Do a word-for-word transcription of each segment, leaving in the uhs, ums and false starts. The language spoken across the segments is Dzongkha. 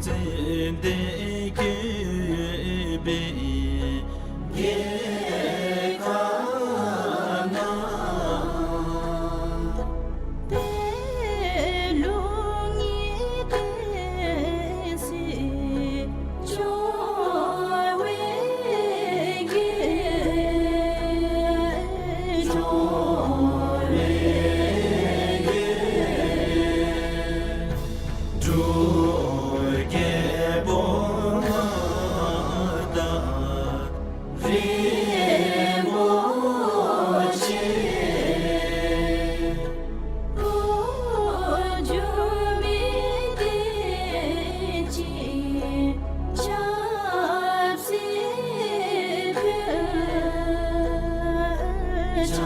ཙན་དན་བཀོད་པའི་རྒྱལ་ཁབ་ན། དེ་ལུ་ངེས་ཏེ་སྲིད་འབྱོར་བའི་རྒྱལ། འབྱོར་བའི་རྒྱལ། འབྲུག་རྒྱལ་པོ་མངའ་བདག་རིན་པོ་ཆེ། འགོ་འགྱུར་མེད་བདེ་ཆེན་ཆབ་སྲིད་ཕུལ། ཆབ་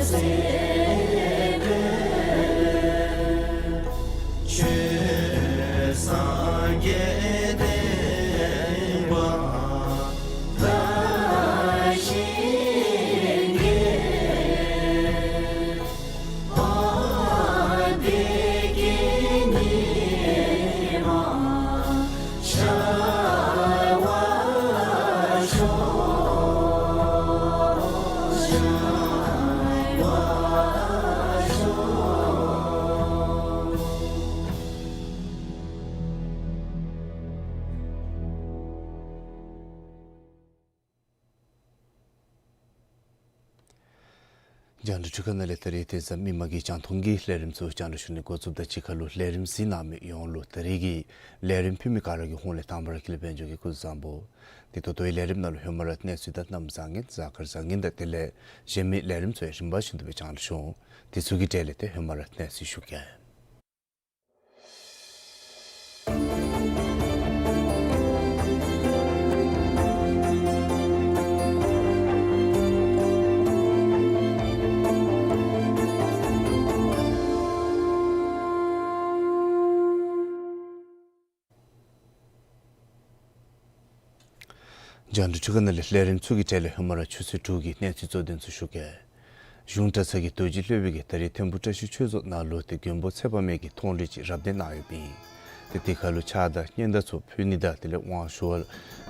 སྲིད་ཕུལ། ཆོས་སངས་རྒྱས་བསྟན་པ་དར་ཞིང་རྒྱས། ཨ་བདེ་སྐྱིད་ཉི་མ་ཤར་བར་ཤོག། ཤར་བར་ཤོག། རྒྱང་བསྒྲགས་འཕྲུལ་ཁང་ནང་ལས་ད་རིས་དེ་ཟླ་མི་མ་གི་རྒྱང་མཐོང་གི་ལས་རིམ་ཚུ་རྒྱང་བསྒྲགས་ཞུ་ནི་འགོ་བཙུགསཔ་ད་གཅིག་ཁར་ལུ་ལས་རིམ་གཟིགས་གནང་མི་ཡོངས་ལུ་ད་རིས་ཀྱི་ལས་རིམ་ཕུལ་མི་ག་ར་གི་ཧོངས་ལས་དང་པ་ར་ཀུན་ལེགས་དཔལ་འབྱོར་གྱིས་སྐུ་གཟུགས་བཟང་པོ། དེ་ད་ལྟོའི་ལས་རིམ་ནང་ལུ་ཧེ་མ་ར་གནས་ཚུལ་དང་གནམ་བཟང་ངན་གཟའ་སྐར་བཟང་ངན་དང་དེ་ལས་གཞན་མི་ལས་རིམ་ཚུ་ཡང་རིམ་པ་བཞིན་དུ་སྦེ་རྒྱང་བསྒྲགས་ཞུ་འོང་། དེ་ཚུ་གི་གྲས་ལས་ཏེ་ཧེ་མ་ར་གནས་ཚུལ་ཞུ་གེ། རྒྱང་བསྒྲགས་འཕྲུལ་ཁང་ནང་ལས་ལས་རིམ་ཚུ་གི་གྲས་ལས་ཧེ་མ་ར་ཆུ་ཚོད་དྲུག་གི་གནས་ཚུལ་གཙོ་དོན་ཚུ་ཞུ་གེ། གཞུང་གྲྭ་ཚང་གི་རྡོ་རྗེ་སློབ་དཔོན་གྱིས་ད་རིས་ཐིམ་ཕུ་བཀྲ་ཤིས་ཆོས་རྫོང་ནང་ལུ་ཏེ་མགོན་པོ་ཚེ་དཔག་མེད་ཀྱི་མཐོང་རིས་ཅིག་རབ་གནས་གནང་ཡོདཔ་ཨིན། ཏེ་དེ་ཁར་ལུ་ཕྱག་དང་སྙན་དར་ཚུ་ཕུལ་ནི་དང་དེ་ལས་དབང་ཞུ་བར་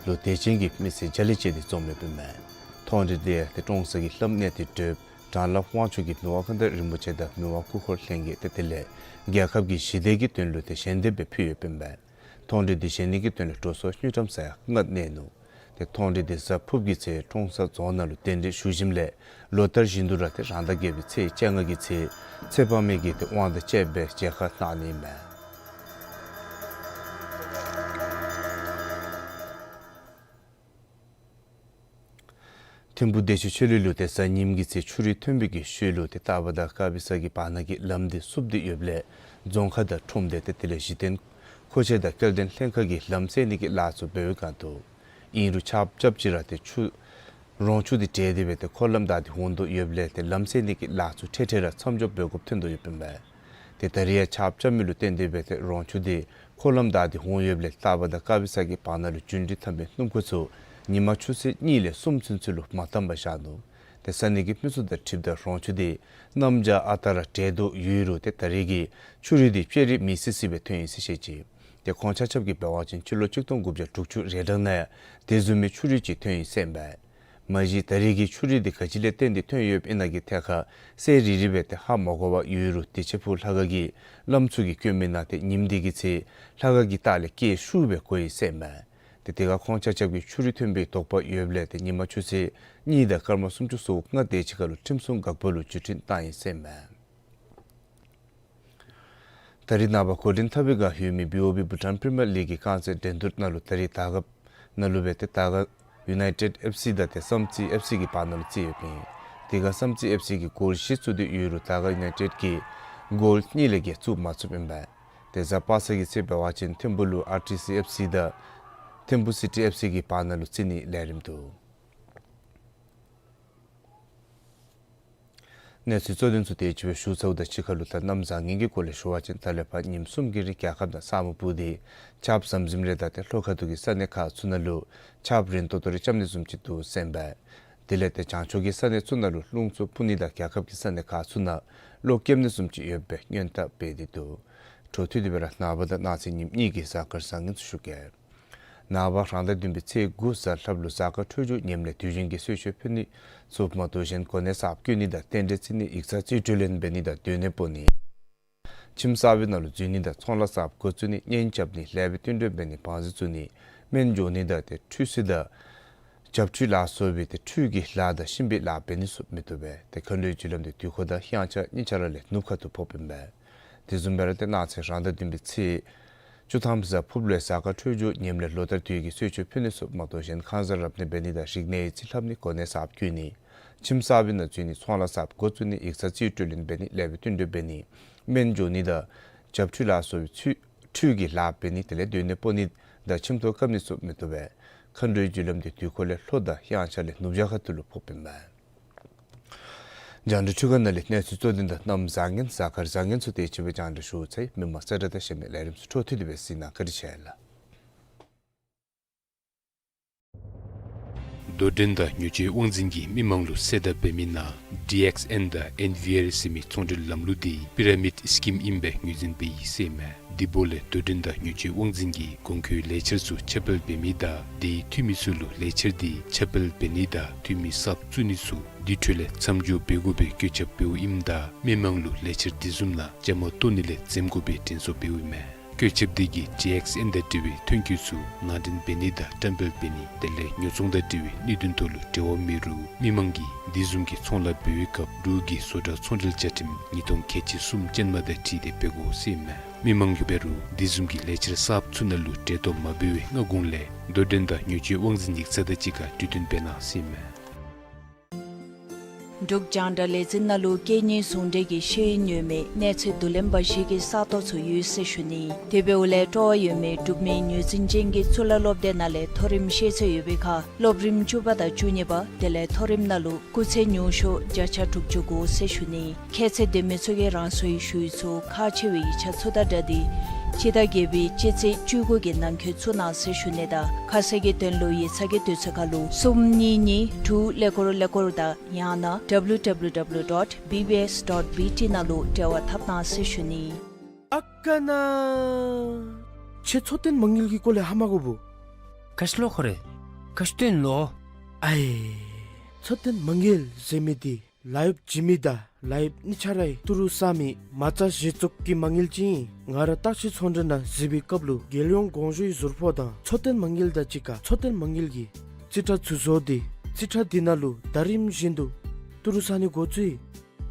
ལུ་དད་ཅན་གྱི་མི་སེར་རྒྱ་ལས་བཅད་དེ་འཛོམས་ཡོདཔ་ཨིན་མས། མཐོང་རིས་དེ་ཡང་ཏེ་ཀྲོང་གསར་གྱི་བླམ་གནས་བརྟན་གྲུབ་དྲང་བླམ་དབང་ཕྱུག་གིས་མི་དབང་མངའ་བདག་རིན་པོ་ཆེ་དང་མི་དབང་སྐུ་འཁོར་ལྷན་རྒྱས་ཏེ་དེ་ལས་རྒྱལ་ཁབ་ཀྱི་ཞི་བདེ་གི་དོན་ལུ་ཏེ་ཞལ་འདེབས་སྦེ་ཕུལ་ཡོདཔ་ཨིན་མས། མཐོང་རིས་དེ་བཞེས་ནི་གི་དོན་ལས་འགྲོ་སོང་དངུལ་ཀྲམ་ས་ཡ་ལྔ་གནས་ནུག། ཏེ་མཐོང་རིས་དེ་གཟའ་ཕུརཔ་གི་ཚེ་ཀྲོང་གསར་རྫོང་ནང་ལུ་གདན་འདྲེན་ཞུ་ཞིནམ་ལས་ལོ་ལྟར་བཞིན་དུ་ར་ཏེ་རང་ཟླ་བརྒྱད་པའི་ཚེས་བཅོ་ལྔ་གི་ཚེ་ཚེ་དཔག་མེད་ཀྱི་ཏེ་དབང་དང་བཅས་པའི་མཇལ་ཁ་གནང་ནི་ཨིན་མས། ཐིམ་ཕུ་བདེ་ཆེན་ཆོས་གླིང་ལུ་ཏེ་གཟའ་ཉིམ་གི་ཚེ་ཆུ་རུད་ཐོན་པའི་གི་ཤུལ་ལུ་ཏེ་སྟག་པ་དང་དཀར་སྦི་ས་གི་བར་ན་གི་ལམ་དེ་བསུབ་སྟེ་ཡོདཔ་ལས་རྫོང་ཁག་དང་ཁྲོམ་སྡེ་ཏེ་དེ་ལས་གཞི་རྟེན་མཁོ་ཆས་དང་སྐྱེལ་འདྲེན་ལྷན་ཁག་གིས་ལམ་བསལ་ནི་གི་ལཱ་ཚུ་འབད་བའི་སྒང་དུ་ཨིན་རུང་ཆརཔ་རྐྱབ་ཅིག་ར་ཏེ་ཆུ་རོང་ཆུ་དེ་འདྲེས་ཏེ་སྦེ་ཏེ་འཁོར་ལམ་བདའ་སྟེ་འོང་དོ་ཡོདཔ་ལས་ཏེ་ལམ་བསལ་ནི་གི་ལཱ་ཚུ་འཕྲལ་འཕྲལ་ར་མཚམས་འཇོག་འབད་དགོཔ་ཐོན་དོ་ཡོདཔ་ཨིན་པས། ཏེ་ད་རིས་ཡང་ཆརཔ་རྐྱབ་མི་ལུ་བརྟེན་ཏེ་སྦེ་ཏེ་རོང་ཆུ་དེ་འཁོར་ལམ་བདའ་སྟེ་འོང་ཡོདཔ་ལས་སྟག་པ་དང་དཀར་སྦི་ས་གི་བར་ན་ལུ་རྒྱུན་འགྲུལ་འཐབ་མི་སྣུམ་འཁོར་ཚུ་ཉིན་མ་ཆུ་ཚོད་གཉིས་ལས་གསུམ་ཚུན་ཚོད་ལུ་མ་འཐམ་པར་བཞག་ནུག། ཏེ་ས་གནས་ཀྱི་མི་སེར་དང་འཁྲིལཝ་ད་རོང་ཆུ་དེ་གནམ་བྱཱར་ཨ་རྟག་ར་འདྲེས་དོ་ཡོད་རུང་ཏེ་ད་རིས་ཀྱི་ཆུ་རུད་དེ་བཅད་རིགས་མེད་སི་སི་སྦེ་ཐོན་ཡི་ཟེར་བཤད་ཅི། ཏེ་ཁོང་ཆ་ཁྱབ་ཀྱིས་འབད་བ་ཅིན་སྤྱི་ལོ་གཅིག་སྟོང་དགུ་བརྒྱ་དྲུག་ཅུ་རེ་གྲངས་ནང་ཡང་དེ་བཟུམ་མའི་ཆུ་རུད་ཅིག་ཐོན་ཡི་ཟེར་ཨིན་པས། མ་གཞི་ད་རིས་ཀྱི་ཆུ་རུད་དེ་ག་ཅི་ལས་བརྟེན་ཏེ་ཐོན་ཡོདཔ་ཨིན་ན་གི་ཐད་ཁར་གསལ་རི་རི་སྦེ་ཏེ་ཧ་མ་གོ་བར་ཡོད་རུང་ཏེ་ཆེ་ཕུ་ལྷ་ཁང་གི་བླམ་ཚུ་གིས་བཀོད་མི་ནང་ཏེ་ཉིནམ་དེ་གི་ཚེ་ལྷ་ཁང་གི་ལྟག་ལས་སྐད་ཤུགས་སྦེ་གོ་ཡི་ཟེར་ཨིན་མས། ཏེ་དེ་ཁར་ཁོང་ཆ་ཁྱབ་ཀྱིས་ཆུ་རུད་ཐོན་པའི་དོགས་པ་ཡོདཔ་ལས་ཏེ་ཉིན་མ་ཆུ་ཚོད་གཉིས་དང་སྐར་མ་སུམ་ཅུ་སོ་ལྔ་དེ་ཅིག་ཁར་ལུ་ཁྲིམས་སྲུང་འགག་པ་ལུ་བརྒྱུད་འཕྲིན་བཏང་ཡི་ཟེར་ཨིན་མས། ད་རིས་ནངས་པ་འགོ་འདྲེན་འཐབ་པའི་སྒང་ཡོད་མི་བི་ཨོ་བི་བྷུ་ཊཱན་པི་རི་མི་ཡར་ལིག་གི་རྐང་རྩེད་འགྲན་བསྡུར་ནང་ལུ་ད་རིས་དར་དཀརཔ་ནང་ལུ་སྦེ་ཏེ་དར་དཀར་ཡུ་ནའི་ཊེཌ་ཨེཕ་སི་དང་ཏེ་བསམ་རྩེ་ཨེཕ་སི་གི་བར་ན་ལུ་རྩེད་ཡོདཔ་ཨིན། དེ་ཁར་བསམ་རྩེ་ཨེཕ་སི་གིས་གོལ་བཞི་བཙུགས་ཏེ་ཡོད་རུང་དར་དཀར་ཡུ་ནའི་ཊེཌ་ཀྱིས་གོལ་གཉིས་ལས་བརྒལ་བཙུགས་མ་ཚུགསཔ་ཨིན་པས། ཏེ་གཟའ་པ་སངས་ཀྱི་ཚེ་འབད་བ་ཅིན་ཐིམ་ཕུ་ལུ་ཨར་ཊི་སི་ཨེཕ་སི་དང་ཐིམ་ཕུ་སི་ཊི་ཨེཕ་སི་གི་བར་ན་ལུ་རྩེད་ནིའི་ལས་རིམ་འདུག། གནས་ཚུལ་གཙོ་དོན་ཚུ་དེ་ཅིག་སྦེ་ཞུ་ཚརཝ་ད་གཅིག་ཁར་ལུ་ད་གནམ་བཟང་ངན་གྱི་སྐོར་ལས་ཞུ་བ་ཅིན་ད་ལས་ཕར་ཉིནམ་གསུམ་གྱི་རིང་རྒྱལ་ཁབ་ནང་ས་སྨུག་སྤུབས་ཏེ་ཆརཔ་ཟམ་ཟིམ་རེ་དང་ཏེ་ལྷོ་ཁ་ཐུག་གི་ས་གནས་ཁག་ཚུ་ནང་ལུ་ཆརཔ་རན་ཏོག་ཏོ་རེ་རྐྱབ་ནི་བཟུམ་ཅིག་འདུག་ཟེར་ཨིན་པས། དེ་ལས་ཏེ་བྱང་ཕྱོགས་ཀྱི་ས་གནས་ཚུ་ནང་ལུ་རླུང་འཚུབ་འཕུ་ནི་དང་རྒྱལ་ཁབ་ཀྱི་ས་གནས་ཁག་ཚུ་ནང་གློག་རྐྱབ་ནི་བཟུམ་ཅིག་ཡོད་པའི་སྔོན་བརྡ་འབད་དེ་འདུག། འཕྲོ་མཐུད་དེ་སྦེ་ར་ནངས་པ་དང་གནངས་ཚེ་ཉིནམ་གཉིས་ཀྱི་གཟའ་སྐར་བཟང་ངན་ཚུ་ཞུ་གེ། ནངས་པ་རང་ཟླ་བདུན་པའི་ཚེས་དགུ་གཟའ་ལྷགཔ་ལུ་གཟའ་སྐར་འཕྲོད་སྦྱོར་ངནམ་ལས་དུས་ཆེན་གྱི་གསོལ་མཆོད་ཕུལ་ནི་ཚུ་མ་གཏོགས་གཞན་གོ་གནས་གསརཔ་བསྐོ་ནི་དང་རྟེན་འབྲེལ་བརྩི་ནི་ཡིག་ཚང་རྩིས་སྤྲོད་ལེན་འབད་ནི་དང་སྡོད་གནས་སྤོ་ནི། ཁྱིམ་གསར་པའི་ནང་ལུ་འཛུལ་ནི་དང་ཚོང་ལཱ་གསརཔ་འགོ་བཙུགས་ནི་གཉེན་རྐྱབ་ནི་ལེགས་པའི་བསྟུན་གྲོས་འབད་ནི་བང་རྩི་བཙུགས་ནི་སྨན་འཇོག་ནི་དང་ཏེ་ཁྲུས་གསོལ་དང་བྱབས་ཁྲུས་ལ་སོགས་པའི་ཏེ་ཁྲུས་ཀྱི་ལཱ་དང་གཤིན་པོའི་ལཱ་འབད་ནི་ཚུ་མི་བཏུབ་པས། ཏེ་མཁའ་འགྲོའི་རྒྱུ་ལམ་འདི་དུས་འཁོར་དང་དབྱངས་འཆར་གཉིས་ཆ་ར་ལས་ནུབ་ཁ་ཐུག་ཕོགཔ་ཨིན་པས། དེ་བཟུམ་སྦེ་ར་ཏེ་གནངས་ཚེ་རང་ཟླ་བདུན་པའི་ཚེས་བཅུ་ཐམ་གཟའ་ཕུརཔ་ལུ་ཡང་གཟའ་སྐར་འཕྲོད་སྦྱོར་ངནམ་ལས་ལོ་ལྟར་དུས་ཀྱི་གསོལ་མཆོད་ཕུལ་ནི་ཚུ་མ་གཏོགས་གཞན་ཁང་གསར་རབ་གནས་འབད་ནི་དང་རིག་གནས་ཡིག་རྩིས་ལྷབ་ནི་གོ་གནས་གསརཔ་བསྐོ་ནི་ཁྱིམ་གསར་པའི་ནང་འཛུལ་ནི་ཚོང་ལཱ་གསརཔ་འགོ་བཙུགས་ནི་ཡིག་ཚང་རྩིས་སྤྲོད་ལེན་འབད་ནི་ལེགས་པའི་བསྟུན་གྲོས་འབད་ནི་སྨན་འཇོག་ནི་དང་བྱབས་ཁྲུས་ལ་སོགས་པའི་ཚུ་ཁྲུས་ཀྱི་ལཱ་འབད་ནི་དེ་ལས་སྡོད་གནས་སྤོ་ནི་དང་ཁྱིམ་ཐོག་བཀབ་ནི་ཚུ་མི་བཏུབ་པས། མཁའ་འགྲོའི་རྒྱུ་ལམ་འདི་དུས་འཁོར་ལས་ལྷོ་དང་དབྱངས་འཆར་ལས་ནུབ་བྱང་ཁ་ཐུག་ལུ་ཕོགཔ་ཨིན་པས། རྒྱང་བསྒྲགས་འཕྲུལ་ཁང་ནང་ལས་གནས་ཚུལ་གཙོ་དོན་དང་གནམ་བཟང་ངན་གཟའ་སྐར་བཟང་ངན་ཚུ་དེ་ཅིག་སྦེ་རྒྱང་བསྒྲགས་ཞུ་ཚར་ཡི། མི་མང་གསལ་བསྒྲགས་དང་གཞན་མི་ལས་རིམ་ཚུ་འཕྲོ་མཐུད་དེ་སྦེ་གཟིགས་གནང་། བཀའ་དྲིན་ཆེ་ལགས། དོ་འགྲན་དང་ཉོ་སྤྱོད་དབང་འཛིན་གྱིས་མི་མང་ལུ་གསལ་བརྡ་འབད་མི་ནང་ཌི་ཨེགསི་ཨེན་དང་ཨེན་བི་ཨར་ཟེར་མི་ཚོང་འབྲེལ་ལམ་ལུགས་འདི་པི་ར་མིཌ་སི་ཀིམ་ཨིན་པའི་ངོས་འཛིན་འབད་ཡི་ཟེར་མས། དེ་འབདཝ་ལས་དོ་འགྲན་དང་ཉོ་སྤྱོད་དབང་འཛིན་གྱིས་གོང་འཁོད་ལས་འཆར་ཚུ་ཁྱབ་སྤེལ་འབད་མི་དང་དེའི་འཐུས་མི་ཚུ་ལུ་ལས་འཆར་འདི་ཁྱབ་སྤེལ་འབད་ནི་དང་འཐུས་མི་གསརཔ་བཙུགས་ནི་ཚུ་དེ་འཕྲོ་ལས་མཚམས་འཇོག་འབད་དགོ་པའི་བཀོད་ཁྱབ་འབདཝ་ཨིནམ་ད་མི་མང་ལུ་ལས་འཆར་དེ་བཟུམ་ནང་བཅའ་མར་གཏོགས་ནི་ལས་འཛེམ་དགོ་པའི་དྲན་གསོ་འབདཝ་ཨིན་མས། བཀོད་ཁྱབ་འདི་གིས་ཌི་ཨེགསི་ཨེན་དང་འབྲེལ་བའི་ཐོན་སྐྱེད་ཚུ་ནང་འདྲེན་འབད་ནི་དང་བཀྲམ་སྤེལ་འབད་ནི་དེ་ལས་ཉོ་ཚོང་དང་འབྲེལ་བའི་གནད་དོན་ཐོག་ལུ་འབྲེལ་བ་མེད་རུང་མི་མང་གིས་དེ་བཟུམ་གྱི་ཚོང་ལཱ་འབད་བའི་སྐབས་འབྲུག་གི་བཟོ་གྲྭ་ཚོང་འབྲེལ་བཅའ་ཁྲིམས་ཉིས་སྟོང་ཁལ་གཅིག་གསུམ་ཅན་མ་དང་འཁྲིལ་ཏེ་འབད་དགོ་ཟེར་ཨིན་མས། མི་མང་གིས་འབད་རུང་དེ་བཟུམ་གྱི་ལས་འཆར་གསརཔ་ཚུ་ནང་ལུ་འབྲེལ་གཏོགས་མ་འབད་བའི་སྔ་གོང་ལས་དོ་འགྲན་དང་ཉོ་སྤྱོད་དབང་འཛིན་ཡིག་ཚང་དང་གཅིག་ཁར་གྲོས་བསྟུན་འབད་གནང་ཟེར་ཨིན་མས། འབྲུག་རྒྱང་བསྒྲགས་ལས་འཛིན་ནང་ལུ་སྐད་གཉིས་ཟུང་འབྲེལ་གྱི་ཤེས་ཡོན་ཡོད་མེད་གནས་ཚད་བསྡུ་ལེན་པ་བཞི་གི་ས་སྟོང་ཚུ་ཡོད་ཟེར་ཞུ་ནི། དེ་འབདཝ་ལས་སྤྲོ་བ་ཡོད་མི་འབྲུག་མི་ངོས་འཛིན་ཅན་གྱི་གཙུག་ལག་སློབ་སྡེ་ནང་ལས་མཐོ་རིམ་ཤེས་ཚད་ཡོད་པའི་ཁར་སློབ་རིམ་བཅུ་པ་དང་བཅུ་གཉིས་པ་དེ་ལས་མཐོ་རིམ་ནང་ལུ་སྐུགས་ཚད་ཉུང་ཤོས་བརྒྱ་ཆ་དྲུག་ཅུ་དགུ་ཟེར་ཞུ་ནི། ཁྱད་ཚད་ལྡན་མི་ཚུ་གིས་རང་སོའི་ཞུ་ཡིག་ཚུ་ཁག་ཆེ་བའི་ཡིག་ཆ་ཚུ་དང་སྦྲགས་ཏེ་སྤྱི་ཟླ་བརྒྱད་པའི་སྤྱི་ཚེས་བཅུ་དགུ་གི་ནང་འཁོད་བཙུགས་གནང་ཟེར་ཞུ་ནི་དང་ཁ་གསལ་གྱི་དོན་ལུ་ཡིག་ཚང་གི་དུས་ཚོད་ཁར་ལུ་གསུམ་གཉིས་གཉིས་དྲུག་ཀླད་ཀོར་ཀླད་ཀོར་དང་ཡང་ན་W W W dot B B S dot B T ནང་ལུ་འབྲེལ་བ་འཐབ་གནང་ཟེར་ཞུ་ནི། ཨ་ཀ་ན། ཁྱོད་མཚོ་སྟོན་མ་དངུལ་གྱི་སྐོར་ལས་ཧ་མ་གོ་བུ། ག་ཅི་ལོ་ཁོ་རེ། ག་ཅི་སྟོན་ལོ། ཨའི། མཚོ་སྟོན་མ་དངུལ་ཟེར་མི་འདི་ལཱ་གཡོགཔ་བྱིན་མི་དང་ལཱ་གཡོགཔ་གཉིས་ཆ་རའི་ཏི་རུ་བསག་མི་མ་རྩ་གཞི་བཙུགས་ཀྱི་མ་དངུལ་ཅིག་ཨིན། ང་ར་སྟག་ཤི་ཚོང་འབྲེལ་ནང་འཛུལ་བའི་སྐབས་ལུ་རྒྱལ་ཡོངས་གོང་ཞུའི་ཟུར་ཕོགས་དང་མཚོ་སྟོན་མ་དངུལ་དང་གཅིག་ཁར་མཚོ་སྟོན་མ་དངུལ་གྱི་རྩིས་ཁྲ་ཚུ་བཟོ་སྟེ་རྩིས་ཁྲ་འདི་ནང་ལུ་ཟླ་རིམ་བཞིན་དུ་ཏི་རུ་བསག་ནི་འགོ་བཙུགས་ཡི།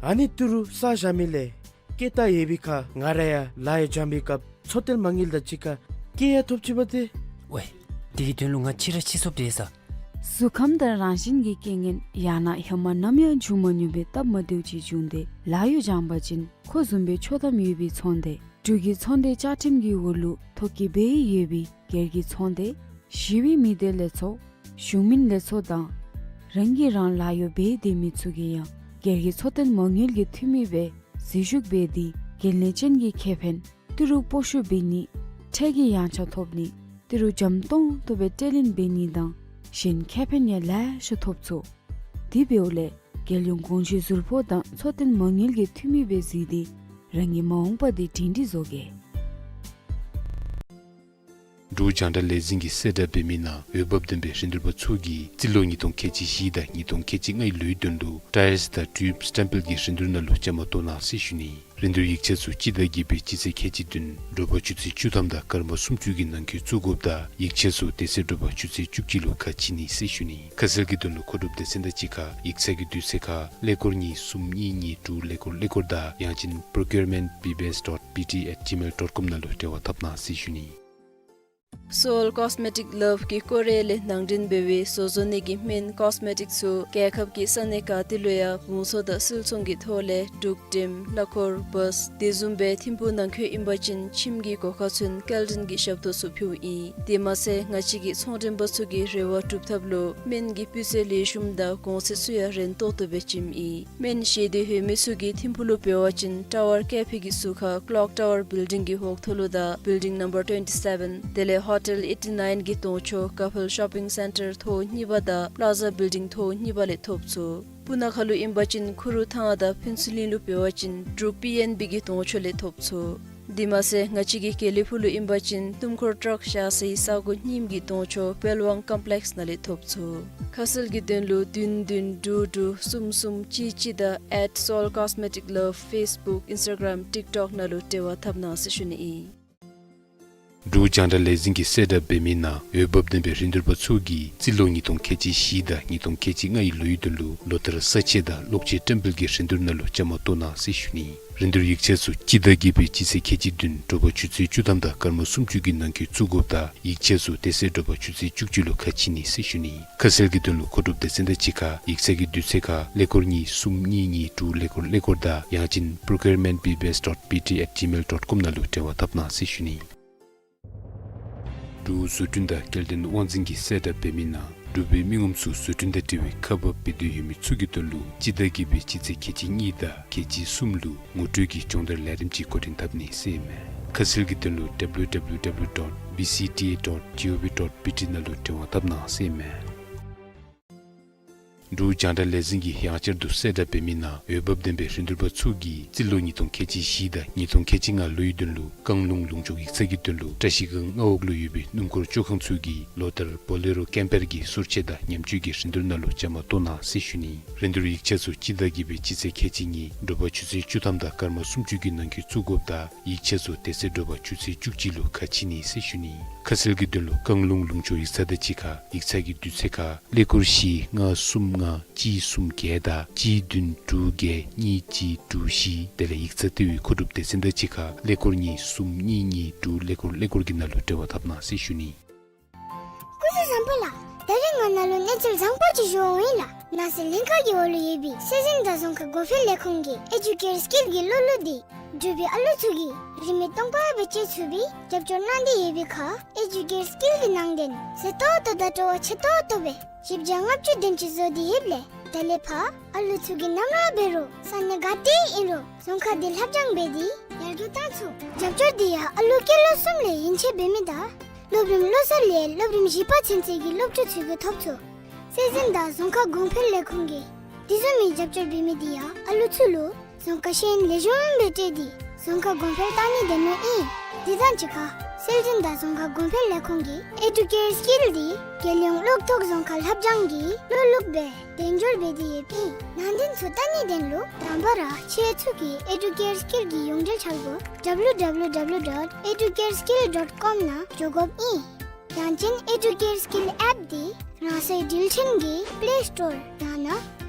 ཨ་ནི་ཏི་རུ་བསག་བཞག་མི་ལས་སྐྱེད་ད་ཡོད་པའི་ཁར་ང་ར་ཡང་ལཱ་གཡོག་སྦྱང་བའི་སྐབས་མཚོ་སྟོན་མ་དངུལ་དང་གཅིག་ཁར་སྐྱེད་ཡང་ཐོབ་ཅི་པ་ཏེ། ཝའེ། དེ་གི་དོན་ལུ་ང་ཕྱི་ར་ཕྱི་སོཔ་དེ་ས། གཟུགས་ཁམས་དང་རང་བཞིན་གྱི་རྐྱེན་ངན་ཡང་ན་ཧེ་མ་ནམ་ཡང་བྱུང་མ་མྱོང་པའི་སྟབས་མ་བདེཝ་ཅིག་བྱུང་སྟེ་ལཱ་གཡོག་སྦྱང་པ་ཅིན་ཁོ་བཟུམ་སྦེ་ཆོག་ཐམ་ཡོད་པའི་ཚོང་སྡེ་འབྲུག་གི་ཚོང་སྡེ་བཅའ་ཁྲིམས་ཀྱི་འོག་ལུ་ཐོ་བཀོད་འབད་ཡོད་པའི་སྒེར་གྱི་ཚོང་སྡེ་ཞི་བའི་མི་སྡེ་ལས་ཚོགས་གཞུང་མིན་ལས་ཚོགས་དང་རང་གིས་རང་ལཱ་གཡོག་འབད་སྡོད་མི་ཚུ་གིས་ཡང་སྒེར་གྱི་མཚོ་སྟོན་མ་དངུལ་གྱི་འཐུས་མི་སྦེ་འཛུལ་ཞུགས་འབད་དེ་འགན་ལེན་ཅན་གྱི་ཁེ་ཕན་ཏི་རུ་སྤོ་བཤུད་འབད་ནི་ཁྲལ་གྱི་ཡངས་ཆག་ཐོབ་ནི་ཏི་རུ་འཇམ་ཏོང་ཏོ་སྦེ་སྤྲོད་ལེན་འབད་ནི་དང་གཞན་ཁེ་ཕན་ཡང་ལེ་ཤ་ཐོབ་ཚུགས། དེ་འབདཝ་ལས་རྒྱལ་ཡོངས་གོང་ཞུའི་ཟུར་ཕོགས་དང་མཚོ་སྟོན་མ་དངུལ་གྱི་འཐུས་མི་སྦེ་འཛུལ་ཏེ་རང་གི་མ་འོངས་པ་འདི་སྒྲིང་སྒྲི་བཟོ་གེ། འབྲུག་རྒྱང་བསྒྲགས་ལས་འཛིན་གྱིས་གསལ་བསྒྲགས་འབད་མི་ནང་འོས་འབབ་ལྡན་པའི་རིན་བསྡུར་པ་ཚུ་གིས་རྩིས་ལོ་ཉིས་སྟོང་ཁལ་གཅིག་བཞི་དང་ཉིས་སྟོང་ཁལ་གཅིག་ལྔའི་ལོའི་དོན་ལུ་ཊའིརསི་དང་ཊིའུབ་སི་ཊེམ་པལ་གྱི་རིན་བསྡུར་ནང་ལུ་བཅའ་མར་གཏོགས་གནང་ཟེར་ཞུ་ནི། རིན་བསྡུར་ཡིག་ཆ་ཚུ་སྤྱི་ཟླ་བརྒྱད་པའི་སྤྱི་ཚེས་ཁལ་གཅིག་བདུན་དྲོ་པ་ཆུ་ཚོད་བཅུ་ཐམ་དང་སྐར་མ་སུམ་ཅུ་གི་ནང་འཁོད་བཙུགས་དགོཔ་དང་ཡིག་ཆ་ཚུ་དེ་ཚེ་དྲོ་པ་ཆུ་ཚོད་བཅུ་གཅིག་ལུ་ཁ་ཕྱེ་ནི་ཟེར་ཞུ་ནི། ཁ་གསལ་གྱི་དོན་ལུ་མཁོ་སྒྲུབ་སྡེ་ཚན་དང་གཅིག་ཁར་ཡིག་ཚང་གི་དུས་ཚོད་ཁར་ཀླད་ཀོར་གཉིས་གསུམ་གཉིས་གཉིས་དྲུག་ཀླད་ཀོར་ཀླད་ཀོར་དང་ཡང་ཅིན་procurement B B S dot B T at gmail dot com ནང་ལུ་འབྲེལ་བ་འཐབ་གནང་ཟེར་ཞུ་ནི། Seoul Cosmetic Love གིས་ཀོ་རི་ཡ་ལས་ནང་འདྲེན་འབད་བའི་བཟོ་བཟོ་ནི་གི་སྨན་ཀོས་མེ་ཊིག་ཚུ་རྒྱལ་ཁབ་ཀྱི་ས་གནས་ག་ཏེ་ལུ་ཡང་མང་ཚོགས་དང་སིལ་ཚོང་གི་ཐོག་ལས་འབྲུག་ཊིམ་གླ་འཁོར་བཱས་དེ་བཟུམ་སྦེ་ཐིམ་ཕུག་ནང་འཁོད་ཨིན་པ་ཅིན་ཁྱིམ་གྱི་སྒོ་ཁར་ཚུན་སྐྱེལ་འདྲེན་གྱི་ཞབས་ཏོག་ཚུ་ཕུལཝ་ཨིན། དེ་མ་ཚད་ང་བཅས་ཀྱི་ཚོང་འདྲེན་པ་ཚུ་གི་རེ་བ་སྒྲུབ་ཐབས་ལུ་སྨན་གྱི་སྤུས་ཚད་ལེགས་ཤོམ་དང་གོང་ཚད་ཚུ་ཡང་རན་ཏོག་ཏོ་སྦེ་བྱིནམ་ཨིན། སྨན་ཞལ་འདི་ཧེ་མའི་ཚུ་གིས་ཐིམ་ཕུག་ལུ་འབད་བ་ཅིན་ཊ་ཝར་ཀེ་ཕི་གི་ཟུར་ཁར་ཀློག་ཊ་ཝར་བིལ་ཌིང་གི་འོག་ཐོག་ལུ་དང་བིལ་ཌིང་ནམ་བར་ཊུ་ཝེན་ཊི་སེ་བེན་དེ་ལས་ཧོ་ཊེལ་ཨེ་ཊི་ནའིན་གྱི་གདོང་ཕྱོགས་ཀ་ཕེལ་ཤོ་པིང་སེན་ཊར་ཐོག་གཉིས་པ་དང་པླ་ཛ་བིལ་ཌིང་ཐོག་གཉིས་པ་ལས་ཐོབ་ཚུགས། སྤུ་ན་ཁ་ལུ་ཨིན་པ་ཅིན་ཁུ་རུ་ཐང་དང་ཕུན་ཚོགས་གླིང་ལུ་འབད་བ་ཅིན་འབྲུག་པི་ཨེན་བི་གི་གདོང་ཕྱོགས་ལས་ཐོབ་ཚུགས། དེ་མ་ཚད་ང་བཅས་ཀྱི་དགེ་ལེགས་ཕུག་ལུ་ཨིན་པ་ཅིན་སྣུམ་འཁོར་ཊཱག་བཞག་སའི་ས་སྒོ་རྙིངམ་གྱི་གདོང་ཕྱོགས་དཔལ་དབང་ཀམ་པི་ལེགསི་ནང་ལས་ཐོབ་ཚུགས། ཁ་གསལ་གྱི་དོན་ལུ་བདུན་བདུན་དྲུག་དྲུག་གསུམ་གསུམ་གཅིག་གཅིག་དང་at Seoul Cosmetic Love Facebook Instagram TikTok ནང་ལུ་འབྲེལ་བ་འཐབ་གནང་ཟེར་ཞུ་ནི་ཨིན། འབྲུག་རྒྱང་བསྒྲགས་ལས་འཛིན་གྱིས་གསལ་བསྒྲགས་འབད་མི་ནང་འོས་འབབ་ལྡན་པའི་རིན་བསྡུར་པ་ཚུ་གིས་རྩིས་ལོ་ཉིས་སྟོང་ཁལ་གཅིག་བཞི་དང་ཉིས་སྟོང་ཁལ་གཅིག་ལྔའི་ལོའི་དོན་ལུ་ལོ་ལྟར་ས་དཔྱད་དང་གློག་ཆས་བཀྲམ་སྤེལ་གྱི་རིན་བསྡུར་ནང་ལུ་བཅའ་མར་གཏོགས་གནང་ཟེར་ཞུ་ནི། རིན་བསྡུར་ཡིག་ཆ་ཚུ་སྤྱི་ཟླ་བརྒྱད་པའི་སྤྱི་ཚེས་ཁལ་གཅིག་བདུན་དྲོ་པ་ཆུ་ཚོད་བཅུ་ཐམ་དང་སྐར་མ་སུམ་ཅུ་གི་ནང་འཁོད་བཙུགས་དགོཔ་དང་ཡིག་ཆ་ཚུ་དེ་ཚེ་དྲོ་པ་ཆུ་ཚོད་བཅུ་གཅིག་ལུ་ཁ་ཕྱེ་ནི་ཟེར་ཞུ་ནི། ཁ་གསལ་གྱི་དོན་ལུ་མཁོ་སྒྲུབ་སྡེ་ཚན་དང་གཅིག་ཁར་ཡིག་ཚང་གི་དུས་ཚོད་ཁར་ཀླད་ཀོར་གཉིས་གསུམ་གཉིས་གཉིས་དྲུག་ཀླད་ཀོར་ཀླད་ཀོར་དང་ཡང་ཅིན་procurement B B S dot B T at gmail dot com ནང་ལུ་འབྲེལ་བ་འཐབ་གནང་ཟེར་ཞུ་ནི། འབྲུག་བཟོ་སྐྲུན་དང་སྐྱེལ་འདྲེན་དབང་འཛིན་གྱིས་གསལ་བསྒྲགས་འབད་མི་ནང་འབྲུག་པའི་མི་ངོམ་ཚུ་བཟོ་སྐྲུན་དང་འབྲེལ་བའི་ཁ་འབབ་འབད་འདོད་ཡོད་མི་ཚུ་གི་དོན་ལུ་སྤྱི་ཟླ་བརྒྱད་པའི་སྤྱི་ཚེས་ཁལ་གཅིག་གཉིས་དང་ཁལ་གཅིག་གསུམ་ལུ་ངོ་སྤྲོད་ཀྱི་སྦྱོང་བརྡར་ལས་རིམ་ཅིག་འགོ་འདྲེན་འཐབ་ནི་ཟེར་ཨིན་མས། ཁ་གསལ་གྱི་དོན་ལུ W W W dot B C T A dot gov dot B T ནང་ལུ་འབྲེལ་བ་འཐབ་གནང་ཟེར་ཨིན་མས། འབྲུག་རྒྱང་བསྒྲགས་ལས་འཛིན་གྱིས་ཡང་བསྐྱར་དུ་གསལ་བསྒྲགས་འབད་མི་ནང་འོས་འབབ་ལྡན་པའི་རིན་བསྡུར་པ་ཚུ་གིས་རྩིས་ལོ་ཉིས་སྟོང་ཁལ་གཅིག་བཞི་དང་ཉིས་སྟོང་ཁལ་གཅིག་ལྔ་ལོའི་དོན་ལུ་བཀང་ལུང་ལུང་ཕྱོགས་ཡིག་ཚང་གི་དོན་ལུ་བཀྲ་ཤིས་སྒང་མངའ་འོག་ལུ་ཡོད་པའི་སྣུམ་འཁོར་བཅོ་ཁང་ཚུ་གིས་ལོ་ལྟར་བོ་ལེ་རོ་ཀེམ་པར་གྱི་སོར་ཆས་དང་ཉམས་བཅོས་ཀྱི་རིན་བསྡུར་ནང་ལུ་བཅའ་མར་གཏོགས་གནང་ཟེར་ཞུ་ནི། རིན་བསྡུར་ཡིག་ཆ་ཚུ་སྤྱི་ཟླ་བརྒྱད་པའི་སྤྱི་ཚེས་ཁལ་གཅིག་གཉིས་དྲོ་པ་ཆུ་ཚོད་བཅུ་ཐམ་དང་སྐར་མ་སུམ་ཅུ་གི་ནང་འཁོད་བཙུགས་དགོཔ་དང་ཡིག་ཆ་ཚུ་དེ་ཚེ་དྲོ་པ་ཆུ་ཚོད་བཅུ་གཅིག་ལུ་ཁ་ཕྱེ་ནི་ཟེར་ཞུ་ནི། ཁ་གསལ་གྱི་དོན་ལུ་བཀང་ལུང་ལུང་ཕྱོགས་ཡིག་ཚང་དང་གཅིག་ཁར་ཡིག་ཚང་གི་དུས་ཚོད་ཁར་ཀླད་ཀོར་བཞི་ལྔ་གསུམ་ལྔ་གཅིག་གསུམ་བརྒྱད་དང་གཅིག་བདུན་དྲུག་བརྒྱད་གཉིས་གཅིག་དྲུག་བཞི། དེ་ལས་ཡིག་ཚང་ལྟེ་བའི་མཁོ་སྒྲུབ་སྡེ་ཚན་དང་གཅིག་ཁར་ཀླད་ཀོར་གཉིས་གསུམ་གཉིས་གཉིས་དྲུག་ཀླད་ཀོར་ཀླད་ཀོར་གྱི་ནང་ལུ་འབྲེལ་བ་འཐབ་གནང་ཟེར་ཞུ་ནི། སྐུ་གཟུགས་བཟང་པོ་ལགས། ད་རིས་ང་ནཱ་ལུ་གནས་ཚུལ་བཟང་པོ་ཅིག་ཞུ་འོང་ཡི་ལགས། ནགས་ཚལ་ལྷན་ཁག་གི་འོག་ལུ་ཡོད་པའི་སྲོལ་འཛིན་དང་རྫོང་ཁ་གོང་འཕེལ་ལས་ཁུངས་ཀྱི་ཨེ་ཌུ་ཀེར་སི་ཀིལ་གྱི་གློག་ལུད་འདི་འབྲུག་པའི་ཨ་ལུ་ཚུ་གིས་རིན་མེད་སྟོང་པ་སྦེ་སྤྱོད་ཚུགས་པའི་རྒྱབ་སྐྱོར་གནང་སྟེ་ཡོད་པའི་ཁར་ཨེ་ཌུ་ཀེར་སི་ཀིལ་གྱི་ནང་དོན་མཛེས་ཏོག་ཏོ་དང་སྤྲོ་བ་ཆེ་ཏོག་ཏོ་སྦེ་བཞི་བརྒྱ་ལྔ་བཅུ་དེམ་ཅིག་བཟོ་སྟེ་ཡོདཔ་ལས་ད་ལས་ཕར་ཨ་ལུ་ཚུ་གིས་ནམ་ར་འབད་རུང་ས་གནས་ག་ཏེ་ཨིན་རུང་རྫོང་ཁ་འདི་ལྷབ་སྦྱང་འབད་དེ་ཡར་རྒྱས་བཏང་ཚུགས། རྒྱབ་སྐྱོར་འདི་ཡང་ཨ་ལུ་སྐྱེས་ལོ་གསུམ་ལས་ཡན་ཆད་འབད་མི་དང་སློབ་རིམ་བློ་གསར་ལས་སློབ་རིམ་བཞི་པ་ཚུན་ཚོད་ཀྱི་སློབ་ཕྲུག་ཚུ་གིས་ཐོབ་ཚུགས། སྲོལ་འཛིན་དང་རྫོང་ཁ་གོང་འཕེལ་ལས་ཁུངས་ཀྱིས་དེ་བཟུམ་མའི་རྒྱབ་སྐྱོར་འབད་མི་འདི་ཡང་ཨ་ལུ་ཚུ་ལུ་རྫོང་ཁ་ཤེས་ཡོན་ལེགས་ཤོམ་སྦེ་སྤྲོད་དེ་རྫོང་ཁ་གོང་འཕེལ་གཏང་ནི་དེ་མོ་ཨིན། དེ་དང་གཅིག་ཁར་སྲོལ་འཛིན་དང་རྫོང་ཁ་གོང་འཕེལ་ལས་ཁུངས་ཀྱིས་ཨེ་ཌུ་ཀེར་སི་ཀིལ་འདི་རྒྱལ་ཡོངས་གློག་ཐོག་རྫོང་ཁ་ལྷབ་སྦྱང་གི་གློག་ལུད་སྦེ་གདན་འཇོག་འབད་དེ་ཡོདཔ་ཨིན། ནང་དོན་ཚུ་བལྟ་ནིའི་དོན་ལུ་དང་པ་ར་ཁྱེད་ཚུ་གིས་ཨེ་ཌུ་ཀེར་སི་ཀིལ་གྱི་ཡོངས་འབྲེལ་འཆར་སྒོ་W W W dot educareskill dot com ནང་འགྱོ་དགོཔ་ཨིན། ཡང་ཅིན་ཨེ་ཌུ་ཀེར་སི་ཀིལ་ཨེཔ་འདི་རང་སོའི་འགྲུལ་འཕྲིན་གྱི་པླེ་སི་ཊོར་ཡང་ན་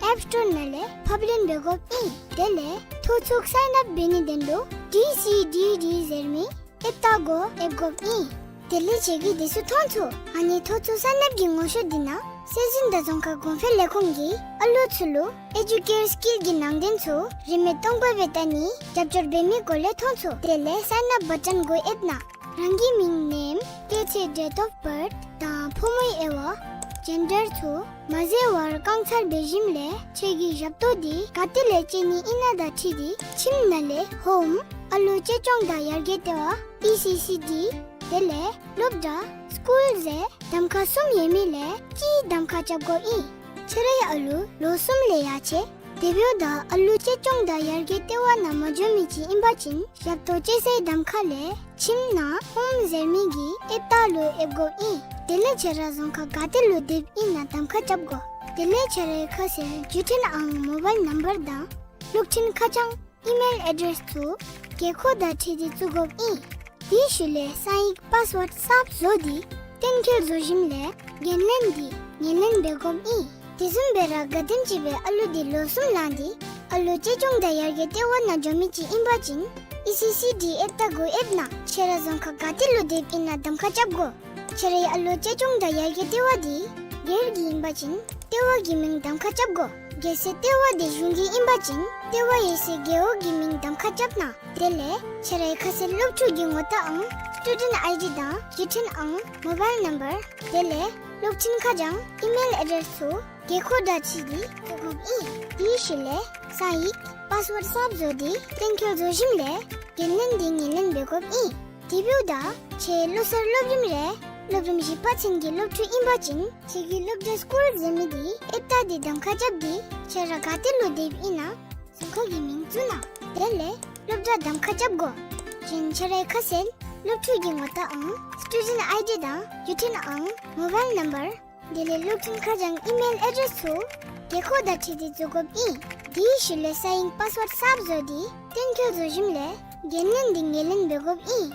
ཨེཔ་སི་ཊོར་ནང་ལས་ཕབ་ལེན་འབད་དགོཔ་ཨིན། དེ་ལས་ཐོ་ཚུགས་སའིན་ཨཔ་འབད་ནིའི་དོན་ལུ་ཌི་སི་ཌི་ཌི་ཟེར་མི་ཨེཔ་ལྟ་སྒོ་ཨེབ་དགོཔ་ཨིན། དེ་ལས་ཁྱེད་ཀྱིས་དེ་ཚུ་མཐོང་ཚུགས། ཨ་ནི་ཐོ་ཚུགས་སའིན་ཨཔ་ཀྱི་ངོ་ཤེས་འདི་ནང་སྲོལ་འཛིན་དང་རྫོང་ཁ་གོང་འཕེལ་ལས་ཁུངས་ཀྱིས་ཨ་ལུ་ཚུ་ལུ་ཨེ་ཌུ་ཀེར་སི་ཀིལ་གྱི་ནང་དོན་ཚུ་རིན་མེད་སྟོང་པ་སྦེ་བལྟ་ནི་རྒྱབ་སྐྱོར་འབད་མི་སྐོར་ལས་མཐོང་ཚུགས། དེ་ལས་སའིན་ཨཔ་བ་ཊོན་སྒོ་ཨེབ་ནང་རང་གི་མིང་ནེམ་སྐྱེས་ཚེས་ཌེཊ་ཨོཕ་བརཐ་དང་ཕོ་མོའི་དབྱེ་བ་ཇེན་ཌར་ཚུ་མ་འཛོལ་བར་བཀང་ཚར་འབད་ཞིནམ་ལས་ཁྱེད་ཀྱི་ཞབས་ཏོག་འདི་ག་ཏེ་ལས་སྤྱོད་ནི་ཨིན་ན་དང་འཁྲིལ་ཏེ་ཁྱིམ་ནང་ལས་ཧོམ་ཨ་ལུ་གཅེས་སྐྱོང་དང་ཡར་རྒྱས་ལྟེ་བ་ཨི་སི་སི་ཌི་དེ་ལས་སློབ་གྲྭ་སི་ཀུལ་ཟེར་གདམ་ཁ་གསུམ་ཡོད་མི་ལས་གཅིག་གདམ་ཁ་རྐྱབ་དགོཔ་ཨིན། ཁྱེད་རའི་ཨ་ལུ་ལོ་གསུམ་ལས་ཡར་ཆེ་དེ་འབདཝ་ད་ཨ་ལུ་གཅེས་སྐྱོང་དང་ཡར་རྒྱས་ལྟེ་བ་ནང་མ་འགྱོ་མི་ཅིག་ཨིན་པ་ཅིན་ཞབས་ཏོག་སྤྱོད་སའི་གདམ་ཁ་ལས་ཁྱིམ་ནང་ཧོམ་ཟེར་མི་གི་ཨེཔ་ལྟ་ལུ་ཨེབ་དགོཔ་ཨིན། དེ་ལས་ཁྱེད་ར་རྫོང་ཁ་ག་ཏེ་ལུ་སྡོདཔ་ཨིན་ན་གདམ་ཁ་རྐྱབ་དགོ། དེ་ལས་ཁྱེད་རའི་ཁ་གསལ་བརྒྱུད་འཕྲིན་ཨང་མོ་བཱའིལ་ནམ་བར་དང་གློག་འཕྲིན་ཁ་བྱང་ཨི་མེལ་ཨེ་ཌེསི་ཚུ་དགོས་མཁོ་དང་འཁྲིལ་ཏེ་བཙུགས་དགོཔ་ཨིན། དེའི་ཤུལ་ལས་གསང་ཡིག་པཱསི་ཝརཌ་གསརཔ་བཟོ་སྟེ་གཏན་འཁེལ་བཟོ་ཞིནམ་ལས་འགན་ལེན་འདི་ངོས་ལེན་འབད་དགོཔ་ཨིན། དེ་བཟུམ་སྦེ་ར་ག་དེམ་ཅིག་སྦེ་ཨ་ལུ་འདི་ལོ་གསུམ་ལང་སྟེ་ཨ་ལུ་གཅེས་སྐྱོང་དང་ཡར་རྒྱས་ལྟེ་བ་ནང་འགྱོ་མི་ཅིག་ཨིན་པ་ཅིན་ཨི་སི་སི་ཌི་ཨེཔ་ལྟ་སྒོ་ཨེབ་ནང་ཁྱེད་ར་རྫོང་ཁ་ག་ཏེ་ལུ་སྡོདཔ་ཨིན་ན་གདམ་ཁ་རྐྱབ་དགོ། ཁྱེད་རའི་ཨ་ལུ་གཅེས་སྐྱོང་དང་ཡར་རྒྱས་ལྟེ་བ་འདི་སྒེར་གྱི་ཨིན་པ་ཅིན་ལྟེ་བ་གི་མིང་གདམ་ཁ་རྐྱབ་དགོ། གལ་སྲིད་ལྟེ་བ་འདི་གཞུང་གི་ཨིན་པ་ཅིན་ལྟེ་བ་ཡོད་སའི་རྒེད་འོག་གི་མིང་གདམ་ཁ་རྐྱབ་གནང་། དེ་ལས་ཁྱེད་རའི་ཁ་གསལ་སློབ་ཕྲུག་གི་ངོ་རྟགས་ཨང་སི་ཊུ་ཌེནཊ་ཨའི་ཌི་དང་བརྒྱུད་འཕྲིན་ཨང་མོ་བཱའིལ་ནམ་བར་དེ་ལས་གློག་འཕྲིན་ཁ་བྱང་ཨི་མེལ་ཨེ་ཌེསི་ཚུ་དགོས་མཁོ་དང་འཁྲིལ་ཏེ་བཙུགས་དགོཔ་ཨིན། དེའི་ཤུལ་ལས་གསང་ཡིག་པཱསི་ཝརཌ་གསརཔ་བཟོ་སྟེ་གཏན་འཁེལ་བཟོ་ཞིནམ་ལས་འགན་ལེན་འདི་ངོས་ལེན་འབད་དགོཔ་ཨིན། དེ་འབདཝ་ད་ཁྱེད་ལོ་གསར་སློབ་རིམ་རེ་སློབ་རིམ་བཞི་པ་ཚུན་གྱི་སློབ་ཕྲུག་ཨིན་པ་ཅིན་ཁྱེད་ཀྱི་སློབ་གྲྭ་སི་ཀུལ་ཟེར་མི་འདི་ཨེཔ་ལྟ་འདི་གདམ་ཁ་རྐྱབ་སྟེ་ཁྱེད་ར་ག་ཏེ་ལུ་སྡོདཔ་ཨིན་ན་རྫོང་ཁ་གི་མིང་བཙུགས་གནང་། དེ་ལས་སློབ་གྲྭ་གདམ་ཁ་རྐྱབ་དགོ། གཞན་ཁྱེད་རའི་ཁ་གསལ་སློབ་ཕྲུག་གི་ངོ་རྟགས་ཨང་། སི་ཊུ་ཌེནཊ་ཨའི་ཌི་དང་བརྒྱུད་འཕྲིན་ཨང་། མོ་བཱའིལ་ནམ་བར། དེ་ལས་སློབ་སྟོན་ཁ་བྱང་ཨི་མེལ་ཨེ་ཌི་རེསི་ཚུ་དགོས་མཁོ་དང་འཁྲིལ་ཏེ་བཟོ་དགོཔ་ཨིན། དེའི་ཤུལ་ལས་སའིན་པཱསི་ཝརཌ་གསརཔ་བཟོ་སྟེ་གཏན་འཁྱོལ་བཟོ་ཞིནམ་ལས་འགན་ལེན་འདི་ངོས་ལེན་འབད་དགོཔ་ཨིན།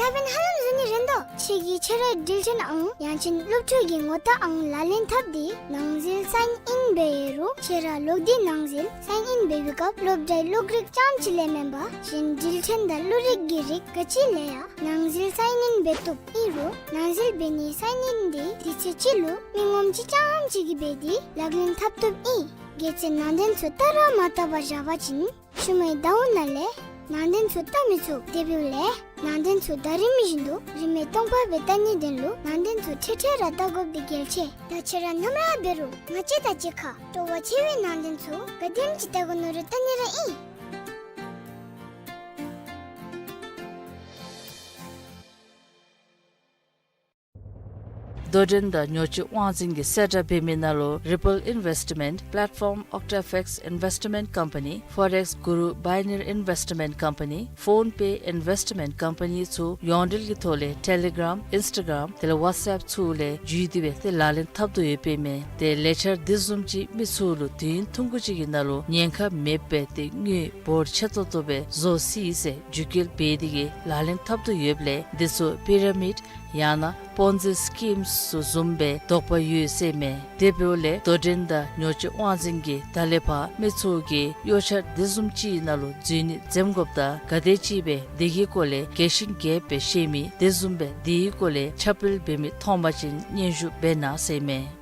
ད་འབདན་ཧ་ལམ་བཟོ་ནི་རན་དོ། ཁྱེད་ཀྱིས་ཁྱེད་རའི་འགྲུལ་འཕྲིན་ཨང་ཡང་ཅིན་སློབ་ཕྲུག་གི་ངོ་རྟགས་ཨང་ལག་ལེན་འཐབ་སྟེ་ནང་འཛུལ་སའིན་ཨིན་འབད་ཡོད་རུང་ཁྱེད་ར་ལོག་སྟེ་ནང་འཛུལ་སའིན་ཨིན་འབད་བའི་སྐབས་སློབ་གྲྭའི་གློག་རིག་རྐྱངམ་ཅིག་ལས་མེན་པར་གཞན་འགྲུལ་འཕྲིན་དང་གློག་རིག་གི་རིགས་ག་ཅི་ལས་ཡང་ནང་འཛུལ་སའིན་ཨིན་འབད་བཏུབ་ཨིན་རུང་ནང་འཛུལ་འབད་ནིའི་སའིན་ཨིན་འདི་དུས་ཚོད་ཅིག་ལུ་མི་ངོམ་གཅིག་རྐྱངམ་ཅིག་གིས་འབད་དེ་ལག་ལེན་འཐབ་བཏུབ་ཨིན། གལ་སྲིད་ནང་རྟེན་ཚུ་བལྟ་ར་མ་བལྟ་བར་བཞག་པ་ཅིན་ཤུལ་མའི་ཟླཝ་ནང་ལས་ནང་རྟེན་ཚུ་བལྟ་མི་ཚུགས། དེ་འབདཝ་ལས་ནང་རྟེན་ཚུ་ཟླ་རིམ་བཞིན་དུ་རིན་མེད་སྟོང་པ་སྦེ་བལྟ་ནིའི་དོན་ལུ་ནང་རྟེན་ཚུ་འཕྲལ་འཕྲལ་ར་བལྟ་དགོཔ་འདི་གལ་ཆེ། ད་ཁྱེད་ར་ནམ་ར་འབད་རུང་ང་བཅས་དང་གཅིག་ཁར་སྤྲོ་བ་ཆེ་བའི་ནང་རྟེན་ཚུ་ག་དེམ་ཅིག་བལྟ་དགོ་མནོ་རུང་བལྟ་ནི་ར་ཨིན། དོ་འགྲན་དང་ཉོ་སྤྱོད་དབང་འཛིན་གྱི་གསལ་བསྒྲགས་འབད་མི་ནང་ལུ་Ripple Investment, Platform Octafex Investment Company, Forex Guru Pioneer Investment Company, PhonePe Investment Company ཚུ་ཡོངས་འབྲེལ་གྱི་ཐོག་ལས་ཊེ་ལི་གརམ་ཨིནསི་ཊ་གརམ་དེ་ལས་ཝཊསི་ཨེཔ་ཚུ་ལས་བརྒྱུད་དེ་སྦེ་ཏེ་ལག་ལེན་འཐབ་དོ་ཡོདཔ་ཨིན་མས། ཏེ་ལས་འཆར་འདི་བཟུམ་ཅིག་མི་ཚུ་ལུ་དུས་ཡུན་ཐུང་ཀུ་ཅིག་གི་ནང་ལུ་ཉེན་ཁ་མེདཔ་སྦེ་ཏེ་དངུལ་འབོར་ཆེ་ཏོག་ཏོ་སྦེ་བཟོ་སྲིད་ཟེར་བརྒྱུད་སྐུལ་འབད་དེ་གིས་ལག་ལེན་འཐབ་དོ་ཡོདཔ་ལས་འདི་ཚུ་པི་ར་མིཌ་ཡང་ན་པོན་ཛི་སི་ཀིམ་ཚུ་བཟུམ་སྦེ་དོགས་པ་ཡོད་ཟེར་མས། དེ་འབདཝ་ལས་དོ་འགྲན་དང་ཉོ་སྤྱོད་དབང་འཛིན་གྱིས་ད་ལས་ཕར་མི་ཚུ་གིས་གཡོག་འཆར་འདི་བཟུམ་ཅིག་ནང་ལུ་འཛུལ་ནི་འཛེམ་དགོཔ་དང་ག་དེ་ཅིག་སྦེ་འདི་གི་སྐོར་ལས་རྒྱས་ཤིང་རྒྱསཔ་སྦེ་ཤེས་མི་དེ་བཟུམ་སྦེ་འདི་གི་སྐོར་ལས་ཁྱབ་སྤེལ་འབད་མི་མཐོང་པ་ཅིན་སྙན་ཞུ་འབད་གནང་ཟེར་མས།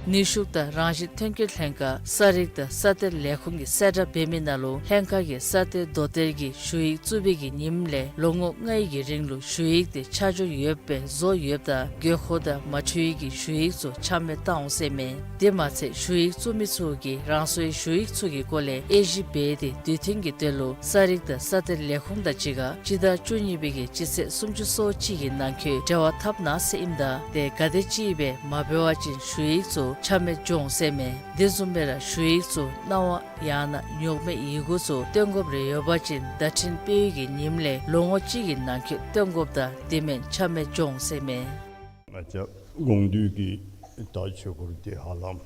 ནུས་ཤུགས་དང་རང་བཞིན་ཐོན་སྐྱེད་ལྷན་ཁག་ས་རིག་དང་ས་གཏེར་ལས་ཁུངས་ཀྱི་གསལ་བསྒྲགས་འབད་མི་ནང་ལུ་ལྷན་ཁག་གིས་ས་གཏེར་རྡོ་གཏེར་གྱི་ཞུ་ཡིག་བཙུགས་པའི་གི་ཉིནམ་ལས་ལོ་ངོ་ལྔའི་གི་རིང་ལུ་ཞུ་ཡིག་དེ་ཆ་འཇོག་ཡོདཔ་སྦེ་བཟོ་ཡོདཔ་ད་དགོས་མཁོ་དང་མ་འཁྲིལ་བའི་གི་ཞུ་ཡིག་ཚུ་ཆ་མེད་བཏང་འོང་ཟེར་མས། དེ་མ་ཚད་ཞུ་ཡིག་བཙུགས་མི་ཚུ་གིས་རང་སོའི་ཞུ་ཡིག་ཚུ་གི་སྐོར་ལས་དབྱེ་ཞིབ་འབད་དེ་དུས་མཐུན་གྱི་དོན་ལུ་ས་རིག་དང་ས་གཏེར་ལས་ཁུངས་དང་གཅིག་ཁར་སྤྱི་ཟླ་བཅུ་གཉིས་པའི་གི་སྤྱི་ཚེས་སུམ་ཅུ་སོ་གཅིག་གི་ནང་འཁོད་འབྲེལ་བ་འཐབ་གནང་ཟེར་ཨིནམ་ད་ཏེ་ག་དེ་ཅིག་སྦེ་མ་འབད་བ་ཅིན་ཞུ་ཡིག་ཚུ་ཆ་མེད་འགྱོ་འོང་ཟེར་མས། དེ་བཟུམ་སྦེ་ར་ཞུ་ཡིག་ཚུ་གནང་བ་ཡང་ན་ཉོག་མེད་ཡི་གུ་ཚུ་སྟོན་དགོཔ་རེ་ཡོད་པ་ཅིན་བརྡ་འཕྲིན་སྤེལ་བའི་གི་ཉིནམ་ལས་ལོ་ངོ་གཅིག་གི་ནང་འཁོད་སྟོན་དགོཔ་དང་དེ་མེན་ཆ་མེད་འགྱོ་འོང་ཟེར་མས། ང་བཅས་དགོངས་འདུས་ཀྱི་ད་ཆོས་སྐོར་འདི་ཧ་ལམ་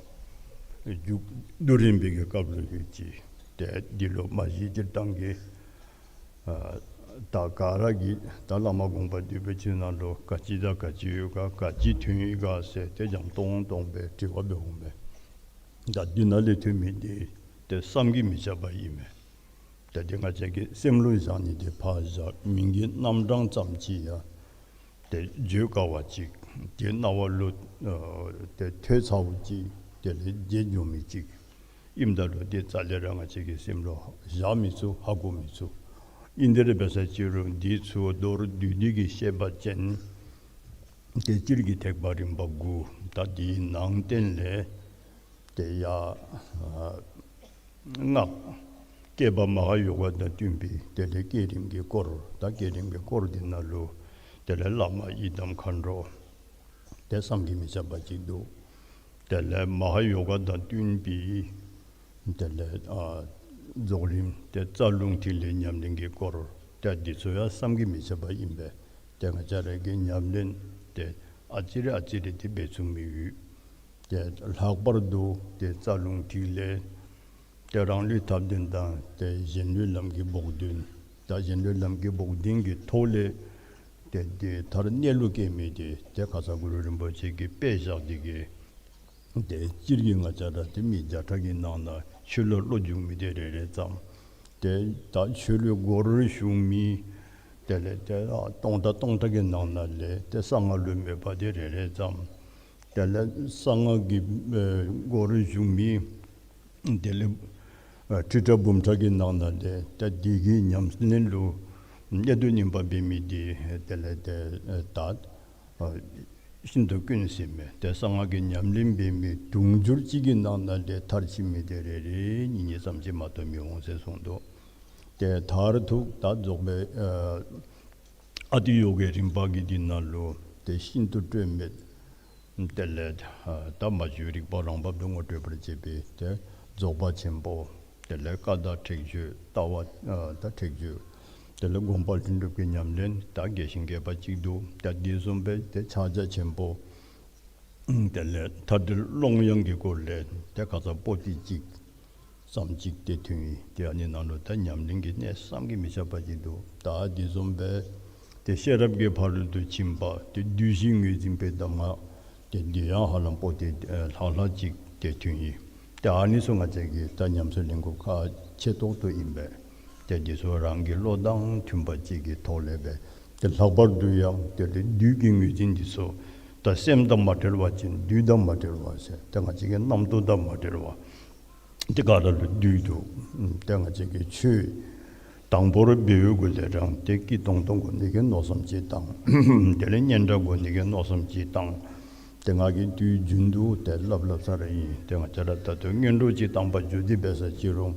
མཇུག་བསྡུ་རན་པའི་གི་སྐབས་ལུ་ཡོད་ཅི། ཏེ་འདི་ལུ་མ་གཞི་སྤྱིར་བཏང་གི་ཨ་ད་ག་ར་གིས་ད་བླ་མ་དགོངས་པ་འདུས་པའི་ཆོས་ནང་ལུ་ག་ཅི་དང་ག་ཅི་ཡོད་ག་ག་ཅི་ཐོན་ཡི་ག་ཟེར་ཏེ་འཇམ་ཏོང་ཏོ་སྦེ་དྲི་བ་འབད་འོང་མས། ད་འདི་ནང་ལས་ཐོན་མི་འདི་ཏེ་བསམ་གྱིས་མི་ཁྱབ་པ་ཨིན་མས། ད་འདི་ང་བཅས་ཀྱི་སེམས་ལུ་བཞག་ནི་འདི་ཕར་བཞག་མིང་གི་རྣམ་གྲངས་ཙམ་ཅིག་ཡང་ཏེ་བརྗོད་དཀའ་བ་ཅིག་ཏེ་རྣ་བ་ལུ་ཨ་ཏེ་ཐོས་ཚརཝ་ཅིག་དེ་ལས་བརྗེད་འགྱོ་མི་ཅིག་ཨིནམ་ད་ལུ་ཏེ་རྩ་ལས་ར་ང་བཅས་ཀྱི་སེམས་ལུ་བཞག་མི་ཚུགས། ཧ་གོ་མི་ཚུགས། ཨིན་དེ་ར་འབད་ས་ཅིག་རུང་འདི་ཚུ་མདོར་བསྡུས་ཏེ་གིས་བཤད་པ་ཅིན་ཏེ་སྤྱིར་གྱི་ཐེག་པ་རིམ་པ་དགུ། ད་འདིའི་ནང་བསྟན་ལས་ཏེ་ཡ་ཨ་སྔགས་བསྐྱེད་པ་མ་ཧཱ་ཡོ་ག་དང་བསྟུན་པའི་དེ་ལས་བསྐྱེད་རིམ་གྱི་སྐོར། ད་བསྐྱེད་རིམ་གྱི་སྐོར་འདི་ནང་ལུ་དེ་ལས་བླ་མ་ཡི་དམ་མཁའ་འགྲོ་ཏེ་བསམ་གྱིས་མི་ཁྱབ་པ་ཅིག་འདུག། དེ་ལས་མ་ཧཱ་ཡོ་ག་དང་བསྟུན་པའི་དེ་ལས་ཨ་རྫོགས་རིམ་ཏེ་རྩ་རླུང་ཐིག་ལེ་ཉམས་ལེན་གྱི་སྐོར། ཏེ་འདི་ཚུ་ཡང་བསམ་གྱིས་མི་ཁྱབ་པ་ཨིན་པས། ཏེ་ང་བཅས་ར་གིས་ཉམས་ལེན་ཏེ་ཨ་ཙི་རེ་ཨ་ཙི་རེ་ཏེ་འབད་ཚུགས་མི་ཡོད། ཏེ་ལྷག་པར་དུ་ཏེ་རྩ་རླུང་ཐིག་ལེ་ཏེ་རང་ལུས་ཐབས་ལྡན་དང་ཏེ་གཞན་ལུས་ལམ་གྱི་བོགས་འདོན། ད་གཞན་ལུས་ལམ་གྱི་བོགས་འདོན་གྱི་ཐོག་ལས་ཏེ་འདི་མཐར་གནས་ལུགས་སྐྱེ་མི་འདི་ཏེ་ཁ་ཙ་གུ་རུ་རིན་པོ་ཆེ་གིས་དཔེ་བཞག་སྟེ་གིས་ཏེ་སྤྱིར་གྱིས་ང་བཅས་ར་ཏེ་མི་བརྒྱ་ཕྲག་གི་ནང་ན་ཆོས་ལུ་བློ་འཇུག་མི་འདི་རེ་རེ་ཙམ། ཏེ་ད་ཆོས་ལུ་སྒོ་རུ་ཞུགས་མི་དེ་ལས་ཏེ་ཨ་སྟོང་ཕྲག་སྟོང་ཕྲག་གི་ནང་ན་ལས་ཏེ་གསང་སྔགས་ལུ་མོས་པ་འདི་རེ་རེ་ཙམ། དེ་ལས་གསང་སྔགས་ཀྱི་ཨེ་སྒོ་རུ་ཞུགས་མི་དེ་ལས་ཨེ་ཁྲི་ཕྲག་འབུམ་ཕྲག་གི་ནང་ན་ལས་ཏེ་འདི་གི་ཉམས་ལེན་ལུ་གནད་དུ་བསྣུན་པ་འབད་མི་འདི་དེ་ལས་ཏེ་ཨེ་ད་ཨ་ཤིན་ཏུ་དཀོན་ཟེར་མས། ཏེ་གསང་སྔགས་ཀྱི་ཉམས་ལེན་འབད་མི་དུང་ཕྱུར་གཅིག་གི་ནང་ན་ལས་མཐར་ཕྱིན་མི་དེ་རེ་རེ་གཉིས་གཉིས་ཙམ་ཅིག་མ་གཏོགས་མི་འོང་ཟེར་གསུངས་འདུག། ཏེ་མཐར་ཐུག་ད་རྫོགས་པའི་ཨ་ཨ་ཏི་ཡོ་གའི་རིམ་པ་གི་འདི་ནང་ལུ་ཏེ་ཤིན་ཏུ་སྤྲོས་མེད། དེ་ལས་ཨ་ད་མ་བཅོས་རིག་པ་རང་བབས་སུ་ངོ་སྤྲོད་པར་བྱེད་པའི་ཏེ་རྫོགས་པ་ཆེན་པོ། དེ་ལས་བཀའ་དང་ཁྲེགས་ཆོད་ལྟ་བ་ཨ་དང་ཁྲེགས་ཆོད། དེ་ལས་སྒོམ་པ་ལྷུན་གྲུབ་ཀྱི་ཉམས་ལེན་ད་རྒྱས་ཤིང་རྒྱས་པ་ཅིག་འདུག། ད་དེ་བཟུམ་སྦེ་ཏེ་ཕྱག་རྒྱ་ཆེན་པོ་དེ་ལས་མཐའ་བྲལ་ཀློང་ཡངས་ཀྱི་སྐོར་ལས་ཏེ་ཁ་ཙ་པོ་ཏི་གཅིག་ཙམ་ཅིག་ཏེ་ཐོན་ཡི། ཏེ་ཨ་ནི་ནང་ལུ་ད་ཉམས་ལེན་གྱི་གནད་བསམ་གྱིས་མི་ཁྱབ་པ་ཅིག་འདུག། ད་དེ་བཟུམ་སྦེ་ཏེ་ཤེས་རབ་ཀྱི་ཕ་རོལ་ཏུ་ཕྱིན་པ་ཏེ་བདུད་བཞི་ངོས་འཛིན་པའི་གདམས་ངག་ཏེ་དེ་ཡང་ཧ་ལམ་པོ་ཏི་ཨེ་ལྷག་ལྷག་ཅིག་ཏེ་ཐོན་ཡི། ཏེ་ཨ་ནི་ཚུ་ང་བཅས་ཀྱིས་ད་ཉམས་སུ་ལེན་དགོཔ་ཁག་ཆེ་ཏོག་ཏོ་ཨིན་པས། ཏེ་འདི་ཚུ་རང་གི་བློ་དང་མཐུན་པ་ཅིག་གི་ཐོག་ལས་སྦེ་ཏེ་ལྷག་པར་དུ་ཡང་ཏེ་བདུད་ཀྱི་ངོས་འཛིན་འདི་ཚུ་ད་སེམས་དང་མ་བྲལ་བ་ཅིན་བདུད་དང་མ་བྲལ་བ་ཟེར་ཏེ་ང་བཅས་ཀྱི་རྣམ་རྟོག་དང་མ་བྲལ་བ། ཏེ་ག་ར་ལུ་བདུད་འདུག། ཏེ་ང་བཅས་ཀྱིས་ཆོས་དང་པོར་འབད་བའི་གུ་ལས་ར་ཏེ་སྐྱིད་ཏོང་ཏོ་དགོ་ནི་གི་མནོ་བསམ་ཅིག་བཏང་། དེ་ལས་སྙན་གྲགས་དགོ་ནི་གི་མནོ་བསམ་ཅིག་བཏང་། ཏེ་ང་གིས་དུས་རྒྱུན་དུ་ཏེ་སླབ་སླབ་ས་ར་ཨིན། ཏེ་ང་བཅས་ར་ད་ལྟོ་སྔོན་འགྲོ་ཅིག་བཏང་པར་འགྱོ་སྟེ་འབད་ས་ཅི་རུང་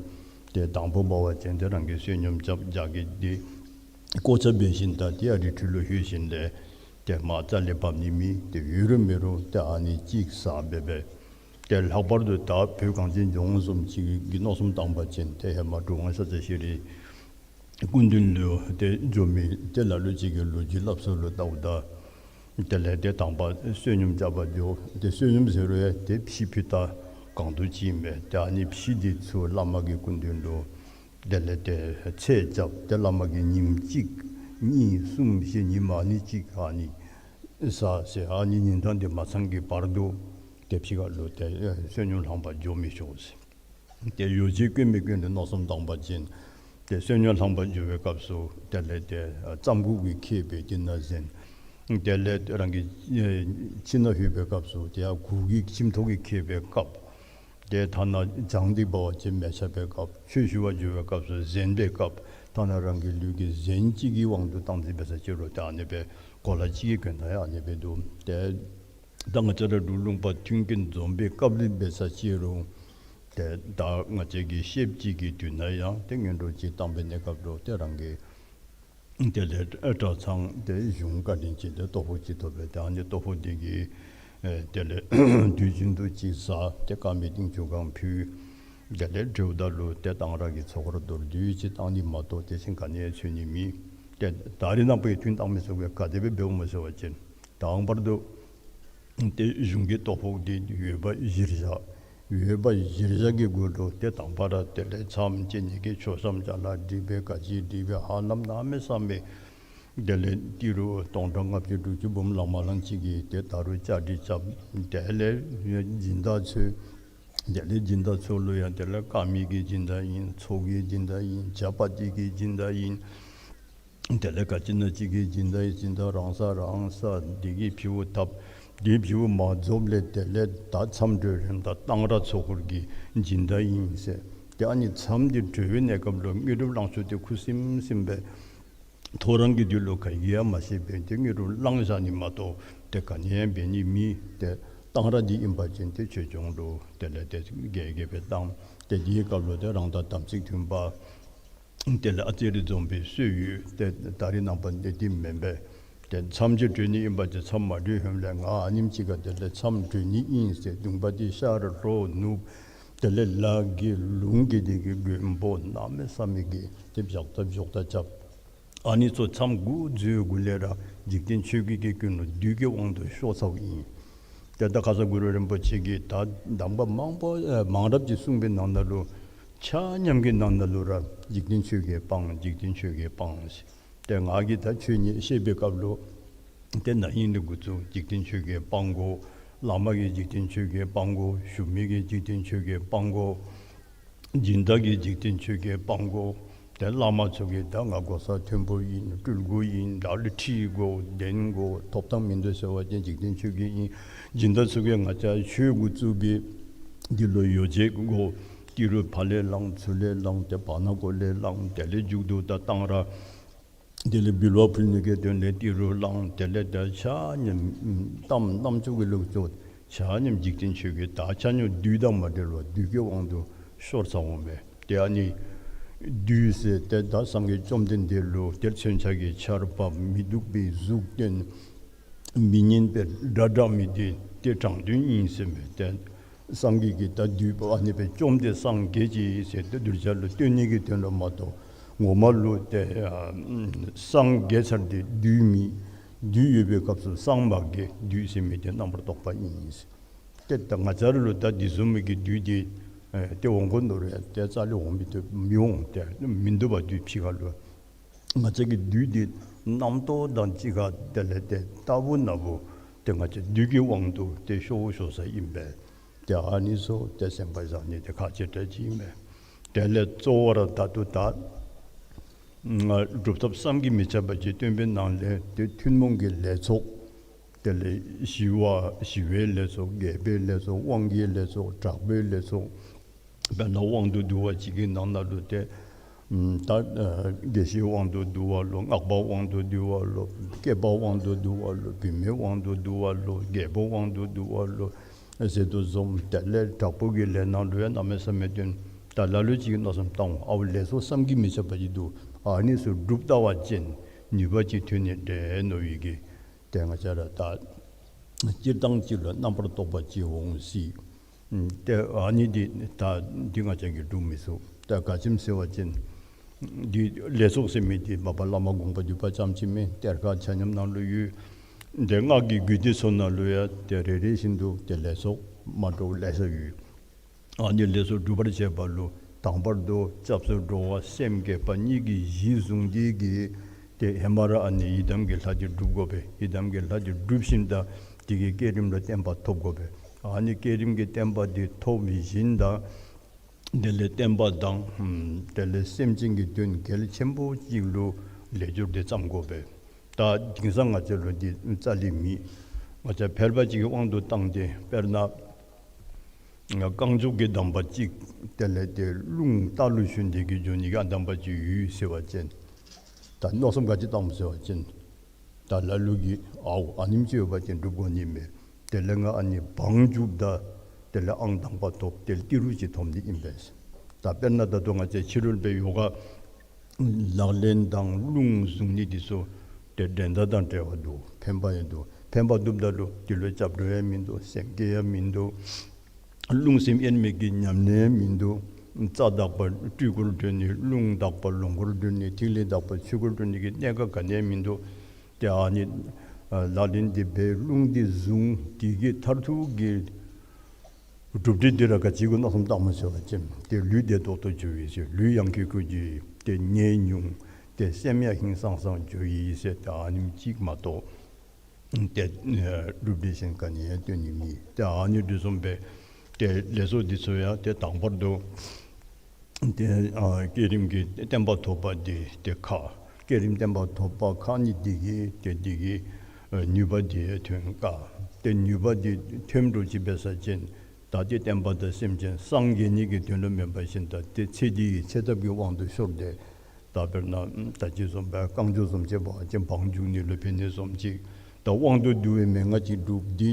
ཏེ་དང་པོ་འབད་བ་ཅིན་ཏེ་རང་གིས་བསོད་སྙོམས་རྐྱབ་རྒྱགས་ཀྱི་ཏེ་གོ་ཆ་འབད་ཞིནམ་ད་ཏེ་ཨ་རི་ཁྲོད་ལུ་ལྷོད་ཞིནམ་ལས་ཏེ་མར་རྩ་ལས་བབས་ནི་མེད། ཏེ་ཡོད་རུང་མེད་རུང་ཏེ་ཨ་ནི་ཅིག་ཟ་འབད་འབད། ཏེ་ལྷག་པར་དུ་ད་བོད་གངས་ཅན་ལྗོངས་བཟུམ་ཅིག་གི་མནོ་བསམ་བཏང་པ་ཅིན་ཏེ་ཧེ་མ་གྲུབ་དབང་ཤཱཀྱ་ཤྲཱི་སྐུ་མདུན་ལུ་ཏེ་འགྱོ་མི་ཏེ་ལ་ལུ་ཅིག་གིས་ལོ་རྒྱུས་སླབ་སྲོལ་ལུ་བལྟཝ་ད་དེ་ལས་ཏེ་དང་པ་བསོད་སྙོམས་རྐྱབ་པར་འགྱོ། ཏེ་བསོད་སྙོམས་ཟེར་རུང་ཡང་ཏེ་ཕྱེ་ཕུད་ད་གང་དུ་ཅིག་ཨིན་པས། ཏེ་ཨ་ནི་ཕྱེ་འདི་ཚུ་བླ་མ་གི་སྐུ་མདུན་ལུ་དེ་ལས་ཏེ་ཚེས་རྐྱབ། ཏེ་བླ་མ་གིས་ཉིནམ་གཅིག་གཉིས་གསུམ་བཞི་ཉིནམ་ཨ་ནི་ཅིག་ཨ་ནི་ཟ་ཟེར་ཨ་ནི་ཉིན་གྲངས་འདི་མ་ཚང་གི་བར་དུ་ཏེ་ཕྱི་ཁ་ལུ་ཏེ་ཨེ་བསོད་སྙོམས་ལྷང་པར་འགྱོ་མི་ཆོག་ཟེར། ཏེ་ཡོ་བྱད་གོན་མི་གོན་ལུ་མནོ་བསམ་བཏང་པ་ཅིན་ཏེ་བསོད་སྙོམས་ལྷང་པར་འགྱོ་བའི་སྐབས་སུ་དེ་ལས་ཏེ་རྩམ་ཁུག་གིས་ཁེབས་པའི་དེ་ནང་གཟན། དེ་ལས་རང་གི་ཨེ་ཁྱིམ་ནང་ལྷོད་པའི་སྐབས་སུ་ཏེ་ཡར་གུར་གྱིས་ཁྱིམ་ཐོག་གིས་ཁེབས་པའི་ཁབ། ཏེ་ཐ་ན་བྱང་སྟེ་འབད་བ་ཅིན་མལ་ཆ་འབད་སྐབས། ཆོས་ཞུ་བར་འགྱོ་བའི་སྐབས་སུ་གཟན་འབད་སྐབས། ཐ་ན་རང་གི་ལུས་ཀྱི་གཟན་ཅིག་གི་དབང་དུ་བཏང་སྟེ་འབད་ས་ཅི་རུང་ཏེ་ཨ་ནི་སྦེ་གོ་ལ་གཅིག་གི་གྱོན་ཐངས་ཡང་ཨ་ནི་སྦེ་འདུག། ཏེ་ད་ང་བཅས་ར་འབྲུག་ལུང་པ་མཐུན་རྐྱེན་འཛོམས་པའི་སྐབས་ལུ་འབད་ས་ཅི་རུང་ཏེ་ད་ང་བཅས་ཀྱི་ཤེསཔ་ཅིག་གི་དུས་ན་ཡང་ཏེ་སྔོན་འགྲོ་ཅིག་བཏང་པའི་གནས་སྐབས་ལུ་ཏེ་རང་གི་དེ་ལས་གྲྭ་ཚང་ཏེ་གཞུང་བཀའ་དྲིན་ཅན་ཏེ་ལྟོ་ཕོགས་ཅིག་ཐོབ་པས། ཏེ་ཨ་ནི་ལྟོ་ཕོགས་འདི་གིས་ཨེ་དེ་ལས་དུས་རྒྱུན་དུ་ཅིག་ཟ། ཏེ་དཀར་མེ་ཏིང་ཆུ་གང་ཕུལ། དེ་ལས་འགྱོཝ་ད་ལུ་ཏེ་གཏང་རག་གི་ཚོགས་འཁོར་མདོར་བསྡུས་ཅིག་བཏང་ནི་མ་གཏོགས་དེ་བཞིན་ག་ནི་ཡང་འཚོལ་ནི་མེད། ཏེ་ད་རེས་ནངས་པ་ཡང་ཐུན་བཏང་མི་ཚུ་གིས་ག་དེ་སྦེ་འབདཝ་སྨོ་ཟེར་བ་ཅིན་དང་པར་དུ་ཏེ་གཞུང་གི་ལྟོ་ཕོགས་འདི་ཡོད་པ་གཞིར་བཞག། ཡོད་པ་གཞིར་བཞག་གི་གུ་ལུ་ཏེ་དང་པ་ར་དེ་ལས་མཚམས་བཅད་ནི་གི་མཆོད་བཤམ་ཅ་ལ་སྒྲིག་པའི་ག་ཅི་སྒྲིག་པའི་ཧ་ལམ་གནམ་མེད་ས་མེད། དེ་ལས་ཏི་རུ་སྟོང་ཕྲག་ལྔ་བཅུ་དྲུག་ཅུ་འབུམ་ལང་མ་ལང་ཅིག་གིས་ཏེ་ད་རུང་བཅའ་སྒྲིག་རྐྱབ། དེ་ལས་སྦྱིན་བདག་འཚོལ། དེ་ལས་སྦྱིན་བདག་འཚོལ་ལུ་ཡང་དེ་ལས་དཀར་མེ་གི་སྦྱིན་བདག་ཨིན། ཚོགས་ཀྱི་སྦྱིན་བདག་ཨིན། ཇ་པ་ཏི་གི་སྦྱིན་བདག་ཨིན། དེ་ལས་ག་ཅི་ན་ཅིག་གི་སྦྱིན་བདག་ཨིན། སྦྱིན་བདག་རང་ས་རང་ས་འདི་གིས་ཕྱེཝ་བཏབ། འདི་ཕྱེཝ་མ་རྫོགསཔ་ལས་དེ་ལས་ད་མཚམས་གྲོལ་རན་ད་གཏང་རག་ཚོགས་འཁོར་གྱི་སྦྱིན་བདག་ཨིན་ཟེར། ཏེ་ཨ་ནི་མཚམས་འདི་གྲོལ་བའི་གནས་སྐབས་ལུ་དངོས་གྲུབ་བླང་ཆོག་འདི་ཁུ་སིམ་སིམ་སྦེ་ཐོ་རངས་ཀྱི་དུས་ལུ་ག་གིས་ཡང་མ་ཤེས་པར་ཏེ་དངོས་གྲུབ་བླང་བཞག་ནི་མ་གཏོགས་ཏེ་ག་ནི་ཡང་འབད་ནི་མེད། ཏེ་གཏང་རག་འདི་ཨིན་པ་ཅིན་ཏེ་ཆོས་སྐྱོང་ལུ་དེ་ལས་ཏེ་རྒྱས་རྒྱས་སྦེ་བཏང་། ཏེ་འདི་གི་སྐབས་ལུ་ཏེ་རང་དང་དམ་ཚིག་མཐུན་པ། དེ་ལས་ཨ་ཙི་རེ་འཛོམས་པའི་སྲོལ་ཡོད། ཏེ་ད་རེས་ནངས་པ་འདི་འདི་མེན་པས། ཏེ་མཚམས་ཅིག་གྲོལ་ནི་ཨིན་པ་ཅིན་མཚམས་མ་གྲོལ་ཧེ་མ་ལས་ང་ཨ་ནེམ་ཅིག་ཁར་དེ་ལས་མཚམས་གྲོལ་ནི་ཨིན་ཟེར་གདོང་པ་འདི་ཤར་ལྷོ་ནུབ་དེ་ལས་ལ་གི་ལུང་གི་འདི་གི་མགོན་པོ་གནམ་མེད་ས་མེད་ཀྱི་ཏེ་བཞག་ད་བཞག་ད་རྐྱབ། ཨ་ནི་ཚུ་མཚམས་འགོ་བཙུགས་གུ་ལས་ར་འཇིག་རྟེན་ཆོས་བརྒྱད་ཀྱི་ཀུན་སློང་བདུད་ཀྱི་དབང་དུ་ཤོར་ཚརཝ་ཨིན། ཏེ་ད་ཁ་ཙ་གུ་རུ་རིན་པོ་ཆེ་གིས་ད་གདམས་པ་མང་པོ་ཨེ་མང་རབས་ཅིག་གསུངས་པའི་ནང་ན་ལུ་ཆ་མཉམ་གྱི་ནང་ན་ལུ་ར་འཇིག་རྟེན་ཆོས་བརྒྱད་སྤང་། འཇིག་རྟེན་ཆོས་བརྒྱད་སྤང་ཟེར། ཏེ་ང་གིས་ད་ཆོས་ཉིད་བཤད་པའི་སྐབས་ལུ་ཏེ་ན་ཧིང་ལས་འགོ་བཙུགས་འཇིག་རྟེན་ཆོས་བརྒྱད་སྤང་དགོ། བླ་མ་གིས་འཇིག་རྟེན་ཆོས་བརྒྱད་སྤང་དགོ། ཞུ་མི་གིས་འཇིག་རྟེན་ཆོས་བརྒྱད་སྤང་དགོ། སྦྱིན་བདག་གིས་འཇིག་རྟེན་ཆོས་བརྒྱད་སྤང་དགོ། ཏེ་བླ་མ་ཚུ་གིས་ད་ང་གོ་ས་མཐོན་པོ་ཨིན། སྤྲུལ་སྐུ་ཨིན། བདག་ལུ་ཁྲི་དགོ་གདན་དགོ་ཐོབ་ཐང་མིན་འདུག་ཟེར་བ་ཅིན་འཇིག་རྟེན་ཆོས་བརྒྱད་ཨིན། སྦྱིན་བདག་ཚུ་གིས་ང་བཅས་ཆོས་འགོ་བཙུགས་པའི་འདི་ལུ་ཡོ་བྱད་དགོ། ཏི་རུ་ཕར་ལས་བླང་ཚུར་ལས་བླང་ཏེ་བར་ན་གོ་ལས་བླང་དེ་ལས་མཇུག་ཏུ་ད་གཏང་རག་དེ་ལས་འབུལ་བ་ཕུལ་ནི་གི་དོན་ལས་ཏི་རུ་བླང་། དེ་ལས་ད་ཆ་མཉམ་གཏམ་རྣམ་ཅོ་གི་ལོག་ཅོག་ཆ་མཉམ་འཇིག་རྟེན་ཆོས་བརྒྱད་ད་ཆ་མཉམ་བདུད་དང་མ་བྲལ་བར་བདུད་ཀྱི་དབང་དུ་ཤོར་ཚར་འོང་མས། ཏེ་ཨ་ནི་བདུད་ཟེར་ཏེ་ད་སངས་རྒྱས་བཅོམ་ལྡན་འདས་ལུ་ཏེ་མཚོན་ཆ་གི་ཆརཔ་མི་སྡུག་པའི་གཟུགས་སྟོན། མི་སྙན་པའི་སྒྲ་བསྒྲགས་མི་འདི་ཏེ་དྲང་དོན་ཨིན་ཟེར་མས། ཏེ་ སངས་རྒྱས་ཀྱི་ད་བདུད་པོ་ཨ་ནི་སྦེ་བཅོམ་སྟེ་སངས་རྒྱས་ཅི་ཟེར་ཏེ་གདུལ་བྱ་ལུ་སྟོན་ནི་གི་དོན་ལུ་མ་གཏོགས་ངོ་མ་ལུ་ཏེ་ཨ་སངས་རྒྱས་ཚར་ཏེ་བདུད་མི་བདུད་ཡོད་པའི་སྐབས་སུ་སངས་མ་རྒྱས། བདུད་ཟེར་མི་དེ་རྣམ་པར་རྟོག་པ་ཨིན། ཏེ་ད་ང་བཅས་ར་ལུ་ད་འདི་བཟུམ་མའི་གི་བདུད་འདི་ཨེ་ཏེ་འོང་དགོ་མནོ་རུང་ཏེ་རྩ་ལས་འོང་མི་ཐུབ་མི་འོང་། ཏེ་མི་འདུག་པ་བདུད་ཕྱི་ཁ་ལུ། ང་བཅས་ཀྱི་བདུད་འདི་རྣམ་རྟོག་དང་གཅིག་ཁར་དེ་ལས་ཏེ་ལྟ་བུ་ན་བུ་ཏེ་ང་བཅས་བདུད་ཀྱི་དབང་དུ་ཏེ་ཤོར་ཤོར་ས་ཨིན་པས། ཏེ་ཨ་ནི་ཚུ་ཏེ་སེམས་ཁར་བཞག་ནི་དེ་ཁག་ཆེ་དྲགས་ཅིག་ཨིན་པས། དེ་ལས་གཙོ་བོ་ར་ད་ལྟོ་ད་ང་སྒྲུབ་ཐབས་བསམ་གྱིས་མི་ཁྱབ་པ་ཅིག་སྟོན་པའི་ནང་ལས་ཏེ་ཐུན་མོང་གི་ལས་ཚོགས། དེ་ལས་ཞི་བ་ཞི་བའི་ལས་ཚོགས། རྒྱས་པའི་ལས་ཚོགས། དབང་གི་ལས་ཚོགས། དྲག་པོའི་ལས་ཚོགས། དཔེར་ན་དབང་དུ་བསྡུ་བ་ཅིག་གི་ནང་ན་ལུ་ཏེ་ད་ཨ་དགེ་བཤེས་དབང་དུ་བསྡུ་བ་ལོ། སྔགས་པ་དབང་དུ་བསྡུ་བ་ལོ། སྐྱེས་པ་དབང་དུ་བསྡུ་བ་ལོ། བུད་མེད་དབང་དུ་བསྡུ་བ་ལོ། རྒྱལ་པོ་དབང་དུ་བསྡུ་བ་ལོ་ཟེར་དོ་བཟུམ། དེ་ལས་དྲག་པོ་གི་ལས་ནང་ལུ་ཡང་གནམ་མེད་ས་མེད་སྟོན། ད་ལ་ལུ་ཅིག་མནོ་བསམ་བཏང་འོང་། ཨའུ་ལས་ཚོགས་བསམ་གྱིས་མི་ཁྱབ་པ་ཅིག་འདུག། ཨ་ནི་ཚུ་སྒྲུབ་ད་བ་ཅིན་ནུས་པ་ཅིག་ཐོན་ནི་འདྲས་མནོ་བའི་གི་ཏེ་ང་བཅས་ར་ད་སྤྱིར་བཏང་ཅིག་ལུ་རྣམ་པར་རྟོག་པ་ཅིག་འོང་སྲིད། ཏེ་ཨ་ནི་འདི་ད་འདི་ང་བཅས་ཀྱིས་སྒྲུབ་མི་ཚུགས། ད་ག་ཅི་སྨོ་ཟེར་བ་ཅིན་འདི་ལས་ཚོགས་ཟེར་མི་འདི་མ་པ་བླ་མ་དགོངས་པ་འདུས་པ་ཙམ་ཅིག་མེན། གཏེར་ཁ་ཆ་མཉམ་ནང་ལུ་ཡོད། ཏེ་སྔགས་ཀྱི་རྒྱུད་སྡེ་ཚུ་ནང་ལུ་ཡང་ཏེ་རེ་རེ་བཞིན་དུ་ཏེ་ལས་ཚོགས་མ་འདྲཝ་ལེ་ཤ་ཡོད། ཨ་ནི་ལས་ཚོགས་སྒྲུབ་པར་བྱེད་པ་ལུ་དང་པར་དུ་སྐྱབས་སུ་འགྲོ་བ་སེམས་བསྐྱེད་པ་གཉིས་ཀྱི་གཞི་བཟུང་སྟེ་གི་ཏེ་ཧེ་མ་ར་ཨ་ནི་ཡི་དམ་གྱི་ལྷ་འདི་སྒྲུབ་དགོ་པས། ཡི་དམ་གྱི་ལྷ་འདི་སྒྲུབ་ཞིནམ་ད་དེ་གི་བསྐྱེད་རིམ་ལུ་བརྟན་པ་ཐོབ་དགོ་པས། ཨ་ནི་བསྐྱེད་རིམ་གྱི་བརྟན་པ་འདི་ཐོབ་ཞིནམ་ད་དེ་ལས་བསྟན་པ་དང་དེ་ལས་སེམས་ཅན་གྱི་དོན་གལ་ཆེན་པོ་ཅིག་ལུ་ལས་སྦྱོར་འདི་བརྩམ་དགོ་པས། ད་དེང་སང་ང་བཅས་ལུ་འདི་རྩ་ལས་མེད། ང་བཅས་ཕལ་པ་ཅིག་གི་དབང་དུ་བཏང་སྟེ་དཔེར་ན་རྐང་མགྱོགས་ཀྱི་གདམས་པ་ཅིག་དེ་ལས་ཏེ་རླུང་རྟ་ལུ་ཞོན་ཏེ་གི་འགྱོ་ནི་གི་ཨ་གདམས་པ་ཅིག་ཡོད་ཟེར་བ་ཅིན་ད་མནོ་བསམ་ག་ཅི་བཏངམ་ཟེར་བ་ཅིན་ད་ལ་ལུ་གིས་ཨའུ་ཨ་ནེམ་ཅིག་ཡོད་པ་ཅིན་སྒྲུབ་དགོ་ནི་མས། དེ་ལས་ང་ཨ་ནི་བང་རྒྱུགཔ་ད་དེ་ལས་ཨང་དང་པ་ཐོབ། དེ་ལས་ཏི་རུ་ཅིག་ཐོབ་ནི་ཨིན་པས། ད་དཔེར་ན་ད་ལྟོ་ང་བཅས་ཕྱི་རོལ་པའི་ཡོ་ག་ལག་ལེན་དང་རླུང་བཟུང་ནི་འདི་ཚུ་ཏེ་འགྲན་ཟླ་དང་བྲལ་བ་འདུག། ཕན་པ་ཡང་འདུག། ཕན་པ་འདུགཔ་ད་ལུ་དེ་ལུ་སྐྱབས་འགྲོ་ཡང་མིན་འདུག། སེམས་བསྐྱེད་ཡང་མིན་འདུག། རླུང་སེམས་དབྱེར་མེད་ཀྱི་ཉམས་ལེན་ཡང་མིན་འདུག། རྩ་དག་པ་སྤྲུལ་སྐུར་གྲོལ་ནི། རླུང་དག་པ་ལོངས་སྐུར་གྲོལ་ནི། ཐིག་ལེ་དག་པ་ཆོས་སྐུར་གྲོལ་ནི་གི་གནད་འགག་ག་ནི་ཡང་མིན་འདུག། ཏེ་ཨ་ནི་ལག་ལེན་འདི་འབད་རླུང་འདི་བཟུང་དེ་གི་མཐར་ཐུག་གི་གྲུབ་འབྲས་འདི་ར་ག་ཅི་གུ་མནོ་བསམ་བཏངམ་ཟེར་བ་ཅིན་ཏེ་ལུས་བདེ་ཏོག་ཏོ་འགྱོ་བའི་ཚེ་ལུས་ཡང་ཁེ་ཁུ་འགྱོ། ཏེ་ནད་ཉུང་། ཏེ་སེམས་ཡང་ཧིང་སངས་སངས་འགྱོ་ཡི་ཟེར་ཏེ་ཨ་ནེམ་ཅིག་མ་གཏོགས་ཏེ་གྲུབ་འབྲས་གཞན་ག་ནི་ཡང་སྟོན་ནི་མེད། ཏེ་ཨ་ནི་འདི་བཟུམ་སྦེ་ཏེ་ལས་ཚོགས་འདི་ཚུ་ཡང་ཏེ་དང་པར་དུ་ཏེ་ཨ་བསྐྱེད་རིམ་གྱི་བརྟན་པ་ཐོབ་པ་འདི་ཏེ་ཁག། བསྐྱེད་རིམ་བརྟན་པ་ཐོབ་པ་ཁག་ནི་འདི་གིས་ཏེ་འདི་གིས་ཨ་ནུས་པ་འདི་ཐོན་དཀའ། ཏེ་ནུས་པ་འདི་ཐོན་འགྲོ་ཅི་འབད་ས་ཅིན་ད་ཏེ་བསྟན་པ་དང་སེམས་ཅན་སངས་རྒྱས་ནི་གི་དོན་ལུ་མེན་པར་ཞིནམ་ད་ཏེ་ཚེ་འདི་གི་ཚེ་ཐབས་ཀྱི་དབང་དུ་ཤོར་ཏེ་ད་དཔེར་ན་ད་ཅི་བཟུམ་སྦེ་རྐང་མགྱོགས་བཟུམ་ཅིག་འབད་བ་ཅིན་བང་རྒྱུག་ནི་ལུ་ཕན་ནི་བཟུམ་ཅིག། ད་དབང་དུ་བསྡུ་བའི་མན་ངག་ཅིག་སྒྲུབ་སྟེ་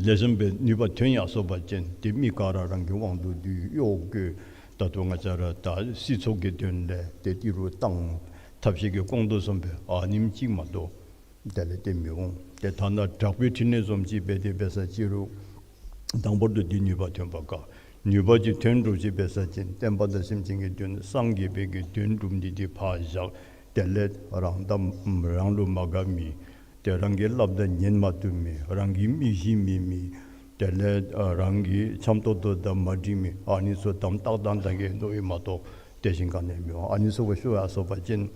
ལེགས་ཤོམ་སྦེ་ནུས་པ་ཐོན་ཡར་སོ་བ་ཅིན་ཏེ་མི་ག་ར་རང་གི་དབང་དུ་བསྡུ་གཡོག་བཀོལ། ད་ལྟོ་ང་བཅས་ར་ད་སྲིད་ཚོགས་ཀྱི་དོན་ལས་ཏེ་ཏི་རུ་བཏང་ཐབས་ཤེས་ཀྱིས་སྐོང་དོ་བཟུམ་སྦེ་ཨ་ནེམ་ཅིག་མ་གཏོགས་དེ་ལས་ཏེ་མི་འོང་། ཏེ་ཐ་ན་དྲག་པོའི་ཕྲིན་ལས་བཟུམ་ཅིག་འབད་དེ་འབད་ས་ཅི་རུང་དང་པོར་དུ་འདི་ནུས་པ་ཐོན་པ་དཀའ། ནུས་པ་ཅིག་ཐོན་འགྲོ་ཅི་འབད་ས་ཅིན་བསྟན་པ་དང་སེམས་ཅན་གྱི་དོན་སངས་རྒྱས་པའི་གི་དོན་སྒྲུབ་ནི་འདི་ཕར་བཞག། དེ་ལས་རང་དང་རང་ལུ་མ་དགའ་མི་ཏེ་རང་གི་སླབ་ད་ཉན་མ་བཏུབ་མི་རང་གི་མི་གཞི་མེད་མི་དེ་ལས་ཨ་རང་གི་འཆམ་ཏོག་ཏོ་དང་མ་འགྲིག་མི་ཨ་ནི་ཚུ་དམ་ཏག་ཏག་ཏག་གི་མནོ་བའི་མ་གཏོགས་དེ་བཞིན་ག་ནི་ཡང་མི་འོང་། ཨ་ནི་ཚུ་བ་ཤོར་ཡར་སོ་བ་ཅིན་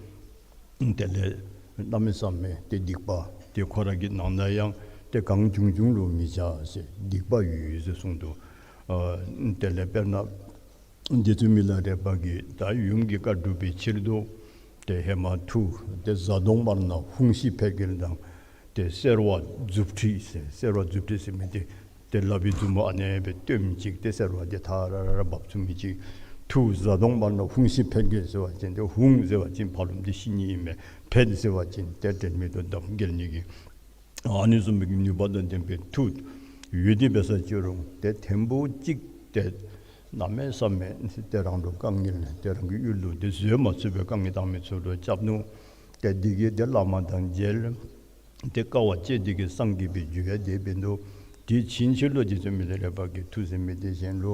དེ་ལས་གནམ་མེད་ས་མེད་ཏེ་སྡིག་པ་ཏེ་ཁོ་ར་གི་ནང་ན་ཡང་ཏེ་གང་བྱུང་བྱུང་ལུ་མི་བྱ་ཟེར་སྡིག་པ་ཡོད་ཡོད་ཟེར་གསུངས་འདུག། ཨ་དེ་ལས་དཔེར་ན་རྗེ་བཙུན་མི་ལ་རས་པ་གིས་ད་ཡུམ་གྱི་བཀའ་སྒྲུབ་པའི་ཕྱིར་དུ་ཏེ་ཧེ་མ་མཐུ་ཏེ་གཟའ་གདོང་དམར་ནག་ཧཱུྃ་ཤི་འཕེལ་རྒྱས་དང་ཏེ་སེར་བ་མཛུབ་ཁྲིད་ཟེར་སེར་བ་མཛུབ་ཁྲིད་ཟེར་མི་འདི་ཏེ་ལག་པའི་མཛུབ་མོ་ཨ་ནེ་སྦེ་སྟོནམ་ཅིག་ཏེ་སེར་བ་འདི་ཐ་ར་ར་ར་འབབ་ཚུགས་མི་ཅིག། མཐུ་གཟའ་གདོང་དམར་ནག་ཧཱུྃ་ཤི་འཕེལ་རྒྱས་ཟེར་བ་ཅིན་ཏེ་ཧཱུྃ་ཟེར་བ་ཅིན་ཕ་རོལ་ཏེ་ཤི་ནི་ཨིན་མས། འཕེལ་ཟེར་བ་ཅིན་ཏེ་འབྲལ་མེད་དུ་འདམ་འགེལ་ནི་གི་ཨ་ནི་བཟུམ་མའི་ནུས་པ་དང་ལྡན་པའི་མཐུ་ཡོད་དེ་འབད་ས་ཅི་རུང་ཏེ་ཐེངས་པོ་གཅིག་ཏེ་གནམ་མེད་ས་མེད་ཏེ་རང་ལུ་དཀའ་ངལ་ཏེ་རང་གི་ཡུལ་ལུ་ཏེ་བཟོད་མ་ཚུགས་པའི་དཀའ་ངལ་བཏང་མི་ཚུ་ལུ་རྐྱབ་ནུག། ཏེ་འདི་གིས་ཏེ་བླ་མ་དང་མཇལ། ཏེ་དཀའ་བ་སྤྱད་དེ་གིས་སངས་རྒྱས་པའི་རྒྱུ་ཡང་དེ་འབད་ནུག། དེ་ཕྱིན་ཆད་ལུ་རྗེ་བཙུན་མི་ལ་རས་པ་གིས་མཐུ་ཟེར་མི་དེ་གཞན་ལུ་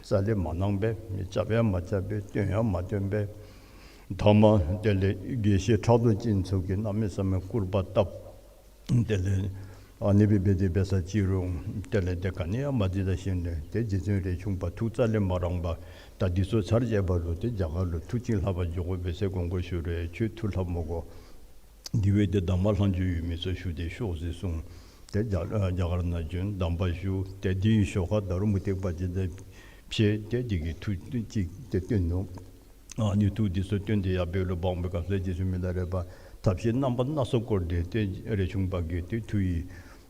རྩ་ལས་མ་གནང་པས། མི་རྐྱབ་ཡང་མ་རྐྱབ་པས། བཏོན་ཡང་མ་བཏོན་པས། ཐ་མ་དེ་ལས་དགེ་བཤེས་ཕྲག་དོག་ཅན་ཚུ་གིས་གནམ་མེད་ས་མེད་སྐུར་པ་བཏབ། དེ་ལས་ཨ་ནི་སྦེ་འབད་དེ་འབད་ས་ཅི་རུང་དེ་ལས་དེ་ག་ནི་ཡང་མ་བདེ་ད་ཞིནམ་ལས་དེ་རྗེ་བཙུན་རས་ཆུང་པ་ཐུགས་རྩ་ལས་མ་རངས་པར། ད་འདི་ཚུ་ཚར་བཅད་པ་ལུ་དེ་རྒྱ་གར་ལུ་མཐུ་ཅིག་ལྷབ་པར་འགྱོ་དགོ་པས་ཟེར་དགོངས་སྐོར་ཞུ་རུང་ཁྱོད་མཐུ་ལྷབ་མི་དགོ། དེ་བས་དེ་གདམས་པ་ལྷག་མཇུག་ཡོད་མི་ཚུ་ཞུ་སྟེ་ཤོག་ཟེར་གསུངས། དེ་རྒྱ་རྒྱ་གར་ནང་བྱོན། གདམས་པ་ཞུ། དེ་དེའི་ཞོར་ཁར་ད་རུང་མུ་སྟེགས་པ་ཅིག་དང་ཕྱད་དེ་དེ་གིས་མཐུ་ཅིག་དེ་བཏོན་ནུག། ཨ་ནི་མཐུ་དེ་ཚུ་བཏོན་ཏེ་ཡར་འབད་རུང་འབག་མི་སྐབས་སུ་རྗེ་བཙུན་མི་ལ་རས་པ་ཐབས་ཤེས་རྣམ་པ་སྣ་ཚོགས་བསྐོར་ཏེ་དེ་རས་ཆུང་པ་གིས་དེ་མཐུ་ཡི་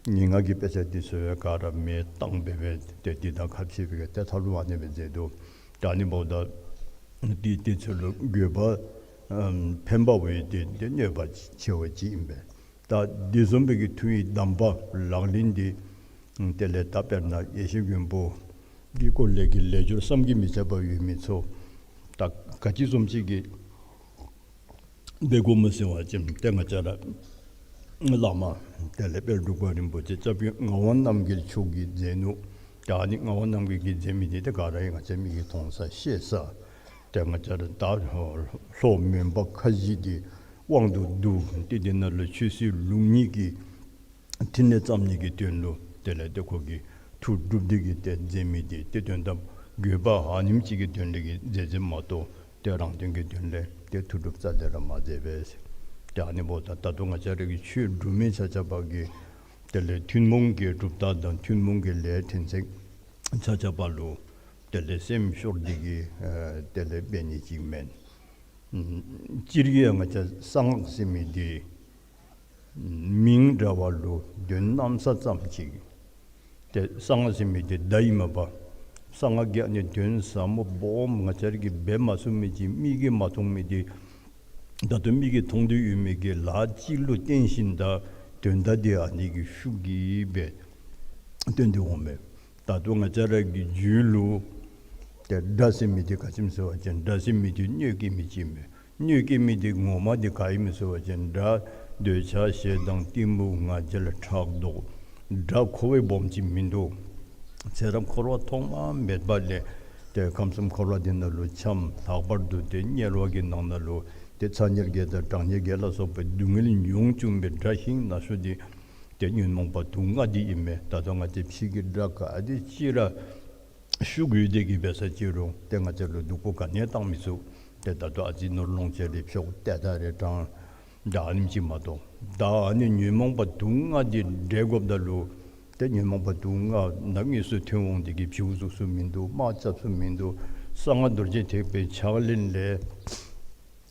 ངན་སྔགས་ཀྱི་དཔེ་ཆ་དེ་ཚུ་ག་ར་མེ་བཏང་སྦེ་སྦེ་དེ་དེ་དང་ཁ་ཕྱེ་སྦེ་དེ་མཐའ་ལུ་ཨ་ནི་སྦེ་མཛད་དོ། ད་ཨ་ནི་འབདཝ་ད་དེ་དེ་ཚུ་ལུ་དགོས་པ་ཨམ་ཕན་པ་བས་ཏེ་དེ་གནོད་པ་ཆེ་བ་ཅིག་ཨིན་པས། ད་དེ་བཟུམ་སྦེ་གི་མཐུ་ཡི་གདམས་པ་ལག་ལེན་འདི་དེ་ལས་ད་དཔེར་ན་ཡེ་ཤེས་མགོན་པོ་གི་སྐོར་ལས་ཀྱི་ལས་སྦྱོར་བསམ་གྱིས་མི་ཁྱབ་པ་ཡོད་མི་ཚུ་ད་ག་ཅི་བཟུམ་ཅིག་གི་འབད་དགོཔ་སྨོ་ཟེར་བ་ཅིན་ཏེ་ང་བཅས་ར་བླ་མ་དེ་ལས་དཔལ་འབྲུག་པ་རིན་པོ་ཆེ་སྐྱབས་རྗེ་ངག་དབང་རྣམ་རྒྱལ་མཆོག་གིས་མཛད་ནུག། ད་ཨ་ནི་ངག་དབང་རྣམ་རྒྱལ་གྱིས་མཛད་མི་འདི་ཏེ་ག་ར་ཡང་ང་བཅས་མིག་གིས་མཐོང་ས་ཤེས་ས། ཏེ་ང་བཅས་ར་ད་ལྷོ་མོན་པ་ཁ་བཞི་འདི་དབང་དུ་བསྡུ་སྟེ་དེ་ནང་ལུ་ཆོས་སྲིད་ལུགས་གཉིས་ཀྱི་ཕྲིན་ལས་བརྩམ་ནི་གི་དོན་ལུ་དེ་ལས་ཏེ་ཁོ་གིས་མཐུ་སྒྲུབ་སྟེ་གིས་ཏེ་མཛད་མི་འདི་ཏེ་དོན་དམ་དགོས་པ་ཨ་ནེམ་ཅིག་གི་དོན་ལས་ཀྱི་མཛད་མཛདཔ་མ་གཏོགས་ཏེ་རང་དོན་གྱི་དོན་ལས་ཏེ་མཐུ་སྒྲུབ་རྩ་ལས་ར་མ་མཛད་པས། ཏེ་ཨ་ནི་འབདཝ་ད་ད་ལྟོ་ང་བཅས་ར་གི་ཆོས་སྒྲུབ་མི་ཆ་ཁྱབ་ཀྱིས་དེ་ལས་ཐུན་མོང་གི་གྲུབ་རྟགས་དང་ཐུན་མོང་གི་ལས་ཕྲན་ཚེགས་ཆ་ཁྱབ་ལུ་དེ་ལས་སེམས་ཤོར་ཏེ་གིས་ཨ་དེ་ལས་འབད་ནི་ཅིག་མེན། ཨམ་སྤྱིར་གྱིས་ཡང་ང་བཅས་གསང་སྔགས་ཟེར་མི་འདི་མིང་འདྲ་བ་ལུ་དོན་གནམ་ས་ཙམ་ཅིག། ཏེ་གསང་སྔགས་ཟེར་མི་འདི་བརྡ་ཨིན་མས་པ། གསང་སྔགས་ཀྱི་ཨ་ནི་དོན་ཟབ་མོ་སྦོམ་ང་བཅས་ར་གིས་འབད་མ་ཚུགས་མི་ཅིག་མིག་གིས་མ་མཐོང་མི་འདི་ད་ལྟོ་མིག་གིས་མཐོང་སྟེ་ཡོད་མི་གི་ལཱ་ཅིག་ལུ་བརྟེན་ཞིནམ་ད་དོན་དག་འདི་ཨ་ནི་གི་ཤུགས་ཀྱིས་སྦེ་སྟོན་ཏེ་འོང་མས། ད་ལྟོ་ང་བཅས་ར་གི་རྒྱུད་ལུ་ཏེ་དགྲ་ཟེར་མི་འདི་ག་ཅི་སྨོ་ཟེར་བ་ཅིན་དགྲ་ཟེར་མི་འདི་གནོད་བསྐྱལ་མི་ཅིག་མས། གནོད་བསྐྱལ་མི་འདི་ངོ་མ་འདི་ག་ཨིན་མས་ཟེར་བ་ཅིན་དགྲ་འདོད་ཆགས་ཞེ་སྡང་གཏི་མུག་ང་རྒྱལ་ཕྲག་དོག། དགྲ་ཁོ་བ་སྦོམ་ཅིག་མིན་འདུག། ཚེ་རབས་འཁོར་བ་ཐོག་མ་མེད་པ་ལས་ཏེ་ཁམས་གསུམ་འཁོར་བ་འདི་ནང་ལུ་འཁྱམས། ལྷག་པར་དུ་ཏེ་དམྱལ་བ་གི་ནང་ན་ལུ་ཏེ་ཚ་དམྱལ་བརྒྱད་དང་གྲང་དམྱལ་བརྒྱད་ལ་སོགས་པའི་སྡུག་བསྔལ་མྱོང་བཅུག་པའི་དགྲ་ཤིང་ན་ཤོས་འདི་ཏེ་ཉོན་མོངས་པ་དུག་ལྔ་འདི་ཨིན་མས། ད་ལྟོ་ང་བཅས་ཕྱི་གི་དགྲ་ག་དེ་ཅིག་ར་ཤུགས་ཡོད་དེ་གིས་འབད་ས་ཅི་རུང་ཏེ་ང་བཅས་ལུ་སྡུག་པོ་ག་ནི་ཡང་བཏང་མི་ཚུགས། ཏེ་ད་ལྟོ་ཨ་ཙི་ནོར་ལོངས་སྤྱོད་རེ་འཕྲོག་ཏེ་ད་རེ་དྲང་ད་ཨ་ནེམ་ཅིག་མ་གཏོགས། ད་ཨ་ནི་ཉོན་མོངས་པ་དུག་ལྔ་འདི་བསྒྲལ་དགོཔ་ད་ལུ་ཏེ་ཉོན་མོངས་པ་དུག་ལྔ་ནང་དངོས་སུ་ཐོན་འོང་སྟེ་གིས་བྱིའུ་གཟུགས་སུ་མིན་འདུག། དམག་རྐྱབ་སུ་མིན་འདུག། གསང་སྔགས་རྡོ་རྗེ་ཐེག་པའི་ཕྱག་ལེན་ལས་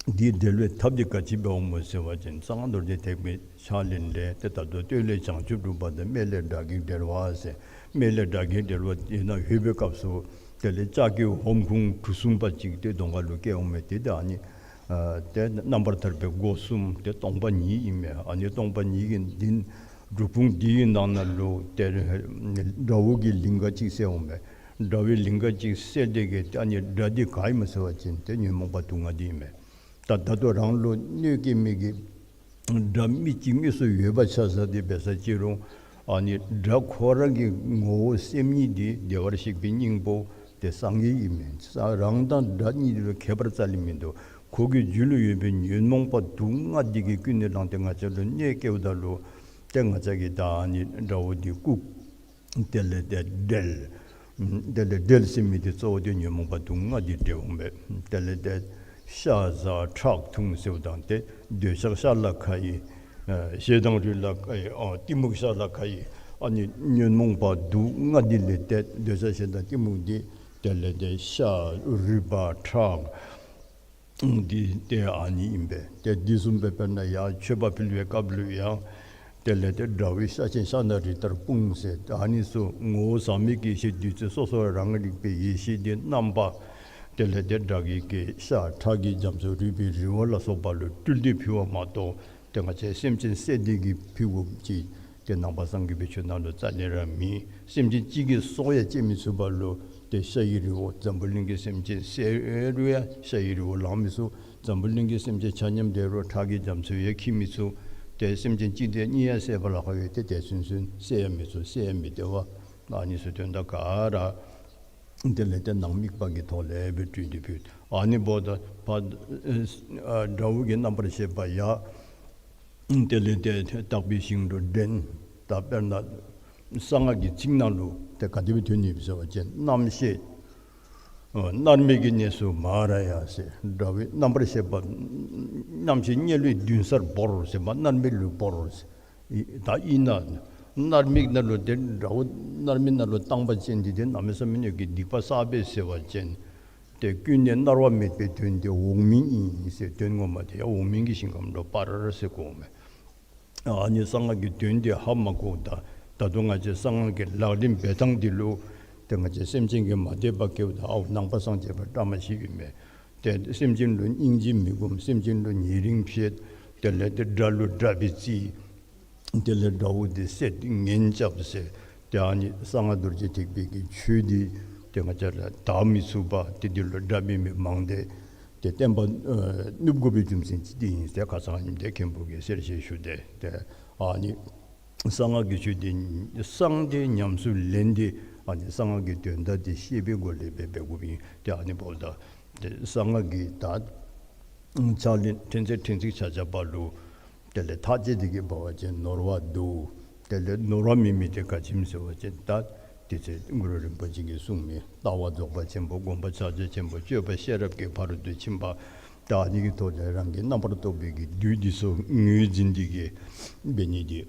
འདི་བསྒྲལ་བའི་ཐབས་འདི་ག་ཅི་འབདཝ་སྨོ་ཟེར་བ་ཅིན་གསང་སྔགས་རྡོ་རྗེ་ཐེག་པའི་ཕྱག་ལེན་ལས་ཏེ་ད་ལྟོ་སྟོད་ལས་བྱང་ཆུབ་སྒྲུབ་པ་དང་སྨད་ལས་དགྲ་བགེགས་བསྒྲལ་བ་ཟེར། སྨད་ལས་དགྲ་བགེགས་བསྒྲལ་བ་དེ་ནང་ལྷོད་པའི་སྐབས་སུ་དེ་ལས་ལྕགས་ཀྱི་ཧོམ་ཁུང་གྲུ་གསུམ་པ་ཅིག་ཏེ་གདོང་ཁ་ལུ་བཀལ་འོང་མས། ཏེ་ད་ཨ་ནི་ཨ་ཏེ་རྣམ་པར་ཐར་པའི་སྒོ་གསུམ་ཏེ་སྟོང་པ་ཉིད་ཨིན་མས། ཨ་ནི་སྟོང་པ་ཉིད་ཀྱི་འདི་སྒྲུབ་ཁུང་འདི་གི་ནང་ན་ལུ་ཏེ་དགྲ་བོ་གི་ལིང་ག་ཅིག་གསལ་འོང་མས། དགྲ་བོའི་ལིང་ག་ཅིག་གསལ་ཏེ་གིས་ཏེ་ཨ་ནི་དགྲ་འདི་ག་ཨིན་མས་ཟེར་བ་ཅིན་ཏེ་ཉོན་མོངས་པ་དུག་ལྔ་འདི་ཨིན་མས། ད་ད་ལྟོ་རང་ལུ་གནོད་བསྐྱལ་མི་གི་དགྲ་མི་གཅིག་དངོས་སུ་ཡོད་པ་ཆ་བཞག་སྟེ་འབད་ས་ཅི་རུང་ཨ་ནི་དགྲ་ཁོ་ར་གི་ངོ་བོ་སེམས་ཉིད་འདི་བདེ་བར་གཤེགས་པའི་སྙིང་པོ་ཏེ་སངས་རྒྱས་ཨིན་མས། ས་རང་དང་དགྲ་གཉིས་ལུ་ཁྱད་པར་རྩ་ལས་མིན་འདུག། ཁོ་གི་རྒྱུད་ལུ་ཡོད་པའི་ཉོན་མོངས་པ་དུག་ལྔ་འདི་གིས་ཀུན་ནས་བསླངས་ཏེ་ང་བཅས་ལུ་གནོད་བསྐྱལཝ་ད་ལུ་ཏེ་ང་བཅས་ཀྱིས་ད་ཨ་ནི་དགྲ་བོ་འདི་བཀུག། དེ་ལས་ཏེ་བསྒྲལ། དེ་ལས་བསྒྲལ་ཟེར་མི་འདི་གཙོ་བོ་འདི་ཉོན་མོངས་པ་དུག་ལྔ་འདི་བསྒྲལ་འོང་མས། དེ་ལས་ཏེ་ཤ་ཟ་ཁྲག་འཐུང་ཟེརཝ་ད་ཏེ་འདོད་ཆགས་ཤ་ལ་ཁ་ཡི། ཨ་ཞེ་སྡང་རུས་ལ་ཁ་ཡི། ཨ་གཏི་མུག་ཤ་ལ་ཁ་ཡི། ཨ་ནི་ཉོན་མོངས་པ་དུག་ལྔ་འདི་ལས་ཏེ་འདོད་ཆགས་ཞེ་སྡང་གཏི་མུག་འདི་དེ་ལས་ཏེ་ཤ་རུས་པ་ཁྲག་འདི་ཏེ་ཨ་ནི་ཨིན་པས། ཏེ་འདི་བཟུམ་སྦེ་དཔེར་ན་ཡང་མཆོད་པ་ཕུལ་བའི་སྐབས་ལུ་ཡང་དེ་ལས་ཏེ་དགྲ་བོའི་ཤ་ཆེན་ཤ་ན་རི་ལྟར་སྤུངས་ཟེར། ཨ་ནི་ཚུ་ངོ་བོ་ཟག་མེད་ཀྱི་ཡེ་ཤེས་བདུད་རྩི་སོ་སོ་རང་རིག་པའི་ཡེ་ཤེས་འདི་རྣམ་པ་དེ་ལས་ཏེ་དགྲ་བགེགས་ཀྱི་ཤ་ཁྲག་གི་རྒྱ་མཚོ་རུས་པའི་རི་བོ་ལ་སོགས་པ་ལུ་སྤྲུལ་ཏེ་ཕུལ་བ་མ་གཏོགས་ཏེ་ང་བཅས་སེམས་ཅན་བསད་དེ་གིས་ཕུལ་དགོཔ་ཅིག་ཏེ་ནང་པ་སངས་རྒྱས་པའི་ཆོས་ནང་ལུ་རྩ་ལས་ར་མེད། སེམས་ཅན་གཅིག་གི་སྲོག་ཡང་བཅད་མི་ཚུགས་པ་ལུ་ཏེ་ཤ་ཡི་རི་བོ་འཛམ་བུ་གླིང་གི་སེམས་ཅན་བསད་རུང་ཡང་ཤ་ཡི་རི་བོ་ལང་མི་ཚུགས། འཛམ་བུ་གླིང་གི་སེམས་ཅན་ཆ་མཉམ་བསད་རུང་ཁྲག་གི་རྒྱ་མཚོ་ཡང་འཁྱིལ་མི་ཚུགས། ཏེ་སེམས་ཅན་གཅིག་དང་གཉིས་ཡང་བསད་པ་ལ་ཁག་ཡོད། ཏེ་དེ་ཚུན་ཚོད་བསད་ཡང་མི་ཚུགས། བསད་ཡང་མི་བདེ་བ། ཨ་ནི་ཚུ་དོན་དག་ག་ར་དེ་ལས་ཏེ་ནང་དམིགས་པ་གི་ཐོག་ལས་སྦེ་སྤྲུལ་ཏེ་ཕུལ། ཨ་ནི་འབདཝ་ད་ཕར་ཨ་དགྲ་བོ་གི་རྣམ་པར་ཤེས་པ་ཡང་དེ་ལས་ཏེ་དག་པའི་ཞིང་དུ་འདྲེན། ད་དཔེར་ན་གསང་སྔགས་ཀྱི་ཚིག་ནང་ལུ་ཏེ་ག་དེ་སྦེ་ཐོན་ནུག་ཟེར་བ་ཅིན་རྣམ་ཤེས་ཨ་མནར་མེད་ཀྱི་གནས་སུ་མ་ར་ཡ་ཟེར། དགྲ་བོའི་རྣམ་པར་ཤེས་པ་རྣམ་ཤེས་དམྱལ་བའི་མདུན་སར་བོར་ཟེར་མ་མནར་མེད་ལུ་བོར་ཟེར། ད་ཨིན་ན་མནར་མེད་ནང་ལུ་ཏེ་དགྲ་བོ་མནར་མེད་ནང་ལུ་བཏང་པ་ཅིན་འདི་ཏེ་གནམ་མེད་ས་མེད་ཀྱི་སྡིག་པ་བསགས་པས་ཟེར་བ་ཅིན་ཏེ་ཀུན་ནས་མནར་བ་མེད་པའི་དོན་ཏེ་འོག་མིན་ཨིན་ཟེར། དོན་ངོ་མ་དེ་ཡང་འོག་མིན་གྱི་ཞིང་ཁམས་ལུ་སྤར་ཟེར་གོཝ་མས། ཨ་ནི་གསང་སྔགས་ཀྱི་དོན་དེ་ཧ་མ་གོཝ་ད་ད་དུང་ང་བཅས་གསང་སྔགས་ཀྱི་ལག་ལེན་འབད་ཐངས་འདི་ལུ་ཏེ་ང་བཅས་སེམས་ཅན་གྱིས་མ་དད་པ་སྐྱེཝ་ད་ཨའོ་ནང་པ་སངས་རྒྱས་པ་བཀྲ་མ་ཤིས་ཨིན་མས། ཏེ་སེམས་ཅན་ལུ་སྙིང་རྗེ་མི་སྒོམ། སེམས་ཅན་ལུ་ཉེ་རིང་ཕྱེད། དེ་ལས་ཏེ་དགྲ་ལུ་དགྲ་སྦེ་བརྩི། དེ་ལས་དགྲ་བོ་དེ་བསད་ངན་རྐྱབ་ཟེར། ཏེ་ཨ་ནི་གསང་སྔགས་རྡོ་རྗེ་ཐེག་པའི་གི་ཆོས་འདི་ཏེ་ང་བཅས་ར་དག་མི་ཚུགས་པ་ཏེ་འདི་ལུ་དགྲ་འབད་མི་མང་སྟེ་ཏེ་བསྟན་པ་ཨ་ནུབ་དགོ་པའི་རྒྱུ་མཚན་ཅིག་འདི་ཨིན་ཟེར་ཁ་ཙ་ཉིནམ་ཏེ་མཁན་པོ་གིས་གསལ་བཤད་ཞུ་སྟེ་ཏེ་ཨ་ནི་གསང་སྔགས་ཀྱི་ཆོས་འདི་གསང་སྟེ་ཉམས་སུ་ལེན་ཏེ་ཨ་ནི་གསང་སྔགས་ཀྱི་དོན་དག་འདི་ཤེས་པའི་སྒོ་ལས་འབད་འབད་དགོཔ་ཨིན། ཏེ་ཨ་ནི་འབདཝ་ད་ཏེ་གསང་སྔགས་ཀྱི་ད་ཕྱག་ལེན་ཕྲན་ཚེགས་ཕྲན་ཚེགས་ཆ་ཆ་པ་ལུ་དེ་ལས་ཐག་བཅད་དེ་གི་འབད་བ་ཅིན་ནོར་བ་འདུག། དེ་ལས་ནོར་བ་མེད་མི་དེ་ག་ཅི་སྨོ་ཟེར་བ་ཅིན་ད་དེ་ཚེ་གུ་རུ་རིན་པོ་ཆེ་གིས་གསུངས་མི་ལྟ་བ་རྫོགས་པ་ཆེན་པོ། སྒོམ་པ་ཕྱག་རྒྱ་ཆེན་པོ། སྤྱོད་པ་ཤེས་རབ་ཀྱི་ཕ་རོལ་ཏུ་ཕྱིན་པ། ད་ཨ་ནི་གི་ཐོག་ལས་རང་གི་རྣམ་པར་རྟོག་པའི་གི་བདུད་འདི་ཚུ་ངོས་འཛིན་ཏེ་གི་འབད་ནི་འདི་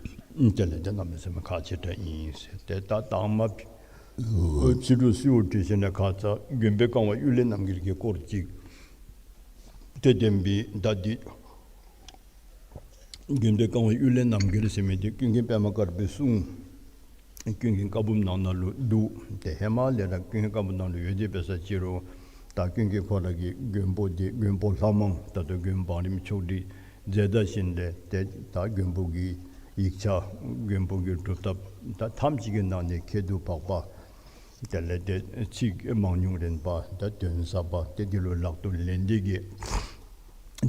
དེ་ལས་ཏེ་གནམ་མེད་ས་མེད་ཁག་ཆེ་དྲགས་ཨིན་ཟེར། ཏེ་ད་དང་པ་ཕྱི་རུ་གསོལཝ་བཏབ་ཞིནམ་ལས་ཁ་ཙ་མགོན་པོ་གང་བ་གཡུལ་ལས་རྣམ་རྒྱལ་གྱི་སྐོར་ཅིག་ཏེ་བསྟན་པའི་ད་འདི་མགོན་པོ་གང་བ་གཡུལ་ལས་རྣམ་རྒྱལ་ཟེར་མི་འདི་ཀུན་མཁྱེན་པདྨ་དཀར་པོའི་གསུང་ཀུན་མཁྱེན་བཀའ་འབུམ་ནང་ན་ལུ་འདུག། ཏེ་ཧེ་མ་ལས་ར་ཀུན་མཁྱེན་བཀའ་འབུམ་ནང་ལུ་ཡོད་དེ་འབད་ས་ཅི་རུང་ད་ཀུན་མཁྱེན་ཁོ་ར་གི་མགོན་པོ་འདི་མགོན་པོ་ལྷ་མང་ད་ལྟོ་མགོན་བང་རིམ་ཆོག་སྒྲིག་མཛད་ད་ཞིནམ་ལས་ཏེ་ད་མགོན་པོ་གི་ཡིག་ཆ་མགོན་པོ་གི་སྒྲུབ་ཐབས་ད་ཐམས་ཅད་ཀྱི་ནང་ནས་ཁྱད་དུ་འཕགས་པ་དེ་ལས་ཏེ་ཚིག་མང་ཉུང་རན་པ་ད་དོན་ཟབ་པ་ཏེ་འདི་ལུ་ལག་ཏུ་ལེན་ཏེ་གི་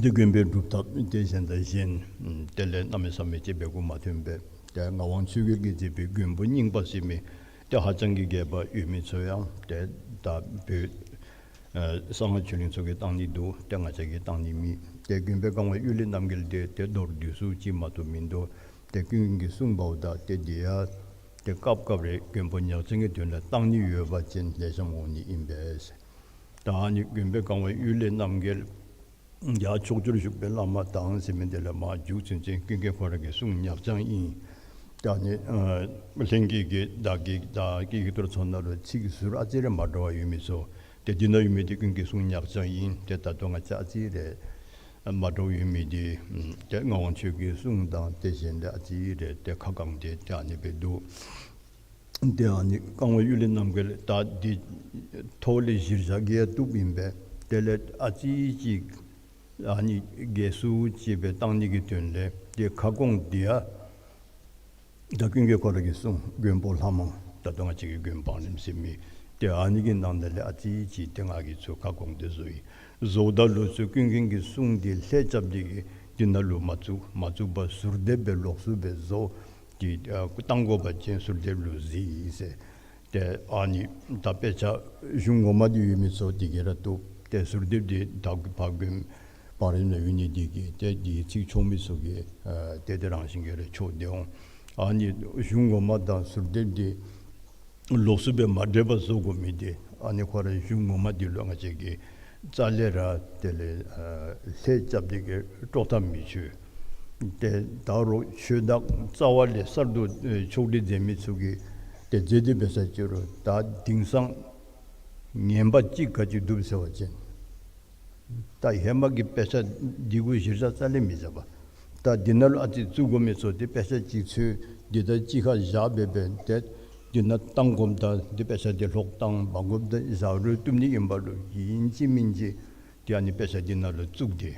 ཏེ་མགོན་པོའི་སྒྲུབ་ཐབས་ཏེ་གཞན་དང་གཞན་དེ་ལས་གནམ་མེད་ས་མེད་ཅིག་འབད་དགོཔ་མ་ཐོན་པས། ཏེ་ངག་དབང་ཆོས་རྒྱལ་གྱིས་མཛད་པའི་མགོན་པོ་རྙིང་པ་ཟེར་མི་ཏེ་ཧ་ཅང་གི་རྒྱས་པ་ཡོད་མི་ཚུ་ཡང་ཏེ་ད་བོད་ཨ་གསང་སྔགས་ཆོས་གླིང་ཚུ་གིས་བཏང་ནི་འདུག། ཏེ་ང་བཅས་ཀྱིས་བཏང་ནི་མེད། ཏེ་མགོན་པོ་གང་བ་གཡུལ་ལས་རྣམ་རྒྱལ་འདི་ཏེ་མདོར་བསྡུས་སུ་ཅིག་མ་གཏོགས་མིན་འདུག། ཏེ་ཀུན་མཁྱེན་གྱིས་གསུངས་པའོ་ད་ཏེ་འདི་ཡང་ཏེ་སྐབས་སྐབས་རེ་མགོན་པོ་ཉག་ཅན་གྱི་དོན་ལུ་བཏང་ནི་ཡོད་པ་ཅིན་ལེགས་ཤོམ་འོང་ནི་ཨིན་པས། ད་ཨ་ནི་མགོན་པོ་གང་བ་གཡུལ་ལས་རྣམ་རྒྱལ་ཡར་ཕྱོགས་བཅུར་བཞུགས་པའི་བླ་མ་དང་ཟེར་མི་དེ་ལས་མར་མཇུག་ཚུན་ཚོད་ཀུན་མཁྱེན་ཁོ་ར་གི་གསུང་ཉག་ཅན་ཨིན། ད་ཨ་ནི་ཨ་ལྷན་རྒྱས་ཀྱིས་བདག་གི་བདག་གི་ཡིག་ཐོར་ཚུ་ནང་ལུ་ཚིག་ཟུར་ཨ་ཙི་རེ་མ་འདྲཝ་ཡོད་མི་ཚུ་ཏེ་འདི་ནང་ཡོད་མི་འདི་ཀུན་མཁྱེན་གསུང་ཉག་ཅན་ཨིན། ཏེ་ད་ལྟོ་ང་བཅས་ཨ་ཙི་རེ་མ་འདྲཝ་ཡོད་མི་འདི་ཏེ་ངག་དབང་ཆོས་རྒྱལ་གསུང་དང་ཏེ་གཞན་ལས་ཨ་ཙི་རེ་ཏེ་ཁ་བསྐངས་ཏེ་ཏེ་ཨ་ནི་སྦེ་འདུག། ཏེ་ཨ་ནི་གང་བ་གཡུལ་ལས་རྣམ་རྒྱལ་ད་འདི་ཐོག་ལས་གཞིར་བཞག་གི་ཡང་བཏུབ་ཨིན་པས། དེ་ལས་ཨ་ཙི་ཅིག་ཨ་ནི་རྒྱས་སུ་ཅིག་སྦེ་བཏང་ནི་གི་དོན་ལས་ཏེ་ཁ་སྐོང་འདི་ཡང་ད་ཀུན་མཁྱེན་ཁོ་ར་གི་གསུང་མགོན་པོ་ལྷ་མང་ད་ལྟོ་ང་བཅས་ཀྱི་མགོན་བང་རིམ་ཟེར་མི་ཏེ་ཨ་ནི་གི་ནང་ན་ལས་ཨ་ཙི་ཅིག་ཏེ་ང་གིས་ཚུར་ཁ་སྐོང་སྟེ་བཟོ་ཡི། བཟོཝ་ད་ལུ་ཚུར་ཀུན་མཁྱེན་གྱི་གསུང་འདི་ལྷད་རྐྱབ་སྟེ་གི་འདི་ནང་ལུ་མ་བཙུགས། མ་བཙུགས་པར་ཟུར་འདེབས་སྦེ་ལོགས་སུ་སྦེ་བཟོ་སྟེ་ཨ་བཏང་དགོ་པ་ཅིན་ཟུར་འདེབས་ལུ་གཟིགས་ཟེར། ཏེ་ཨ་ནི་ད་དཔེ་ཆ་གཞུང་ངོ་མ་འདི་ཡོད་མི་ཚུ་འདི་གིས་ར་བཏུབ། ཏེ་ཟུར་འདེབས་འདི་ད་ཕར་མགོན་བང་རིམ་ནང་ཡོད་ནི་འདི་གིས་ཏེ་འདི་ཚིག་ཆོག་མི་ཚུ་གིས་ཨ་ཏེ་དེ་རང་བཞིན་གྱིས་ར་ཆོག་སྟེ་འོང་། ཨ་ནི་གཞུང་ངོ་མ་དང་ཟུར་འདེབས་འདི་ལོགས་སུ་སྦེ་མ་འདྲེས་པར་བཟོ་དགོ་མི་འདི་ཨ་ནི་ཁོ་རའི་གཞུང་ངོ་མ་འདི་ལུ་ང་བཅས་ཀྱིས་རྩ་ལས་ར་དེ་ལས་ཨ་ལྷད་རྐྱབ་སྟེ་གི་དཀྲོག་ཐག་མི་ཆོད། ཏེ་ད་རུང་ཆོས་བདག་རྩ་བ་ལས་གསར་དུ་ཨེ་ཕྱོགས་སྒྲིག་མཛད་མི་ཚུ་གིས་ཏེ་མཛད་དེ་འབད་ས་ཅི་རུང་ད་དེང་སང་ངན་པ་ཅིག་ག་ཅི་འདུག་ཟེར་བ་ཅིན་ད་ཧེ་མ་གི་དཔེ་ཆ་འདི་གུ་གཞིར་བཞག་རྩ་ལས་མི་བཞག་པར་ད་འདི་ནང་ལུ་ཨ་ཙི་བཙུགས་དགོ་མི་ཚུ་ཏེ་དཔེ་ཆ་ཅིག་འཚོལ་འདི་ད་ཅིག་ཁར་བཞག་སྦེ་སྦེ་ཏེ་འདི་ནང་བཏང་དགོཔ་ད་འདི་དཔེ་ཆ་འདི་ལྷོག་བཏང་མ་དགོཔ་ད་བཞག་རུང་བཏུབ་ནི་ཨིན་པ་ལུ་ཨིན་ཅི་མིན་ཅི་ཏེ་ཨ་ནི་དཔེ་ཆ་འདི་ནང་ལུ་བཙུགས་ཏེ་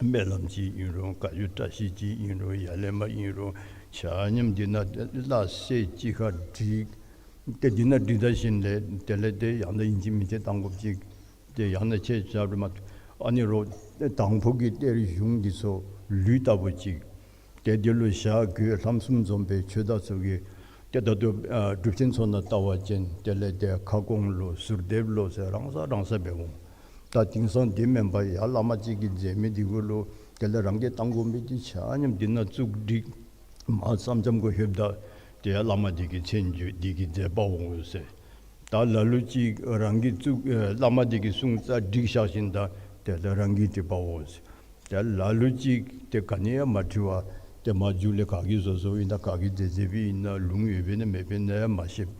སྨོན་ལམ་ཅིག་ཨིན་རུང་བཀའ་བརྒྱུད་བཀྲ་ཤིས་ཅིག་ཨིན་རུང་ཡར་ལས་མར་ཨིན་རུང་ཆ་མཉམ་འདི་ནང་ལྷད་ཅིག་ཁར་བསྒྲིགས། ཏེ་འདི་ནང་བསྒྲིགས་ད་ཞིནམ་ལས་དེ་ལས་ཏེ་ཡང་ན་ཨིན་ཅི་མིན་ཅི་བཏང་དགོཔ་ཅིག་ཏེ་ཡང་ན་ཁྱེད་ཆ་རུང་མ་ཨ་ནི་རོགས་དང་ཕུ་གི་གཏེར་གཞུང་འདི་ཚུ་ལུད་ལྟ་བུ་ཅིག་ཏེ་འདི་ལུ་ཞག་དགོས་ལྷམ་གསུམ་འཛོམས་པའི་ཆོས་བདག་ཚུ་གིས་ ཏེ་ད་ལྟོ་ཨ་གྲུབ་ཆེན་ཚོགས་ནང་བལྟ་བ་ཅིན་དེ་ལས་ཏེ་ཁ་སྐོང་ལོ་ཟུར་འདེབས་ལོ་ཟེར་རང་ས་རང་ས་འབད་འོང་། ད་དེང་སང་དེ་མེན་པར་ཡར་བླ་མ་ཅིག་གིས་མཛད་མི་འདི་གུ་ལུ་དེ་ལས་རང་གིས་བཏང་དགོ་མི་འདི་ཆ་མཉམ་འདི་ནང་བཙུགས་བསྒྲིགས། མར་ཙམ་ཙམ་གུ་ལྷོདཔ་ད་ཏེ་ཡར་བླ་མ་འདི་གིས་མཚན་བརྗོད་འདི་གིས་མཛད་པ་འོང་ཟེར། ད་ལ་ལུ་ཅིག་རང་གིས་བཙུགས་ཨེ་བླ་མ་འདི་གིས་གསུངས་ཙང་བསྒྲིགས་བཞག་ཞིནམ་ད་དེ་ལས་རང་གིས་བྲིས་པ་འོང་ཟེར། ཏེ་ལ་ལུ་ཅིག་ཏེ་ག་ནི་ཡང་མ་བྲི་བར་ཏེ་མར་མཇུག་ལས་ག་གིས་བཟོ་བཟོཝ་ཨིན་ན་ག་གིས་མཛད་མཛདཔ་ཨིན་ན་ལུང་ཡོདཔ་ཨིན་ན་མེདཔ་ཨིན་ན་ཡང་མ་ཤེས།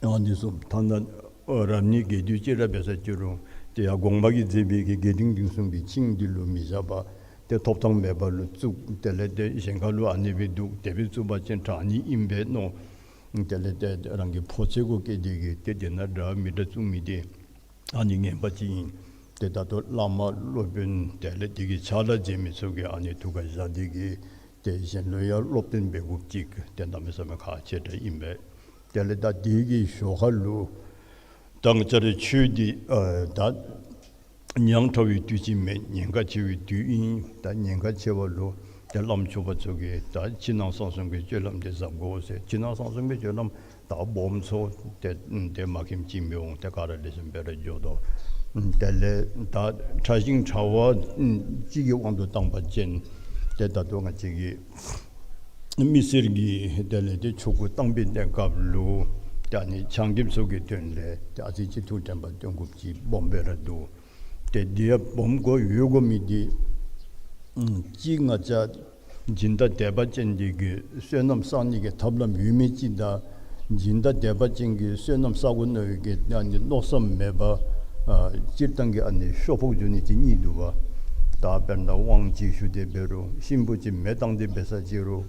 ཨ་ནི་ཚུ་ཐ་ན་ཨ་རབ་གནས་དགེ་འདུན་ཅིག་ར་འབད་ས་ཅིག་རུང་ཏེ་ཡར་དགོངས་པ་གིས་མཛད་པའི་གི་དགེ་འདུན་འདུན་གསུམ་གྱི་ཆིངས་འདི་ལུ་མི་བཞག་པར་ཏེ་ཐོབ་ཐང་མེད་པ་ལུ་བཙུགས། དེ་ལས་ཏེ་གཞན་ཁ་ལུ་ཨ་ནི་སྦེ་འདུག། དེ་སྦེ་བཙུགས་པ་ཅིན་དྲག་ནི་ཨིན་པས་མནོ། དེ་ལས་ཏེ་རང་གི་ཕོ་ཚོད་གུ་བཀལ་ཏེ་གིས་ཏེ་དེ་ནང་འདྲ་མི་འདྲ་བཙུགས་མི་འདི་ཨ་ནི་ངན་པ་ཅིག་ཨིན། ཏེ་ད་ལྟོ་བླ་མ་སློབ་དཔོན་དེ་ལས་དེ་གི་ཕྱག་ལཱ་མཛད་མི་ཚུ་གིས་ཨ་ནི་ཐུགས་ཁར་བཞག་སྟེ་གིས་ཏེ་གཞན་ལུ་ཡང་སློབ་སྟོན་འབད་དགོཔ་ཅིག་ཏེ་གནམ་མེད་ས་མེད་ཁག་ཆེ་དྲགས་ཨིན་པས། དེ་ལས་ད་དེ་གི་ཞོར་ཁ་ལུ་ད་ང་བཅས་རའི་ཆོས་འདི་ཨ་ད་ཉག་ཕྲ་བའི་དུས་ཅིག་མེན། ཉེན་ཁ་ཆེ་བའི་དུས་ཨིན། ད་ཉེན་ཁ་ཆེ་བ་ལུ་ཏེ་བླམ་ཆོསཔ་ཚུ་གིས་ད་ཕྱི་ནང་གསང་གསུམ་གྱི་སྤྱོད་ལམ་འདི་གཟབ་དགོ་ཟེར། ཕྱི་ནང་གསང་གསུམ་གྱི་སྤྱོད་ལམ་ད་སྦོམ་ཚུ་ཏེ་ཏེ་མ་མཁྱེནམ་ཅིག་མི་འོང་། ཏེ་ག་ར་ལེགས་ཤོམ་སྦེ་ར་འགྱོ་དོ། དེ་ལས་ད་ཕྲ་ཞིང་ཕྲ་བ་ཅིག་གི་དབང་དུ་བཏང་པ་ཅིན་ཏེ་ད་ལྟོ་ང་བཅས་ཀྱི་མི་སེར་གྱིས་དེ་ལས་ཏེ་ཆོ་ག་བཏང་པའི་གནས་སྐབས་ལུ་ཏེ་ཨ་ནི་ཆང་རྐྱབ་ཚུ་གི་དོན་ལས་ཏེ་ཨ་ཙི་ཅིག་ཐུགས་དྲན་པ་བཏོན་དགོཔ་ཅིག་སྦོམ་སྦེ་ར་འདུག། ཏེ་འདི་ཡང་སྦོམ་དགོ་ཡོད་དགོ་མི་འདི་ཨམ་གཅིག་ང་བཅས་སྦྱིན་བདག་དད་པ་ཅན་འདི་གིས་བསོད་ནམས་བསག་ནི་གི་ཐབས་ལམ་ཡོད་མི་ཅིག་དང་སྦྱིན་བདག་དད་པ་ཅན་གྱིས་བསོད་ནམས་བསག་དགོ་མནོ་བའི་གི་ཨ་ནི་མནོ་བསམ་མེད་པར་ཨ་སྤྱིར་བཏང་གི་ཨ་ནི་ཤོ་ཕོག་འགྱོ་ནི་ཅིག་གཉིས་འདུག་པ། ད་དཔེར་ན་དབང་ཅིག་ཞུ་སྟེ་འབད་རུང་གཤིན་པོ་ཅིག་མེ་བཏང་སྟེ་འབད་ས་ཅིག་རུང་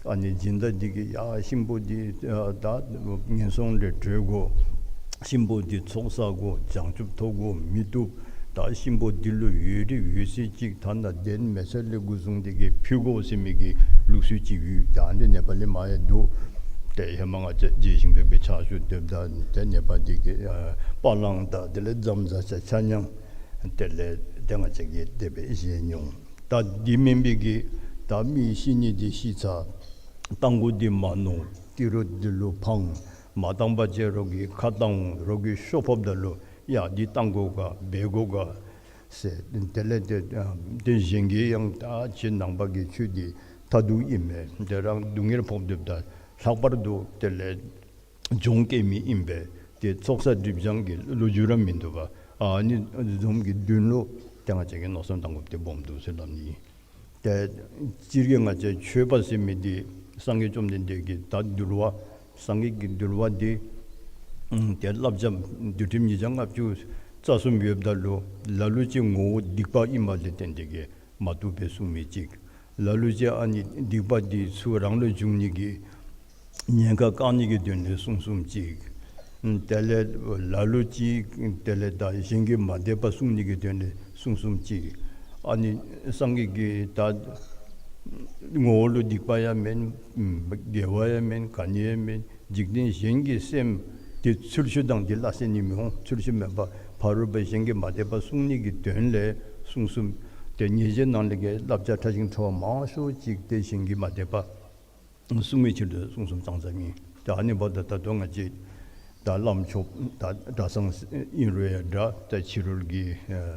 ཨ་ནི་སྦྱིན་བདག་འདི་གིས་ཡ་གཤིན་པོ་འདི་ཨ་ད་ངན་སོང་ལས་གྲོལ་དགོ། གཤིན་པོ་འདི་ཚོགས་བསགས་དགོ། བྱང་ཆུབ་ཐོབ་དགོ་མི་བཏུབ། ད་གཤིན་པོ་འདི་ལུ་འོས་རིགས་འོས་ཚད་ཅིག་ཐ་ན་གདན་མེད་ས་ལས་འགོ་བཟུང་སྟེ་གིས་ཕུལ་དགོ་ཟེར་མི་གི་ལུགས་སྲོལ་ཅིག་ཡོད། ད་འདི་ནེ་པ་ལི་མ་ཡང་འདུག། ཏེ་ཧེ་མ་ང་བཅས་རྗེ་ཞིང་ཕེབས་པའི་ཕྱག་ཞུ་སྡོདཔ་ད་ཏེ་ནེ་པ་འདི་གི་ཨ་པ་ལང་དང་དེ་ལས་རྫམ་ཟ་ཆ་ཆ་མཉམ་དེ་ལས་ཏེ་ང་བཅས་ཀྱིས་དེ་སྦེ་བཞེས་མྱོང་། ད་འདི་མེན་པའི་གི་ད་མི་ཤི་ནི་འདི་ཤི་ཚར། རྟ་མགོ་འདི་མ་ནོར། ཏི་རུ་འདི་ལུ་འཕང་། མ་བཏང་པ་ཅིན་རོགས་ཀྱིས་ཁ་བཏང་འོང་། རོགས་ཀྱིས་ཤོ་ཕོགཔ་ད་ལུ་ཡ་འདི་བཏང་དགོ་ག་འབད་དགོ་ག་ཟེར། དེ་ལས་ཏེ་ཏེ་གཞན་གྱིས་ཡང་ད་ཁྱེད་ནང་པ་གི་ཆོས་འདི་མཐར་ཐུག་ཨིན་མས། ཏེ་རང་སྡུག་བསྔལ་ཕོག་སྡོདཔ་ད་ལྷག་པར་དུ་དེ་ལས་གྱོང་བཀལ་མི་ཨིན་པས། ཏེ་ཚོགས་བསགས་སྒྲིབ་སྦྱང་གི་ལོ་རྒྱུས་ར་མིན་འདུག་པ། ཨ་ནི་བཟུམ་གྱི་དོན་ལུ་ཏེ་ང་བཅས་ཀྱིས་མནོ་བསམ་བཏང་དགོཔ་འདི་སྦོམ་འདུག་ཟེར་སླབ་ནི། ཏེ་སྤྱིར་གྱིས་ང་བཅས་མཆོད་པ་ཟེར་མི་འདི་སངས་རྒྱས་བཅོམ་ལྡན་འདས་ཀྱིས་ད་འདུལ་བ་སངས་རྒྱས་ཀྱི་འདུལ་བ་འདི་ཨམ་ཏེ་བསླབ་བྱ་འདུལ་ཁྲིམས་ཉིས་བརྒྱ་ལྔ་བཅུ་རྩ་གསུམ་ཡོདཔ་ད་ལུ་ལ་ལུ་ཅིག་ངོ་བོ་སྡིག་པ་ཨིནམ་ལས་བརྟེན་ཏེ་གིས་མ་བཏུབ་པའི་གསུང་མི་ཅིག། ལ་ལུ་ཅིག་ཨ་ནི་སྡིག་པ་འདི་ཚུ་རང་ལུ་འབྱུང་ནི་གི་ཉེན་ཁ་བཀག་ནི་གི་དོན་ལས་གསུང་གསུངམ་ཅིག། དེ་ལས་ལ་ལུ་ཅིག་དེ་ལས་ད་གཞན་གྱི་མ་དད་པ་བསྲུང་ནི་གི་དོན་ལས་གསུང་གསུངམ་ཅིག། ཨ་ནི་སངས་རྒྱས་ཀྱིས་ད་ངོ་བོ་ལུ་སྡིག་པ་ཡང་མེན། དགེ་བ་ཡང་མེན། ག་ནི་ཡང་མེན། འཇིག་རྟེན་གཞན་གྱི་སེམས་འདི་ཚུལ་ཤུལ་དང་འདི་སླ་བསྲེ་ནི་མི་འོང་། ཚུལ་ཤུལ་མེན་པར་ཕ་རོལ་པོ་གཞན་གྱི་མ་དད་པ་བསྲུང་ནི་གི་དོན་ལས་གསུང་གསུངམ། ཏེ་ཉེས་བྱས་ནང་ལས་ཀྱི་བསླབ་བྱ་ཕྲ་ཞིང་ཕྲ་བ་མང་ཤོས་ཅིག་ཏེ་གཞན་གྱི་མ་དད་པ་བསྲུང་བའི་ཕྱིར་དུ་གསུང་གསུངམ་ཙང་ཙང་ཨིན། ཏེ་ཨ་ནི་འབདཝ་ད་ད་ལྟོ་ང་བཅས་ད་བླམ་ཆོསཔ་ད་གྲྭ་ཚང་ཨིན་རུང་ཡང་འདྲ། ད་ཕྱི་རོལ་གྱི་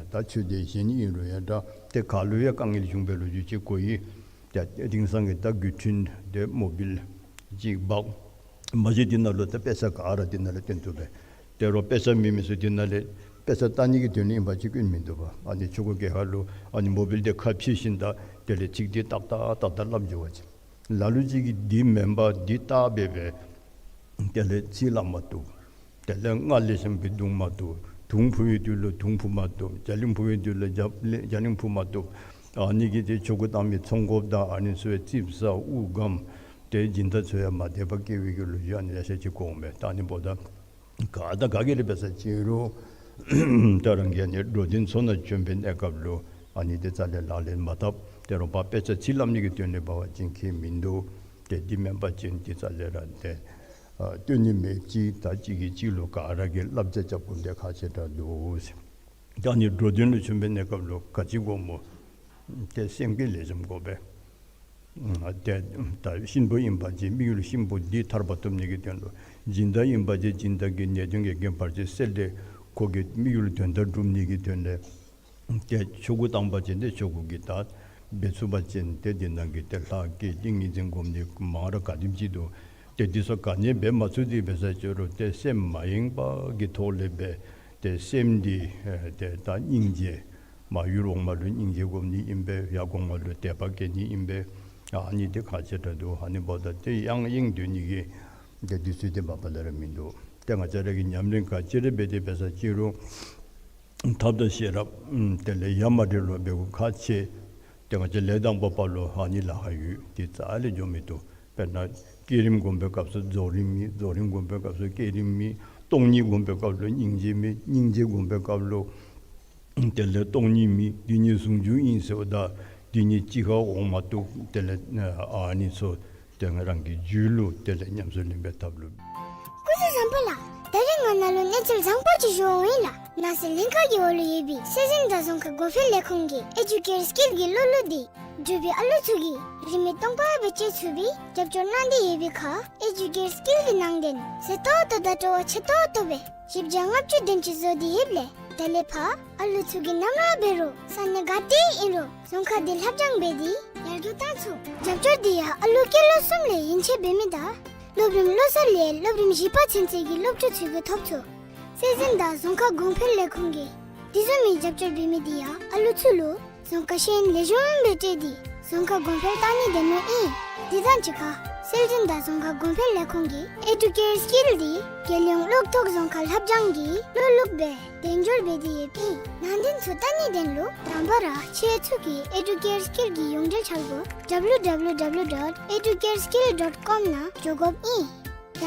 ད་ཆོས་སྡེ་གཞན་ཨིན་རུང་ཡང་འདྲ། ཏེ་ག་ལུ་ཡང་དཀའ་ངལ་བྱུང་བའི་ལོ་རྒྱུས་ཅིག་གོ་ཡི། ཏེ་དེང་སང་གི་ད་བརྒྱུད་འཕྲིན་དེ་མོ་བཱའིལ་ཅིག་འབག། མ་གཞི་འདི་ནང་ལུ་ད་དཔེ་ཆ་ག་ར་འདི་ནང་ལས་སྟོན་བཏུབ་པས། དེ་རུང་དཔེ་ཆ་མེད་མི་ཚུ་འདི་ནང་ལས་དཔེ་ཆ་ལྟ་ནི་གི་དོན་ལས་ཨིན་པ་ཅིན་སྐྱོན་མིན་འདུག་པ། ཨ་ནི་ཆོ་ག་གི་ཁར་ལུ་ཨ་ནི་མོ་བཱའིལ་དེ་ཁ་ཕྱེ་ཞིནམ་ད་དེ་ལས་ཚིག་འདི་ཏག་ཏག་ཏག་ཏག་སླབ་འགྱོ་བ་ཅིན། ལ་ལུ་ཅིག་གིས་འདི་མེན་པར་འདི་བལྟ་སྦེ་སྦེ་དེ་ལས་ཚིག་སླབ་མ་བཏུབ། དེ་ལས་སྔགས་ལེགས་ཤོམ་སྦེ་བརྡུང་མ་བཏུབ། དུང་ཕུ་བའི་དུས་ལུ་དུང་ཕུ་མ་བཏུབ། རྒྱ་གླིང་ཕུ་བའི་དུས་ལུ་རྒྱ་རྒྱ་གླིང་ཕུ་མ་བཏུབ། ཨ་ནི་གིས་ཏེ་ཆོ་ག་བཏང་མི་ཚོང་དཔོན་དང་ཨ་ནི་ཚུ་ཡང་ཙིགཔ་ཟ་དབུགས་སྒམ། ཏེ་སྦྱིན་བདག་ཚུ་ཡང་མ་དད་པ་སྐྱེ་བའི་གི་ལོ་རྒྱུས་ཨ་ནི་ལེ་ཤ་ཅིག་གོ་འོང་པས། ད་ཨ་ནི་འབདཝ་ད་ག་དང་ག་གིས་ར་འབད་ས་ཅིག་རུང་ད་རང་གིས་ཨ་ནི་འགྲོ་དོན་ཚུ་ནང་བྱོན་པའི་གནས་སྐབས་ལུ་ཨ་ནི་འདི་རྩ་ལས་ལག་ལེན་མ་འཐབ། དེ་རུང་ཕར་དཔེ་ཆ་ཚིག་སླབ་ནི་གི་དོན་ལས་འབད་བ་ཅིན་ཁྱད་མིན་འདུག། ཏེ་འདི་མེན་པ་ཅིན་འདི་རྩ་ལས་ར་ཏེ་ཨ་སྟོན་ནི་མེད། གཅིག་དང་གཅིག་གིས་གཅིག་ལུ་ག་ར་གིས་བསླབ་བྱ་རྐྱབ་དགོཔ་འདི་ཁག་ཆེ་དྲགས་འདུག་ཟེར། ད་ཨ་ནི་འགྲོ་དོན་ལུ་བྱོན་པའི་གནས་སྐབས་ལུ་ག་ཅི་དགོཔ་སྨོ། ཏེ་སེམས་བསྐྱེད་ལེགས་ཤོམ་དགོ་པས། ཨ་ཏེ་ད་གཤིན་པོ་ཨིན་པ་ཅིན་དམིགས་ཡུལ་གཤིན་པོ་འདི་ཐར་པ་ཐོབ་ནི་གི་དོན་ལུ། སྦྱིན་བདག་ཨིན་པ་ཅིན་སྦྱིན་བདག་གི་ནད་གདོན་གྱི་རྐྱེན་བར་ཆད་སེལ་ཏེ་ཁོ་གི་དམིགས་ཡུལ་དོན་དག་སྒྲུབ་ནི་གི་དོན་ལས། ཏེ་ཆོ་ག་བཏང་པ་ཅིན་ཏེ་ཆོ་ག་གི་ད་འབད་ཚུགས་པ་ཅིན་ཏེ་འདི་ནང་གི་ཏེ་ལྷ་བསྐྱེད་ཏིང་ངེ་འཛིན་སྒོམ་ནི་མང་ར་ག་དེམ་ཅིག་འདུག། ཏེ་འདི་ཚུ་ག་ནི་འབད་མ་ཚུགས་ཏེ་འབད་ས་ཅིག་རུང་ཏེ་སེམས་མ་ཡེངས་པ་གི་ཐོག་ལས་འབད། ཏེ་སེམས་འདི་ཨེ་ཏེ་ད་སྙིང་རྗེ་མ་ཡུལ་འོག་མ་ལུ་སྙིང་རྗེ་སྒོམ་ནི་ཨིན་པས། ཡར་གོང་མ་ལུ་དད་པ་བསྐྱེད་ནི་ཨིན་པས། ཨ་ནི་ཏེ་ཁག་ཆེ་དྲགས་འདུག། ཨ་ནི་འབདཝ་ད་ཏེ་ཡང་ཡེངས་སྡོད་ནི་གི་ཏེ་དུས་ཚོད་འདི་མ་པ་ལས་ར་མིན་འདུག། ཏེ་ང་བཅས་ར་གིས་ཉམས་ལེན་ག་ཅི་ར་འབད་དེ་འབད་ས་ཅིག་རུང་ཐབས་དང་ཤེས་རབ་ཨམ་དེ་ལས་ཡ་མ་བྲལ་བར་འབད་དགོཔ་ཁག་ཆེ། ཏེ་ང་བཅས་ལས་དང་པོ་པ་ལུ་ཨ་ནི་ལཱ་ཁག་ཡོད། དེ་རྩ་ལས་འགྱོ་མི་བཏུབ། དཔེར་ན་བསྐྱེད་རིམ་སྒོམ་པའི་སྐབས་སུ་རྫོགས་རིམ་མེད། རྫོགས་རིམ་སྒོམ་པའི་སྐབས་སུ་བསྐྱེད་རིམ་མེད། སྟོང་ཉིད་སྒོམ་པའི་སྐབས་ལུ་སྙིང་རྗེ་མེད། སྙིང་རྗེ་སྒོམ་པའི་སྐབས་ལུ་དེ་ལས་སྟོང་ཉིད་མེད། འདི་གཉིས་ཟུང་འཇུག་ཨིན་ཟེརཝ་ད་འདི་གཉིས་གཅིག་ཁར་འོང་མ་བཏུབ། དེ་ལས་ཨ་ནི་ཚུ་ཏེ་ང་རང་གི་རྒྱུད་ལུ་དེ་ལས་ཉམས་སུ་ལེན་པའི་ཐབས་ལུ། སྐུ་གཟུགས་བཟང་པོ་ལགས། ད་རིས་ང་ནཱ་ལུ་གནས་ཚུལ་བཟང་པོ་ཅིག་ཞུ་འོང་ཡི་ལགས། ནང་སྲིད་ལྷན་ཁག་གི་འོག་ལུ་ཡོད་པའི་སྲོལ་འཛིན་དང་རྫོང་ཁ་གོང་འཕེལ་ལས་ཁུངས་ཀྱི་ཨེ་ཌུ་ཀེར་སི་ཀིལ་གྱི་སློབ་ལུགས་འདི་འབྲུག་པའི་ཨ་ལུ་ཚུ་གིས་རིན་མེད་སྟོང་པ་སྦེ་སྤྱོད་ཚུགས་པའི་རྒྱབ་སྐྱོར་གནང་སྟེ་ཡོད་པའི་ཁར་ཨེ་ཌུ་ཀེར་སི་ཀིལ་གྱི་ནང་དོན་ཟད་ཏོག་ཏོ་དང་སྤྲོ་བ་ཆེ་ཏོག་ཏོ་སྦེ་བཞི་བརྒྱ་ལྔ་བཅུ་དོན་གཅིག་བཟོ་སྟེ་ཡོདཔ་ལས་ད་ལས་ཕར་ཨ་ལུ་ཚུ་གིས་ནམ་ར་འབད་རུང་ས་གནས་ག་ཏེ་ཨིན་རུང་རྫོང་ཁ་འདི་ལྷབ་སྦྱང་འབད་དེ་ཡར་རྒྱས་བཏང་ཚུགས། རྒྱབ་སྐྱོར་འདི་ཡང་ཨ་ལུ་སྐྱེས་ལོ་གསུམ་ལས་ཡན་ཆད་འབད་མི་དང་སློབ་རིམ་བློ་གསར་ལས་སློབ་རིམ་བཞི་པ་ཚུན་ཚོད་ཀྱི་སློབ་ཕྲུག་ཚུ་གིས་ཐོབ་ཚུགས། སྲོལ་འཛིན་དང་རྫོང་ཁ་གོང་འཕེལ་ལས་ཁུངས་ཀྱིས་དེ་བཟུམ་མའི་རྒྱབ་སྐྱོར་འབད་མི་འདི་ཡང་ཨ་ལུ་ཚུ་ལུ་རྫོང་ཁ་ཤེས་ཡོན་ལེགས་ཤོམ་སྦེ་སྤྲོད་དེ་རྫོང་ཁ་གོང་འཕེལ་གཏང་ནི་འདི་མོ་ཨིན། དེ་དང་གཅིག་ཁར་སྲོལ་འཛིན་དང་རྫོང་ཁ་གོང་འཕེལ་ལས་ཁུངས་ཀྱིས་ཨེ་ཌུ་ཀེར་སི་ཀིལ་འདི་རྒྱལ་ཡོངས་གློག་ཐོག་རྫོང་ཁ་ལྷབ་སྦྱང་གི་བློ་ལུགས་སྦེ་གདན་འཇོག་འབད་དེ་ཡོདཔ་ཨིན། ནང་དོན་ཚུ་བལྟ་ནིའི་དོན་ལུ་དང་པ་ར་ཁྱེད་ཚུ་གིས་ཨེ་ཌུ་ཀེར་སི་ཀིལ་གྱི་ཡོངས་འབྲེལ་འཆར་སྒོ་ཌབ་ལིའུ་ཌབ་ལིའུ་ཌབ་ལིའུ་ཌོཊ་ཨེ་ཌུ་ཀེར་སི་ཀིལ་ཌོཊ་ཀོམ་ནང་འགྱོ་དགོཔ་ཨིན།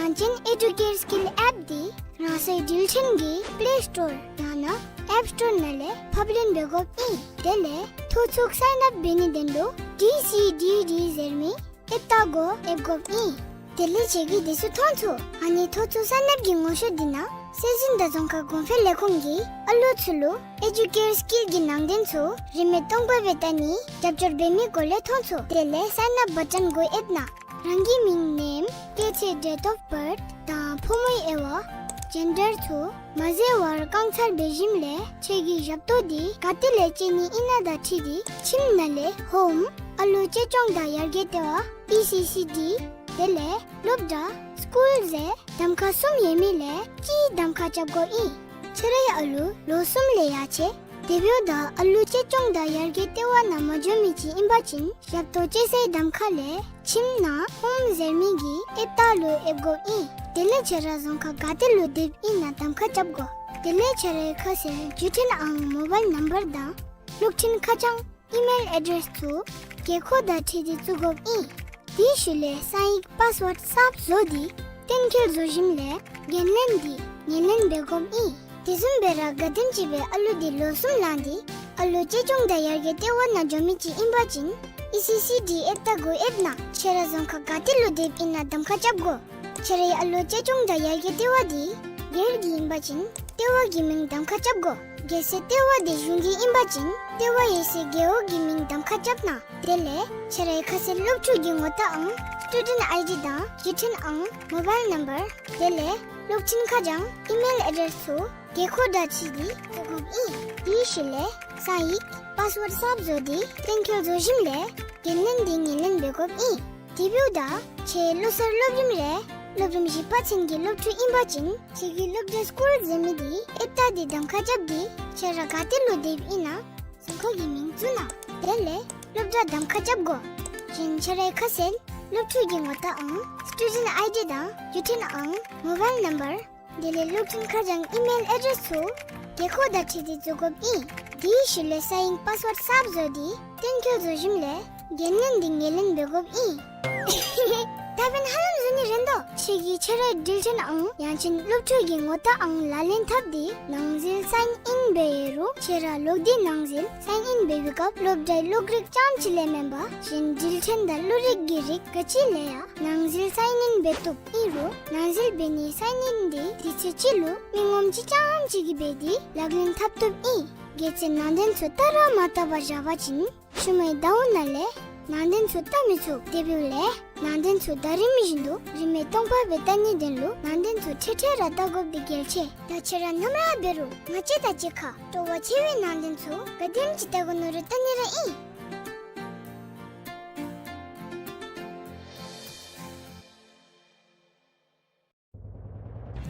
ཡང་ཅིན་ཨེ་ཌུ་ཀེར་སི་ཀིལ་ཨེཔ་འདི་རང་སོའི་འགྲུལ་འཕྲིན་གྱི་པླེ་སི་ཊོར་ཡང་ན་ཨེཔ་སི་ཊོར་ནང་ལས་ཕབ་ལེན་འབད་དགོཔ་ཨིན། དེ་ལས་ཐོ་ཚུགས་སའིན་ཨཔ་འབད་ནིའི་དོན་ལུ་ཌི་སི་ཌི་ཌི་ཟེར་མི་ཨེཔ་རྟགས་གུ་ཡེབ་དགོཔ་ཨིན། དེ་ལས་ཁྱེད་ཀྱིས་དེ་ཚུ་མཐོང་ཚུགས། ཨ་ནི་ཐོ་ཚུགས་སའིན་ཨཔ་ཀྱི་ངོ་ཤེས་འདི་ནང་སྲོལ་འཛིན་དང་རྫོང་ཁ་གོང་འཕེལ་ལས་ཁུངས་ཀྱིས་ཨ་ལུ་ཚུ་ལུ་ཨེ་ཌུ་ཀེར་སི་ཀིལ་གྱི་ནང་དོན་ཚུ་རིན་མེད་སྟོང་པ་སྦེ་བལྟ་ནི་རྒྱབ་སྐྱོར་འབད་མི་སྐོར་ལས་མཐོང་ཚུགས། དེ་ལས་སའིན་ཨཔ་བ་ཊོན་གུ་ཡེབ་ན་རང་གི་མིང་ནེམ་སྐྱེས་ཚེས་ཌེཊ་ཨོཕ་བཱརཐ་དང་ཕོ་མོའི་དབྱེ་བ་ཇེན་ཌར་ཚུ་མ་བཟོ་བར་རྐང་ཚར་འབད་ཞིནམ་ལས་ཁྱེད་ཀྱི་ཞབས་ཏོག་འདི་ག་ཏེ་ལས་སྤྱོད་ནི་ཨིན་ན་དང་འཁྲིལ་ཏེ་ཁྱིམ་ནང་ལས་ཧོམ་ཨ་ལུ་གཅེས་སྐྱོང་དང་ཡར་རྒྱས་ལྟེ་བ་ཨི་སི་སི་ཌི་དེ་ལས་སློབ་གྲྭ་སི་ཀུལ་ཟེར་གདམ་ཁ་གསུམ་ཡོད་མི་ལས་གཅིག་གདམ་ཁ་རྐྱབ་དགོཔ་ཨིན། ཁྱེད་རའི་ཨ་ལུ་ལོ་གསུམ་ལས་ཡར་ཆེ་དེ་འབདཝ་ད་ཨ་ལུ་གཅེས་སྐྱོང་དང་ཡར་རྒྱས་ལྟེ་བ་ནང་མ་འགྱོ་མི་ཅིག་ཨིན་པ་ཅིན་ཞབས་ཏོག་སྤྱོད་སའི་གདམ་ཁ་ལས་ཁྱིམ་ནང་ཧོམ་ཟེར་མི་གི་ཨེཔ་རྟགས་ལུ་ཡེབ་དགོཔ་ཨིན། དེ་ལས་ཁྱེད་ར་རྫོང་ཁ་ག་ཏེ་ལུ་སྡོདཔ་ཨིན་ན་གདམ་ཁ་རྐྱབ་དགོ། དེ་ལས་ཁྱེད་རའི་ཁ་གསལ་བརྒྱུད་འཕྲིན་ཨང་མོ་བཱའིལ་ནམ་བར་དང་གློག་འཕྲིན་ཁ་བྱང་ཨི་མེལ་ཨེ་ཌེསི་ཚུ་དགོས་མཁོ་དང་འཁྲིལ་ཏེ་བཙུགས་དགོཔ་ཨིན། དེའི་ཤུལ་ལས་གསང་ཡིག་པཱསི་ཝརཌ་གསརཔ་བཟོ་སྟེ་གཏན་འཁེལ་བཟོ་ཞིནམ་ལས་འགན་ལེན་འདི་ངོས་ལེན་འབད་དགོཔ་ཨིན། དེ་བཟུམ་སྦེ་ར་ག་དེམ་ཅིག་སྦེ་ཨ་ལུ་འདི་ལོ་གསུམ་ལང་སྟེ་ཨ་ལུ་གཅེས་སྐྱོང་དང་ཡར་རྒྱས་ལྟེ་བ་ནང་འགྱོ་མི་ཅིག་ཨིན་པ་ཅིན་ཨི་སི་སི་ཌི་ཨེཔ་རྟགས་གུ་ཡེབ་ན་ཁྱེད་ར་རྫོང་ཁ་ག་ཏེ་ལུ་སྡོདཔ་ཨིན་ན་གདམ་ཁ་རྐྱབ་དགོ། ཁྱེད་རའི་ཨ་ལུ་གཅེས་སྐྱོང་དང་ཡར་རྒྱས་ལྟེ་བ་འདི་སྒེར་གྱི་ཨིན་པ་ཅིན་ལྟེ་བ་གི་མིང་གདམ་ཁ་རྐྱབ་དགོ། གལ་སྲིད་ལྟེ་བ་འདི་གཞུང་གི་ཨིན་པ་ཅིན་ལྟེ་བ་ཡོད་སའི་རྒེད་འོག་གི་མིང་གདམ་ཁ་རྐྱབ་གནང་། དེ་ལས་ཁྱེད་རའི་ཁ་གསལ་སློབ་ཕྲུག་གི་ངོ་རྟགས་ཨང་སི་ཊུ་ཌེནཊ་ཨའི་ཌི་དང་བརྒྱུད་འཕྲིན་ཨང་མོ་བཱའིལ་ནམ་བར་དེ་ལས་གློག་འཕྲིན་ཁ་བྱང་ཨི་མེལ་ཨེ་ཌེསི་ཚུ་དགོས་མཁོ་དང་འཁྲིལ་ཏེ་བཙུགས་དགོཔ་ཨིན། དེའི་ཤུལ་ལས་གསང་ཡིག་པཱསི་ཝརཌ་གསརཔ་བཟོ་སྟེ་གཏན་འཁེལ་བཟོ་ཞིནམ་ལས་འགན་ལེན་འདི་ངོས་ལེན་འབད་དགོཔ་ཨིན། དེ་འབདཝ་ད་ཁྱེད་ལོ་གསར་སློབ་རིམ་ལས་སློབ་རིམ་བཞི་པ་ཚུན་གྱི་སློབ་ཕྲུག་ཨིན་པ་ཅིན་ཁྱེད་ཀྱི་སློབ་གྲྭའི་སི་ཀུལ་ཟེར་མི་འདི་ཨེཔ་རྟགས་འདི་གདམ་ཁ་རྐྱབ་སྟེ་ཁྱེད་ར་ག་ཏེ་ལུ་སྡོདཔ་ཨིན་ན་རྫོང་ཁ་གི་མིང་བཙུགས་གནང་། དེ་ལས་སློབ་གྲྭ་གདམ་ཁ་རྐྱབ་དགོ། གཞན་ཁྱེད་རའི་ཁ་གསལ་སློབ་ཕྲུག་གི་ངོ་རྟགས་ཨང་སི་ཊུ་ཌེནཊ་ཨའི་ཌི་དང་བརྒྱུད་འཕྲིན་ཨང་མོ་བཱའིལ་ནམ་བར་དེ་ལས་གློག་འཕྲིན་ཁ་བྱང་ཨི་མེལ་ཨེ་ཌེསི་ཚུ་དགོས་མཁོ་དང་འཁྲིལ་ཏེ་བཙུགས་དགོཔ་ཨིན། དེའི་ཤུལ་ལས་གསང་ཡིག་པཱསི་ཝརཌ་གསརཔ་བཟོ་སྟེ་གཏན་འཁེལ་བཟོ་ཞིནམ་ལས་འགན་ལེན་འདི་ངོས་ལེན་འབད་དགོཔ་ཨིན། ད་འབདན་ཧ་ལམ་བཟོ་ནི་རན་དོ། ཁྱེད་ཀྱིས་ཁྱེད་རའི་འགྲུལ་འཕྲིན་ཨང་ཡང་ཅིན་སློབ་ཕྲུག་གི་ངོ་རྟགས་ཨང་ལག་ལེན་འཐབ་སྟེ་ནང་འཛུལ་སའིན་ཨིན་འབད་ཡོད་རུང་ཁྱེད་ར་ལོག་སྟེ་ནང་འཛུལ་སའིན་ཨིན་འབད་བའི་སྐབས་སློབ་གྲྭའི་གློག་རིག་རྐྱངམ་ཅིག་ལས་མེན་པར་གཞན་འགྲུལ་འཕྲིན་དང་གློག་རིག་གི་རིགས་ག་ཅི་ལས་ཡང་ནང་འཛུལ་སའིན་ཨིན་འབད་བཏུབ། ཨིན་རུང་ནང་འཛུལ་འབད་ནིའི་སའིན་ཨིན་འདི་དུས་ཚོད་གཅིག་ལུ་མི་ངོམ་གཅིག་རྐྱངམ་ཅིག་གིས་འབད་དེ་ལག་ལེན་འཐབ་བཏུབ་ཨིན། གལ་སྲིད་ནང་དོན་ཚུ་བལྟ་ར་མ་བལྟ་བར་བཞག་པ་ཅིན་ཤུལ་མའི་ཟླཝ་ནང་ལས་ ནང་རྟེན་ཚུ་བལྟ་མི་ཚུགས། དེ་འབདཝ་ལས་ནང་རྟེན་ཚུ་ཟླ་རིམ་བཞིན་དུ་རིན་མེད་སྟོང་པ་སྦེ་བལྟ་ནིའི་དོན་ལུ་ནང་རྟེན་ཚུ་འཕྲལ་འཕྲལ་ར་བལྟ་དགོཔ་འདི་གལ་ཆེ། ད་ཁྱེད་ར་ནམ་ར་འབད་རུང་ང་བཅས་དང་གཅིག་ཁར་སྤྲོ་བ་ཆེ་བའི་ནང་རྟེན་ཚུ་ག་དེམ་ཅིག་བལྟ་དགོ་མནོ་རུང་བལྟ་ནི་ར་ཨིན།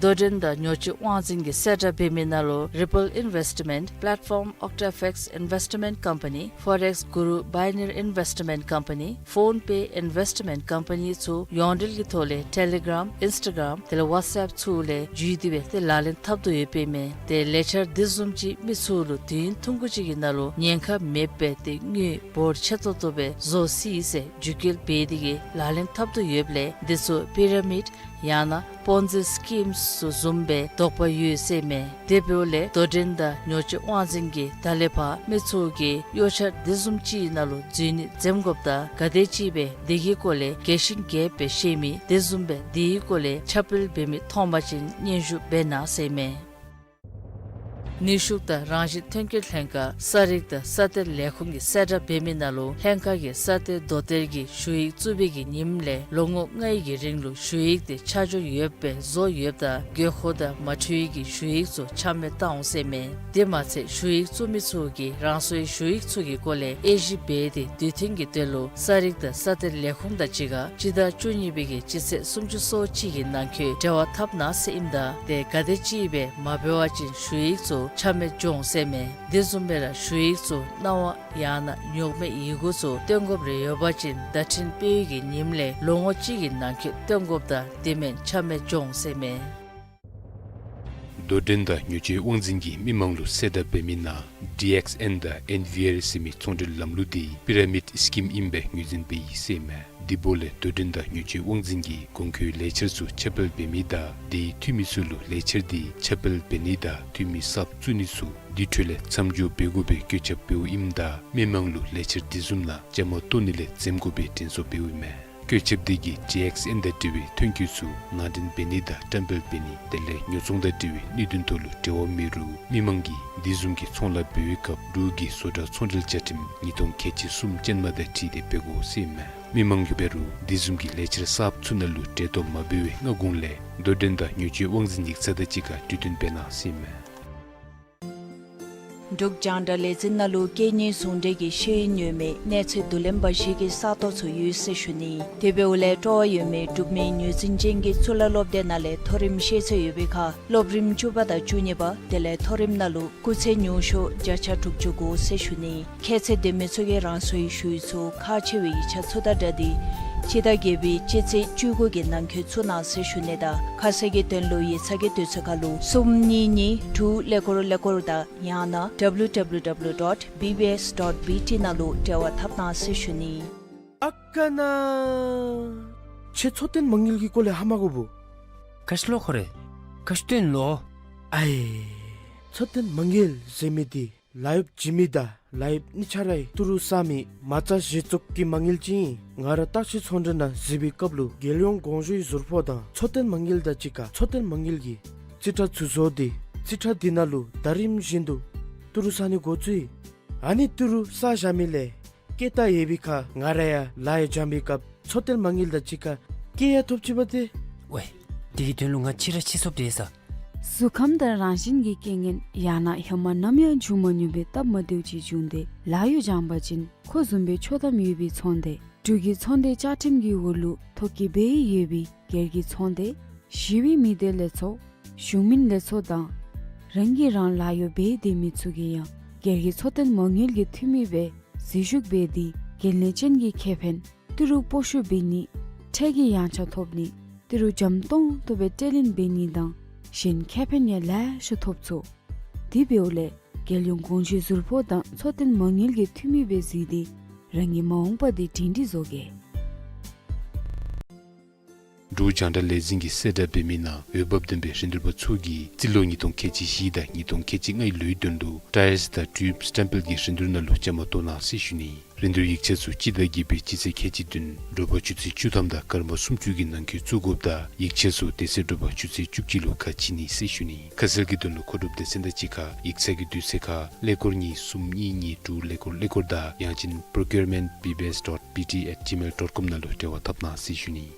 དོ་འགྲན་དང་ཉོ་སྤྱོད་དབང་འཛིན་གྱིས་གསལ་བསྒྲགས་འབད་མི་ནང་ལུ་Ripple Investment Platform, Octafex Investment Company, Forex Guru, Binary Investment Company, PhonePe Investment Company ཚུ་ཡོངས་འབྲེལ་གྱི་ཐོག་ལས་Telegram, Instagram དེ་ལས་WhatsApp ཚུ་ལས་བརྒྱུད་དེ་སྦེ་ཏེ་ལག་ལེན་འཐབ་དོ་ཡོདཔ་ཨིན་མས། ཏེ་ལས་འཆར་འདི་བཟུམ་ཅིག་མི་ཚུ་ལུ་དུས་ཡུན་ཐུང་ཀུ་ཅིག་གི་ནང་ལུ་ཉེན་ཁ་མེདཔ་སྦེ་ཏེ་དངུལ་འབོར་ཆེ་ཏོག་ཏོ་སྦེ་བཟོ་སྲིད་ཟེར་བརྒྱུད་སྐུལ་འབད་དེ་གིས་ལག་ལེན་འཐབ་དོ་ཡོདཔ་ལས་འདི་ཚུ་པི་ར་མིཌ་ཡང་ན་པོན་ཛི་སི་ཀིམ་ཚུ་བཟུམ་སྦེ་དོགས་པ་ཡོད་ཟེར་མས། དེ་འབདཝ་ལས་དོ་འགྲན་དང་ཉོ་སྤྱོད་དབང་འཛིན་གྱིས་ད་ལས་ཕར་མི་ཚུ་གིས་གཡོ་འཆར་འདི་བཟུམ་ཅིག་ནང་ལུ་འཛུལ་ནི་འཛེམ་དགོཔ་དང་ག་དེ་ཅིག་སྦེ་འདི་གི་སྐོར་ལས་རྒྱས་ཤིང་རྒྱསཔ་སྦེ་ཤེས་མི་དེ་བཟུམ་སྦེ་འདི་གི་སྐོར་ལས་ཁྱབ་སྤེལ་འབད་མི་མཐོང་པ་ཅིན་སྙན་ཞུ་འབད་གནང་ཟེར་མས། ནུས་ཤུགས་དང་རང་བཞིན་ཐོན་སྐྱེད་ལྷན་ཁག་ས་རིག་དང་ས་གཏེར་ལས་ཁུངས་ཀྱིས་གསལ་བསྒྲགས་འབད་མི་ནང་ལུ་ལྷན་ཁག་གིས་ས་གཏེར་རྡོ་གཏེར་གྱི་ཞུ་ཡིག་བཙུགས་པའི་གི་ཉིནམ་ལས་ལོ་ངོ་ལྔའི་གི་རིང་ལུ་ཞུ་ཡིག་དེ་ཆ་འཇོག་ཡོདཔ་སྦེ་བཟོ་ཡོདཔ་ད་དགོས་མཁོ་དང་མ་འཁྲིལ་བའི་གི་ཞུ་ཡིག་ཚུ་ཆ་མེད་བཏང་འོང་ཟེར་མས། དེ་མ་ཚད་ཞུ་ཡིག་བཙུགས་མི་ཚུ་གིས་རང་སོའི་ཞུ་ཡིག་ཚུ་གི་སྐོར་ལས་དབྱེ་ཞིབ་འབད་དེ་དུས་མཐུན་གྱི་དོན་ལུ་ས་རིག་དང་ས་གཏེར་ལས་ཁུངས་དང་གཅིག་ཁར་སྤྱི་ཟླ་བཅུ་གཉིས་པའི་གི་སྤྱི་ཚེས་སུམ་ཅུ་སོ་གཅིག་གི་ནང་འཁོད་འབྲེལ་བ་འཐབ་གནང་ཟེར་ཨིནམ་ད་ཏེ་ག་དེ་ཅིག་སྦེ་མ་འབད་བ་ཅིན་ཞུ་ཡིག་ཚུ་ཆ་མེད་འགྱོ་འོང་ཟེར་མས། དེ་བཟུམ་སྦེ་ར་ཞུ་ཡིག་ཚུ་གནང་བ་ཡང་ན་ཉོག་མེད་ཡི་གུ་ཚུ་སྟོན་དགོཔ་རེ་ཡོད་པ་ཅིན་བརྡ་འཕྲིན་སྤེལ་བའི་གི་ཉིནམ་ལས་ལོ་ངོ་གཅིག་གི་ནང་འཁོད་སྟོན་དགོཔ་དང་དེ་མེན་ཆ་མེད་འགྱོ་འོང་ཟེར་མས། དོ་འགྲན་དང་ཉོ་སྤྱོད་དབང་འཛིན་གྱིས་མི་མང་ལུ་གསལ་བསྒྲགས་འབད་མི་ནང་ཌི་ཨེགསི་ཨེན་དང་ཨེན་ཝི་ཨར་ཟེར་མི་ཚོང་འབྲེལ་ལམ་ལུགས་འདི་པི་ར་མིཌ་སི་ཀིམ་ཨིནམ་སྦེ་ངོས་འཛིན་འབད་ཡི་ཟེར་མས། དེ་འབདཝ་ལས་དོ་འགྲན་དང་ཉོ་སྤྱོད་དབང་འཛིན་གྱིས་གོང་འཁོད་ལས་འཆར་ཚུ་ཁྱབ་སྤེལ་འབད་མི་དང་དེའི་འཐུས་མི་ཚུ་ལུ་ལས་འཆར་འདི་ཁྱབ་སྤེལ་འབད་ནི་དང་འཐུས་མི་གསརཔ་བཙུགས་ནི་ཚུ་དེ་འཕྲོ་ལས་མཚམས་འཇོག་འབད་དགོ་པའི་བཀོད་ཁྱབ་འབདཝ་ཨིནམ་ད་མི་མང་ལུ་ལས་འཆར་དེ་བཟུམ་ནང་བཅའ་མར་གཏོགས་ནི་ལས་འཛེམ་དགོ་པའི་དྲན་གསོ་འབདཝ་ཨིན་མས། བཀོད་ཁྱབ་འདི་གིས་ཌི་ཨེགསི་ཨེན་དང་འབྲེལ་བའི་ཐོན་སྐྱེད་ཚུ་ནང་འདྲེན་འབད་ནི་དང་བཀྲམ་སྤེལ་འབད་ནི་དེ་ལས་ཉོ་ཚོང་དང་འབྲེལ་བའི་གནད་དོན་ཐོག་ལུ་འབྲེལ་བ་མེད་རུང་མི་མང་གིས་དེ་བཟུམ་གྱི་ཚོང་ལཱ་འབད་བའི་སྐབས་འབྲུག་གི་བཟོ་གྲྭ་ཚོང་འབྲེལ་བཅའ་ཁྲིམས་ཉིས་སྟོང་ཁལ་གཅིག་གསུམ་ཅན་མ་དང་འཁྲིལ་ཏེ་འབད་དགོ་ཟེར་ཨིན་མས། མི་མང་གིས་འབད་རུང་དེ་བཟུམ་གྱི་ལས་འཆར་གསརཔ་ཚུ་ནང་ལུ་འབྲེལ་གཏོགས་མ་འབད་བའི་སྔ་གོང་ལས་དོ་འགྲན་དང་ཉོ་སྤྱོད་དབང་འཛིན་ཡིག་ཚང་དང་གཅིག་ཁར་གྲོས་བསྟུན་འབད་གནང་ཟེར་ཨིན་མས། འབྲུག་རྒྱང་བསྒྲགས་ལས་འཛིན་ནང་ལུ་སྐད་གཉིས་ཟུང་འབྲེལ་གྱི་ཤེས་ཡོན་ཡོད་མི་གནས་ཚད་བསྡུ་ལེན་པ་ཞིག་གི་ས་སྟོང་ཚུ་ཡོད་ཟེར་ཞུ་ནི། དེ་འབདཝ་ལས་སྤྲོ་བ་ཡོད་མི་འབྲུག་མི་ངོས་འཛིན་ཅན་གྱི་གཙུག་ལག་སློབ་སྡེ་ནང་ལས་མཐོ་རིམ་ཤེས་ཚད་ཡོད་པའི་ཁར་སློབ་རིམ་བཅུ་པ་དང་བཅུ་གཉིས་པ་དེ་ལས་མཐོ་རིམ་ནང་ལུ་སྐུགས་ཚད་ཉུང་ཤོས་བརྒྱ་ཆ་དྲུག་ཅུ་དགོ་ཟེར་ཞུ་ནི། ཁྱད་ཚད་ལྡན་མི་ཚུ་གིས་རང་སོའི་ཞུ་ཡིག་ཚུ་ཁག་ཆེ་བའི་ཡིག་ཆ་ཚུ་དང་སྦྲགས་ཏེ་སྤྱི་ཟླ་བརྒྱད་པའི་སྤྱི་ཚེས་བཅུ་དགུ་གི་ནང་འཁོད་བཙུགས་གནང་ཟེར་ཞུ་ནི་དང་ཁ་གསལ་གྱི་དོན་ལུ་ཡིག་ཚང་གི་དུས་ཚོད་ཁར་ལུ་གསུམ་གཉིས་གཉིས་དྲུག་ཀླད་ཀོར་ཀླད་ཀོར་དང་ཡང་ན་W W W dot B B S dot B T ནང་ལུ་འབྲེལ་བ་འཐབ་གནང་ཟེར་ཞུ་ནི། ཨ་ཀ་ན། ཁྱོད་འཚོ་རྟེན་མ་དངུལ་གྱི་སྐོར་ལས་ཧ་མ་གོ་བུ། ག་ཅི་ལོ་ཁོ་རེ། ག་ཅི་སྟོན་ལོ། ཨའེ། འཚོ་རྟེན་མ་དངུལ་ཟེར་མི་འདི་ལཱ་གཡོག་བྱིན་མི་དང་ལཱ་གཡོག་གཉིས་ཆ་ར་གིས་ཏི་རུ་བསག་མི་མ་རྩ་གཞི་བཙུགས་ཀྱི་མ་དངུལ་ཅིག་ཨིན། ང་ར་བརྟག་དཔྱད་ཚོང་འབྲེལ་ནང་གཟིགས་པའི་སྐབས་ལུ་རྒྱལ་ཡོངས་གོང་ཞུའི་ཟུར་ཕོགས་དང་འཚོ་རྟེན་མ་དངུལ་དང་གཅིག་ཁར་འཚོ་རྟེན་མ་དངུལ་གྱི་རྩིས་ཁྲ་ཚུ་བཟོ་སྟེ་རྩིས་ཁྲ་འདི་ནང་ལུ་ཟླ་རིམ་བཞིན་དུ་ཏི་རུ་བསག་ནི་འགོ་བཙུགས་ཡི། ཨ་ནི་ཏི་རུ་བསག་བཞག་མི་ལས་སྐྱེད་ད་ཡོད་པའི་ཁར་ང་ར་ཡང་ལཱ་གཡོག་སྦྱང་བའི་སྐབས་འཚོ་རྟེན་མ་དངུལ་དང་གཅིག་ཁར་སྐྱེད་ཡང་ཐོབ་ཅི་པ་ཏེ། ཝའེ། དེ་གི་དོན་ལུ་ང་ཕྱི་ར་ཕྱི་སོབ་དེ་ས། གཟུགས་ཁམས་དང་རང་བཞིན་གྱི་རྐྱེན་ངན་ཡང་ན་ཧེ་མ་ནམ་ཡང་བྱུང་མ་མྱོང་པའི་སྟབས་མ་བདེཝ་ཅིག་བྱུང་སྟེ་ལཱ་གཡོག་སྦྱང་པ་ཅིན་ཁོ་བཟུམ་སྦེ་ཆོག་ཐམ་ཡོད་པའི་ཚོང་སྡེ། འབྲུག་གི་ཚོང་སྡེ་བཅའ་ཁྲིམས་ཀྱི་འོག་ལུ་ཐོ་བཀོད་འབད་ཡོད་པའི་སྒེར་གྱི་ཚོང་སྡེ། ཞི་བའི་མི་སྡེ་ལས་ཚོགས། གཞུང་མིན་ལས་ཚོགས་དང་། རང་གིས་རང་ལཱ་གཡོག་འབད་སྡོད་མི་ཚུ་གིས་ཡང་སྒེར་གྱི་འཚོ་རྟེན་མ་དངུལ་གྱི་འཐུས་མི་སྦེ་འཛུལ་ཞུགས་འབད་དེ་འགན་ལེན་ཅན་གྱི་ཁེ་ཕན་ཏི་རུ་སྤོ་བཤུད་འབད་ནི། ཁྲལ་གྱི་ཡངས་ཆག་ཐོབ་ནི། ཏི་རུ་འཇམ་ཏོང་ཏོ་སྦེ་སྤྲོད་ལེན་འབད་ནི་དང་གཞན་ཁེ་ཕན་ཡང་ལེ་ཤ་ཐོབ་ཚུགས། དེ་འབདཝ་ལས་རྒྱལ་ཡོངས་གོང་ཞུའི་ཟུར་ཕོགས་དང་འཚོ་རྟེན་མ་དངུལ་གྱི་འཐུས་མི་སྦེ་གཟིགས་ཏེ་རང་གི་མ་འོངས་པ་འདི་སྒྲིང་སྒྲིང་བཟོ་གེ། འབྲུག་རྒྱང་བསྒྲགས་ལས་འཛིན་གྱིས་གསལ་བསྒྲགས་འབད་མི་ནང་འོས་འབབ་ལྡན་པའི་རིན་བསྡུར་པ་ཚུ་གིས་རྩིས་ལོ་ཉིས་སྟོང་ཁལ་གཅིག་བཞི་དང་ཉིས་སྟོང་ཁལ་གཅིག་ལྔའི་ལོའི་དོན་ལུ་ཊ་ཡརསི་དང་ཊིའུབ་སི་ཊེམ་པལ་གྱི་རིན་བསྡུར་ནང་ལུ་བཅའ་མར་གཏོགས་གནང་ཟེར་ཞུ་ནི། རིན་བསྡུར་ཡིག་ཆ་ཚུ་སྤྱི་ཟླ་བརྒྱད་པའི་སྤྱི་ཚེས་ཁལ་གཅིག་བདུན་དྲོ་པ་ཆུ་ཚོད་བཅུ་ཐམ་དང་སྐར་མ་སུམ་ཅུ་གི་ནང་འཁོད་བཙུགས་དགོཔ་དང་ཡིག་ཆ་ཚུ་དེ་ཚེ་དྲོ་པ་ཆུ་ཚོད་བཅུ་གཅིག་ལུ་ཁ་ཕྱེ་ནི་ཟེར་ཞུ་ནི། ཁ་གསལ་གྱི་དོན་ལུ་མཁོ་སྒྲུབ་སྡེ་ཚན་དང་གཅིག་ཁར་ཡིག་ཚང་གི་དུས་ཚོད་ཁར་ཀླད་ཀོར་གཉིས་གསུམ་གཉིས་གཉིས་དྲུག་ཀླད་ཀོར་ཀླད་ཀོར་དང་ཡང་ཅིན་procurement B B S dot B T at gmail dot com ནང་ལུ་འབྲེལ་བ་འཐབ་གནང་ཟེར་ཞུ་ནི།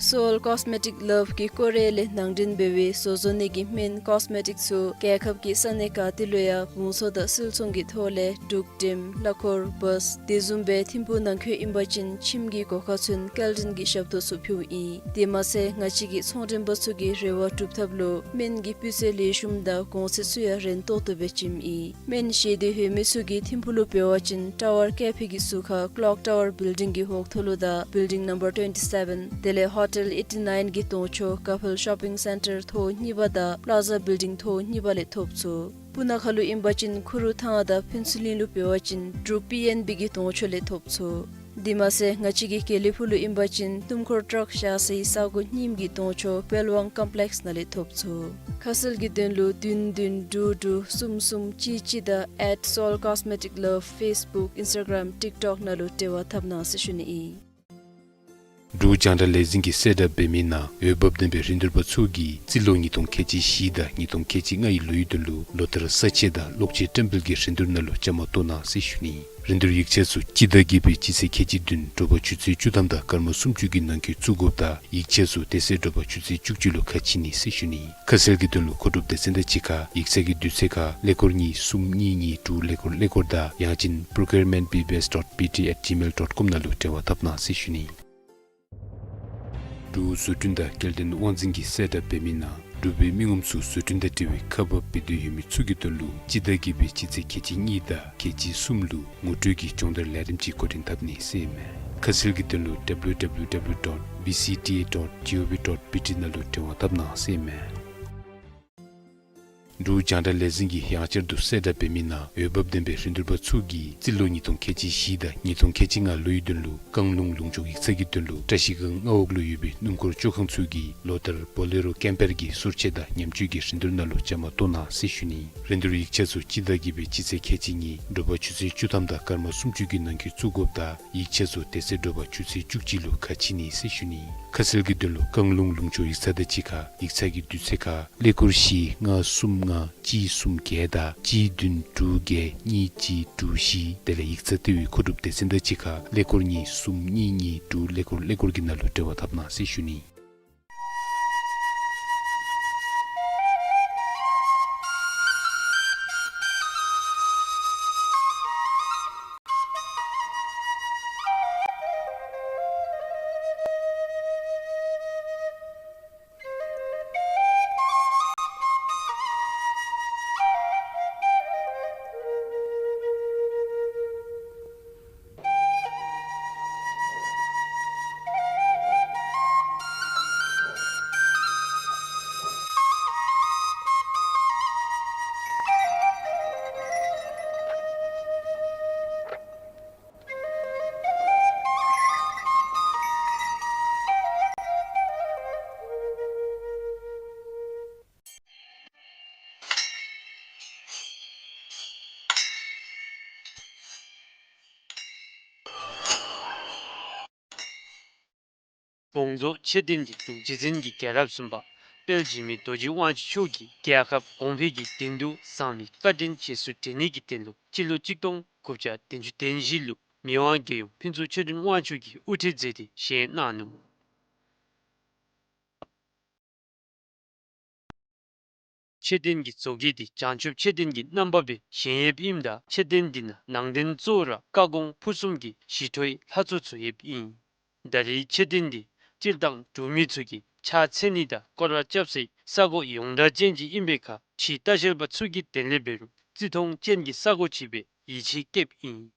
སོལ་ཀོས་མེ་ཊིཀ་ལབ་ཀྱིས་ཀོ་རི་ཡ་ལས་ནང་འདྲེན་འབད་བའི་བཟོ་བཟོ་ནི་གི་སྨན་ཀོས་མེ་ཊིཀ་ཚུ་རྒྱལ་ཁབ་ཀྱི་ས་གནས་ག་ཏེ་ལུ་ཡང་བང་སོ་དང་སིལ་ཚོང་གི་ཐོག་ལས་འབྲུག་འགྲེམ་གླ་འཁོར་བཱས་དེ་བཟུམ་སྦེ་ཐིམ་ཕུག་ནང་འཁོད་ཨིན་པ་ཅིན་ཁྱིམ་གྱི་སྒོ་ཁར་ཚུན་སྐྱེལ་འདྲེན་གྱི་ཞབས་ཏོག་ཚུ་ཕུལཝ་ཨིན། དེ་མ་ཚད་ང་བཅས་ཀྱི་ཚོང་འགྲེམས་པ་ཚུ་གི་རེ་བ་སྒྲུབ་ཐབས་ལུ་སྨན་གྱི་སྤུས་ཚད་ལེགས་ཤོམ་དང་གོང་ཚད་ཚུ་ཡང་རན་ཏོག་ཏོ་སྦེ་བྱིནམ་ཨིན། སྨན་བཞེས་འདོད་ཡོད་མི་ཚུ་གིས་ཐིམ་ཕུག་ལུ་འབད་བ་ཅིན་ཊ་ཝར་ཀེ་ཕེ་གི་ཟུར་ཁར་ཀློག་ཊ་ཝར་བིལ་ཌིང་གི་འོག་ཐོག་ལུ་དང་བིལ་ཌིང་ནམ་བར་ཊུ་ཝེན་ཊི་སེ་བེན་དེ་ལས་ཧོ་ཊེལ་ཨེ་ཊི་ནའིན་གྱི་གདོང་ཕྱོགས་ཀ་ཕེལ་ཤོ་པིང་སེན་ཊར་ཐོག་གཉིས་པ་དང་པླ་ཛ་བིལ་ཌིང་ཐོག་གཉིས་པ་ལས་ཐོབ་ཚུགས། སྤུ་ན་ཁ་ལུ་ཨིན་པ་ཅིན་ཁུ་རུ་ཐང་དང་ཕུན་ཚོགས་གླིང་ལུ་འབད་བ་ཅིན་འབྲུག་པི་ཨེན་བི་གི་གདོང་ཕྱོགས་ལས་ཐོབ་ཚུགས། དེ་མ་ཚད་ང་བཅས་ཀྱི་དགེ་ལེགས་ཕུག་ལུ་ཨིན་པ་ཅིན་སྣུམ་འཁོར་ཊརཀ་བཞག་སའི་ས་གོ་རྙིངམ་གི་གདོང་ཕྱོགས་པེལ་ཝང་ཀོམ་པི་ལེཀསི་ནང་ལས་ཐོབ་ཚུགས། ཁ་གསལ་གྱི་དོན་ལུ་བདུན་བདུན་དྲུག་དྲུག་གསུམ་གསུམ་གཅིག་གཅིག་དང་ཨེཊ་སོལ་ཀོས་མེ་ཊིཀ་ལབ་ཕེསི་བུཀ་ཨིནསི་ཊ་གརམ་ཊིཀ་ཊོཀ་ནང་ལུ་འབྲེལ་བ་འཐབ་གནང་ཟེར་ཞུ་ནི་ཨིན། འབྲུག་རྒྱང་བསྒྲགས་ལས་འཛིན་གྱིས་གསལ་བསྒྲགས་འབད་མི་ནང་འོས་འབབ་ལྡན་པའི་རིན་བསྡུར་པ་ཚུ་གིས་རྩིས་ལོ་ཉིས་སྟོང་ཁལ་གཅིག་བཞི་དང་ཉིས་སྟོང་ཁལ་གཅིག་ལྔའི་ལོའི་དོན་ལུ་ལོ་ལྟར་ས་དཔྱད་དང་གློག་ཆས་ཊེམ་པལ་གྱི་རིན་བསྡུར་ནང་ལུ་བཅའ་མར་གཏོགས་གནང་ཟེར་ཞུ་ནི། རིན་བསྡུར་ཡིག་ཆ་ཚུ་སྤྱི་ཟླ་བརྒྱད་པའི་སྤྱི་ཚེས་ཁལ་གཅིག་བདུན་དྲོ་པ་ཆུ་ཚོད་བཅུ་ཐམ་དང་སྐར་མ་སུམ་ཅུ་གི་ནང་འཁོད་བཙུགས་དགོཔ་དང་ཡིག་ཆ་ཚུ་དེ་ཚེ་དྲོ་པ་ཆུ་ཚོད་བཅུ་གཅིག་ལུ་ཁ་ཕྱེ་ནི་ཟེར་ཞུ་ནི། ཁ་གསལ་གྱི་དོན་ལུ་མཁོ་སྒྲུབ་སྡེ་ཚན་དང་གཅིག་ཁར་ཡིག་ཚང་གི་དུས་ཚོད་ཁར་ཀླད་ཀོར་གཉིས་གསུམ་གཉིས་གཉིས་དྲུག་ཀླད་ཀོར་ཀླད་ཀོར་དང་ཡང་ཅིན་procurement B B S dot B T at gmail dot com ནང་ལུ་འབྲེལ་བ་འཐབ་གནང་ཟེར་ཞུ་ནི། འབྲུག་བཟོ་སྐྲུན་དང་སྐྱེལ་འདྲེན་དབང་འཛིན་གྱིས་གསལ་བསྒྲགས་འབད་མི་ནང་འབྲུག་པའི་མི་ངོམ་ཚུ་བཟོ་སྐྲུན་དང་འབྲེལ་བའི་ཁག་འབག་འབད་འདོད་ཡོད་མི་ཚུ་གི་དོན་ལུ་སྤྱི་ཟླ་བརྒྱད་པའི་སྤྱི་ཚེས་ཁལ་གཅིག་གཉིས་དང་ཁལ་གཅིག་གསུམ་ལུ་ངོ་སྤྲོད་ཀྱི་སྦྱོང་བརྡར་ལས་རིམ་ཅིག་འགོ་འདྲེན་འཐབ་ནི་ཟེར་ཨིན་མས། ཁ་གསལ་གྱི་དོན་ལུ་W W W dot B C T A dot gov dot B T ནང་ལུ་འབྲེལ་བ་འཐབ་གནང་ཟེར་ཨིན་མས། འབྲུག་རྒྱང་བསྒྲགས་ལས་འཛིན་གྱིས་ཡང་བསྐྱར་དུ་གསལ་བསྒྲགས་འབད་མི་ནང་འོས་འབབ་ལྡན་པའི་རིན་བསྡུར་པ་ཚུ་གིས་རྩིས་ལོ་ཉིས་སྟོང་ཁལ་གཅིག་བཞི་དང་ཉིས་སྟོང་ཁལ་གཅིག་ལྔ་ལོའི་དོན་ལུ་བཀང་ལུང་ལུང་ཕྱོགས་ཡིག་ཚང་གི་དོན་ལུ་བཀྲ་ཤིས་སྒང་མངའ་འོག་ལུ་ཡོད་པའི་སྣུམ་འཁོར་བཅོ་ཁང་ཚུ་གིས་ལོ་ལྟར་བོ་ལེ་རོ་ཀེམ་པར་གྱི་སོར་ཆས་དང་ཉམས་བཅོས་ཀྱི་རིན་བསྡུར་ནང་ལུ་བཅའ་མར་གཏོགས་གནང་ཟེར་ཞུ་ནི། རིན་བསྡུར་ཡིག་ཆ་ཚུ་སྤྱི་ཟླ་བརྒྱད་པའི་སྤྱི་ཚེས་ཁལ་གཅིག་གཉིས་དྲོ་པ་ཆུ་ཚོད་བཅུ་ཐམ་དང་སྐར་མ་སུམ་ཅུ་གི་ནང་འཁོད་བཙུགས་དགོཔ་དང་ཡིག་ཆ་ཚུ་དེ་ཚེ་དྲོ་པ་ཆུ་ཚོད་བཅུ་གཅིག་ལུ་ཁ་ཕྱེ་ནི་ཟེར་ཞུ་ནི། ཁ་གསལ་གྱི་དོན་ལུ་བཀང་ལུང་ལུང་ཕྱོགས་ཡིག་ཚང་དང་གཅིག་ཁར་ཡིག་ཚང་གི་དུས་ཚོད་ཁར་ཀླད་ཀོར་བཞི་ལྔ་གསུམ་ལྔ་གཅིག་གསུམ་བརྒྱད་དང་གཅིག་བདུན་དྲུག་བརྒྱད་གཉིས་གཅིག་དྲུག་བཞི། དེ་ལས་ཡིག་ཚང་ལྟེ་བའི་མཁོ་སྒྲུབ་སྡེ་ཚན་དང་གཅིག་ཁར་ཀླད་ཀོར་གཉིས་གསུམ་གཉིས་གཉིས་དྲུག་ཀླད་ཀོར་ཀླད་ཀོར་གྱི་ནང་ལུ་འབྲེལ་བ་འཐབ་གནང་ཟེར་ཞུ་ནི། བོངས་རྫོགས་མཆོད་རྟེན་གྱི་འབྲུག་རྗེ་བཙུན་གྱི་རྒྱལ་རབས་གསུམ་པ་དཔལ་འཇིགས་མེད་རྡོ་རྗེ་དབང་ཕྱུག་མཆོག་གིས་རྒྱལ་ཁབ་གོང་འཕེལ་གྱི་དོན་དུ་བཟང་ལས་བཀའ་དྲིན་རྗེས་སུ་དྲན་ནི་གི་དོན་ལུ་སྤྱི་ལོ་གཅིག་སྟོང་དགུ་བརྒྱ་བདུན་ཅུ་དོན་བཞི་ལུ་མི་དབང་རྒྱལ་ཡུམ་ཕུན་ཚོགས་ཆོས་སྒྲོན་དབང་ཕྱུག་གིས་དབུ་ཁྲིད་མཛད་དེ་བཞེངས་གནང་ནུག། མཆོད་རྟེན་གྱི་བཟོ་བཀོད་འདི་བྱང་ཆུབ་མཆོད་རྟེན་གྱི་རྣམ་པ་སྦེ་བཞེངས་ཡོདཔ་ཨིནམ་ད་མཆོད་རྟེན་འདི་ནང་ནང་རྟེན་གཙོ་བོ་ར་བཀའ་དགོངས་ཕུར་གསུམ་གྱི་ཞི་ཁྲོའི་ལྷ་ཚོགས་ཚུ་ཡོདཔ་ཨིན། ད་རེས་མཆོད་རྟེན་འདི་སྤྱིར་བཏང་འབྲུག་མི་ཚུ་གིས་ཕྱག་འཚལ་ནི་དང་སྐོར་ར་རྐྱབ་སའི་ས་གོ་ཡོངས་གྲགས་ཅན་ཅིག་ཨིན་པའི་ཁར་ཕྱི་ལྟ་བཤལ་པ་ཚུ་གིས་དེ་ལས་འབད་རུང་བརྩི་མཐོང་ཅན་གྱི་ས་གོ་ཅིག་སྦེ་ཡིད་ཆེས་བསྐྱེདཔ་ཨིན།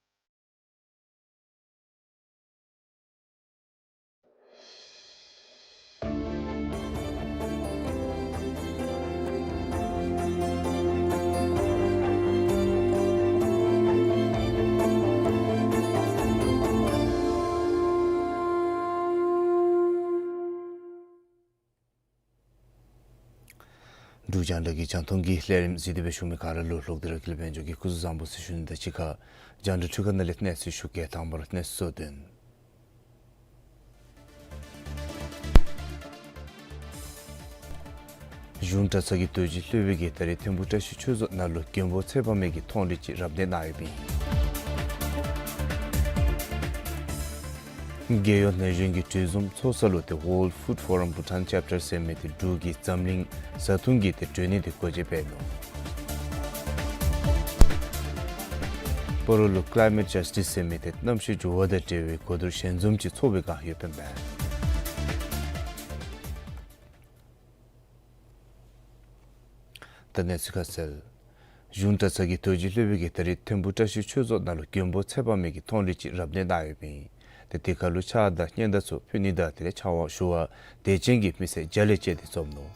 རྒྱང་བསྒྲགས་ཀྱི་རྒྱང་མཐོང་གི་ལས་རིམ་གཟིགས་ཏེ་སྦེ་བཞུགས་མི་ག་ར་ལུ་ལོག་སྟེ་ར་ཀུན་ལེགས་དཔལ་འབྱོར་གྱིས་སྐུ་གཟུགས་བཟང་པོ་ཟེར་ཞུ་ནི་དང་གཅིག་ཁར་རྒྱང་བསྒྲགས་འཕྲུལ་ཁང་ནང་ལས་གནས་ཚུལ་ཞུ་གེ། དང་པ་ར་གནས་ཚུལ་གཙོ་དོན། གཞུང་གྲྭ་ཚང་གི་རྡོ་རྗེ་སློབ་དཔོན་གྱིས་ད་རིས་ཐིམ་ཕུག་བཀྲ་ཤིས་ཆོས་རྫོང་ནང་ལུ་མགོན་པོ་ཚེ་དཔག་མེད་ཀྱི་མཐོང་རིས་ཅིག་རབ་གནས་གནང་ཡོདཔ་ཨིན། རྒྱལ་ཡོངས་ན་གཞོན་གྱི་གྲོས་འཛོམས་ཚོགས་ས་ལུ་ཏེ་World Food Forum Bhutan Chapter ཟེར་མི་ཏེ་འབྲུག་གི་འཛམ་གླིང་བཟའ་འཐུང་གི་ཏེ་གྲོས་གནས་འདི་སྒོ་འབྱེད་འབད་ནུག། སྤ་རོ་ལུ་Climate Justice ཟེར་མི་ཏེ་གནམ་གཤིས་འགྱུར་བ་དང་འབྲེལ་བའི་གོ་བསྡུར་ཞལ་འཛོམས་ཅིག་ཚོགས་པའི་བསྒང་ཡོདཔ་ཨིན་པས། ད་གནས་ཚུལ་ཁ་གསལ། གཞུང་གྲྭ་ཚང་གི་རྡོ་རྗེ་སློབ་དཔོན་གྱིས་ད་རིས་ཐིམ་ཕུག་བཀྲ་ཤིས་ཆོས་རྫོང་ནང་ལུ་མགོན་པོ་ཚེ་དཔག་མེད་ཀྱི་མཐོང་རིས་ཅིག་རབ་གནས་གནང་ཡོདཔ་ཨིན། ཏེ་དེ་ཁར་ལུ་ཕྱག་དང་སྙན་དར་ཚུ་ཕུལ་ནི་དང་དེ་ལས་ཕྱག་དབང་ཞུ་བར་དད་ཅན་གྱི་མི་སེར་བརྒྱ་ལས་བཅད་དེ་འཛོམས་ནུག།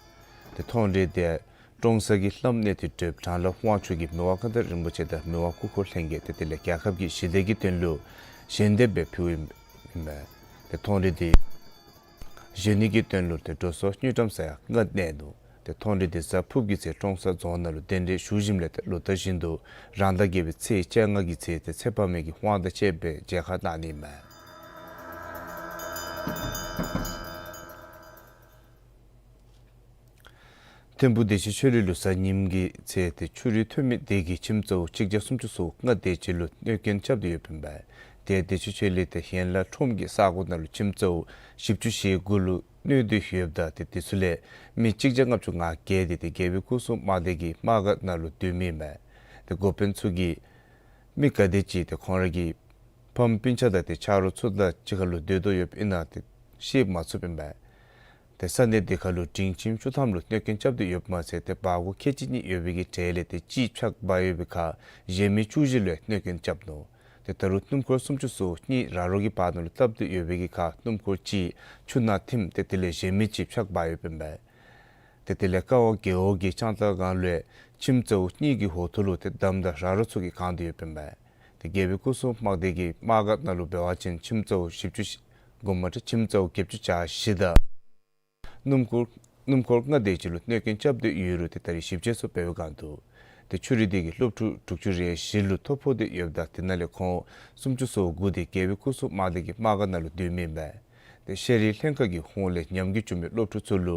ཏེ་མཐོང་རིས་དེ་ཀྲོང་གསར་གྱི་ལྷམ་གནས་ཏེ་གྲུབ་དྲང་ལ་དབང་ཕྱུག་གི་མི་དབང་མངའ་བདག་རིན་པོ་ཆེ་དང་མི་དབང་སྐུ་འཁོར་ལྷན་རྒྱས་ཏེ་དེ་ལས་རྒྱལ་ཁབ་ཀྱི་ཞི་བདེ་གི་དོན་ལུ་ཞལ་འདེབས་སྦེ་ཕུལཝ་ཨིན་མས། ཏེ་མཐོང་རིས་དེ་བཞེངས་ནི་གི་དོན་ལུ་ཏེ་འགྲོ་སོང་དངུལ་ཀྲམ་ས་ཡ་ལྔ་གནས་ནུག། ཏེ་མཐོང་རིས་དེ་གཟའ་ཕུརཔ་གི་ཚེ་ཀྲོང་གསར་རྫོང་ནང་ལུ་གདན་འདྲེན་ཞུ་ཞིནམ་ལས་ཏེ་ལོ་ལྟར་བཞིན་དུ་རང་ཟླ་བརྒྱད་པའི་ཚེས་བཅོ་ལྔ་གི་ཚེ་ཏེ་ཚེ་དཔག་མེད་ཀྱི་དབང་དང་བཅས་པའི་མཇལ་ཁ་གནང་ནི་ཨིན་མས། ཐིམ་ཕུག་བདེ་ཆེན་ཆོས་གླིང་ལུ་གཟའ་ཉིམ་གི་ཚེ་ཏེ་ཆུ་རུད་ཐོན་མི་དེ་གིས་ཁྱིམ་གཙོ་བོ་གཅིག་བརྒྱ་སུམ་ཅུ་སོ་ལྔ་དེ་ཅིག་ལུ་གནོད་སྐྱོན་རྐྱབ་སྟེ་ཡོདཔ་ཨིན་པས། ཏེ་བདེ་ཆེན་ཆོས་གླིང་ཏེ་ཧེན་ལ་ཁྲོམ་གྱི་ས་གོ་ནང་ལུ་ཁྱིམ་གཙོ་བོ་བཞི་བཅུ་ཞེ་དགུ་ལུ་གནོད་དེ་ཡོདཔ་ད་ཏེ་དེ་ཚུ་ལས་མི་གཅིག་བརྒྱ་ལྔ་བཅུ་ང་བརྒྱད་དེ་ཏེ་རྒྱལ་པོའི་སྐུ་སྲུང་དམག་སྡེ་གི་དམག་སྒར་ནང་ལུ་སྡོད་མི་ཨིན་པས། ཏེ་འགོ་དཔོན་ཚུ་གིས་མི་ག་དེ་ཅིག་ཏེ་ཁོང་ར་གི་ཕམ་སྤུན་ཆ་དང་ཏེ་ཆ་རོགས་ཚུ་དང་གཅིག་ཁར་ལུ་སྡོད་དོ་ཡོདཔ་ཨིན་ན་ཏེ་ཤེས་མ་ཚུགསཔ་ཨིན་པས། ཏེ་ས་གནས་དེ་ཁར་ལུ་སྒྲིང་ཁྱིམ་བཅུ་ཐམ་ལུ་གནོད་སྐྱོན་རྐྱབ་སྟེ་ཡོདཔ་མ་ཚད་ཏེ་བར་སྒོ་ཁལ་གཅིག་གཉིས་ཡོད་པའི་གི་གྲལ་ལས་ཏེ་གཅིག་ཕྱགས་འབག་ཡོད་པའི་ཁར་གཞན་མི་བཅུ་བཞི་ལུ་ཡང་གནོད་སྐྱོན་རྐྱབ་ནུག། ཏེ་ད་རུང་སྣུམ་འཁོར་སུམ་ཅུ་སོ་གཉིས་ར་རོ་གི་བར་ན་ལུ་བཏབ་སྟེ་ཡོད་པའི་གི་ཁར་སྣུམ་འཁོར་གཅིག་ཆུ་ནང་ཐིམ་ཏེ་དེ་ལས་གཞན་མི་གཅིག་ཕྱགས་འབག་ཡོདཔ་ཨིན་པས། ཏེ་དེ་ལས་ཀ་བ་རྒེད་འོག་གི་ལྕང་ཏ་སྒང་ལུ་ཡང་ཁྱིམ་གཙོ་བོ་གཉིས་ཀྱི་འོག་ཐོག་ལུ་ཏེ་འདམ་དང་ར་རོ་ཚུ་གིས་གང་སྟེ་ཡོདཔ་ཨིན་པས། ཏེ་རྒྱལ་པོའི་སྐུ་སྲུང་དམག་སྡེ་གི་དམག་སྒར་ནང་ལུ་འབད་བ་ཅིན་ཁྱིམ་གཙོ་བོ་བཞི་བཅུ་དགོངསམ་མ་ཁྲེལ་ཁྱིམ་གཙོ་བོ་བརྒྱད་ཅུ་གྱ་བཞི་དང་སྣུམ་འཁོར་སྣུམ་འཁོར་ལྔ་དེ་ཅིག་ལུ་གནོད་སྐྱོན་རྐྱབ་སྟེ་ཡོད་རུང་ཏེ་ད་རིས་ཞིབ་དཔྱད་ཚུ་འབད་བའི་བསྒང་དུ་ཏེ་ཆུ་རུད་དེ་གིས་སློབ་ཕྲུག་དྲུག་ཅུ་རེ་བཞི་ལུ་ཐོ་ཕོག་སྟེ་ཡོདཔ་ད་དེ་ནང་ལས་ཁོང་སུམ་ཅུ་སོ་དགུ་དེ་རྒྱལ་པོའི་སྐུ་སྲུང་དམག་སྡེ་གི་དམག་སྒར་ནང་ལུ་སྡོད་མི་ཨིན་པས། ཏེ་ཤེས་རིག་ལྷན་ཁག་གི་ཧོངས་ལས་ཉམས་རྒུད་བྱུང་མི་སློབ་ཕྲུག་ཚུ་ལུ་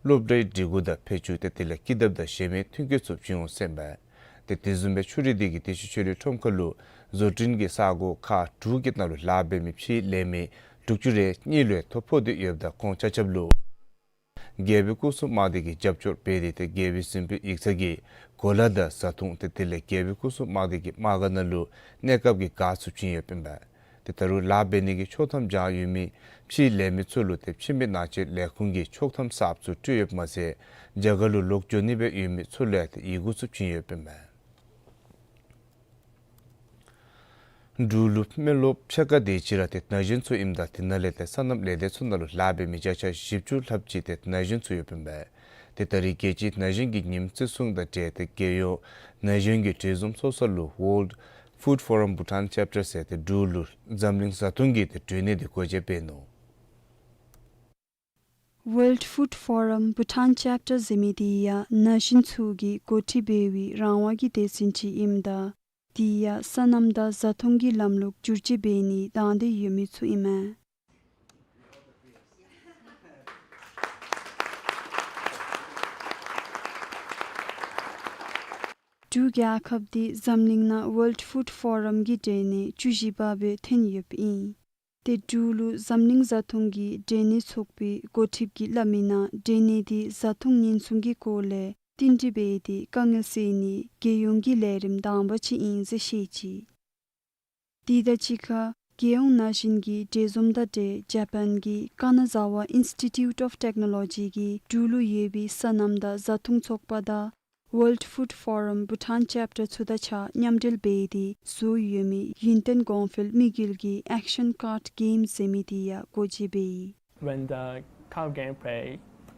སློབ་གྲྭའི་སྒྲིག་གོ་དང་ཕད་ཅུང་ཏེ་དེ་ལས་ཀི་དེབ་དང་གཞན་མི་མཐུན་རྐྱེན་ཚུ་བྱིན་འོང་ཟེར་ཨིན་པས། ཏེ་དེ་བཟུམ་སྦེ་ཆུ་རུད་དེ་གིས་བདེ་ཆེན་ཆོས་གླིང་ཁྲོམ་ཁ་ལུ་བཟོ་སྐྲུན་གྱི་ས་གོ་ཁག་དྲུག་གི་ནང་ལུ་ལཱ་འབད་མི་ཕྱེ་ལེན་མི་དྲུག་ཅུ་རེ་གཉིས་ལུ་ཡང་ཐོ་ཕོག་སྟེ་ཡོདཔ་ད་ཁོང་ཆ་ཁྱབ་ལུ་རྒྱལ་པོའི་སྐུ་སྲུང་དམག་སྡེ་གིས་རྒྱབ་སྐྱོར་འབད་དེ་ཏེ་རྒྱལ་པོའི་གཟིམ་དཔོན་ཡིག་ཚང་གིས་གོ་ལ་དང་བཟའ་འཐུང་ཏེ་དེ་ལས་རྒྱལ་པོའི་སྐུ་སྲུང་དམག་སྡེ་གི་དམག་སྒར་ནང་ལུ་གནས་སྐབས་ཀྱི་གཱ་ཚུ་བྱིན་ཡོདཔ་ཨིན་པས། ཏེ་ད་རུང་ལཱ་འབད་ནི་གི་ཆོག་ཐམ་སྦྱང་ཡོད་མི་ཕྱེ་ལེན་མི་ཚུ་ལུ་ཏེ་ཁྱིམ་མི་ནང་ཆེན་ལས་ཁུངས་ཀྱིས་ཆོག་ཐམ་གསརཔ་ཚུ་སྤྲོད་ཡོདཔ་མ་ཚད་རྒྱ་གར་ལུ་ལོག་འགྱོ་ནི་སྦེ་ཡོད་མི་ཚུ་ལུ་ཡང་ཏེ་ཡི་གུ་ཚུ་བྱིན་ཡོདཔ་ཨིན་པས། འབྲུག་ལུ་སྨན་སློབ་ཕྱེད་ཀ་དེ་ཅིག་ར་ཏེ་ན་གཞོན་ཚུ་ཨིནམ་ད་དེ་ནང་ལས་ཏེ་སོ་ནམ་ལས་སྡེ་ཚུ་ནང་ལུ་ལཱ་འབད་མི་བརྒྱ་ཆ་བཞི་བཅུ་ལྷགཔ་ཅིག་ཏེ་ན་གཞོན་ཚུ་ཡོདཔ་ཨིན་པས། ཏེ་ད་རིས་རྒྱལ་སྤྱིའི་ན་གཞོན་གྱི་ཉིནམ་བརྩི་སྲུང་དང་འབྲེལ་ཏེ་རྒྱལ་ཡོངས་ན་གཞོན་གྱི་གྲོས་འཛོམས་ཚོགས་ས་ལུ་World Food Forum Bhutan Chapter ཟེར་ཏེ་འབྲུག་ལུ་འཛམ་གླིང་བཟའ་འཐུང་གི་ཏེ་གྲོས་གནས་དེ་སྒོ་འབྱེད་འབད་ནུག། World Food Forum Bhutan Chapter ཟེར་མི་དེ་ཡང་ན་གཞོན་ཚུ་གིས་འགོ་ཁྲིད་འབད་བའི་རང་དབང་གི་སྡེ་ཚན་ཅིག་ཨིནམ་ད་དེ་ཡང་སོ་ནམ་དང་བཟའ་འཐུང་གི་ལམ་ལུགས་བསྒྱུར་བཅོས་འབད་ནི་དང་འདོད་ཡོད་མི་ཚུ་ཨིན་མས། འབྲུག་རྒྱལ་ཁབ་འདི་འཛམ་གླིང་ནང་World Food Forum གི་གྲོས་གནས་བཅུ་བཞི་པ་སྦེ་ཐོན་ཡོདཔ་ཨིན། ཏེ་འབྲུག་ལུ་འཛམ་གླིང་བཟའ་འཐུང་གི་གྲོས་གནས་ཚོགས་པའི་འགོ་ཁྲིདཔ་གིས་སླབ་མི་ནང་གྲོས་གནས་འདི་བཟའ་འཐུང་ཉེན་སྲུང་གི་སྐོར་ལས་བསྟུན་གྲོས་འབད་དེ་དཀའ་ངལ་སེལ་ནིའི་རྒྱལ་ཡོངས་ཀྱི་ལས་རིམ་དང་པ་ཅིག་ཨིན་ཟེར་བཤད་ཅི། དེ་དང་གཅིག་ཁར་རྒྱལ་ཡོངས་ན་གཞོན་གྱི་གྲོས་འཛོམས་དང་འབྲེལ་ཇ་པཱན་གྱི་ཀ་ན་ཛ་ཝ་ཨིནསི་ཊི་ཊིའུཊ་ཨོཕ་ཊེཀ་ནོ་ལོ་ཇི་གིས་འབྲུག་ལུ་ཡོད་པའི་སོ་ནམ་དང་བཟའ་འཐུང་ཚོགས་པ་དང་World Food Forum Bhutan Chapter ཚུ་དང་གཅིག་ཁར་མཉམ་འབྲེལ་འབད་དེ་བཟོ་ཡོད་མི་ཡུན་བརྟན་གོང་འཕེལ་དམིགས་ཡུལ་གྱི་Action Card Game ཟེར་མི་དེ་ཡང་སྒོ་འབྱེད་འབད་ཡི། When the card game play,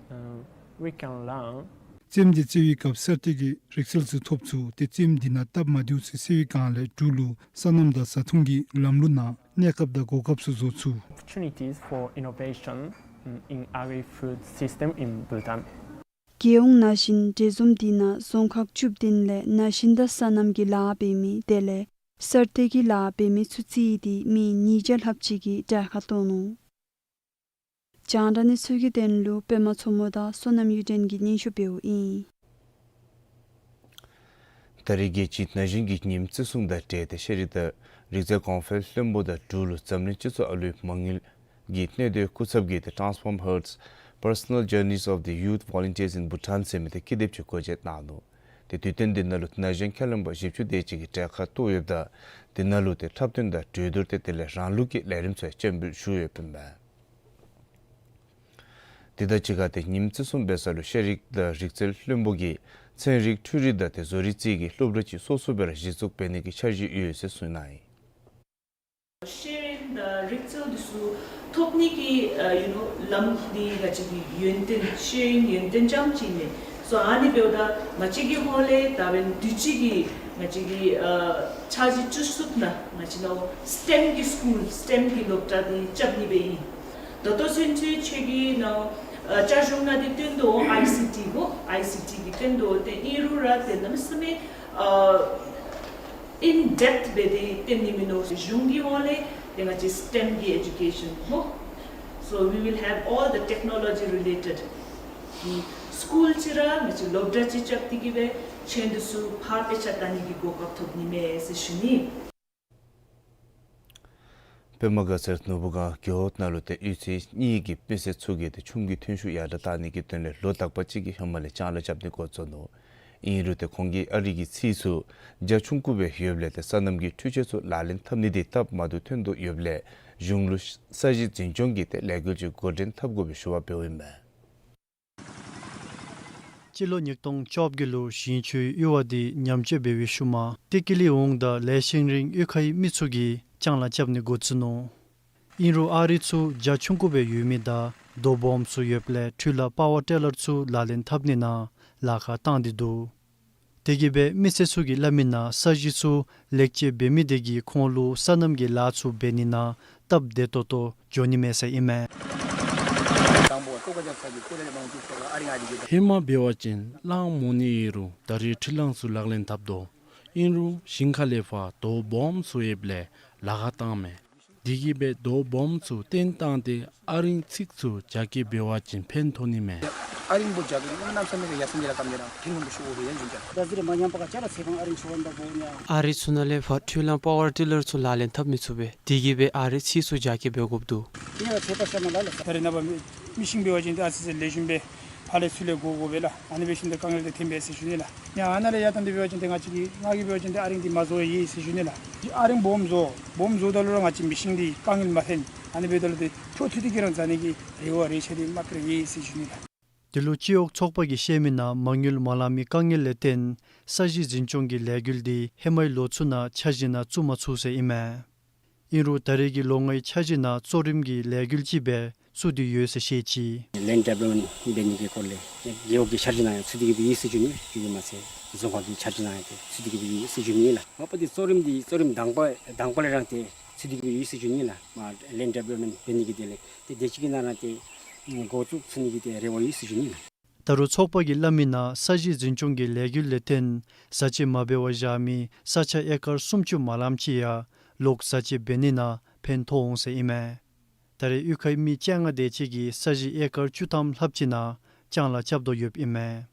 um, we can learn. རྩེདམོ་འདི་རྩེ་བའི་སྐབས་གསར་གཏོད་ཀྱི་རིག་རྩལ་ཚུ་ཐོབ་ཚུགས། ཏེ་རྩེདམོ་འདི་ནང་སྟབས་མ་བདེཝ་ཚུ་སེལ་བའི་སྒང་ལས་འབྲུག་ལུ་སོ་ནམ་དང་བཟའ་འཐུང་གི་ལམ་ལུགས་ནང་གནས་སྐབས་དང་གོ་སྐབས་ཚུ་བཟོ་ཚུགས། Opportunities for innovation, um, in agri-food system in Bhutan. རྒྱལ་ཡོངས་ན་གཞོན་གྲལ་འཛོམས་འདི་ནང་རྫོང་ཁག་བཅུ་བདུན་ལས་ན་གཞོན་དང་སོ་ནམ་གྱི་ལཱ་འབད་མི་དེ་ལས་གསར་གཏོད་ཀྱི་ལཱ་འབད་མི་ཚུ་རྩིས་ཏེ་མི་ཉིས་བརྒྱ་ལྷགཔ་ཅིག་གིས་གྲལ་ཁར་གཏོགས་ནུག། རྒྱང་བསྒྲགས་གནས་ཚུལ་གྱི་དོན་ལུ་པདྨ་མཚོ་མོ་དང་བསོད་ནམས་གཡུ་སྒྲོན་གྱིས་སྙན་ཞུ་འབདཝ་ཨིན། ད་རེས་རྒྱལ་སྤྱིའི་ན་གཞོན་གྱི་ཉིནམ་བརྩི་སྲུང་དང་འབྲེལ་ཏེ་ཤེས་རིག་དང་རིག་རྩལ་གོང་འཕེལ་བློན་པོ་དང་འབྲུག་ལུ་འཛམ་གླིང་སྤྱི་ཚོགས་ཨ་ལུའི་མ་དངུལ་གྱི་གནད་དོན་སྐུ་ཚབ་ཀྱིས་The Transform Hearts Personal Journeys of the Youth Volunteers in Bhutan ཟེར་མི་དེ་ཀི་དེབ་ཅིག་འགོ་འབྱེད་གནང་ནུག། ཏེ་དུས་སྟོན་འདི་ནང་ལུ་ན་གཞོན་ཁས་ལེན་པ་བཞི་བཅུ་དེ་ཅིག་གིས་གྲལ་ཁར་གཏོགས་ཡོདཔ་ད་འདི་ནང་ལུ་ཏེ་འཁྲབ་སྟོན་དང་གྲོས་བསྡུར་ཏེ་དེ་ལས་རང་ལུགས་ཀྱི་ལས་རིམ་ཚུ་ཡང་སྤྱན་འབུལ་ཞུ་ཡོདཔ་ཨིན་པས། དེ་དང་གཅིག་ཁར་ཏེ་ཉིནམ་བརྩི་སྲུང་འབད་ས་ལུ་ཤེས་རིག་དང་རིག་རྩལ་བློན་པོ་གིས་ཚན་རིག་འཕྲུལ་རིག་དང་ཏེ་བཟོ་རིག་རྩིས་ཀྱི་སློབ་གྲྭ་ཅིག་སོ་སོ་སྦེ་ར་གཞི་བཙུགས་འབད་ནི་གི་འཆར་གཞི་ཡོད་ཟེར་གསུངས་གནང་ཡི། ཤེས་རིག་དང་རིག་རྩལ་འདི་ཚུ་ཐོབ་ནི་གི་ཨ་ཡུ་ནོ་ལམ་འདི་ང་བཅས་ཀྱི་ཡོན་ཏན་ཤེས་ཡོན་ཡོན་ཏན་ཙམ་ཅིག་མེན། སོ་ཨ་ནི་འབདཝ་ད་ང་བཅས་ཀྱི་ཧོངས་ལས་ད་འབདན་དུས་ཅི་གི་ང་བཅས་ཀྱི་ཨ་འཆར་གཞི་བཅུ་གསུམ་ནང་ང་བཅས་ནང་སི་ཊེམ་གྱི་སི་ཀུལ་སི་ཊེམ་གྱི་སློབ་གྲྭ་འདི་རྐྱབ་ནི་སྦེ་ཨིན། ད་ལྟོ་ཚུན་ཚོད་ཁྱོད་ཀྱིས་ནཱ་ཨ་བཅའ་གཞུང་ནང་འདི་བཏོན་དོ་ཨའི་སི་ཊི་གོ་ཨའི་སི་ཊི་གི་བཏོན་དོ། ཏེ་ཨིན་རུང་ར་ཏེ་གནམ་མེད་ས་མེད་ཨ་ཨིན་ཌེཔཐ་སྦེ་ཏེ་བཏོན་ནི་མིན་ནུག། གཞུང་གི་ཧོངས་ལས་ཏེ་ང་བཅས་སི་ཊེམ་གྱི་ཨེ་ཌུ་ཀེ་ཤཱན་ཧོ། So we will have all the technology related གི་སི་ཀུལ་ཅིག་ར་ང་བཅས་སློབ་གྲྭ་ཅིག་རྐྱབ་སྟེ་གི་སྦེ་ཁྱོད་འདི་ཚུ་ཕར་དཔེ་ཆ་ལྟ་ནི་གི་གོ་སྐབས་ཐོབ་ནི་མས་ཟེར་ཞུ་ནི། པདྨ་དགའ་ཚལ་ནོར་བུ་སྒང་རྒེད་འོག་ནང་ལུ་ཏེ་གཡུས་ཚན་གཉིས་ཀྱི་མི་སེར་ཚུ་གིས་ཏེ་ཆུམ་གྱི་ཐོན་ཤུགས་ཡར་དྲག་གཏང་ནི་གི་དོན་ལས་ལོ་དག་པ་ཅིག་གི་ཧེ་མ་ལས་ལྕང་ལཱ་རྐྱབ་ནི་འགོ་བཙུགས་ནུག། ཨིན་རུང་ཏེ་ཁོང་གིས་ཨ་རིགས་ཀྱི་ཚིགས་སུ་རྒྱ་ཆུང་ཀུ་སྦེ་ཡོདཔ་ལས་ཏེ་སོ་ནམ་གྱི་འཕྲུལ་ཆས་ཚུ་ལག་ལེན་འཐབ་ནི་འདི་སྟབས་མ་བདེཝ་ཐོན་དོ་ཡོདཔ་ལས་གཞུང་ལུ་ས་གཞི་འཛིན་སྐྱོང་གི་ཏེ་ལས་འགུལ་ཅིག་འགོ་འདྲེན་འཐབ་དགོ་པའི་ཞུ་བ་འབདཝ་ཨིན་མས། སྤྱི་ལོ་ཉིས་སྟོང་བཅོ་བརྒྱད་ལུ་ཞིང་ཆུའི་གཡུར་བ་འདི་ཉམས་བཅོས་འབད་བའི་ཤུལ་མ་ཏི་ཀི་ལི་འོང་དང་ལེ་ཤིང་རིང་གཡུས་ཁའི་མི་ཚུ་གིས་ལྕང་ལཱ་རྐྱབ་ནི་འགོ་བཙུགས་ནུག། ཨིན་རུང་ཨ་རིགས་ཚུ་རྒྱ་ཆུང་ཀུ་སྦེ་ཡོད་མི་དང་རྡོ་སྦོམ་ཚུ་ཡོདཔ་ལས་འཕྲུལ་གླང་པ་ཝར་ཊི་ལར་ཚུ་ལག་ལེན་འཐབ་ནི་ནང་ལཱ་ཁག་བཏང་སྟེ་འདུག། དེ་གིས་སྦེ་མི་སེར་ཚུ་གིས་སླབ་མི་ནང་ས་གཞི་ཚུ་ལེགས་བཅོས་འབད་མི་དེ་གིས་ཁོང་ལུ་སོ་ནམ་གྱི་ལཱ་ཚུ་འབད་ནི་ནང་སྟབས་བདེ་ཏོག་ཏོ་འགྱོ་ནི་མས་ཟེར་ཨིན་མས། ཧེ་མ་འབད་བ་ཅིན་གླང་མོ་ནི་ཡོད་རུང་ད་རེས་འཕྲུལ་གླང་ཚུ་ལག་ལེན་འཐབ་དོ། ཨིན་རུང་ཞིང་ཁ་ལས་ཕར་རྡོ་སྦོམ་ཚུ་ཡོདཔ་ལས་ལཱ་ཁག་བཏངམ་མས། དེ་གིས་སྦེ་རྡོ་སྦོམ་ཚུ་བཏོན་བཏང་སྟེ་ཨ་རིང་ཚིགས་ཚུ་རྒྱ་སྐྱེད་འབད་བ་ཅིན་ཕན་ཐོགས་ནི་མས། ཨ་རིང་པོ་རྒྱ་སྐྱེད་གནམ་མེད་ས་མེད་ཡ་སེང་གེ་ར་ཀམ་ནི་ར་ཕན་མང་པོ་ཤོར་འོང་ཡ་ཡིན་ཀྱང་། ད་ཟེར་མ་ཉམས་པ་ག་ཅ་ལ་ཚེ་གང་ཨ་རིང་ཤོར་འོང་ད་གོ་ཉ། ཨ་རིགས་ཚུ་ནང་ལས་ཕར་འཕྲུལ་གླང་པ་ཝར་ཊི་ལར་ཚུ་ལག་ལེན་འཐབ་མི་ཚུགས་པས། དེ་གིས་སྦེ་ཨ་རིགས་ཚིགས་ཚུ་རྒྱ་སྐྱེད་འབད་དགོཔ་འདུག། ཡ་ཚེ་པ་ཤ་མ་ལ་ལ་ས། ད་རེས་ནངས་པ་མི་མི་ཤིང་འབད་བ་ཅིན་ཏེ་ཨ་ཙི་ཙི་ལེགས་ཤོམ་སྦེ་ཕར་ལས་ཚུར་ལས་བགོ་དགོ་པས་ལགས། ཨ་ནི་འབད་ཞིནམ་ད་དཀའ་ངལ་འདི་ཐོན་པས་ཟེར་ཞུ་ནི་ལགས། ཡ་ཨ་ནཱ་ལས་ཡར་བཏང་སྟེ་འབད་བ་ཅིན་ཏེ་ང་བཅས་ཀྱིས་ང་གིས་འབད་བ་ཅིན་ཏེ་ཨ་རིང་འདི་མ་བཟོ་བས་ཡི་ཟེར་ཞུ་ནི་ལགས། ཨ་རིང་སྦོམ་བཟོ་སྦོམ་བཟོཝ་ད་ལུ་ར་ང་བཅས་མི་ཤིང་འདི་དཀའ་ངལ་མ་ཐོན། ཨ་ནི་འབདཝ་ད་ལུ་ཏེ་ཁྱོད་ཚུ་འདི་གིས་རང་བཟའ་ནི་གི་རེ་བ་རེ་ཆ་འདི་མ་ཕུལ་ཡི་ཟེར་ཞུ་ནི་ལགས། དེ་ལུ་སྤྱི་འོག་ཚོགས་པ་གིས་བཤད་མི་ནང་མ་དངུལ་མ་ལང་མི་དཀའ་ངལ་ལས་བརྟེན་ས་གཞི་འཛིན་སྐྱོང་གི་ལས་འགུལ་འདི་ཧེ་མའི་ལོ་ཚུ་ནང་འཆར་གཞི་ནང་བཙུགས་མ་ཚུགས་ཟེར་ཨིན་མས། ཨིན་རུང་ད་རེས་ཀྱི་ལོ་ལྔའི་འཆར་གཞི་ནང་གཙོ་རིམ་གྱི་ལས་འགུལ་ཅིག་སྦེ་བཙུགས་ཏེ་ཡོད་ཟེར་བཤད་ཅི། ལེནཌ་ཌི་ཝེ་ལོབ་མེནཊ་འབད་ནི་གི་སྐོར་ལས་རྒེད་འོག་གི་འཆར་གཞི་ནང་ཡང་ཚུད་དེ་གི་སྦེ་ཡོད་ཟེར་ཞུ་ནི། དེ་གིས་མ་ཚད་རྫོང་ཁག་གི་འཆར་གཞི་ནང་ཡང་ཏེ་ཚུད་དེ་གི་སྦེ་ཡོད་ཟེར་ཞུ་ནི་ལགས། མ་པ་འདི་གཙོ་རིམ་འདི་གཙོ་རིམ་དང་པ་དང་པ་ལས་ར་ཏེ་ཚུད་དེ་གི་སྦེ་ཡོད་ཟེར་ཞུ་ནི་ལགས། མ་ལེནཌ་ཌི་ཝེ་ལོབ་མེནཊ་འབད་ནི་གི་དོན་ལས་ཏེ་དེ་ཅིག་གི་ནང་ར་ཏེ་འགོ་བཙུགས་ཚུགས་ནི་གི་ཏེ་རེ་བ་ཡོད་ཟེར་ཞུ་ནི་ལགས། ད་རུང་ཚོགས་པ་གིས་སླབ་མི་ནང་ས་གཞི་འཛིན་སྐྱོང་གི་ལས་འགུལ་ལས་བརྟེན་བཟའ་ཆས་མ་འབད་བར་བཞག་མི་ས་ཆ་ཨེ་ཀར་སུམ་ཅུ་མ་ལངམ་ཅིག་ཡང་ལོག་བཟའ་ཆས་འབད་ནི་ནང་ཕན་ཐོགས་འོང་ཟེར་ཨིན་མས། ད་རེས་གཡུས་ཁའི་མི་བཅོ་ལྔ་དེ་ཅིག་གིས་ས་གཞི་ཨེ་ཀར་བཅུ་ཐམ་ལྷགཔ་ཅིག་ནང་ལྕང་ལཱ་རྐྱབ་དོ་ཡོདཔ་ཨིན་མས།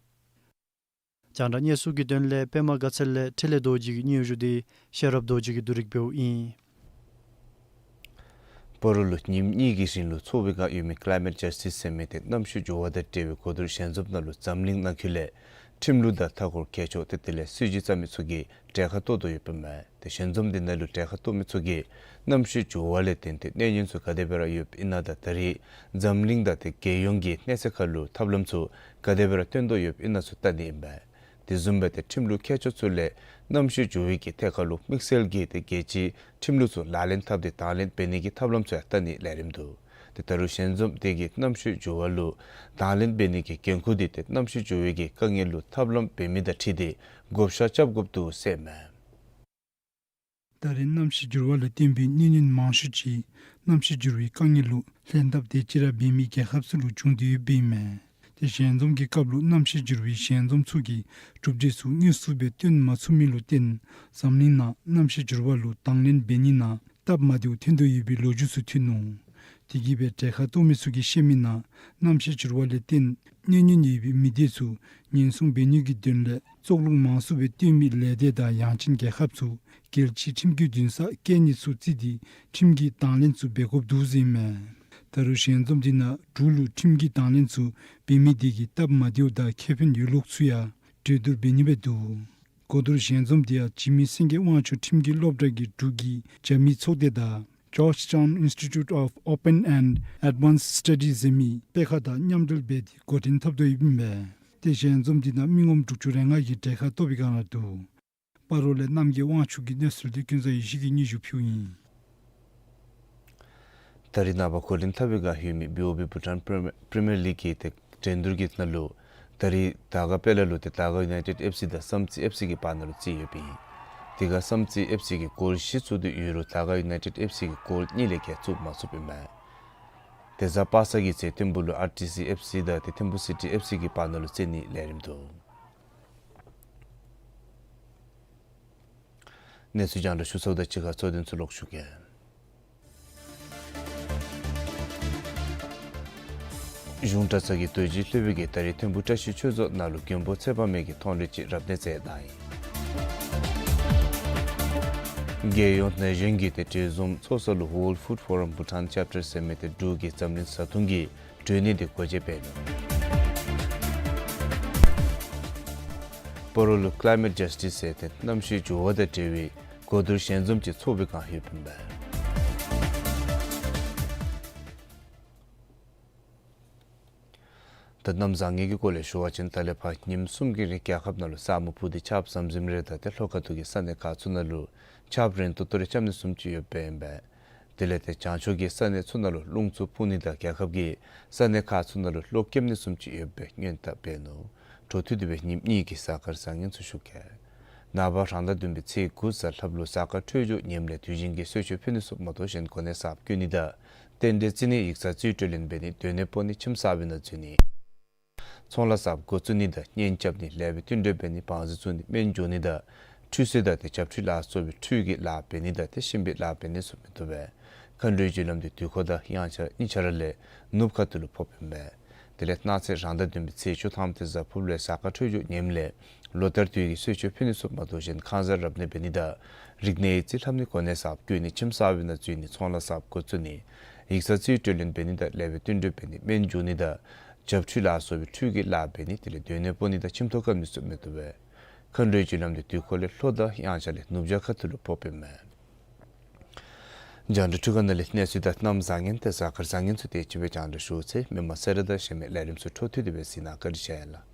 རྒྱང་བསྒྲགས་གནས་ཚུལ་གྱི་དོན་ལས་པདྨ་དགའ་ཚལ་ལས་འཕྲིན་ལས་རྡོ་རྗེ་གི་སྙན་ཞུ་འདི་ཤེས་རབ་རྡོ་རྗེ་གིས་བསྡུ་རིག་འབདཝ་ཨིན། སྤ་རོ་ལུ་ཉིནམ་གཉིས་ཀྱི་རིང་ལུ་འཚོགས་པའི་བསྒང་ཡོད་མི་ཀི་ལའི་མེཊ་ཇས་ཊིསི་ཟེར་མི་ཏེ་གནམ་གཤིས་འགྱུར་བ་དང་འབྲེལ་བའི་གོ་བསྡུར་ཞལ་འཛོམས་ནང་ལུ་འཛམ་གླིང་ནང་འཁོད་ལས་ཁྲིམས་ལུགས་དང་མཐའ་འཁོར་གྱལ་མཆོག་ཏེ་དེ་ལས་སྲིད་བྱུས་རྩ་མི་ཚུ་གིས་གྲལ་ཁར་གཏོགས་དོ་ཡོདཔ་ཨིན་མས། ཏེ་ཞལ་འཛོམས་འདི་ནང་ལུ་གྲལ་ཁར་གཏོགས་མི་ཚུ་གིས་གནམ་གཤིས་འགྱུར་བ་ལས་བརྟེན་ཏེ་གནོད་ཉེན་ཚུ་ག་དེ་སྦེ་ར་ཡོདཔ་ཨིན་ན་དང་ད་རེས་འཛམ་གླིང་དང་ཏེ་རྒྱལ་ཡོངས་ཀྱི་གནས་ཚད་ཁར་ལུ་ཐབས་ལམ་ཚུ་ག་དེ་སྦེ་ར་སྟོན་དོ་ཡོདཔ་ཨིན་ན་ཚུ་བལྟ་ནི་ཨིན་པས། དེ་བཟུམ་སྦེ་ཏེ་ཁྲིམས་ལུགས་མཁས་མཆོག་ཚུ་ལས་གནམ་གཤིས་འགྱུར་བའི་གི་ཐད་ཁར་ལུ་དམིགས་བསལ་གྱི་ཏེ་རྒྱལ་སྤྱིའི་ཁྲིམས་ལུགས་ཚུ་ལག་ལེན་འཐབ་སྟེ་དང་ལེན་འབད་ནི་གི་ཐབས་ལམ་ཚུ་ཡང་བལྟ་ནིའི་ལས་རིམ་འདུག། ཏེ་ད་རུང་ཞལ་འཛོམས་དེ་གིས་གནམ་གཤིས་འགྱུར་བ་ལུ་དང་ལེན་འབད་ནི་གི་འགན་ཁུར་འདི་ཏེ་གནམ་གཤིས་འགྱུར་བའི་གི་དཀའ་ངལ་ལུ་ཐབས་ལམ་འབད་མི་དང་འཁྲིལ་ཏེ་བགོ་བཤའ་རྐྱབ་དགོཔ་འདུག་ཟེར་ཨིན་མས། ད་རེས་གནམ་གཤིས་འགྱུར་བ་ལས་བརྟེན་པའི་གནོད་ཉེན་མང་ཤོས་ཅིག་གནམ་གཤིས་འགྱུར་བའི་དཀའ་ངལ་ལུ་ལྷན་ཐབས་དེ་ཅིག་ར་འབད་མི་རྒྱལ་ཁབ་ཚུ་ལུ་བྱུང་སྟེ་ཡོདཔ་ཨིན་མས། ཏེ་ཞལ་འཛོམས་ཀྱི་སྐབས་ལུ་གནམ་གཤིས་འགྱུར་བའི་ཞལ་འཛོམས་ཚུ་གི་གྲུབ་འབྲས་ཚུ་དངོས་སུ་སྦེ་སྟོན་མ་ཚུགས་མི་ལུ་བརྟེན་འཛམ་གླིང་ནང་གནམ་གཤིས་འགྱུར་བ་ལུ་དང་ལེན་འབད་ནི་ནང་སྟབས་མ་བདེཝ་ཐོན་དོ་ཡོད་པའི་ལོ་རྒྱུས་ཚུ་ཐོན་ནུག། དེ་གིས་སྦེ་གྲལ་ཁར་གཏོགས་མི་ཚུ་གིས་བཤད་མི་ནང་གནམ་གཤིས་འགྱུར་བ་ལས་བརྟེན་གནོད་ཉེན་ཡོད་པའི་མི་སྡེ་ཚུ་ཉེན་སྲུང་འབད་ནི་གི་དོན་ལས་བཙོག་ལུད་མང་སུ་སྦེ་སྟོན་མི་ལས་སྡེ་དང་ཡང་ཅིན་རྒྱལ་ཁབ་ཚུ་རྒྱལ་སྤྱིའི་ཁྲིམས་ཀྱི་འདུན་སར་བཀལ་ནི་ཚུ་བརྩིས་ཏེ་ཁྲིམས་ཀྱི་དང་ལེན་ཚུ་འབད་དགོཔ་འདུག་ཟེར་ཨིན་མས། ད་རུང་ཞལ་འཛོམས་འདི་ནང་འབྲུག་ལུ་ཁྲིམས་ཀྱི་དང་ལེན་ཚུ་འབད་མི་དེ་གིས་སྟབས་མ་བདེཝ་དང་ཁེ་ཕན་ཡོད་ལུགས་ཚུ་ཡང་གྲོས་བསྡུར་འབད་ནི་སྦེ་འདུག། གོ་བསྡུར་ཞལ་འཛོམས་འདི་ཡང་འཇིགས་མེད་སེང་གེ་དབང་ཕྱུག་ཁྲིམས་ཀྱི་སློབ་གྲྭ་གི་འབྲུག་གི་རྒྱབ་མི་ཚོགས་སྡེ་དང་Georgetown Institute of Open and Advanced Studies ཟེར་མི་སྤེལ་ཁང་དང་མཉམ་འབྲེལ་འབད་དེ་འགོ་འདྲེན་འཐབ་དོ་ཡོདཔ་ཨིན་པས། ཏེ་ཞལ་འཛོམས་འདི་ནང་མི་ངོམ་དྲུག་ཅུ་རེ་ལྔ་གིས་གྲལ་ཁར་གཏོགས་པའི་སྒང་ལས་འདུག། སྤ་རོ་ལས་རྣམ་རྒྱལ་དབང་ཕྱུག་གིས་གནས་ཚུལ་འདི་ཀུན་བཟང་ཡེ་ཤེས་ཀྱིས་སྙན་ཞུ་ཕུལཝ་ཨིན། ད་རིས་ནངས་པ་འགོ་འདྲེན་འཐབ་པའི་སྒང་ཡོད་མི་བི་ཨོ་བི་བྷུ་ཊཱན་པི་རི་མི་ཡར་ལིག་གི་ཏེ་འགྲན་བསྡུར་གྱི་ནང་ལུ་ད་རིས་དར་དཀར་དཔལ་ལ་ལུ་ཏེ་དར་དཀར་ཡུ་ནའི་ཊེཌ་ཨེཕ་སི་དང་བསམ་རྩེ་ཨེཕ་སི་གི་བར་ན་ལུ་རྩེད་ཡོདཔ་ཨིན། དེ་ཁར་བསམ་རྩེ་ཨེཕ་སི་གིས་གོལ་བཞི་བཙུགས་ཏེ་ཡོད་རུང་དར་དཀར་ཡུ་ནའི་ཊེཌ་ཨེཕ་སི་གིས་གོལ་གཉིས་ལས་བརྒལ་བཙུགས་མ་ཚུགསཔ་ཨིན་མས། ཏེ་གཟའ་པ་སངས་ཀྱི་ཚེ་ཐིམ་ཕུག་ལུ་ཨར་ཊི་སི་ཨེཕ་སི་དང་ཏེ་ཐིམ་ཕུག་སི་ཊི་ཨེཕ་སི་གི་བར་ན་ལུ་རྩེད་ནིའི་ལས་རིམ་འདུག། གནས་ཚུལ་རྒྱང་བསྒྲགས་ཞུ་ཚརཝ་དང་གཅིག་ཁར་གཙོ་དོན་ཚུ་ལོག་ཞུ་གེ། གཞུང་གྲྭ་ཚང་གི་རྡོ་རྗེ་སློབ་དཔོན་གྱིས་ད་རིས་ཐིམ་ཕུག་བཀྲ་ཤིས་ཆོས་རྫོང་ནང་ལུ་མགོན་པོ་ཚེ་དཔག་མེད་ཀྱི་མཐོང་གྲོལ་ཅིག་རབ་གནས་མཛད་གནང་ཡི། རྒྱལ་ཡོངས་ན་གཞོན་གྱི་ཏེ་གྲོས་འཛོམས་ཚོགས་ས་ལུ་World Food Forum Bhutan Chapter ཟེར་མི་ཏེ་འབྲུག་གི་འཛམ་གླིང་བཟའ་འཐུང་གི་གྲོས་གནས་འདི་སྒོ་འབྱེད་འབད་ནུག། སྤ་རོ་ལུ་Climate Justice ཟེར་ཏེ་གནམ་གཤིས་འགྱུར་བ་དང་འབྲེལ་བའི་གོ་བསྡུར་ཞལ་འཛོམས་ཅིག་ཚོགས་པའི་སྒང་ཡོདཔ་ཨིན་པས། ད་གནམ་བཟང་ངན་གྱི་སྐོར་ལས་ཞུ་བ་ཅིན་ད་ལས་ཕར་ཉིནམ་གསུམ་གྱི་རིང་རྒྱལ་ཁབ་ནང་ལུ་ས་སྨུག་ཕུབ་སྟེ་ཆརཔ་ཟམ་ཟིམ་རེ་དང་ཏེ་ལྷོ་ཁ་ཐུག་གི་ས་གནས་ཁག་ཚུ་ནང་ལུ་ཆརཔ་རན་ཏོག་ཏོ་རེ་རྐྱབ་ནི་བཟུམ་ཅིག་ཡོདཔ་ཨིན་པས། དེ་ལས་ཏེ་བྱང་ཕྱོགས་ཀྱི་ས་གནས་ཚུ་ནང་ལུ་རླུང་འཚུབ་འཕུ་ནི་དང་རྒྱལ་ཁབ་ཀྱི་ས་གནས་ཁག་ཚུ་ནང་ལུ་གློག་ཀེམ་ནི་བཟུམ་ཅིག་ཡོད་པའི་སྔོན་བརྡ་འབད་ནུག། འཕྲོ་མཐུད་དེ་སྦེ་ཉིནམ་གཉིས་ཀྱི་གཟའ་སྐར་བཟང་ངན་ཚུ་ཞུ་གེ། ནངས་པ་རང་ཟླ་བདུན་པའི་ཚེས་དགུ་གཟའ་ལྷགཔ་ལུ་གཟའ་སྐར་འཕྲོད་སྦྱོར་ངནམ་ལས་དུས་ཆེན་གྱི་གསོལ་མཆོད་ཕུལ་ནི་ཚུ་མ་གཏོགས་གཞན་གོ་གནས་གསརཔ་བསྐོ་ནི་དང་རྟེན་འབྲེལ་བརྩི་ནི་ཡིག་ཚང་རྩིས་སྤྲོད་ལེན་འབད་ནི་སྡོད་གནས་སྤོ་ནི་ཁྱིམ་གསར་པའི་ནང་འཛུལ་ནི་ཚོང་ལཱ་གསརཔ་འགོ་བཙུགས་ནི་དང་གཉེན་རྐྱབ་ནི་ལེགས་པའི་བསྟུན་གྲོས་འབད་ནི་བང་རྩི་བཙུགས་ནི་སྨན་སྦྱོར་ནི་དང་ཁྲུས་གསོལ་དང་ཏེ་བྱབས་ཁྲུས་ལ་སོགས་པའི་ཁྲུས་ཀྱི་ལཱ་འབད་ནི་དང་ཏེ་གཤིན་པོའི་ལཱ་འབད་ནི་ཚུ་མི་བཏུབ་པས། མཁའ་འགྲོའི་རྒྱུ་ལམ་འདི་དུས་འཁོར་དང་དབྱངས་འཆར་གཉིས་ཆ་ར་ལས་ནུབ་ཁ་ཐུག་ལུ་ཕོགཔ་ཨིན་པས། དེ་ལས་གནངས་ཚེ་རང་ཟླ་བདུན་པའི་ཚེས་བཅུ་ཐམ་ཏེ་གཟའ་ཕུར་བུ་ལུ་གཟའ་སྐར་འཕྲོད་སྦྱོར་ངནམ་ལས་ལོ་ལྟར་དུས་ཀྱི་གསོལ་མཆོད་ཕུལ་ནི་ཚུ་མ་གཏོགས་གཞན་ཁང་གསར་རབ་གནས་འབད་ནི་དང་རིག་གནས་ཡིག་རྩིས་ལྷབ་ནི་གོ་གནས་གསརཔ་བསྐོ་ནི་ཁྱིམ་གསར་པའི་ནང་འཛུལ་ནི་ཚོང་ལཱ་གསརཔ་འགོ་བཙུགས་ནི་ཡིག་ཚང་རྩིས་སྤྲོད་ལེན་འབད་ནི་དང་ལེགས་པའི་བསྟུན་གྲོས་འབད་ནི་སྨན་སྦྱོར་ནི་དང་བྱབས་ཁྲུས་ལ་སོགས་པའི་ཁྲུས་ཀྱི་ལཱ་འབད་ནི་དེ་ལས་སྡོད་གནས་སྤོ་ནི་དང་ཁྱིམ་ཐོག་བཀབ་ནི་ཚུ་མི་བཏུབ་པས། མཁའ་འགྲོའི་རྒྱུ་ལམ་འདི་དུས་འཁོར་ལས་ལྷོ་དང་དབྱངས་འཆར་ལས་ནུབ་བྱང་ཁ་ཐུག་ལུ་ཕོགཔ་ཨིན་མས། རྒྱང་བསྒྲགས་འཕྲུལ་ཁང་ནང་ལས་གནས་ཚུལ་དང་གནམ་བཟང་ངན་ཏེ་གཟའ་སྐར་བཟང་ངན་ཚུ་དེ་ཅིག་སྦེ་རྒྱང་བསྒྲགས་ཞུ་ཚར་ཡི། མི་མང་གསལ་བསྒྲགས་དང་གཞན་མི་ལས་རིམ་ཚུ་འཕྲོ་མཐུད་དེ་སྦེ་གཟིགས་གནང་། བཀའ་དྲིན་ཆེ་ལགས།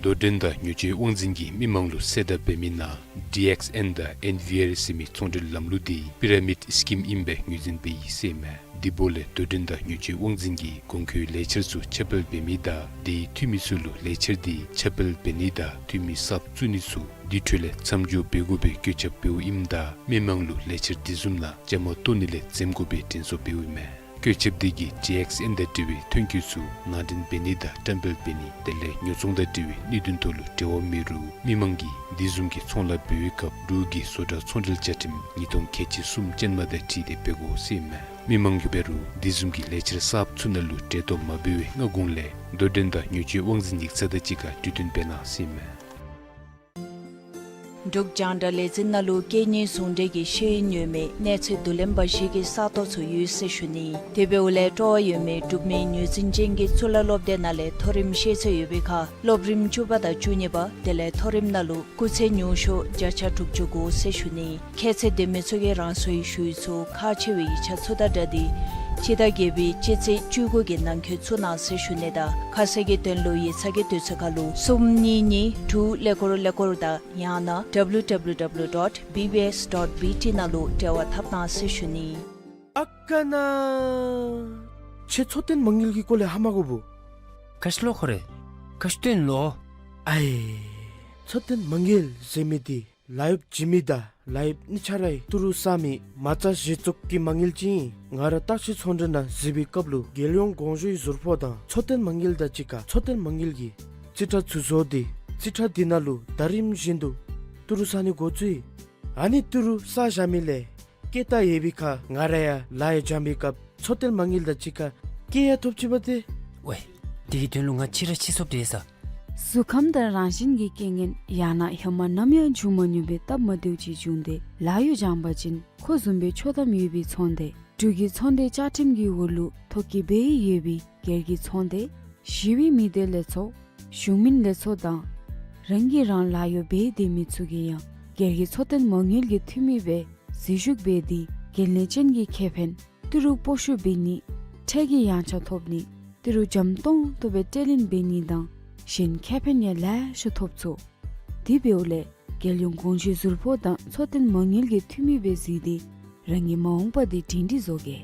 དོ་འགྲན་དང་ཉོ་སྤྱོད་དབང་འཛིན་གྱིས་མི་མང་ལུ་གསལ་བསྒྲགས་འབད་མི་ནང་ཌི་ཨེགསི་ཨེན་དང་ཨེན་ཝི་ཨར་ཟེར་མི་ཚོང་འབྲེལ་ལམ་ལུགས་འདི་པི་ར་མིཌ་སི་ཀིམ་ཨིན་པའི་ངོས་འཛིན་འབད་ཡི་ཟེར་མས། དེ་འབདཝ་ལས་དོ་འགྲན་དང་ཉོ་སྤྱོད་དབང་འཛིན་གྱིས་གོང་འཁོད་ལས་འཆར་ཚུ་ཁྱབ་སྤེལ་འབད་མི་དང་དེའི་འཐུས་མི་ཚུ་ལུ་ལས་འཆར་འདི་ཁྱབ་སྤེལ་འབད་ནི་དང་འཐུས་མི་གསརཔ་བཙུགས་ནི་ཚུ་དེ་འཕྲོ་ལས་མཚམས་འཇོག་འབད་དགོ་པའི་བཀོད་ཁྱབ་འབདཝ་ཨིནམ་ད་མི་མང་ལུ་ལས་འཆར་དེ་བཟུམ་ནང་བཅའ་མར་གཏོགས་ནི་ལས་འཛེམ་དགོ་པའི་དྲན་གསོ་འབདཝ་ཨིན་མས། བཀོད་ཁྱབ་དེ་གིས་ཊི་ཨེགསི་ཨེན་དང་འབྲེལ་བའི་ཐོན་སྐྱེད་ཚུ་ནང་འདྲེན་འབད་ནི་དང་བཀྲམ་སྤེལ་འབད་ནི་དེ་ལས་ཉོ་ཚོང་དང་འབྲེལ་བའི་གནད་དོན་ཐོག་ལུ་འབྲེལ་བ་མེད་རུང་མི་མང་གིས་དེ་བཟུམ་གྱི་ཚོང་ལཱ་འབད་བའི་སྐབས་འབྲུག་གི་བཟོ་གྲྭ་ཚོང་འབྲེལ་བཅའ་ཁྲིམས་ཉིས་སྟོང་ཁལ་གཅིག་གསུམ་ཅན་མ་དང་འཁྲིལ་ཏེ་འབད་དགོ་ཟེར་ཨིན་མས། མི་མང་གིས་འབད་རུང་དེ་བཟུམ་གྱི་ལས་འཆར་གསརཔ་ཚུ་ནང་ལུ་འབྲེལ་གཏོགས་མ་འབད་བའི་སྔ་གོང་ལས་དོ་འགྲན་དང་ཉོ་སྤྱོད་དབང་འཛིན་ཡིག་ཚང་དང་གཅིག་ཁར་གྲོས་བསྟུན་འབད་གནང་ཟེར་ཨིན་མས། འབྲུག་རྒྱང་བསྒྲགས་ལས་འཛིན་ནང་ལུ་སྐད་གཉིས་ཟུང་འབྲེལ་གྱི་ཤེས་ཡོན་ཡོད་མི་གནས་ཚད་བསྡུ་ལེན་པ་བཞི་གི་ས་སྟོང་ཚུ་ཡོད་ཟེར་ཞུ་ནི། དེ་འབདཝ་ལས་སྤྲོ་བ་ཡོད་མི་འབྲུག་མི་ངོས་འཛིན་ཅན་གྱི་གཙུག་ལག་སློབ་སྡེ་ནང་ལས་མཐོ་རིམ་ཤེས་ཚད་ཡོད་པའི་ཁར་སློབ་རིམ་བཅུ་པ་དང་བཅུ་གཉིས་པ་དེ་ལས་མཐོ་རིམ་ནང་ལུ་སྐུགས་ཚད་ཉུང་ཤོས་བརྒྱ་ཆ་དྲུག་ཅུ་དགོ་ཟེར་ཞུ་ནི། ཁྱད་ཚད་ལྡན་མི་ཚུ་གིས་རང་སོའི་ཞུ་ཡིག་ཚུ་ཁག་ཆེ་བའི་ཡིག་ཆ་ཚུ་དང་སྦྲགས་ཏེ་སྤྱི་ཟླ་བརྒྱད་པའི་སྤྱི་ཚེས་བཅུ་དགུ་གི་ནང་འཁོད་བཙུགས་གནང་ཟེར་ཞུ་ནི་དང་ཁ་གསལ་གྱི་དོན་ལུ་ཡིག་ཚང་གི་དུས་ཚོད་ཁར་ལུ་གསུམ་གཉིས་གཉིས་དྲུག་ཀླད་ཀོར་ཀླད་ཀོར་དང་ཡང་ན་W W W dot B B S dot B T ནང་ལུ་འབྲེལ་བ་འཐབ་གནང་ཟེར་ཞུ་ནི། ཨ་ཀ་ན། ཁྱོད་འཚོ་བརྟེན་མ་དངུལ་གྱི་སྐོར་ལས་ཧ་མ་གོ་བོ། ག་ཅི་ལོ་ཁོ་རེ། ག་ཅི་སྟོན་ལོ། ཨའེ། འཚོ་བརྟེན་མ་དངུལ་ཟེར་མི་འདི་ལཱ་གཡོགཔ་བྱིན་མི་དང་ལཱ་གཡོགཔ་གཉིས་ཆ་རའི་ཏི་རུ་བསག་མི་མ་རྩ་གཞི་བཙུགས་ཀྱི་མ་དངུལ་ཅིག་ཨིན། ང་ར་བརྟག་ཞིབ་ཚོང་འབྲེལ་ནང་གཟིགས་པའི་སྐབས་ལུ་རྒྱལ་ཡོངས་གོང་ཞུའི་ཟུར་ཕོགས་དང་འཚོ་བརྟེན་མ་དངུལ་དང་གཅིག་ཁར་འཚོ་བརྟེན་མ་དངུལ་གྱི་རྩིས་ཁྲ་ཚུ་བཟོ་སྟེ་རྩིས་ཁྲ་འདི་ནང་ལུ་ཟླ་རིམ་བཞིན་དུ་ཏི་རུ་བསག་ནི་འགོ་བཙུགས་ཡི། ཨ་ནི་ཏི་རུ་བསག་བཞག་མི་ལས་སྐྱེད་ད་ཡོད་པའི་ཁར་ང་ར་ཡང་ལཱ་གཡོག་སྦྱང་བའི་སྐབས་འཚོ་བརྟེན་མ་དངུལ་དང་གཅིག་ཁར་སྐྱེད་ཡང་ཐོབ་ཅི་པ་ཏེ། ཝེ། དེ་གི་དོན་ལུ་ང་ཕྱི་ར་ཕྱི་སོཔ་དེ་ས། གཟུགས་ཁམས་དང་རང་བཞིན་གྱི་རྐྱེན་ངན་ཡང་ན་ཧེ་མ་ནམ་ཡང་བྱུང་མ་མྱོང་པའི་སྟབས་མ་བདེཝ་ཅིག་བྱུང་སྟེ་ལཱ་གཡོག་སྦྱང་པ་ཅིན་ཁོ་བཟུམ་སྦེ་ཆོག་ཐམ་ཡོད་པའི་ཚོང་སྡེ་འབྲུག་གི་ཚོང་སྡེ་བཅའ་ཁྲིམས་ཀྱི་འོག་ལུ་ཐོ་བཀོད་འབད་ཡོད་པའི་སྒེར་གྱི་ཚོང་སྡེ་ཞི་བའི་མི་སྡེ་ལས་ཚོགས་གཞུང་མིན་ལས་ཚོགས་དང་རང་གིས་རང་ལཱ་གཡོག་འབད་སྡོད་མི་ཚུ་གིས་ཡང་སྒེར་གྱི་འཚོ་བརྟེན་མ་དངུལ་གྱི་འཐུས་མི་སྦེ་འཛུལ་ཞུགས་འབད་དེ་འགན་ལེན་ཅན་གྱི་ཁེ་ཕན་ཏི་རུ་སྤོ་བཤུད་འབད་ནི་ཁྲལ་གྱི་ཡངས་ཆག་ཐོབ་ནི་ཏི་རུ་འཇམ་ཏོང་ཏོ་སྦེ་སྤྲོད་ལེན་འབད་ནི་དང་གཞན་ཁེ་ཕན་ཡང་ལེ་ཤ་ཐོབ་ཚུགས། དེ་འབདཝ་ལས་རྒྱལ་ཡོངས་གོང་ཞུའི་ཟུར་ཕོགས་དང་འཚོ་བརྟེན་མ་དངུལ་གྱི་འཐུས་མི་སྦེ་གཟིགས་ཏེ་རང་གི་མ་འོངས་པ་འདི་སྒྲིང་སྒྲི་བཟོ་གེ།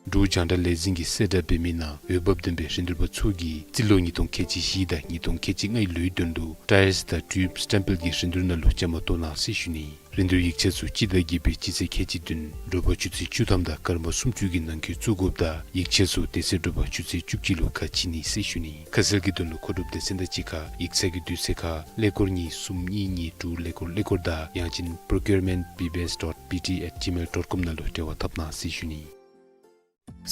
འབྲུག་རྒྱང་བསྒྲགས་ལས་འཛིན་གྱིས་གསལ་བསྒྲགས་འབད་མི་ནང་འོས་འབབ་ལྡན་པའི་རིན་བསྡུར་པ་ཚུ་གིས་རྩིས་ལོ་ཉིས་སྟོང་ཁལ་གཅིག་བཞི་དང་ཉིས་སྟོང་ཁལ་གཅིག་ལྔའི་ལོའི་དོན་ལུ་ཊའིརསི་དང་ཊིའུབ་སི་ཊེམ་པལ་གྱི་རིན་བསྡུར་ནང་ལུ་བཅའ་མར་གཏོགས་གནང་ཟེར་ཞུ་ནི། རིན་བསྡུར་ཡིག་ཆ་ཚུ་སྤྱི་ཟླ་བརྒྱད་པའི་སྤྱི་ཚེས་ཁལ་གཅིག་བདུན་དྲོ་པ་ཆུ་ཚོད་བཅུ་ཐམ་དང་སྐར་མ་སུམ་ཅུ་གི་ནང་འཁོད་བཙུགས་དགོཔ་དང་ཡིག་ཆ་ཚུ་དེ་ཚེ་དྲོ་པ་ཆུ་ཚོད་བཅུ་གཅིག་ལུ་ཁ་ཕྱེ་ནི་ཟེར་ཞུ་ནི། ཁ་གསལ་གྱི་དོན་ལུ་མཁོ་སྒྲུབ་སྡེ་ཚན་དང་གཅིག་ཁར་ཡིག་ཚང་གི་དུས་ཚོད་ཁར་ཀླད་ཀོར་གཉིས་གསུམ་གཉིས་གཉིས་དྲུག་ཀླད་ཀོར་ཀླད་ཀོར་དང་ཡང་ཅིན་procurement B B S dot B T at gmail dot com ནང་ལུ་འབྲེལ་བ་འཐབ་གནང་ཟེར་ཞུ་ནི།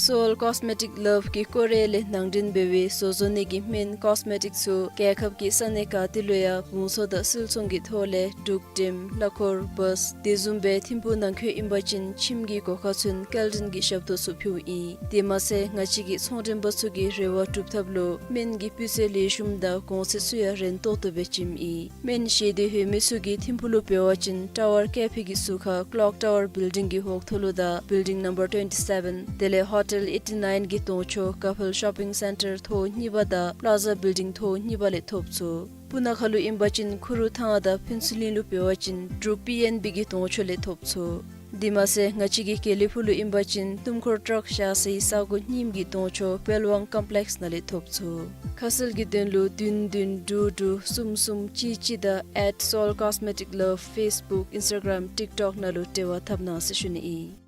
Seoul Cosmetic Love གི་ཀོ་རི་ཡ་ལས་ནང་འདྲེན་འབད་བའི་བཟོ་བཟོ་ནི་གི་སྨན་ཀོས་མེ་ཊིག་ཚུ་རྒྱལ་ཁབ་ཀྱི་ས་གནས་ག་ཏེ་ལུ་ཡང་བང་སོ་དང་སིལ་ཚོང་གི་ཐོག་ལས་འབྲུག་ཊེམ་གླ་འཁོར་བཱས་དེ་བཟུམ་སྦེ་ཐིམ་ཕུག་ནང་འཁོད་ཨིན་པ་ཅིན་ཁྱིམ་གྱི་སྒོ་ཁར་ཚུན་སྐྱེལ་འདྲེན་གྱི་ཞབས་ཏོག་ཚུ་ཕུལཝ་ཨིན། དེ་མ་ཚད་ང་བཅས་ཀྱི་ཚོང་འདྲེན་པ་ཚུ་གི་རེ་བ་སྒྲུབ་ཐབས་ལུ་སྨན་གྱི་སྤུས་ཚད་ལེགས་ཤོམ་དང་གོང་ཚད་ཚུ་ཡང་རན་ཏོག་ཏོ་སྦེ་བྱིནམ་ཨིན། སྨན་བཞེས་ཏེ་ལྷོད་མི་ཚུ་གིས་ཐིམ་ཕུག་ལུ་འབད་བ་ཅིན་ཊ་ཝར་ཀེ་ཕེ་གི་ཟུར་ཁར་ཀློག་ཊ་ཝར་བིལ་ཌིང་གི་འོག་ཐོག་ལུ་དང་བིལ་ཌིང་ནམ་བར་ཊུ་ཝེན་ཊི་སེ་བེན་དེ་ལས་ཧོ་ཊེལ་ཨེ་ཊི་ནའིན་གི་གདོང་ཕྱོགས་ཀ་ཕེལ་ཤོ་པིང་སེན་ཊར་ཐོག་གཉིས་པ་དང་པླ་ཛ་བིལ་ཌིང་ཐོག་གཉིས་པ་ལས་ཐོབ་ཚུགས། སྤུ་ན་ཁ་ལུ་ཨིན་པ་ཅིན་ཁུ་རུ་ཐང་དང་ཕུན་ཚོགས་གླིང་ལུ་འབད་བ་ཅིན་འབྲུག་པི་ཨེན་བི་གི་གདོང་ཕྱོགས་ལས་ཐོབ་ཚུགས། དེ་མ་ཚད་ང་བཅས་ཀྱི་དགེ་ལེགས་ཕུག་ལུ་ཨིན་པ་ཅིན་ཏུམ་ཁུར་ཊརག་བཞག་སའི་ས་གོ་རྙིངམ་གི་གདོང་ཕྱོགས་པེལ་ཝང་ཀོམ་པི་ལེགསི་ནང་ལས་ཐོབ་ཚུགས། ཁ་གསལ་གྱི་དོན་ལུ་བདུན་བདུན་དྲུག་དྲུག་གསུམ་གསུམ་གཅིག་གཅིག་དང་at Seoul Cosmetic Love Facebook Instagram TikTok ནང་ལུ་འབྲེལ་བ་འཐབ་གནང་ཟེར་ཞུ་ནི་ཨིན།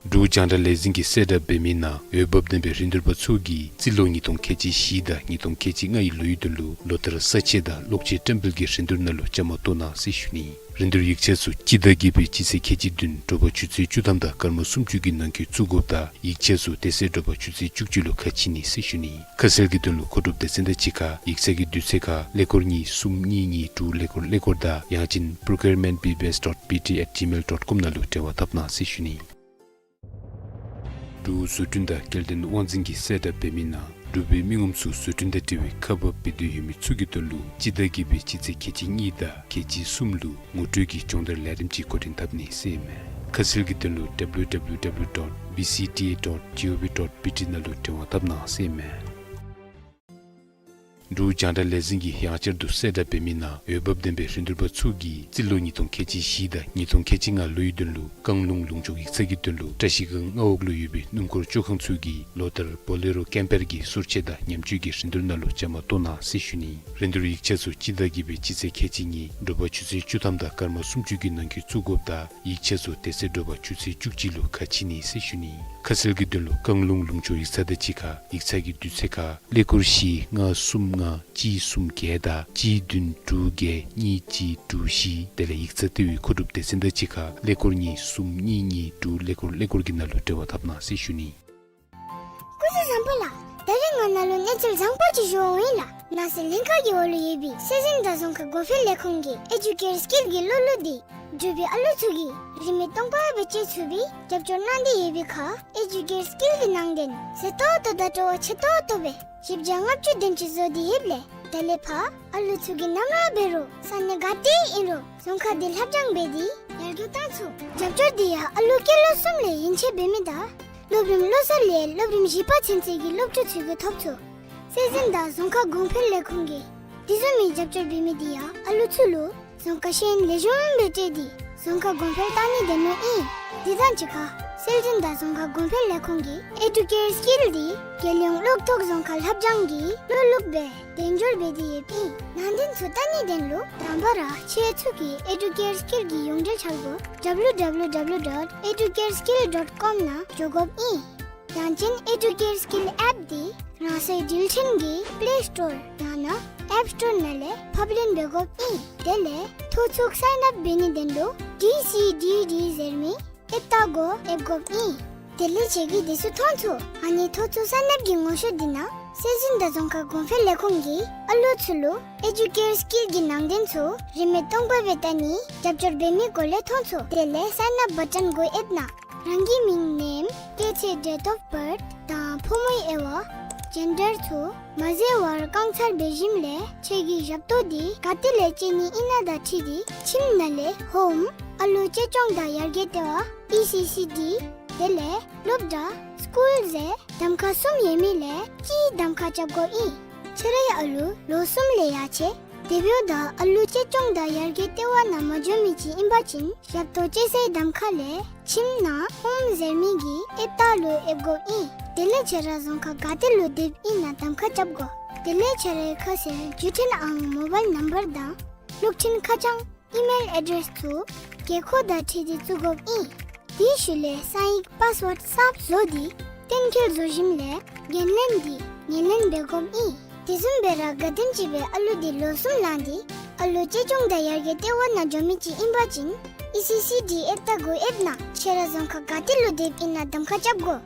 འབྲུག་རྒྱང་བསྒྲགས་ལས་འཛིན་གྱིས་གསལ་བསྒྲགས་འབད་མི་ནང་འོས་འབབ་ལྡན་པའི་རིན་བསྡུར་པ་ཚུ་གིས་རྩིས་ལོ་ཉིས་སྟོང་ཁལ་གཅིག་བཞི་དང་ཉིས་སྟོང་ཁལ་གཅིག་ལྔའི་ལོའི་དོན་ལུ་ལོ་བསྟར་ས་ཆ་དང་གློག་ཆས་བཀྲམ་སྤེལ་གྱི་རིན་བསྡུར་ནང་ལུ་བཅའ་མར་གཏོགས་གནང་ཟེར་ཞུ་ནི། རིན་བསྡུར་ཡིག་ཆ་ཚུ་སྤྱི་ཟླ་བརྒྱད་པའི་སྤྱི་ཚེས་ཁལ་གཅིག་བདུན་དྲོ་པ་ཆུ་ཚོད་བཅུ་ཐམ་དང་སྐར་མ་སུམ་ཅུ་གི་ནང་འཁོད་བཙུགས་དགོཔ་དང་ཡིག་ཆ་ཚུ་དེ་ཚེ་དྲོ་པ་ཆུ་ཚོད་བཅུ་གཅིག་ལུ་ཁ་ཕྱེ་ནི་ཟེར་ཞུ་ནི། ཁ་གསལ་གྱི་དོན་ལུ་མཁོ་སྒྲུབ་སྡེ་ཚན་དང་གཅིག་ཁར་ཡིག་ཚང་གི་དུས་ཚོད་ཁར་ཀླད་ཀོར་གཉིས་གསུམ་གཉིས་གཉིས་དྲུག་ཀླད་ཀོར་ཀླད་ཀོར་དང་ཡང་ཅིན་procurement B B S dot B T at gmail dot com ནང་ལུ་འབྲེལ་བ་འཐབ་གནང་ཟེར་ཞུ་ནི། འབྲུག་བཟོ་སྐྲུན་དང་སྐྱེལ་འདྲེན་དབང་འཛིན་གྱིས་གསལ་བསྒྲགས་འབད་མི་ནང་འབྲུག་པའི་མི་ངོམ་ཚུ་བཟོ་སྐྲུན་དང་འབྲེལ་བའི་ཁ་པར་འབད་འདོད་ཡོད་མི་ཚུ་གི་དོན་ལུ་སྤྱི་ཟླ་བརྒྱད་པའི་སྤྱི་ཚེས་ཁལ་གཅིག་གཉིས་དང་ཁལ་གཅིག་གསུམ་ལུ་ངོ་སྤྲོད་ཀྱི་སྦྱོང་བརྡར་ལས་རིམ་ཅིག་འགོ་འདྲེན་འཐབ་ནི་ཟེར་ཨིན་མས། ཁ་གསལ་གྱི་དོན་ལུ་W W W dot B C T A dot G O V dot B T ནང་ལུ་འབྲེལ་བ་འཐབ་གནང་ཟེར་ཨིན་མས། འབྲུག་རྒྱང་བསྒྲགས་ལས་འཛིན་གྱིས་ཡང་བསྐྱར་དུ་གསལ་བསྒྲགས་འབད་མི་ནང་འོས་འབབ་ལྡན་པའི་རིན་བསྡུར་པ་ཚུ་གིས་རྩིས་ལོ་ཉིས་སྟོང་ཁལ་གཅིག་བཞི་དང་ཉིས་སྟོང་ཁལ་གཅིག་ལྔ་ལོའི་དོན་ལུ་བཀང་ལུང་ལུང་ཕྱོགས་ཡིག་ཚང་གི་དོན་ལུ་བཀྲ་ཤིས་སྒང་མངའ་འོག་ལུ་ཡོད་པའི་སྣུམ་འཁོར་བཅོ་ཁང་ཚུ་གིས་ལོ་ལྟར་བོ་ལེ་རོ་ཀེམ་པར་གྱི་གསོལ་ཆས་དང་ཉམས་བཅོས་ཀྱི་རིན་བསྡུར་ནང་ལུ་བཅའ་མར་གཏོགས་གནང་ཟེར་ཞུ་ནི། རིན་བསྡུར་ཡིག་ཆ་ཚུ་སྤྱི་ཟླ་བརྒྱད་པའི་སྤྱི་ཚེས་ཁལ་གཅིག་གཉིས་དྲོ་པ་ཆུ་ཚོད་བཅུ་ཐམ་དང་སྐར་མ་སུམ་ཅུ་གི་ནང་འཁོད་བཙུགས་དགོཔ་དང་ཡིག་ཆ་ཚུ་དེ་ཚེ་དྲོ་པ་ཆུ་ཚོད་བཅུ་གཅིག་ལུ་ཁ་ཕྱེ་ནི་ཟེར་ཞུ་ནི། ཁ་གསལ་གྱི་དོན་ལུ་བཀང་ལུང་ལུང་ཕྱོགས་ཡིག་ཚང་དང་གཅིག་ཁར་ཡིག་ཚང་གི་དུས་ཚོད་ཁར་ཀླད་ཀོར་བཞི་ལྔ་གསུམ་ལྔ་གཅིག་གསུམ་བརྒྱད་དང་གཅིག་བདུན་དྲུག་བརྒྱད་གཉིས་གཅིག་དྲུག་བཞི། དེ་ལས་ཡིག་ཚང་ལྟེ་བའི་མཁོ་སྒྲུབ་སྡེ་ཚན་དང་གཅིག་ཁར་ཀླད་ཀོར་གཉིས་གསུམ་གཉིས་གཉིས་དྲུག་ཀླད་ཀོར་ཀླད་ཀོར་གྱི་ནང་ལུ་འབྲེལ་བ་འཐབ་གནང་ཟེར་ཞུ་ནི། སྐུ་གཟུགས་བཟང་པོ་ལགས། ད་རིས་ང་ནཱ་ལུ་གནས་ཚུལ་བཟང་པོ་ཅིག་ཞུ་འོང་ཡི་ལགས། ནགས་ཚལ་ལྷན་ཁག་གི་འོག་ལུ་ཡོད་པའི་སྲོལ་འཛིན་དང་རྫོང་ཁ་གོང་འཕེལ་ལས་ཁུངས་ཀྱི་ཨེ་ཌུ་ཀེར་སི་ཀིལ་གྱི་སློབ་ལུགས་འདི་འབྲུག་པའི་ཨ་ལུ་ཚུ་གིས་རིན་མེད་སྟོང་པ་སྦེ་སྤྱོད་ཚུགས་པའི་རྒྱབ་སྐྱོར་གནང་སྟེ་ཡོད་པའི་ཁར་ཨེ་ཌུ་ཀེར་སི་ཀིལ་གྱི་ནང་དོན་ཟད་ཏོག་ཏོ་དང་སྤྲོ་བ་ཆེ་ཏོག་ཏོ་སྦེ་བཞི་བརྒྱ་ལྔ་བཅུ་དེམ་ཅིག་བཟོ་སྟེ་ཡོདཔ་ལས་ད་ལས་ཕར་ཨ་ལུ་ཚུ་གིས་ནམ་ར་འབད་རུང་ས་གནས་ག་ཏེ་ཨིན་རུང་རྫོང་ཁ་འདི་ལྷབ་སྦྱང་འབད་དེ་ཡར་རྒྱས་བཏང་ཚུགས། རྒྱབ་སྐྱོར་འདི་ཡང་ཨ་ལུ་སྐྱེས་ལོ་གསུམ་ལས་ཡན་ཆད་འབད་མི་དང་སློབ་རིམ་ལོ་གསར་ལས་སློབ་རིམ་བཞི་པ་ཚུན་ཚོད་ཀྱི་སློབ་ཕྲུག་ཚུ་གིས་ཐོབ་ཚུགས། སྲོལ་འཛིན་དང་རྫོང་ཁ་གོང་འཕེལ་ལས་ཁུངས་ཀྱིས་དེ་བཟུམ་མའི་རྒྱབ་སྐྱོར་འབད་མི་འདི་ཡང་ཨ་ལུ་ཚུ་ལུ་རྫོང་ཁ་ཤེས་ཡོན་ལེགས་ཤོམ་སྦེ་སྤྲོད་དེ་རྫོང་ཁ་གོང་འཕེལ་བཏང་ནི་དེ་མོ་ཨིན། དེ་དང་གཅིག་ཁར་སྲོལ་འཛིན་དང་རྫོང་ཁ་གོང་འཕེལ་ལས་ཁུངས་ཀྱིས་ཨེ་ཌུ་ཀེར་སི་ཀིལ་འདི་རྒྱལ་ཡོངས་གློག་ཐོག་རྫོང་ཁ་ལྷབ་སྦྱང་གི་སློབ་ལུགས་སྦེ་དལ་འབྱོར་འབད་དེ་ཡོདཔ་ཨིན། ནང་དོན་ཚུ་བལྟ་ནི་དོན་ལུ་དང་པ་ར་ཁྱེད་ཚུ་གིས་ཨེ་ཌུ་ཀེར་སི་ཀིལ་གྱི་ཡོངས་འབྲེལ་འཆར་སྒོ་ཌབ་ལུ་ཌབ་ལུ་ཌབ་ལུ་ཌོཊ་ཨེ་ཌུ་ཀེར་སི་ཀིལ་ཌོཊ་ཀོམ་ནང་འགྱོ་དགོཔ་ཨིན། ཡང་ཅིན་ཨེ་ཌུ་ཀེར་སི་ཀིལ་ཨེཔ་འདི་རང་སོའི་འགྲུལ་འཕྲིན་གྱི་པླེ་སི་ཊོར་ཡང་ན་ཨེཔ་སི་ཊོར་ནང་ལས་ཕབ་ལེན་འབད་དགོཔ་ཨིན། དེ་ལས་ཐོ་ཚུགས་སའིན་ཨཔ་འབད་ནི་དོན་ལུ་ཌི་སི་ཌི་ཌི་ཟེར་མི་ཨེཔ་རྟགས་གུ་ཡེབ་དགོཔ་ཨིན། དེ་ལས་ཁྱེད་ཀྱིས་དེ་ཚུ་མཐོང་ཚུགས། ཨ་ནི་ཐོ་ཚུགས་སའིན་ཨཔ་ཀྱི་ངོ་ཤེས་འདི་ནང་སྲོལ་འཛིན་དང་རྫོང་ཁ་གོང་འཕེལ་ལས་ཁུངས་ཀྱིས་ཨ་ལུ་ཚུ་ལུ་ཨེ་ཌུ་ཀེར་སི་ཀིལ་གྱི་ནང་དོན་ཚུ་རིན་མེད་སྟོང་པ་སྦེ་བལྟ་ནིའི་རྒྱབ་སྐྱོར་འབད་མི་སྐོར་ལས་མཐོང་ཚུགས། དེ་ལས་སའིན་ཨཔ་བ་ཊོན་གུ་ཡེབ་གནང་། རང་གི་མིང་ནེམ་སྐྱེས་ཚེས་ཌེཊ་ཨོཕ་བརཐ་དང་ཕོ་མོའི་དབྱེ་བ་ཇེན་ཌར་ཚུ་མ་འཛོལ་བར་བཀང་ཚར་འབད་ཞིནམ་ལས་ཁྱེད་ཀྱི་ཞབས་ཏོག་འདི་ག་ཏེ་ལས་སྤྱོད་ནི་ཨིན་ན་དང་འཁྲིལ་ཏེ་ཁྱིམ་ནང་ལས་ཧོམ་ཨ་ལུ་གཅེས་སྐྱོང་དང་ཡར་རྒྱས་ལྟེ་བ་ཨི་སི་སི་ཌི་དེ་ལས་སློབ་གྲྭ་སི་ཀུལ་ཟེར་གདམ་ཁ་གསུམ་ཡོད་མི་ལས་གཅིག་གདམ་ཁ་རྐྱབ་དགོཔ་ཨིན། ཁྱེད་རའི་ཨ་ལུ་ལོ་གསུམ་ལས་ཡར་ཆེ་དེ་འབདཝ་ད་ཨ་ལུ་གཅེས་སྐྱོང་དང་ཡར་རྒྱས་ལྟེ་བ་ནང་མ་འགྱོ་མི་ཅིག་ཨིན་པ་ཅིན་ཞབས་ཏོག་སྤྱོད་སའི་གདམ་ཁ་ལས་ཁྱིམ་ནང་ཧོམ་ཟེར་མི་གི་ཨེཔ་རྟགས་ལུ་ཡེབ་དགོཔ་ཨིན། དེ་ལས་ཁྱེད་ར་རྫོང་ཁ་ག་ཏེ་ལུ་སྡོདཔ་ཨིན་ན་གདམ་ཁ་རྐྱབ་དགོ། དེ་ལས་ཁྱེད་རའི་ཁ་གསལ་བརྒྱུད་འཕྲིན་ཨང་མོ་བཱའིལ་ནམ་བར་དང་གློག་འཕྲིན་ཁ་བྱང་ཨི་མེལ་ཨེ་ཌེསི་ཚུ་དགོས་མཁོ་དང་འཁྲིལ་ཏེ་བཙུགས་དགོཔ་ཨིན། དེའི་ཤུལ་ལས་གསང་ཡིག་པཱསི་ཝརཌ་གསརཔ་བཟོ་སྟེ་གཏན་འཁེལ་བཟོ་ཞིནམ་ལས་འགན་ལེན་འདི་ངོས་ལེན་འབད་དགོཔ་ཨིན། དེ་བཟུམ་སྦེ་ར་ག་དེམ་ཅིག་སྦེ་ཨ་ལུ་འདི་ལོ་གསུམ་ལང་སྟེ་ཨ་ལུ་གཅེས་སྐྱོང་དང་ཡར་རྒྱས་ལྟེ་བ་ནང་འགྱོ་མི་ཅིག་ཨིན་པ་ཅིན་ཨི་སི་སི་ཌི་ཨེཔ་རྟགས་གུ་ཡེབ་གནང་། ཁྱེད་ར་རྫོང་ཁ་ག་ཏེ་ལུ་སྡོདཔ་ཨིན་ན་གདམ་ཁ་རྐྱབ་དགོ།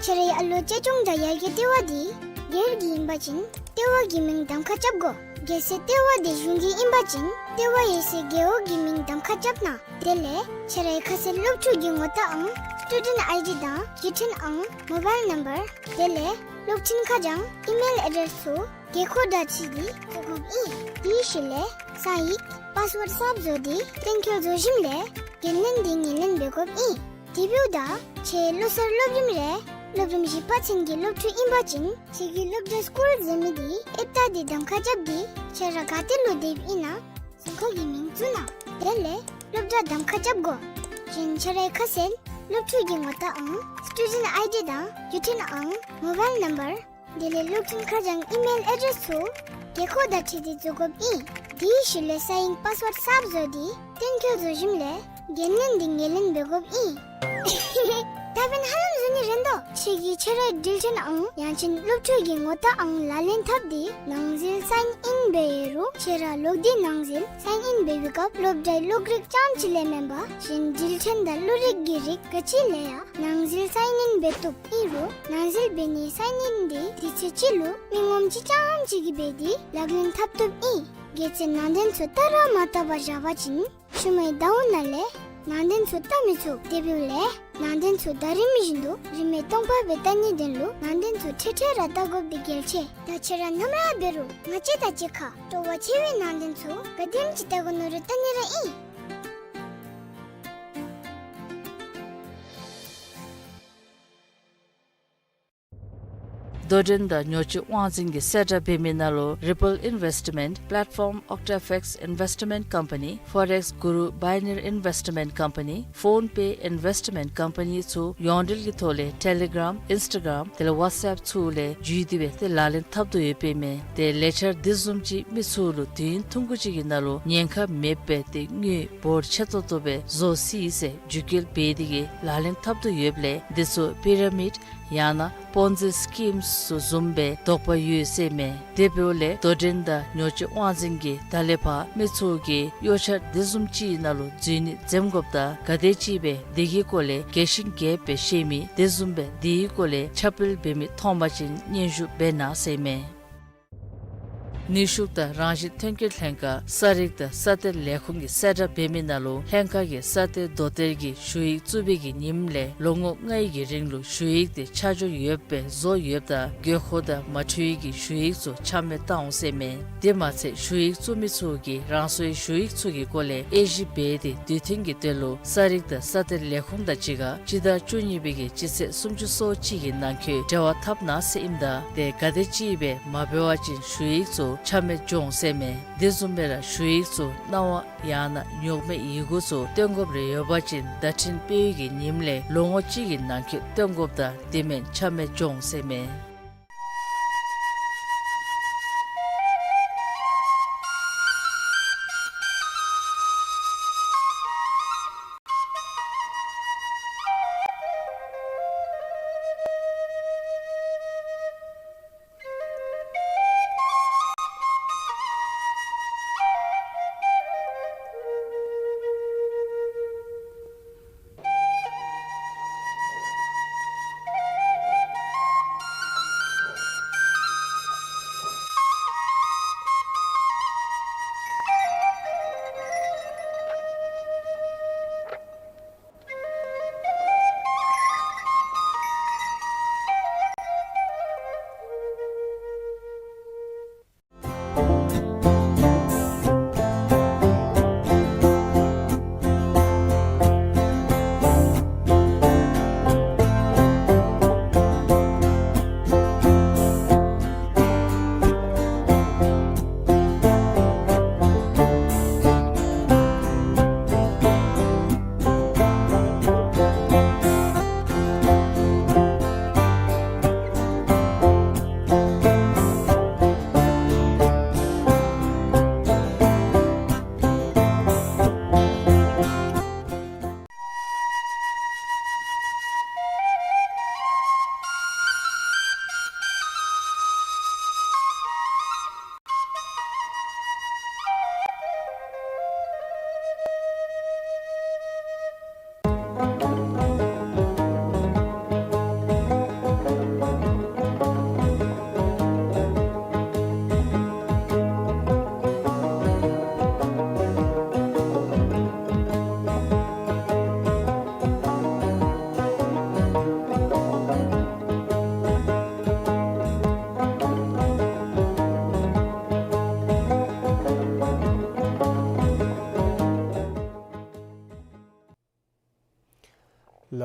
ཁྱེད་རའི་ཨ་ལུ་གཅེས་སྐྱོང་དང་ཡར་རྒྱས་ལྟེ་བ་འདི་སྒེར་གྱི་ཨིན་པ་ཅིན་ལྟེ་བ་གི་མིང་གདམ་ཁ་རྐྱབ་དགོ། གལ་སྲིད་ལྟེ་བ་འདི་གཞུང་གི་ཨིན་པ་ཅིན་ལྟེ་བ་ཡོད་སའི་རྒེད་འོག་གི་མིང་གདམ་ཁ་རྐྱབ་གནང་། དེ་ལས་ཁྱེད་རའི་ཁ་གསལ་སློབ་ཕྲུག་གི་ངོ་རྟགས་ཨང་སི་ཊུ་ཌེནཊ་ཨའི་ཌི་དང་བརྒྱུད་འཕྲིན་ཨང་མོ་བཱའིལ་ནམ་བར་དེ་ལས་གློག་འཕྲིན་ཁ་བྱང་ཨི་མེལ་ཨེ་ཌེསི་ཚུ་དགོས་མཁོ་དང་འཁྲིལ་ཏེ་བཙུགས་དགོཔ་ཨིན། དེའི་ཤུལ་ལས་གསང་ཡིག་པཱསི་ཝརཌ་གསརཔ་བཟོ་སྟེ་གཏན་འཁེལ་བཟོ་ཞིནམ་ལས་འགན་ལེན་འདི་ངོས་ལེན་འབད་དགོཔ་ཨིན། དེ་འབདཝ་ད་ཁྱེད་ལོ་གསར་སློབ་རིམ་རེ་སློབ་རིམ་བཞི་པ་ཚུན་གྱི་སློབ་ཕྲུག་ཨིན་པ་ཅིན་ཁྱེད་ཀྱི་སློབ་གྲྭ་སི་ཀུལ་ཟེར་མི་འདི་ཨེཔ་རྟགས་འདི་གདམ་ཁ་རྐྱབ་སྟེ་ཁྱེད་ར་ག་ཏེ་ལུ་སྡོདཔ་ཨིན་ན་རྫོང་ཁ་གི་མིང་བཙུགས་གནང་། དེ་ལས་སློབ་གྲྭ་གདམ་ཁ་རྐྱབ་དགོ། གཞན་ཁྱེད་རའི་ཁ་གསལ་སློབ་ཕྲུག་གི་ངོ་རྟགས་ཨང་སི་ཊུ་ཌེནཊ་ཨའི་ཌི་དང་བརྒྱུད་འཕྲིན་ཨང་མོ་བཱའིལ་ནམ་བར་དེ་ལས་གློག་འཕྲིན་ཁ་བྱང་ཨི་མེལ་ཨེ་ཌེསི་ཚུ་དགོས་མཁོ་དང་འཁྲིལ་ཏེ་བཙུགས་དགོཔ་ཨིན། དེའི་ཤུལ་ལས་གསང་ཡིག་པཱསི་ཝརཌ་གསརཔ་བཟོ་སྟེ་གཏན་འཁེལ་བཟོ་ཞིནམ་ལས་འགན་ལེན་འདི་ངོས་ལེན་འབད་དགོཔ་ཨིན། ད་འབདན་ཧ་ལམ་བཟོ་ནི་རན་དོ། ཁྱེད་ཀྱིས་ཁྱེད་རའི་འགྲུལ་འཕྲིན་ཨང་ཡང་ཅིན་སློབ་ཕྲུག་གི་ངོ་རྟགས་ཨང་ལག་ལེན་འཐབ་སྟེ་ནང་འཛུལ་སའིན་ཨིན་འབད་ཡོད་རུང་ཁྱེད་ར་ལོག་སྟེ་ནང་འཛུལ་སའིན་ཨིན་འབད་བའི་སྐབས་སློབ་གྲྭའི་གློག་རིག་རྐྱངམ་གཅིག་ལས་མེན་པར་གཞན་འགྲུལ་འཕྲིན་དང་གློག་རིག་གི་རིགས་ག་ཅི་ལས་ཡང་ནང་འཛུལ་སའིན་ཨིན་འབད་བཏུབ། ཨིན་རུང་ནང་འཛུལ་འབད་ནིའི་སའིན་ཨིན་འདི་དུས་ཚོད་གཅིག་ལུ་མི་ངོམ་གཅིག་རྐྱངམ་གཅིག་གིས་འབད་དེ་ལག་ལེན་འཐབ་བཏུབ་ཨིན། གལ་སྲིད་ནང་དོན་ཚུ་བལྟ་ར་མ་བལྟ་བར་བཞག་པ་ཅིན་ཤུལ་མའི་ཟླཝ་ནང་ལས་ནང་དོན་ཚུ་བལྟ་མི་ཚུགས། དེ་འབདཝ་ལས་ནང་དོན་ཚུ་ཟླ་རིམ་བཞིན་དུ་རིན་མེད་སྟོང་པ་སྦེ་བལྟ་ནིའི་དོན་ལུ་ནང་དོན་ཚུ་ཁྲིག་ཁྲི་ར་བལྟ་དགོཔ་འདི་གལ་ཆེ། ད་ཁྱེད་ར་ནམ་ར་འབད་རུང་ང་བཅས་དང་གཅིག་ཁར་སྤྲོ་བ་ཆེ་བའི་ནང་དོན་ཚུ་ག་དེམ་ཅིག་བལྟ་དགོ་མནོ་རུང་བལྟ་ནི་ར་ཨིན། དོ་འགྲན་དང་ཉོ་སྤྱོད་དབང་འཛིན་གྱི་གསལ་བསྒྲགས་འབད་མི་ནང་ལུ་Ripple Investment Platform, Octafex Investment Company, Forex Guru Binary Investment Company, PhonePe Investment Company ཚུ་ཡོངས་འབྲེལ་གྱི་ཐོག་ལས་Telegram, Instagram དེ་ལས་WhatsApp ཚུ་ལས་བརྒྱུད་དེ་སྦེ་ཏེ་ལག་ལེན་འཐབ་དོ་ཡོདཔ་ཨིན་མས། ཏེ་ལས་འཆར་འདི་བཟུམ་ཅིག་མི་ཚུ་ལུ་དུས་ཡུན་ཐུང་ཀུ་ཅིག་གི་ནང་ལུ་ཉེན་ཁ་མེདཔ་སྦེ་ཏེ་དངུལ་འབོར་ཆེ་ཏོག་ཏོ་སྦེ་བཟོ་སྲིད་ཟེར་བརྒྱུད་སྐུལ་འབད་དེ་གིས་ལག་ལེན་འཐབ་དོ་ཡོདཔ་ལས་འདི་ཚུ་པི་ར་མིཌ་ཡང་ན་Ponzi Schemes ཚུ་བཟུམ་སྦེ་དོགས་པ་ཡོད་ཟེར་མས། དེ་འབདཝ་ལས་དོ་འགྲན་དང་ཉོ་སྤྱོད་དབང་འཛིན་གྱིས་ད་ལས་ཕར་མི་ཚུ་གིས་གཡོ་འཆར་འདི་བཟུམ་ཅིག་ནང་ལུ་འཛུལ་ནི་འཛེམ་དགོཔ་དང་ག་དེ་ཅིག་སྦེ་འདི་གི་སྐོར་ལས་རྒྱས་ཤིང་རྒྱསཔ་སྦེ་ཤེས་མི་དེ་བཟུམ་སྦེ་འདི་གི་སྐོར་ལས་ཁྱབ་སྤེལ་འབད་མི་མཐོང་པ་ཅིན་སྙན་ཞུ་འབད་གནང་ཟེར་མས། ནུས་ཤུགས་དང་རང་བཞིན་ཐོན་སྐྱེད་ལྷན་ཁག་ས་རིག་དང་ས་གཏེར་ལས་ཁུངས་ཀྱིས་གསལ་བསྒྲགས་འབད་མི་ནང་ལུ་ལྷན་ཁག་གིས་ས་གཏེར་རྡོ་གཏེར་གྱི་ཞུ་ཡིག་བཙུགས་པའི་གི་ཉིནམ་ལས་ལོ་ངོ་ལྔའི་གི་རིང་ལུ་ཞུ་ཡིག་དེ་ཆ་འཇོག་ཡོདཔ་སྦེ་བཟོ་ཡོདཔ་ད་དགོས་མཁོ་དང་མ་འཁྲིལ་བའི་གི་ཞུ་ཡིག་ཚུ་ཆ་མེད་བཏང་འོང་ཟེར་མས། དེ་མ་ཚད་ཞུ་ཡིག་བཙུགས་མི་ཚུ་གིས་རང་སོའི་ཞུ་ཡིག་ཚུ་གི་སྐོར་ལས་དབྱེ་ཞིབ་འབད་དེ་དུས་མཐུན་གྱི་དོན་ལུ་ས་རིག་དང་ས་གཏེར་ལས་ཁུངས་དང་གཅིག་ཁར་སྤྱི་ཟླ་བཅུ་གཉིས་པའི་གི་སྤྱི་ཚེས་སུམ་ཅུ་སོ་གཅིག་གི་ནང་འཁོད་འབྲེལ་བ་འཐབ་གནང་ཟེར་ཨིནམ་ད་དེ་ག་དེ་ཅིག་སྦེ་མ་འབད་བ་ཅིན་ཞུ་ཡིག་ཚུ་ཆ་མེད་འགྱོ་འོང་ཟེར་མས། དེ་བཟུམ་སྦེ་ར་ཞུ་ཡིག་ཚུ་གནང་བ་ཡང་ན་ཉོག་མེད་ཡི་གུ་ཚུ་སྟོན་དགོཔ་རེ་ཡོད་པ་ཅིན་བརྡ་འཕྲིན་སྤེལ་བའི་གི་ཉིནམ་ལས་ལོ་ངོ་གཅིག་གི་ནང་འཁོད་སྟོན་དགོཔ་ད་དེ་མེན་ཆ་མེད་འགྱོ་འོང་ཟེར་མས།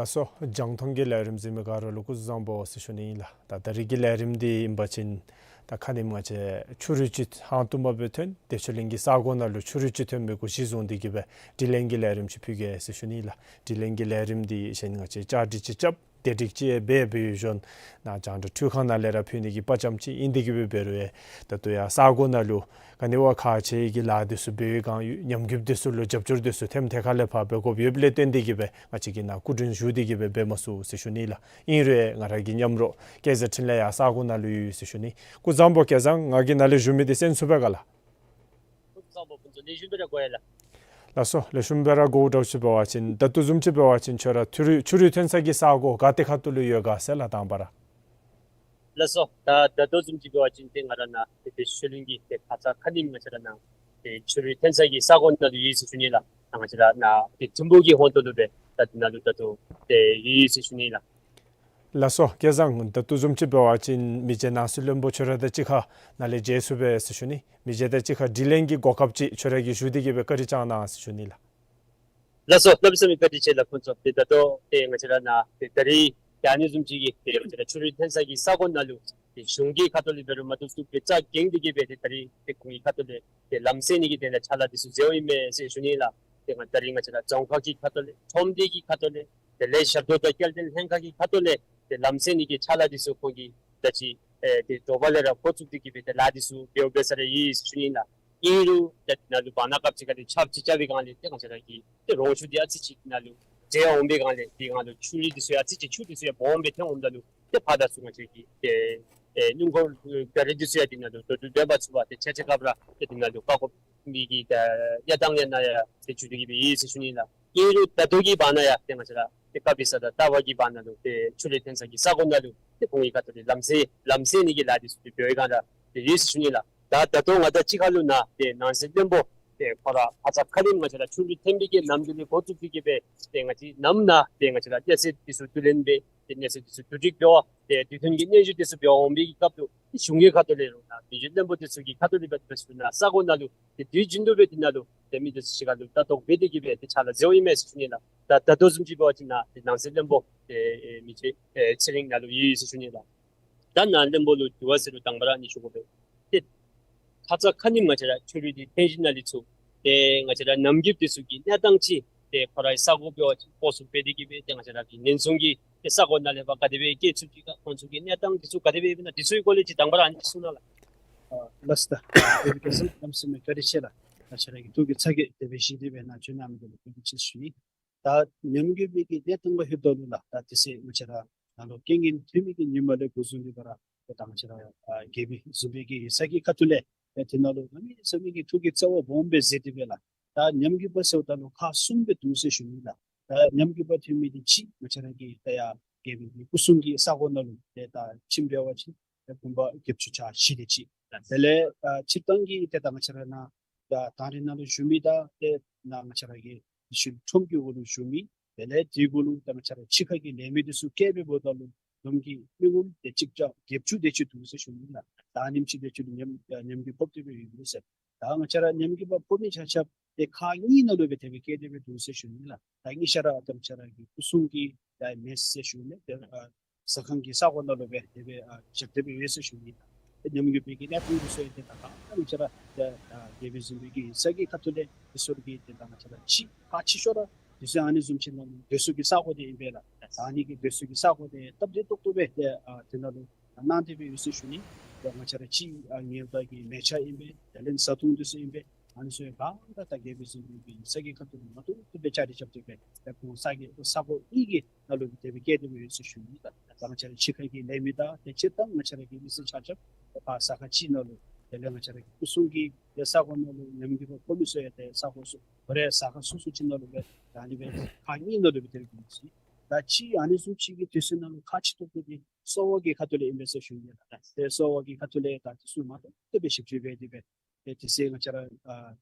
ལགས་སོ། རྒྱང་མཐོང་གི་ལས་རིམ་གཟིགས་མི་ག་ར་ལུ་སྐུ་གཟུགས་བཟང་པོ་ཟེར་ཞུ་ནི་ཨིན་ལགས། ད་ད་རིས་ཀྱི་ལས་རིམ་འདི་ཨིན་པ་ཅིན་ད་ཁ་ཉིནམ་ང་བཅས་ཆུ་རུད་ཅིག་ཧང་སྟོང་མ་སྦེ་ཐོན་བདེ་ཆོས་གླིང་གི་ས་གོ་ནང་ལུ་ཆུ་རུད་ཅིག་ཐོན་པའི་གུ་གཞི་བཟུང་སྟེ་གི་སྦེ་དྲི་ལན་གྱི་ལས་རིམ་ཅིག་ཕུལ་གེ་ཟེར་ཞུ་ནི་ཨིན་ལགས། དྲི་ལན་གྱི་ལས་རིམ་འདི་གཞན་ང་བཅས་བཅའ་སྒྲིག་ཅིག་རྐྱབ་བདེ་སྒྲིག་ཅིག་འབད་འབད་ཡོད་ཞུ་ནི། ནཱ་རྒྱང་བསྒྲགས་འཕྲུལ་ཁང་ནང་ལས་ར་ཕུལ་ནི་གི་དཔའ་བཅམ་ཅིག་ཨིན། དེ་གིས་སྦེ་འབད་རུང་ཡང་ད་ལྟོ་ཡང་ས་གོ་ནང་ལུ་ག་ནི་བ་ཁག་ཆེ་གི་ལཱ་འདི་ཚུ་འབད་བའི་སྒང་ཉམས་རྒུདཔ་འདི་ཚུ་ལུ་རྒྱབ་སྐྱོར་འདི་ཚུ་ཐེམ་ཐེ་ཁ་ལས་ཕར་འབད་དགོཔ་ཡོདཔ་ལས་བརྟེན་ཏེ་གི་སྦེ་ང་བཅས་ཀྱིས་ནཱ་སྐུ་མགྲོན་ཞུ་སྟེ་གི་སྦེ་འབད་མ་ཚུགས་ཟེར་ཞུ་ནི་ལགས། ཨིན་རུང་ཡང་ང་ར་གི་མཉམ་རོགས་སྐལ་བཟང་འཕྲིན་ལས་ཡང་ས་གོ་ནང་ལུ་ཡོད་ཟེར་ཞུ་ནི། སྐུ་གཟུགས་བཟང་པོ་སྐལ་བཟང་། ང་གིས་ནཱ་ལས་ཞུ་མི་འདི་གསན་ཚུགས་པས་ག་ལགས། སྐུ་གཟུགས་བཟང་པོ་ཕུན་ཚོགས། ལེགས་ཤོམ་སྦེ་ར་གོ་ཡི་ལགས། ལགས་སོ། ལེགས་ཤོམ་སྦེ་ར་གོཝ་འདྲཝ་ཅིག་འབད་བ་ཅིན་ད་ལྟོ་བཟུམ་ཅིག་འབད་བ་ཅིན་ཁྱོད་ར་ཆུ་རུད་ཆུ་རུད་ཐོན་ས་གི་ས་གོ་ག་ཏེ་ཁ་ཐུག་ལུ་ཡོད་ག་ཟེར་ལགས་དང་པ་ར། ལགས་སོ། ད་ད་ལྟོ་བཟུམ་ཅིག་འབད་བ་ཅིན་ཏེ་ང་ར་ནཱ་ཏེ་བདེ་ཆོས་གླིང་གི་ཏེ་ཁ་ཙ་ཁ་ཉིནམ་ང་བཅས་ར་ནཱ་ཏེ་ཆུ་རུད་ཐོན་ས་གི་ས་གོ་ནང་ལུ་ཡོད་ཟེར་ཞུ་ནི་ལགས། ང་བཅས་ར་ནཱ་ཏེ་ཐིམ་ཕུག་གི་ཧོངས་ཏོ་ལུ་སྦེ་ད་འདི་ནང་ལུ་ད་ལྟོ་ཏེ་ཡོད་ཟེར་ཞུ་ནི་ལགས། ལགས་སོ། སྐལ་བཟང་། ད་ལྟོ་བཟུམ་ཅིག་འབད་བ་ཅིན་མི་རྗེ་ནང་སྲིད་བློན་པོ་ཁྱོད་ར་དང་གཅིག་ཁར་ནཱ་ལས་མཇལ་ཚུགས་པས་ཟེར་ཞུ་ནི། མི་རྗེ་དང་གཅིག་ཁར་དྲི་ལན་གྱི་གོ་སྐབས་ཅིག་ཁྱོད་ར་གིས་ཞུ་སྟེ་གི་སྦེ་བཀའ་དྲིན་བསྐྱང་གནང་ཟེར་ཞུ་ནི་ལགས། ལགས་སོ། གནམ་མེད་ས་མེད་བཀའ་དྲིན་ཆེ་ལགས་ཕུན་ཚོགས། ཏེ་ད་ལྟོ་ཏེ་ང་བཅས་ར་ནཱ་ཏེ་ད་རིས་ཨ་ནི་བཟུམ་ཅིག་གི་ཏེ་ང་བཅས་ར་ཆུ་རུད་ཐོན་ས་གི་ས་གོ་ནང་ལུ་ ཏེ་གཞུང་གི་ཁ་ཐུག་ལས་འབད་རུང་མ་བཏུབ་བཏུབ་སྦེ་རྩ་འགེངས་ཏེ་གི་སྦེ་ཏེ་ད་རིས་ཏེ་ཁོང་གི་ཁ་ཐུག་ལས་ཏེ་ལམ་སེལ་ནི་གི་ཏེ་ད་ཕྱག་ལཱ་འདི་ཚུ་མཛད་འོང་ཨིན་མས་ཟེར་ཞུ་ནི་ལགས། ཏེ་ང་ད་རིས་ང་བཅས་ར་རྫོང་ཁག་གི་ཁ་ཐུག་ལས་ཁྲོམ་སྡེ་གི་ཁ་ཐུག་ལས་དེ་ལས་ཞབས་ཏོག་དང་སྐྱེལ་འདྲེན་ལྷན་ཁག་གི་ཁ་ཐུག་ལས་ཏེ་ལམ་སེལ་ནི་གི་ཕྱག་ལཱ་འདི་ཚུ་ཁོང་གིས་ད་ཅི་ཨེ་ཏེ་དྲོ་པ་ལས་ར་འགོ་བཙུགས་ཏེ་གི་སྦེ་ཏེ་ལཱ་འདི་ཚུ་འབདཝ་འབད་ས་ར་ཡོད་ཟེར་ཞུ་ནི་ལགས། ཨིན་རུང་ད་འདི་ནང་ལུ་བར་ན་སྐབས་ཅིག་ཁ་ལས་ཆརཔ་ཅིག་རྐྱབ་པའི་སྒང་ལས་ཏེ་ང་བཅས་ར་གི་ཏེ་རོང་ཆུ་འདི་ཨ་ཙི་ཅིག་འདི་ནང་ལུ་འཛེགས་འོང་པའི་སྒང་ལས་འདི་སྒང་ལུ་ཆུ་རུད་འདི་ཚུ་ཡང་ཨ་ཙི་ཅིག་ཆུ་འདི་ཚུ་ཡང་སྦོམ་སྦེ་ཐོན་འོངམ་ད་ལུ་ཏེ་ཕར་དང་ཚུར་ང་བཅས་ཀྱི་ཏེ་ཨེ་སྣུམ་འཁོར་ག་རི་འདི་ཚུ་ཡང་འདི་ནང་ལུ་དོ་དོ་འདོན་པ་ཚུགས་པར་ཏེ་ཆ་ཆ་སྐབས་ར་ཏེ་འདི་ནང་ལུ་བཀག་དགོ་མི་གི་ཏེ་གནས་སྟངས་ཡང་ནཱ་ཡང་ཏེ་བྱུང་སྟེ་གི་སྦེ་ཡོད་ཟེར་ཞུ་ནི་ལགས། ཨིན་རུང་ད་ལྟོ་གི་བར་ན་ཡང་ཏེ་ང་བཅས་ར་ཏེ་ཀ་པི་ས་དང་རྟ་བ་གི་བར་ན་ལུ་ཏེ་ཆུ་རུད་ཐོན་ས་གི་ས་གོ་ནང་ལུ་ཏེ་ཁོང་གི་ཁ་ཐུག་ལས་ལམ་སེལ་ལམ་སེལ་ནི་གི་ལཱ་འདི་ཚུ་ཏེ་འབད་བའི་སྒང་ར་ཏེ་ཡོད་ཟེར་ཞུ་ནི་ལགས། ད་ད་ལྟོ་ང་བཅས་ཕྱི་ཁ་ལུ་ནཱ་ཏེ་ནང་སྲིད་བློན་པོ་ཏེ་ཁོ་ར་ཁ་ཙ་ཁ་ཉིནམ་ང་བཅས་ར་ཆུ་རུད་ཐོན་པའི་གི་ནམ་དུས་ལས་འགོ་བཙུགས་ཏེ་གི་སྦེ་ཏེ་ང་བཅས་ནམ་ནཱ་ཏེ་ང་བཅས་ར་གནས་ཚུལ་འདི་ཚུ་བསྡུ་ལེན་འབད་ཏེ་གནས་ཚུལ་འདི་ཚུ་བསྡུ་སྒྲིག་འབད་བར་ཏེ་དུས་མཐུན་གྱི་སྙན་ཞུ་འདི་ཚུ་འབད་འོང་པའི་གི་སྐབས་ལུ་ཏེ་གཞུང་གི་ཁ་ཐུག་ལས་རུང་ནཱ་མི་རྗེ་བློན་པོ་འདི་ཚུ་གི་ཁ་ཐུག་ལས་འབད་དེ་འབད་ཞུ་ན་ས་གོ་ནང་ལུ་ཏེ་དུས་རྒྱུན་དུ་སྦེ་འདི་ནང་ལུ་ཏེ་མི་འདི་ཚུ་ཕྱི་ཁ་ལུ་ལྟ་རྟོག་འབད་དེ་གི་སྦེ་ཏེ་ཕྱག་ལཱ་མཛད་འོང་ཨིན་མས་ཟེར་ཞུ་ནི་ལགས། ད་ད་ལྟོ་བཟུམ་ཅིག་འབད་བ་ཅིན་ནཱ་ཏེ་ནང་སྲིད་བློན་པོ་ཏེ་ཨེ་མི་རྗེ་ཨེ་ཚེ་རིང་ནཱ་ལུ་ཡོད་ཟེར་ཞུ་ནི་ལགས། ད་ནཱ་བློན་པོ་ལུ་དྲི་བ་ཟེར་རུང་དང་པ་ར་ཨ་ནི་ཞུ་དགོ་པས། ཏེ་ཁ་ཙ་ཁ་ཉིནམ་ང་བཅས་ར་ཆུ་རུད་འདི་ཐོན་ཞིནམ་ལས་ཚུར་ཏེ་ང་བཅས་ར་ནམ་རྒྱུན་འདི་ཚུ་གི་གནས་སྟངས་ཅིག་ཏེ་ཁོ་རའི་ས་གོ་འབད་བ་ཅིན་སྤོ་བསུ་འབད་དེ་གི་སྦེ་ཏེ་ང་བཅས་ར་གི་ཉེན་སྲུང་གི་ཏེ་ས་གོ་ནང་ལས་ཕར་ག་དེ་སྦེ་བསྐྱལ་ཚུགས་ཅི་ག་ཁོང་ཚུ་གི་གནས་སྟངས་འདི་ཚུ་ག་དེ་སྦེ་ཡོདཔ་ཨིན་ན་འདི་ཚུ་གི་སྐོར་ལས་ཅིག་དང་པ་ར་ཨ་ནི་གསུང་གནང་ལགས། ཨ་ལགས་སོ། ད་དེ་སྦེ་ག་ས་གནམ་མེད་ས་མེད་བཀའ་དྲིན་ཆེ་ལགས། ང་བཅས་ར་གི་ཐུགས་ཀྱི་ཚ་གྱང་དེ་སྦེ་བཞེས་ཏེ་སྦེ་ནཱ་བྱོན་གནང་མི་འདི་ལུ་ཐུགས་རྗེ་ཆེ་ཞུ་ནི། ད་ཉམས་རྒུད་པའི་གི་གནས་སྟངས་ལུ་ལྷོདཔ་ད་ལུ་ལགས། ད་དེ་ཚེ་ང་བཅས་ར་ནཱ་ལུ་རྐྱེན་ངན་ཐོན་མི་གི་ཉིནམ་ལས་འགོ་བཟུང་སྟེ་འབད་ར་ཏེ་ད་ང་བཅས་ར་ཨ་རྒྱལ་པོའི་གཟིམ་དཔོན་གྱི་ཡིག་ཚང་གི་ཁ་ཐུག་ལས་ཏེ་དེ་ནང་ལུ་གནམ་མེད་ས་མེད་ཀྱི་ཐུགས་ཀྱི་བརྩེ་བ་སྦོམ་སྦེ་མཛད་དེ་སྦེ་ལགས། ད་ཉམས་རྒུད་པ་ཟེརཝ་ད་ལུ་ཁག་གསུམ་སྦེ་འདུག་ཟེར་ཞུ་ནི་ལགས། ད་ཉམས་རྒུད་པ་ཐོན་མི་འདི་གཅིག་ང་བཅས་ར་གི་ད་ཡར་རྒྱལ་པོའི་གི་སྐུ་སྲུང་གི་ས་གོ་ནང་ལུ་ཏེ་ད་ཁྱིམ་འབད་བ་ཅིན་ཏེ་བུམ་པ་བརྒྱད་ཅུ་གྱ་བཞི་དེ་ཅིག། དེ་ལས་ཨ་སྤྱིར་བཏང་གི་ཏེ་ད་ང་བཅས་ར་ནཱ་ད་དང་རི་ནང་ལུ་བཞུགས་མི་དང་ཏེ་ནཱ་ང་བཅས་ར་གི་ཤུལ་ཁྲོམ་གྱི་འོག་ལུ་བཞུགས་མི་དེ་ལས་དེ་གུ་ལུ་ད་ང་བཅས་ར་ཕྱི་ཁ་གི་ལས་མི་འདི་ཚུ་བཀལ་སྦེ་འབདཝ་ད་ལུ་བསྡོམས་ཀྱིས་མི་ངོམ་ཏེ་གཅིག་བརྒྱ་བརྒྱད་ཅུ་དེ་ཅིག་འདུག་ཟེར་ཞུ་ནི་ལགས། ད་ཉིནམ་གཅིག་དེ་ཅིག་ལུ་ཉམས་ཉམས་རྒུད་ཕོག་སྟེ་སྦེ་ཡོད་ཟེར། ད་ང་བཅས་ར་ཉམས་རྒུད་པ་ཕོག་མི་ཆ་ཁྱབ་ཏེ་ཁག་གཉིས་ནང་ལུ་སྦེ་དེ་སྦེ་བཀལ་ཏེ་སྦེ་འདུག་ཟེར་ཞུ་ནི་ལགས། ད་གཉིས་ཆ་ར་ད་ང་བཅས་ར་གི་སྐུ་སྲུང་གི་ད་མེདས་ཟེར་ཞུ་ནི་ཏེ་ཨ་ཟ་ཁང་གི་ས་གོ་ནང་ལུ་སྦེ་དེ་སྦེ་ཨ་བཞག་སྟེ་སྦེ་ཡོད་ཟེར་ཞུ་ནི་ལགས། ཏེ་ཉམས་རྒུད་པའི་གི་གནས་སྟངས་འདི་ཚུ་ཡང་ཏེ་ད་ད་ང་བཅས་ར་ད་ད་རྒྱལ་པོའི་གཟིམ་དཔོན་གྱི་ཡིག་ཚང་གི་ཁ་ཐུག་ལས་དེ་ཚུ་གི་ཏེ་ད་ང་བཅས་ར་ཕྱི་ཁག་ཆེ་ཤོས་ར་དེ་ཚུ་ཨ་ནི་བཟུམ་ཅིག་ནང་ལུ་སྡོད་ས་གི་ས་གོ་དེ་ཨིན་པས་ལགས། ད་ཨ་ནི་གི་སྡོད་ས་གི་ས་གོ་དེ་སྟབས་བདེ་ཏོག་ཏོ་སྦེ་ཏེ་ཨ་དེ་ནང་ལུ་གནང་སྟེ་སྦེ་ཡོད་ཟེར་ཞུ་ནི། ཏེ་ང་བཅས་ར་ཕྱི་ཨ་ཉལ་བ་གི་མལ་ཆ་ཨིན་པས། དེ་ལས་བཟའ་འཐུང་འདི་ཚུ་ཨིན་པས། ཨ་ནི་ཚུ་ཡང་ག་ར་ད་རྒྱལ་པོའི་གཟིམ་དཔོན་གྱི་ས་གི་ཁ་ཐུག་ལུ་མ་ཏོག་ཏོ་སྦེ་བཅའ་སྒྲིག་རྐྱབ་སྟེ་སྦེ་ཏེ་ཁོང་ས་གི་ས་གོ་གཉིས་ཀྱི་ནང་ལུ་དེ་སྦེ་བསྐྱལ་ཏེ་སྦེ་ཡོད་ཟེར་ཞུ་ནི། ད་ད་ང་བཅས་ར་ཕྱི་ཁ་གི་ལས་མི་དང་ཏེ་སྤྱིར་བཏང་ང་བཅས་ར་གི་མི་སེར་ཆ་ཁྱབ་ཏེ་ཕར་ཟ་ཁང་ཅིག་ནང་ལུ་དེ་ལས་ང་བཅས་ར་གི་སྐུ་སྲུང་གི་ཏེ་ས་གོ་ནང་ལུ་ཉམས་རྒུད་པ་ཕོག་མི་ཚུ་ཡང་ཏེ་ས་གོ་སོ་སོ་རེ་ཟ་ཁང་སོ་སོ་ཅིག་ནང་ལུ་སྦེ་ད་ཨ་ནི་སྦེ་ཁག་གཉིས་ནང་ལུ་སྦེ་དེ་སྦེ་ཡོད་ཟེར། ད་ཅི་ཨ་ནི་བཟུམ་ཅིག་གི་དུས་ཚོད་ནང་ལུ་ཁག་ཆེ་ཏོག་ཏོ་འདི་གསོ་བ་གི་ཁ་ཐུག་ལས་ཨིན་པས་ཟེར་ཞུ་ནི་ལགས། ཏེ་གསོ་བ་གི་ཁ་ཐུག་ལས་ད་དེ་ཚུ་མ་ཏོག་ཏོ་སྦེ་ཞིབ་དཔྱད་འབད་དེ་སྦེ་ཏེ་དེ་ཚེ་ང་བཅས་ར་ཨ་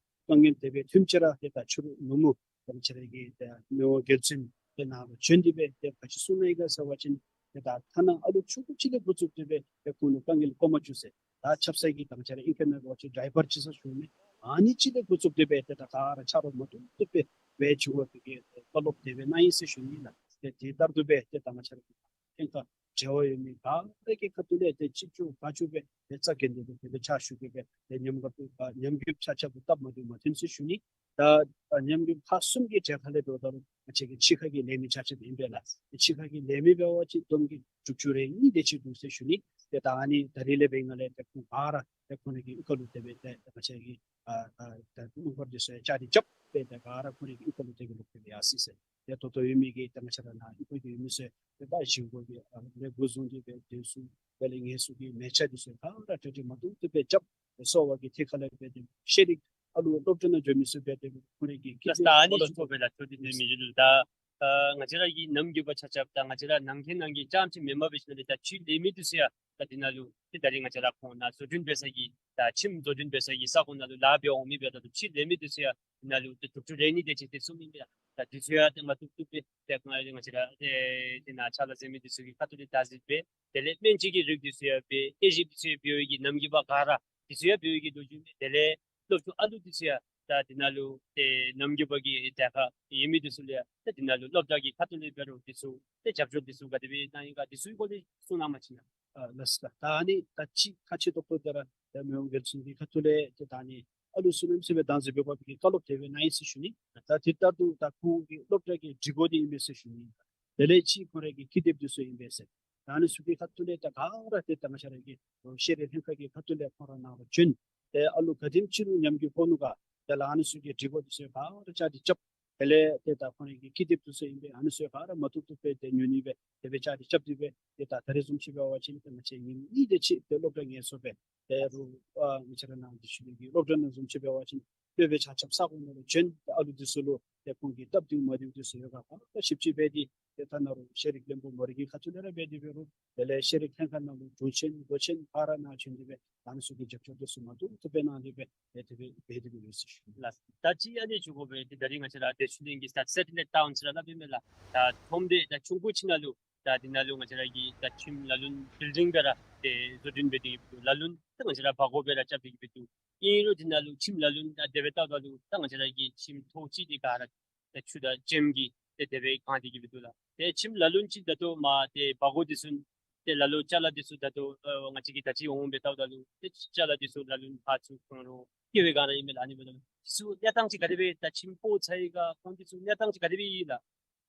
དཀའ་ངལ་དེ་སྦེ་ཐོནམ་ཅིག་ར་ཏེ་ད་ཕྱི་རུ་ནུབ་མོ་ཏེ་ང་བཅས་ར་གི་ཏེ་མི་དབང་རྒྱལ་བཙུན་དེ་ནང་ལུ་བྱོན་ཏེ་སྦེ་ཏེ་ག་ཅི་གསུང་གནང་ཡི་ག་ཟེར་བ་ཅིན་ཏེ་ད་ཐ་ན་ཨ་ལུ་ཆུང་ཀུ་ཅིག་ལས་འགོ་བཙུགས་ཏེ་སྦེ་ཏེ་ཁོང་ལུ་དཀའ་ངལ་བཀོད་མ་བཅུག་ཟེར། ད་ཆབ་གསང་གི་ད་ང་བཅས་ར་ཨིང་སྐད་ནང་འབད་བ་ཅིན་ཌའི་པར་ཅིག་ཟེར་ཞུ་ནི། ཨ་ནི་ཅིག་ལས་འགོ་བཙུགས་ཏེ་སྦེ་ཏེ་ད་ག་ར་ཆ་རོགས་མ་ཏོག་ཏོ་སྦེ་འབད་བཅུག་པའི་གི་བཀའ་སློབ་དེ་སྦེ་གནང་ཡི་ཟེར་ཞུ་ནི་ལགས། ཏེ་དེ་ལྟར་དུ་སྦེ་ཏེ་ད་ང་བཅས་ར་གི་ཕན་ཁ་འབྲེལ་བ་ཡོད་མི་ག་ར་གི་ཁ་ཐུག་ལས་ཏེ་ཅིག་ཅུང་ག་ཅུང་སྦེ་ཏེ་རྩ་འགེངས་ཏེ་སྦེ་ཏེ་ཕྱག་ཞུ་གེ་སྦེ་ཏེ་ཉམས་རྒུད་པ་ཉམས་རྒུད་ཆ་ཁྱབ་ཀྱི་སྟབས་མ་བདེཝ་མ་ཐོན་ཟེར་ཞུ་ནི། ད་ཉམས་རྒུད་ཁག་གསུམ་གྱི་གྲལ་ཁ་ལས་འབདཝ་ད་ལུ་ང་བཅས་ཀྱི་ཕྱི་ཁ་གི་ལས་མི་ཆ་ཁྱབ་ཨིན་པས་ལགས། ཕྱི་ཁ་གི་ལས་མི་འབད་བ་ཅིན་བསྡོམས་ཀྱིས་དྲུག་ཅུ་རེ་གཉིས་དེ་ཅིག་འདུག་ཟེར་ཞུ་ནི། ཏེ་ད་ཨ་ནི་ད་རིས་ལས་འབད་ང་ལས་ཏེ་ཁོང་ག་ར་ཏེ་ཁོང་རའི་གི་གཡུས་ཁ་ལུ་དེ་སྦེ་ཏེ་ང་བཅས་ཀྱི་ཨ་ཨ་ད་སྣུམ་འཁོར་འདི་ཚུ་ཡང་བཅའ་སྒྲིག་རྐྱབ་སྦེ་ཏེ་ག་ར་ཁོང་རའི་གི་གཡུས་ཁ་ལུ་དེ་སྦེ་ལོག་སྟེ་སྦེ་ཡར་སོ་ཡི་ཟེར། ཏེ་ད་ལྟོ་ཡོད་མི་གི་ཏེ་ང་བཅས་ར་ནཱ་གཡུས་ཁ་གི་ཡོད་མི་ཚུ་ཏེ་ད་ཞིང་འགོ་གི་ཨ་ལས་འགོ་བཟུང་སྟེ་སྦེ་དེ་ཚུ་དེ་ལས་ངལ་གསོ་གི་མལ་ཆ་འདི་ཚུ་ག་ར་གྲ་སྒྲིག་མ་ཏོག་ཏོ་སྦེ་རྐྱབ། ཏེ་གསོ་བ་གི་ཐད་ཁ་ལས་འབད་དེ་ཤེས་རིག་ཨ་ལུ་སློབ་གྲྭ་ནང་འགྱོ་མི་ཚུ་འབད་དེ་སྦེ་ཁོང་རའི་གི་ལགས། ད་ཨ་ནི་ཞུ་དགོ་པས་ལགས། ད་དེ་ནི་མི་ཞུ་ལུ་ད་ཨ་ང་བཅས་ར་གི་ནམ་རྒྱུན་པ་ཆ་ཁྱབ་དང་ང་བཅས་ར་ནང་འཁོད་ནང་གི་རྐྱངམ་ཅིག་མེན་པར་འབད་ཞིནམ་ལས་ད་ཕྱིའི་ལས་མི་འདི་ཚུ་ཡང་ད་འདི་ནང་ལུ་ཏེ་ད་རིས་ང་བཅས་ར་ཁོང་ནཱ་བཟོ་སྐྲུན་འབད་ས་གི་ད་ཁྱིམ་བཟོ་སྐྲུན་འབད་ས་གི་ས་གོ་ནང་ལུ་ལཱ་འབད་འོང་མི་འབདཝ་ད་ལུ་ཕྱིའི་ལས་མི་འདི་ཚུ་ཡང་འདི་ནང་ལུ་ཏེ་དྲུག་ཅུ་རེ་གཉིས་དེ་ཅིག་ཏེ་གསུངས་མི་ཨིན་པས། ད་འདི་ཚུ་ཡང་ཏེ་མ་བཏུབ་བཏུབ་སྦེ་ཏེ་ང་བཅས་ར་ཏེ་འདི་ནང་ཕྱག་ལཱ་མཛད་མི་འདི་ཚུ་གི་ཁ་ཐུག་ལས་བརྡ་ཟེར་སྦེ་དེ་ལས་སྨན་བཅོས་ཀྱི་རིགས་འདི་ཚུ་ཡང་སྦེ་དབྱེ་ཞིབ་འདི་ཚུ་ཡང་འབད་བའི་གི་ནམ་རྒྱུན་པ་ག་ར་འདི་ཚུ་ཡང་འབད་བའི་གི་ལོ་རྒྱུས་མས། དེ་ལས་ལོ་རྒྱུས་ཨ་ལུ་འདི་ཚུ་ཡང་ ད་འདི་ནང་ལུ་ཏེ་ནམ་རྒྱུན་པ་གི་གྲལ་ཁར་ཡོད་མི་འདི་ཚུ་ལུ་ཡང་ཏེ་འདི་ནང་ལུ་སློབ་གྲྭ་གི་ཁ་ཐུག་ལས་འབད་རུང་འདི་ཚུ་ཏེ་རྒྱབ་སྐྱོར་འདི་ཚུ་ག་དེ་སྦེ་གནང་ཡི་ག་འདི་ཚུ་གི་སྐོར་ལས་གསུང་གནང་བ་ཅིན་ན། ཨ་ལགས་སོ། ད་ཨ་ནི་ད་ཅི་ཁག་ཆེ་ཏོག་ཏོ་དེ་ར་ད་མི་དབང་རྒྱལ་བཙུན་གྱི་ཁ་ཐུག་ལས་ཏེ་ད་ཨ་ནི་ཨ་ལུ་ཚུ་གནམ་མེད་ས་མེད་བདག་འཛིན་འབད་དགོ་པའི་བཀའ་སློབ་དེ་སྦེ་གནང་ཡི་ཟེར་ཞུ་ནི། ད་དེ་ལྟར་དུ་ད་ཁོང་གི་སློབ་གྲྭ་གི་སྒྲིག་གོ་འདི་ཨིན་པས་ཟེར་ཞུ་ནི། དེ་ལས་ཅིག་ཁོང་ར་གི་ཀི་དེབ་འདི་ཚུ་ཨིན་པས་ཟེར། ད་ཨ་ནི་ཚུ་གི་ཁ་ཐུག་ལས་ད་ག་ར་ཏེ་ད་ང་བཅས་ར་གི་ཤེས་རིག་ལྷན་ཁག་གི་ཁ་ཐུག་ལས་ཁོང་ར་ནཱ་ལུ་བྱོན། ཏེ་ཨ་ལུ་ག་དེམ་ཅིག་རུང་ཉམས་རྒུད་ཕོག་ནུག་ག་ཏེ་ལགས་ཨ་ནི་ཚུ་གི་སྒྲིག་གོ་འདི་ཚུ་ག་ར་བཅའ་སྒྲིག་རྐྱབ། དེ་ལས་ཏེ་ད་ཁོང་ར་གི་ཀི་དེབ་འདི་ཚུ་ཨིན་པས། ཨ་ནི་ཚུ་ག་ར་མ་བཏུབ་བཏུབ་སྦེ་ཏེ་ཉོ་ནི་སྦེ་དེ་སྦེ་བཅའ་སྒྲིག་རྐྱབ་སྟེ་སྦེ་ཏེ་ད་ད་རེས་བཟུམ་ཅིག་འབད་བ་ཅིན་ཏེ་ང་བཅས་ཉིནམ་གཉིས་དེ་ཅིག་ཏེ་སློབ་གྲྭ་ངལ་གསོ་སྦེ་ཏེ་རུང་ཨ་ང་བཅས་ར་ནཱ་འདི་ཚུ་གི་སློབ་གྲྭ་ནང་བཟུམ་ཅིག་འབད་བ་ཅིན་སློབ་དཔོན་ཆ་ཁྱབ་ས་གོ་ནང་ལུ་བྱོན། ཏེ་ཨ་ལུ་འདི་ཚུ་ལུ་ཏེ་ཁོང་གིས་སྟབས་བདེ་མ་བདེཝ་འདི་ཚུ་ཡོད་ག་ག་ར་ཞིབ་དཔྱད་འབད་དེ་ཏེ་ད་ནཱ་རུང་ཤེས་རིག་བློན་པོ་མོ་ར་གི་ཁ་ཐུག་ལས་ར་འབད་དེ་འབད་རུང་དེ་ལས་ཤེས་རིག་ལྷན་ཁག་ནང་ལུ་དྲུང་ཆེན་འགོ་ཆེན་ག་ར་ནཱ་བྱོན་ཏེ་སྦེ་ད་ཨ་ནི་ཚུ་གི་རྒྱབ་སྐྱོར་འདི་ཚུ་མ་བཏུབ་བཏུབ་སྦེ་གནང་སྟེ་སྦེ་ཏེ་དེ་སྦེ་འབད་དེ་འབད་ཡོད་ཟེར་ཞུ་ནི་ལགས། ད་ཅི་ཨ་ནི་ཞུ་དགོ་པས། ཏེ་ད་རིས་ང་བཅས་ར་བདེ་ཆུ་གླིང་གི་ད་སེ་ཊི་ལའིཊ་ཊའུན་ཟེར་སླབ་ཨིན་མས་ལགས། ད་ཁྲོམ་སྡེ་ད་ཆུང་ཀུ་ཅིག་ནང་ལུ་ད་འདི་ནང་ལུ་ང་བཅས་ར་གི་ད་ཁྱིམ་ལ་ལུ་བིལ་ཌིང་སྦེ་ར་ཏེ་བཟོ་སྐྲུན་འབད་དེ་གི་འབད་འདུག། ལ་ལུ་ད་ང་བཅས་ར་བ་གོ་སྦེ་ར་རྐྱབ་སྟེ་གི་འབད་འདུག། ཨིན་རུང་འདི་ནང་ལུ་ཁྱིམ་ལ་ལུ་ད་དེ་སྦེ་བལྟཝ་ད་ལུ་ད་ང་བཅས་ར་གི་ཁྱིམ་ཐོག་ཅིག་འདི་ག་ར་ད་ཆུ་དང་བྱེམ་གྱིས་ཏེ་དེ་སྦེ་གང་སྟེ་གི་འབད་འདུག་ལགས། ཏེ་ཁྱིམ་ལ་ལུ་ཅིག་ད་ལྟོ་མར་ཏེ་བ་གོ་འདི་ཚུ་ཏེ་ལ་ལུ་ཅ་ལ་འདི་ཚུ་ད་ལྟོ་ཨ་ང་བཅས་ཀྱིས་ད་ཅི་འོང་འབད་བལྟཝ་ད་ལུ་ཏེ་ཅ་ལ་འདི་ཚུ་ལ་ལུ་ཕར་ཚུར་གང་རུང་སྐྱེ་བའི་སྒང་ར་ཨིན་མས་ལགས། ཨ་ནི་འབདཝ་ད་ལུ་འདི་ཚུ་གནས་སྟངས་ཅིག་ག་དེ་སྦེ་ད་ཁྱིམ་སྤོ་ཚར་ཡི་ག་ཁོང་འདི་ཚུ་གནས་སྟངས་ཅིག་ག་དེ་སྦེ་ཨིན་ལགས།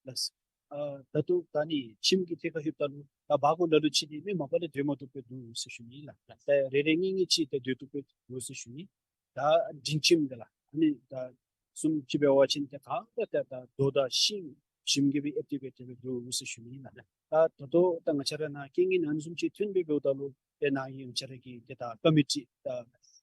ལགས། ཨ་ད་ལྟོ་ད་ཨ་ནི་ཁྱིམ་གྱི་ཐད་ཁར་ལྷོདཔ་ད་ལུ་ད་བ་གོ་ལ་ལུ་ཅིག་འདི་མི་མང་པོ་ལས་སྡོད་མ་བཏུབ་པར་འདུག་ཟེར་ཞུ་ནི་ལགས། ད་རེ་རེ་གཉིས་གཉིས་ཅིག་ཏེ་སྡོད་བཏུབ་པར་འདུག་ཟེར་ཞུ་ནི། ད་འབྲིང་ཁྱིམ་འདི་ལགས་ཨ་ནི་ད་བཟུམ་ཅིག་འབད་བ་ཅིན་ཏེ་ག་ར་ཏེ་ད་རྡོ་དང་ཤིང་བྱེམ་གྱིས་སྦེ་ཨེབ་སྟེ་སྦེ་ཏེ་སྦེ་འདུག་ཟེར་ཞུ་ནི་ལགས། ད་ད་ལྟོ་ད་ང་བཅས་ར་ནཱ་རྐྱེན་ངན་ཨ་ནི་བཟུམ་ཅིག་ཐོན་སྦེ་འབདཝ་ད་ལུ་ཏེ་ནཱ་གི་ང་བཅས་ར་གི་ཏེ་ད་ཀོ་མི་ཊི་ད་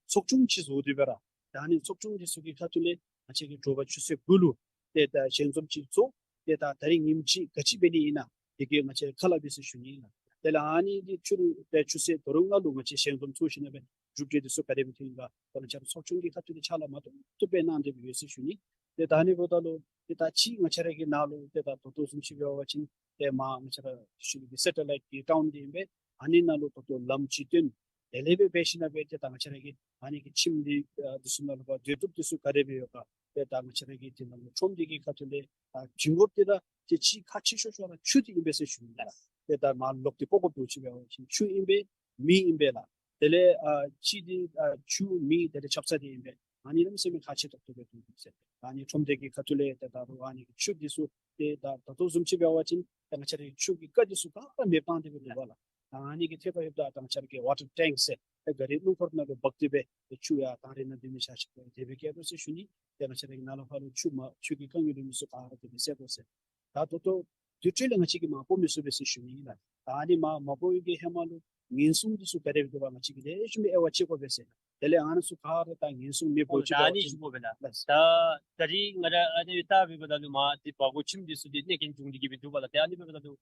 ཚོགས་ཆུང་ཅིག་བཟོ་སྟེ་སྦེ་ར་ད་ཨ་ནི་ཚོགས་ཆུང་འདི་ཚུ་གི་ཁ་ཐུག་ལས་ང་བཅས་ཀྱིས་དྲོ་པ་ཆུ་ཚོད་དགུ་ལུ་ཏེ་ད་ཞལ་འཛོམས་ཅིག་བཟོ། ཏེ་ད་ད་རིས་ཉིནམ་གཅིག་ག་ཅི་འབད་ནི་ཨིན་ན་དེ་གིས་ང་བཅས་ཁ་སླབ་ཨིན་ཟེར་ཞུ་ནི་ཨིན་ལགས། དེ་ལས་ཨ་ནི་འདི་ཕྱི་རུ་ཏེ་ཆུ་ཚོད་དོ་རུང་ལྔ་ལུ་ང་བཅས་ཞལ་འཛོམས་ཚོགས་ཞིནམ་ལས་གྲུབ་འབྲས་འདི་ཚུ་ག་དེ་སྦེ་ཐོན་ཡི་ག་ཏེ་ང་བཅས་ར་ཚོགས་ཆུང་གི་ཁ་ཐུག་ལས་ཕྱག་ལཱ་མ་བཏུབ་བཏུབ་སྦེ་གནང་སྟེ་སྦེ་ཡོད་ཟེར་ཞུ་ནི། ཏེ་ད་ཨ་ནི་འབདཝ་ད་ལུ་ཏེ་ད་ཅི་ང་བཅས་ར་གི་ནཱ་ལུ་ཏེ་ད་ད་ལྟོ་བཟུམ་ཅིག་འབད་བ་ཅིན་ཏེ་མར་ང་བཅས་ར་ཤུལ་གྱི་སེ་ཊ་ལའིཊ་གི་ཊའུན་འདི་ཨིན་པས། ཨ་ནི་ནང་ལུ་ད་ལྟོ་ལམ་ཅིག་བཏོན། དེ་ལས་སྦེ་འབད་ཞིནམ་ལས་སྦེ་ཏེ་ད་ང་བཅས་ར་གི་ཨ་ནི་གི་ཁྱིམ་འདི་ཨ་འདི་ཚུ་ནང་ལུ་སྦེ་སྡོད་ཐུབ་འདི་ཚུ་ག་དེ་སྦེ་ཡོད་ག། ཏེ་ད་ང་བཅས་ར་གི་འདི་ནང་ལུ་ཁྲོམ་འདི་གི་ཁ་ཐུག་ལས་ད་བྱིང་རྒོད་འདི་ར་ཏེ་ཅིག་ཁག་ཆེ་ཤོས་ཤོས་ར་ཆུ་འདི་ཨིན་པས་ཟེར་ཞུ་ནི་ལགས། ཏེ་ད་མར་ལོག་སྟེ་སྤོ་དགོཔ་འདུག་ཅིག་འབད་བ་ཅིན་ཆུ་ཨིན་པས་མེ་ཨིན་པས་ལགས། དེ་ལས་ཨ་གཅིག་འདི་ཨ་ཆུ་མེ་དེ་ལས་ཆབ་གསང་འདི་ཨིན་པས། ཨ་ནི་གནམ་མེད་ས་མེད་ཁག་ཆེ་ཏོག་ཏོ་སྦེ་འདུག་ཟེར། ཨ་ནི་ཁྲོམ་སྡེ་གི་ཁ་ཐུག་ལས་ཏེ་ད་རུང་ཨ་ནི་གི་ཆུ་འདི་ཚུ་ཏེ་ད་ད་ལྟོ་བཟུམ་ཅིག་འབད་བ་ཅིན་ཏེ་ང་བཅས་རའི་ཆུ་གི་རྐ་འདི་ཚུ་ག་ར་མེ་སྤངས་ཏེ་སྦེ་འདུག་པ་ལགས། ད་ཨ་ནི་གི་ཐད་ཁར་ལྷོདཔ་ད་ད་ང་བཅས་ར་གི་ཝ་ཊར་ཊེངཀ་ཟེར་ཏེ་ག་རི་སྣུམ་འཁོར་ནང་ལུ་འབག་སྟེ་སྦེ་ཏེ་ཆུ་ཡར་དང་རི་ནང་སྡོད་མི་ཆ་ཁྱབ་ཏེ་དེ་སྦེ་བསྐྱལ་དགོ་ཟེར་ཞུ་ནི། ཏེ་ང་བཅས་ར་གི་ནཱ་ལས་ཕར་ལུ་ཆུ་མ་ཆུ་གི་རྐ་ངན་ལུས་མི་ཚུ་ག་ར་དེ་སྦེ་བསལ་དགོ་ཟེར། ད་ད་ལྟོ་དེ་འཕྲོ་ལས་ང་བཅས་ཀྱིས་མར་སྤོ་མི་ཚུགས་པས་ཟེར་ཞུ་ནི་ཨིན་ལགས། ད་ཨ་ནི་མར་མ་སྤོ་བའི་གི་ཧེ་མ་ལུ་ཉེན་སྲུང་འདི་ཚུ་ག་དེ་སྦེ་འདུག་པ་ང་བཅས་ཀྱིས་ལེགས་ཤོམ་སྦེ་དབྱེ་བ་ཕྱེ་དགོ་པས་ཟེར། དེ་ལས་ཨ་ནི་ཚུ་ག་ར་ད་ཉེན་སྲུང་མེདཔ་འོང་ཅི་ད་ཨ་ནི་ཞུ་དགོ་པས་ལགས། ལགས། ད་ད་རིས་ང་ར་ཨ་ནི་ལྟ་བའི་སྒང་ལུ་མར་འདི་བ་གོ་ཁྱིམ་འདི་ཚུ་འདི་གནོད་སྐྱོན་བྱུང་སྟེ་གི་སྦེ་འདུག་པ་ལགས། ཏེ་ཨ་ནི་འབདཝ་ད་ལུ་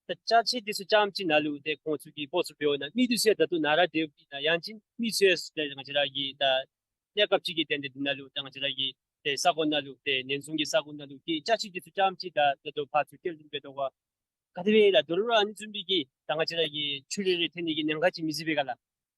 ད་ཅ་ཆས་འདི་ཚུ་རྐྱངམ་ཅིག་ནང་ལུ་ཏེ་ཁོང་ཚུ་གིས་སྤོ་ཚུགས་པས་འོང་ན་མི་འདི་ཚུ་ཡང་ད་ལྟོ་ནཱ་ར་སྡོད་ཡང་ཅིན་མི་ཚུ་ཡང་ཏེ་ང་བཅས་ར་གི་ད་གནས་སྐབས་ཅིག་གི་དོན་ལས་འདི་ནང་ལུ་ད་ང་བཅས་ར་གི་ཏེ་ས་གོ་ནང་ལུ་ཏེ་ཉེན་སྲུང་གི་ས་གོ་ནང་ལུ་ཏེ་ཅ་ཆས་འདི་ཚུ་རྐྱངམ་ཅིག་ད་ད་ལྟོ་ཕར་ཚུར་སྐྱེལ་འདུག་པས་དོ་ག། ག་དེ་སྦེ་ལགས། དོ་རུང་ར་ཨ་ནི་བཟུམ་སྦེ་གི་ད་ང་བཅས་ར་གི་ཆུ་རེ་རེ་ཐོན་ནི་གི་ཉེན་ཁ་ཅིག་མི་བཟོད་པས་ག་ལགས།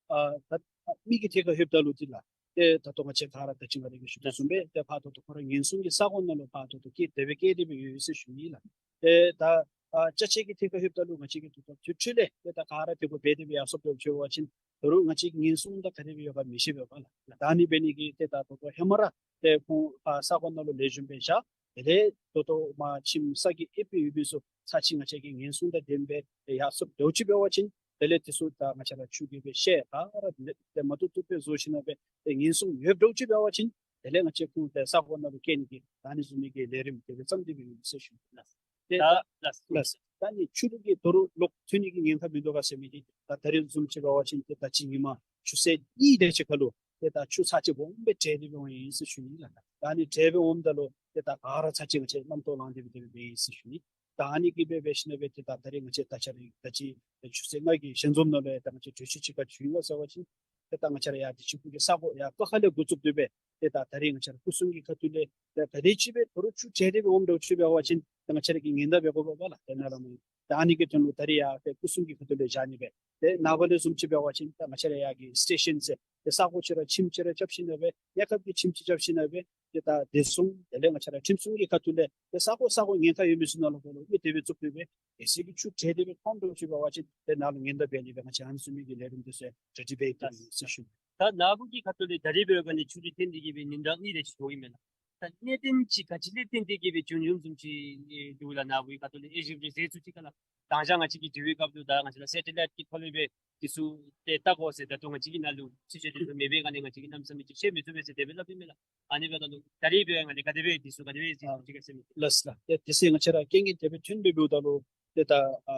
ཨ་ད་མི་གི་ཐད་ཁར་ལྷོདཔ་ད་ལུ་འདི་ལགས། ཏེ་ད་ལྟོ་ང་བཅས་ག་ར་ད་ཅི་ང་ར་གིས་ཞུ་དོ་བཟུམ་སྦེ་ཏེ་ཕར་ད་ལྟོ་ཁོང་ར་ཉེན་སྲུང་གི་ས་གོ་ནང་ལུ་ཕར་ད་ལྟོ་སྐྱེལ་དེ་སྦེ་སྐྱེལ་ཏེ་སྦེ་ཡོད་ཟེར་ཞུ་ནི་ལགས། ཏེ་ད་ཨ་ཅ་ཆས་ཀྱི་ཐད་ཁར་ལྷོདཔ་ད་ལུ་ང་བཅས་ཀྱིས་ད་ལྟོ་དེ་འཕྲོ་ལས་ཏེ་ད་ག་ར་དེ་སྦེ་འབད་དེ་སྦེ་ཡར་སོངམ་འདྲཝ་ཅིག་འབད་བ་ཅིན་དོ་རུང་ང་བཅས་ཀྱིས་ཉེན་སྲུང་དང་ག་དེ་སྦེ་ཡོད་ག་མི་ཤེས་པས་པ་ལགས། ད་ཨ་ནི་འབད་ནི་གིས་ཏེ་ད་ད་ལྟོ་ཧེ་མ་ར་ཏེ་ཁོང་ཕར་ས་གོ་ནང་ལུ་ལེགས་ཤོམ་སྦེ་བཞག། དེ་ལས་ད་ལྟོ་མར་ཁྱིམ་ས་གི་ཨེབ་སྦེ་ཡོད་མི་ཚུ་ཚར་གཅིག་ང་བཅས་ཀྱིས་ཉེན་སྲུང་དང་ལྡནམ་སྦེ་ཡར་སོངམ་འདྲཝ་ཅིག་འབད་བ་ཅིན་དེ་ལས་དེ་ཚུ་ད་ང་བཅས་ར་ཆུ་གིས་སྦེ་བཤལ་ག་ར་ཏེ་མ་བཏུབ་བཏུབ་སྦེ་བཟོ་ཞིནམ་ལས་སྦེ་ཏེ་ཉེན་སྲུང་ཡོདཔ་འདྲཝ་ཅིག་འབད་བ་ཅིན་དེ་ལས་ང་བཅས་ཁོང་ཏེ་ས་གོ་ནང་ལུ་སྐྱེལ་ནི་གི་ད་ཨ་ནི་བཟུམ་མའི་གི་ལས་རིམ་དེ་སྦེ་བརྩམས་ཏེ་སྦེ་ཡོད་ཟེར་ཞུ་ནི་ལགས། ཏེ་ད་ལགས་ལགས། ད་ཨ་ནི་ཆུ་ལུད་ཀྱི་དོ་རུང་ལོག་ཐོན་ནི་གི་ཉེན་ཁ་མིན་འདུག་ག་ཟེར་མི་འདི་ད་ད་རེས་བཟུམ་ཅིག་འབད་བ་ཅིན་ཏེ་ད་ཅི་ཉིན་མ་ཆུ་ཚོད་གཉིས་དེ་ཅིག་ཁར་ལུ་ཏེ་ད་ཆུ་ཚར་གཅིག་སྦོམ་སྦེ་བྲལ་ཏེ་སྦེ་འོང་ཡི་ཟེར་ཞུ་ནི་ལགས། ད་ཨ་ནི་བྲལ་སྦེ་འོངམ་ད་ལུ་ཏེ་ད་ག་ར་ཚར་གཅིག་ང་བཅས་རྣམ་རྟོག་ལངས་ཏེ་སྦེ་དེ་སྦེ་འབད་ཡི་ཟེར་ཞུ་ནི། ད་ཨ་ནི་གིས་སྦེ་འབད་ཞིནམ་ལས་སྦེ་ཏེ་ད་ད་རེས་ང་བཅས་ད་ཆ་རེ་ད་ཅི་ཆུ་ཚོད་ལྔ་གི་ཞལ་འཛོམས་ནང་ལུ་ཡང་ད་ང་བཅས་གྲོས་ཆོད་ཅིག་ཁར་བྱུང་ཡི་ག་ཟེར་བ་ཅིན་ཏེ་ད་ང་བཅས་ར་ཡར་ཏེ་ཆུ་ཁུག་གི་ས་གོ་ཡར་ཀ་ཁ་ལས་འགོ་བཙུགས་ཏེ་སྦེ་ཏེ་ད་ད་རེས་ང་བཅས་ར་སྐུ་སྲུང་གི་ཁ་ཐུག་ལས་ཏེ་ད་རེས་ཅིག་སྦེ་དོ་རུང་ཆུ་བྲལ་ཏེ་སྦེ་འོངམ་འདྲཝ་ཅིག་འབད་བ་ཅིན་ཏེ་ང་བཅས་ར་གིས་ཉེན་བརྡ་འབད་དགོ་པས་པ་ལགས། ཏེ་ནཱ་ལས་མར་ད་ཨ་ནི་གི་དོན་ལུ་ད་རེས་ཡར་ཏེ་སྐུ་སྲུང་གི་ཁ་ཐུག་ལས་བཞག་ནི་སྦེ་ཏེ་ནངས་པ་ལས་བཟུམ་ཅིག་འབད་བ་ཅིན་ད་ང་བཅས་ར་ཡར་གི་སི་ཊེ་ཤཱན་ཟེར་ ཏེ་ས་གོ་ཅིག་ར་ཁྱིམ་ཅིག་ར་རྐྱབ་ཞིནམ་ལས་སྦེ་གནས་སྐབས་ཀྱི་ཁྱིམ་ཅིག་རྐྱབ་ཞིནམ་ལས་སྦེ་ཏེ་ད་བདེ་སྲུང་དེ་ལས་ང་བཅས་ར་ཁྲིམས་སྲུང་གི་ཁ་ཐུག་ལས་ཏེ་ས་གོ་ས་གོ་ཉེན་ཁ་ཡོད་མི་ཚུ་ནང་ལུ་ཁོང་ལུ་མི་དེ་སྦེ་བཙུགས་ཏེ་སྦེ་གལ་སྲིད་ཀྱི་ཆུ་བྲལ་ཏེ་སྦེ་ཕམ་འགྱོ་ཅི་འབད་བ་ཅིན་ཏེ་ནཱ་ལུ་ཉེན་བརྡ་འབད་ནི་སྦེ་ང་བཅས་ཨ་ནི་ཚུ་མི་གི་ལས་རིམ་དེ་ཚུ་གྲ་སྒྲིག་འབད་ཡི་ཟེར་ཞུ། ད་ནཱ་བུ་གི་ཁ་ཐུག་ལས་ད་རིས་འབད་བ་ཅིན་ཆུ་རུད་འཐེན་ཏེ་གི་སྦེ་ཉིན་གྲངས་གཉིས་དེ་ཅིག་འགྱོ་ཡི་མས་ལགས། ད་གནད་དོན་ཅིག་ག་ཅི་ལས་བརྟེན་ཏེ་གི་སྦེ་བྱུང་བྱུངམ་བཟུམ་ཅིག་འདུག་ལགས། ནཱ་བུའི་ཁ་ཐུག་ལས་དབྱེ་ཞིབ་རེ་མཛད་ཚུགས་ཅི་ག་ལགས། ད་ང་བཅས་ཀྱིས་དྲི་བའི་སྐབས་ལུ་ད་ང་བཅས་ལགས་སེ་ཊི་ལའིཊ་ཀྱི་ཐོག་ལས་སྦེ་དེ་ཚུ་ཏེ་བལྟ་དགོ་ཟེར་ད་ལྟོ་ང་བཅས་ཀྱི་ནཱ་ལུ་ཚུ་ཆེ་དེ་ཚུ་མེད་པའི་སྒང་ལས་ང་བཅས་ཀྱིས་གནམ་མེད་ས་མེད་ཅིག་ཤེས་མི་ཚུགས་པས་ཟེར་དེ་སྦེ་སླབ་ཨིན་མས་ལགས། ཨ་ནི་འབདཝ་ད་ལུ་ད་རིས་འབད་བའི་སྒང་ལས་ག་དེ་སྦེ་དེ་ཚུ་ག་དེ་སྦེ་ཨ་ཅིག་ག་ཟེར་མི། ལགས་སོ་ལགས། ཏེ་དེ་ཚེ་ང་བཅས་ར་རྐྱེན་ངན་དེ་སྦེ་ཐོན་སྦེ་འབདཝ་ད་ལུ་ཏེ་ད་ཨ་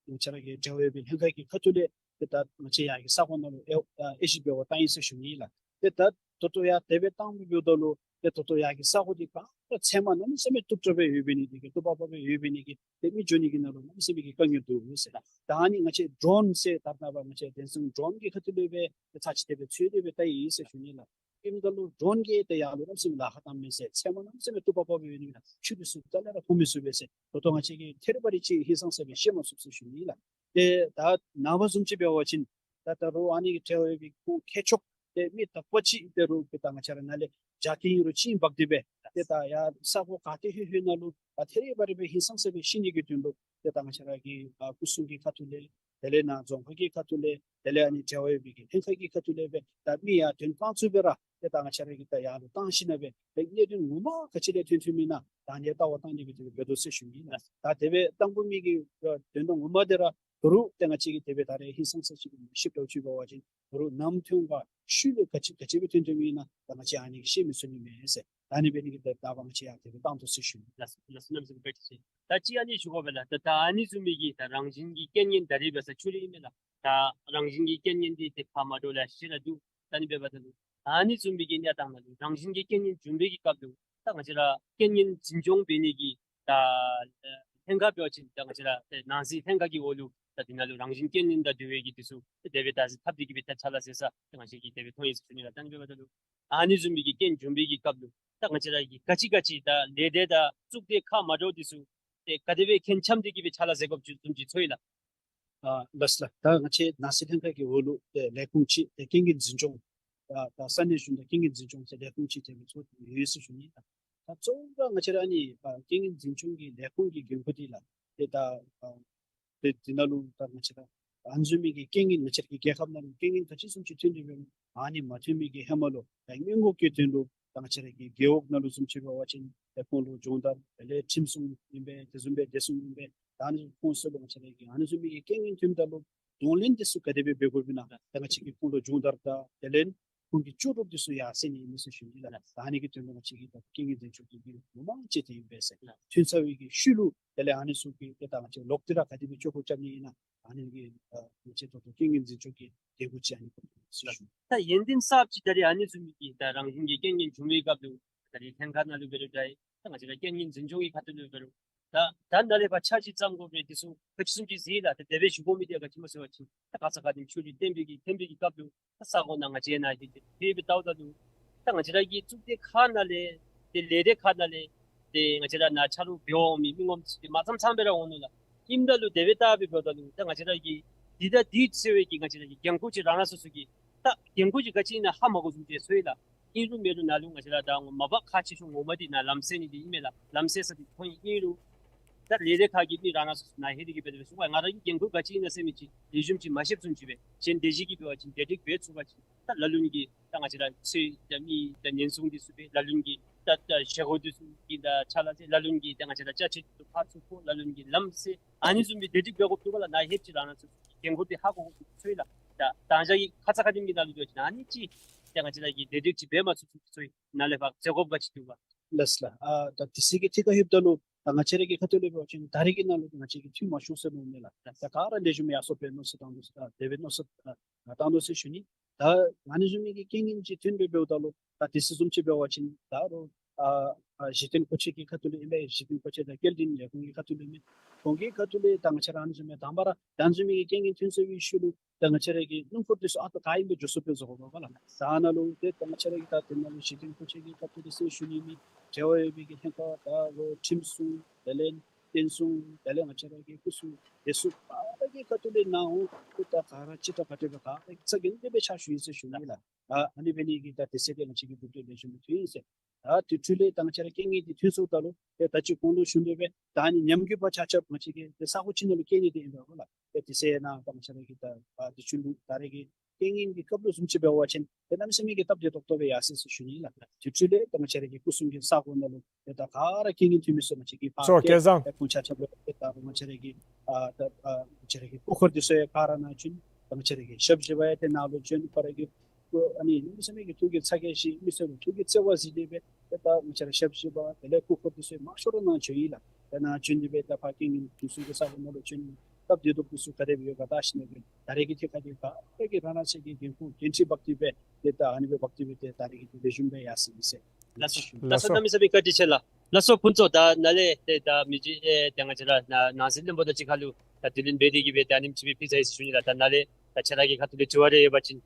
ང་བཅས་ར་གི་འབྲེལ་བ་ཡོད་པའི་ལྷན་ཁག་གི་ཁ་ཐུག་ལས་ཏེ་ད་ང་བཅས་ཡར་གྱི་ས་གོ་ནང་ལུ་ཨེ་ཨ་དབྱེ་ཞིབ་འབད་བར་བཏང་ཡི་ཟེར་ཞུ་ནི་ལགས། ཏེ་ད་ད་ལྟོ་ཡར་དེ་སྦེ་བཏང་སྦེ་འབདཝ་ད་ལུ་ཏེ་ད་ལྟོ་ཡར་གྱི་ས་གོ་འདི་ག་ར་ཚལ་མ་གནམ་མེད་ས་མེད་སྟུག་དྲགས་སྦེ་ཡོད་པའི་ནི་དེ་གིས་སྟུག་པག་པ་སྦེ་ཡོད་པའི་ནི་གིས་ཏེ་མི་འགྱོ་ནི་གི་ནང་ལུ་གནམ་མེད་ས་མེད་ཀྱི་དཀའ་ངལ་འདུག་ཟེར། ད་ཨ་ནི་ང་བཅས་ཌོརོན་ཟེར་ད་རེས་ནངས་པ་ང་བཅས་དེང་སང་ཌོརོན་གྱི་ཁ་ཐུག་ལས་སྦེ་ཏེ་ཚར་གཅིག་དེ་སྦེ་འཚོལ་ཏེ་སྦེ་བལྟ་ཡི་ཟེར་ཞུ་ནི་ལགས། ཨིནམ་ད་ལུ་ཌོརོན་གྱིས་ཏེ་ཡར་ལུ་གནམ་མེད་ས་མེད་ལཱ་ཁག་བཏངམ་མས་ཟེར། ཚལ་མ་གནམ་མེད་ས་མེད་སྟུག་པག་པ་སྦེ་ཡོད་ནི་ལགས། ཆུ་འདི་ཚུ་རྩ་ལས་ར་འཐུང་མི་ཚུགས་པས་ཟེར། ད་ལྟོ་ང་བཅས་ཀྱིས་ཐད་རི་བ་རི་ཅིག་ཧིང་སངས་ས་སྦེ་ཤེས་མ་ཚུགས་ཟེར་ཞུ་ནི་ལགས། ཏེ་ད་ནངས་པ་བཟུམ་ཅིག་འབད་བ་ཅིན་ད་ད་རུང་ཨ་ནི་གི་འབྲེལ་བ་ཡོད་པའི་ཁོང་མཁས་མཆོག་ཏེ་མི་དག་པ་ཅིག་ཏེ་རུང་ཏེ་ད་ང་བཅས་ར་ནཱ་ལས་བྱ་ཏེ་ཨིན་རུང་ཅིག་འབག་སྟེ་སྦེ་ཏེ་ད་ཡར་ས་གོ་ག་ཏེ་ལྷོད་ལྷོད་ནང་ལུ་ད་ཐད་རི་བ་རི་སྦེ་ཧིང་སངས་ས་སྦེ་ཤེས་ནི་གི་དོན་ལུ་ཏེ་ད་ང་བཅས་ར་གི་ཨ་སྐུ་སྲུང་གི་ཁ་ཐུག་ལས་དེ་ལས་ནཱ་རྫོང་ཁག་གི་ཁ་ཐུག་ལས་དེ་ལས་ཨ་ནི་འབྲེལ་བ་ཡོད་པའི་གི་ལྷན་ཁག་གི་ཁ་ཐུག་ལས་སྦེ་ད་མི་ཡར་དོན་གང་ཚུགས་སྦེ་ར་ཏེ་ད་ང་བཅས་ར་གིས་ད་ཡར་ལུ་བཏང་ཞིནམ་ལས་སྦེ་ཏེ་གནད་དོན་ངོ་མ་ག་ཅི་ལས་ཐོན་ཐོནམ་ཨིན་ན་ད་ཨ་ནི་ལྟ་བར་བཏང་ནི་སྦེ་དེ་སྦེ་འབད་དོ་ཟེར་ཞུ་ནི་ལགས། ད་དེ་སྦེ་བཏང་དགོ་མི་གི་ཨ་དོན་དག་ངོ་མ་དེ་ར་ད་རུང་ཏེ་ང་བཅས་ཀྱིས་དེ་སྦེ་ད་རེས་ཧིང་སངས་ས་ཅིག་ཤེསཔ་འདྲཝ་ཅིག་འབད་བ་ཅིན་ད་རུང་ནམ་ཐོན་ག་ཤུལ་ལས་ག་ཅི་ག་ཅི་སྦེ་ཐོན་ཐོནམ་ཨིན་ན་ད་ང་བཅས་ཨ་ནི་གིས་ཤེས་མི་ཚུགས་ནི་མས་ཟེར། ད་ཨ་ནི་འབད་ནི་གིས་ད་ད་ང་བཅས་ཡང་དེ་སྦེ་བཏང་དོ་ཟེར་ཞུ་ནི། ལགས་སོ་ལགས་སོ། གནམ་མེད་ས་མེད་བཀའ་དྲིན་ཆེ། ད་ཅིག་ཨ་ནི་ཞུ་དགོ་པས་ལགས། ད་ད་ཨ་ནི་བཟུམ་མའི་གི་ད་རང་བཞིན་གྱི་རྐྱེན་ངན་ད་རིས་འབད་ས་ཆུ་རུད་ཨིན་མས་ལགས། ད་རང་བཞིན་གྱི་རྐྱེན་ངན་འདི་ཏེ་ཕར་མ་འདྲཝ་ལེ་ཤ་ར་འདུག། ད་ཨ་ནི་འབདཝ་ད་ལུ་ད་ཨ་ནི་བཟུམ་མའི་གི་གནས་སྟངས་ནང་ལུ་རང་བཞིན་གྱི་རྐྱེན་ངན་བྱུང་བའི་གི་སྐབས་ལུ་ད་ང་བཅས་ར་རྐྱེན་ངན་འཛིན་སྐྱོང་འབད་ནི་གི་ད་ལྷན་ཁག་འབད་བ་ཅིན་ད་ང་བཅས་ར་ཏེ་ནང་སྲིད་ལྷན་ཁག་གི་འོག་ལུ་ད་འདི་ནང་ལུ་རང་བཞིན་རྐྱེན་ངན་དང་འབྲེལ་བའི་གི་འདི་ཚུ་ཏེ་དེ་སྦེ་ད་ཟེར་ཐབས་འདི་གིས་སྦེ་ད་ཕྱག་ལཱ་མཛད་ས་ཏེ་ང་བཅས་ཀྱིས་དེ་སྦེ་མཐོང་ཡི་ཟེར་ཞུ་ནི་ལགས། ད་ཨ་ནི་འབདཝ་ད་ལུ་ཨ་ནི་བཟུམ་མའི་གི་རྐྱེན་བྱུང་བའི་གི་སྐབས་ལུ་ད་ང་བཅས་ར་གིས་ག་ཅི་ག་ཅི་ད་ལས་སྡེ་དང་གཙུག་སྡེ་ཁག་མ་འདྲཝ་འདི་ཚུ་ཏེ་ག་དེ་སྦེ་མཁྱེན་འཆམ་འདི་གིས་སྦེ་ཕྱག་ལཱ་མཛད་དགོཔ་བཟུམ་ཅིག་ཚོར་ཡི་ལགས། ཨ་ལགས་སོ་ལགས། ད་ང་བཅས་ནང་སྲིད་ལྷན་ཁག་གི་འོག་ལུ་ཏེ་ལས་ཁུངས་ཅིག་ཏེ་རྐྱེན་ངན་འཛིན་སྐྱོང་ད་ད་ས་གནས་གཞུང་དང་རྐྱེན་ངན་འཛིན་སྐྱོང་ཟེར་ལས་ཁུངས་ཅིག་དེ་སྦེ་ཚུད་ཡོད་ཟེར་ཞུ་ནི། ད་ད་གཙོ་བོ་ར་ང་བཅས་ར་ཨ་ནི་ཨ་རྐྱེན་ངན་འཛིན་སྐྱོང་གི་ལས་ཁུངས་ཀྱི་འགན་ཁུར་འདི་ལགས་ཏེ་ད་ཨ་ཏེ་འདི་ནང་ལུ་ད་ང་བཅས་ར་ཨ་ནི་བཟུམ་མའི་གི་རྐྱེན་ངན་ང་བཅས་ར་གི་རྒྱལ་ཁབ་ནང་ལུ་རྐྱེན་ངན་ག་ཅི་བཟུམ་ཅིག་ཐོན་ཏེ་འབད་རུང་ཨ་ནི་མ་ཐོན་མི་གི་ཧེ་མ་ལུ་ད་སྔོན་འགོག་གི་དོན་ལུ་ད་ང་བཅས་ར་གི་རྒེད་འོག་ནང་ལུ་བཟུམ་ཅིག་འབད་བ་ཅིན་ཏེ་ཁོང་ལུ་སྦྱོང་བརྡར་དེ་ལས་ཁྲིམས་སྲུང་ཨིན་པས། དེ་བཟུམ་སྦེ་བདེ་སྲུང་ཨིན་པས། ད་ཨ་ནི་ཁོང་ཚུ་ལུ་ང་བཅས་ར་གིས་ཨ་ནི་བཟུམ་མའི་གི་རྐྱེན་ངན་ཐོནམ་ད་ལུ་གདོང་ལེན་འདི་ཚུ་ག་དེ་སྦེ་འབད་དགོཔ་ཨིན་ན་ད་ང་བཅས་ཀྱིས་ཁོང་ལུ་སྦྱོང་བརྡར་དང་དེ་ལས་ཁོང་གི་ལྕོགས་གྲུབ་འདི་ཚུ་ཡར་སེང་ནི་ཨིན་མས་ཟེར་ཞུ་ནི་ལགས། ད་ཨ་ནི་གི་དོན་ལུ་ང་བཅས་ཀྱིས་ད་རྐྱེན་ངན་འཛིན་སྐྱོང་གི་འགན་ངོ་མ་བཞེས་ཏེ་ཨིན་པས་ཟེར། ཐོན་ཚར་བའི་གི་ཤུལ་ལུ་དེ་ལས་ཨ་ནི་ཚུ་གི་ཏེ་ད་ང་བཅས་ལོག་སྟེ་ར་ག་དེ་སྦེ་ལྕོགས་གྲུབ་རྐྱབ་ནི་ཨིན་ན་ཨ་ནི་གི་ཨ་ང་བཅས་ད་ལྟོ་རྐྱེན་ངན་འཛིན་སྐྱོང་གི་འདེད་འགོ་ཅིག་ཨ་ནི་ཁོང་ལུ་ཟེར་ཞུ། ད་ཡོན་ཏན་གསརཔ་ཅིག་ད་རིས་ཨ་ནི་བཟུམ་མའི་གི་ད་རང་བཞིན་གྱི་རྐྱེན་ངན་བྱུང་བའི་སྐབས་ལུ་ད་རིས་ལྷན་ཁག་ནང་ལུ་འབད་རུང་འདྲ་ད་ང་བཅས་ར་རྐྱེན་ངན་འཛིན་སྐྱོང་གི་ཁ་ཐུག་ལུ་འབད་རུང་ད་ད་ནཱ་ལས་ཕར་འཆར་གཞི་བརྩམ་དགོ་པའི་འདི་ཚུ་ག་ཅི་བཟུམ་ཅིག་གཟིགས་ལགས། ད་དེ་སྦེ་ཞུ་དགོ་མི་འདི་ག་ཅི་སྨོ་ཟེར་བ་ཅིན་ད་ཁ་ཙ་ཁ་ཉིནམ་ཆུ་རུད་འཐེན་པའི་གི་འཐེན་པའི་གི་སྐབས་ལུ་ད་ས་གོ་ནང་ང་བཅས་ནཱ་འདི་ཏེ་དེ་སྦེ་བལྟཝ་ད་ལུ་ད་ང་བཅས་ར་གི་གཙུག་སྡེ་ཁག་ནང་ལས་ཏེ་ལས་སྡེ་ཁག་ནང་ལས་ཏེ་ང་བཅས་ར་ནཱ་ཆ་རོགས་འབད་འོང་མི་མི་ངོམ་ཚུ་ཏེ་མ་ཚངམ་ཚངམ་སྦེ་ར་འོང་ནུག་ལགས། ཨིནམ་ད་ལུ་དེ་སྦེ་བལྟ་སྦེ་འབདཝ་ད་ལུ་ད་ང་བཅས་ར་གི་འདི་དང་འདི་ཟེར་བའི་གི་ང་བཅས་ར་གི་འགན་ཁུར་ཅིག་རང་རང་སོ་སོ་གི་ད་འགན་ཁུར་ཅིག་ག་ཅི་ཨིན་ན་ཧ་མ་གོ་བཟུམ་ཅིག་ཚོར་ཡི་ལགས། ཨིན་རུང་མེན་རུང་ནཱ་ལུ་ང་བཅས་ར་ད་མ་པ་ཁག་ཆེ་ཤོས་ངོ་མ་འདི་ནཱ་ལམ་སེལ་ནི་འདི་ཨིན་མས་ལགས། ལམ་སེལ་ས་འདི་མཐོང་ཡི། ཨིན་རུང་ད་ལས་སྡེ་ཁག་གི་མི་རང་རང་སོ་སོ་ནཱ་ལྷོད་དེ་གི་འབད་དེ་སྦེ་གསུངས་པ་ང་ར་གི་འགན་ཁུར་ག་ཅི་ཨིན་ན་ཟེར་མི་ཅིག་ལེགས་ཤོམ་ཅིག་མ་ཤེསཔ་བཟུམ་ཅིག་སྦེ་གཞན་དེ་ཅིག་གིས་འབད་བ་ཅིན་བདེ་སྒྲིག་འབད་ཚུགས་པ་ཅིན་ད་ལ་ལུ་གིས་ད་ང་བཅས་ར་ཚོད་ད་མི་ད་ཉེན་སྲུང་འདི་ཚུ་སྦེ་ལ་ལུ་གིས་ད་ད་བཞེས་སྒོ་འདི་ཚུ་གི་ད་ཕྱག་ལཱ་མཛད། ལ་ལུ་གིས་ད་ང་བཅས་ར་ཅ་ཆས་འདི་ཚུ་ཕར་ཚུར་འཕོ། ལ་ལུ་གིས་ལམ་སེལ། ཨ་ནི་བཟུམ་སྦེ་བདེ་སྒྲིག་འབད་དགོཔ་འདུག་པ་ལགས། ནཱ་ལྷོདཔ་ཅིག་རང་རང་སོ་སོ་གི་འགན་ཁུར་འདི་ཧ་གོ་དགོཔ་འདུག་ཚོར་ཡི་ལགས། ད་ད་ང་བཅས་ཀྱིས་ཁ་ཙ་ཁ་ཉིནམ་གྱི་ནང་ལུ་འགྱོ་ཅི་ན་ཨ་ནི་ཅིག་ཏེ་ང་བཅས་ར་གིས་བདེ་སྒྲིག་ཅིག་འབད་མ་ཚུགས་ཚུགས་ཚོར་ཡི། ནཱ་ལས་ཕར་མཛད་དགོཔ་ག་ཅི་འདུག་པ། ལགས་སོ་ལགས། ཨ་ད་དུས་ཚོད་ཀྱི་ཐད་ཁར་ལྷོདཔ་ད་ལུ་ད་ང་བཅས་ར་གི་ཁ་ཐུག་ལས་འབད་བ་ཅིན་ད་རེས་ཀྱི་ནང་ལུ་ང་བཅས་ཀྱིས་འཐུས་མ་ཤོར་ཟེར་མནོཝ་མས་ལགས། ད་ག་ར་ལེགས་ཤོམ་ཡར་སོང་པའི་མནོ་བསམ་བཏང་དོ་ཟེར་ད་དེ་སྦེ་མནོ་བསམ་ཨ་བཏང་དོ་ཟེར་ཞུ་ནི། ད་ཨ་ནི་བཟུམ་མའི་གི་རྐྱེན་ངན་ཅིག་ཐོན་སྦེ་འབདཝ་ད་ལུ་ད་དུས་ཚོད་བཟུམ་ཅིག་འབད་བ་ཅིན་ད་རུང་ཨ་ཨ་གཞི་རྟེན་མཁོ་ཆས་ཀྱི་ཁ་ཐུག་ལས་ཨིན་པས། གཞི་རྟེན་མཁོ་ཆས་དང་སྐྱེལ་འདྲེན་ལས་ཁུངས་ཀྱི་ཁ་ཐུག་ལས་ཨིན་པས། ཁོང་གི་ཁ་ཐུག་ལས་ད་ང་བཅས་ར་ཨ་ནི་བཟུམ་མའི་དང་པ་ར་ད་ཨ་ནི་བཟུམ་མའི་གི་རྐྱེན་ངན་ཐོན་ཚར་བའི་ཤུལ་ལུ་ད་ང་བཅས་ར་གི་སྣུམ་འཁོར་འདི་ཚུ་ཨ་རྟག་ག་ཨིནམ་སྦེ་འགྱོ་ཚུགས་པའི་བཟོ་དགོ་པས་ལགས། ད་ནཱ་ལུ་ཏེ་ད་ང་བཅས་ར་གི་ད་དེ་ནང་ལུ་གཞི་རྟེན་མཁོ་ཆས་ཀྱི་ཁ་ཐུག་ལས་ཟེར་ཞུ་ནི་མེད། འབྲེལ་བ་ཡོད་པའི་གི་ལྷན་ཁག་ད་རུང་ཁྲིམས་སྲུང་དེ་ལས་ བསྟན་སྲུང་དེ་ལས་ང་བཅས་ར་གི་སྐུ་སྲུང་དེ་ཚུ་ག་ར་གི་ཁ་ཐུག་ལས་གནང་འོང་། ཏེ་ད་ག་ར་ཅི་ད་ག་དེ་སྦེ་ག་ར་གི་ཚ་གྱང་དེ་སྦེ་ཕྱག་ཞུ་ཡི་ཟེར་ཞུ་ནི་ལགས། ཨ་ཨ་ནི་འབད་ནི་གིས་ད་དེ་ཚེ་གི་ང་བཅས་ཀྱི་གྲུབ་འབྲས་ལེགས་ཤོམ་ཐོན་ཡི་ཟེར། ད་དེ་འཕྲོ་ལས་ད་ང་བཅས་ར་རྐྱེན་ངན་འདི་ཐོན་སོངམ་ད་ལུ་ཏེ་ད་ཅི་གོང་ལུ་ཞུ་དོ་བཟུམ་སྦེ་ད་ཨ་ནི་ཉམས་རྒུད་པ་ཆ་ཁྱབ་ང་བཅས་ཀྱིས་ཏེ་ས་གོ་ཅིག་ནང་ལུ་བསྐྱལ་ནི་འདི་ཨིན་པས་ལགས། ཏེ་དེ་ཚེ་ནང་ད་ང་བཅས་ར་གི་ད་ཨ་དེ་ཚུ་ལུ་ད་རེས་ཀྱི་རྐྱེན་ངན་གྱི་སྐབས་ལུ་བཟུམ་ཅིག་འབད་བ་ཅིན་ཏེ་གནམ་མེད་ས་མེད་ཀྱི་སྟབས་བདེ་ཏོག་ཏོ་སྦེ་ཡར་སོ་ཡི་ཟེར་ཞུ་ནི་ལགས། དེ་འཕྲོ་ལས་ད་ང་བཅས་ར་གི་སྐུ་སྲུང་གི་ས་གོ་ནང་ལུ་ཏེ་ད་ག་ར་རྐྱེན་ངན་ཐོན་མི་ཚུ་ང་བཅས་ཀྱིས་ཕར་སོ་སྐལ་བཟང་། ཏེ་ཁོང་ཆ་ཁྱབ་ལུ་ཏེ་ད་ང་བཅས་ར་གི་ཨ་ད་ཨ་ང་བཅས་ར་གི་སྐུ་འཁོར་འདི་ཚུ་ཡང་ག་ར་ནཱ་བྱོན། ད་ང་བཅས་ར་གི་ཞབས་ཕྱི་པ་ཡང་ཏེ་ནཱ་ལུ་བྱོན། ཁོ་ར་གི་ཨ་ནི་གནམ་མེད་ས་མེད་ཀྱི་ཐུགས་ཀྱི་ཚ་གྱང་ཞིང་མི་ཚུ་ལུ་ཐུགས་ཀྱི་བརྩེ་བ་གཟིགས་ཏེ་སྦེ་ཏེ་ད་ང་བཅས་ར་ཞབས་ཕྱི་པ་དེ་ལས་སྐུ་འཁོར་འདི་ཚུ་མང་ཤོས་ར་ནཱ་བྱོན་ཡི་ལགས། ཏེ་ནཱ་བྱོན་ཏེ་སྦེ་ད་ཕར་རྐྱེན་ངན་ཐོན་སོང་གི་ས་གོ་ནང་ལུ་བྱོན། སྟབས་བདེ་ཏོག་ཏོ་ཚུ་ག་དེ་སྦེ་ཡོད་ག་བལྟ་ཞིནམ་ལས་ད་རེས་ཀྱི་ཐད་ཁར་འདི་ག་ར་གིས་རང་རང་སོའི་གི་འགན་ཁུར་འགན་འཁྲི་འབག་སྟེ་སྦེ་ཏེ་ད་ཨ་ནི་སྦེ་འབག་སྟེ་སྦེ་ཏེ་ད་རེས་ཀྱི་འདི་ལེགས་ཤོམ་སྦེ་ཡར་སོ་ཡི་ཟེར། ལགས་སོ། ལགས་སོ། གནམ་མེད་ས་མེད་བཀའ་དྲིན་ཆེ་ལགས། ལགས་སོ་ཕུན་ཚོགས། ད་ནཱ་ལས་ཏེ་ད་མི་རྗེ་ཨེ་ད་ང་བཅས་ར་ནང་སྲིད་བློན་པོ་དང་གཅིག་ཁར་ལུ་ད་དྲི་ལན་འབད་དེ་གི་སྦེ་ད་ཨ་ནེམ་ཅིག་སྦེ་ཕུལ་ཚར་ཡི་ཟེར་ཞུ་ནི་ལགས། ད་ནཱ་ལས་ད་ཁྱོད་ར་གི་ཁ་ཐུག་ལས་དྲི་བ་རེ་ཡོད་པ་ཅིན།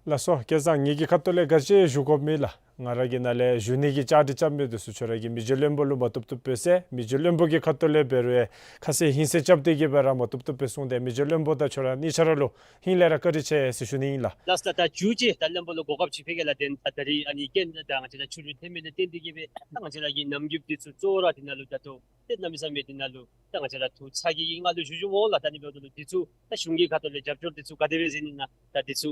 ལགས་སོ་སྐལ་བཟང་། ངེ་གི་ཁ་ཐུག་ལས་ག་ཅི་ཞུ་དགོཔ་མེད་ལགས། ང་ར་གིས་ནཱ་ལས་ཞུ་ནི་གི་བཅའ་སྒྲིག་རྐྱབ་མི་འདི་ཚུ་ཁྱོད་ར་གིས་མི་རྗེ་བློན་པོ་ལུ་མ་བཏུབ་བཏུབ་སྦེ་ཟེར། མི་རྗེ་བློན་པོ་གི་ཁ་ཐུག་ལས་འབད་རུང་ཡང་ཁ་གསལ་ཧིང་གསལ་རྐྱབ་སྟེ་གི་སྦེ་ར་མ་བཏུབ་བཏུབ་སྦེ་གསུངས་ཏེ་མི་རྗེ་བློན་པོ་དང་ཁྱོད་ར་གཉིས་ཆ་ར་ལུ་ཧིང་ལས་ར་བཀའ་དྲིན་ཆེ་ཟེར་ཞུ་ནི་ཨིན་ལགས། ལགས་སོ། ད་མཇུག་ཅིག་ད་བློན་པོ་ལུ་གོ་སྐབས་ཅིག་ཕུལ་གེ་ལགས། ཏེ་ད་ད་རིས་ཨ་ནི་རྐྱེན་ད་ང་བཅས་ར་ཆུ་རུད་ཐོན་མི་ལས་བརྟེན་ཏེ་གི་སྦེ་ད་ང་བཅས་ར་གི་ནམ་རྒྱུན་འདི་ཚུ་གཙོ་བོ་ར་འདི་ནང་ལུ་ད་ལྟོ་ཏེ་གནམ་མེད་ས་མེད་འདི་ནང་ལུ་ད་ང་བཅས་ར་ཐུགས་ཚ་གྱང་གི་ངང་ལུ་བཞུགས་བཞུགསཔ་འོང་ལགས། ད་ཨ་ནི་འབདཝ་ད་ལུ་འདི་ཚུ་ད་གཞུང་གི་ཁ་ཐུག་ལས་རྒྱབ་སྐྱོར་འདི་ཚུ་ག་དེ་སྦེ་མཛད་ནི་ཨིན་ན་ད་འདི་ཚུ་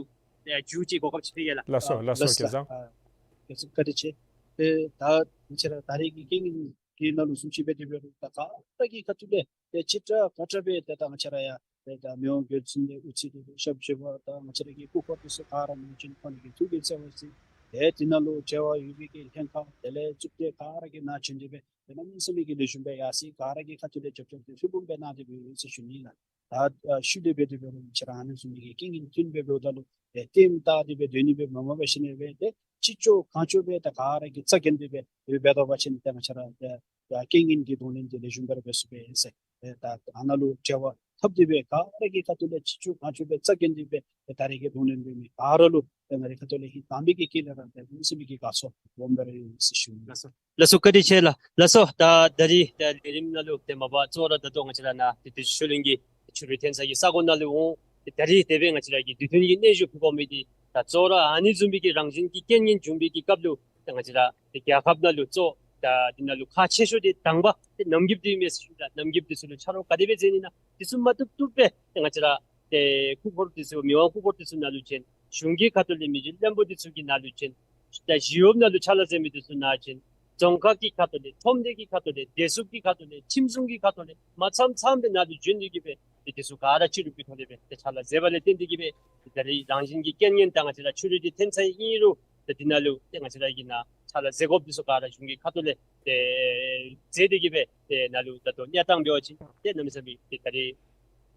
ཨེ་མཇུག་ཅིག་གོ་སྐབས་ཅིག་ཕུལ་གེ་ལགས། ལགས་སོ། ཨ་ལགས་སོ་ལགས་སོ། སྐལ་བཟང་། ཨ་སྐལ་བཟང་བཀའ་དྲིན་ཆེ། ཏེ་ད་ང་བཅས་ར་ད་རེས་ཀྱི་རྐྱེན་ངན་གྱི་ནང་ལུ་བཟུམ་ཅིག་སྦེ་དེ་འབད་རུང་ད་ག་ར་གི་ཁ་ཐུག་ལས་ཏེ་ཅི་དྲག་ག་དྲག་སྦེ་ཏེ་ད་ང་བཅས་ར་ཡང་ཏེ་ད་མི་དབང་མགོན་གསུམ་ལས་དབུ་ཚད་དེ་སྦེ་ཞབས་ཕྱི་པ་དང་ང་བཅས་ར་གི་སྐུ་འཁོར་འདི་ཚུ་ག་ར་ནཱ་བྱོན། ཁོང་གི་ཐུགས་ཀྱི་བརྩེ་བ་གཟིགས། ཏེ་འདི་ནང་ལུ་འབྲེལ་བ་ཡོད་པའི་གི་ལྷན་ཁག་དེ་ལས་གཙུག་སྡེ་ག་ར་གིས་ནཱ་བྱོན་ཏེ་སྦེ་ཏེ་གནམ་མེད་ས་མེད་ཀྱི་ལེགས་ཤོམ་སྦེ་ཡར་སོ་ཡི། ག་ར་གི་ཁ་ཐུག་ལས་རྒྱབ་སྐྱོར་འདི་ལྷུན་པོ་སྦེ་གནང་སྟེ་སྦེ་ཡོད་ཟེར་ཞུ་ནི་ལགས། ད་ཨ་ཤུལ་ལས་འབད་དེ་འབད་རུང་ང་བཅས་ར་ཨ་ནི་བཟུམ་མའི་གི་རྐྱེན་ངན་ཐོན་སྦེ་འབདཝ་ད་ལུ་ཏེ་ལྟདམོ་བལྟ་སྟེ་སྦེ་སྡོད་ནི་སྦེ་མ་འབད་བར་ཞིནམ་ལས་སྦེ་ཏེ་ཅི་ལྕོགས་གང་ལྕོགས་སྦེ་ད་ག་ར་གིས་རྩ་འགེངས་ཏེ་སྦེ་འབད་དོ་བ་ཅིན་ཏེ་ང་བཅས་ར་ཏེ་ད་རྐྱེན་ངན་གྱི་གདོང་ལེན་འདི་ལེགས་ཤོམ་སྦེ་ར་འབད་ཚུགས་པས་ཟེར། ཏེ་ད་ཨ་ནཱ་ལུ་འབྲེལ་བ་འཐབ་སྟེ་སྦེ་ག་ར་གི་ཁ་ཐུག་ལས་ཅི་ལྕོགས་གང་ལྕོགས་སྦེ་རྩ་འགེངས་ཏེ་སྦེ་ཏེ་ད་རེས་ཀྱི་གདོང་ལེན་འབད་མི་ག་ར་ལུ་ཏེ་ང་རའི་ཁ་ཐུག་ལས་ཧིང་དྭངས་པའི་གི་དཀྱིལ་ལས་ར་ཏེ་གནམ་མེད་ས་མེད་ཀྱི་དགའ་ཚོར་སྦོམ་སྦེ་ར་ཡོད་ཟེར་ཞུ་ནི། ལགས་སོ། ལགས་སོ། བཀའ་དྲིན་ཆེ་ལགས། ལགས་སོ། ད་ད་རིས་ད་ལས་རིམ་ནང་ལུ་ཏེ་མ་པ་གཙོ་བོ་ར་ད་ལྟོ་ང་བཅས་ར་ནཱ་ཏེ་དུས་ཅི་ཤུལ་ལས་ཀྱི་ཆུ་རུད་ཐོན་ས་གི་ས་གོ་ནང་ལུ་འོང་། ཏེ་ད་རིས་དེ་སྦེ་ང་བཅས་ར་གི་དུས་མཐུན་གྱི་གནས་བཞུགས་ཕུལ་དགོ་མི་འདི་ད་གཙོ་བོ་ར་ཨ་ནི་བཟུམ་མའི་གི་རང་བཞིན་གྱི་རྐྱེན་ངན་བྱུང་བའི་གི་སྐབས་ལུ་ཏེ་ང་བཅས་ར་ཏེ་རྒྱལ་ཁབ་ནང་ལུ་གཙོ་ད་འདི་ནང་ལུ་ཁག་ཆེ་ཤོས་འདི་དང་པ་ཏེ་ནམ་རྒྱུན་འདི་མས་ཟེར་ཞུ་ད། ནམ་རྒྱུན་འདི་ཚུ་ལུ་ཆ་རོགས་ག་དེ་སྦེ་མཛད་ནི་ཨིན་ན་འདི་ཚུ་མ་བཏུབ་བཏུབ་སྦེ་ཏེ་ང་བཅས་ར་ཏེ་སྐུ་འཁོར་འདི་ཚུ་མི་དབང་སྐུ་འཁོར་འདི་ཚུ་ནང་ལུ་བྱོན། གཞུང་གི་ཁ་ཐུག་ལས་མི་རྗེ་བློན་པོ་འདི་ཚུ་གི་ནང་ལུ་བྱོན། ད་ཞི་གཡོགཔ་ནང་ལུ་ཕྱག་ལཱ་མཛད་མི་འདི་ཚུ་ནང་བྱོན། རྫོང་ཁག་གི་ཁ་ཐུག་ལས་ཁྲོམ་སྡེ་གི་ཁ་ཐུག་ལས་བདེ་སྲུང་གི་ཁ་ཐུག་ལས་ཁྲིམས་སྲུང་གི་ཁ་ཐུག་ལས་མ་ཚངམ་ཚངམ་སྦེ་ནང་ལུ་བྱོན་ཏེ་གི་སྦེ་ཏེ་འདི་ཚུ་ག་ར་ཕྱི་རུ་གི་ཐོག་ལས་སྦེ་ཏེ་ཕྱག་ལཱ་མཛད་པ་ལས་བརྟེན་ཏེ་གི་སྦེ་ཏེ་ད་རིས་རང་བཞིན་གྱི་རྐྱེན་ངན་ད་ང་བཅས་ར་ཆུ་རུད་འདི་ཐོན་ཚར་ཡི་ཨིན་རུང་ཏེ་འདི་ནང་ལུ་ཏེ་ང་བཅས་ར་གི་ནཱ་ཕྱག་ལཱ་མཛད་དགོཔ་འདི་ཚུ་ག་ར་གཞུང་གི་ཁ་ཐུག་ལས་ཏེ་མཛད་དེ་གི་སྦེ་ཏེ་ནཱ་ལུ་ད་ལྟོ་གནས་སྟངས་འབད་བ་ཅིན་ཏེ་གནམ་མེད་ས་མེད་ཏེ་ད་རིས་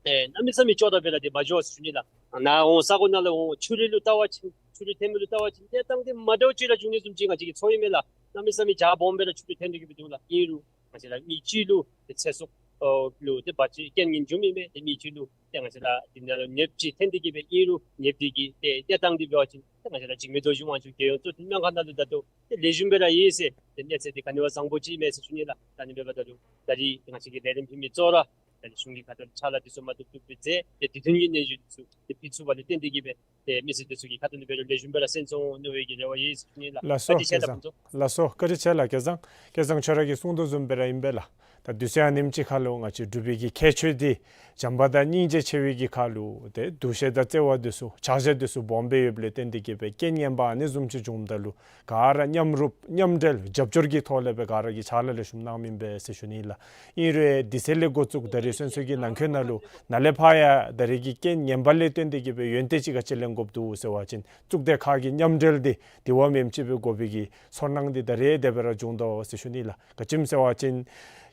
ཨེ་གནམ་མེད་ས་མེད་ཅོག་འཐདཔ་སྦེ་ར་ཏེ་མ་འགྱོ་ཟེར་ཞུ་ནི་ལགས། ནཱ་འོང་ས་གོ་ནང་ལུ་འོང་ཆུ་རུད་ལུ་བལྟ་བ་ཅིན་ཆུ་རུད་ཐོན་མི་ལུ་བལྟ་བ་ཅིན་གནས་སྟངས་འདི་མ་འདྲཝ་ཅིག་ར་བྱུང་ནི་བཟུམ་ཅིག་ང་བཅས་ཀྱིས་ཚོར་ཡི་མས་ལགས། གནམ་མེད་ས་མེད་རྒྱ་སྦོམ་སྦེ་ར་ཆུ་རུད་ཐོན་ཏེ་གི་སྦེ་འདུག་ལགས། ཨིན་རུང་ང་བཅས་ར་མི་སྤྱི་ལུ་ཏེ་ཚེ་སྲོག་ཨོ་ལུ་ཏེ་བར་ཆད་རྐྱེན་ངན་བྱུང་མི་མས། ཏེ་མི་སྤྱི་ལུ་ཏེ་ང་བཅས་ར་འདི་ནང་ལུ་ནདཔ་ཅིག་ཐོན་ཏེ་གི་སྦེ་ཨིན་རུང་ནདཔ་འདི་གི་ཏེ་གནས་སྟངས་འདི་འབད་བ་ཅིན་ཏེ་ང་བཅས་ར་འཇིགས་མེད་རྡོ་རྗེ་དབང་ཕྱུག་རྒྱལ་ཡོངས་གཙོ་བསྟེན་སྨན་ཁང་ནང་ལུ་ད་ལྟོ་ཏེ་ལེགས་ཤོམ་སྦེ་ར་ཡོད་ཟེར། ཏེ་གནས་ཚད་འདི་ག་ནི་བ་བཟང་པོ་ཅིག་མས་ཟེར་ཞུ་ནི་ལགས། ད་ཨ་ནི་འབདཝ་ད་ལུ་ད་རིས་ང་བཅས་ཀྱི་ལས་རིམ་ཕུལ་མི་གཙོ་བོ་ར་ད་རིས་གཞུང་གི་ཁ་ཐུག་ཕྱག་ལཱ་འདི་ཚུ་མ་བཏུབ་བཏུབ་སྦེ་མཛད། ཏེ་དུས་མཐུན་གྱི་གནས་བཞུགས་འདི་ཚུ་ཏེ་ཕུལ་ཚུགས་པ་ལས་བརྟེན་ཏེ་གི་སྦེ་ཏེ་མི་སེར་འདི་ཚུ་གི་ཁ་ཐུག་ལས་འབད་རུང་ལེགས་ཤོམ་སྦེ་ར་སོན་སོང་མནོ་བའི་གི་རེ་བ་ཡོད་ཟེར་ཞུ་ནི་ལགས། ལགས་སོ་བཀའ་དྲིན་ཆེ་ལགས། སྐལ་བཟང་། ལགས་སོ་བཀའ་དྲིན་ཆེ་ལགས་སྐལ་བཟང་། སྐལ་བཟང་ཁྱོད་ར་གིས་གསུང་དོ་བཟུམ་སྦེ་ར་ཨིན་པས་ལགས། ད་དུས་ཚོད་ཨ་ནེམ་ཅིག་ཁར་ལུ་ང་བཅས་འབྲུག་པའི་གི་ཁྱད་ཆོས་འདི་བྱམས་པ་དང་སྙིང་རྗེ་ཆེ་བའི་གི་ཁར་ལུ་ཏེ་འདུ་ཤེས་དང་བརྩེ་བ་འདི་ཚུ་ཕྱག་བཞེས་འདི་ཚུ་སྦོམ་སྦེ་ཡོདཔ་ལས་བརྟེན་ཏེ་གི་སྦེ་རྐྱེན་ངན་པ་ཨ་ནི་བཟུམ་ཅིག་བྱུངམ་ད་ལུ་ག་ར་མཉམ་རུབ་མཉམ་འབྲེལ་རྒྱབ་སྐྱོར་གྱི་ཐོག་ལས་སྦེ་ག་ར་གིས་ཕྱག་ལཱ་ལེགས་ཤོམ་གནང་མི་ཨིན་པས་ཟེར་ཞུ་ནི་ལགས། ཨིན་རུང་དུས་ཚོད་ལས་འགོ་བཙུགས་ད་རིས་སོ་སོ་གི་ནང་འཁོད་ནང་ལུ་ནཱ་ལས་ཕར་ཡང་ད་རིས་ཀྱི་རྐྱེན་ངན་པ་ལས་བརྟེན་ཏེ་གི་སྦེ་ཡོན་ཏན་ཅིག་ག་ཅི་ལེན་དགོཔ་འདུག་ཟེར་བ་ཅིན་གཙུག་སྡེ་ཁག་གི་མཉམ་འབྲེལ་འདི་དེ་བ་མེནམ་ཅིག་སྦེ་དགོ་པའི་གི་ཚོར་སྣང་འདི་ད་རེས་དེ་སྦེ་ར་བྱུང་དོ་ཟེར་ཞུ་ནི་ལགས། ག་ཅི་སྨོ་ཟེར་བ་ཅིན་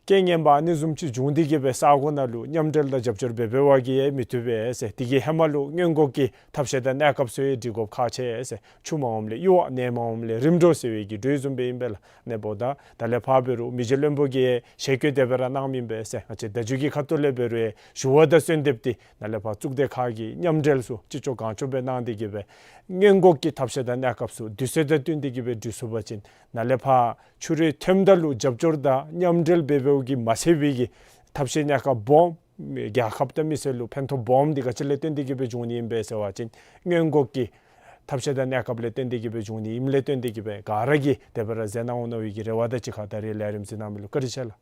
རྐྱེན་ངན་པ་ཨ་ནི་བཟུམ་ཅིག་བྱུང་སྟེ་གི་སྦེ་ས་གོ་ནང་ལུ་མཉམ་འབྲེལ་དང་རྒྱབ་སྐྱོར་འབད་འབད་བ་གིས་ཡང་མི་བཏུབ་པས་ཟེར། དེ་གི་ཧེ་མ་ལུ་སྔོན་འགོག་གི་ཐབས་ཤེས་དང་གནས་སྐབས་ཚུ་ཡང་སྒྲིག་དགོཔ་ཁག་ཆེ་ཟེར། ཆུ་མ་འོངམ་ལས་གཡུར་བ་ནད་མ་འོངམ་ལས་རིམ་གྲོ་ཟེར་བའི་གི་འགྲོས་བཟུམ་སྦེ་ཨིན་པས་ལགས། ཨ་ནི་འབདཝ་ད་ད་ལས་ཕར་འབད་རུང་མི་རྗེ་བློན་པོ་གིས་ཞལ་བཀོད་དེ་སྦེ་ར་གནང་མི་ཨིན་པས་ཟེར། ང་བཅས་བརྡ་བརྒྱུད་ཀྱི་ཁ་ཐུག་ལས་འབད་རུང་ཞུ་བ་དང་གསོལ་འདེབས་འདི་ནཱ་ལས་ཕར་གཙུག་སྡེ་ཁག་གི་མཉམ་འབྲེལ་ཚུ་ཅི་ལྕོགས་གང་ལྕོགས་སྦེ་གནང་སྟེ་གི་སྦེ་སྔོན་འགོག་གི་ཐབས་ཤེས་དང་གནས་སྐབས་ཚུ་དུས་ཚོད་དང་བསྟུན་ཏེ་གི་སྦེ་སྒྲིག་ཚུགས་པ་ཅིན་ནཱ་ལས་ཕར་ཆུ་རུད་ཐོནམ་ད་ལུ་རྒྱབ་སྐྱོར་དང་མཉམ་འབྲེལ་འབད་འབདཝ་གིས་མ་ཚད་པའི་གི་ ཐབས་ཤེས་གནས་སྐབས་སྦོམ་རྒྱལ་ཁབ་དང་མི་སེར་ལུ་ཕན་ཐོགས་སྦོམ་འདི་ག་ཅི་ལས་བརྟེན་ཏེ་གིས་སྦེ་འབྱུང་ནི་ཨིན་པས་ཟེར་བ་ཅིན་སྔོན་འགོག་གི་ཐབས་ཤེས་དང་གནས་སྐབས་ལས་བརྟེན་ཏེ་གིས་སྦེ་འབྱུང་ནི་ཨིནམ་ལས་བརྟེན་ཏེ་གིས་སྦེ་ག་ར་གིས་དེ་སྦེ་ར་མཛད་གནང་འོང་མནོ་བའི་གི་རེ་བ་དང་གཅིག་ཁར་ད་རིས་ལས་རིམ་གཟིགས་གནང་མི་ལུ་བཀའ་དྲིན་ཆེ་ལགས།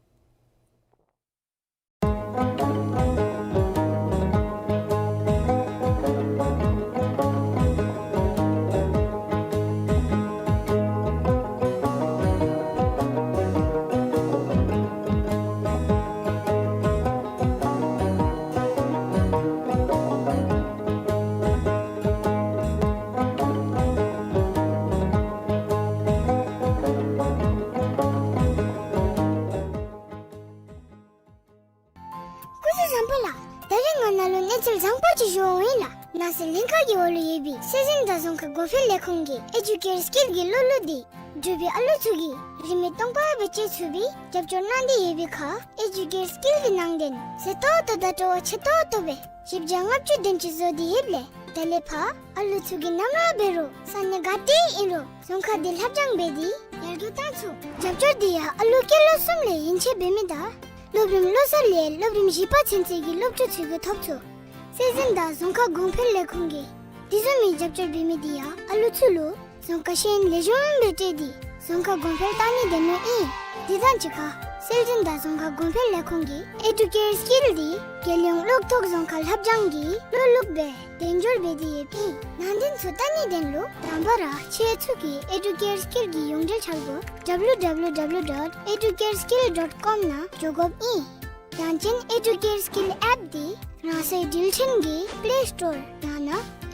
སྐུ་གཟུགས་བཟང་པོ་ལགས། ད་རིས་ང་ནཱ་ལུ་གནས་ཚུལ་བཟང་པོ་ཅིག་ཞུ་འོང་ཡི་ལགས། ནང་སྲིད་ལྷན་ཁག་གི་འོག་ལུ་ཡོད་པའི་སྲོལ་འཛིན་དང་རྫོང་ཁ་གོང་འཕེལ་ལས་ཁུངས་ཀྱི་ཨེ་ཇུ་ཀེར་སི་ཀིལ་གྱི་སློབ་ལུགས་འདི་འབྲུག་པའི་ཨ་ལུ་ཚུ་གིས་རིན་མེད་སྟོང་པ་སྦེ་སྤྱོད་ཚུགས་པའི་རྒྱབ་སྐྱོར་གནང་སྟེ་ཡོད་པའི་ཁར་ཨེ་ཇུ་ཀེར་སི་ཀིལ་གྱི་ནང་དོན་མཛེས་ཏོག་ཏོ་དང་སྤྲོ་བ་ཆེ་ཏོག་ཏོ་སྦེ་བཞི་བརྒྱ་ལྔ་བཅུ་དོན་གཅིག་བཟོ་སྟེ་ཡོདཔ་ལས་ད་ལས་ཕར་ཨ་ལུ་ཚུ་གིས་ནམ་ར་འབད་རུང་ས་གནས་ག་ཏེ་ཨིན་རུང་རྫོང་ཁ་འདི་ལྷབ་སྦྱང་འབད་དེ་ཡར་རྒྱས་བཏང་ཚུགས། རྒྱབ་སྐྱོར་འདི་ཡང་ཨ་ལུ་སྐྱེས་ལོ་གསུམ་ལས་ཡན་ཆད་འབད་མི་དང་སློབ་རིམ་ལོ་གསར་ལས་སློབ་རིམ་བཞི་པ་ཚུན་ཚོད་ཀྱི་སློབ་ཕྲུག་ཚུ་གིས་ཐོབ་ཚུགས། སྲོལ་འཛིན་དང་རྫོང་ཁ་གོང་འཕེལ་ལས་ཁུངས་ཀྱིས་དེ་བཟུམ་མའི་རྒྱབ་སྐྱོར་འབད་མི་འདི་ཡང་ཨ་ལུ་ཚུ་ལུ་རྫོང་ཁ་ཤེས་ཡོན་ལེགས་ཤོམ་སྦེ་སྤྲོད་དེ་རྫོང་ཁ་གོང་འཕེལ་བཏང་ནི་དོན་ལུ་ཨིན། དེ་དང་གཅིག་ཁར་སྲོལ་འཛིན་དང་རྫོང་ཁ་གོང་འཕེལ་ལས་ཁུངས་ཀྱི་ཨེ་ཌུ་ཀེར་སི་ཀིལ་འདི་རྒྱལ་ཡོངས་གློག་ཐོག་རྫོང་ཁ་ལྷབ་སྦྱང་གི་བློ་ལུགས་སྦེ་དལ་འབྱོར་འབད་དེ་ཡོདཔ་ཨིན། ནང་དོན་ཚུ་བལྟ་ནི་དོན་ལུ་དང་པ་ར་ཁྱེད་ཚུ་གིས་ཨེ་ཌུ་ཀེར་སི་ཀིལ་གྱི་ཡོངས་འབྲེལ་འཆར་སྒོ་W W W dot educareskill dot com ནང་འགྱོ་དགོཔ་ཨིན། ཡང་ཅིན་ཨེ་ཌུ་ཀེར་སི་ཀིལ་ཨེཔ་འདི་རང་སོའི་འགྲུལ་འཕྲིན་གྱི་པླེ་སི་ཊོར་ཡང་ན་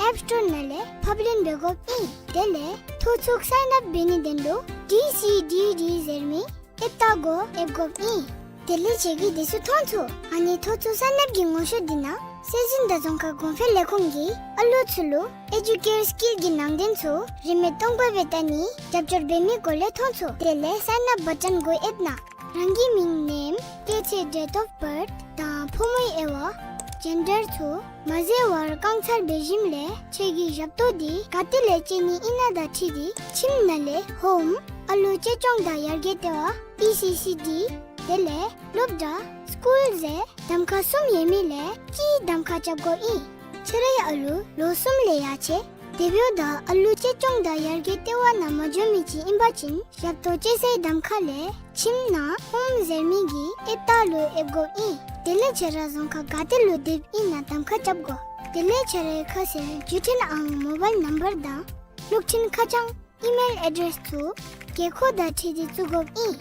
ཨེཔ་སི་ཊོར་ནང་ལས་ཕབ་ལེན་འབད་དགོཔ་ཨིན། དེ་ལས་ཐོ་ཚུགས་སའིན་ཨཔ་འབད་ནི་དོན་ལུ་ཌི་སི་ཌི་ཌི་ཟེར་མི་ཨེཔ་རྟགས་གུ་ཡེབ་དགོཔ་ཨིན། དེ་ལས་ཁྱེད་ཀྱིས་དེ་ཚུ་མཐོང་ཚུགས། ཨ་ནི་ཐོ་ཚུགས་སའིན་ཨཔ་ཀྱི་ངོ་ཤོག་འདི་ནང་སྲོལ་འཛིན་དང་རྫོང་ཁ་གོང་འཕེལ་ལས་ཁུངས་ཀྱིས་ཨ་ལུ་ཚུ་ལུ་ཨེ་ཌུ་ཀེར་སི་ཀིལ་གྱི་ནང་དོན་ཚུ་རིན་མེད་སྟོང་པ་སྦེ་བལྟ་ནི་རྒྱབ་སྐྱོར་འབད་མི་སྐོར་ལས་མཐོང་ཚུགས། དེ་ལས་སའིན་ཨཔ་བ་ཊོན་གུ་ཡེབ་ན་རང་གི་མིང་ནེམ་སྐྱེས་ཚེས་ཌེཊ་ཨོཕ་བཱརཐ་དང་ཕོ་མོའི་དབྱེ་བ་ཇེན་ཌར་ཚུ་མ་བཟོ་བར་རྐང་ཚར་འབད་ཞིནམ་ལས་ཁྱེད་ཀྱི་ཞབས་ཏོག་འདི་ག་ཏེ་ལས་སྤྱོད་ནི་ཨིན་ན་དང་འཁྲིལ་ཏེ་ཁྱིམ་ནང་ལས་ཧོམ་ཨ་ལུ་གཅེས་སྐྱོང་དང་ཡར་རྒྱས་ལྟེ་བ་ཨི་སི་སི་ཌི་དེ་ལས་སློབ་གྲྭ་སི་ཀུལ་ཟེར་གདམ་ཁ་གསུམ་ཡོད་མི་ལས་གཅིག་གདམ་ཁ་རྐྱབ་དགོཔ་ཨིན། ཁྱེད་རའི་ཨ་ལུ་ལོ་གསུམ་ལས་ཡར་ཆེ་དེ་འབདཝ་ད་ཨ་ལུ་གཅེས་སྐྱོང་དང་ཡར་རྒྱས་ལྟེ་བ་ནང་མ་འགྱོ་མི་ཅིག་ཨིན་པ་ཅིན་ཞབས་ཏོག་སྤྱོད་སའི་གདམ་ཁ་ལས་ཁྱིམ་ནང་ཧོམ་ཟེར་མི་གི་ཨེཔ་རྟགས་ལུ་ཡེབ་དགོཔ་ཨིན། དེ་ལས་ཁྱེད་ར་རྫོང་ཁ་ག་ཏེ་ལུ་སྡོདཔ་ཨིན་ན་གདམ་ཁ་རྐྱབ་དགོ། དེ་ལས་ཁྱེད་རའི་ཁ་གསལ་བརྒྱུད་འཕྲིན་ཨང་མོ་བཱའིལ་ནམ་བར་དང་གློག་འཕྲིན་ཁ་བྱང་ཨི་མེལ་ཨེ་ཌེསི་ཚུ་དགོས་མཁོ་དང་འཁྲིལ་ཏེ་བཙུགས་དགོཔ་ཨིན།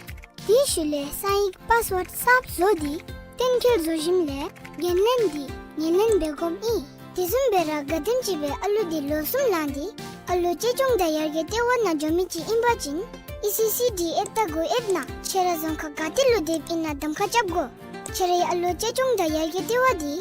དེའི་ཤུལ་ལས་གསང་ཡིག་པཱསི་ཝརཌ་གསརཔ་བཟོ་སྟེ་གཏན་འཁེལ་བཟོ་ཞིནམ་ལས་འགན་ལེན་འདི་ངོས་ལེན་འབད་དགོཔ་ཨིན། དེ་བཟུམ་སྦེ་ར་ག་དེམ་ཅིག་སྦེ་ཨ་ལུ་འདི་ལོ་གསུམ་ལང་སྟེ་ཨ་ལུ་གཅེས་སྐྱོང་དང་ཡར་རྒྱས་ལྟེ་བ་ནང་འགྱོ་མི་ཅིག་ཨིན་པ་ཅིན་ཨི་སི་སི་ཌི་ཨེཔ་རྟགས་གུ་ཡེབ་ན་ཁྱེད་ར་རྫོང་ཁ་ག་ཏེ་ལུ་སྡོདཔ་ཨིན་ན་གདམ་ཁ་རྐྱབ་དགོ། ཁྱེད་རའི་ཨ་ལུ་གཅེས་སྐྱོང་དང་ཡར་རྒྱས་ལྟེ་བ་འདི་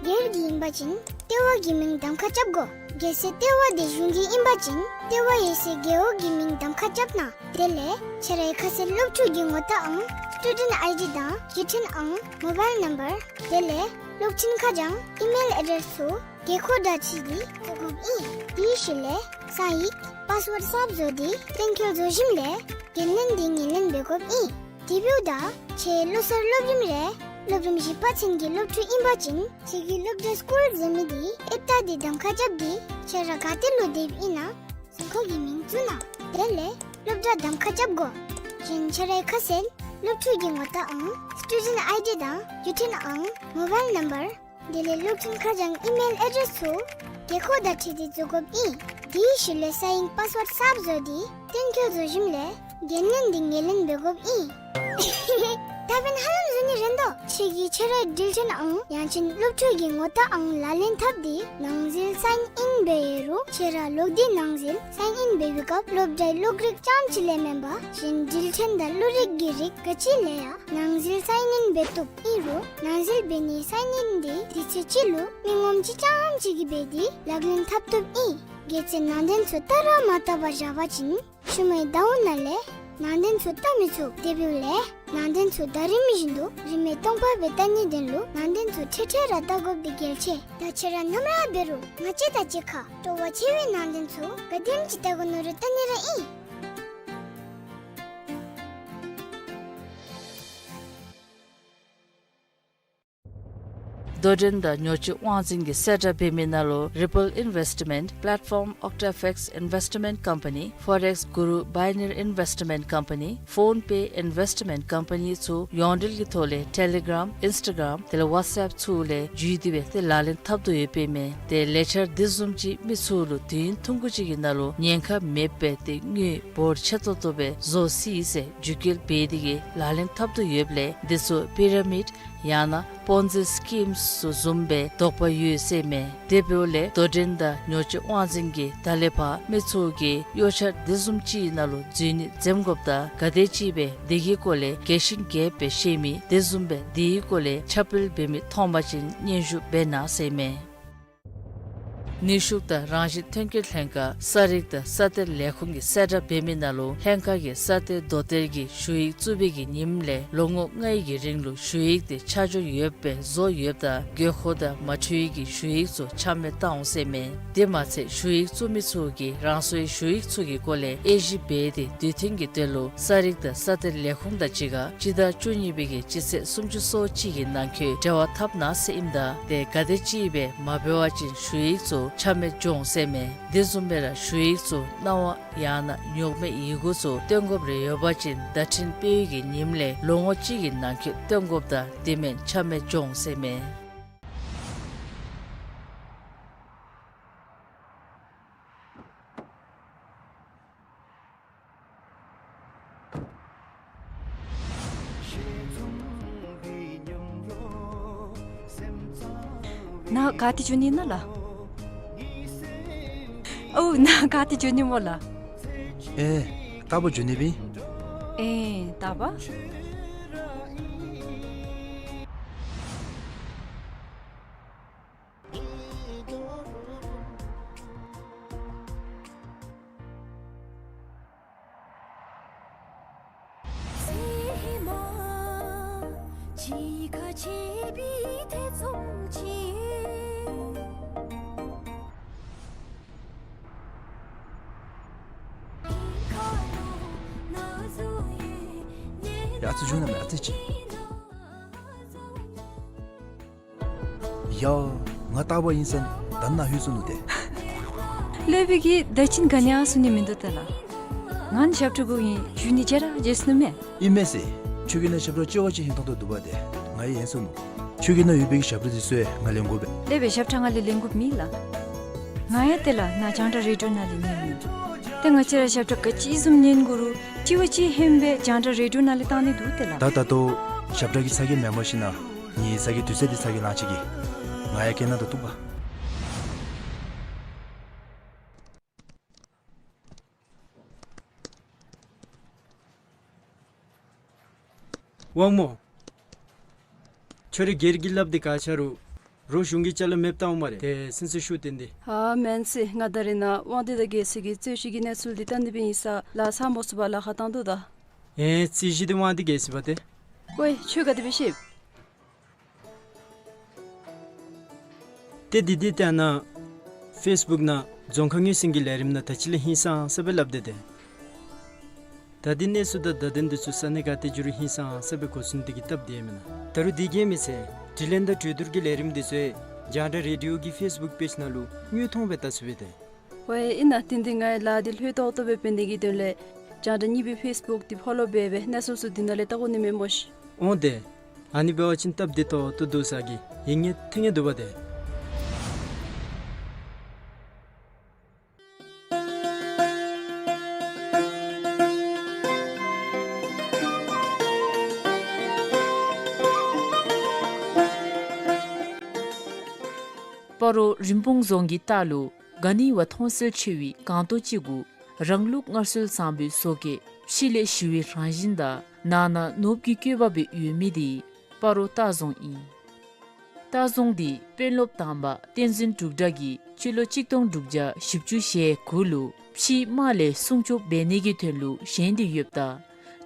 སྒེར་གྱི་ཨིན་པ་ཅིན་ལྟེ་བ་གི་མིང་གདམ་ཁ་རྐྱབ་དགོ། གལ་སྲིད་ལྟེ་བ་འདི་གཞུང་གི་ཨིན་པ་ཅིན་ལྟེ་བ་ཡོད་སའི་རྒེད་འོག་གི་མིང་གདམ་ཁ་རྐྱབ་གནང་། དེ་ལས་ཁྱེད་རའི་ཁ་གསལ་སློབ་ཕྲུག་གི་ངོ་རྟགས་ཨང་སི་ཊུ་ཌེནཊ་ཨའི་ཌི་དང་བརྒྱུད་འཕྲིན་ཨང་མོ་བཱའིལ་ནམ་བར་དེ་ལས་གློག་འཕྲིན་ཁ་བྱང་ཨི་མེལ་ཨེ་ཌེསི་ཚུ་དགོས་མཁོ་དང་འཁྲིལ་ཏེ་བཙུགས་དགོཔ་ཨིན། དེའི་ཤུལ་ལས་གསང་ཡིག་པཱསི་ཝརཌ་གསརཔ་བཟོ་སྟེ་གཏན་འཁེལ་བཟོ་ཞིནམ་ལས་འགན་ལེན་འདི་ངོས་ལེན་འབད་དགོཔ་ཨིན། དེ་འབདཝ་ད་ཁྱེད་ལོ་གསར་སློབ་རིམ་རེ་སློབ་རིམ་བཞི་པ་ཚུན་གྱི་སློབ་ཕྲུག་ཨིན་པ་ཅིན་ཁྱེད་ཀྱི་སློབ་གྲྭ་སི་ཀུལ་ཟེར་མི་འདི་ཨེཔ་རྟགས་འདི་གདམ་ཁ་རྐྱབ་སྟེ་ཁྱེད་ར་ག་ཏེ་ལུ་སྡོདཔ་ཨིན་ན་རྫོང་ཁ་གི་མིང་བཙུགས་གནང་། དེ་ལས་སློབ་གྲྭ་གདམ་ཁ་རྐྱབ་དགོ། གཞན་ཁྱེད་རའི་ཁ་གསལ་སློབ་ཕྲུག་གི་ངོ་རྟགས་ཨང་སི་ཊུ་ཌེནཊ་ཨའི་ཌི་དང་བརྒྱུད་འཕྲིན་ཨང་མོ་བཱའིལ་ནམ་བར་དེ་ལས་གློག་འཕྲིན་ཁ་བྱང་ཨི་མེལ་ཨེ་ཌེསི་ཚུ་དགོས་མཁོ་དང་འཁྲིལ་ཏེ་བཙུགས་དགོཔ་ཨིན། དེའི་ཤུལ་ལས་གསང་ཡིག་པཱསི་ཝརཌ་གསརཔ་བཟོ་སྟེ་གཏན་འཁེལ་བཟོ་ཞིནམ་ལས་འགན་ལེན་འདི་ངོས་ལེན་འབད་དགོཔ་ཨིན། ད་འབདན་ཧ་ལམ་བཟོ་ནི་རན་དོ། ཁྱེད་ཀྱིས་ཁྱེད་རའི་འགྲུལ་འཕྲིན་ཨང་ཡང་ཅིན་སློབ་ཕྲུག་གི་ངོ་རྟགས་ཨང་ལག་ལེན་འཐབ་སྟེ་ནང་འཛུལ་སའིན་ཨིན་འབད་ཡོད་རུང་ཁྱེད་ར་ལོག་སྟེ་ནང་འཛུལ་སའིན་ཨིན་འབད་བའི་སྐབས་སློབ་གྲྭའི་གློག་རིག་རྐྱངམ་ཅིག་ལས་མེན་པར་གཞན་འགྲུལ་འཕྲིན་དང་གློག་རིག་གི་རིགས་ག་ཅི་ལས་ཡང་ནང་འཛུལ་སའིན་ཨིན་འབད་བཏུབ། ཨིན་རུང་ནང་འཛུལ་འབད་ནིའི་སའིན་ཨིན་འདི་དུས་ཚོད་ཅིག་ལུ་མི་ངོམ་ཅིག་རྐྱངམ་ཅིག་གིས་འབད་དེ་ལག་ལེན་འཐབ་བཏུབ་ཨིན། གལ་སྲིད་ནང་དོན་ཚུ་བལྟ་ར་མ་བལྟ་བར་བཞག་པ་ཅིན་ཤུལ་མའི་ཟླཝ་ནང་ལས་ནང་དོན་ཚུ་བལྟ་མི་ཚུགས། དེ་འབདཝ་ལས་ནང་དོན་ཚུ་ཟླ་རིམ་བཞིན་དུ་རིན་མེད་སྟོང་པ་སྦེ་བལྟ་ནིའི་དོན་ལུ་ནང་དོན་ཚུ་འཕྲལ་འཕྲལ་ར་བལྟ་དགོཔ་འདི་གལ་ཆེ། ད་ཁྱེད་ར་ནམ་ར་འབད་རུང་ང་བཅས་དང་གཅིག་ཁར་སྤྲོ་བ་ཆེ་བའི་ནང་དོན་ཚུ་ག་དེམ་ཅིག་བལྟ་དགོ་མནོ་རུང་བལྟ་ནི་ར་ཨིན། དོ་འགྲན་དང་ཉོ་སྤྱོད་དབང་འཛིན་གྱི་གསལ་བསྒྲགས་འབད་མི་ནང་ལུ་Ripple Investment, Platform OctaFX Investment Company, Forex Guru Binary Investment Company, PhonePe Investment Company ཚུ་ཡོངས་འབྲེལ་གྱི་ཐོག་ལས་Telegram, Instagram དེ་ལས་WhatsApp ཚུ་ལས་བརྒྱུད་དེ་སྦེ་ཏེ་ལག་ལེན་འཐབ་དོ་ཡོདཔ་ཨིན་མས། ཏེ་ལས་འཆར་འདི་བཟུམ་ཅིག་མི་ཚུ་ལུ་དུས་ཡུན་ཐུང་ཀུ་ཅིག་གི་ནང་ལུ་ཉེན་ཁ་མེདཔ་སྦེ་ཏེ་དངུལ་འབོར་ཆེ་ཏོག་ཏོ་སྦེ་བཟོ་སྲིད་ཟེར་བརྒྱུད་སྐུལ་འབད་དེ་གིས་ལག་ལེན་འཐབ་དོ་ཡོདཔ་ལས་འདི་ཚུ་པི་ར་མིཌ་ཡང་ན་པོན་ཛི་སི་ཀིམ་སུ་བཟུམ་སྦེ་དོགས་པ་ཡོད་ཟེར་མས། དེ་འབདཝ་ལས་དོ་འགྲན་དང་ཉོ་སྤྱོད་དབང་འཛིན་གྱི་ད་ལས་ཕར་མི་ཚུ་གིས་གཡོ་འཆར་འདི་བཟུམ་ཅིག་ནང་ལུ་འཛུལ་ནི་འཛེམ་དགོཔ་དང་ག་དེ་ཅིག་སྦེ་འདི་གི་སྐོར་ལས་རྒྱས་ཤིང་རྒྱསཔ་སྦེ་ཤེས་མི་དེ་བཟུམ་སྦེ་འདི་གི་སྐོར་ལས་ཁྱབ་སྤེལ་འབད་མི་མཐོང་པ་ཅིན་སྙན་ཞུ་འབད་གནང་ཟེར་མས། ནུས་ཤུགས་དང་རང་བཞིན་ཐོན་སྐྱེད་ལྷན་ཁག་ས་རིག་དང་ས་གཏེར་ལས་ཁུངས་ཀྱི་གསལ་བསྒྲགས་འབད་མི་ནང་ལུ་ལྷན་ཁག་གིས་ས་གཏེར་རྡོ་གཏེར་གྱི་ཞུ་ཡིག་བཙུགས་པའི་གི་ཉིནམ་ལས་ལོ་ངོ་ལྔའི་གི་རིང་ལུ་ཞུ་ཡིག་དེ་ཆ་འཇོག་ཡོདཔ་སྦེ་བཟོ་ཡོདཔ་ད་དགོས་མཁོ་དང་མ་འཁྲིལ་བའི་གི་ཞུ་ཡིག་ཚུ་ཆ་མེད་བཏང་འོང་ཟེར་མས། དེ་མ་ཚད་ཞུ་ཡིག་བཙུགས་མི་ཚུ་གིས་རང་སོའི་ཞུ་ཡིག་ཚུ་གི་སྐོར་ལས་དབྱེ་ཞིབ་འབད་དེ་དུས་མཐུན་གྱི་དོན་ལུ་ས་རིག་དང་ས་གཏེར་ལས་ཁུངས་དང་གཅིག་ཁར་སྤྱི་ཟླ་བཅུ་གཉིས་པའི་གི་སྤྱི་ཚེས་སུམ་ཅུ་སོ་གཅིག་གི་ནང་འཁོད་འབྲེལ་བ་འཐབ་གནང་ཟེར་ཨིནམ་ད་དེ་ག་དེ་ཅིག་སྦེ་མ་འབད་བ་ཅིན་ཞུ་ཡིག་ཚུ་ཆ་མེད་འགྱོ་འོང་ཟེར་མས། དེ་བཟུམ་སྦེ་ར་ཞུ་ཡིག་ཚུ་གནང་བ་ཡང་ན་ཉོག་མེད་ཡི་གུ་ཚུ་སྟོན་དགོཔ་རེ་ཡོད་པ་ཅིན་བརྡ་འཕྲིན་སྤེལ་བའི་གི་ཉིནམ་ལས་ལོ་ངོ་གཅིག་གི་ནང་འཁོད་སྟོན་དགོཔ་ད་དེ་མེན་ཆ་མེད་འགྱོ་འོང་ཟེར་མས། ནཱ་ག་ཏེ་འགྱོ་ནི་ཨིན་ན་ལགས། ཨོ་ནཱ་ག་ཏེ་འགྱོ་ནི་སྨོ་ལགས། ཨེ་རྟག་པར་འགྱོ་ནི་སྦེ་ཨིན། ཨེ་རྟག་པར། ཡ་ཨ་ཙི་བྱོན་གནང་མས། ཨ་ཙི་ཅིག། ཡ་ང་རྟག་པར་ཨིན་ཟེར་ད་ནཱ་ལྷོད་སོ་ནུག་ཏེ། ལྷོད་པའི་གི་བརྡ་འཕྲིན་ག་ནི་ཡང་གསུང་ནི་མིན་འདུག་ཏེ་ལགས། ང་ནི་ཞབས་ཁྲ་གུ་ཨིན། བཞུགས་ནི་བརྗེད་ར་བརྗེད་སོ་ནུག་མས། ཨིན་མས་ཟེར། ཁྱོད་ཀྱི་ནང་ཞབས་ཁྲ་བཅོ་བ་ཅིག་ཧིང་ཐོང་དོ་འདུག་པ་ཏེ། ང་ཡང་ཡེངས་སོ་ནུག། ཁྱོད་ཀྱི་ནང་ཡོད་པའི་གི་ཞབས་ཁྲ་འདི་ཚུ་ཡང་ང་ལེན་དགོ་པས། ལེགས་པའི་ཞབས་ཁྲ་ང་ལས་ལེན་དགོཔ་མེད་ལགས། ང་ཡང་ཏེ་ལགས་ནཱ་རྒྱང་བསྒྲགས་རེ་ཌི་ཡོ་ནང་ལས་ཉན་ནི། ཏེ་ང་བཅས་ར་ཞབས་ཁྲ་ག་ཅི་བཟུམ་ཉན་དགོ་རུང་གཅིག་བ་གཅིག་ཧན་སྦེ་རྒྱང་བསྒྲགས་རེ་ཌི་ཡོ་ནང་ལས་བཏང་ནི་འདུག་ཏེ་ལགས། ད་ད་ལྟོ་ཞབས་ཁྲ་གི་ཚ་གྱང་མེན་པར་ཞིན་ན་ངེའི་ཚ་གྱང་དུས་ཚོད་འདི་ཚ་གྱང་ལང་ཅི་གི། ང་ཡང་སྐད་ནང་དུ་གཏུགས་པ། དབང་མོ། ཁྱོད་རའི་སྒེར་གྱི་ལགཔ་འདི་ག་ཆ་རུང་རོགས་གཞུང་གི་ཅ་ལ་མེདཔ་བཏང་འོང་སྨ་རེ། ཏེ་སེམས་སུ་ཤུགས་བཏོན་ཏེ། ཨ་མེན་ཟེར། ང་ད་རེས་ནཱ་དབང་འདུས་དང་རྒྱལ་སྲས་ཀྱི་རྩོད་གཞི་གི་གནས་ཚུལ་འདི་བལྟ་ནི་སྦེ་ཨིན་ས་ལགས་ས་མོ་ཚུགས་པར་ལཱ་ཁག་བཏང་དོ་ད། ཨེ་རྩོད་གཞི་འདི་དབང་འདུས་རྒྱལ་སྲས་པ་ཏེ། ཀོ་ཁྱོད་ག་དེ་སྦེ་ཤེས། ཏེ་འདི་འདི་ལྟ་ན་ཕེསི་བུཀ་ནང་རྫོང་ཁ་ངོས་ཟིན་གྱི་ལས་རིམ་ནང་ད་ཅི་ལས་ཧིང་སངས་ས་སྦེ་སླབ་སྟེ་ཏེ། ད་འདི་གནས་ཚུལ་དང་བརྡ་དོན་འདི་ཚུ་ས་གནས་ག་ཏེ་འགྱོ་རུང་ཧིང་སངས་ས་སྦེ་གོ་ཚུགས་ནི་འདི་གིས་སྟབས་བདེ་མེན་ན། ད་རུང་འདི་གིས་མི་ཚད་དྲི་ལན་དང་གྲོས་བསྡུར་གྱི་ལས་རིམ་འདི་ཚུ་རྒྱང་བསྒྲགས་རེ་ཌི་ཡོ་གི་ཕེསི་བུཀ་པེཇ་ནང་ལུ་དངོས་མཐོང་སྦེ་བལྟ་ཚུགས་པས་ཏེ། ཝའེ་ཨིན་ན། དེ་འདི་ངེའི་ལཱ་འདི་ལྷོད་ཏོག་ཏོ་སྦེ་འབད་ནི་གི་དོན་ལས་རྒྱང་བསྒྲགས་གཉིས་པའི་ཕེསི་བུཀ་འདི་ཕོ་ལོ་འབད་སྦེ་གནས་ཚུལ་ཚུ་འདི་ནང་ལས་བལྟ་དགོ་ནི་མས་སྨོ་ཤིག། འོང་ཏེ། ཨ་ནི་འབད་བ་ཅིན་སྟབས་བདེ་ཏོག་ཏོ་འདུག་ས་གི་ཡིད་ངེས་ཐིང་ངེས་འདུག་པ་ཏེ། སྤ་རོ་རིན་སྤུངས་རྫོང་གི་ལྟག་ལུ་ག་ནི་བ་མཐོང་གསལ་ཆེ་བའི་སྒང་ཏོ་ཅིག་གུ་རང་ལུགས་སྔར་སྲོལ་བཟང་པོའི་བཟོ་བཀོད་ཕྱི་ལས་ཞི་བའི་རང་བཞིན་དང་ནང་ན་ནོར་བུ་གི་བཀོད་པ་སྦེ་ཡོད་མི་འདི་སྤ་རོ་ལྟ་རྫོང་ཨིན། ལྟ་རྫོང་འདི་དཔོན་སློབ་དང་པ་བསྟན་འཛིན་འབྲུག་གྲགས་ཀྱིས་སྤྱི་ལོ་གཅིག་སྟོང་དྲུག་བརྒྱ་བཞི་བཅུ་ཞེ་དགུ་ལུ་ཕྱིའི་དམག་ལས་སྲུང་སྐྱོབ་འབད་ནི་གི་དོན་ལུ་བཞེངས་ཏེ་ཡོདཔ་ད་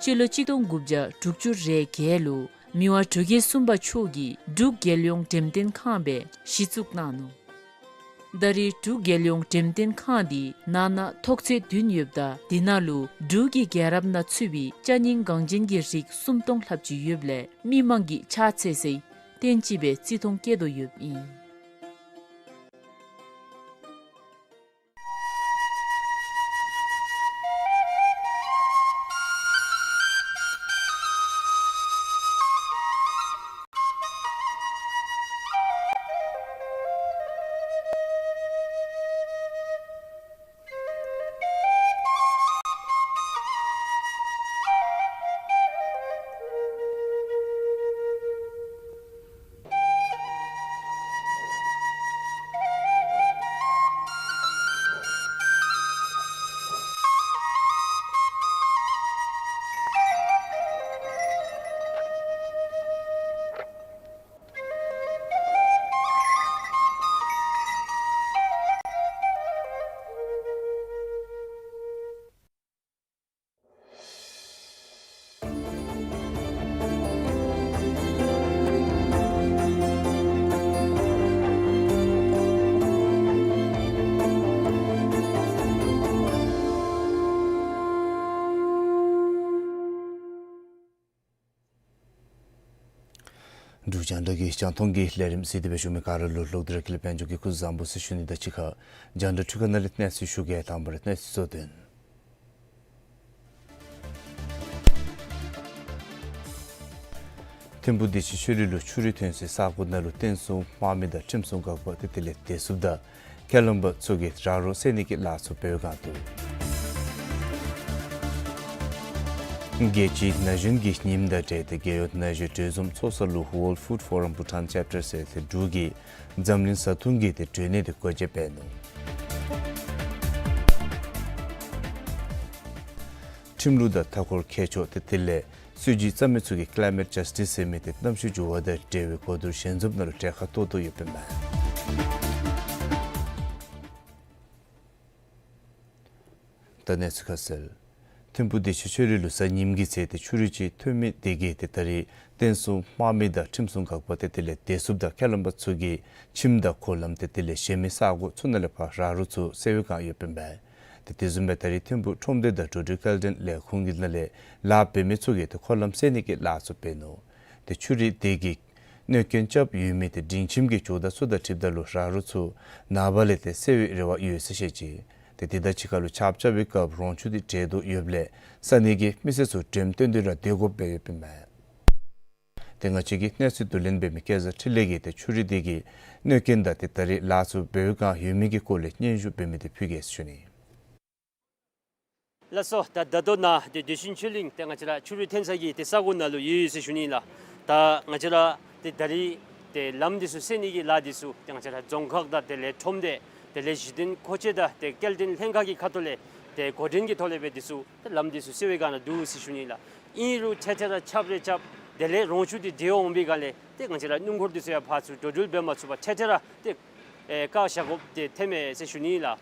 སྤྱི་ལོ་གཅིག་སྟོང་དགུ་བརྒྱ་དྲུག་ཅུ་རེ་བརྒྱད་ལུ་མི་དབང་འབྲུག་རྒྱལ་གསུམ་པ་མཆོག་གིས་འབྲུག་རྒྱལ་ཡོངས་འགྲེམས་སྟོན་ཁང་སྦེ་གཞི་བཙུགས་གནང་ནུག། ད་རེས་འབྲུག་རྒྱལ་ཡོངས་འགྲེམས་སྟོན་ཁང་འདི་ནང་ན་ཐོག་ཚད་བདུན་ཡོདཔ་ད་འདི་ནང་ལུ་འབྲུག་གི་རྒྱལ་རབས་ནང་ཚུད་པའི་ཅ་རྙིང་འགངས་ཅན་གྱི་རིགས་སུམ་སྟོང་ལྷགཔ་ཅིག་ཡོདཔ་ལས་མི་མང་གིས་ཕྱག་འཚལ་སའི་ བརྟེན་ཅིག་སྦེ་བརྩི་མཐོང་བསྐྱེད་དོ་ཡོདཔ་ཨིན། འབྲུག་རྒྱང་བསྒྲགས་ཀྱི་རྒྱང་མཐོང་གི་ལས་རིམ་གཟིགས་ཏེ་སྦེ་བཞུགས་མི་ག་ར་ལུ་ལོག་སྟེ་ར་དཀྱིལ་ལས་དཔལ་འབྱོར་གྱི་སྐུ་གཟུགས་བཟང་པོ་ཟེར་ཞུ་ནི་དང་གཅིག་ཁར་རྒྱང་བསྒྲགས་འཕྲུལ་ཁང་ནང་ལས་གནས་ཚུལ་ཞུ་གེ། དང་པ་ར་གནས་ཚུལ་གཙོ་དོན། ཐིམ་ཕུག་བདེ་ཆེན་ཆོས་གླིང་ལུ་ཆུ་རུད་ཐོན་སའི་ས་གོ་ནང་ལུ་བསྟན་སྲུང་དམག་མི་དང་ཁྲིམས་སྲུང་འགག་པ་ཏེ་དེ་ལས་བདེ་སྲུངཔ་དང་ཁས་བླངས་པ་ཚུ་གིས་ར་རོ་བསལ་ནི་གི་ལཱ་ཚུ་འབད་བའི་བསྒང་འདུག། རྒྱལ་སྤྱིའི་ན་གཞོན་གྱི་ཉིནམ་དང་འབྲེལ་ཏེ་རྒྱལ་ཡོངས་ན་གཞོན་གྲོས་འཛོམས་ཚོགས་ས་ལུ་World Food Forum Bhutan Chapter ཟེར་ཏེ་འབྲུག་གི་འཛམ་གླིང་བཟའ་འཐུང་གི་ཏེ་གྲོས་གནས་འདི་སྒོ་འབྱེད་འབད་ནུག། ཁྲིམས་ལུགས་དང་མཐའ་འཁོར་ཁྱད་ཆོས་ཏེ་དེ་ལས་སྲིད་བྱུས་རྩ་མེད་ཚུ་གི་Climate Justice ཟེར་མི་ཏེ་གནམ་གཤིས་འགྱུར་བ་དང་འབྲེལ་བའི་གོ་བསྡུར་ཞལ་འཛོམས་ནང་ལུ་གྲལ་ཁར་གཏོགས་དོ་ཡོདཔ་ཨིན་མས། ད་གནས་ཚུལ་ཁ་གསལ། ཐིམ་ཕུག་བདེ་ཆེན་ཆོས་གླིང་ལུ་གཟའ་ཉིམ་གི་ཚེ་ཏེ་ཆུ་རུད་ཅིག་ཐོན་མི་དེ་གིས་ཏེ་ད་རིས་བསྟན་སྲུང་དམག་མི་དང་ཁྲིམས་སྲུང་འགག་པ་ཏེ་དེ་ལས་བདེ་སྲུངཔ་དང་ཁས་བླངས་པ་ཚུ་གིས་ཁྱིམ་དང་འཁོར་ལམ་ཏེ་དེ་ལས་གཞན་མི་ས་གོ་ཚུ་ནང་ལས་ཕར་ར་རོ་ཚུ་བསལ་བའི་བསྒང་ཡོདཔ་ཨིན་པས། ཏེ་དེ་བཟུམ་སྦེ་ད་རིས་ཐིམ་ཕུག་ཁྲོམ་སྡེ་དང་འགྲོ་འགྲུལ་སྐྱེལ་འདྲེན་ལས་ཁུངས་ཀྱི་ནང་ལས་ལཱ་འབད་མི་ཚུ་གིས་ཏེ་འཁོར་ལམ་བསལ་ནི་གི་ལཱ་ཚུ་འབད་ནུག། ཏེ་ཆུ་རུད་དེ་གིས་གནོད་སྐྱོན་རྐྱབ་ཡོད་མི་ཏེ་སྒྲིང་ཁྱིམ་གྱི་ཇོ་བདག་ཚུ་དང་འཁྲིལཝ་ད་ལུ་ར་རོ་ཚུ་ནངས་པ་ལས་ཏེ་བསལ་བའི་རེ་བ་ཡོད་ཟེར་བཤད་ཅི། ཏེ་དེ་དང་གཅིག་ཁར་ལུ་ཆརཔ་རྐྱབ་པའི་སྐབས་རོང་ཆུ་འདི་འདྲེས་དོ་ཡོདཔ་ལས་ས་གནས་ཀྱི་མི་སེར་ཚུ་འགྲེམས་སྟོན་འདི་ར་སྡོད་དགོཔ་སྦེ་ཡོདཔ་ཨིན་མས། ཏེ་ང་བཅས་ཀྱི་གནས་ཚུལ་བསྡུ་ལེན་འབད་མི་སྐལ་བཟང་འཕྲིན་ལས་ཀྱིས་ཏེ་ཆུ་རུད་དེ་གིས་གནོད་སྐྱོན་དང་ཏེ་ད་རིས་ལཱ་ཚུ་འབད་བའི་བསྒང་ཡོད་མེད་ཀྱི་སྐོར་ལས་སྙན་ཞུ་འབད་མི་འདི་ཕུལ་གེ་ཟེར་ཞུ་ནི། ལགས་སོ། ད་ད་ལྟོ་ནཱ་ཏེ་བདེ་ཆེན་ཆོས་གླིང་ཏེ་ང་བཅས་ར་ཆུ་རུད་ཐོན་ས་གི་ཏེ་ས་གོ་ནང་ལུ་ཡོད་ཟེར་ཞུ་ནི་ལགས། ད་ང་བཅས་ར་ཏེ་ད་རིས་ཏེ་ལམ་འདི་ཚུ་བསལ་ནི་གི་ལཱ་འདི་ཚུ་ཏེ་ང་བཅས་ར་རྫོང་ཁག་དང་དེ་ལས་ཁྲོམ་སྡེ་དེ་ལས་གཞི་རྟེན་མཁོ་ཆས་དང་ཏེ་སྐྱེལ་འདྲེན་ལྷན་ཁག་གི་ཁ་ཐུག་ལས་ཏེ་འགོ་འདྲེན་གྱི་ཐོག་ལས་སྦེ་འདི་ཚུ་ཏེ་ལམ་འདི་ཚུ་བསལ་བའི་བསྒང་ནང་འདུག་ཟེར་ཞུ་ནི་ལགས། ཨིན་རུང་ཐད་ཐད་ར་ཆརཔ་རེ་རྐྱབ་དེ་ལས་རོང་ཆུ་འདི་འདྲེས་འོང་པའི་སྒང་ལས་ཏེ་ང་བཅས་ར་སྣུམ་འཁོར་འདི་ཚུ་ཡང་ཕར་ཚུར་འགྲོ་འགྲུལ་འབད་མ་ཚུགས་པར་ཐད་ཐད་ར་ཏེ་ཨེ་བཀག་བཞག་དགོཔ་ཏེ་ཐོནམ་མས་ཟེར་ཞུ་ནི་ལགས།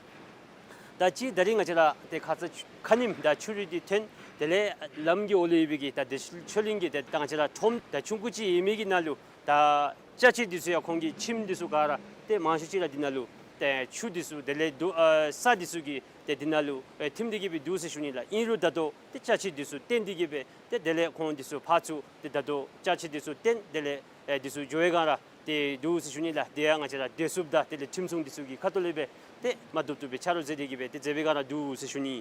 ད་ཅི་ད་རིས་ང་བཅས་ར་ཏེ་ཁ་ཙ་ཆུ་ཁ་ཉིམ་ད་ཆུ་རུད་འདི་ཐོན་དེ་ལས་ལམ་གྱི་འོག་ལུ་ཡོད་པའི་གི་ད་བདེ་ཆོས་གླིང་གི་ཏེ་ད་ང་བཅས་ར་ཁྲོམ་ད་ཆུང་ཀུ་ཅིག་ཡོད་མི་གི་ནང་ལུ་ད་ཅ་ཆས་འདི་ཚུ་ཡང་ཁོང་གི་ཁྱིམ་འདི་ཚུ་ག་ར་ཏེ་མང་ཤོས་ཅིག་ར་འདི་ནང་ལུ་ཏེ་ཆུ་འདི་ཚུ་དེ་ལས་དུ་ཨ་ས་འདི་ཚུ་གི་ཏེ་འདི་ནང་ལུ་ཨེ་ཐིམ་སྟེ་གི་སྦེ་འདུག་ཟེར་ཞུ་ནི་ལགས། ཨིན་རུང་ད་ལྟོ་ཏེ་ཅ་ཆས་འདི་ཚུ་བཏོན་ཏེ་གི་སྦེ་ཏེ་དེ་ལས་ཁོང་འདི་ཚུ་ཕར་ཚུར་ཏེ་ད་ལྟོ་ཅ་ཆས་འདི་ཚུ་བཏོན་དེ་ལས་ཨེ་འདི་ཚུ་འགྱོ་བའི་སྒང་ར་ཏེ་འདུག་ཟེར་ཞུ་ནི་ལགས། དེ་ཡང་ང་བཅས་ར་བདེ་སྲུངཔ་དང་དེ་ལས་ཁྲིམས་སྲུང་འདི་ཚུ་གི་ཁ་ཐུག་ལས་སྦེ་ཏེ་མ་བཏུབ་བཏུབ་སྦེ་ཆ་རོགས་མཛད་དེ་གི་སྦེ་ཏེ་མཛད་པའི་སྒང་ར་འདུག་ཟེར་ཞུ་ནི།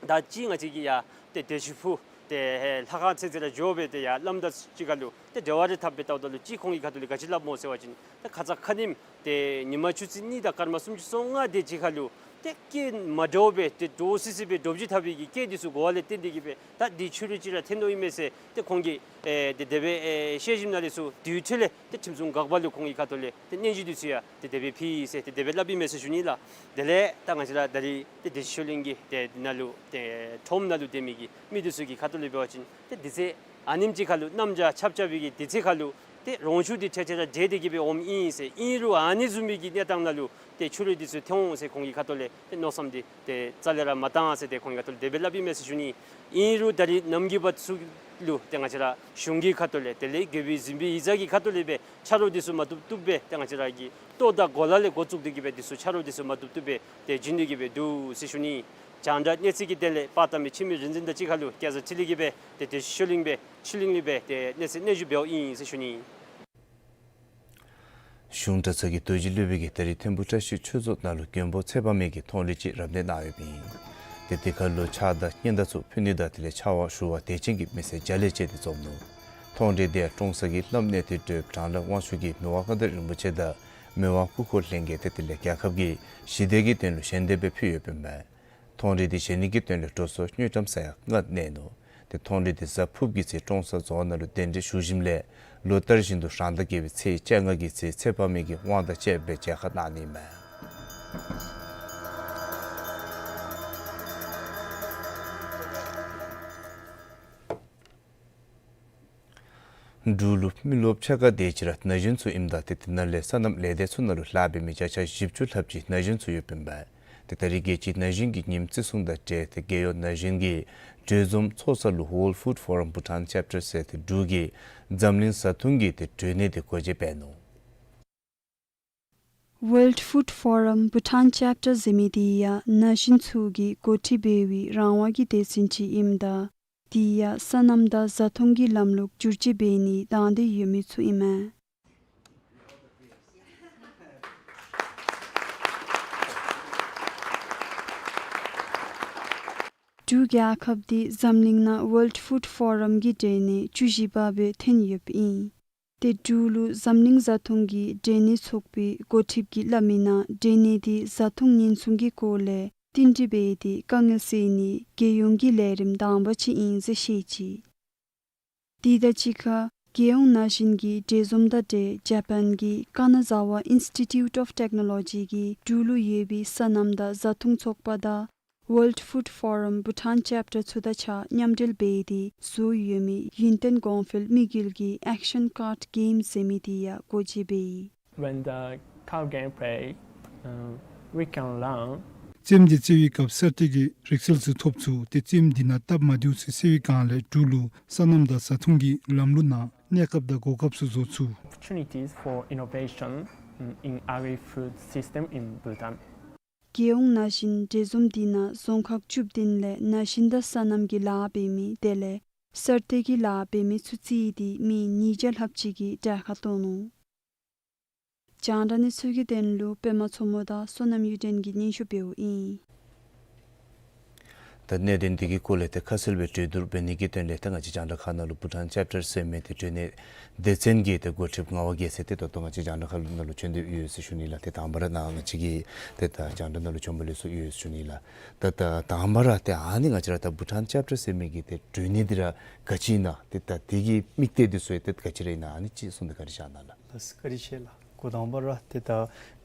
ད་ཅི་ང་བཅས་ཀྱིས་ཡང་ཏེ་བདེ་ཆེན་ཕུག་ཏེ་ལྷ་ཁང་ཚུན་ཚོད་ར་འགྱོ་སྦེ་ཏེ་ཡར་བླམ་དང་གཅིག་ཁར་ལུ་ཏེ་འབྲེལ་བ་རེ་འཐབ་སྦེ་བལྟཝ་ད་ལུ་ཅིག་ཁོང་གི་ཁ་ཐུག་ལས་ག་ཅི་སླབ་སྨོ་ཟེར་བ་ཅིན་ད་ཁ་ཙ་ཁ་ཉིམ་ཏེ་ཉིན་མ་ཆུ་ཚོད་གཉིས་དང་སྐར་མ་སུམ་ཅུ་སོ་ལྔ་དེ་ཅིག་ཁར་ལུ་ཏེ་སྐད་མ་འདྲཝ་སྦེ་ཏེ་འདྲོག་སི་སི་སྦེ་འདྲོག་བྱེལ་འཐབ་པའི་གི་སྐད་འདི་ཚུ་གོ་བ་ལས་བརྟེན་ཏེ་གི་སྦེ་ད་འདི་ཆུ་རུད་ཅིག་ར་ཐོན་དོ་ཨིན་མས་ཟེར་ཏེ་ཁོང་གིས་ཨེ་ཏེ་དེ་སྦེ་ཨེ་བཤད་ཞིནམ་ལས་ཚུར་དེ་འཕྲོ་ལས་ཏེ་ཁྲིམས་སྲུང་འགག་པ་ལུ་ཁོང་གི་ཁ་ཐུག་ལས་ཏེ་སྙན་ཞུ་འདི་ཚུ་ཡང་ཏེ་དེ་སྦེ་ཕུལ་ཡི་ཟེར་ཏེ་དེ་སྦེ་སླབ་ཨིན་མས་ཟེར་ཞུ་ནི་ལགས། དེ་ལས་ད་ང་བཅས་ར་ད་རིས་ཏེ་བདེ་ཆེན་ཆོས་གླིང་གི་ཏེ་འདི་ནང་ལུ་ཏེ་ཁྲོམ་ནང་ལུ་སྡོད་མི་གི་མི་འདི་ཚུ་གི་ཁ་ཐུག་ལས་འབད་བ་ཅིན་ཏེ་དུས་ཚོད་ཨ་ནེམ་ཅིག་ཁར་ལུ་གནམ་བྱཱར་ཆརཔ་རྐྱབ་པའི་གི་དུས་ཚོད་ཁར་ལུ་ཏེ་རོང་ཆུ་འདི་ཐད་ཐད་ར་འདྲེས་ཏེ་གི་སྦེ་འོངམ་ཨིན་ཟེར། ཨིན་རུང་ཨ་ནི་བཟུམ་མའི་གི་གནས་སྟངས་ནང་ལུ་ཏེ་ཆུ་རུད་འདི་ཚུ་ཐོན་འོང་ཟེར་ཁོང་གི་ཁ་ཐུག་ལས་ཏེ་མནོ་བསམ་འདི་ཏེ་རྩ་ལས་ར་མ་བཏང་ཟེར་ཏེ་ཁོང་གི་ཁ་ཐུག་ལས་དེ་སྦེ་སླབ་ཨིན་མས་ཟེར་ཞུ་ནི། ཨིན་རུང་ད་རིས་ནམ་རྒྱུན་པ་ཚུ་ལུ་ཏེ་ང་བཅས་ར་གཞུང་གི་ཁ་ཐུག་ལས་དེ་ལས་དགེ་བའི་གཟིམ་དཔོན་ཡིག་ཚང་གི་ཁ་ཐུག་ལས་སྦེ་ཆ་རོགས་འདི་ཚུ་མ་བཏུབ་བཏུབ་སྦེ་ཏེ་ང་བཅས་ར་གི་ལྟོ་དང་གོ་ལ་ལས་འགོ་བཙུགས་ཏེ་གི་སྦེ་འདི་ཚུ་ཆ་རོགས་འདི་ཚུ་མ་བཏུབ་བཏུབ་སྦེ་ཏེ་བྱིན་ཏེ་གི་སྦེ་འདུག་ཟེར་ཞུ་ནི། རྒྱང་བསྒྲགས་གནས་ཚུལ་གྱི་དོན་ལས་པར་བཏབ་མི་འཆི་མེད་རིག་འཛིན་དང་གཅིག་ཁར་ལུ་སྐལ་བཟང་འཕྲིན་ལས་ཀྱིས་སྦེ་ཏེ་བདེ་ཆེན་ཆོས་གླིང་སྦེ་ཆོས་གླིང་ལས་སྦེ་ཏེ་གནས་ཚུལ་སྙན་ཞུ་འབདཝ་ཨིན་ཟེར་ཞུ་ནི། གཞུང་གྲྭ་ཚང་གི་རྡོ་རྗེ་སློབ་དཔོན་གྱིས་ད་རིས་ཐིམ་ཕུ་བཀྲ་ཤིས་ཆོས་རྫོང་ནང་ལུ་མགོན་པོ་ཚེ་དཔག་མེད་ཀྱི་མཐོང་རིས་ཅིག་རབ་གནས་གནང་ཡོདཔ་ཨིན། ཏེ་དེ་ཁར་ལུ་ཕྱག་དང་སྙན་དར་ཚུ་ཕུལ་ནི་དང་དེ་ལས་ཕྱག་དབང་ཞུ་བར་དད་ཅན་གྱི་མི་སེར་བརྒྱ་ལས་བཅད་དེ་འཛོམས་ནུག། མཐོང་རིས་དེ་ཡང་ཀྲོང་གསར་གྱི་བླམ་གནས་བརྟན་སྒྲོལ་དབང་ཕྱུག་གིས་མི་དབང་མངའ་བདག་རིན་པོ་ཆེ་དང་མི་དབང་སྐུ་འཁོར་ལྷན་རྒྱས་ཏེ་དེ་ལས་རྒྱལ་ཁབ་ཀྱི་ཞི་བདེ་གི་དོན་ལུ་ཞལ་འདེབས་སྦེ་ཕུལ་ཡོདཔ་ཨིན་པས། མཐོང་རིས་དེ་བཞེངས་ནི་གི་དོན་ལས་འགྲོ་སོང་དངུལ་ཀྲམ་ས་ཡ་ལྔ་གནས་ནུག། ཏེ་མཐོང་རིས་དེ་གཟའ་ཕུརཔ་གི་ཚེ་ཀྲོང་གསར་རྫོང་ནང་ལུ་གདན་འདྲེན་ཞུ་ཞིནམ་ལས་ལོ་ལྟར་བཞིན་དུ་རང་ཟླ་བརྒྱད་པའི་ཚེས་བཅོ་ལྔ་གི་ཚེ་ཚེ་དཔག་མེད་ཀྱི་དབང་དང་བཅས་པའི་མཇལ་ཁ་གནང་ནི་མས། འབྲུག་ལུ་མི་རློབས་ཕྱེད་ཀ་དེ་ཅིག་ར་ན་གཞོན་ཚུ་ཨིནམ་ད་ཏེ་དེ་ནང་ལས་སོ་ནམ་ལས་སྡེ་ཚུ་ནང་ལུ་ལཱ་འབད་མི་བརྒྱ་ཆ་བཞི་བཅུ་ལྷགཔ་ཅིག་ན་གཞོན་ཚུ་ཡོདཔ་ཨིན་པས། ཏེ་ད་རིས་རྒྱལ་སྤྱིའི་ན་གཞོན་གྱི་ཉིནམ་བརྩི་སྲུང་དང་འབྲེལ་ཏེ་རྒྱལ་ཡོངས་ན་གཞོན་གྱི་གྲོས་འཛོམས་ཚོགས་ས་ལུ་World Food Forum Bhutan Chapter ཟེར་ཏེ་འབྲུག་གི་འཛམ་གླིང་བཟའ་འཐུང་གི་ཏེ་གྲོས་གནས་དེ་སྒོ་འབྱེད་འབད་ནུག། World Food Forum Bhutan Chapter ཟེར་མི་དེ་ཡང་ན་གཞོན་ཚུ་གིས་འགོ་ཁྲིད་འབད་བའི་རང་དབང་གི་སྡེ་ཚན་ཅིག་ཨིནམ་ད་དེ་ཡང་སོ་ནམ་དང་བཟའ་འཐུང་གི་ལམ་ལུགས་བསྒྱུར་བཅོས་འབད་ནིའི་དང་འདོད་ཡོད་མི་ཚུ་ཨིན་མས། འབྲུག་རྒྱལ་ཁབ་དེ་འཛམ་གླིང་ནང་World Food Forum གི་གྲོས་གནས་བཅུ་བཞི་པ་སྦེ་ཐོན་ཡོདཔ་ཨིན། ཏེ་འབྲུག་ལུ་འཛམ་གླིང་བཟའ་འཐུང་གི་གྲོས་གནས་ཚོགས་པའི་འགོ་ཁྲིདཔ་གིས་སླབ་མིའི་ནང་གྲོས་གནས་དེ་བཟའ་འཐུང་ཉེན་སྲུང་གི་སྐོར་ལས་བསྟུན་གྲོས་འབད་དེ་དཀའ་ངལ་སེལ་ནིའི་རྒྱལ་ཡོངས་ཀྱི་ལས་རིམ་དང་པ་ཅིག་ཨིན་ཟེར་བཤད་ཅི། དེ་དང་གཅིག་ཁར་རྒྱལ་ཡོངས་ན་གཞོན་གྱི་གྲོས་འཛོམས་དང་འབྲེལ་ཇ་པཱན་གྱི་ཀ་ན་ཟ་ཝ་ཨིནསི་ཊི་ཊིའུཊ་ཨོཕ་ཊེཀ་ནོ་ལོ་ཇི་གིས་འབྲུག་ལུ་ཡོད་པའི་སོ་ནམ་དང་བཟའ་འཐུང་ཚོགས་པ་དང་World Food Forum Bhutan Chapter ཚུ་དང་གཅིག་ཁར་མཉམ་འབྲེལ་འབད་དེ་བཟོ་ཡོད་མི་ཡུན་བརྟན་གོང་འཕེལ་དམིགས་ཡུལ་གྱི་Action Card Game ཟེར་མི་དེ་ཡང་སྒོ་འབྱེད་འབད་ཡི། When the card game play, um, we can learn. རྩེདམོ་དེ་རྩེ་བའི་སྐབས་གསར་གཏོད་ཀྱི་རིག་རྩལ་ཚུ་ཐོབ་ཚུགས། ཏེ་རྩེདམོ་དེ་ནང་སྟབས་མ་བདེཝ་ཚུ་སེལ་བའི་སྒང་ལས་འབྲུག་ལུ་སོ་ནམ་དང་བཟའ་འཐུང་གི་ལམ་ལུགས་ནང་གནས་སྐབས་དང་གོ་སྐབས་ཚུ་བཟོ་ཚུགས། Opportunities for innovation, um, in agri-food system in Bhutan. རྒྱལ་ཡོངས་ན་གཞོན་གྲོས་འཛོམས་དེ་ནང་རྫོང་ཁག་བཅུ་བདུན་ལས་ན་གཞོན་དང་སོ་ནམ་གྱི་ལཱ་འབད་མི་དེ་ལས་གསར་གཏོད་ཀྱི་ལཱ་འབད་མི་ཚུ་རྩིས་ཏེ་མི་ཉིས་བརྒྱ་ལྷགཔ་ཅིག་གིས་གྲལ་ཁར་གཏོགས་ནུག། རྒྱང་བསྒྲགས་གནས་ཚུལ་གྱི་དོན་ལུ་པདྨ་མཚོ་མོ་དང་བསོད་ནམས་གཡུ་སྒྲོན་གྱིས་སྙན་ཞུ་འབདཝ་ཨིན། ད་གནད་དོན་འདི་གི་སྐོར་ལས་ཏེ་ཁ་གསལ་སྦེ་གྲོས་བསྡུར་འབད་ནི་གི་དོན་ལས་ཏེ་ང་བཅས་རྒྱང་བསྒྲགས་ཁང་ནང་ལུ་བྷུ་ཊཱན་ཅེབ་ཊར་ཟེར་མི་ཏེ་གྲོས་གནས་སྡེ་ཚན་གྱི་ཏེ་འགོ་ཁྲིདཔ་ངག་དབང་རྒྱལ་མཚན་ཏེ་ད་ལྟོ་ང་བཅས་རྒྱང་བསྒྲགས་ཁང་ནང་ལུ་བྱོན་ཏེ་ཡོད་ཟེར་ཞུ་ནི་ལགས། ཏེ་དང་པ་ར་ནཱ་ང་བཅས་ཀྱི་ཏེ་ད་རྒྱང་བསྒྲགས་ནང་ལུ་བྱོན་པ་ལེགས་སོ་ཡོད་ཟེར་ཞུ་ནི་ལགས། ད་ད་དང་པ་ར་ཏེ་ཨ་ནི་ང་བཅས་ར་ད་བྷུ་ཊཱན་ཅེབ་ཊར་ཟེར་མི་གི་ཏེ་གྲོས་གནས་འདི་ར་ག་ཅི་ཨིན་ན་ཏེ་ད་དེ་གི་དམིགས་གཏད་འདི་ཚུ་ཡང་ཏེ་ག་ཅི་ར་ཨིན་ན་ཨ་ནི་ཅིག་གསུངས་ཏེ་བཀའ་དྲིན་བསྐྱང་གནང་ལགས། ལགས་སོ། བཀའ་དྲིན་ཆེ་ལགས། འགོ་དང་པ་ར་ཏེ་ད་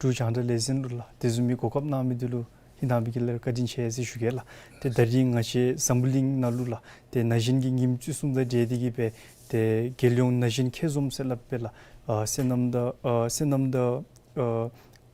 འབྲུག་རྒྱང་བསྒྲགས་ལས་འཛིན་ལུ་ལགས་དེ་བཟུམ་མའི་གོ་སྐབས་གནང་མི་འདི་ལུ་ཧིང་དྭངས་པའི་དགེ་ལེགས་བཀའ་དྲིན་ཆེ་ཟེར་ཞུ་གེ་ལགས། ཏེ་ད་རིས་ང་བཅས་འཛམ་བུ་གླིང་ནང་ལུ་ལགས་ཏེ་ན་གཞོན་གྱི་ཉིནམ་བརྩི་སྲུང་དང་འབྲེལ་ཏེ་གིས་སྦེ་ཏེ་རྒྱལ་ཡོངས་ན་གཞོན་མཁས་འཛོམས་ཟེར་སླབ་སྦེ་ལགས་ཨ་སོ་ནམ་དང་ཨ་སོ་ནམ་དང་ཨ་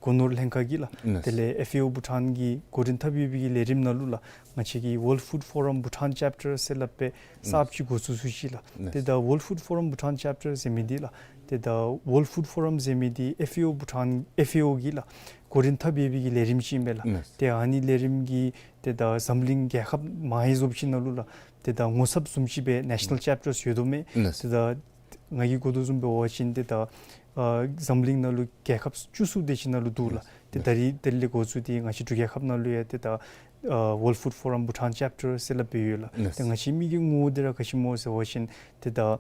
སྒོ་ནོར་ལྷན་ཁག་གིས་ལགས། ལགས། དེ་ལས་ཨེཕ་ཨེ་ཨོ་བྷུ་ཊཱན་གྱི་འགོ་འདྲེན་འཐབ་ཡོད་པའི་གི་ལས་རིམ་ནང་ལུ་ལགས་ང་བཅས་ཀྱི་World Food Forum Bhutan Chapter ཟེར་སླབ་སྦེ་གསརཔ་ཅིག་འགོ་བཙུགས་ཚུགས་ཅི་ལགས། ལགས། ཏེ་ད་World Food Forum Bhutan Chapter ཟེར་མི་འདི་ལགས་ཏེ་ད་World Food Forum ཟེར་མི་འདི་ཨེཕ་ཨེ་ཨོ་བྷུ་ཊཱན་ཨེཕ་ཨེ་ཨོ་གིས་ལགས་འགོ་འདྲེན་འཐབ་ཡོད་པའི་གི་ལས་རིམ་ཅིག་ཨིན་པས་ལགས། ལགས། ཏེ་ཨ་ནི་ལས་རིམ་གྱི་ཏེ་ད་འཛམ་གླིང་རྒྱལ་ཁབ་མང་རབས་ཅིག་ནང་ལུ་ལགས་ཏེ་ད་ངོ་ཚབ་བཟུམ་ཅིག་སྦེ་ནེ་ཤ་ནཱལ་ཅེབ་ཊར་ཡོད་དོ་མས། ལགས། ཏེ་ད་ང་གིས་གོ་དོ་བཟུམ་འབད་བ་ཅིན་ཏེ་ད་ཨ་འཛམ་གླིང་ནང་ལུ་རྒྱལ་ཁབ་བཅུ་གསུམ་དེ་ཅིག་ནང་ལུ་འདུག་ལགས། ཏེ་ད་རིས་དེ་ལས་འགོ་བཙུགས་ཏེ་ང་བཅས་འབྲུག་རྒྱལ་ཁབ་ནང་ལུ་ཡང་ཏེ་ད་ཨ་World Food Forum Bhutan Chapter ཟེར་སླབ་སྦེ་ཡོད་ལགས། ལགས། ཏེ་ང་བཅས་མི་གི་ངོ་བོ་འདི་ར་ག་ཅི་སྨོ་ཟེར་བ་ཅིན་ཏེ་ད་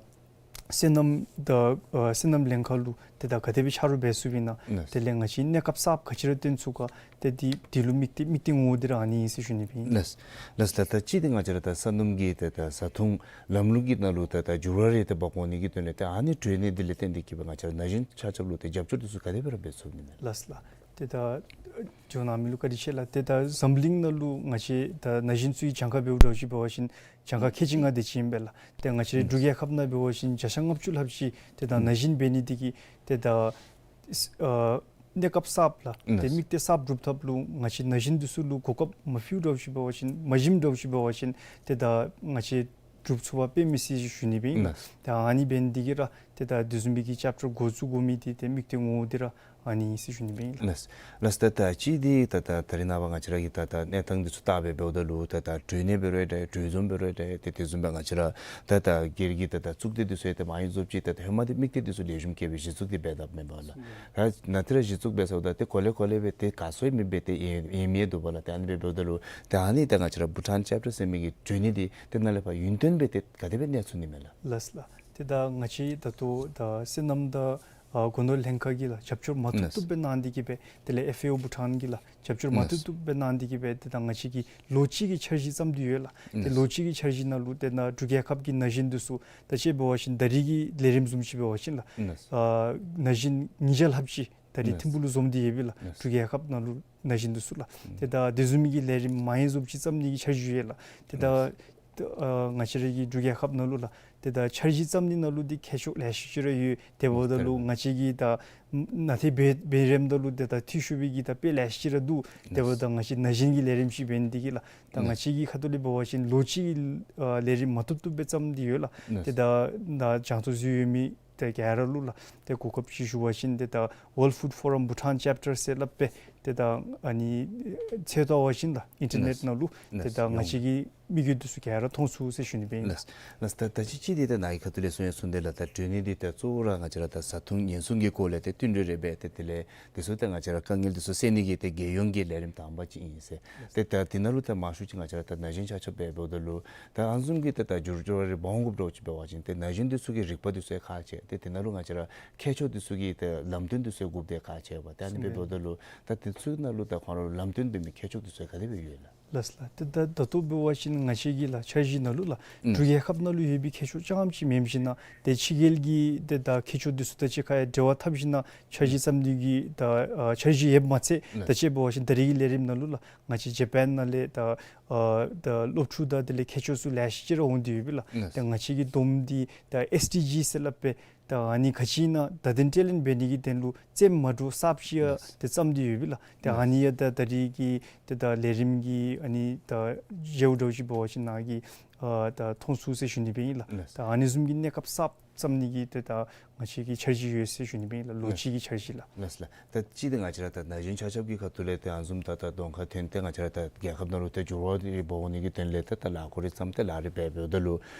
སོ་ནམ་དང་ཨ་སོ་ནམ་ལྷན་ཁག་ལུ་ཏེ་ད་ག་དེ་སྦེ་ཆ་རོགས་འབད་ཚུགསཔ་ཨིན་ན། ལགས། དེ་ལས་ང་བཅས་གནས་སྐབས་གསརཔ་ག་ཅི་ར་སྟོན་ཚུགས་ག། ཏེ་འདི་འདི་ལུ་དམིགས་ཏེ་དམིགས་གཏད་ངོ་བོ་འདི་ར་ཨ་ནི་ཨིན་ཟེར་ཞུ་ནི་སྦེ་ཨིན། ལགས། ལགས། ད་ད་ཅི་ཏེ་ང་བཅས་ར་ད་སོ་ནམ་གྱི་ཏེ་ད་བཟའ་འཐུང་ལམ་ལུགས་ཀྱི་ནང་ལུ་ད་ད་འགྱུར་བ་རེ་ཏེ་འབག་འོང་ནི་གི་དོན་ལས་ཏེ་ཨ་ནི་གྲོས་གནས་འདི་ལས་བརྟེན་ཏེ་གིས་སྦེ་ང་བཅས་ར་ན་གཞོན་ཆ་ཁྱབ་ལུ་ཏེ་རྒྱབ་སྐྱོར་འདི་ཚུ་ག་དེ་སྦེ་ར་འབད་ཚུགས་ནི་མས། ལགས་ལགས། ཏེ་ད་འགྱོ་གནང་མི་ལུ་བཀའ་དྲིན་ཆེ་ལགས། ཏེ་ད་འཛམ་གླིང་ནང་ལུ་ང་བཅས་ད་ན་གཞོན་ཚུ་གི་གྱངས་ཁ་འབདཝ་འདྲཝ་ཅིག་འབད་བ་ཅིན་གྱངས་ཁ་ཁལ་གཅིག་ལྔ་དེ་ཅིག་ཨིན་པས་ལགས། ཏེ་ང་བཅས་རའི་འབྲུག་རྒྱལ་ཁབ་ནང་འབད་བ་ཅིན་བརྒྱ་ཆ་ལྔ་བཅུ་ལྷགཔ་ཅིག་ཏེ་ད་ན་གཞོན་འབད་ནི་འདི་གིས་ཏེ་ད་ཨ་གནས་སྐབས་གསརཔ་ལགས། ཏེ་དམིགས་གཏད་གསརཔ་སྒྲུབ་ཐབས་ལུ་ང་བཅས་ན་གཞོན་འདི་ཚུ་ལུ་གོ་སྐབས་མ་ཕུལཝ་འདྲཝ་ཅིག་འབད་བ་ཅིན་མ་བྱིནམ་འདྲཝ་ཅིག་འབད་བ་ཅིན་ཏེ་ད་ང་བཅས་སྒྲུབ་ཚུགས་པ་དཔེ་མི་སྲིད་ཅིག་ཞུ་ནི་སྦེ་ཨིན། ཏེ་ཨ་ནི་འབད་ནི་འདི་གིས་ར་ཏེ་ད་དེ་བཟུམ་མའི་གི་ཅེབ་ཊར་འགོ་བཙུགས་དགོ་མི་འདི་ཏེ་དམིགས་གཏད་ངོ་བོ་འདི་ར་ ཨ་ནི་ཟེར་ཞུ་ནི་སྦེ་ཨིན་ལགས། ལགས་ལགས། ད་ད་ཅི་འདི་ད་ད་ད་རིས་ནངས་པ་ང་བཅས་ར་གི་ད་ད་གནས་སྟངས་འདི་ཚུ་བལྟ་སྦེ་འབདཝ་ད་ལུ་ད་ད་གྲོས་གནས་འབད་རུང་འདྲ་གྲོས་འཛོམས་འབད་རུང་འདྲ་ཏེ་དེ་བཟུམ་སྦེ་ང་བཅས་ར་ད་ད་སྒེར་གྱི་ད་ད་གཙུག་སྡེ་འདི་ཚུ་ཡང་ཏེ་མ་ཡུན་རྫོགསཔ་ཅིག་ད་ད་ཧེ་མ་འདི་དམིགས་གཏད་འདི་ཚུ་ལེགས་ཤོམ་བསྐྱེད་སྦེ་གཞི་བཙུགས་འདི་འབད་དཔ་མེན་པ་ལགས། ད་ནཱ་ཏེ་ར་གཞི་བཙུགས་འབད་ཚརཝ་ད་ཏེ་གོ་ལེ་གོ་ལེ་སྦེ་ཏེ་ག་སོང་ཡང་མེདཔ་སྦེ་ཏེ་ཡེངས་ཡེངས་མི་འདུག་པ་ལགས། ཏེ་ཨ་ནི་སྦེ་འབདཝ་ད་ལུ་ད་ཨ་ནི་ད་ང་བཅས་ར་བྷུ་ཊཱན་ཅེབ་ཊར་ཟེར་མི་གི་གྲོས་གནས་འདི་ཏེ་ནཱ་ལས་ཕར་ཡུན་བརྟན་སྦེ་ཏེ་ག་དེ་སྦེ་གནས་ཚུགས་ནི་མས་ལགས། ལགས་ལགས། ཏེ་ད་ང་བཅས་ད་ལྟོ་ད་སོ་ནམ་དང་ཨ་སྒོ་ནོར་ལྷན་ཁག་གིས་ལགས་རྒྱབ་སྐྱོར་མ་བཏུབ་ལགས། བཏུབ་སྦེ་གནང་སྟེ་གིས་སྦེ་དེ་ལས་ཨེཕ་ཨེ་ཨོ་བྷུ་ཊཱན་གྱིས་ལགས་རྒྱབ་སྐྱོར་མ་ལགས། བཏུབ་བཏུབ་སྦེ་གནང་སྟེ་གིས་སྦེ་ཏེ་ད་ང་བཅས་ཀྱིས་ལོ་གཅིག་གི་འཆར་གཞི་བརྩམས་ཏེ་ཡོད་ལགས། ཏེ་ལགས། ལོ་གཅིག་གི་འཆར་གཞི་ནང་ལུ་ཏེ་ནཱ་འབྲུག་རྒྱལ་ཁབ་ཀྱི་ན་གཞོན་འདི་ཚུ་ད་ཅི་འབད་བ་ཅིན་ད་རིས་ཀྱི་ལས་རིམ་བཟུམ་ཅིག་འབད་བ་ཅིན་ལགས་ལགས། ཨ་ན་གཞོན་ཉིས་བརྒྱ་ལྷགཔ་ཅིག་ད་རིས་ལགས། ཐིམ་ཕུག་ལུ་འཛོམས་ཏེ་ཡོད་པས་ལགས། ལགས། འབྲུག་རྒྱལ་ཁབ་ནང་ལུ་ན་གཞོན་འདི་ཚུ་ལགས། ཨུམ། ཏེ་ད་དེ་བཟུམ་མའི་གི་ལས་རིམ་མ་ཡུན་རྫོགསཔ་ཅིག་བརྩམ་ནི་གི་འཆར་གཞི་ཡོད་ལགས། ཏེ་ད་ལགས། ཏེ་ཨ་ང་བཅས་ར་གི་འབྲུག་རྒྱལ་ཁབ་ནང་ལུ་ལགས་ཏེ་ད་འཆར་གཞི་བརྩམ་ནི་ནང་ལུ་འདི་མཁས་མཆོག་ལེ་ཤ་ཅིག་ར་ཡོད། དེ་འབདཝ་ད་ལུ་ལགས། ང་བཅས་ཀྱིས་ད་ནཱ་ཏེ་འབད་འབད་རནམ་ད་ལུ་ཏེ་ད་འཐུས་ཤོར་བའི་གི་ད་དཔེ་ལེ་ཤ་ཅིག་ར་འདུག། དེ་འབདཝ་ད་ང་བཅས་ན་གཞོན་གྱི་ལས་རིམ་ཅིག་འབད་ནི་འདི་གིས་ལགས་ད་ང་བཅས་ཀྱི་ཁ་ཐུག་ལས་འབད་བ་ཅིན་ལོ་གཅིག་གི་ཨ་ལས་རིམ་མ་བཏུབ་བཏུབ་སྦེ་བརྩམས་ཏེ་ཡོད་ལགས། ཏེ་ད་ད་བྱང་ཐོག་ཟེར་ཡོད་མི་ཏེ་ག་ར་ལུ་ལགས་ཏེ་གོ་སྐབས་ཅིག་ཞུ་བ་ཅིན་ཏེ་ད་World Food Forum Bhutan Chapter ཟེར་སླབ་སྦེ་ཏེ་ད་ཨ་ནི་འཚོལ་བལྟ་བ་ཅིན་ལགས་ཨིན་ཊར་ནེཊ་ནང་ལུ་ཏེ་ད་ང་བཅས་ཀྱི་མི་རྒྱུད་འདི་ཚུ་ག་ར་མཐོང་ཚུགས་ཟེར་ཞུ་ནི་སྦེ་ཨིན་ལགས། ལགས་ལགས། ད་ད་ཅི་ཅི་འདི་ད་ནཱ་གི་ཁ་ཐུག་ལས་གསུང་ཡང་གསུངས་དེས་ལགས། ད་གྲོས་གནས་འདི་ད་གཙོ་བོ་ར་ང་བཅས་ར་ད་བཟའ་འཐུང་ཉེན་སྲུང་གི་སྐོར་ལས་ཏེ་བསྟུན་གྲོས་རེ་འབད་ཏེ་དེ་ལས་དེ་ཚུ་ད་ང་བཅས་ར་དཀའ་ངལ་འདི་ཚུ་སེལ་ནི་གི་ཏེ་རྒྱལ་ཡོངས་ཀྱི་ལས་རིམ་དང་པ་ཅིག་ཨིན་ཟེར། ཏེ་ད་དེ་ནང་ལུ་ད་མང་ཤོས་ཅིག་ང་བཅས་ར་ད་ན་གཞོན་ཆ་ཁྱབ་སྦེ་འབདཝ་ད་ལུ་ད་ཨ་ནི་བཟུམ་གྱི་ད་ད་འགྱུར་འགྱུར་བ་རེ་འབད་འོང་དགོཔ་འདྲཝ་ཅིག་འབད་བ་ཅིན་ཏེ་ན་གཞོན་འདི་ཚུ་གི་རིག་པ་འདི་ཚུ་ཡང་ཁག་ཆེ། ཏེ་དེ་ནང་ལུ་ང་བཅས་ར་མཁས་མཆོག་འདི་ཚུ་གི་ད་ལམ་སྟོན་འདི་ཚུ་ཡང་དགོཔ་འདི་ཁག་ཆེ་བས། ཏེ་ཨ་ནི་སྦེ་འབདཝ་ད་ལུ་ད་དེ་ཚུ་ནང་ལུ་ད་ཁོང་ར་ལམ་སྟོན་འབད་མི་མཁས་མཆོག་འདི་ཚུ་ག་དེ་སྦེ་ཡོད་ལགས། ལགས་ལགས། ཏེ་ད་ད་ལྟོ་འབད་བ་ཅིན་ང་བཅས་ཀྱི་ལགས་འཆར་གཞི་ནང་ལུ་ལགས་ཨུམ་འབྲུག་རྒྱལ་ཁབ་ནང་ལུ་ཡོད་པའི་མཁས་མཆོག་རྐྱངམ་ཅིག་མེན་ཞིན་ན་ཏེ་ཕྱི་རྒྱལ་གྱི་ཏེ་ད་མཁས་མཆོག་འདི་ཚུ་དང་གཅིག་ཁར་ཡང་འབྲེལ་བ་འཐབ་ཞིན་ན་འཆར་གཞི་བརྩམ་ནི་གི་ད་ཨ་འཆར་གཞི་ཡོདཔ་མ་ཚད་ད་ཅི་འབད་བ་ཅིན་ད་རིས་ཀྱི་ལས་རིམ་ནང་ལུ་ལགས་ང་བཅས་ཇ་པཱན་ནང་ལས་ད་ཨ་ད་སློབ་ཕྲུག་དང་དེ་ལས་མཁས་མཆོག་ཚུ་ལེ་ཤ་ཅིག་ར་འོང་སྟེ་ཡོད་པས་ལགས། ད་ང་བཅས་ཀྱི་བསྡོམས་འདི་ད་ཨེསི་ཌི་ཇི་ཟེར་སླབ་སྦེ་ད་ཨ་ནི་ག་ཅི་ཨིན་ན་བརྡ་དོན་སྤྲོད་ལེན་འབད་ནི་གི་དོན་ལུ་རྩེདམོ་མ་འདྲཝ་གསརཔ་ཅིག་ཡང་ཏེ་བརྩམས་ཏེ་ཡོད་པས་ལགས། ད་ཨ་ནི་ཡང་ད་ད་རིས་ཀྱི་ཏེ་ད་ལས་རིམ་གྱི་ཨ་ནི་ད་མཇལཝ་འདྲཝ་ཅིག་འབད་བ་ཅིན་ནཱ་གིས་ཨ་ད་མཐོང་ཚུགས་ཟེར་ཞུ་ནི་སྦེ་ཨིན་ལགས། ད་ཨ་ནི་བཟུམ་གྱི་གནས་སྐབས་གསརཔ་བརྩམ་ནི་གི་ཏེ་ད་ང་བཅས་ཀྱི་འཆར་གཞི་ཡོད་ཟེར་ཞུ་ནི་སྦེ་ཨིན་ལགས། ལོ་གཅིག་གི་འཆར་གཞི་ལགས། ལགས་ལགས། ད་ཅི་འདི་ང་བཅས་ར་ད་ན་གཞོན་ཆ་ཁྱབ་ཀྱི་ཁ་ཐུག་ལས་ཏེ་ཨ་ནི་བཟུམ་ད་ད་གདོང་ཁར་ཐོན་ཏེ་ང་བཅས་ར་ད་རྒྱལ་ཁབ་ནང་ལུ་ཏེ་འགྱུར་བ་རེ་འབག་འོང་ནི་གི་དོན་ལས་ད་ད་ལཱ་འགོ་རེ་བརྩམས་ཏེ་ལཱ་རེ་འབད་འབདཝ་ད་ལུ་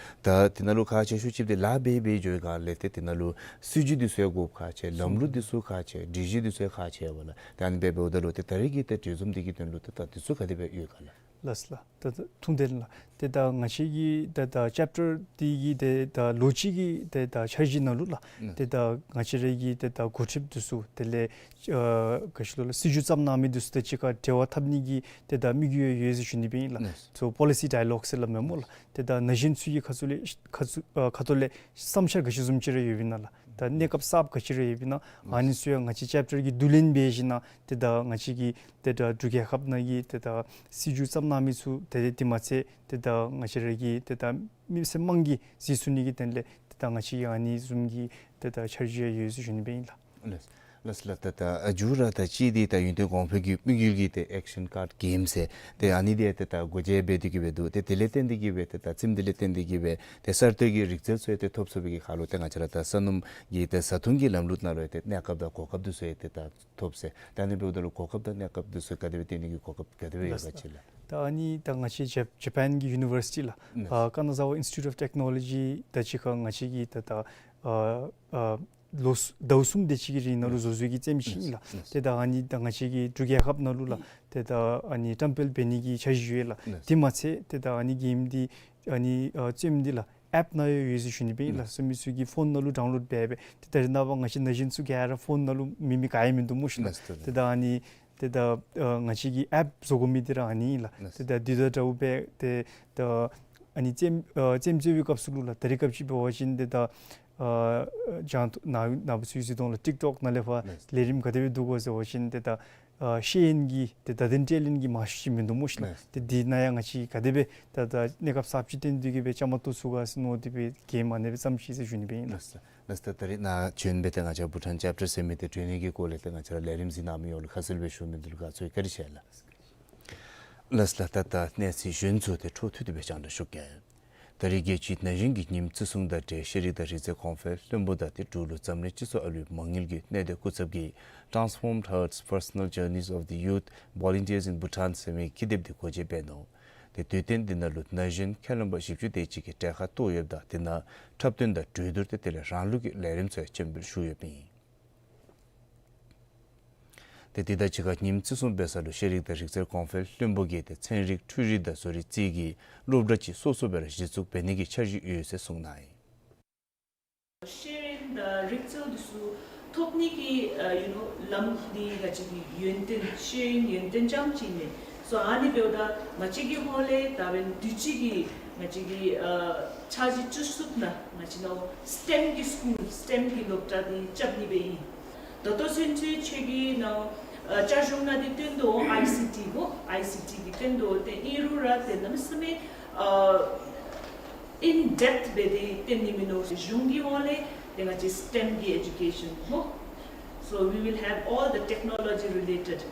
ད་དེ་ནང་ལུ་ཁག་ཆེ་ཤོས་ཅིག་འདི་ལཱ་འབད་འབད་འགྱོ་བའི་སྒང་ལས་ཏེ་དེ་ནང་ལུ་སྲིད་བྱུས་འདི་ཚུ་ཡང་དགོཔ་ཁག་ཆེ། ལམ་ལུགས་འདི་ཚུ་ཁག་ཆེ། སྒྲིག་གཞི་འདི་ཚུ་ཡང་ཁག་ཆེ་བས་ལགས། ད་ཨ་ནི་འབད་འབདཝ་ད་ལུ་ཏེ་ད་རིས་ཀྱི་ཏེ་གྲོས་འཛོམས་འདི་གི་དོན་ལུ་ཏེ་ད་འདི་ཚུ་ག་དེ་སྦེ་ཡོད་ག་ལགས། ལགས་ལགས། ད་ད་ཐུགས་བདེན་ལགས། ཏེ་ད་ང་བཅས་ཀྱི་ཏེ་ད་ཅེབ་ཊར་འདི་གི་ཏེ་ད་ལོ་གཅིག་གི་ཏེ་ད་འཆར་གཞི་ནང་ལུ་ལགས། ཏེ་ད་ང་བཅས་ར་གི་ཏེ་ད་འགོ་ཁྲིདཔ་འདི་ཚུ་དེ་ལས་ཨ་ག་ཅི་ལོ་ལགས་སྲིད་བྱུས་བརྩམ་གནང་མི་འདི་ཚུ་དང་གཅིག་ཁར་འབྲེལ་བ་འཐབ་ནི་གི་ཏེ་ད་དམིགས་ཡུལ་ཡོད་ཟེར་ཞུ་ནི་སྦེ་ཨིན་ལགས། སོ་པོ་ལི་སི་ཌའི་ལོག་ཟེར་སླབ་མས་སྨོ་ལགས། ཏེ་ད་ན་གཞོན་ཚུ་གི་ཁ་ཐུག་ལས་ཁ་ཚུ་ཨ་ཁ་ཐུག་ལས་བསམ་འཆར་ག་ཅི་བཟུམ་ཅིག་ར་ཡོདཔ་ཨིན་ན་ལགས། ད་གནས་སྐབས་གསརཔ་ག་ཅི་ར་ཡོདཔ་ཨིན་ན་ཨ་ནི་ཚུ་ཡང་ང་བཅས་ཅེབ་ཊར་གྱིས་བསྡུ་ལེན་འབད་ཞིན་ན་ཏེ་ད་ང་བཅས་ཀྱི་ཏེ་ད་འབྲུག་རྒྱལ་ཁབ་ནང་གི་ཏེ་ད་སྲིད་བྱུས་བརྩམ་གནང་མི་ཚུ་ཏེ་དེ་མ་ཚད་ཏེ་ད་ང་བཅས་ར་གི་ཏེ་ད་མི་སེར་དམངས་ཀྱིས་གཟིགས་ཚུགས་ནི་གི་དོན་ལས་ཏེ་ད་ང་བཅས་ཀྱི་ཨ་ནི་བཟུམ་གྱི་ཏེ་ད་འཆར་གཞི་ཡང་ཡོད་ཟེར་ཞུ་ནི་སྦེ་ཨིན་ལགས། ལགས་ལགས་ལགས། ད་ད་ཨ་མཇུག་ར་ད་ཅི་འདི་ད་ཡུན་བརྟན་གོང་འཕེལ་གྱི་དམིགས་ཡུལ་གྱི་ཏེ་ཨེག་ཤན་ཀཱཌ་གེམ་ཟེར་ཏེ་ཨ་ནི་འདི་ཏེ་ད་སྒོ་འབྱེད་འབད་དེ་གི་སྦེ་འདུག། ཏེ་དེ་ལས་བརྟེན་ཏེ་གི་སྦེ་ཏེ་ད་རྩེདམོ་འདི་ལས་བརྟེན་ཏེ་གི་སྦེ་ཏེ་གསར་གཏོད་ཀྱི་རིག་རྩལ་ཚུ་ཡང་ཏེ་ཐོབ་ཚུགས་པའི་གི་ཁར་ལུ་ཏེ་ང་བཅས་ར་ད་ས་སྣུམ་གྱི་ཏེ་བཟའ་འཐུང་གི་ལམ་ལུགས་ནང་ལུ་ཡང་ཏེ་གནས་སྐབས་དང་གོ་སྐབས་འདི་ཚུ་ཡང་ཏེ་ད་ཐོབ་ཟེར། ད་ཨ་ནི་འབདཝ་ད་ལུ་གོ་སྐབས་དང་གནས་སྐབས་འདི་ཚུ་ག་དེ་སྦེ་བཏོན་ནི་གི་གོ་སྐབས་ག་དེ་སྦེ་ཡོད་ག་ཅིག་ལགས། ད་ཨ་ནི་ད་ང་བཅས་ཇ་ཇ་པཱན་གྱི་ཡུ་ནི་བར་སི་ཊི་ལགས། ཨ་ཀ་ན་ཟ་ཝ་ཨིན་སི་ཊི་ཊུཊ་ཨོཕ་ཊེག་ནོ་ལོ་ཇི་དང་གཅིག་ཁར་ང་བཅས་ཀྱིས་ད་ད་ཨ་ཨ་ལོ་ཟླཝ་གསུམ་དེ་ཅིག་གི་རིང་ནང་ལུ་བཟོ་བཟོཝ་གི་རྩེདམོ་ཅིག་ཨིན་ལགས། ཏེ་ད་ཨ་ནི་ད་ང་བཅས་ཀྱི་འབྲུག་རྒྱལ་ཁབ་ནང་ལུ་ལགས་ཏེ་ད་ཨ་ནི་བཀྲམ་སྤེལ་འབད་ནི་གི་འཆར་གཞི་ཡོད་ལགས། དེ་མ་ཚད་ཏེ་ད་ཨ་ནི་གེམ་འདི་ཨ་ནི་ཨ་རྩེདམོ་འདི་ལགས་ཨེཔ་ནང་ཡང་ཡོད་ཟེར་ཞུ་ནི་སྦེ་ཨིན་ལགས། སོ་མི་ཚུ་གིས་ཕོན་ནང་ལུ་ཌའོན་ལོཌ་འབད་འབད་ཏེ་ད་རེས་ནངས་པ་ང་བཅས་ན་གཞོན་ཚུ་ག་ར་ཕོན་ནང་ལུ་མེད་མི་ག་ཡང་མིན་འདུག་སྨོ་ཤིག་ལགས། ཏེ་ད་ཨ་ནི་ཏེ་ད་ཨ་ང་བཅས་ཀྱི་ཨེཔ་བཟོ་དགོ་མི་འདི་ར་ཨ་ནི་ཨིན་ལགས། ཏེ་ད་འདི་དང་འདྲཝ་སྦེ་ཏེ་ད་ཨ་ནི་རྩེདམོ་ཨ་རྩེདམོ་རྩེ་བའི་སྐབས་སུ་ལུ་ལགས་ད་རེས་སྐབས་ཅིག་འབད་བ་ཅིན་ཏེ་ད་ཨ་ཅང་ཐོ་ནཱ་ནཱ་བུ་ཚུ་གཟིགས་དོ་ལགས། ཊིཀ་ཊོཀ་ནང་ལས་ཕར་ལས་རིམ་ག་དེ་སྦེ་འདུག་གོ་ཟེར་བ་ཅིན་ཏེ་ད་ཨ་ཤེས་ཡོན་གྱི་ཏེ་བརྡ་དོན་སྤྲོད་ལེན་གྱི་མང་ཤོས་ཅིག་མིན་འདུག་སྨོ་ཤིག་ལགས། ཏེ་འདི་ནང་ཡང་ང་བཅས་ག་དེ་སྦེ་ད་ད་གནས་སྐབས་གསརཔ་ཅིག་བཏོན་ཏེ་གི་སྦེ་བཅའ་མར་གཏོགས་ཚུགས་ག་ཟེར་མནོ་སྟེ་སྦེ་གེམ་ཨ་ནེ་སྦེ་བརྩམས་ཅི་ཟེར་ཞུ་ནི་སྦེ་ཨིན་ལགས། ལགས་ལགས། ད་ད་རིས་ནཱ་བྱོན་སྦེ་ཏེ་ང་བཅས་བྷུ་ཊཱན་ཅེབ་ཊར་ཟེར་མི་འདི་གྲོས་གནས་ཀྱི་སྐོར་ལས་ཏེ་ང་བཅས་ར་ལས་རིམ་གཟིགས་གནང་མི་ཡོངས་ལུ་ཁ་གསལ་སྦེ་ཞུ་མི་འདི་ལུ་དགའ་ཚོར་བཀའ་དྲིན་ཆེ་ལགས། ལགས་ལགས། ད་ད་གནས་ཚུལ་གཞན་ཚུ་ཏེ་འཕྲོ་མཐུད་དེ་སྦེ་རྒྱང་བསྒྲགས་ཞུ་གེ། ད་རེས་རྒྱལ་སྤྱིའི་ན་གཞོན་གྱི་ཉིནམ་བརྩི་སྲུང་དང་འབྲེལ་ཤེས་རིག་དང་རིག་རྩལ་གོང་འཕེལ་བློན་པོ་དང་དེ་འབྲུག་ལུ་འཛམ་གླིང་སྤྱི་ཚོགས་ཨ་ལུའི་མ་དངུལ་གྱི་གནས་སྡོད་སྐུ་ཚབ་ཀྱིས་Transformed Hearts: Personal Journeys of the Youth Volunteers in Bhutan ཟེར་མི་ཀི་དེབ་འདི་འགོ་འབྱེད་འབད་ནུག། ཏེ་དུས་སྟོན་འདི་ནང་ལུ་ན་གཞོན་མཁས་བླུན་པ་བཞི་བཅུ་དེ་ཅིག་གིས་གྲལ་ཁར་གཏོགས་ཡོདཔ་ད་དེ་ནང་འཁྲབ་སྟོན་དང་གྲོས་བསྡུར་ཏེ་དེ་ལས་རང་ལུགས་ཀྱི་ལས་རིམ་ཚུ་ཡང་སྤྱན་འབུལ་ཞུ་ཡོདཔ་ཨིན། ཏེ་དེ་དང་གཅིག་ཁར་ཉིནམ་བརྩི་སྲུང་འབད་ས་ལུ་ཤེས་རིག་དང་རིག་རྩལ་གོང་འཕེལ་བློན་པོ་གིས་ཏེ་ཚན་རིག་འཕྲུལ་རིག་དང་བཟོ་རིག་རྩིས་ཀྱི་སློབ་གྲྭ་ཅིག་སོ་སོ་སྦེ་ར་གཞི་བཙུགས་འབད་ནི་གི་འཆར་གཞི་ཡོད་ཟེར་གསུངས་གནང་ཡི། ཤེས་རིག་དང་རིག་རྩལ་འདི་ཚུ་ཐོབ་ནི་གི་ཨ་ཡུ་ནོ་ལམ་འདི་ང་བཅས་ཀྱི་ཡོན་ཏན་ཤེས་ཡོན་ཡོན་ཏན་ཙམ་ཅིག་མེན། སོ་ཨ་ནི་འབདཝ་ད་ང་བཅས་ཀྱི་ཧོངས་ལས་ད་འབདན་དུས་ཅི་གི་ང་བཅས་ཀྱི་ཨ་འཆར་གཞི་བཅུ་གསུམ་ནང་ང་བཅས་ནང་སི་ཊེམ་གྱི་སི་ཀུལ་སི་ཊེམ་གྱི་སློབ་གྲྭ་འདི་རྐྱབ་ནི་སྦེ་ཨིན། ད་ལྟོ་ཚུན་ཚོད་ཁྱོད་ཀྱིས་ནཱ་ཨ་བཅའ་གཞུང་ནང་འདི་སྟོན་དོ་ཨའི་སི་ཊི་གོ་ཨའི་སི་ཊི་གི་སྟོན་དོ། ཏེ་ཨིན་རུང་ར་ཏེ་གནམ་མེད་ས་མེད་ཨ་in depth སྦེ་འདི་སྟོན་ནི་མིན་ནུག། གཞུང་གི་ཧོངས་ལས་ཏེ་ང་བཅས་སི་ཊེམ་གྱི་ཨེ་ཌུ་ཀེ་ཤཱན་ཧོ། So we will have all the technology related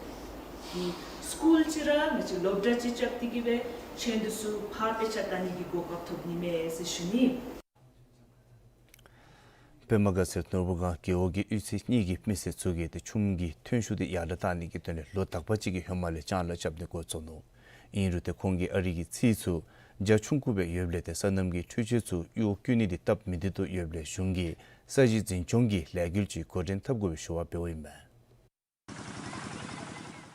གི་སི་ཀུལ་ཅིག་ར་ང་བཅས་སློབ་གྲྭ་ཅིག་རྐྱབ་སྟེ་གི་སྦེ་ཁྱོད་འདི་ཚུ་ཕར་དཔེ་ཆ་ལྟ་ནི་གི་གོ་སྐབས་ཐོབ་ནི་མས་ཟེར་ཞུ་ནི། པདྨ་དགའ་ཚལ་ནོར་བུ་སྒང་རྒེད་འོག་གི་གཡུས་ཚན་གཉིས་ཀྱི་མི་སེར་ཚུ་གིས་ཏེ་ཆུམ་གྱི་ཐོན་ཤུགས་འདི་ཡར་དྲག་གཏང་ནི་གི་དོན་ལས་ལོ་དག་པ་ཅིག་གི་ཧེ་མ་ལས་ལྕང་ལཱ་རྐྱབ་ནི་འགོ་བཙུགས་ནུག། ཨིན་རུང་ཏེ་ཁོང་གིས་ཨ་རི་གི་ཚིགས་ཚུ་རྒྱ་ཆུང་ཀུ་སྦེ་ཡོདཔ་ལས་ཏེ་སོ་ནམ་གྱི་འཕྲུལ་ཆས་ཚུ་གཡུར་བཀོལ་ནི་འདི་སྟབས་མི་བདེ་དོ་ཡོདཔ་ལས་གཞུང་གིས་ས་གཞི་འཛིན་སྐྱོང་གི་ལས་འགུལ་ཅིག་འགོ་འདྲེན་འཐབ་དགོ་པའི་ཞུ་བ་འབདཝ་ཨིན་མས།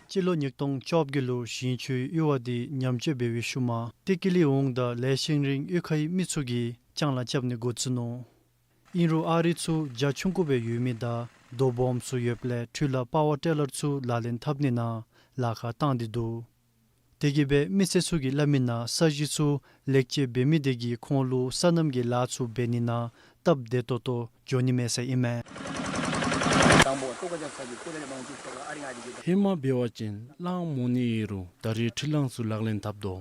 སྤྱི་ལོ་ཉིས་སྟོང་བཅོ་བརྒྱད་ལུ་ཞིང་ཆུའི་གཡུར་བ་འདི་ཉམས་བཅོས་འབད་བའི་ཤུལ་མ་ཏེ་ཀི་ལི་འོང་དང་ལེ་ཤིང་རིང་གཡུས་ཁའི་མི་ཚུ་གིས་ལྕང་ལཱ་རྐྱབ་ནི་འགོ་བཙུགས་ནུག། ཨིན་རུང་ཨ་རི་ཚུ་རྒྱ་ཆུང་ཀུ་སྦེ་ཡོད་མི་དང་རྡོ་སྦོམ་ཚུ་ཡོདཔ་ལས་འཕྲུལ་གླང་པ་ཝར་ཊི་ལར་ཚུ་ལག་ལེན་འཐབ་ནི་ནང་ལཱ་ཁག་བཏང་སྟེ་འདུག། དེ་གིས་སྦེ་མི་སེར་ཚུ་གིས་སླབ་མི་ནང་ས་གཞི་ཚུ་ལེགས་བཅོས་འབད་མི་དེ་གིས་ཁོང་ལུ་སོ་ནམ་གྱི་ལཱ་ཚུ་འབད་ནི་ནང་སྟབས་བདེ་ཏོག་ཏོ་འགྱོ་ནི་མས་ཟེར་ཨིན་མས། ཧེ་མ་འབད་བ་ཅིན་གླང་མོ་ནི་ཡོད་རུང་ད་རེས་འཕྲུལ་གླང་ཚུ་ལག་ལེན་འཐབ་དོ།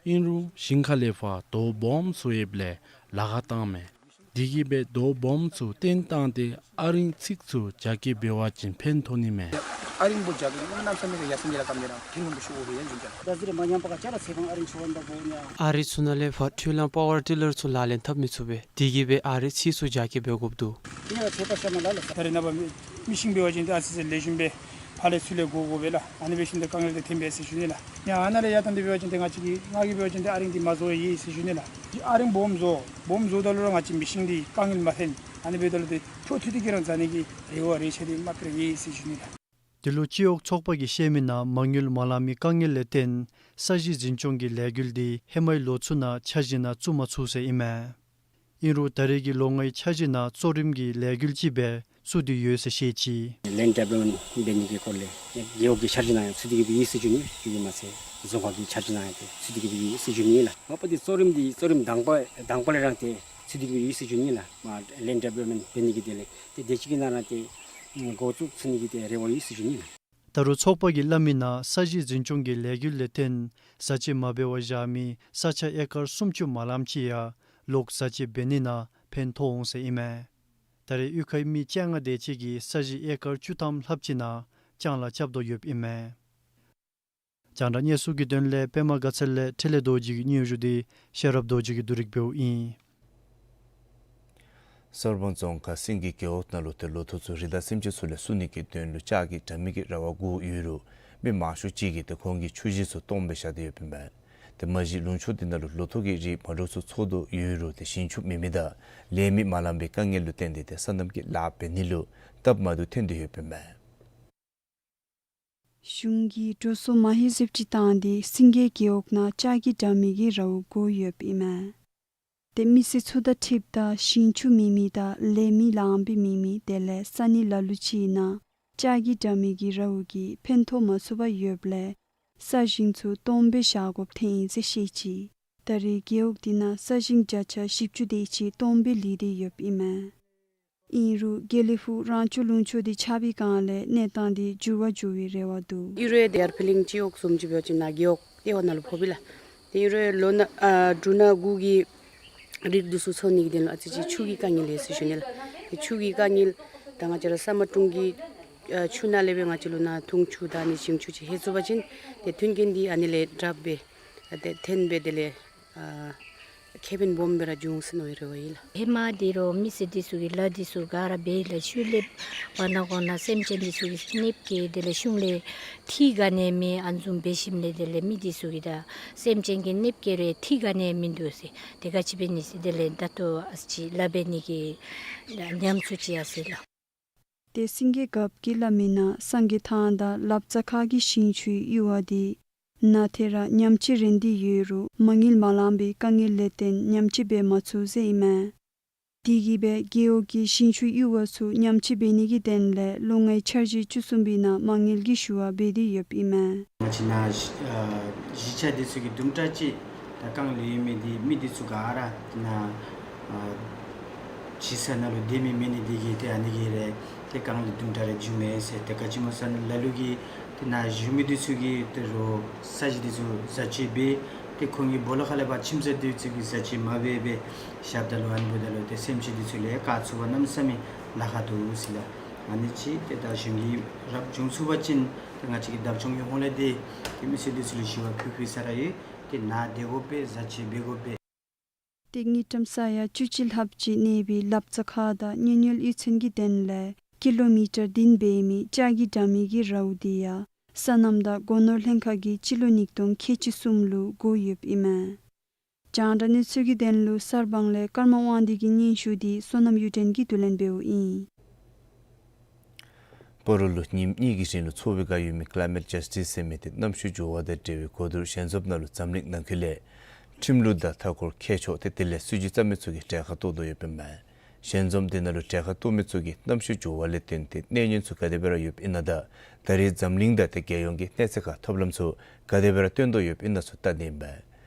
ཨིན་རུང་ཞིང་ཁ་ལས་ཕར་རྡོ་སྦོམ་ཚུ་ཡོདཔ་ལས་ལཱ་ཁག་བཏངམ་མས། དེ་གིས་སྦེ་རྡོ་སྦོམ་ཚུ་བཏོན་བཏང་སྟེ་ཨ་རིང་ཚིགས་ཚུ་རྒྱ་སྐྱེད་འབད་བ་ཅིན་ཕན་ཐོགས་ནི་མས། ཨ་རིང་པོ་རྒྱ་སྐྱེད་གནམ་མེད་ས་མེད་ཡ་སེང་གེ་ལ་སྐམ་ནི་ར་ཐེངས་མང་པོ་ཤོར་ཡོད་ཟེར་ཅི། ཨ་རིང་ཚུ་ནང་ལས་ཕར་འཕྲུལ་གླང་པ་ཝར་ཊི་ལར་ཚུ་ལག་ལེན་འཐབ་མི་ཚུགས་པས། དེ་གིས་སྦེ་ཨ་རིང་ཚིགས་ཚུ་རྒྱ་སྐྱེད་འབད་དགོཔ་འདུག། ད་རེས་ནངས་པ་མི་ཤིང་འབད་བ་ཅིན་ཏེ་ཨ་ཙི་ཙི་ལེགས་ཤོམ་སྦེ་ཕར་ལས་ཚུར་ལས་བགོ་དགོ་པས་ལགས། ཨ་ནི་འབད་ཞིནམ་ད་དཀའ་ངལ་འདི་ཐོན་པས་ཟེར་ཞུ་ནི་ལགས། ཡང་ཨ་ནཱ་ལས་ཡར་བཏང་སྟེ་འབད་བ་ཅིན་ཏེ་ང་བཅས་ཀྱིས་ང་གིས་འབད་བ་ཅིན་ཏེ་ཨ་རིང་འདི་མ་བཟོ་བར་ཡོད་ཟེར་ཞུ་ནི་ལགས། ཨ་རིང་སྦོམ་བཟོ་སྦོམ་བཟོཝ་ད་ལུ་ར་ང་བཅས་མི་ཤིང་འདི་དཀའ་ངལ་མ་ཐོན། ཨ་ནི་འབདཝ་ད་ལུ་ཏེ་འཕྲོ་མཐུད་དེ་གི་རང་འཛེགས་ནི་གི་རེ་བ་རེ་ཆ་འདི་མ་པ་རེ་ཡོད་ཟེར་ཞུ་ནི་ལགས། དེ་ལུ་སྤྱི་འོག་ཚོགས་པ་གིས་བཤད་མི་ནང་མ་དངུལ་མ་ལང་མི་དཀའ་ངལ་ལས་བརྟེན་ས་གཞི་འཛིན་སྐྱོང་གི་ལས་འགུལ་འདི་ཧེ་མའི་ལོ་ཚུ་ནང་འཆར་གཞི་ནང་བཙུགས་མ་ཚུགས་ཟེར་ཨིན་མས། ཨིན་རུང་ད་རེས་ཀྱི་ལོ་ལྔའི་འཆར་གཞི་ནང་གཙོ་རིམ་གྱི་ལས་འགུལ་ཅིག་སྦེ་ཚུད་དེ་ཡོད་ཟེར་བཤད་ཅི། ལེནཌ་ཌི་བེ་ལོབ་མེནཊ་འབད་ནི་གི་སྐོར་ལས་རྒེད་འོག་གི་འཆར་གཞི་ནང་ཡང་ཚུད་དེ་གི་སྦེ་ཡོད་ཟེར་ཞུ་ནི། དེ་གིས་མ་ཚད་རྫོང་ཁག་གི་འཆར་གཞི་ནང་ཡང་ཏེ་ཚུད་དེ་གི་སྦེ་ཡོད་ཟེར་ཞུ་ནི་ལགས། མ་པ་འདི་གཙོ་རིམ་འདི་གཙོ་རིམ་དང་པ་དང་པ་ལས་ར་ཏེ་ཚུད་དེ་གི་སྦེ་ཡོད་ཟེར་ཞུ་ནི་ལགས། མ་ལེནཌ་ཌི་བེ་ལོབ་མེནཊ་འབད་ནི་གི་དེ་ལས་ཏེ་དེ་ཅིག་གི་ནང་ར་ཏེ་འགོ་བཙུགས་ཚུགས་ནི་གི་ཏེ་རེ་བ་ཡོད་ཟེར་ཞུ་ནི་ལགས། ད་རུང་ཚོགས་པ་གིས་སླབ་མི་ནང་ས་གཞི་འཛིན་སྐྱོང་གི་ལས་འགུལ་ལས་བརྟེན་བཟའ་བཅའ་མ་འབད་བར་བཞག་མི་ས་ཆ་ཨེ་ཀར་སུམ་ཅུ་མ་ལངམ་ཅིག་ཡང་ལོག་བཟའ་བཅའ་འབད་ནི་ནང་ཕན་ཐོགས་འོང་ཟེར་ཨིན་མས། ད་རེས་གཡུས་ཁའི་མི་བཅོ་ལྔ་དེ་ཅིག་གིས་ས་གཞི་ཨེ་ཀར་བཅུ་ཐམ་ལྷགཔ་ཅིག་ནང་ལྕང་ལཱ་རྐྱབ་དོ་ཡོདཔ་ཨིན་མས། རྒྱང་བསྒྲགས་གནས་ཚུལ་གྱི་དོན་ལས་པདྨ་དགའ་ཚལ་ལས་འཕྲིན་ལས་རྡོ་རྗེ་གི་སྙན་ཞུ་འདི་ཤེས་རབ་རྡོ་རྗེ་གིས་བསྡུ་རིག་འབདཝ་ཨིན། གསར་སྤང་རྫོང་ཁག་སེང་གེ་རྒེད་འོག་ནང་ལུ་ཏེ་ལོ་ཐོག་ཚུ་རི་དྭགས་སེམས་ཅན་ཚུ་ལས་སྲུང་ནི་གི་དོན་ལུ་ལྕགས་ཀྱི་དྲ་མིག་གི་ར་བ་བསྒོར་ཡོད་རུང་མི་མང་ཤོས་ཅིག་གིས་ཏེ་ཁོང་གི་ཆུ་གཞི་ཚུ་སྟོངམ་སྦེ་བཞག་སྟེ་ཡོདཔ་ཨིན་མས། ཏེ་མ་གཞི་ལུང་ཕྱོགས་འདི་ནང་ལུ་ལོ་ཐོག་གི་རིགས་མ་འདྲཝ་ཚུ་འཚོ་དོ་ཡོད་རུང་ཏེ་ཞིང་ཆུ་མེད་མི་དང་ལས་མི་མ་ལང་པའི་དཀའ་ངལ་ལུ་བརྟེན་ཏེ་ཏེ་སོ་ནམ་གྱི་ལཱ་འབད་ནི་ལུ་སྟབས་མ་བདེཝ་ཐོན་ཏེ་ཡོདཔ་ཨིན་མས། གཞུང་གིས་འགྲོ་སོང་མ་ཧེ་ཟེབ་ཅིག་བཏང་སྟེ་སེང་གེ་རྒེད་འོག་ནང་ལྕགས་ཀྱི་དྲ་མིག་གི་ར་བ་བསྒོར་ཡོདཔ་ཨིན་མས། ཏེ་མི་སེར་ཚུ་དང་འཁྲིལཝ་ད་ཞིང་ཆུ་མེད་མི་དང་ལས་མི་ལང་པའི་མེད་མི་དེ་ལས་ས་གནས་ལ་ལུ་ཅིག་ནང་ལྕགས་ཀྱི་དྲ་མིག་གི་ར་བ་གིས་ཕན་ཐོགས་མ་ཚུགས་པར་ཡོདཔ་ལས་ས་ཞིང་ཚུ་སྟོངམ་སྦེ་བཞག་དགོཔ་ཐོན་ཡི་ཟེར་བཤད་ཅི། ད་རེས་རྒེད་འོག་འདི་ནང་ས་ཞིང་བརྒྱ་ཆ་བཞི་བཅུ་དེ་ཅིག་སྟོངམ་སྦེ་ལུས་ཏེ་ཡོདཔ་ཨིན་མས། ཨིན་རུང་དགེ་ལེགས་ཕུག་རང་སྐྱོང་ལུང་ཕྱོགས་འདི་ཆགས་པའི་སྒང་ལས་གནས་སྟངས་འདི་འགྱུར་བ་འགྱོ་བའི་རེ་བ་འདུག། ཨིན་རུང་ཡར་ཕི་གླིང་སྤྱི་འོག་བཟུམ་ཅིག་འབད་བ་ཅིན་ནཱ་རྒེད་འོག་ལྟེ་བ་ནང་ལུ་ཕོགཔ་ཨིན་ལགས། ཏེ་ཨིན་རུང་ལོ་ནང་ཨ་འབྲུ་སྣ་དགུ་གི་རིགས་འདི་ཚུ་འཚོ་ནི་གི་དོན་ལུ་ཨ་ཙི་ཅིག་ཆུ་གི་དཀའ་ངལ་ཡོད་ཟེར་ཞུ་ནི་ལགས། ཏེ་ཆུ་གི་དཀའ་ངལ་ད་ང་བཅས་ར་ས་དམར་གྲོང་གི་ཨ་ཆུ་ནང་ལས་སྦེ་ང་བཅས་ལུ་ནཱ་འཐུང་ཆུ་དང་ཨ་ནི་ཞིང་ཆུ་ཅིག་ལྷོད་ཚུགས་པ་ཅིན་ཏེ་མཐུན་རྐྱེན་འདི་ཨ་ནི་ལས་དྲགཔ་སྦེ་ཏེ་ཐོན་སྦེ་དེ་ལས་ཨ་ ཁེ་ཕན་སྦོམ་སྦེ་ར་འབྱུང་ཟེར་མནོ་ཡི་རེ་བ་ཨིན་ལགས། ཧེ་མ་འདི་རུ་མི་སེར་འདི་ཚུ་གིས་ལཱ་འདི་ཚུ་ག་ར་འབད་ཡི་ལགས། ཤུལ་ལས་བར་ན་གོང་ན་སེམས་ཅན་འདི་ཚུ་གིས་གནོདཔ་བཀལ། དེ་ལས་གཞུང་ལས་འཐུས་ག་ནི་མེད་ཨ་ནི་བཟུམ་འབད་ཞིནམ་ལས་དེ་ལས་མི་འདི་ཚུ་གིས་ད་སེམས་ཅན་གྱིས་གནོདཔ་བཀལ་རུང་འཐུས་ག་ནི་མིན་འདུག་ཟེར། དེ་ག་ཅི་འབད་ནི་ཟེར། དེ་ལས་ད་ལྟོ་ཨ་ཙི་ཅིག་ལཱ་འབད་ནི་གི་ཉམས་ཚོད་ཅིག་ཡར་སོ་ཡི་ལགས། ཏེ་སེང་གེ་སྒབ་ཀྱིས་སླབ་མིའི་ནང་སངས་རྒྱས་ཐང་དང་ལབ་རྩ་ཁ་གི་ཞིང་ཆུའི་གཡུར་བ་འདི་ནཱ་ཏེ་ར་ཉམས་ཆག་རན་ཏེ་ཡོད་རུང་མ་དངུལ་མ་ལང་པའི་དཀའ་ངལ་ལས་བརྟེན་ཉམས་ཆག་འབད་མ་ཚུགས་ཟེར་ཨིན་མས། དེ་གིས་སྦེ་རྒེད་འོག་གི་ཞིང་ཆུའི་གཡུར་བ་ཚུ་ཉམས་ཆག་འབད་ནི་གི་དོན་ལས་ལོ་ལྔའི་འཆར་གཞི་བཅུ་གསུམ་པའི་ནང་མ་དངུལ་གྱི་ཞུ་བ་འབད་དེ་ཡོདཔ་ཨིན་མས། ང་བཅས་ནཱ་གཞིས་ཨ་གཞིས་ཆགས་འདི་ཚུ་གི་དུམ་གྲ་ཅིག་ད་རྐང་ལུ་ཡོད་མི་འདི་མི་འདི་ཚུ་ག་ར་ནཱ་ཨ་གཞིས་ས་ནང་ལུ་སྡོད་མི་མེད་ནི་འདི་གིས་ཏེ་ཨ་ནི་གིས་ར་ཏེ་རྐང་ལུ་དུམ་གྲ་རེ་འབྱུངམ་མས་ཟེར། ཏེ་ག་ཅི་སྨོ་ཟེར་ན་ལ་ལུ་གིས་ཏེ་ནཱ་བཞུགས་མི་འདི་ཚུ་གིས་ད་རུང་ས་གཞི་འདི་ཚུ་བཟའ་སྤྱོད་འབད། ཏེ་ཁོང་གི་སྦོ་ལོགས་ཁ་ལས་ཕར་ཁྱིམ་ཚང་འདི་ཚུ་གིས་བཟའ་སྤྱོད་མ་འབད་འབད་བཞགཔ་ད་ལུ་ཨ་ནི་འབདཝ་ད་ལུ་ཏེ་སེམས་ཅན་འདི་ཚུ་ལུ་དཀའ་ཚུགས་པ་གནམ་མེད་ས་མེད་ལཱ་ཁག་འདུག་ཟེར་ལགས། ཨ་ནི་ཅིག་ཏེ་ད་གཞུང་གིས་ར་བྱུང་ཚུགས་པ་ཅིན་ཏེ་ང་བཅས་ཀྱི་བདག་སྐྱོང་གི་ཧོངས་ལས་ཏེ་ཏེ་མི་སེར་འདི་ཚུ་ལུ་ཞུ་བ་ཕུལ་ཕུལ་ས་ར་ཡོད། ཏེ་ནཱ་སྡོད་དགོ་པས། བཟའ་སྤྱོད་འབད་དགོ་པས། ཏེ་དངུལ་ཀྲམ་ས་ཡ་བཅུ་གཅིག་ལྷགཔ་ཅིག་གནས་པའི་ལབ་རྩ་ཁ་དང་གཉེན་ཉེ་གཡུས་ཚན་གྱི་དོན་ལས་ཀི་ལོ་མི་ཊར་བདུན་འབད་མི་ལྕགས་ཀྱི་དྲ་མིག་གི་རཝ་འདི་ཡང་སོ་ནམ་དང་སྒོ་ནོར་ལྷན་ཁག་གིས་སྤྱི་ལོ་ཉིས་སྟོང་ཁལ་གཅིག་གསུམ་ལུ་བགོ་ཡོདཔ་ཨིན་མས། རྒྱང་བསྒྲགས་གནས་ཚུལ་གྱི་དོན་ལུ་གསར་སྤང་ལས་ཀརྨ་དབང་འདུས་ཀྱི་སྙན་ཞུ་འདི་བསོད་ནམས་གཡུ་སྒྲོན་གྱིས་བསྡུ་ལེན་འབདཝ་ཨིན། སྤ་རོ་ལུ་ཉིནམ་གཉིས་ཀྱི་རིང་ལུ་འཚོགས་པའི་བཀའ་ཡོད་མི་Climate Justice ཟེར་མི་འདི་གནམ་གཤིས་འགྱུར་བ་དང་འབྲེལ་བའི་གོ་བསྡུར་ཞལ་འཛོམས་ནང་ལུ་འཛམ་གླིང་ནང་འཁོད་ལས་ཁྲིམས་ལུགས་དང་མཐའ་འཁོར་མཁས་མཆོག་ཏེ་དེ་ལས་སྲིད་བྱུས་རྩ་མེད་ཚུ་གིས་གྲལ་ཁར་གཏོགས་དོ་ཡོདཔ་ཨིན་མས། ཞལ་འཛོམས་འདི་ནང་ལུ་གྲལ་ཁར་གཏོགས་མི་ཚུ་གིས་གནམ་གཤིས་འགྱུར་བ་ལས་བརྟེན་ཏེ་གནོད་ཉེན་ཚུ་ག་དེ་སྦེ་ར་ཡོདཔ་ཨིན་ན་དང་ད་རེས་འཛམ་གླིང་དང་ཏེ་རྒྱལ་ཡོངས་ཀྱི་གནས་ཚད་ཁར་ཐོབ་ལམ་ཚུ་ག་དེ་སྦེ་ར་བཏོན་དོ་ཡོདཔ་ཨིན་ན་ཚུ་བལྟ་ནི་ཨིན་པས།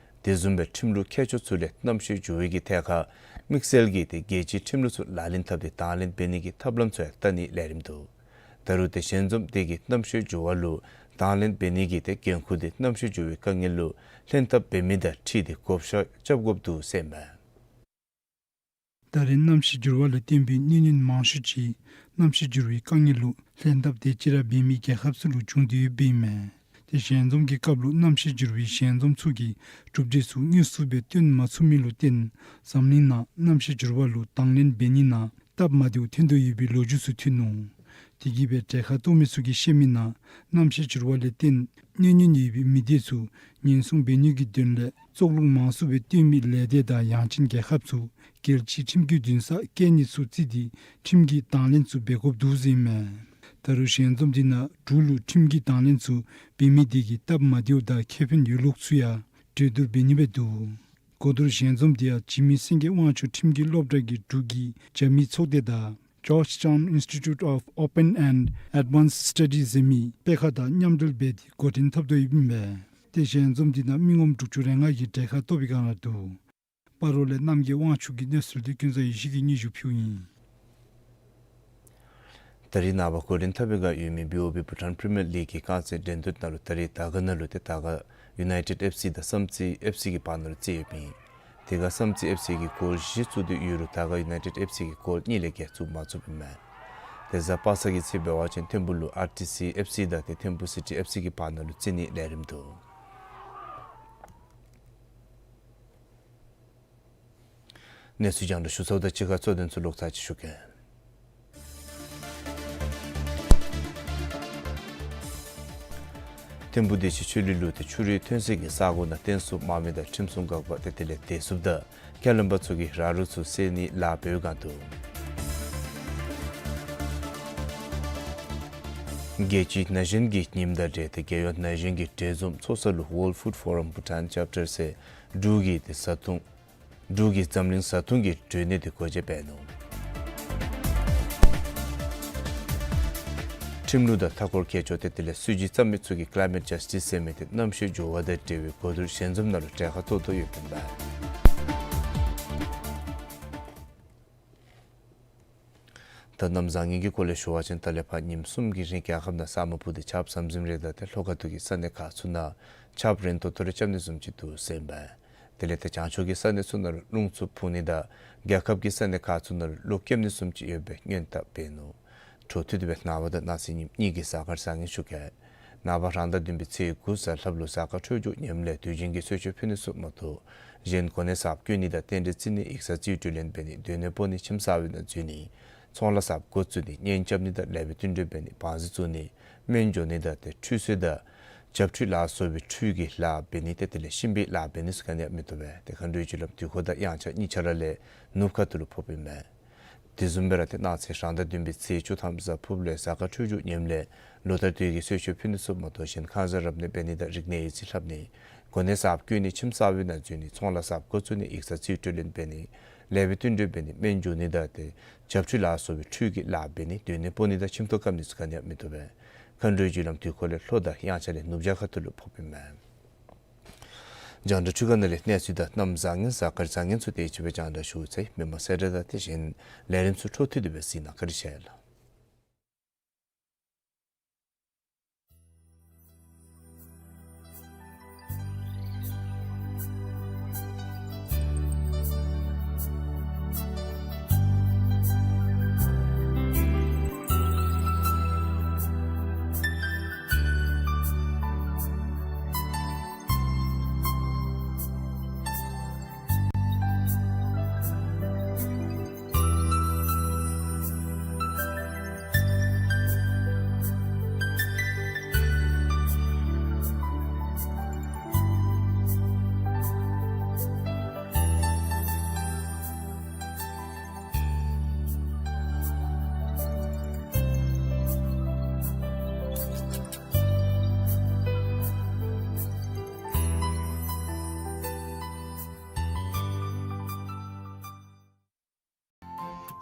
དེ་བཟུམ་སྦེ་ཁྲིམས་ལུགས་མཁས་མཆོག་ཚུ་ལས་གནམ་གཤིས་འགྱུར་བའི་གི་ཐད་ཁར་དམིགས་བསལ་གྱིས་ཏེ་རྒྱལ་སྤྱིའི་ཁྲིམས་ལུགས་ཚུ་ལག་ལེན་འཐབ་སྟེ་དང་ལེན་འབད་ནི་གི་ཐབས་ལམ་ཚུ་ཡང་བལྟ་ནིའི་ལས་རིམ་འདུག། ད་རུང་ཏེ་ཞལ་འཛོམས་འདི་གིས་གནམ་གཤིས་འགྱུར་བ་ལུ་དང་ལེན་འབད་ནི་གི་ཏེ་འགན་ཁུར་འདི་གནམ་གཤིས་འགྱུར་བའི་དཀའ་ངལ་ལུ་ལྷན་ཐབས་འབད་མི་དང་འཁྲིལ་ཏེ་བགོ་བཤའ་རྐྱབ་དགོཔ་འདུག་ཟེར་ཨིན་མས། ད་རེས་གནམ་གཤིས་འགྱུར་བ་ལས་བརྟེན་པའི་གནོད་ཉེན་མང་ཤོས་ཅིག་གནམ་གཤིས་འགྱུར་བའི་དཀའ་ངལ་ལུ་ལྷན་ཐབས་དེ་ཅིག་ར་འབད་མི་རྒྱལ་ཁབ་ཚུ་ལུ་བྱུང་སྟེ་ཡོདཔ་ཨིན་མས། ཏེ་ཞལ་འཛོམས་ཀྱི་སྐབས་ལུ་གནམ་གཤིས་འགྱུར་བའི་ཞལ་འཛོམས་ཚུ་གི་གྲུབ་འབྲས་ཚུ་དངོས་སུ་སྦེ་སྟོན་མ་ཚུགས་མི་ལུ་བརྟེན་འཛམ་གླིང་ནང་གནམ་གཤིས་འགྱུར་བ་ལུ་དང་ལེན་འབད་ནི་ནང་སྟབས་མ་བདེཝ་ཐོན་དོ་ཡོད་པའི་ལོ་རྒྱུས་ཚུ་ཐོན་ནུག། དེ་གིས་སྦེ་གྲལ་ཁར་གཏོགས་མི་ཚུ་གིས་བཤད་མི་ནང་གནམ་གཤིས་འགྱུར་བ་ལས་བརྟེན་གནོད་ཉེན་ཡོད་པའི་མི་སྡེ་ཚུ་ཉེན་སྲུང་འབད་ནི་གི་དོན་ལས་ཙོག་ལུག་མང་སུ་སྦེ་བཏོན་མི་ལས་སྡེ་དང་ཡང་ཅིན་རྒྱལ་ཁབ་ཚུ་རྒྱལ་སྤྱིའི་ཁྲིམས་ཀྱི་འདུན་སར་བཀལ་ནི་ཚུ་བརྩིས་ཏེ་ཁྲིམས་ཀྱི་དང་ལེན་ཚུ་འབད་དགོཔ་འདུག་ཟེར་ཨིན་མས། ད་རུང་ཞལ་འཛོམས་འདི་ནང་འབྲུག་ལུ་ཁྲིམས་ཀྱི་དང་ལེན་ཚུ་འབད་མི་དེ་གིས་སྟབས་མ་བདེཝ་དང་ཁེ་ཕན་ཡོད་ལུགས་ཚུ་ཡང་གྲོས་བསྡུར་འབད་ནི་སྦེ་འདུག། གོ་བསྡུར་ཞལ་འཛོམས་འདི་ཡང་འཇིགས་མེད་སེང་གེ་དབང་ཕྱུག་ཁྲིམས་ཀྱི་སློབ་གྲྭ་གི་འབྲུག་གི་རྒྱབ་མི་ཚོགས་སྡེ་དང་Georgetown Institute of Open and Advanced Studies ཟེར་མི་སྤེལ་ཁང་དང་མཉམ་འབྲེལ་འབད་དེ་འགོ་འདྲེན་འཐབ་དོ་ཡོདཔ་ཨིན་པས། ཏེ་ཞལ་འཛོམས་འདི་ནང་མི་ངོམ་དྲུག་ཅུ་རེ་ལྔ་གིས་གྲལ་ཁར་གཏོགས་པའི་བསྒང་ར་འདུག། སྤ་རོ་ལས་རྣམ་རྒྱལ་དབང་ཕྱུག་གི་གནས་ཚུལ་འདི་ཀུན་བཟང་ཡེ་ཤེས་ཀྱིས་སྙན་ཞུ་ཕུལཝ་ཨིན། ད་རེས་ནངས་པ་འགོ་འདྲེན་འཐབ་པའི་བསྒང་ཡོད་མི་བི་ཨོ་བི་བྷུ་ཊཱན་པི་རི་མི་ཡར་ལིག་གི་རྐང་རྩེད་འགྲན་བསྡུར་ནང་ལུ་ད་རེས་དར་དཀར་ནང་ལུ་ཏེ་དར་དཀར་ཡུ་ནའི་ཊེཌ་ཨེཕ་སི་དང་བསམ་རྩེ་ཨེཕ་སི་གི་བར་ན་ལུ་རྩེད་ཡོདཔ་ཨིན། དེ་ཁར་བསམ་རྩེ་ཨེཕ་སི་གིས་གོལ་བཞི་བཙུགས་ཏེ་ཡོད་རུང་དར་དཀར་ཡུ་ནའི་ཊེཌ་ཨེཕ་སི་གིས་གོལ་གཉིས་ལས་བརྒལ་བཙུགས་མ་ཚུགསཔ་ཨིན་མས། དེ་གཟའ་པ་སངས་ཀྱི་ཚེ་འབད་བ་ཅིན་ཐིམ་ཕུག་ལུ་ཨར་ཊི་སི་ཨེཕ་སི་དང་ཏེ་ཐིམ་ཕུག་སི་ཊི་ཨེཕ་སི་གི་བར་ན་ལུ་རྩེད་ནིའི་ལས་རིམ་འདུག། གནས་ཚུལ་རྒྱང་བསྒྲགས་ཞུ་ཚརཝ་དང་གཅིག་ཁར་གཙོ་དོན་ཚུ་ལོག་ཚར་ཅིག་ཞུ་གེ། ཐིམ་ཕུག་བདེ་ཆེན་ཆོས་གླིང་ལུ་ཏེ་ཆུ་རུད་ཐོན་སའི་གི་ས་གོ་ནང་བརྟན་སྲུང་དམག་མི་དང་ཁྲིམས་སྲུང་འགག་པ་ཏེ་དེ་ལས་བདེ་སྲུངཔ་དང་ཁས་ལེན་པ་ཚུ་གིས་ར་ལུག་ཚུ་བསད་ནིའི་ལཱ་འབད་བའི་བསྒང་འདུག། རྒྱལ་སྤྱིའི་ན་གཞོན་གྱི་ཉིནམ་དང་འབྲེལ་ཏེ་རྒྱལ་ཡོངས་ན་གཞོན་གྱི་གྲོས་འཛོམས་ཚོགས་ས་ལུ་World Food Forum Bhutan Chapter ཟེར་འབྲུག་གི་ཏེ་བཟའ་འཐུང་འབྲུག་གི་འཛམ་གླིང་བཟའ་འཐུང་གི་གྲོས་གནས་དེ་སྒོ་འབྱེད་འབད་ནུག། ཁྲིམས་ལུགས་དང་མཐའ་འཁོར་མཁས་མཆོག་ཏེ་དེ་ལས་སྲིད་བྱུས་རྩ་མེད་ཚུ་གིས་Climate Justice ཟེར་མི་འདི་གནམ་གཤིས་འགྱུར་བ་དང་འབྲེལ་བའི་གོ་བསྡུར་ཞལ་འཛོམས་ནང་ལུ་གྲལ་ཁར་གཏོགས་དོ་ཡོདཔ་ཨིན་པས། ད་གནམ་བཟང་ངན་གྱི་སྐོར་ལས་ཞུ་བ་ཅིན་ད་ལས་ཕར་ཉིནམ་གསུམ་གྱི་རིང་རྒྱལ་ཁབ་ནང་ས་སྨུག་སྤུབས་ཏེ་ཆརཔ་ཟམ་ཟིམ་རེ་དང་ཏེ་ལྷོ་ཁ་ཐུག་གི་ས་གནས་ཁག་ཚུ་ནང་ཆརཔ་རན་ཏོག་ཏོ་རེ་རྐྱབ་ནི་བཟུམ་ཅིག་འདུག་ཟེར་ཨིན་པས། དེ་ལས་ཏེ་བྱང་ཕྱོགས་ཀྱི་ས་གནས་ཚུ་ནང་ལུ་རླུང་འཚུབ་འཕུ་ནི་དང་རྒྱལ་ཁབ་ཀྱི་ས་གནས་ཁག་ཚུ་ནང་ལུ་གློག་རྐྱབ་ནི་བཟུམ་ཅིག་ཡོད་པའི་སྔོན་བརྡ་འབད་ནུག། འཕྲོ་མཐུད་དེ་སྦེ་ནངས་པ་དང་གནངས་ཚེ་ཉིནམ་གཉིས་ཀྱི་གཟའ་སྐར་བཟང་ངན་ཞུ་གེ། ནངས་པ་རང་ཟླ་བདུན་པའི་ཚེས་དགུ་གཟའ་ལྷགཔ་ལུ་གཟའ་སྐར་འཕྲོད་སྦྱོར་ཉམས་ལེན་དུས་ཆེན་གྱི་གསོལ་མཆོད་ཕུལ་ནི་ཚུ་མ་གཏོགས་གཞན་གོ་གནས་གསརཔ་བསྐོ་ནི་དང་རྟེན་འབྲེལ་བརྩི་ནི་ཡིག་ཚང་རྩིས་སྤྲོད་ལེན་འབད་ནི་སྡོད་གནས་སྤོ་ནི་ཁྱིམ་གསར་པའི་ནང་འཛུལ་ནི་ཚོང་ལཱ་གསརཔ་འགོ་བཙུགས་ནི་གཉེན་རྐྱབ་ནི་དང་ལེགས་པའི་བསྟུན་གྲོས་འབད་ནི་བང་རྩི་བཙུགས་ནི་སྨན་སྦྱོར་ནི་དང་ཏེ་ཁྲུས་གསོལ་དང་བྱབས་ཁྲུས་ལ་སོགས་པའི་ཁྲུས་ཀྱི་ལཱ་འབད་ནི་ཏེ་དེ་ལས་གཤིན་པོའི་ལཱ་འབད་ནི་ཚུ་ག་ནི་ཡང་མི་བཏུབ་པས། ཏེ་མཁའ་འགྲོའི་རྒྱུ་ལམ་དུས་འཁོར་དང་དབྱངས་འཆར་གཉིས་ཆ་ར་ལས་ནུབ་ཁ་ཐུག་ལུ་ཕོགཔ་ཨིན་མས། དེ་བཟུམ་སྦེ་ར་ཏེ་གནངས་ཚེ་རང་ཟླ་བདུན་པའི་ཚེས་བཅུ་ཐམ་གཟའ་ཕུརཔ་ལུ་གཟའ་སྐར་འཕྲོད་སྦྱོར་ཉམས་ལེན་ལོ་ལྟར་དུས་ཀྱི་གསོལ་མཆོད་ཕུལ་ནི་ཚུ་མ་གཏོགས་གཞན་ཁང་བཟང་རབ་གནས་འབད་ནི་དང་རིག་གནས་ཡིག་རྩིས་ལྷབ་ནི་གོ་གནས་གསརཔ་བསྐོ་ནི་ཁྱིམ་གསར་པའི་ནང་འཛུལ་ནི་ཚོང་ལཱ་གསརཔ་འགོ་བཙུགས་ནི་ཡིག་ཚང་རྩིས་སྤྲོད་ལེན་འབད་ནི་ལེགས་པའི་བསྟུན་གྲོས་འབད་ནི་སྨན་སྦྱོར་ནི་དང་ཏེ་བྱབས་ཁྲུས་ལ་སོགས་པའི་ཁྲུས་ཀྱི་ལཱ་འབད་ནི་སྡོད་གནས་སྤོ་ནི་དང་ཁྱིམ་ཐོག་བཀབ་ནི་ཚུ་ག་ནི་ཡང་མི་བཏུབ་པས། མཁའ་འགྲོའི་རྒྱུ་ལམ་དུས་འཁོར་ལས་ལྷོ་དང་དབྱངས་འཆར་ལས་ནུབ་བྱང་ཁ་ཐུག་ལུ་ཕོགཔ་ཨིན་མས། རྒྱང་བསྒྲགས་འཕྲུལ་ཁང་ནང་ལས་གནས་ཚུལ་དང་གནམ་བཟང་ངན་གཟའ་སྐར་བཟང་ངན་ཚུ་དེ་ཅིག་སྦེ་རྒྱང་བསྒྲགས་ཞུ་ཚར་ཡི། མི་མང་གསལ་བསྒྲགས་དང་དེ་བཞིན་ལས་རིམ་ཚུ་འཕྲོ་མཐུད་དེ་སྦེ་གཟིགས་གནང་། བཀའ་དྲིན་ཆེ་ལགས།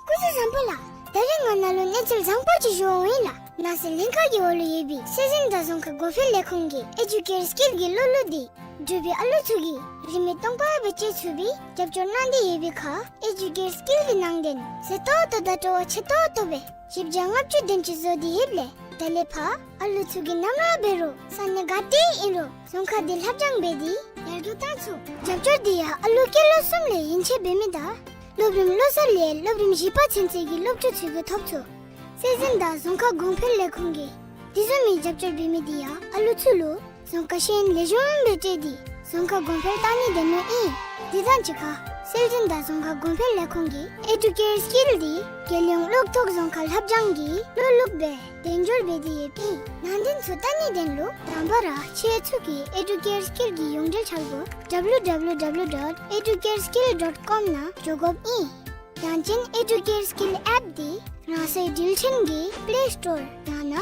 སྐུ་གཟུགས་བཟང་པོ་ལགས། ད་རིས་ང་ནཱ་ལུ་གནས་ཚུལ་བཟང་པོ་ཅིག་ཞུ་འོང་ཡི་ལགས། ནང་སྲིད་ལྷན་ཁག་གི་འོག་ལུ་ཡོད་པའི་སྲོལ་འཛིན་དང་རྫོང་ཁ་གོང་འཕེལ་ལས་ཁུངས་ཀྱིས་ཨེ་ཌུ་ཀེར་སི་ཀིལ་གྱི་བློ་ལུ་འདི་འབྲུག་པའི་ཨ་ལུ་ཚུ་གིས་རིན་མེད་སྟོང་པ་སྦེ་སྤྱོད་ཚུགས་པའི་རྒྱབ་སྐྱོར་གནང་སྟེ་ཡོད་པའི་ཁར་ཨེ་ཌུ་ཀེར་སི་ཀིལ་གྱི་ནང་དོན་ཟད་ཏོག་ཏོ་དང་སྤྲོ་བ་ཆེ་ཏོག་ཏོ་སྦེ་བཞི་བརྒྱ་ལྔ་བཅུ་དེམ་ཅིག་བཟོ་སྟེ་ཡོདཔ་ལས་དེ་ལས་ཕར་ཨ་ལུ་ཚུ་གིས་ནམ་ར་འབད་རུང་ས་གནས་ག་ཏེ་ཨིན་རུང་རྫོང་ཁ་འདི་ལྷབ་སྦྱང་འབད་དེ་ཡར་རྒྱས་བཏང་ཚུགས། རྒྱབ་སྐྱོར་འདི་ཡང་ཨ་ལུ་སྐྱེས་ལོ་གསུམ་ལས་ཡན་ཆད་འབད་མི་དང་སློབ་རིམ་བློ་གསར་ལས་སློབ་རིམ་བཞི་པ་ཚུན་ཚོད་ཀྱི་སློབ་ཕྲུག་ཚུ་གིས་ཐོབ་ཚུགས། སྲོལ་འཛིན་དང་རྫོང་ཁ་གོང་འཕེལ་ལས་ཁུངས་ཀྱིས་དེ་བཟུམ་མའི་རྒྱབ་སྐྱོར་འབད་མི་འདི་ཡང་ཨ་ལུ་ཚུ་ལུ་རྫོང་ཁ་ཤེས་ཡོན་ལེགས་ཤོམ་སྦེ་སྤྲོད་དེ་རྫོང་ཁ་གོང་འཕེལ་བཏང་ནི་དེ་ནོ་ཨིན། དེ་དང་གཅིག་ཁར་སྲོལ་འཛིན་དང་རྫོང་ཁ་གོང་འཕེལ་ལས་ཁུངས་ཀྱིས་ཨེ་ཌུ་ཀེར་སི་ཀིལ་འདི་རྒྱལ་ཡོངས་གློག་ཐོག་རྫོང་ཁ་ལྷབ་སྦྱང་གི་བློ་ལུགས་སྦེ་དལ་འབྱོར་འབད་དེ་ཡོདཔ་ཨིན། ནང་དོན་ཚུ་བལྟ་ནི་དེ་ལུ་དང་པ་ར་ཁྱེད་ཚུ་གིས་ཨེ་ཌུ་ཀེར་སི་ཀིལ་གྱི་ཡོངས་འབྲེལ་འཆར་སྒོ་ཌབ་ལུ་ཌབ་ལུ་ཌབ་ལུ་ཌོཊ་ཨེ་ཌུ་ཀེར་སི་ཀིལ་ཌོཊ་ཀོམ་ནང་འགྱོ་དགོཔ་ཨིན། ཡང་ཅིན་ཨེ་ཌུ་ཀེར་སི་ཀིལ་ཨེཔ་འདི་རང་སོའི་འགྲུལ་འཕྲིན་གྱི་པླེ་སི་ཊོར་ཡང་ན་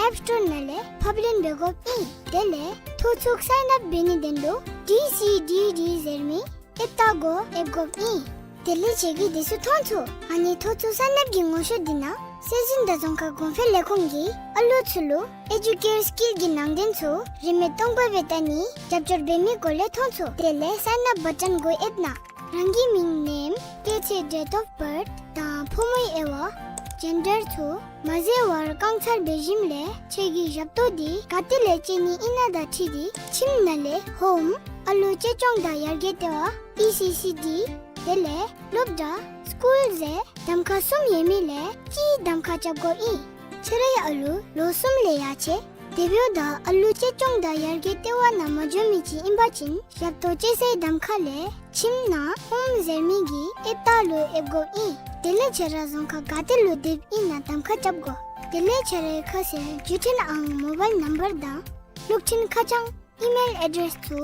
ཨེཔ་སི་ཊོར་ནང་ལས་ཕབ་ལེན་འབད་དགོཔ་ཨིན། དེ་ལས་ཐོ་ཚུགས་སའིན་ཨཔ་འབད་ནི་དེ་ལུ་ཌི་སི་ཌི་ཌི་ཟེར་མི་ཨེཔ་རྟགས་གུ་ཡེབ་དགོཔ་ཨིན། དེ་ལས་ཁྱེད་ཀྱིས་དེ་ཚུ་མཐོང་ཚུགས། ཨ་ནི་ཐོ་ཚུགས་སའིན་ཨཔ་ཀྱི་ངོ་ཤེས་འདི་ནང་སྲོལ་འཛིན་དང་རྫོང་ཁ་གོང་འཕེལ་ལས་ཁུངས་ཀྱིས་ཨ་ལུ་ཚུ་ལུ་ཨེ་ཌུ་ཀེར་སི་ཀིལ་གྱི་ནང་དོན་ཚུ་རིན་མེད་སྟོང་པ་སྦེ་བལྟ་ནི་རྒྱབ་སྐྱོར་འབད་མི་སྐོར་ལས་མཐོང་ཚུགས། དེ་ལས་སའིན་ཨཔ་བ་ཊོན་གུ་ཡེབ་གནང་། རང་གི་མིང་ནེམ་སྐྱེས་ཚེས་ཌེཊ་ཨོཕ་བརཐ་དང་ཕོ་མོའི་དབྱེ་བ་ཇེན་ཌར་ཚུ་མ་ཟད་བར་རྐང་ཚར་འབད་ཞིནམ་ལས་ཁྱེད་ཀྱི་ཞབས་ཏོག་འདི་ག་ཏེ་ལས་སྤྱོད་ནི་ཨིན་ན་དང་འཁྲིལ་ཏེ་ཁྱིམ་ནང་ལས་ཧོམ་ཨ་ལུ་གཅེས་སྐྱོང་དང་ཡར་རྒྱས་ལྟེ་བ་ཨི་སི་སི་ཌི་དེ་ལས་སློབ་གྲྭ་སི་ཀུལ་ཟེར་གདམ་ཁ་གསུམ་ཡོད་མི་ལས་གཅིག་གདམ་ཁ་རྐྱབ་དགོཔ་ཨིན། ཁྱེད་རའི་ཨ་ལུ་ལོ་གསུམ་ལས་ཡར་ཆེ་དེ་འབདཝ་ད་ཨ་ལུ་གཅེས་སྐྱོང་དང་ཡར་རྒྱས་ལྟེ་བ་ནང་མ་འགྱོ་མི་ཅིག་ཨིན་པ་ཅིན་ཞབས་ཏོག་སྤྱོད་སའི་གདམ་ཁ་ལས་ཁྱིམ་ནང་ཧོམ་ཟེར་མི་གི་ཨེཔ་རྟགས་ལུ་ཡེབ་དགོཔ་ཨིན། དེ་ལས་ཁྱེད་ར་རྫོང་ཁ་ག་ཏེ་ལུ་སྡོདཔ་ཨིན་ན་གདམ་ཁ་རྐྱབ་དགོ། དེ་ལས་ཁྱེད་རའི་ཁ་གསལ་བརྒྱུད་འཕྲིན་ཨང་མོ་བཱའིལ་ནམ་བར་དང་གློག་འཕྲིན་ཁ་བྱང་ཨི་མེལ་ཨེ་ཌེསི་ཚུ་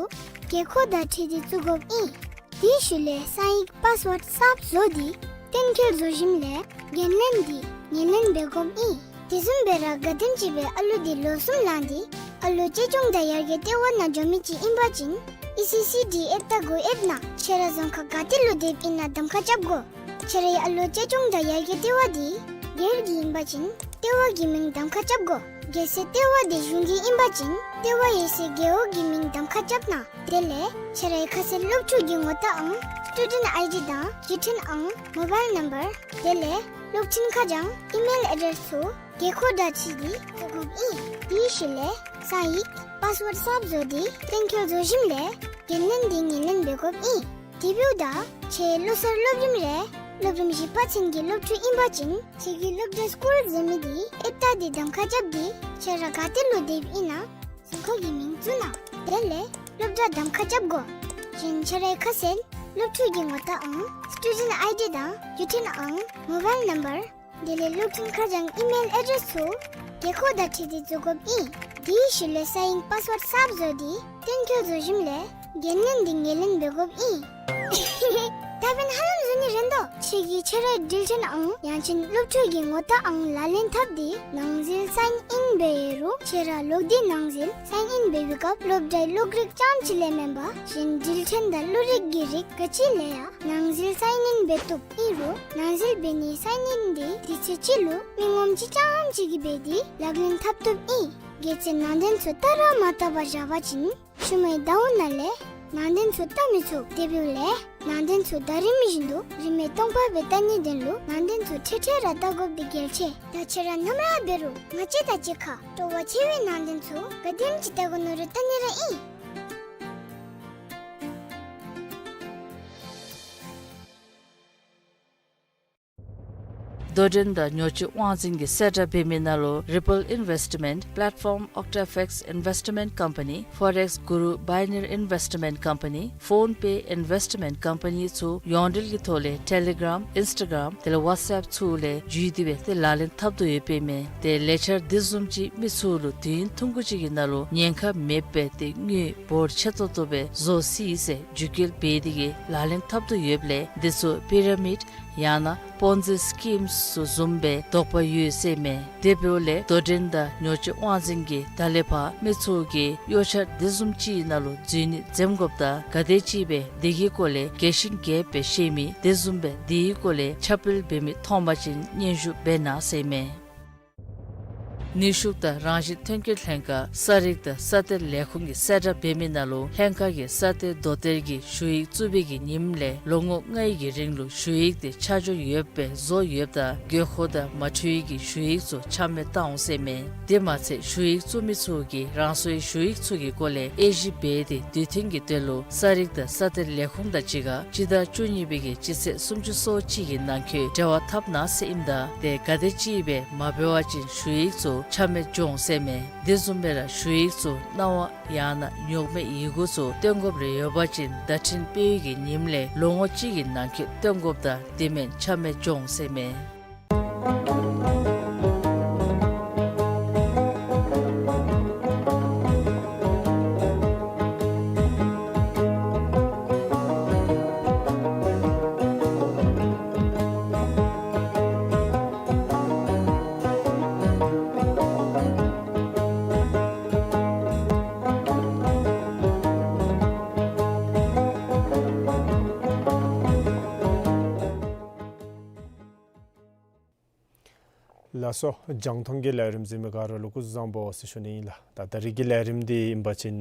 དགོས་མཁོ་དང་འཁྲིལ་ཏེ་བཙུགས་དགོཔ་ཨིན། དེའི་ཤུལ་ལས་གསང་ཡིག་པཱསི་ཝརཌ་གསརཔ་བཟོ་སྟེ་གཏན་འཁེལ་བཟོ་ཞིནམ་ལས་འགན་ལེན་འདི་ངོས་ལེན་འབད་དགོཔ་ཨིན། དེ་བཟུམ་སྦེ་ར་ག་དེམ་ཅིག་སྦེ་ཨ་ལུ་འདི་ལོ་གསུམ་ལང་སྟེ་ཨ་ལུ་གཅེས་སྐྱོང་དང་ཡར་རྒྱས་ལྟེ་བ་ནང་འགྱོ་མི་ཅིག་ཨིན་པ་ཅིན་ཨི་སི་སི་ཌི་ཨེཔ་རྟགས་གུ་ཡེབ་གནང་། ཁྱེད་ར་རྫོང་ཁ་ག་ཏེ་ལུ་སྡོདཔ་ཨིན་ན་གདམ་ཁ་རྐྱབ་དགོ། ཁྱེད་རའི་ཨ་ལུ་གཅེས་སྐྱོང་དང་ཡར་རྒྱས་ལྟེ་བ་འདི་སྒེར་གྱི་ཨིན་པ་ཅིན་ལྟེ་བ་གི་མིང་གདམ་ཁ་རྐྱབ་དགོ། གལ་སྲིད་ལྟེ་བ་འདི་གཞུང་གི་ཨིན་པ་ཅིན་ལྟེ་བ་ཡོད་སའི་རྒེད་འོག་གི་མིང་གདམ་ཁ་རྐྱབ་གནང་། དེ་ལས་ཁྱེད་རའི་ཁ་གསལ་སློབ་ཕྲུག་གི་ངོ་རྟགས་ཨང་སི་ཊུ་ཌེནཊ་ཨའི་ཌི་དང་བརྒྱུད་འཕྲིན་ཨང་མོ་བཱའིལ་ནམ་བར་དེ་ལས་གློག་འཕྲིན་ཁ་བྱང་ཨི་མེལ་ཨེ་ཌེསི་ཚུ་དགོས་མཁོ་དང་འཁྲིལ་ཏེ་བཙུགས་དགོཔ་ཨིན། དེའི་ཤུལ་ལས་གསང་ཡིག་པཱསི་ཝརཌ་གསརཔ་བཟོ་སྟེ་གཏན་འཁེལ་བཟོ་ཞིནམ་ལས་འགན་ལེན་འདི་ངོས་ལེན་འབད་དགོཔ་ཨིན། དེ་འབདཝ་ད་ཁྱེད་ལོ་གསར་སློབ་རིམ་རེ་སློབ་རིམ་བཞི་པ་ཚུན་གྱི་སློབ་ཕྲུག་ཨིན་པ་ཅིན་ཁྱེད་ཀྱི་སློབ་གྲྭ་སི་ཀུལ་ཟེར་མི་འདི་ཨེཔ་རྟགས་འདི་གདམ་ཁ་རྐྱབ་སྟེ་ཁྱེད་ར་ག་ཏེ་ལུ་སྡོདཔ་ཨིན་ན་ ཁོ་གི་མིང་བཙུགས་གནང་། དེ་ལས་སློབ་གྲྭ་གདམ་ཁ་རྐྱབ་དགོ། གཞན་ཁྱེད་རའི་ཁ་གསལ་སློབ་ཕྲུག་གི་ངོ་རྟགས་ཨང་། སི་ཊུ་ཌེནཊ་ཨའི་ཌི་དང་བརྒྱུད་འཕྲིན་ཨང་། མོ་བཱའིལ་ནམ་བར། དེ་ལས་སློབ་སྟོན་ཁ་བྱང་ཨི་མེལ་ཨེ་ཌེ་རེསི་ཚུ་རྒས་འཁོགས་དང་འཁྲིལ་ཏེ་བཙུགས་དགོཔ་ཨིན། དེའི་ཤུལ་ལས་སའིན་པཱས་ཝརཌ་གསརཔ་བཟོ་སྟེ་བསྟུན་བསྐྱར་བཟོ་ཞིནམ་ལས་འགན་ལེན་འདི་ངོས་ལེན་འབད་དགོཔ་ཨིན། ད་འབདན་ཧ་ལམ་བཟོ་ནི་རན་དོ། ཁྱོད་ཀྱིས་ཁྱེད་རའི་འགྲུལ་འཕྲིན་ཨང་ཡང་ཅིན་སློབ་ཕྲུག་གི་ངོ་རྟགས་ཨང་ལག་ལེན་འཐབ་སྟེ་ནང་འཛུལ་སའིན་ཨིན་འབད་ཡོད་རུང་ཁྱེད་ར་ལོག་སྟེ་ནང་འཛུལ་སའིན་ཨིན་འབད་བའི་སྐབས་སློབ་གྲྭའི་གློག་རིག་རྐྱངམ་ཅིག་ལས་མེན་པར་གཞན་འགྲུལ་འཕྲིན་དང་གློག་རིག་གི་རིགས་ག་ཅི་ལས་ཡང་ནང་འཛུལ་སའིན་ཨིན་འབད་བཏུབ། ཨིན་རུང་ནང་འཛུལ་འབད་ནིའི་སའིན་ཨིན་འདི་དུས་ཚོད་ཅིག་ལུ་མི་ངོམ་ཅིག་རྐྱངམ་ཅིག་གིས་འབད་དེ་ལག་ལེན་འཐབ་བཏུབ་ཨིན། གལ་སྲིད་ནང་རྟེན་ཚུ་བལྟ་ར་མ་བལྟ་བར་བཞག་པ་ཅིན་ཤུལ་མའི་ཟླཝ་ནང་ལས་ནང་རྟེན་ཚུ་བལྟ་མི་ཚུགས། དེ་འབདཝ་ལས་ནང་རྟེན་ཚུ་ཟླ་རིམ་བཞིན་དུ་རིན་མེད་སྟོང་པ་སྦེ་བལྟ་ནིའི་དོན་ལུ་ནང་རྟེན་ཚུ་འཕྲལ་འཕྲལ་ར་བལྟ་དགོཔ་འདི་གལ་ཆེ། ད་ཁྱེད་ར་ནམ་ར་འབད་རུང་ང་བཅས་དང་གཅིག་ཁར་སྤྲོ་བ་ཆེ་བའི་ནང་རྟེན་ཚུ་ག་དེམ་ཅིག་བལྟ་དགོ་མནོ་རུང་བལྟ་ནི་ར་ཨིན། དོ་འགྲན་དང་ཉོ་སྤྱོད་དབང་འཛིན་གྱིས་གསལ་བསྒྲགས་འབད་མི་ནང་ལུ་རི་པཱལ་ཨིན་ཝེསཊ་མེནཊ་པེ་ལེཊ་ཕོམ་ཨོག་ཊ་ཨེཕ་ཨེགསི་ཨིན་ཝེསཊ་མེནཊ་ཀམ་པ་ནི་ཕོ་རེགསི་གུ་རུ་བཱའི་ནེ་རི་ཨིན་ཝེསཊ་མེནཊ་ཀམ་པ་ནི་ཕོན་པེ་ཨིན་ཝེསཊ་མེནཊ་ཀམ་པ་ནི་ཚུ་ཡོངས་འབྲེལ་གྱི་ཐོག་ལས་ཊེ་ལི་གརམ་ཨིནསི་ཊ་གརམ་དེ་ལས་ཝཊས་ཨེཔ་ཚུ་ལས་བརྒྱུད་དེ་སྦེ་ཏེ་ལག་ལེན་འཐབ་དོ་ཡོདཔ་ཨིན་མས། ཏེ་ལས་འཆར་འདི་བཟུམ་ཅིག་མི་ཚུ་ལུ་དུས་ཡུན་ཐུང་ཀུ་ཅིག་གི་ནང་ལུ་ཉེན་ཁ་མེདཔ་སྦེ་ཏེ་དངུལ་འབོར་ཆེ་ཏོག་ཏོ་སྦེ་བཟོ་སྲིད་ཟེར་བརྒྱུད་སྐུལ་འབད་དེ་གིས་ལག་ལེན་འཐབ་དོ་ཡོདཔ་ལས་འདི་ཚུ་པི་ར་མིཌ་ཡང་ན་པོན་ཛི་སི་ཀིམ་ཚུ་བཟུམ་སྦེ་དོགས་པ་ཡོད་ཟེར་མས། དེ་འབདཝ་ལས་དོ་འགྲན་དང་ཉོ་སྤྱོད་དབང་འཛིན་གྱིས་ད་ལས་ཕར་མི་ཚུ་གིས་གཡོ་འཆར་འདི་བཟུམ་ཅིག་ནང་ལུ་འཛུལ་ནི་འཛེམ་དགོཔ་དང་ག་དེ་ཅིག་སྦེ་འདི་གི་སྐོར་ལས་རྒྱས་ཤིང་རྒྱསཔ་སྦེ་ཤེས་མི་དེ་བཟུམ་སྦེ་འདི་གི་སྐོར་ལས་ཁྱབ་སྤེལ་འབད་མི་མཐོང་པ་ཅིན་སྙན་ཞུ་འབད་གནང་ཟེར་མས། ནུས་ཤུགས་དང་རང་བཞིན་ཐོན་སྐྱེད་ལྷན་ཁག་ས་རིག་དང་ས་གཏེར་ལས་ཁུངས་ཀྱིས་གསལ་བསྒྲགས་འབད་མི་ནང་ལུ་ལྷན་ཁག་གིས་ས་གཏེར་རྡོ་གཏེར་གྱི་ཞུ་ཡིག་བཙུགས་པའི་གི་ཉིནམ་ལས་ལོ་ངོ་ལྔའི་གི་རིང་ལུ་ཞུ་ཡིག་དེ་ཆ་འཇོག་ཡོདཔ་སྦེ་བཟོ་ཡོདཔ་ད་དགོས་མཁོ་དང་མ་འཁྲུལ་བའི་གི་ཞུ་ཡིག་ཚུ་ཆ་མེད་བཏང་འོང་ཟེར་མས། དེ་མ་ཚད་ཞུ་ཡིག་བཙུགས་མི་ཚུ་གིས་རང་སོའི་ཞུ་ཡིག་ཚུ་གི་སྐོར་ལས་དབྱེ་ཞིབ་འབད་དེ་དུས་མཐུན་གྱི་དོན་ལུ་ས་རིག་དང་ས་གཏེར་ལས་ཁུངས་དང་གཅིག་ཁར་སྤྱི་ཟླ་བཅུ་གཉིས་པའི་གི་སྤྱི་ཚེས་སུམ་ཅུ་སོ་གཅིག་གི་ནང་འཁོད་འབྲེལ་བ་འཐབ་གནང་ཟེར་ཨིནམ་ད་དེ་ག་དེ་ཅིག་སྦེ་མ་འབད་བ་ཅིན་ཞུ་ཡིག་ཚུ་ཆ་མེད་འགྱོ་འོང་ཟེར་མས། དེ་བཟུམ་སྦེ་ར་ཞུ་ཡིག་ཚུ་གནང་བ་ཡང་ན་ཉོག་མེད་ཡི་གུ་ཚུ་སྟོན་དགོཔ་རེ་ཡོད་པ་ཅིན་བརྡ་འཕྲིན་སྤེལ་བའི་གི་ཉིནམ་ལས་ལོ་ངོ་གཅིག་གི་ནང་འཁོད་སྟོན་དགོཔ་དང་དེ་མེན་ཆ་མེད་འགྱོ་འོང་ཟེར་མས། ལགས་སོ། རྒྱང་མཐོང་གི་ལས་རིམ་གཟིགས་མི་ག་ར་ལུ་སྐུ་གཟུགས་བཟང་པོ་ཟེར་ཞུ་ནི་ཨིན་ལགས། ད་ད་རིས་ཀྱི་ལས་རིམ་འདི་ཨིན་པ་ཅིན་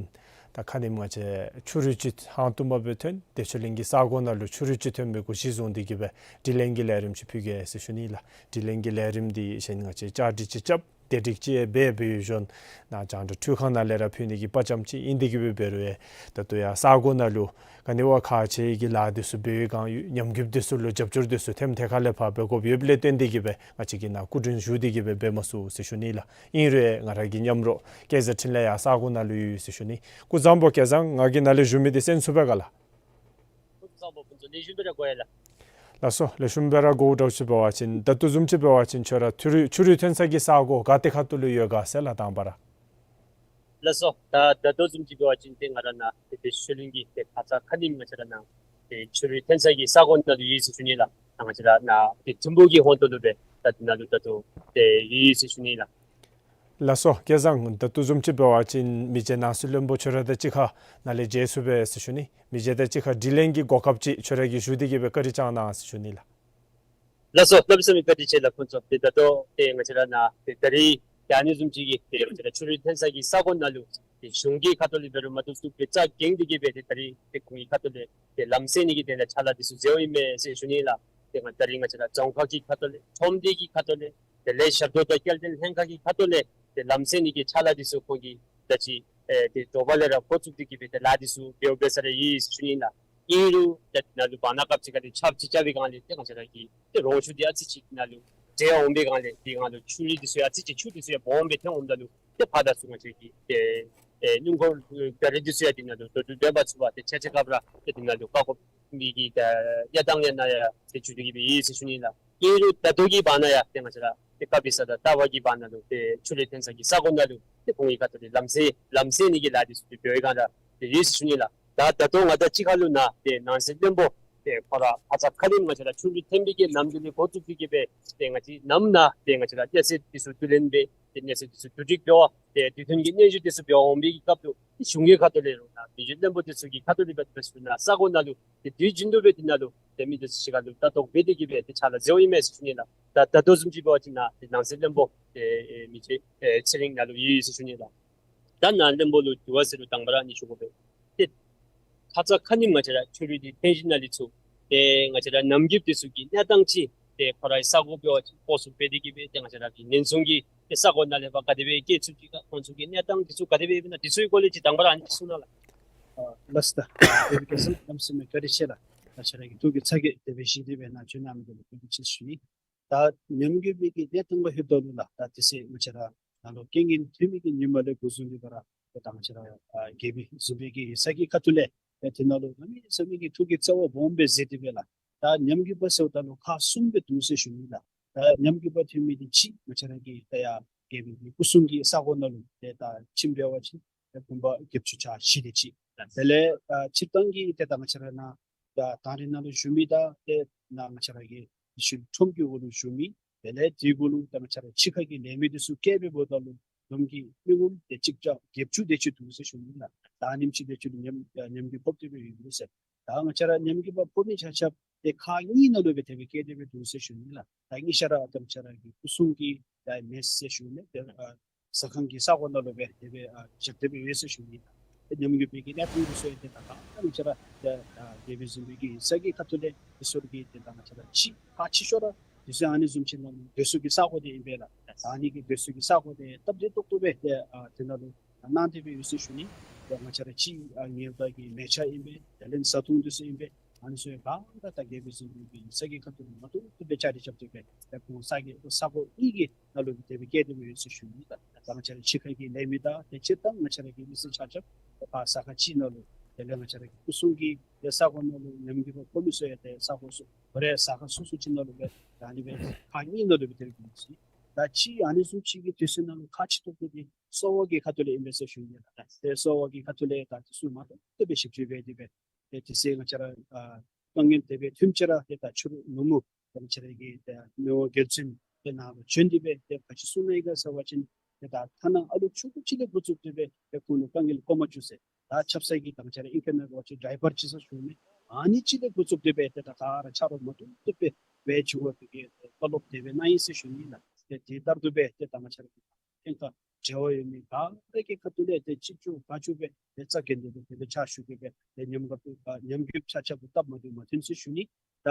ད་ཁ་ཉིནམ་ང་བཅས་ཆུ་རུད་ཅིག་ཧང་སྟོང་པ་སྦེ་ཐོན་བདེ་ཆོས་གླིང་གི་ས་གོ་ནང་ལུ་ཆུ་རུད་ཅིག་ཐོན་པའི་གུ་གཞི་བཟུང་སྟེ་གི་སྦེ་དྲི་ལན་གྱི་ལས་རིམ་ཅིག་ཕུལ་གེ་ཟེར་ཞུ་ནི་ཨིན་ལགས། དྲི་ལན་གྱི་ལས་རིམ་འདི་གཞན་ང་བཅས་བཅའ་སྒྲིག་ཅིག་རྐྱབ་བདེ་སྒྲིག་ཅིག་འབད་འབད་ཡོད་ཞུ་ནི། ནཱ་རྒྱང་བསྒྲགས་འཕྲུལ་ཁང་ནང་ལས་ར་ཕུལ་ནི་གི་པ་ཅམ་ཅིག་ཨིན། དེ་གིས་འབད་འབད་རུང་ཡང་ད་ལྟོ་ཡང་ས་གོ་ནང་ལུ་ག་ནི་བ་ཁག་ཆེ་གི་ལཱ་འདི་ཚུ་འབད་བའི་སྒང་ཡོད། ཉམས་རྒུདཔ་འདི་ཚུ་ལུ་རྒྱབ་སྐྱོར་འདི་ཚུ་ཐེམ་ཐེ་ཁ་ལས་ཕར་འབད་དགོཔ་ཡོདཔ་ལས་བརྟེན་ཏེ་གི་སྦེ་ང་བཅས་ཀྱིས་ནཱ་སྐུ་མགྲོན་ཞུ་སྟེ་གི་སྦེ་འབད་མ་ཚུགས་ཟེར་ཞུ་ནི་ལགས། ཨིན་རུང་ཡང་ང་ར་གི་མཉམ་རོགས་སྐལ་བཟང་འཕྲིན་ལས་ཡང་ས་གོ་ནང་ལུ་ཡོད་ཟེར་ཞུ་ནི། སྐུ་གཟུགས་བཟང་པོ་སྐལ་བཟང་། ང་གིས་ནཱ་ལས་ཞུ་མི་འདི་གསན་ཚུགས་པས་ག་ལགས། སྐུ་གཟུགས་བཟང་པོ་ཕུན་ཚོགས། ལེགས་ཤོམ་སྦེ་ར་གོ་ཡི་ལགས། ལགས་སོ། ལེགས་ཤོམ་སྦེ་ར་གོཝ་འདྲཝ་ཅིག་འབད་བ་ཅིན་ད་ལྟོ་བཟུམ་ཅིག་འབད་བ་ཅིན་ཁྱོད་ར་ཆུ་རུད་ཆུ་རུད་ཐོན་ས་གི་ས་གོ་ག་ཏེ་ཁ་ཐུག་ལུ་ཡོད་ག་ཟེར་ལགས། དང་པ་ར། ལགས་སོ། ད་ད་ལྟོ་བཟུམ་ཅིག་འབད་བ་ཅིན་ཏེ་ང་ར་ནཱ་ཏེ་བདེ་ཆོས་གླིང་གི་ཏེ་ཁ་ཙ་ཁ་ཉིནམ་ང་བཅས་ར་ནཱ་ཏེ་ཆུ་རུད་ཐོན་ས་གི་ས་གོ་ནང་ལུ་ཡོད་ཟེར་ཞུ་ནི་ལགས། ད་ང་བཅས་ར་ནཱ་ཏེ་ཐིམ་ཕུག་གི་ཧོངས་ཏོ་ལུ་སྦེ་ད་ཏེ་ནཱ་ལུ་ད་ལྟོ་ཏེ་ཡོད་ཟེར་ཞུ་ནི་ལགས། ལགས་སོ། སྐལ་བཟང་། ད་ལྟོ་བཟུམ་ཅིག་འབད་བ་ཅིན་མི་རྗེ་ནང་སྲིད་བློན་པོ་ཁྱོད་ར་དང་གཅིག་ཁར་ནཱ་ལས་མཇལ་ཚུགས་པས་ཟེར་ཞུ་ནི། མི་རྗེ་དང་གཅིག་ཁར་དྲི་ལན་གྱི་གོ་སྐབས་ཅིག་ཁྱོད་ར་གིས་ཞུ་སྟེ་གི་སྦེ་བཀའ་དྲིན་བསྐྱང་གནང་ཟེར་ཞུ་ནི་ལགས། ལགས་སོ། གནམ་མེད་ས་མེད་བཀའ་དྲིན་ཆེ་ལགས་ཕུན་ཚོགས། ཏེ་ད་ལྟོ་ཏེ་ང་བཅས་ར་ནཱ་ཏེ་ད་རིས་ཨ་ནི་བཟུམ་ཅིག་གི་ཏེ་ང་བཅས་ར་ཆུ་རུད་ཐོན་ས་གི་ས་གོ་ནང་ལུ་ཏེ་གཞུང་གི་ཁ་ཐུག་ལས་འབད་རུང་མ་བཏུབ་བཏུབ་སྦེ་རྩ་འགེངས་ཏེ་གི་སྦེ་ཏེ་ད་རིས་ཏེ་ཁོང་གི་ཁ་ཐུག་ལས་ཏེ་ལམ་སེལ་ནི་གི་དོན་ལས་ཕྱག་ལཱ་འདི་ཚུ་མཛད་དོ་ཨིན་མས་ཟེར་ཞུ་ནི་ལགས། ཏེ་ང་ད་རིས་ང་བཅས་ར་རྫོང་ཁག་གི་ཁ་ཐུག་ལས་ཁྲོམ་སྡེ་གི་ཁ་ཐུག་ལས་དེ་ལས་ཞབས་ཏོག་དང་སྐྱེལ་འདྲེན་ལྷན་ཁག་གི་ཁ་ཐུག་ལས་ཏེ་ལམ་སེལ་ནི་གི་ཕྱག་ལཱ་འདི་ཚུ་ཁོང་གིས་ད་ཅི་ཨེ་ཏེ་དྲོ་པ་ལས་ར་འགོ་བཙུགས་ཏེ་གི་སྦེ་ཏེ་ལཱ་འདི་ཚུ་འབདཝ་འབད་ས་ར་ཡོད་ཟེར་ཞུ་ནི་ལགས། ཨིན་རུང་ཏེ་ནཱ་ལུ་བར་ན་སྐབས་ཅིག་ཁར་ཏེ་ཆརཔ་ཅིག་རྐྱབ་པའི་སྒང་ལས་ཏེ་ང་བཅས་ར་གི་ཏེ་རོང་ཆུ་འདི་ཨ་ཙི་ཅིག་ནཱ་ལུ་འདྲེས་འོང་པའི་སྒང་ལས་དེ་སྒང་ལུ་ཆུ་རུད་འདི་ཚུ་ཡང་ཨ་ཙི་ཅིག་ཆུ་འདི་ཚུ་ཡང་སྦོམ་སྦེ་ཐོན་འོངམ་ད་ལུ་ ཏེ་ཕར་དང་ཚུར་ང་བཅས་ཀྱི་ཏེ་ཨེ་སྣུམ་འཁོར་ག་ར་འདི་ཚུ་ཡང་འདི་ནང་ལུ་འགྲོ་འགྲུལ་འབད་མ་ཚུགས་པར་ཏེ་ཆ་ཆ་སྐབས་ར་ཏེ་འདི་ནང་ལུ་བཀག་དགོ་མི་གི་ཏེ་གནས་སྟངས་ཡང་ནཱ་ཡང་ཏེ་བྱུང་སྟེ་གི་སྦེ་ཡོད་ཟེར་ཞུ་ནི་ལགས། ཨིན་རུང་ད་ལྟོ་གི་བར་ན་ཡང་ཏེ་ང་བཅས་ར་ཏེ་ཀ་པི་ས་དང་རྟ་བ་གི་བར་ན་ལུ་ཏེ་ཆུ་ལས་ཐོན་ས་གི་ས་གོ་ནང་ལུ་ཏེ་ཁོང་གི་ཁ་ཐུག་ལས་ལམ་སེལ་ལམ་སེལ་ནི་གི་ལཱ་འདི་ཚུ་ཏེ་འབད་བའི་སྒང་ར་ཏེ་ཡོད་ཟེར་ཞུ་ནི་ལགས། ད་ད་ལྟོ་ང་དང་གཅིག་ཁར་ལུ་ནཱ་ཏེ་ནང་སྲིད་བློན་པོ་ཏེ་ཁོ་ར་ཁ་ཙ་ཁ་ཉིནམ་ང་བཅས་ར་ཆུ་ལུད་ཐོན་པའི་གི་ནམ་དུས་ལས་འགོ་བཙུགས་ཏེ་གི་སྦེ་ཏེ་ང་བཅས་ནམ་ནཱ་ཏེ་ང་བཅས་ར་གནས་ཚུལ་འདི་ཚུ་བསྡུ་ལེན་འབད་ཏེ་གནས་ཚུལ་འདི་ཚུ་བསྡུ་སྒྲིག་འབད་བ་ཏེ་དུས་མཐུན་གྱི་སྙན་ཞུ་འདི་ཚུ་འབད་འོང་མི་གི་སྐབས་ལུ་ཏེ་གཞུང་གི་ཁ་ཐུག་ལས་རུང་ནཱ་མི་རྗེ་བློན་པོ་འདི་ཚུ་གི་ཁ་ཐུག་ལས་འབད་དེ་འབད་ས་ལུ་ནཱ་ས་གོ་ནང་ལུ་ཏེ་དུས་རྒྱུན་དུ་སྦེ་འདི་ནང་ལུ་ཏེ་མི་འདི་ཚུ་གཅིག་ཁར་ལུ་ལྟ་རྟོག་འབད་དེ་གི་སྦེ་ཏེ་ཕྱག་ལཱ་མཛད་དོ་ཨིན་མས་ཟེར་ཞུ་ནི་ལགས། ད་ད་ལྟོ་བཟུམ་ཅིག་འབད་བ་ཅིན་ནཱ་ཏེ་ནང་སྲིད་བློན་པོ་ཏེ་ཨེ་མི་རྗེ་ཨེ་ཚེ་རིང་ནཱ་ལུ་ཡོད་ཟེར་ཞུ་ནི་ལགས། ད་ནཱ་བློན་པོ་ལུ་དྲི་བ་ཟེར་རུང་དང་པ་ར་ཨ་ནི་ཞུ་དགོ་པས། ཏེ་ཁ་ཙ་ཁ་ཉིནམ་ང་བཅས་ར་ཆུ་ལུད་འདི་ཐོན་ཞིནམ་ལས་ཚུར་ཏེ་ང་བཅས་ར་གནམ་རྒྱུད་འདི་ཚུ་གི་གནས་སྟངས་ཅིག་ཏེ་ཁོ་རའི་ས་གོ་འབད་བ་ཅིན་སྐོར་སྲུང་འབད་དེ་གི་སྦེ་ཏེ་ང་བཅས་ར་གི་ཉེན་སྲུང་གི་ཏེ་ས་གོ་ནང་ལས་ཕར་ག་དེ་སྦེ་སྐྱེལ་ཚུགས་ཅི་ག་ཁོང་ཚུ་གི་གནས་སྟངས་འདི་ཚུ་ག་དེ་སྦེ་ཨིན་ན་འདི་ཚུ་གི་སྐོར་ལས་ཅིག་དང་པ་ར་ཨ་ནི་གསུང་གནང་ལགས། ཨ་ལགས་སོ། ད་དེ་སྦེ་ག་ཅི་གནམ་མེད་ས་མེད་བཀའ་དྲིན་ཆེ་ལགས། ང་བཅས་ར་གི་ཐུགས་ཀྱི་ཚ་གྱང་དེ་སྦེ་བཞེས་ཏེ་སྦེ་ནཱ་བྱོན་གནང་མི་འདི་ལུ་ཐུགས་རྗེ་ཆེ་ཞུ་ནི། ད་ཉམས་རྒུད་པའི་གི་གནས་སྟངས་ལུ་ལྷོདཔ་ད་ལུ་ལགས། ད་དེ་ཚེ་ང་བཅས་ར་ནཱ་ལུ་རྐྱེན་ངན་ཐོན་མི་གི་ཉིནམ་ལས་འགོ་བཟུང་སྟེ་འབད་ར་ཏེ་ད་ང་བཅས་ར་ཨ་རྒྱལ་པོའི་བཟུམ་སྦེ་གི་ས་གི་ཁ་ཐུག་ལས་ཏེ་དེ་ནང་ལུ་གནམ་མེད་ས་མེད་ཀྱི་ཐུགས་ཀྱི་བརྩེ་བ་སྦོམ་སྦེ་མཛད་དེ་སྦེ་ལགས། ད་ཉམས་རྒུད་པ་ཟེརཝ་ད་ལུ་ཁག་གསུམ་སྦེ་འདུག་ཟེར་ཞུ་ནི་ལགས། ད་ཉམས་རྒུད་པ་ཐོན་མི་འདི་གཅིག་ང་བཅས་ར་གི་ད་ཡར་རྒྱལ་པོའི་སྐུ་སྲུང་གི་ས་གོ་ནང་ལུ་ཏེ་ད་ཁྱིམ་འབད་བ་ཅིན་ཏེ་བུམ་པ་བརྒྱད་ཅུ་གྱ་བཞི་དེ་ཅིག། དེ་ལས་ཨ་སྤྱིར་བཏང་གི་ཏེ་ད་ང་བཅས་ར་ནཱ་ད་དང་རི་ནང་ལུ་བཞུགས་མི་དང་ཏེ་ནཱ་ང་བཅས་ར་གི་ཤུལ་ཁྲོམ་གྱི་འོག་ལུ་བཞུགས་མི་དེ་ལས་དེ་གུ་ལུ་ད་ང་བཅས་ར་ཕྱི་ཁ་གི་ལས་མི་འདི་ཚུ་བཀལ་སྦེ་འབདཝ་ད་ལུ་བསྡོམས་ཀྱིས་མི་ངོམ་ཏེ་གཅིག་བརྒྱ་བརྒྱད་ཅུ་དེ་ཅིག་འདུག་ཟེར་ཞུ་ནི་ལགས། ད་ཉིནམ་གཅིག་དེ་ཅིག་ལུ་ཉམས་ཉམས་རྒུད་ཕོག་སྟེ་སྦེ་ཡོད་ཟེར། ད་ང་བཅས་ར་ཉམས་རྒུད་པ་ཕོག་མི་ཆ་ཁྱབ་ཏེ་ཁག་གཉིས་ནང་ལུ་སྦེ་དེ་སྦེ་བཀལ་ཏེ་སྦེ་འདུག་ཟེར་ཞུ་ནི་ལགས། ད་གཉིས་ཆ་ར་ད་ང་བཅས་ར་གི་སྐུ་སྲུང་གི་ད་མེདཔ་ཟེར་ཞུ་ནི་ཏེ་ཨ་ཟ་ཁང་གི་ས་གོ་ནང་ལུ་སྦེ་དེ་སྦེ་ཨ་བཞག་སྟེ་སྦེ་ཡོད་ཟེར་ཞུ་ནི། ཏེ་ཉམས་རྒུད་པའི་གི་གནས་སྟངས་འདི་ཚུ་ཡང་ཏེ་ད་ག་ར་ང་བཅས་ར་ཏེ་ཨ་རྒྱལ་པོའི་བཟུམ་སྦེ་གི་ས་གི་ཁ་ཐུག་ལས་འདི་ཚུ་གི་ཏེ་ད་ང་བཅས་ར་ཕྱི་ཁག་ཕྱི་ཤོག་ར་འདི་ཚུ་ཨ་ནི་བཟུམ་ཅིག་ནང་ལུ་སྡོད་ས་གི་ས་གོ་འདི་ཨིན་པས་ལགས། ད་ཨ་ནི་གི་སྡོད་ས་གི་ས་གོ་འདི་སྟབས་བདེ་ཏོག་ཏོ་སྦེ་ཏེ་ཨ་དེ་ནང་ལུ་གནང་སྟེ་སྦེ་ཡོད་ཟེར་ཞུ་ནི། ཏེ་ང་བཅས་ར་ཕྱི་ཨ་ཉལ་ད་གི་མལ་ཆ་ཨིན་པས། དེ་ལས་བཟའ་འཐུང་འདི་ཚུ་ཨིན་པས། ཨ་ནི་ཚུ་ཡང་ག་ར་ད་རྒྱལ་པོའི་བཟུམ་སྦེ་གི་ས་གི་ཁ་ཐུག་ལུ་མ་ཏོག་ཏོ་སྦེ་བཅའ་སྒྲིག་རྐྱབ་སྟེ་སྦེ་ཏེ་ཁོང་ས་གི་ས་གོ་གཉིས་ཀྱི་ནང་ལུ་སྦེ་དེ་སྦེ་བསྐྱལ་ཏེ་སྦེ་ཡོད་ཟེར་ཞུ་ནི། ད་ད་ང་བཅས་ར་ཕྱི་ཁ་གི་ལས་མི་དང་ཏེ་སྤྱིར་བཏང་ང་བཅས་ར་གི་མི་སེར་ཆ་ཁྱབ་ཏེ་ཕར་ས་ཁ་ཅིག་ནང་ལུ་དེ་ལས་ང་བཅས་ར་གི་སྐུ་སྲུང་གི་ཏེ་ས་གོ་ནང་ལུ་ཉམས་རྒུད་པ་ཕོག་མི་ཚུ་ཡང་ཏེ་ས་གོ་སོ་ཧོར་ར་ས་ཁ་སོ་སོ་ཅིག་ནང་ལུ་སྦེ་ད་ཨ་ནི་སྦེ་ཁག་གཉིས་ནང་ལུ་སྦེ་དེ་སྦེ་ཡོད་ཟེར། ད་ཅི་ཨ་ནི་བཟུམ་ཅིག་གི་དུས་ཚོད་ནང་ལུ་ཁག་ཆེ་ཏོག་ཏོ་འདི་གསོ་བ་གི་ཁ་ཐུག་ལས་ཨིན་པས་ཟེར་ཞུ་ནི་ལགས། ཏེ་གསོ་བ་གི་ཁ་ཐུག་ལས་ད་འདི་ཚུ་མ་ཏོག་ཏོ་སྦེ་ཞིབ་དཔྱད་འབད་དེ་སྦེ་ཏེ་དེ་ཚེ་ང་བཅས་ར་ཨ་དཀའ་ངལ་དེ་སྦེ་ཐོནམ་ཅིག་ར་ཏེ་ད་ཕྱི་རུ་ནུབ་མོ་ཏེ་ང་བཅས་ར་གི་ཏེ་མི་དབང་རྒྱལ་བཙུན་ཏེ་ནཱ་ལུ་བྱོན་ཏེ་སྦེ་ཏེ་ག་ཅི་གསུང་གནང་ཡི་ག་ཟེར་བ་ཅིན་ཏེ་ད་ཐ་ན་ཨ་ལུ་ཆུང་ཀུ་ཅིག་ལས་འགོ་བཙུགས་ཏེ་སྦེ་ཏེ་ཁོང་ལུ་དཀའ་ངལ་བཀོད་མ་བཅུག་ཟེར། ད་ཆབ་གསང་གི་ད་ང་བཅས་ར་ཨིང་སྐད་ནང་འབད་བ་ཅིན་ཌའི་པར་ཅིག་ཟེར་ཞུ་ནི། ཨ་ནི་ཅིག་ལས་འགོ་བཙུགས་ཏེ་སྦེ་ཏེ་ད་ག་ར་ཆ་རོགས་མ་ཏོག་ཏོ་སྦེ་འབད་བཅུག་པའི་གི་བཀའ་སློབ་དེ་སྦེ་གནང་ཡི་ཟེར་ཞུ་ནི་ལགས། ཏེ་དེ་ལྟར་དུ་སྦེ་ཏེ་ད་ང་བཅས་ར་གི་ཐེངས་ཁར་འབྲེལ་བ་ཡོད་མི་ག་ར་གི་ཁ་ཐུག་ལས་ཏེ་ཅིག་ཅུང་བཀའ་བཅུ་སྦེ་ཏེ་རྩ་འགེངས་ཏེ་སྦེ་ཏེ་ཕྱག་ཞུ་སྟེ་སྦེ་ཏེ་ཉམས་རྒུད་ཨ་ཉམས་རྒུད་ཆ་ཁྱབ་སྟབས་མ་བདེཝ་མ་ཐོན་ཟེར་ཞུ་ནི། ད་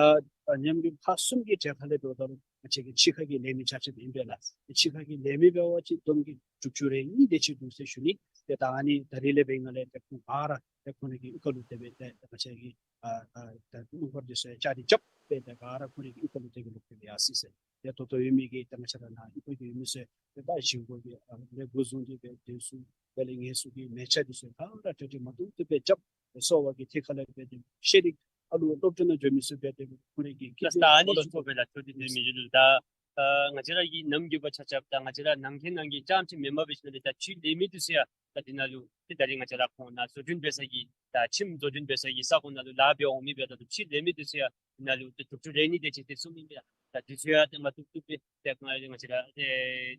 ཨ་ཉམས་རྒུད་ཁག་གསུམ་གྱི་གྲལ་ཁ་ལས་འབདཝ་ད་ལུ་ང་བཅས་ཀྱི་ཕྱི་ཁ་གི་ལས་མི་ཆ་ཁྱབ་ཨིན་པས་ལགས། ཕྱི་ཁ་གི་ལས་མི་འབད་བ་ཅིན་བསྡོམས་ཀྱིས་དྲུག་ཅུ་རེ་གཉིས་དེ་ཅིག་འདུག་ཟེར་ཞུ་ནི། ཏེ་ད་ཨ་ནི་ད་རིས་ལས་འབད་བའི་སྒང་ལས་ཏེ་ཁོང་ག་ར་ཏེ་ཁོང་རའི་གི་ཨིང་སྐད་ལུ་དེ་སྦེ་ཏེ་ང་བཅས་ཀྱི་ཨ་ཨ་ད་སྣུམ་འཁོར་འདི་ཚུ་ཡང་བཅའ་སྒྲིག་རྐྱབ་སྦེ་ཏེ་ག་ར་ཁོང་རའི་གི་ཨིང་སྐད་ལུ་དེ་སྦེ་ལོག་སྟེ་སྦེ་ཡར་སོ་ཡི་ཟེར། ཏེ་ད་ལྟོ་ཡོད་མི་གི་ད་ང་བཅས་ར་ནཱ་ཨིང་སྐད་ཀྱི་ཡོད་མི་ཚུ་ཏེ་ད་ཞིང་འབྲོག་གི་ཨ་ལས་འགོ་བཟུང་སྟེ་སྦེ་དེ་ཚུ་དེ་ལས་ངལ་གསོ་གི་མལ་ཆ་འདི་ཚུ་ག་ར་གྲ་སྒྲིག་མ་ཏོག་ཏོ་སྦེ་རྐྱབ། གསོ་བ་གི་ཐད་ཁ་ལས་འབད་དེ་ཤེས་རིག་ཨ་ལུ་སློབ་གྲྭ་ནང་འགྱོ་མི་ཚུ་འབད་དེ་ཁོང་རའི་གི་ད་ད་ཨ་ནི་ཞུ་དགོ་པས་ལགས། ད་ཅི་དེ་མི་ཞུ་ལུ་ད་ཨ་ང་བཅས་ར་གི་ནམ་རྒྱུན་པ་ཆ་ཁྱབ་ད་ང་བཅས་ར་ནང་འཁོད་ནང་གི་རྐྱངམ་ཅིག་མེན་པར་འབད་ཞིནམ་ལས་ད་ཕྱི་ལས་མི་འདི་ཚུ་ཡང་ད་འདི་ནང་ལུ་ཏེ་ད་རིས་ང་བཅས་ར་ཁོང་ནཱ་བཟོ་སྐྲུན་འབད་ས་གི་ད་ཁྱིམ་བཟོ་སྐྲུན་འབད་ས་གི་ས་གོ་ནང་ལུ་ལཱ་འབད་འོང་མི་འབདཝ་ད་ལུ་ཕྱི་ལས་མི་འདི་ཚུ་ཡང་འདི་ནང་ལུ་ཏེ་དྲུག་ཅུ་རེ་གཉིས་དེ་ཅིག་ཏེ་གསུངས་མི་ཨིན་པས། ད་འདི་ཚུ་ཡང་ཏེ་མ་ཐུབ་ཐུབ་སྦེ་ཏེ་ང་བཅས་ར་ཏེ་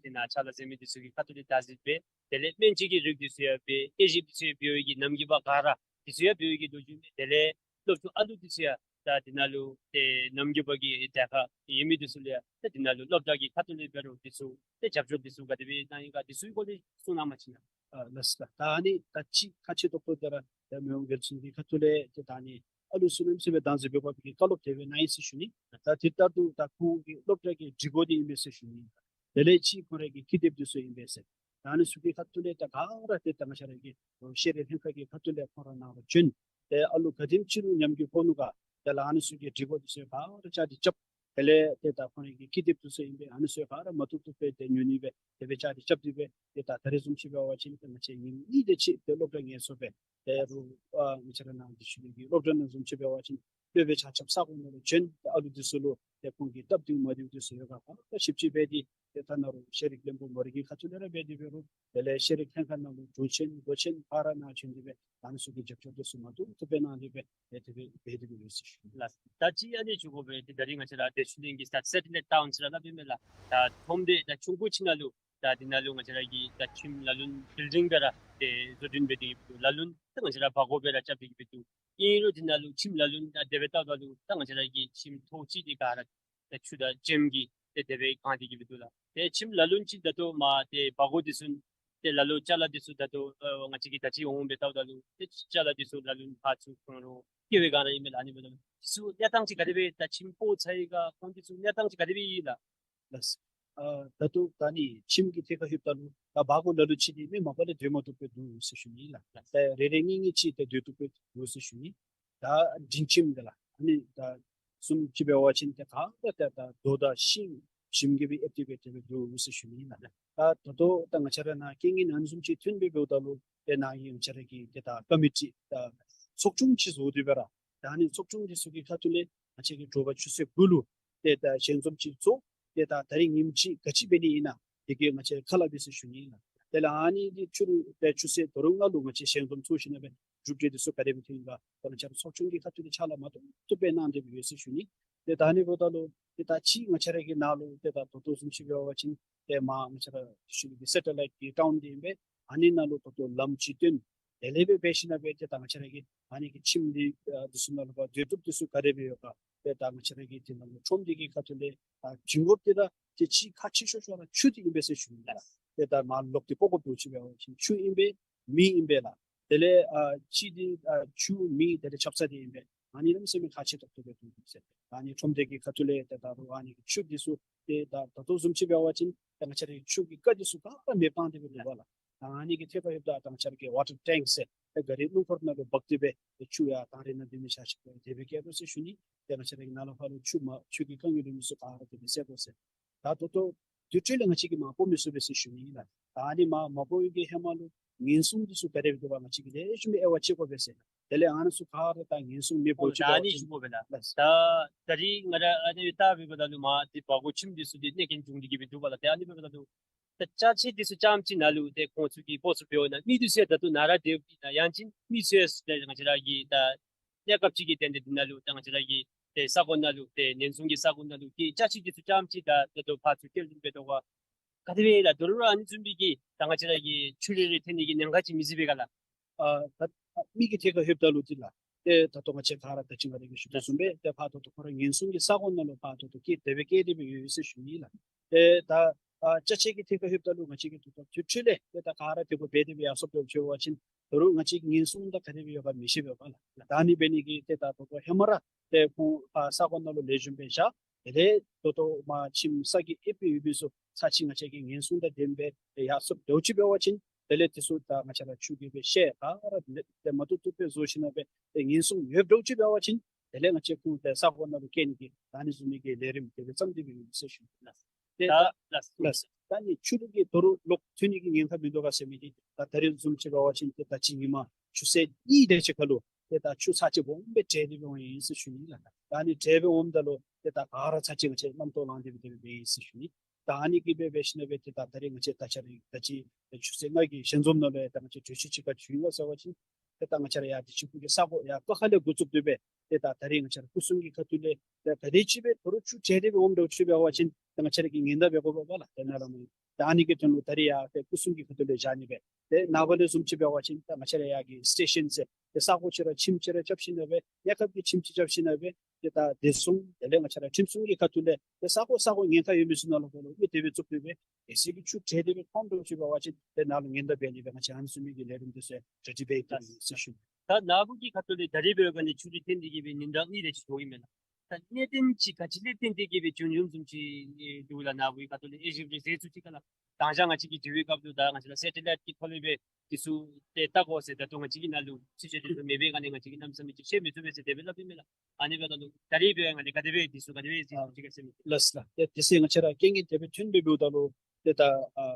འདི་ནང་ཕྱག་ལཱ་མཛད་མི་འདི་ཚུ་གི་ཁ་ཐུག་ལས་བརྡ་ཟེར་སྦེ་དེ་ལས་སྨན་བཅོས་ཀྱི་རིགས་འདི་ཚུ་ཡང་འབད་དབྱེ་ཞིབ་འདི་ཚུ་ཡང་འབད་བའི་གི་ནམ་རྒྱུན་པ་ག་ར་འདི་ཚུ་ཡང་འབད་བའི་གི་ལོ་རྒྱུས་མས། དེ་ལས་སློབ་ཕྲུག་ཨ་ལུ་འདི་ཚུ་ཡང་ད་འདི་ནང་ལུ་ཏེ་ནམ་རྒྱུན་པ་གི་གྲལ་ཁར་ཡོད་མི་འདི་ཚུ་ལུ་ཡང་ད་འདི་ནང་ལུ་སློབ་གྲྭ་གི་ཁ་ཐུག་ལས་འབད་རུང་འདི་ཚུ་ཏེ་རྒྱབ་སྐྱོར་འདི་ཚུ་ག་དེ་སྦེ་གནང་ཡི་ག་འདི་ཚུ་གི་སྐོར་ལས་གསུང་གནང་བ་ཅིན། ཨ་ལགས་སོ། ད་ཨ་ནི་ད་ཅི་ཁག་ཆེ་ཏོག་ཏོ་དེ་ར་ད་མི་དབང་རྒྱལ་བཙུན་གྱི་ཁ་ཐུག་ལས་ཏེ་ད་ཨ་ནི་ཨ་ལུ་ཚུ་གནམ་མེད་ས་མེད་བདག་འཛིན་འབད་དགོ་པའི་གི་བཀའ་སློབ་དེ་སྦེ་གནང་ཡི་ཟེར་ཞུ་ནི། ད་དེ་ལྟར་དུ་ད་ཁོང་གི་སློབ་གྲྭ་གི་སྒྲིག་གོ་འདི་ཨིན་པས་ཟེར་ཞུ་ནི། དེ་ལས་ཅིག་ཁོང་རའི་གི་ཀི་དེབ་འདི་ཚུ་ཨིན་པས་ཟེར། ད་ཨ་ནི་ཚུ་གི་ཁ་ཐུག་ལས་ད་ག་ར་ཏེ་ད་ང་བཅས་ར་གི་ཤེས་རིག་ལྷན་ཁག་གི་ཁ་ཐུག་ལས་ཁོང་ར་ནཱ་ལུ་བྱོན། ཏེ་ཨ་ལུ་ག་དེམ་ཅིག་ལུ་ཉམས་རྒུད་ཕོག་ནུག་ག་དེ་ལས་ཨ་ནི་ཚུ་གི་སྒྲིག་གོ་འདི་ཚུ་ག་ར་བཅའ་སྒྲིག་རྐྱབ། དེ་ལས་ཏེ་ད་ཁོང་རའི་གི་ཀི་དེབ་འདི་ཚུ་ཨིན་པས། ཨ་ནི་ཚུ་ག་ར་མ་ཐུག་ཐུག་སྦེ་ཏེ་ཉོ་ནི་སྦེ་དེ་སྦེ་ཅ་དེ་རྐྱབ་སྟེ་སྦེ་ཏེ་ད་ད་རེས་བཟུམ་ཅིག་འབད་བ་ཅིན་ཏེ་ང་བཅས་ཉིནམ་གཉིས་དེ་ཅིག་ཏེ་སློབ་གྲྭ་ངལ་གསོ་སྦེ་ཏེ་རུང་ཨ་ང་བཅས་ར་ནཱ་འདི་ཚུ་གི་སློབ་གྲྭ་ནང་བཟུམ་ཅིག་འབད་བ་ཅིན་སློབ་དཔོན་ཆ་ཁྱབ་ས་གོ་ནང་ལུ་བྱོན། ཏེ་ཨ་ལུ་འདི་ཚུ་ལུ་ཏེ་ཁོང་གིས་སྟབས་བདེཝ་མ་བདེཝ་འདི་ཚུ་ཡོད་ག་ག་ར་ཞིབ་དཔྱད་འབད་དེ་ཏེ་ད་ནཱ་རུང་ཤེས་རིག་བློན་པོ་མོ་རའི་གི་ཁ་ཐུག་ལས་ར་འབད་དེ་འབད་རུང་དེ་ལས་ཤེས་རིག་ལྷན་ཁག་ནང་ལུ་དྲུང་ཆེན་འགོ་ཆེན་ག་ར་ནཱ་བྱོན་ཏེ་སྦེ་ཨ་ནི་ཚུ་གི་རྒྱབ་སྐྱོར་འདི་ཚུ་མ་ཐུབ་ཐུབ་སྦེ་གནང་སྟེ་སྦེ་ཏེ་དེ་སྦེ་འབད་དེ་སྦེ་ཡོད་ཟེར་ཞུ་ནི་ལགས། ད་ཅི་ཨ་ནི་ཞུ་དགོ་པས། ཏེ་ད་རིས་ང་བཅས་ར་བདེ་ཆེན་གླིང་གི་ད་སེ་ཊི་ལའིཊ་ཊའུན་ཟེར་ར་སླབ་ཨིན་མས་ལགས། ད་ཁྲོམ་སྡེ་ད་ཆུང་ཀུ་ཅིག་ནང་ལུ་ད་འདི་ནང་ལུ་ང་བཅས་ར་གི་ད་ཁྱིམ་ལ་ལུ་བིལ་ཌིང་སྦེ་ར་ཏེ་བཟོ་སྐྲུན་འབད་དེ་ལ་ལུ་ད་ང་བཅས་ར་བ་གོ་སྦེ་ར་རྐྱབ་སྟེ་གི་སྦེ་འདུག། ཨིན་རུང་འདི་ནང་ལུ་ཁྱིམ་ལ་ལུ་ད་དེ་སྦེ་བལྟཝ་ད་ལུ་ད་ང་བཅས་ར་གི་ཁྱིམ་ཐོག་གཅིག་འདི་ག་ར་ཏེ་ཆུ་དང་བྱེམ་གྱིས་ཏེ་དེ་སྦེ་གང་སྟེ་གི་སྦེ་འདུག་ལགས། ཏེ་ཁྱིམ་ལ་ལུ་ཅིག་ད་ལྟོ་མ་ཏེ་བ་གོ་འདི་ཚུ་ཏེ་ལ་ལུ་ཅ་ལ་འདི་ཚུ་ད་ལྟོ་ཨ་ང་བཅས་ཀྱིས་ད་ཅི་འོང་འབད་བལྟཝ་ད་ལུ་ཏེ་ཅ་ལ་འདི་ཚུ་ལ་ལུ་ཕར་ཚུར་གང་རུང་སྐྱེ་བའི་སྒང་ར་ཨིན་མས་ལགས། ཨ་ནི་འབདཝ་ད་འདི་ཚུ་གནས་སྟངས་ཅིག་ག་དེ་སྦེ་ད་ཁྱིམ་སྤོ་ཚར་ཡི་ག་ཁོང་འདི་ཚུ་གནས་སྟངས་ཅིག་ག་དེ་སྦེ་ཨིན་ལགས། ལགས། ཨ་ད་ལྟོ་ད་ནི་ཁྱིམ་གྱི་ཐད་ཁར་ལྷོདཔ་ད་ལུ་ད་བ་གོ་ལ་ལུ་ཅིག་འདི་མི་མང་པོ་ལས་སྡོད་མ་བཏུབ་པར་འདུག་ཟེར་ཞུ་ནི་ལགས། ད་རེ་རེ་གཉིས་གཉིས་ཅིག་ཏེ་སྡོད་བཏུབ་པར་འདུག་ཟེར་ཞུ་ནི། ད་འབྲིང་ཁྱིམ་འདི་ལགས་ཨ་ནི་ད་བཟུམ་ཅིག་འབད་བ་ཅིན་ཏེ་ག་ར་ཏེ་ད་རྡོ་དང་ཤིང་ཞིམ་གྱིས་སྦེ་ཨེབ་སྟེ་སྦེ་དེ་སྦེ་འདུག་ཟེར་ཞུ་ནི་ལགས། ད་ད་ལྟོ་ད་ང་བཅས་ར་ནཱ་རྐྱེན་ངན་ཨ་ནི་བཟུམ་ཅིག་ཐོན་སྦེ་འབདཝ་ད་ལུ་ཏེ་ནཱ་གི་ང་བཅས་ར་གི་ཏེ་ད་ཀོ་མི་ཊི་ད་ཚོགས་ཆུང་ཅིག་བཟོ་སྟེ་སྦེ་ར་ད་ཨ་ནི་ཚོགས་ཆུང་འདི་ཚུ་གི་ཁ་ཐུག་ལས་ང་བཅས་ཀྱི་དྲོ་པ་ཆུ་ཚོད་དགུ་ལུ་ཏེ་ད་ཞལ་འཛོམས་ཅིག་ཚོགས། ཏེ་ད་ད་རིས་ཉིནམ་ཅིག་ག་ཅི་འབད་ནི་ཨིན་ན་དེ་གི་ང་བཅས་ཁ་སླབ་ཨིན་ཟེར་ཞུ་ནི་ཨིན་ལགས། དེ་ལས་ཨ་ནི་གི་ཕྱི་རུ་ཏེ་ཆུ་ཚོད་དོ་རུང་ལྔ་ལུ་ང་བཅས་ཞལ་འཛོམས་ཚོགས་ཞིནམ་ལས་གྲུབ་འབྲས་འདི་ཚུ་ག་དེ་སྦེ་ཐོན་ཡི་ག་ཏེ་ང་བཅས་ར་ཚོགས་ཆུང་གི་ཁ་ཐུག་ལས་ཕྱག་ལཱ་མ་ཐུབ་ཐུབ་སྦེ་གནང་སྟེ་སྦེ་ཡོད་ཟེར་ཞུ་ནི། ཏེ་ད་ཨ་ནི་འབདཝ་ད་ལུ་ཏེ་ད་ཅི་ང་བཅས་ར་གི་ནཱ་ལུ་ཏེ་ད་ད་ལྟོ་བཟུམ་ཅིག་འབད་བ་ཅིན་ཏེ་མ་ང་བཅས་ར་ཞུ་གི་སེ་ཊི་ལའིཊ་གི་ཊའུན་འདི་ཨིན་པས། ཨ་ནི་ནང་ལུ་ད་ལྟོ་ལམ་ཅིག་བཏོན། དེ་ལས་འབད་འབད་ཞིནམ་ལས་ཏེ་ད་ང་བཅས་ར་གི་ཨ་ནི་གི་ཁྱིམ་འདི་ཨ་འདི་ཚུ་ནང་ལུ་སྡོད་བཏུབ་འདི་ཚུ་ག་དེ་སྦེ་ཡོད་ག། ཏེ་ད་ང་བཅས་ར་གི་འདི་ནང་ལུ་ཁྲོམ་འདི་གི་ཁ་ཐུག་ལས་ཨ་བྱིན་དགོཔ་འདི་ར་ཏེ་ཅིག་ཁག་ཆེ་ཤོས་ཤོས་ར་ཆུ་འདི་ཨིན་པས་ཟེར་ཞུ་ནི་ལགས། ཏེ་ད་མར་ལོག་སྟེ་སྤོ་དགོཔ་འདུག་ཅིག་འབད་བ་ཅིན་ཆུ་ཨིན་པས། མེ་ཨིན་པས་ལགས། དེ་ལས་ཨ་གཅིག་འདི་ཨ་ཆུ་མེ་དེ་ལས་ཆབ་གསང་འདི་ཨིན་པས། ཨ་ནི་གནམ་མེད་ས་མེད་ཁག་ཆེ་ཏོག་ཏོ་སྦེ་འདུག་ཟེར། ཨ་ནི་ཁྲོམ་སྡེ་གི་ཁ་ཐུག་ལས་ཏེ་ད་རུང་ཨ་ནི་གི་ཆུ་འདི་ཚུ་ཏེ་ད་ད་ལྟོ་བཟུམ་ཅིག་འབད་བ་ཅིན་ཏེ་ང་བཅས་རའི་ཆུ་གི་རྐ་འདི་ཚུ་ག་ར་མེ་སྤངས་ཏེ་སྦེ་འདུག་པ་ལགས། ཨ་ནི་གི་ཐད་ཁར་ལྷོདཔ་ད་ད་ང་བཅས་ར་གི་ཝ་ཊར་ཊེངཀ་ཟེར་ཏེ་ག་རི་སྣུམ་འཁོར་ནང་ལུ་འབག་སྟེ་སྦེ་ཏེ་ཆུ་ཡར་དང་རི་ནང་སྡོད་མི་ཆ་ཁྱབ་དེ་སྦེ་བསྐྱལ་དོ་ཟེར་ཞུ་ནི། ཏེ་ང་བཅས་ར་གི་ནཱ་ལས་ཕར་ལུ་ཆུ་མ་ཆུ་གི་དཀའ་ངལ་ཡོད་མི་ཚུ་ག་ར་དེ་སྦེ་སེལ་དོ་ཟེར། ད་ད་ལྟོ་དེ་འཕྲོ་ལས་ང་བཅས་ཀྱིས་མ་སྤོ་མི་ཚུགས་པས་ཟེར་ཞུ་ནི་ཨིན་ལགས། ད་ཨ་ནི་མ་མ་སྤོ་བའི་གི་ཧེ་མ་ལུ་ཉེན་སྲུང་འདི་ཚུ་ག་དེ་སྦེ་འདུག་པ་ང་བཅས་ཀྱིས་ལེགས་ཤོམ་སྦེ་དབྱེ་བ་ཕྱེ་དགོ་པས་ཟེར། དེ་ལས་ཨ་ནི་ཚུ་ག་ར་ད་ཉེན་སྲུང་མེདཔ་འོ་ད་ཨ་ནི་ཞུ་དགོ་པས་ལགས། ད་ད་རིས་ང་ར་ཨ་ནི་བལྟ་བའི་སྒང་ལུ་མ་ཏེ་བ་གོ་ཁྱིམ་འདི་ཚུ་འདི་གནོད་རྐྱེན་བྱུང་སྟེ་གི་སྦེ་འདུག་པ་ལགས། ཏེ་ཨ་ནི་འབདཝ་ད་ལུ་ད་ཅ་ཆས་འདི་ཚུ་རྐྱངམ་ཅིག་ནང་ལུ་ཏེ་ཁོང་ཚུ་གིས་སྤོ་ཚུགས་པས་འོང་ན་མི་འདི་ཚུ་ཡང་ད་ལྟོ་ནཱ་ར་སྡོད་ཡང་ཅིན་མི་ཚུ་ཡང་ཏེ་ང་བཅས་ར་གི་ད་གནས་སྐབས་ཅིག་གི་དོན་ལས་འདི་ནང་ལུ་ད་ང་བཅས་ར་གི་ཏེ་ས་གོ་ནང་ལུ་ཏེ་ཉེན་སྲུང་གི་ས་གོ་ནང་ལུ་ཏེ་ཅ་ཆས་འདི་ཚུ་རྐྱངམ་ཅིག་ད་ད་ལྟོ་ཕར་ཚུར་སྐྱེལ་བཏང་སྦེ་འདུག་ག། ག་དེ་སྦེ་ལགས། དོ་རུང་ར་ཨ་ནི་བཟུམ་སྦེ་གི་ད་ང་བཅས་ར་གི་ཆུ་རེ་རེ་ཐོན་ནི་གི་ཉེན་ཁ་ཅིག་མི་གཟིགས་པས་ག་ལགས། ཨ་ད་མི་གི་ཐད་ཁར་ལྷོདཔ་ད་ལུ་འདི་ལགས། ཏེ་ད་ལྟོ་ང་བཅས་ག་ར་ད་ཅི་ང་ར་གིས་ཞུ་དོ་བཟུམ་སྦེ་ཏེ་ཕར་ད་ལྟོ་ཁོང་ར་ཉེན་སྲུང་གི་ས་གོ་ནང་ལུ་ཕར་ད་ལྟོ་སྐྱེལ་དེ་སྦེ་སྐྱེལ་ཏེ་སྦེ་ཡོད་ཟེར་ཞུ་ནི་ལགས། ཏེ་ད་ཨ་ཅ་ཆས་ཀྱི་ཐད་ཁར་ལྷོདཔ་ད་ལུ་ང་བཅས་ཀྱིས་ད་ལྟོ་དེ་འཕྲོ་ལས་ཏེ་ད་ག་ར་དེ་སྦེ་འབད་དེ་སྦེ་ཡར་སོངམ་འདྲཝ་ཅིག་འབད་བ་ཅིན་དོ་རུང་ང་བཅས་ཀྱིས་ཉེན་སྲུང་ད་ག་དེ་སྦེ་ཡོད་ག་མི་ཤེས་པས་པ་ལགས། ད་ཨ་ནི་འབད་ནི་གིས་ཏེ་ད་ལྟོ་ཧེ་མ་ར་ཏེ་ཁོང་ཕར་ས་གོ་ནང་ལུ་ལེགས་ཤོམ་སྦེ་བཞག། དེ་ལས་ད་ལྟོ་མ་ཁྱིམ་ས་གི་ཨེབ་སྦེ་ཡོད་མི་ཚུ་ཚར་གཅིག་ང་བཅས་ཀྱིས་ཉེན་སྲུང་དང་ལྡནམ་སྦེ་ཡར་སོངམ་འདྲཝ་ཅིག་འབད་བ་ཅིན་དེ་ལས་དེ་ཚུ་ད་ང་བཅས་ར་ཆུ་གིས་སྦེ་བཤལ་ག་ར་ལེགས་ཏེ་མ་བཏུབ་བཏུབ་སྦེ་བཟོ་ཞིནམ་སྦེ་ཏེ་ཉེན་སྲུང་ཡོདཔ་འདྲཝ་ཅིག་འབད་བ་ཅིན་དེ་ལས་ང་བཅས་ཁོང་ཏེ་ས་གོ་ནང་ལུ་སྐྱེལ་ནི་གི་ད་ཨ་ནི་བཟུམ་མའི་གི་ལས་རིམ་དེ་སྦེ་བརྩམས་ཏེ་སྦེ་ཡོད་ཟེར་ཞུ་ནི་ལགས། ཏེ་ད་ལགས་ལགས། ད་ནི་ཆུ་ལུག་གི་དོ་རུང་ལོག་ཐོན་ནི་གི་ཉེན་ཁ་མིན་འདུག་ག་ཟེར་མི་འདི་ད་ད་རིས་བཟུམ་ཅིག་འབད་བ་ཅིན་ཏེ་ད་ཅི་ཉིན་མ་ཆུ་ཚོད་གཉིས་དེ་ཅིག་ཁར་ལུ་ཏེ་ད་ཆུ་ཚར་གཅིག་སྦོམ་སྦེ་བྲལ་ཏེ་སྦེ་འོང་ཡི་ཟེར་ཞུ་ནི་ལགས། ད་ནི་བྲལ་སྦེ་འོངམ་ད་ལུ་ཏེ་ད་ག་ར་ཚར་གཅིག་ང་བཅས་རྣམ་རྟོག་ལངས་ཏེ་སྦེ་དེ་སྦེ་འབད་ཡི་ཟེར་ཞུ་ནི། ད་ཨ་ནི་གིས་སྦེ་འབད་ཞིནམ་སྦེ་ཏེ་ད་ད་རིས་ང་བཅས་ད་ཆ་རེ་ད་ཅི་ཆུ་ཚོད་ལྔ་གི་ཞལ་འཛོམས་ནང་ལུ་ཡང་ད་ང་བཅས་གྲོས་ཆོད་ཅིག་ཁར་བྱུང་ཡི་ག་ཟེར་བ་ཅིན་ཏེ་ད་ང་བཅས་ར་ཡར་ཏེ་ཆུ་ཕུག་གི་ས་གོ་ཡར་ཀ་ཁ་ལས་འགོ་བཙུགས་ཏེ་སྦེ་ཏེ་ད་ད་རིས་ང་བཅས་ར་སྐུ་སྲུང་གི་ཁ་ཐུག་ལས་ཏེ་ག་དེ་ཅིག་སྦེ་དོ་རུང་ཆུ་བྲལ་ཏེ་སྦེ་འོངམ་འདྲཝ་ཅིག་འབད་བ་ཅིན་ཏེ་ང་བཅས་ར་གིས་ཉེན་བརྡ་འབད་དགོ་པས་པ་ལགས། ཏེ་ནཱ་ལས་མར་ད་ཨ་ནི་གི་དོན་ལུ་ད་རིས་ཡར་ཏེ་སྐུ་སྲུང་གི་ཁ་ཐུག་ལས་བཞག་ནི་སྦེ། ཏེ་ནངས་པ་ལས་བཟུམ་ཅིག་འབད་བ་ཅིན་ད་ང་བཅས་ར་ཡར་གྱི་སི་ཊེ་ཤཱན་ཟེར་ཏེ་ས་གོ་ཅིག་ར་ཁྱིམ་ཅིག་ར་རྐྱབ་ཞིནམ་སྦེ་གནས་སྐབས་ཀྱི་ཁྱིམ་ཅིག་རྐྱབ་ཞིནམ་སྦེ་ཏེ་ད་བདེ་སྲུང་དེ་ལས་ང་བཅས་ར་ཁྲིམས་སྲུང་གི་ཁ་ཐུག་ལས་ཏེ་ས་གོ་ས་གོ་ཉེན་ཁ་ཡོད་མི་ཚུ་ནང་ལུ་ཁོང་ལུ་དམིགས་ཏེ་སྦེ་བཙུགས་ཏེ་སྦེ་གལ་སྲིད་ཀྱི་ཆུ་བྲལ་ཏེ་སྦེ་འོངམ་འདྲཝ་ཅིག་འབད་བ་ཅིན་ཏེ་ནཱ་ལུ་ཉེན་བརྡ་འབད་ནི་སྦེ་ང་བཅས་ཨ་ནི་བཟུམ་མའི་གི་ལས་རིམ་འདི་ཚུ་གྲ་སྒྲིག་འབད་ཡི་ཟེར་ཞུ། ད་ནཱ་བུ་གི་ཁ་ཐུག་ལས་ད་རིས་འབད་བའི་སྒང་ལས་ཆུ་རུད་ཐོན་ཏེ་གི་སྦེ་ཉིན་གྲངས་གཉིས་དེ་ཅིག་འགྱོ་ཡི་མས་ལགས། ད་གནད་དོན་ཅིག་ག་ཅི་ལས་བརྟེན་ཏེ་གི་སྦེ་བྱུང་བྱུངམ་བཟུམ་ཅིག་འདུག་ལགས། ནཱ་བུའི་ཁ་ཐུག་ལས་དབྱེ་ཞིབ་རེ་མཛད་ཚུགས་ཅི་ག་ལགས། ད་ང་བཅས་ཀྱིས་དྲི་བའི་སྐབས་ལུ་ད་ང་བཅས་ར་སེ་ཊི་ལའིཊ་ཀྱི་ཐོག་ལས་སྦེ་ འདི་ཚུ་ཏེ་བལྟ་དགོ་ཟེར་ད་ལྟོ་ང་བཅས་ཀྱི་ནང་ལུ་ཚུ་ཆ་འདི་ཚུ་མེད་པའི་སྒང་ལས་ང་བཅས་ཀྱིས་གནམ་མེད་ས་མེད་ཅིག་ཤེས་མི་ཚུགས་པས་ཟེར་དེ་སྦེ་སླབ་ཨིན་མས་ལགས། ཨ་ནི་འབདཝ་ད་ལུ་ད་རིས་འབད་བ་ཅིན་ང་བཅས་ག་དེ་སྦེ་འདི་ཚུ་ག་དེ་སྦེ་ཨ་ཅིག་ཅིག་ཟེར་མི། ལགས་ལགས། ཏེ་དེ་ཚེ་ང་བཅས་ར་རྐྱེན་ངན་དེ་སྦེ་ཐོན་སྦེ་འབདཝ་ད་ལུ་ཏེ་ད་ཨ་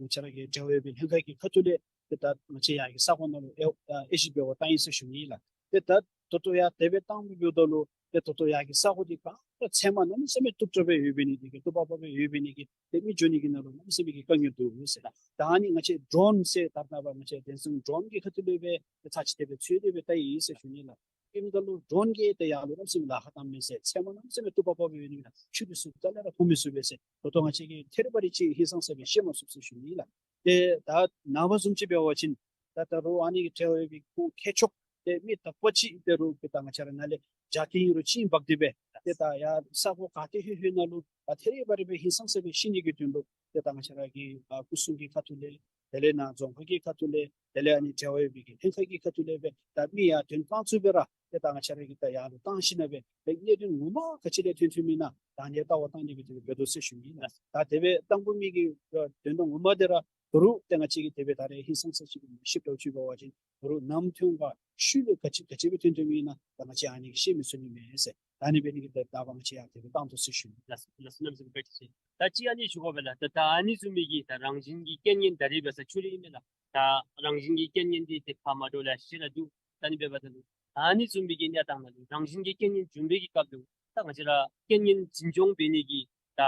ང་བཅས་ར་གི་འབྲེལ་བ་ཡོད་པའི་ལྷན་ཁག་གི་ཁ་ཐུག་ལས་ཏེ་ད་ང་བཅས་ཡར་གྱི་ས་གོ་ནང་ལུ་ཨེ་ཨ་དབྱེ་ཞིབ་འབད་བར་བཏང་ཡི་ཟེར་ཞུ་ནི་ལགས། ཏེ་ད་ད་ལྟོ་ཡར་དེ་སྦེ་བཏང་སྦེ་འབདཝ་ད་ལུ་ཏེ་ད་ལྟོ་ཡར་གྱི་ས་གོ་འདི་ག་ར་ཚལ་མ་གནམ་མེད་ས་མེད་སྟུག་དྲགས་སྦེ་ཡོད་པའི་ནི་དེ་གིས་སྟུག་པག་པ་སྦེ་ཡོད་པའི་ནི་དེ་གིས་ཏེ་མི་འགྱོ་ནི་གི་ནང་ལུ་གནམ་མེད་ས་མེད་ཀྱི་དཀའ་ངལ་འདུག་ཟེར་ལགས། ད་ཨ་ནི་ང་བཅས་ཌོ་རོན་ཟེར་ད་རེས་ནངས་པ་ང་བཅས་དེང་སང་ཌོ་རོན་གྱི་ཁ་ཐུག་ལས་སྦེ་ཏེ་ཚར་གཅིག་དེ་སྦེ་འཚོལ་ཏེ་སྦེ་བལྟ་ཡི་ཟེར་ཞུ་ནི་ལགས། ཨིནམ་ད་ལུ་ཌོ་རོན་གྱིས་ཏེ་ཡར་ལུ་གནམ་མེད་ས་མེད་ལཱ་ཁག་བཏངམ་མས་ཟེར། ཚལ་མ་གནམ་མེད་ས་མེད་སྟུག་པག་པ་སྦེ་ཡོད་ནི་ལགས། ཆུ་འདི་ཚུ་རྩ་ལས་ར་འཐུང་མི་ཚུགས་པས་ཟེར། ད་ལྟོ་ང་བཅས་ཀྱིས་ཐད་རི་བ་རི་ཅིག་ཧིང་སངས་ས་སྦེ་ཤེས་མ་ཚུགས་ཟེར་ཞུ་ནི་ལགས། ཏེ་ད་ནངས་པ་བཟུམ་ཅིག་འབད་བ་ཅིན་ད་ད་རུང་ཨ་ནི་གི་འབྲེལ་བ་ཡོད་པའི་ཁོང་མཁས་མཆོག་ཏེ་མི་དག་པ་ཅིག་ཏེ་རུང་ཏེ་ད་ང་བཅས་ར་ནཱ་ལས་རྒྱ་སྐྱེད་ཨིན་རུང་ཅིག་འབག་སྟེ་སྦེ་ཏེ་ད་ཡར་ས་གོ་ག་ཏེ་ལྷོད་ལྷོད་ནང་ལུ་ད་ཐད་རི་བ་རི་སྦེ་ཧིང་སངས་ས་སྦེ་ཤེས་ནི་གི་དོན་ལུ་ཏེ་ད་ང་བཅས་ར་གི་ཨ་སྐུ་སྲུང་གི་ཁ་ཐུག་ལས་དེ་ལས་ནཱ་རྫོང་ཁག་གི་ཁ་ཐུག་ལས་དེ་ལས་ཨ་ནི་འབྲེལ་བ་ཡོད་པའི་གི་ལྷན་ཁག་གི་ཁ་ཐུག་ལས་སྦེ་ད་མི་ཡར་ཐོན་གང་ཚུགས་སྦེ་ར་ཏེ་ད་ང་བཅས་ར་གིས་ད་ཡར་ལུ་བཏང་ཞིནམ་ལས་སྦེ་ཏེ་གནད་དོན་ངོ་མ་ག་ཅི་ལས་ཐོན་ཐོནམ་ཨིན་ན་ད་ཨ་ནི་ལྟ་བ་བཏང་ནི་སྦེ་དེ་སྦེ་འབད་དོ་ཟེར་ཞུ་ནི་ལགས། ད་དེ་སྦེ་བཏང་དགོ་མི་གི་ཨ་དོན་དག་ངོ་མ་དེ་ར་ད་རུང་ཏེ་ང་བཅས་ཀྱིས་དེ་སྦེ་ད་རེས་ཧིང་སངས་ས་ཅིག་སྦེ་ཤེས་དོ་ཅིག་འབད་བ་ཅིན་ད་རུང་ནམ་ཐོན་ག་ཤུལ་ལས་ག་ཅི་ག་ཅི་སྦེ་ཐོན་ཐོནམ་ཨིན་ན་ད་ང་བཅས་ཨ་ནི་གིས་ཤེས་མི་ཚུགས་ནི་མས་ཟེར། ད་ཨ་ནི་འབད་ནི་གིས་ད་ད་བ་ང་བཅས་ཡང་དེ་སྦེ་བཏང་དོ་ཟེར་ཞུ་ནི། ལགས་ལགས་སོ། གནམ་མེད་ས་མེད་བཀའ་དྲིན་ཆེ། ད་ཅི་ཨ་ནི་ཞུ་དགོ་པས་ལགས། ད་ད་ཨ་ནི་བཟུམ་མའི་གི་ད་རང་བཞིན་གྱི་རྐྱེན་ངན་ད་རིས་འབད་ས་ཆུ་རུད་ཨིན་མས་ལགས། ད་རང་བཞིན་གྱི་རྐྱེན་ངན་འདི་ཏེ་ཕར་མ་འདྲཝ་ལེ་ཤ་ར་འདུག། ད་ཨ་ནི་འབདཝ་ད་ལུ་ད་ཨ་ནི་བཟུམ་མའི་གི་གནས་སྟངས་ནང་ལུ་རང་བཞིན་གྱི་རྐྱེན་ངན་འབྱུང་བའི་གི་སྐབས་ལུ་ད་ང་བཅས་ར་རྐྱེན་ངན་འཛིན་སྐྱོང་འབད་ནི་གི་ད་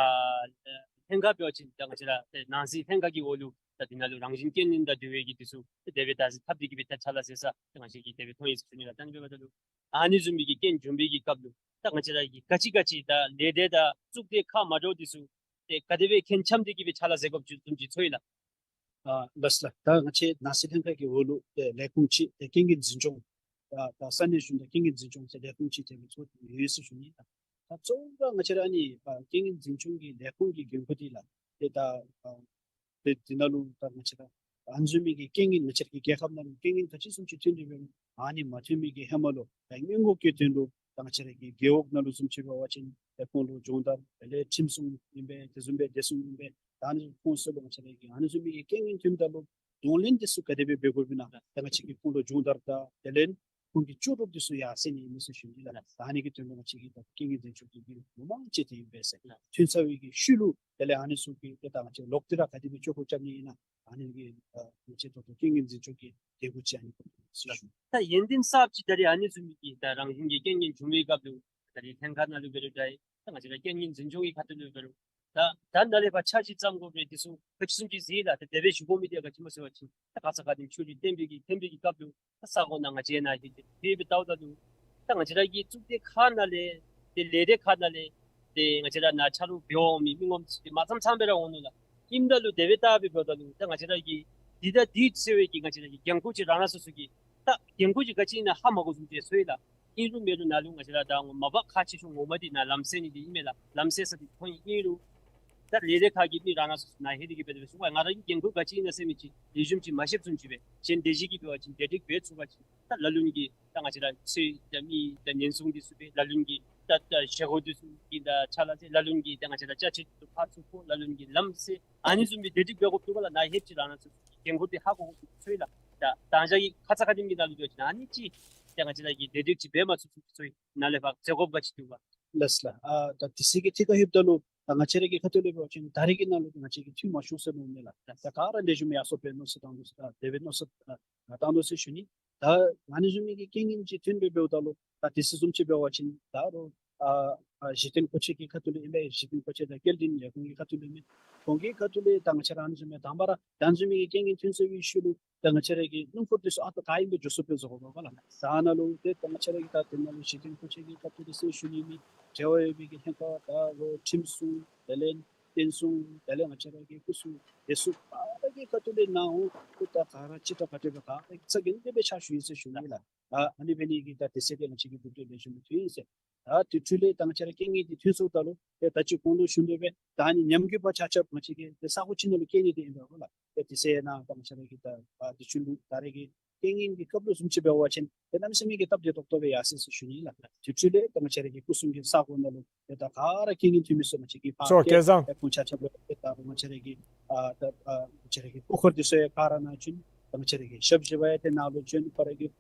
ལྷན་ཁག་འབད་བ་ཅིན་ད་ང་བཅས་ར་ཏེ་ནང་སྲིད་ལྷན་ཁག་གི་འོག་ལུ་ད་འདི་ནང་ལུ་རང་བཞིན་རྐྱེན་ངན་དང་འབྲེལ་བའི་གི་འདི་ཚུ་ཏེ་དེ་སྦེ་ད་ཟེར་ཐབས་འདི་གིས་སྦེ་ད་ཕྱག་ལཱ་མཛད་ས་ཏེ་ང་བཅས་ཀྱིས་དེ་སྦེ་མཐོང་ཡི་ཟེར་ཞུ་ནི་ལགས། ད་ཨ་ནི་འབདཝ་ད་ལུ་ཨ་ནི་བཟུམ་མའི་གི་རྐྱེན་འབྱུང་བའི་གི་སྐབས་ལུ་ད་ང་བཅས་ར་གི་ག་ཅི་ག་ཅི་ད་ལས་སྡེ་དང་གཙུག་སྡེ་ཁག་མ་འདྲཝ་འདི་ཚུ་ཏེ་ག་དེ་སྦེ་མཁྱེན་འཆམ་འདི་གིས་སྦེ་ཕྱག་ལཱ་མཛད་དགོཔ་བཟུམ་ཅིག་ཚོར་ཡི་ལགས། ཨ་ལགས་ལགས། ད་ང་བཅས་ནང་སྲིད་ལྷན་ཁག་གི་འོག་ལུ་ཏེ་ལས་ཁུངས་ཅིག་ཏེ་རྐྱེན་ངན་འཛིན་སྐྱོང་ད་ད་ས་གནས་གཞུང་དང་རྐྱེན་ངན་འཛིན་སྐྱོང་ཟེར་ལས་ཁུངས་ཅིག་དེ་སྦེ་ཚུད་ཡོད་ཟེར་ཞུ་ནི། ད་ད་གཙོ་བོ་ར་ང་བཅས་ར་ཨ་ནི་ཨ་རྐྱེན་ངན་འཛིན་སྐྱོང་གི་ལས་ཁུངས་ཀྱི་འགན་ཁུར་འདི་ལགས་ཏེ་ད་ཨ་ཏེ་འདི་ནང་ལུ་ད་ང་བཅས་ར་ཨ་ནི་བཟུམ་མའི་གི་རྐྱེན་ངན་ང་བཅས་ར་གི་རྒྱལ་ཁབ་ནང་ལུ་རྐྱེན་ངན་ག་ཅི་བཟུམ་ཅིག་ཐོན་ཏེ་འབད་ཨ་ནི་མ་ཐོན་མི་གི་ཧེ་མ་ལུ་ད་སྔོན་འགོག་གི་དོན་ལུ་ད་ང་བཅས་ར་གི་རྒེད་འོག་ནང་ལུ་བཟུམ་ཅིག་འབད་བ་ཅིན་ཏེ་ཁོང་ལུ་སྦྱོང་བརྡར་དེ་ལས་ཁྲིམས་སྲུང་ཨིན་པས། དེ་བཟུམ་སྦེ་བདེ་སྲུང་ཨིན་པས། ད་ཨ་ནི་ཁོང་ཚུ་ལུ་ང་བཅས་ར་གིས་ཨ་ནི་བཟུམ་མའི་གི་རྐྱེན་ངན་ཐོནམ་ད་ལུ་གདོང་ལེན་འདི་ཚུ་ག་དེ་སྦེ་འབད་དགོཔ་ཨིན་ན་ད་ང་བཅས་ཀྱིས་ཁོང་ལུ་སྦྱོང་བརྡར་དང་དེ་ལས་ཁོང་གི་ལྕོགས་གྲུབ་འདི་ཚུ་ཡར་སེང་ནི་ཨིན་ཟེར་ཞུ་ནི་ལགས། ད་ཨ་ནི་གི་དོན་ལུ་ང་བཅས་ཀྱིས་ད་རྐྱེན་ངན་འཛིན་སྐྱོང་འདི་གིས་ངོ་མ་ཅིག་དེ་ཨིན་པས་ཟེར། ཐོན་ཚར་བའི་གི་ཤུལ་ལུ་དེ་ལས་ཨ་ནི་ཚུ་གི་ཏེ་ད་ང་བཅས་ལོག་སྟེ་ར་ག་དེ་སྦེ་ལྕོགས་གྲུབ་རྐྱབ་ནི་ཨིན་ན་ཨ་ནི་གི་ཨ་ང་བཅས་ད་ལྟོ་རྐྱེན་ངན་འཛིན་སྐྱོང་གི་འདེད་འགོ་ཅིག་ཨ་ནི་ཁོང་ཚུ་ཞུ། ད་ཡོན་ཏན་གསརཔ་ཅིག་ད་རེས་ཨ་ནི་བཟུམ་མའི་གི་ད་རང་བཞིན་གྱི་རྐྱེན་ངན་བྱུང་བའི་སྐབས་ལུ་ད་རེས་ལྷན་ཁག་ནང་ལུ་འབད་རུང་འདྲ་ད་ང་བཅས་ར་རྐྱེན་ངན་འཛིན་སྐྱོང་གི་ཁ་ཐུག་ལུ་འབད་རུང་ད་ད་ནཱ་ལས་ཕར་ཆ་ཅིག་བརྩམ་དགོ་པས། འདི་ཚུ་ག་ཅི་བཟུམ་ཅིག་ཟེར་ལགས། ད་དེ་སྦེ་ཞུ་དགོ་མི་འདི་ག་ཅི་སྨོ་ཟེར་བ་ཅིན་ད་ཁ་ཙ་ཁ་ཉིནམ་ཆུ་རུད་བཏོན་པའི་གི་ཐོན་པའི་གི་སྐབས་ལུ་ད་ས་གོ་ནང་ང་བཅས་ནཱ་ཧེ་ཏེ་དེ་སྦེ་བལྟཝ་ད་ལུ་ད་ང་བཅས་ར་གི་གཙུག་སྡེ་ཁག་ནང་ལས་ཏེ་ལས་སྡེ་ཁག་ནང་ལས་ཏེ་ང་བཅས་ར་ནཱ་ཆ་རོགས་འབད་འོང་མི་མི་ངོམ་ཚུ་ཏེ་མ་ཙམ་ཙམ་སྦེ་ར་འོང་ནུག་ལགས། ཨིནམ་ད་ལུ་དེ་སྦེ་བལྟ་སྦེ་འབདཝ་ད་ལུ་ད་ང་བཅས་ར་གི་འདི་དང་འདི་ཟེར་བའི་གི་ང་བཅས་ར་གི་འགན་ཁུར་ཅིག་རང་རང་སོ་སོ་གི་ད་འགན་ཁུར་ཅིག་ག་ཅི་ཨིན་ན་ཧ་མ་གོ་བཟུམ་ཅིག་ཚོར་ཡི་ལགས། ཨིན་རུང་མེན་རུང་ནཱ་ལུ་ང་བཅས་ར་ད་ངོ་མ་པ་ཁག་ཆེ་ཤོས་ངོ་མ་འདི་ནཱ་ལམ་སེལ་ནི་འདི་ཨིན་མས་ལགས། ལམ་སེལ་ས་འདི་ཐོན་ཡི། ཨིན་རུང་ད་ལས་སྡེ་ཁག་གི་མི་རང་རང་སོ་སོ་ནཱ་ཧེ་ཏེ་གི་འབད་དེ་སྦེ་ཞུ་བ་ང་ར་གི་འགན་ཁུར་ག་ཅི་ཨིན་ན་ཟེར་མི་ཅིག་ལེགས་ཤོམ་ཅིག་མ་ཤེསཔ་བཟུམ་ཅིག་སྦེ་གཞན་དེ་ཅིག་གིས་འབད་བ་ཅིན་བདེ་སྒྲིག་འབད་ཚུགས་པ་ཅིན་ད་ལ་ལུ་གིས་ད་ང་བཅས་ར་ཚོད་ད་མི་ད་ཉེན་སྲུང་འདི་ཚུ་སྦེ་ལ་ལུ་གིས་ད་ད་བཞེས་སྒོ་འདི་ཚུ་གི་ད་ཕྱག་ལཱ་མཛད། ལ་ལུ་གིས་ད་ང་བཅས་ར་ཅ་ཆས་འདི་ཚུ་ཕར་ཚུར་འཕུར། ལ་ལུ་གིས་ལམ་སེལ། ཨ་ནི་བཟུམ་སྦེ་བདེ་སྒྲིག་འབད་དགོཔ་འདུག་ག་ལགས། ནཱ་ཧེ་ཅིག་རང་རང་སོ་སོ་གི་འགན་ཁུར་འདི་ཧ་གོ་དགོཔ་ཚོར་ཡི་ལགས། ད་ད་ང་བཅས་ཀྱིས་ཁ་ཙ་ཁ་ཉིནམ་གྱི་ནང་ལུ་འབད་བ་ཅིན་ཨ་ནི་ཅིག་ད་ང་བཅས་ར་གིས་བདེ་སྒྲིག་ཅིག་འབད་མ་ཚུགས་ཚུགས་ཚོར་ཡི། ནཱ་ལས་ཕར་མཛད་དགོཔ་ག་ཅི་འདུག་ག། ལགས་ལགས། ཨ་ད་དུས་ཚོད་ཀྱི་ཐད་ཁར་ལྷོདཔ་ད་ལུ་ད་ང་བཅས་ར་གི་ཁ་ཐུག་ལས་འབད་བ་ཅིན་ད་རེས་ཀྱི་ནང་ལུ་ང་བཅས་ཀྱིས་འཐུས་མ་ཤོར་ཟེར་མནོཝ་མས་ལགས། ད་ག་ར་ལེགས་ཤོམ་ཡར་སོང་འབད་ནུག་ཟེར་བཏང་འདུག་ཟེར་ད་དེ་སྦེ་མནོ་བསམ་ཨ་བཏང་འདུག་ཟེར་ཞུ་ནི། ད་ཨ་ནི་བཟུམ་མའི་གི་རྐྱེན་ངན་ཅིག་ཐོན་སྦེ་འབདཝ་ད་ལུ་ད་དུས་ཚོད་བཟུམ་ཅིག་འབད་བ་ཅིན་ད་རུང་ཨ་ཨ་གཞི་རྟེན་མཁོ་ཆས་ཀྱི་ཁ་ཐུག་ལས་ཨིན་པས། གཞི་རྟེན་མཁོ་ཆས་དང་སྐྱེལ་འདྲེན་ལས་ཁུངས་ཀྱི་ཁ་ཐུག་ལས་ཨིན་མས། ཁོང་གི་ཁ་ཐུག་ལས་ད་ང་བཅས་ར་ཨ་ནི་བཟུམ་མའི་དང་པ་ར་ད་ཨ་ནི་བཟུམ་མའི་གི་རྐྱེན་ངན་ཐོན་ཚར་བའི་ཤུལ་ལུ་ད་ང་བཅས་ར་གི་སྣུམ་འཁོར་འདི་ཚུ་ཨ་རྟག་ག་ཨིནམ་སྦེ་འགྱོ་ཚུགས་པས་ཟེར་གོ་ལགས། ད་ནཱ་ལུ་ཏེ་ད་ང་བཅས་ར་གི་ད་དེ་ནང་ལུ་གཞི་རྟེན་མཁོ་ཆས་ཀྱི་ཁ་ཐུག་ལས་ཟེར་ཞུ་ནི་མེད། འབྲེལ་བ་ཡོད་པའི་གི་ལྷན་ཁག་ད་རུང་ཁྲིམས་སྲུང་དེ་ལས་བསྟན་སྲུང་དེ་ལས་ང་བཅས་ར་གི་སྐུ་སྲུང་སྡེ་ཚུ་ག་ར་གི་ཁ་ཐུག་ལས་ནཱ་འོང་ཏེ་ད་ག་ར་ཅིག་ད་ག་དེ་སྦེ་ག་ར་ཚ་གྱང་དེ་སྦེ་ཕྱག་ཞུ་ཡི་ཟེར་ཞུ་ནི་ལགས། ཨ་ཨ་ནི་འབད་ནི་གིས་ད་དུས་ཚོད་དེ་ང་བཅས་ཀྱིས་འདི་ལས་ཞུ་མི་ཐུབ་ཡི་ཟེར། ད་དེ་འཕྲོ་ལས་ད་ང་བཅས་ར་རྐྱེན་ངན་འདི་ཐོན་སོངམ་ད་ལུ་ཏེ་ད་ཅི་གོང་ལུ་ཞུ་དོ་སྦེ་ད་ཨ་ནི་ཉམས་རྒུད་པ་ཆ་ཁྱབ་ང་བཅས་ཀྱིས་ཏེ་ས་གོ་ཅིག་ནང་ལུ་བསྐྱལ་ནི་འདི་ཨིན་པས་ལགས། ཏེ་དེ་ཚེ་ནཱ་ད་ང་བཅས་ར་གི་ད་ཨ་དུས་ཚོད་ལུ་ད་རེས་ཀྱི་རྐྱེན་ངན་གྱི་སྐབས་ལུ་བཟུམ་ཅིག་འབད་བ་ཅིན་ཏེ་གནམ་མེད་ས་མེད་ཀྱི་སྟབས་བདེ་ཏོག་ཏོ་སྦེ་ཡར་སོ་ཡི་ཟེར་ཞུ་ནི་ལགས། དེ་འཕྲོ་ལས་ད་ང་བཅས་ར་གི་སྐུ་སྲུང་གི་ས་གོ་ནང་ལུ་ཏེ་ད་ག་ར་རྐྱེན་ངན་ཐོན་མི་ཚུ་ང་བཅས་ཀྱིས་ཕར་གཙོ་བོ་སྐལ་བཟང་ཏེ་ཁོང་ཆ་ཁྱབ་ལུ་ཏེ་ད་ང་བཅས་ར་གི་ཨ་ད་ཨ་ང་བཅས་ར་གི་སྐུ་འཁོར་འདི་ཚུ་ཡང་ག་ར་ནཱ་བྱོན། ད་ང་བཅས་ར་གི་ཞབས་ཕྱི་པ་ཡང་ཏེ་ནཱ་ལུ་བྱོན། ཁོ་ར་གིས་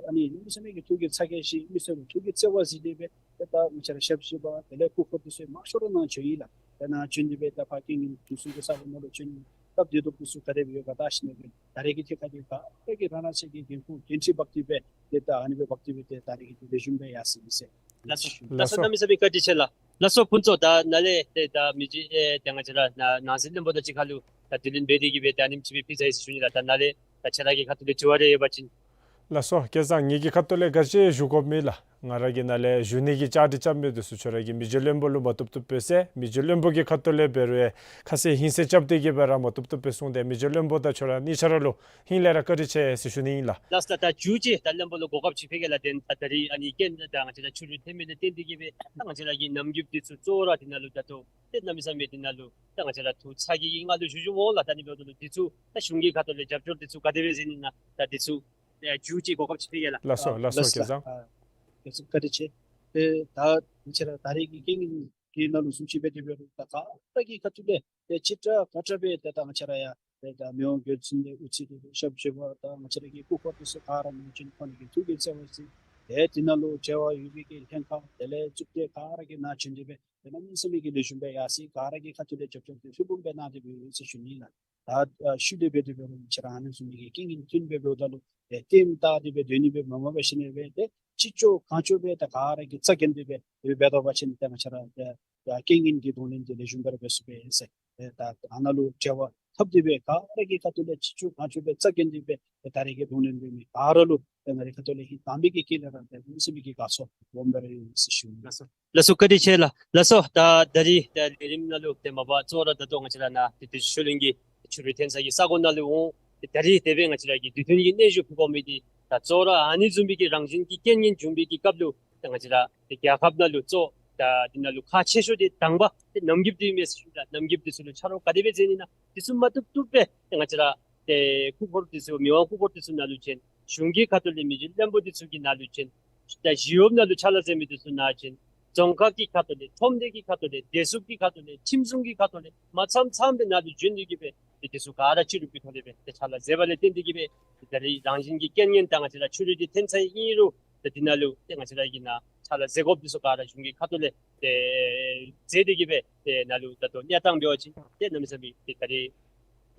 ཨ་ནི་གནམ་མེད་ས་མེད་ཀྱི་ཐུགས་ཀྱི་ཚ་གྱང་བཞེས། མི་སེར་ལུ་ཐུགས་ཀྱི་བརྩེ་བ་གཟིགས་ཏེ་སྦེ་ཏེ་ད་ང་བཅས་ར་ཞབས་ཕྱི་པ་དེ་ལས་སྐུ་འཁོར་དེ་ཚུ་མང་ཤོས་ར་ནཱ་བྱོན་ཡི་ལགས། ཏེ་ནཱ་བྱོན་ཏེ་སྦེ་ད་ཕར་རྐྱེན་ངན་འདི་ཚུ་གི་ས་གོ་ནང་ལུ་བྱོན། སྟབས་བདེ་སྡུག་འདི་ཚུ་ག་དེ་སྦེ་ཡོད་ག་བལྟ་ཞིནམ་ལས་ད་རེས་ཀྱི་ཐད་ཁར་འདི་ག་ར་གིས་རང་རང་སོའི་གི་འགན་ཁུར་འགན་འཁྲི་འབག་སྟེ་སྦེ་ཏེ་ད་ཨ་ནི་སྦེ་འབག་སྟེ་སྦེ་ཏེ་ད་རེས་ཀྱི་འདི་ལེགས་ཤོམ་སྦེ་ཡར་སོང་ཡི་ཟེར། ལགས་སོ། ལགས་སོ། གནམ་མེད་ས་མེད་བཀའ་དྲིན་ཆེ་ལགས། ལགས་སོ་ཕུན་ཚོགས། ད་ནཱ་ལས་ཏེ་ད་མི་རྗེ་ཨེ་ཏེ་ང་བཅས་ར་ནང་སྲིད་བློན་པོ་དང་གཅིག་ཁར་ལུ་ད་དུས་ལེན་འབད་དེ་གིས་སྦེ་ཏེ་ཨ་ནེམ་ཅིག་སྦེ་ཕུལ་ཚར་ཡི་ཟེར་ཞུ་ནི་ལགས། ད་ནཱ་ལས་ད་ཁྱོད་ར་གི་ཁ་ཐུག་ལས་དྲི་བ་རེ་ཡོད་པ་ཅིན། ལགས་སོ། སྐལ་བཟང་ངེ་གི་ཁ་ཐུག་ལས་ག་ཅི་ཞུ་དགོཔ་མེད་ལགས། ང་ར་གིས་ནཱ་ལས་ཞུ་ནི་གི་བཅའ་སྒྲིག་རྐྱབ་མི་འདི་ཚུ་ཁྱོད་ར་གིས་མི་རྗེ་བློན་པོ་ལུ་མ་བཏུབ་བཏུབ་སྦེ་ཟེར། མི་རྗེ་བློན་པོ་གི་ཁ་ཐུག་ལས་འབད་རུང་ཡང་ཁ་གསལ་ཧིང་གསལ་རྐྱབ་སྟེ་གིས་སྦེ་ར་མ་བཏུབ་བཏུབ་སྦེ་གསུངས་ཏེ། མི་རྗེ་བློན་པོ་དང་ཁྱོད་ར་གཉིས་ཆ་ར་ལུ་ཧིང་ལས་ར་བཀའ་དྲིན་ཆེ་ཟེར་ཞུ་ནི་ཨིན་ལགས། ལགས་སོ། ད་མཇུག་ཅིག་ད་བློན་པོ་ལུ་གོ་སྐབས་ཅིག་ཕུལ་གེ་ལགས། ཏེ་ད་རིས་ཨ་ནི་རྐྱེན་ད་ང་བཅས་ར་ཆུ་རུད་ཐོན་མི་ལས་བརྟེན་ཏེ་གིས་སྦེ་ད་ང་བཅས་ར་གི་ནམ་རྒྱུན་འདི་ཚུ་གཙོ་བོ་ར་འདི་ནང་ལུ་ད་ལྟོ་ཏེ་གནམ་མེད་ས་མེད་འདི་ནང་ལུ་ད་ང་བཅས་ར་ཐུགས་ཚ་གྱང་གི་ངང་ལུ་བཞུགས་བཞུགསཔ་འོང་ལགས། ད་ཨ་ནི་འབདཝ་ད་ལུ་འདི་ཚུ་ད་གཞུང་གི་ཁ་ཐུག་ལས་རྒྱབ་སྐྱོར་འདི་ཚུ་ག་དེ་སྦེ་མཛད་ནི་ཨིན་ན་ད་འདི་ཚུ་ཨེ་མཇུག་ཅིག་གོ་སྐབས་ཅིག་ཕུལ་གེ་ལགས། ལགས་སོ། ཨ་ལགས་སོ། ལགས་སོ། སྐལ་བཟང་། ཨ་སྐལ་བཟང་བཀའ་དྲིན་ཆེ། ཏེ་ད་ང་བཅས་ར་ད་རེས་ཀྱི་རྐྱེན་ངན་གྱི་ནང་ལུ་བཟུམ་ཅིག་འབད་དེ་འབད་རུང་ད་ག་ར་གི་ཁ་ཐུག་ལས་ཏེ་ཅི་དྲག་ག་དྲག་སྦེ་ཏེ་ད་ང་བཅས་ར་ཡང་ཏེ་ད་མི་དབང་མགོན་གཙོ་ལས་འགོ་བཙུགས་ཏེ་ཞབས་ཕྱི་པ་དང་ང་བཅས་ར་གི་སྐུ་འཁོར་འདི་ཚུ་ག་ར་ནཱ་བྱོན། ཁོང་ར་གི་ཐུགས་ཀྱི་བརྩེ་བ་གཟིགས། ཏེ་འདི་ནང་ལུ་འབྲེལ་བ་ཡོད་པའི་གི་ལྷན་ཁག་དེ་ལས་གཙུག་སྡེ་ག་ར་གིས་ནཱ་བྱོན་ཏེ་སྦེ་ཏེ་གནམ་མེད་ས་མེད་ཀྱི་ལེགས་ཤོམ་སྦེ་ཡར་སོང་ཡི། ག་ར་གི་ཁ་ཐུག་ལས་རྒྱབ་སྐྱོར་འདི་ལྷུན་པོ་སྦེ་གནང་སྟེ་སྦེ་ཡོད་ཟེར་ཞུ་ནི་ལགས། ད་ཨ་ཤུལ་ལས་འབད་དེ་འབད་རུང་ང་བཅས་ར་ཨ་ནི་བཟུམ་མའི་གི་རྐྱེན་ངན་ཐོན་སྦེ་འབདཝ་ད་ལུ་ཏེ་ལྟདམོ་བལྟ་སྟེ་སྦེ་སྡོད་ནི་སྦེ་མ་འབད་བར་ཞིནམ་ལས་སྦེ་ཏེ་ཅི་ལྕོགས་གང་ལྕོགས་སྦེ་ད་ག་ར་གིས་རྩ་འགེངས་ཏེ་སྦེ་འབད་བ་ཅིན་ཏེ་ང་བཅས་ར་ཏེ་ད་རྐྱེན་ངན་གྱི་གདོང་ལེན་འདི་ལེགས་ཤོམ་སྦེ་ར་འབད་ཚུགས་པས་ཟེར། ཏེ་ད་ཨ་ནཱ་ལུ་འབྲེལ་བ་འཐབ་སྟེ་སྦེ་ག་ར་གི་ཁ་ཐུག་ལས་ཅི་ལྕོགས་གང་ལྕོགས་སྦེ་རྩ་འགེངས་ཏེ་སྦེ་ཏེ་ད་རེས་ཀྱི་གདོང་ལེན་འབད་མི་ག་ར་ལུ་ཏེ་ང་རའི་ཁ་ཐུག་ལས་ཧིང་དྭངས་པའི་གི་དཀྱིལ་ལས་ར་ཏེ་གནམ་མེད་ས་མེད་ཀྱི་དགའ་ཚོར་སྦོམ་སྦེ་ར་ཡོད་ཟེར་ཞུ་ནི། ལགས་སོ། ལགས་སོ། བཀའ་དྲིན་ཆེ་ལགས། ལགས་སོ། ད་ད་རིས་ད་ལས་རིམ་ནང་ལུ་ཏེ་མ་པ་གཙོ་བོ་ར་ད་ལྟོ་ང་བཅས་ར་ནཱ་ཏེ་དུས་ཅི་ཤུལ་ལུ་གི་ཆུ་རུད་ཐོན་ས་གི་ས་གོ་ནང་ལུ་འོང་། ཏེ་ད་རིས་དེ་སྦེ་ང་བཅས་ར་གིས་དུས་མཐུན་གྱི་སྙན་ཞུ་ཕུལ་དགོ་མི་འདི་ད་གཙོ་བོ་ར་ཨ་ནི་བཟུམ་མའི་གི་རང་བཞིན་གྱི་རྐྱེན་ངན་བྱུང་བའི་གི་སྐབས་ལུ་ཏེ་ང་བཅས་ར་ཏེ་རྒྱལ་ཁབ་ནང་ལུ་གཙོ་ད་འདི་ནང་ལུ་ཁག་ཆེ་ཤོས་འདི་དང་པ་ཏེ་ནམ་རྒྱུན་འདི་མས་ཟེར་ཞུ་ནི་ལགས། ནམ་རྒྱུན་འདི་ཚུ་ལུ་ཆ་རོགས་ག་དེ་སྦེ་མཛད་ནི་ཨིན་ན་འདི་ཚུ་མ་བཏུབ་བཏུབ་སྦེ་ཏེ་ང་བཅས་ར་ཏེ་སྐུ་འཁོར་འདི་ཚུ་མི་དབང་སྐུ་འཁོར་འདི་ཚུ་ནང་ལུ་བྱོན། གཞུང་གི་ཁ་ཐུག་ལས་མི་རྗེ་བློན་པོ་འདི་ཚུ་གི་ནང་ལུ་བྱོན། ད་ཞི་གཡོགཔ་ནང་ལུ་ཕྱག་ལཱ་མཛད་མི་འདི་ཚུ་ནཱ་བྱོན། རྫོང་ཁག་གི་ཁ་ཐུག་ལས་ཁྲོམ་སྡེ་གི་ཁ་ཐུག་ལས་བདེ་སྲུངཔ་གི་ཁ་ཐུག་ལས་ཁྲིམས་སྲུང་གི་ཁ་ཐུག་ལས་མ་ཚངམ་ཚངམ་སྦེ་ནཱ་ལུ་བྱོན་ཏེ་གིས་སྦེ་ཏེ་འདི་ཚུ་ག་ར་ཕྱི་རུ་གི་ཐོག་ལས་སྦེ་ཏེ་ཕྱག་ལཱ་མཛད་པ་ལས་བརྟེན་ཏེ་གིས་སྦེ་ད་རིས་རང་བཞིན་གྱི་རྐྱེན་ངན་ད་ང་བཅས་ར་ཆུ་རུད་འདི་ཐོན་ཚར་ཡི་ཨིན་རུང་ཏེ་འདི་ནང་ལུ་ཏེ་ང་བཅས་ར་གི་ནཱ་ཕྱག་ལཱ་མཛད་དགོཔ་འདི་ཚུ་ག་ར་གཞུང་གི་ཁ་ཐུག་ལས་ཏེ་མཛད་དེ་གིས་སྦེ་ཏེ་ནཱ་ལུ་ད་ལྟོ་གནས་སྟངས་འབད་བ་ཅིན་ཏེ་གནམ་མེད་ས་མེད་ཏེ་ད་རིས་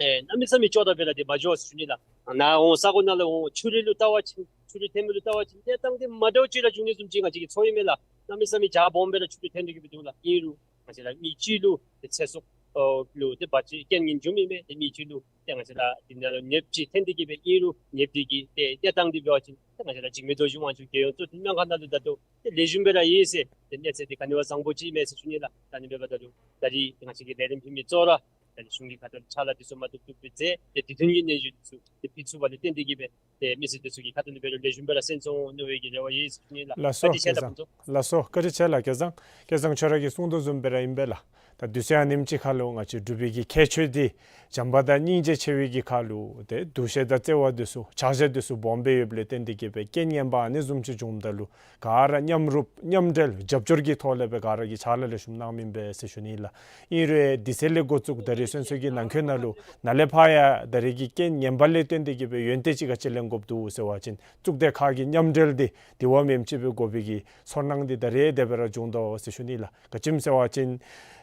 ཨེ་གནམ་མེད་ས་མེད་ཅོག་འཐདཔ་སྦེ་ར་ཏེ་མ་འགྱོ་ཟེར་ཞུ་ནི་ལགས། ནཱ་འོང་ས་གོ་ནང་ལུ་འོང་ཆུ་རུད་ལུ་བལྟ་བ་ཅིན་ཆུ་རུད་ཐོན་མི་ལུ་བལྟ་བ་ཅིན་གནས་སྟངས་འདི་མ་འདྲཝ་ཅིག་ར་འབྱུང་ནི་བཟུམ་ཅིག་ང་བཅས་ཀྱིས་ཚོར་ཡི་མས་ལགས། གནམ་མེད་ས་མེད་རྒྱ་སྦོམ་སྦེ་ར་ཆུ་རུད་ཐོན་ཏེ་གིས་སྦེ་འདུག་ལགས། ཨིན་རུང་ང་བཅས་ར་མི་གཅིག་ལུ་ཏེ་ཚེ་སྲོག་ཨོ་ལུ་ཏེ་བར་ཆད་རྐྱེན་ངན་བྱུང་མི་མས། ཏེ་མི་གཅིག་ལུ་ཏེ་ང་བཅས་ར་འདི་ནང་ལུ་ནདཔ་ཅིག་ཐོན་ཏེ་གིས་སྦེ་ཨིན་རུང་ནདཔ་འདི་གི་ཏེ་གནས་སྟངས་འདི་འབད་བ་ཅིན་ཏེ་ང་བཅས་ར་འཇིགས་མེད་རྡོ་རྗེ་དབང་ཕྱུག་རྒྱལ་ཡོངས་གཙོ་བསྟེན་སྨན་ཁང་ནང་ལུ་ད་ལྟོ་ཏེ་ལེགས་ཤོམ་སྦེ་ར་ཡོད་ཟེར། ཏེ་གནས་ཚད་འདི་ག་ནི་བ་བཟང་པོ་ཅིག་མས་ཟེར་ཞུ་ནི་ལགས། ད་ཨ་ནི་འབདཝ་ད་ལུ་ད་རིས་ང་བཅས་ཀྱི་ལས་རིམ་ཕུལ་མི་གཙོ་བོ་ར་ད་རིས་གཞུང་གི་ཁ་ཐུག་ཕྱག་ལཱ་འདི་ཚུ་མ་བཏུབ་བཏུབ་སྦེ་མཛད། ཏེ་དུས་མཐུན་གྱི་སྙན་ཞུ་འདི་ཚུ་ཏེ་ཕུལ་ཚུགས་པ་ལས་བརྟེན་ཏེ་གིས་སྦེ་ཏེ་མི་སེར་འདི་ཚུ་གི་ཁ་ཐུག་ལས་འབད་རུང་ལེགས་ཤོམ་སྦེ་ར་གསན་སོང་མནོ་བའི་གི་རེ་བ་ཡོད་ཟེར་ཞུ་ནི་ལགས། ལགས་སོ། བཀའ་དྲིན་ཆེ་ལགས། ལགས་སོ། བཀའ་དྲིན་ཆེ་ལགས། སྐལ་བཟང་སྐལ་བཟང་ཁྱོད་ར་གིས་གསུངས་དོ་བཟུམ་སྦེ་ར་ཨིན་པས་ལགས། ད་དུས་ཚོད་ཨ་ནེམ་ཅིག་ཁར་ལུ་ང་བཅས་འབྲུག་པའི་གི་ཁྱད་ཆོས་འདི་བྱམས་པ་དང་སྙིང་རྗེ་ཆེ་བའི་གི་ཁར་ལུ་ཏེ་འདུ་ཤེས་དང་བརྩེ་བ་འདི་ཚུ་ཆ་བཞག་འདི་ཚུ་སྦོམ་སྦེ་ཡོདཔ་ལས་བརྟེན་ཏེ་གིས་སྦེ་རྐྱེན་ངན་པ་ཨ་ནི་བཟུམ་ཅིག་བྱུངམ་ད་ལུ་ག་ར་མཉམ་རུབ་མཉམ་འབྲེལ་རྒྱབ་སྐྱོར་གྱི་ཐོག་ལས་སྦེ་ག་ར་གིས་ཕྱག་ལཱ་ལེགས་ཤོམ་གནང་མི་ཨིན་པས་ཟེར་ཞུ་ནི་ལགས། ཨིན་རུང་དུས་ཚོད་ལས་འགོ་བཙུགས་ད་རིས་སོ་སོ་གི་ནང་འཁོད་ནང་ལུ་ནཱ་ལས་ཕར་ཡང་ད་རིས་ཀྱི་རྐྱེན་ངན་པ་ལས་བརྟེན་ཏེ་གིས་སྦེ་ཡོན་ཏན་ཅིག་ག་ཅི་ལེན་དགོཔ་འདུག་ཟེར་བ་ཅིན་གཙུག་སྡེ་ཁག་གི་མཉམ་འབྲེལ་འདི་དེ་བ་མེནམ་ཅིག་སྦེ་དགོ་པའི་གི་ཚོར་སྣང་འདི་ད་རིས་དེ་སྦེ་ར་བྱུང་དོ་ཟེར་ཞུ་ནི་ལགས། ག་ཅི་སྨོ་ཟེར་བ་ཅིན་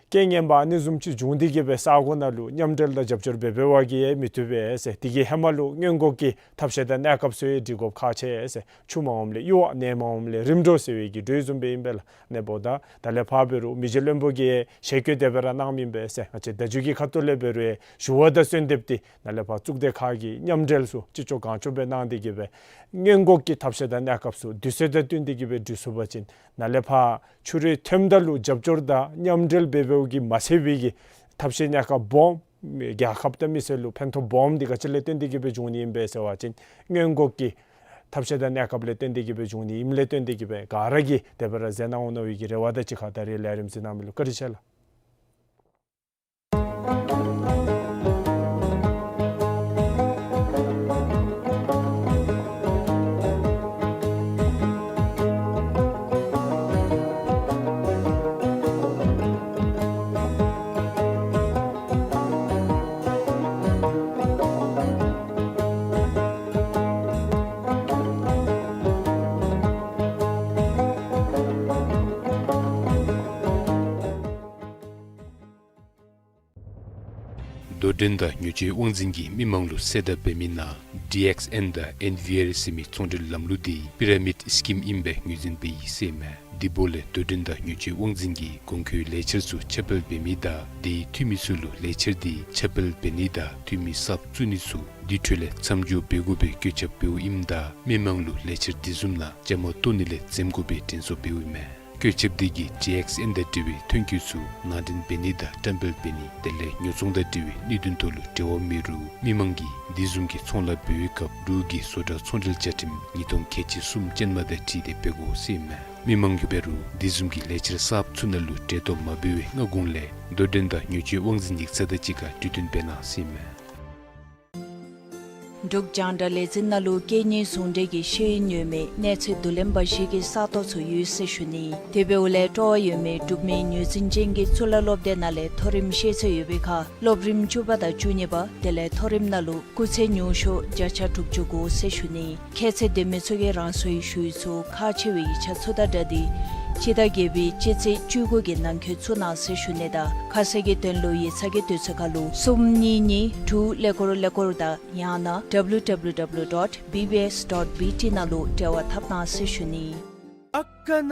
རྐྱེན་ངན་པ་ཨ་ནི་བཟུམ་ཅིག་བྱུང་སྟེ་གིས་སྦེ་ས་གོ་ནང་ལུ་མཉམ་འབྲེལ་དང་རྒྱབ་སྐྱོར་འབད་འབད་བ་གིས་ཡང་མི་བཏུབ་པས་ཟེར། དེ་གི་ཧེ་མ་ལུ་སྔོན་འགོག་གི་ཐབས་ཤེས་དང་གནས་སྐབས་ཚུ་ཡང་སྒྲིག་དགོཔ་ཁག་ཆེ་ཟེར། ཆུ་མ་འོངམ་ལས་གཡུར་བ་ནད་མ་འོངམ་ལས་རིམ་གྲོ་ཟེར་བའི་གི་འགྲོས་བཟུམ་སྦེ་ཨིན་པས་ལགས། ཨ་ནི་འབདཝ་ད་ད་ལས་ཕར་འབད་རུང་མི་རྗེ་བློན་པོ་གིས་ཞལ་བཀོད་དེ་སྦེ་ར་གནང་མི་ཨིན་པས་ཟེར། ང་བཅས་བརྡ་བརྒྱུད་ཀྱི་ཁ་ཐུག་ལས་འབད་རུང་ཞུ་བ་དང་གསོལ་འདེབས་འདི་ནཱ་ལས་ཕར་གཙུག་སྡེ་ཁག་གི་མཉམ་འབྲེལ་ཚུ་ཅི་ལྕོགས་གང་ལྕོགས་སྦེ་གནང་སྟེ་གིས་སྦེ་སྔོན་འགོག་གི་ཐབས་ཤེས་དང་གནས་སྐབས་ཚུ་དུས་ཚོད་དང་བསྟུན་ཏེ་གིས་སྦེ་སྒྲིག་ཚུགས་པ་ཅིན་ནཱ་ལས་ཕར་ཆུ་རུད་ཐོནམ་ད་ལུ་རྒྱབ་སྐྱོར་དང་མཉམ་འབྲེལ་འབད་འབདཝ་གིས་མ་ཚད་པའི་གི་ཐབས་ཤེས་གནས་སྐབས་སྦོམ་རྒྱལ་ཁབ་དང་མི་སེར་ལུ་ཕན་ཐོགས་སྦོམ་འདི་ག་ཅི་ལས་བརྟེན་ཏེ་གིས་སྦེ་བྱུང་ནི་ཨིན་པས་ཟེར་བ་ཅིན་སྔོན་འགོག་གི་ཐབས་ཤེས་དང་གནས་སྐབས་ལས་བརྟེན་ཏེ་གིས་སྦེ་བྱུང་ནི་ཨིནམ་ལས་བརྟེན་ཏེ་གིས་སྦེ་ག་ར་གིས་དེ་སྦེ་ར་མཛད་གནང་འོང་མནོ་བའི་གི་རེ་བ་དང་གཅིག་ཁར་ད་རིས་ལས་རིམ་གཟིགས་གནང་མི་ལུ་བཀའ་དྲིན་ཆེ་ལགས། འགྲོ་གྲོན་དང་ཉོ་སྤྱོད་དབང་འཛིན་གྱིས་མི་མང་ལུ་གསལ་བསྒྲགས་འབད་མི་ནང་ཌི་ཨེགསི་ཨེན་དང་ཨེན་བི་ཨར་ཟེར་མི་ཚོང་འབྲེལ་ལམ་ལུགས་འདི་པི་ར་མིཌ་སི་ཀིམ་ཨིན་པའི་ངོས་འཛིན་འབད་ཡི་ཟེར་མས། དེ་འབདཝ་ལས་འགྲོ་གྲོན་དང་ཉོ་སྤྱོད་དབང་འཛིན་གྱིས་གོང་འཁོད་ལས་འཆར་ཚུ་ཁྱབ་སྤེལ་འབད་མི་དང་དེའི་འཐུས་མི་ཚུ་ལུ་ལས་འཆར་འདི་ཁྱབ་སྤེལ་འབད་ནི་དང་འཐུས་མི་གསརཔ་བཙུགས་ནི་ཚུ་དེ་འཕྲོ་ལས་མཚམས་འཇོག་འབད་དགོ་པའི་བཀོད་ཁྱབ་འབདཝ་ཨིནམ་ད་མི་མང་ལུ་ལས་འཆར་དེ་བཟུམ་ནང་བཅའ་མར་གཏོགས་ནི་ལས་འཛེམ་དགོ་པའི་དྲན་གསོ་འབདཝ་ཨིན་མས། བཀོད་ཁྱབ་འདི་གིས་ཌི་ཨེགསི་ཨེན་དང་འབྲེལ་བའི་ཐོན་སྐྱེད་ཚུ་ནང་འདྲེན་འབད་ནི་དང་བཀྲམ་སྤེལ་འབད་ནི་དེ་ལས་ཉོ་ཚོང་དང་འབྲེལ་བའི་གནད་དོན་ཐོག་ལུ་འབྲེལ་བ་མེད་རུང་མི་མང་གིས་དེ་བཟུམ་གྱི་ཚོང་ལཱ་འབད་བའི་སྐབས་འབྲུག་གི་བཟོ་གྲྭ་ཚོང་འབྲེལ་བཅའ་ཁྲིམས་ཉིས་སྟོང་ཁལ་གཅིག་གསུམ་ཅན་མ་དང་འཁྲིལ་ཏེ་འབད་དགོ་ཟེར་ཨིན་མས། མི་མང་གིས་འབད་རུང་དེ་བཟུམ་གྱི་ལས་འཆར་གསརཔ་ཚུ་ནང་ལུ་འབྲེལ་གཏོགས་མ་འབད་བའི་སྔ་གོང་ལས་འགྲོ་གྲོན་དང་ཉོ་སྤྱོད་དབང་འཛིན་ཡིག་ཚང་དང་གཅིག་ཁར་གྲོས་བསྟུན་འབད་གནང་ཟེར་ཨིན་མས། འབྲུག་རྒྱང་བསྒྲགས་ལས་འཛིན་ནང་ལུ་སྐད་གཉིས་ཟུང་འབྲེལ་གྱི་ཤེས་ཡོན་ཡོད་མི་གནས་ཚད་བསྡུ་ལེན་པ་ཞིག་གི་ས་སྟོང་ཚུ་ཡོད་ཟེར་ཞུ་ནི། དེ་འབདཝ་ལས་སྤྲོ་བ་ཡོད་མི་འབྲུག་མི་ངོས་འཛིན་ཅན་གྱི་གཙུག་ལག་སློབ་སྡེ་ནང་ལས་མཐོ་རིམ་ཤེས་ཚད་ཡོད་པའི་ཁར་སློབ་རིམ་བཅུ་པ་དང་བཅུ་གཉིས་པ་དེ་ལས་མཐོ་རིམ་ནང་ལུ་སྐུགས་ཚད་ཉུང་ཤོས་བརྒྱ་ཆ་དྲུག་ཅུ་དགོ་ཟེར་ཞུ་ནི། ཁྱད་ཚད་ལྡན་མི་ཚུ་གིས་རང་སོའི་ཞུ་ཡིག་ཚུ་ཁག་ཆེ་བའི་ཡིག་ཆ་ཚུ་དང་སྦྲགས་ཏེ་སྤྱི་ཟླ་བརྒྱད་པའི་སྤྱི་ཚེས་བཅུ་དགུ་གི་ནང་འཁོད་བཙུགས་གནང་ཟེར་ཞུ་ནི་དང་ཁ་གསལ་གྱི་དོན་ལུ་ཡིག་ཚང་གི་དུས་ཚོད་ཁར་ལུ་གསུམ་གཉིས་གཉིས་དྲུག་ཀླད་ཀོར་ཀླད་ཀོར་དང་ཡང་ན་W W W dot B B S dot B T ནང་ལུ་འབྲེལ་བ་འཐབ་གནང་ཟེར་ཞུ་ནི། ཨ་ཀ་ན།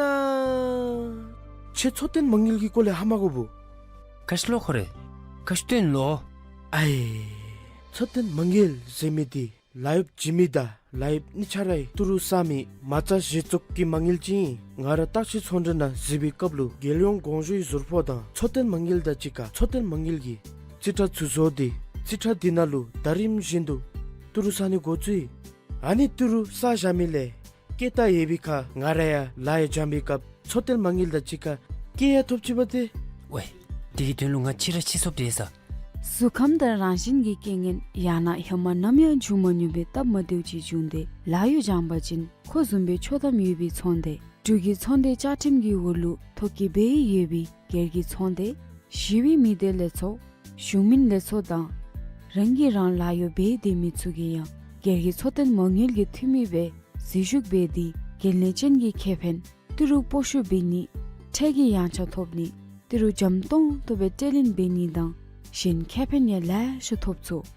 ཁྱོད་འཚོ་རྟེན་མ་དངུལ་གྱི་སྐོར་ལས་ཧ་མ་གོ་བུ། ག་ཅི་ལོ་ཁོ་རེ། ག་ཅི་སྟོན་ལོ། ཨའི། འཚོ་རྟེན་མ་དངུལ་ཟེར་མི་འདི་ལཱ་གཡོགཔ་བྱིན་མི་དང་ལཱ་གཡོགཔ་གཉིས་ཆ་རའི་ཏི་རུ་བསག་མི་མ་རྩ་གཞི་བཙུགས་ཀྱི་མ་དངུལ་ཅིག་ཨིན། ང་ར་བརྟག་དཔྱད་ཚོང་འབྲེལ་ནང་འཛུལ་བའི་སྐབས་ལུ་རྒྱལ་ཡོངས་གོང་ཞུའི་ཟུར་ཕོགས་དང་འཚོ་རྟེན་མ་དངུལ་དང་གཅིག་ཁར་འཚོ་རྟེན་མ་དངུལ་གྱི་རྩིས་ཁྲ་ཚུ་བཟོ་སྟེ་རྩིས་ཁྲ་འདི་ནང་ལུ་ཟླ་རིམ་བཞིན་དུ་ཏི་རུ་བསག་ནི་འགོ་བཙུགས་ཡི། ཨ་ནི་ཏི་རུ་བསག་བཞག་མི་ལས་སྐྱེད་ད་ཡོད་པའི་ཁར་ང་ར་ཡང་ལཱ་ཡང་འཇམ་པའི་སྐབས་འཚོ་རྟེན་མ་དངུལ་དང་གཅིག་ཁར་སྐྱེད་ཡང་ཐོབ་ཅི་པ་ཏེ། ཝའི། དེ་གི་དོན་ལུ་ང་ཕྱི་ར་ཕྱི་སོཔ་དེ་ས། གཟུགས་ཁམས་དང་རང་བཞིན་གྱི་རྐྱེན་ངན་ཡང་ན་ཧེ་མ་ནམ་ཡང་བྱུང་མ་མྱོང་པའི་སྟབས་མ་བདེཝ་ཅིག་བྱུང་སྟེ་ལཱ་གཡོག་སྦྱང་པ་ཅིན་ཁོ་བཟུམ་སྦེ་ཆོག་ཐམ་ཡོད་པའི་ཚོང་སྡེ་འབྲུག་གི་ཚོང་སྡེ་བཅའ་ཁྲིམས་ཀྱི་འོག་ལུ་ཐོ་བཀོད་འབད་ཡོད་པའི་སྒེར་གྱི་ཚོང་སྡེ་ཞི་བའི་མི་སྡེ་ལས་ཚོགས་གཞུང་མིན་ལས་ཚོགས་དང་རང་གིས་རང་ལཱ་གཡོག་འབད་སྡོད་མི་ཚུ་གིས་ཡང་སྒེར་གྱི་འཚོ་རྟེན་མ་དངུལ་གྱི་འཐུས་མི་སྦེ་འཛུལ་ཞུགས་འབད་དེ་འགན་ལེན་ཅན་གྱི་ཁེ་ཕན་ཏི་རུ་སྤོ་བཤུད་འབད་ནི་ཁྲལ་གྱི་ཡངས་ཆག་ཐོབ་ནི་ཏི་རུ་འཇམ་ཏོང་ཏོ་སྦེ་སྤྲོད་ལེན་འབད་ནི་དང་གཞན་ཁེ་ཕན་ཡང་ལེ་ཤ་ཐོབ་ཚུགས།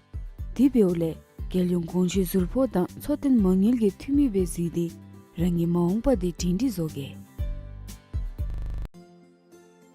དེ་འབདཝ་ལས་རྒྱལ་ཡོངས་གོང་ཞུའི་ཟུར་ཕོགས་དང་འཚོ་རྟེན་མ་དངུལ་གྱི་འཐུས་མི་སྦེ་འཛུལ་ཏེ་རང་གི་མ་འོངས་པ་འདི་སྒྲིང་སྒྲིང་བཟོ་གེ།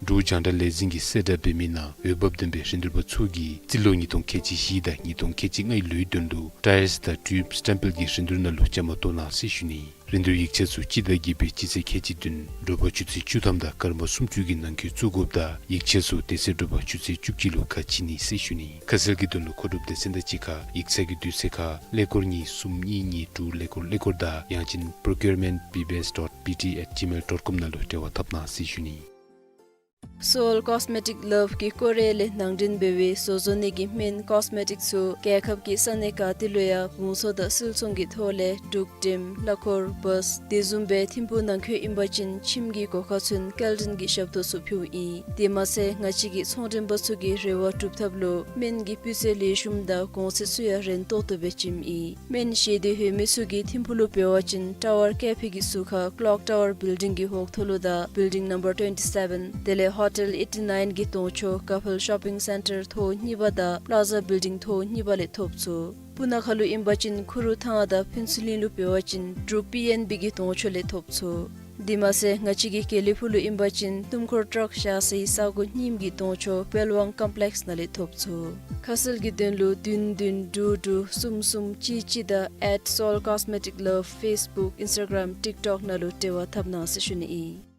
འབྲུག་རྒྱང་བསྒྲགས་ལས་འཛིན་གྱིས་གསལ་བསྒྲགས་འབད་མི་ནང་འོས་འབབ་ལྡན་པའི་རིན་བསྡུར་པ་ཚུ་གིས་རྩིས་ལོ་ཉིས་སྟོང་ཁལ་གཅིག་བཞི་དང་ཉིས་སྟོང་ཁལ་གཅིག་ལྔའི་ལོའི་དོན་ལུ་ཊ་ཡརསི་དང་ཊིའུབ་སི་ཊམ་པེལ་གྱི་རིན་བསྡུར་ནང་ལུ་བཅའ་མར་གཏོགས་གནང་ཟེར་ཞུ་ནི། རིན་བསྡུར་ཡིག་ཆ་ཚུ་སྤྱི་ཟླ་བརྒྱད་པའི་སྤྱི་ཚེས་ཁལ་གཅིག་བདུན་དྲོ་པ་ཆུ་ཚོད་བཅུ་ཐམ་དང་སྐར་མ་སུམ་ཅུ་གི་ནང་འཁོད་བཙུགས་དགོཔ་དང་ཡིག་ཆ་ཚུ་དེ་ཚེ་དྲོ་པ་ཆུ་ཚོད་བཅུ་གཅིག་ལུ་ཁ་ཕྱེ་ནི་ཟེར་ཞུ་ནི། ཁ་གསལ་གྱི་དོན་ལུ་མཁོ་སྒྲུབ་སྡེ་ཚན་དང་གཅིག་ཁར་ཡིག་ཚང་གི་དུས་ཚོད་ཁར་ཀླད་ཀོར་གཉིས་གསུམ་གཉིས་གཉིས་དྲུག་ཀླད་ཀོར་ཀླད་ཀོར་དང་ཡང་ཅིན་procurement B B S dot B T at gmail dot com ནང་ལུ་འབྲེལ་བ་འཐབ་གནང་ཟེར་ཞུ་ནི། Seoul Cosmetic Love གིས་ཀོ་རི་ཡ་ལས་ནང་འདྲེན་འབད་བའི་བཟོ་བཟོ་ནི་གི་སྨན་ཀོས་མེ་ཊིཀ་ཚུ་རྒྱལ་ཁབ་ཀྱི་ས་གནས་ག་ཏེ་ལུ་ཡང་བང་མཛོད་དང་སིལ་ཚོང་གི་ཐོག་ལས་འབྲུག་འགྲེམ་གླ་འཁོར་བཱས་དེ་བཟུམ་སྦེ་ཐིམ་ཕུག་ནང་འཁོད་ཨིན་པ་ཅིན་ཁྱིམ་གྱི་སྒོ་ཁར་ཚུན་སྐྱེལ་འདྲེན་གྱི་ཞབས་ཏོག་ཚུ་ཕུལཝ་ཨིན། དེ་མ་ཚད་ང་བཅས་ཀྱི་ཚོང་མགྲོན་པ་ཚུ་གི་རེ་བ་སྒྲུབ་ཐབས་ལུ་སྨན་གྱི་སྤུས་ཚད་ལེགས་ཤོམ་དང་གོང་ཚད་ཚུ་ཡང་རན་ཏོག་ཏོ་སྦེ་བྱིནམ་ཨིན། སྨན་བཞེས་འདོད་ཡོད་མི་ཚུ་གིས་ཐིམ་ཕུག་ལུ་འབད་བ་ཅིན་ཊ་ཝར་ཀེ་ཕེ་གི་ཟུར་ཁར་Clock Tower Building གི་འོག་ཐོག་ལུ་དང་Building Number twenty seven དེ་ལས་Hotel eighty nine གི་གདོང་ཕྱོགས་Couple Shopping Centre ཐོག་གཉིས་པ་དང་Plaza Building ཐོག་གཉིས་པ་ལས་ཐོབ་ཚུགས། སྤུ་ན་ཁ་ལུ་ཨིན་པ་ཅིན་ཁུ་རུ་ཐང་དང་ཕུན་ཚོགས་གླིང་ལུ་འབད་བ་ཅིན་འབྲུག་པི་ཨེན་བི་གི་གདོང་ཕྱོགས་ལས་ཐོབ་ཚུགས། དེ་མ་ཚད་ང་བཅས་ཀྱི་དགེ་ལེགས་ཕུག་ལུ་ཨིན་པ་ཅིན་སྣུམ་འཁོར་ཊཱག་བཞག་སའི་ས་གོ་རྙིངམ་གི་གདོང་ཕྱོགས་པལ་ཝང་ཀོམ་པི་ལེགསི་ནང་ལས་ཐོབ་ཚུགས། ཁ་གསལ་གྱི་དོན་ལུ་བདུན་བདུན་དྲུག་དྲུག་གསུམ་གསུམ་གཅིག་གཅིག་དང་at Seoul Cosmetic Love Facebook Instagram TikTok ནང་ལུ་འབྲེལ་བ་འཐབ་གནང་ཟེར་ཞུ་ནི་ཨིན།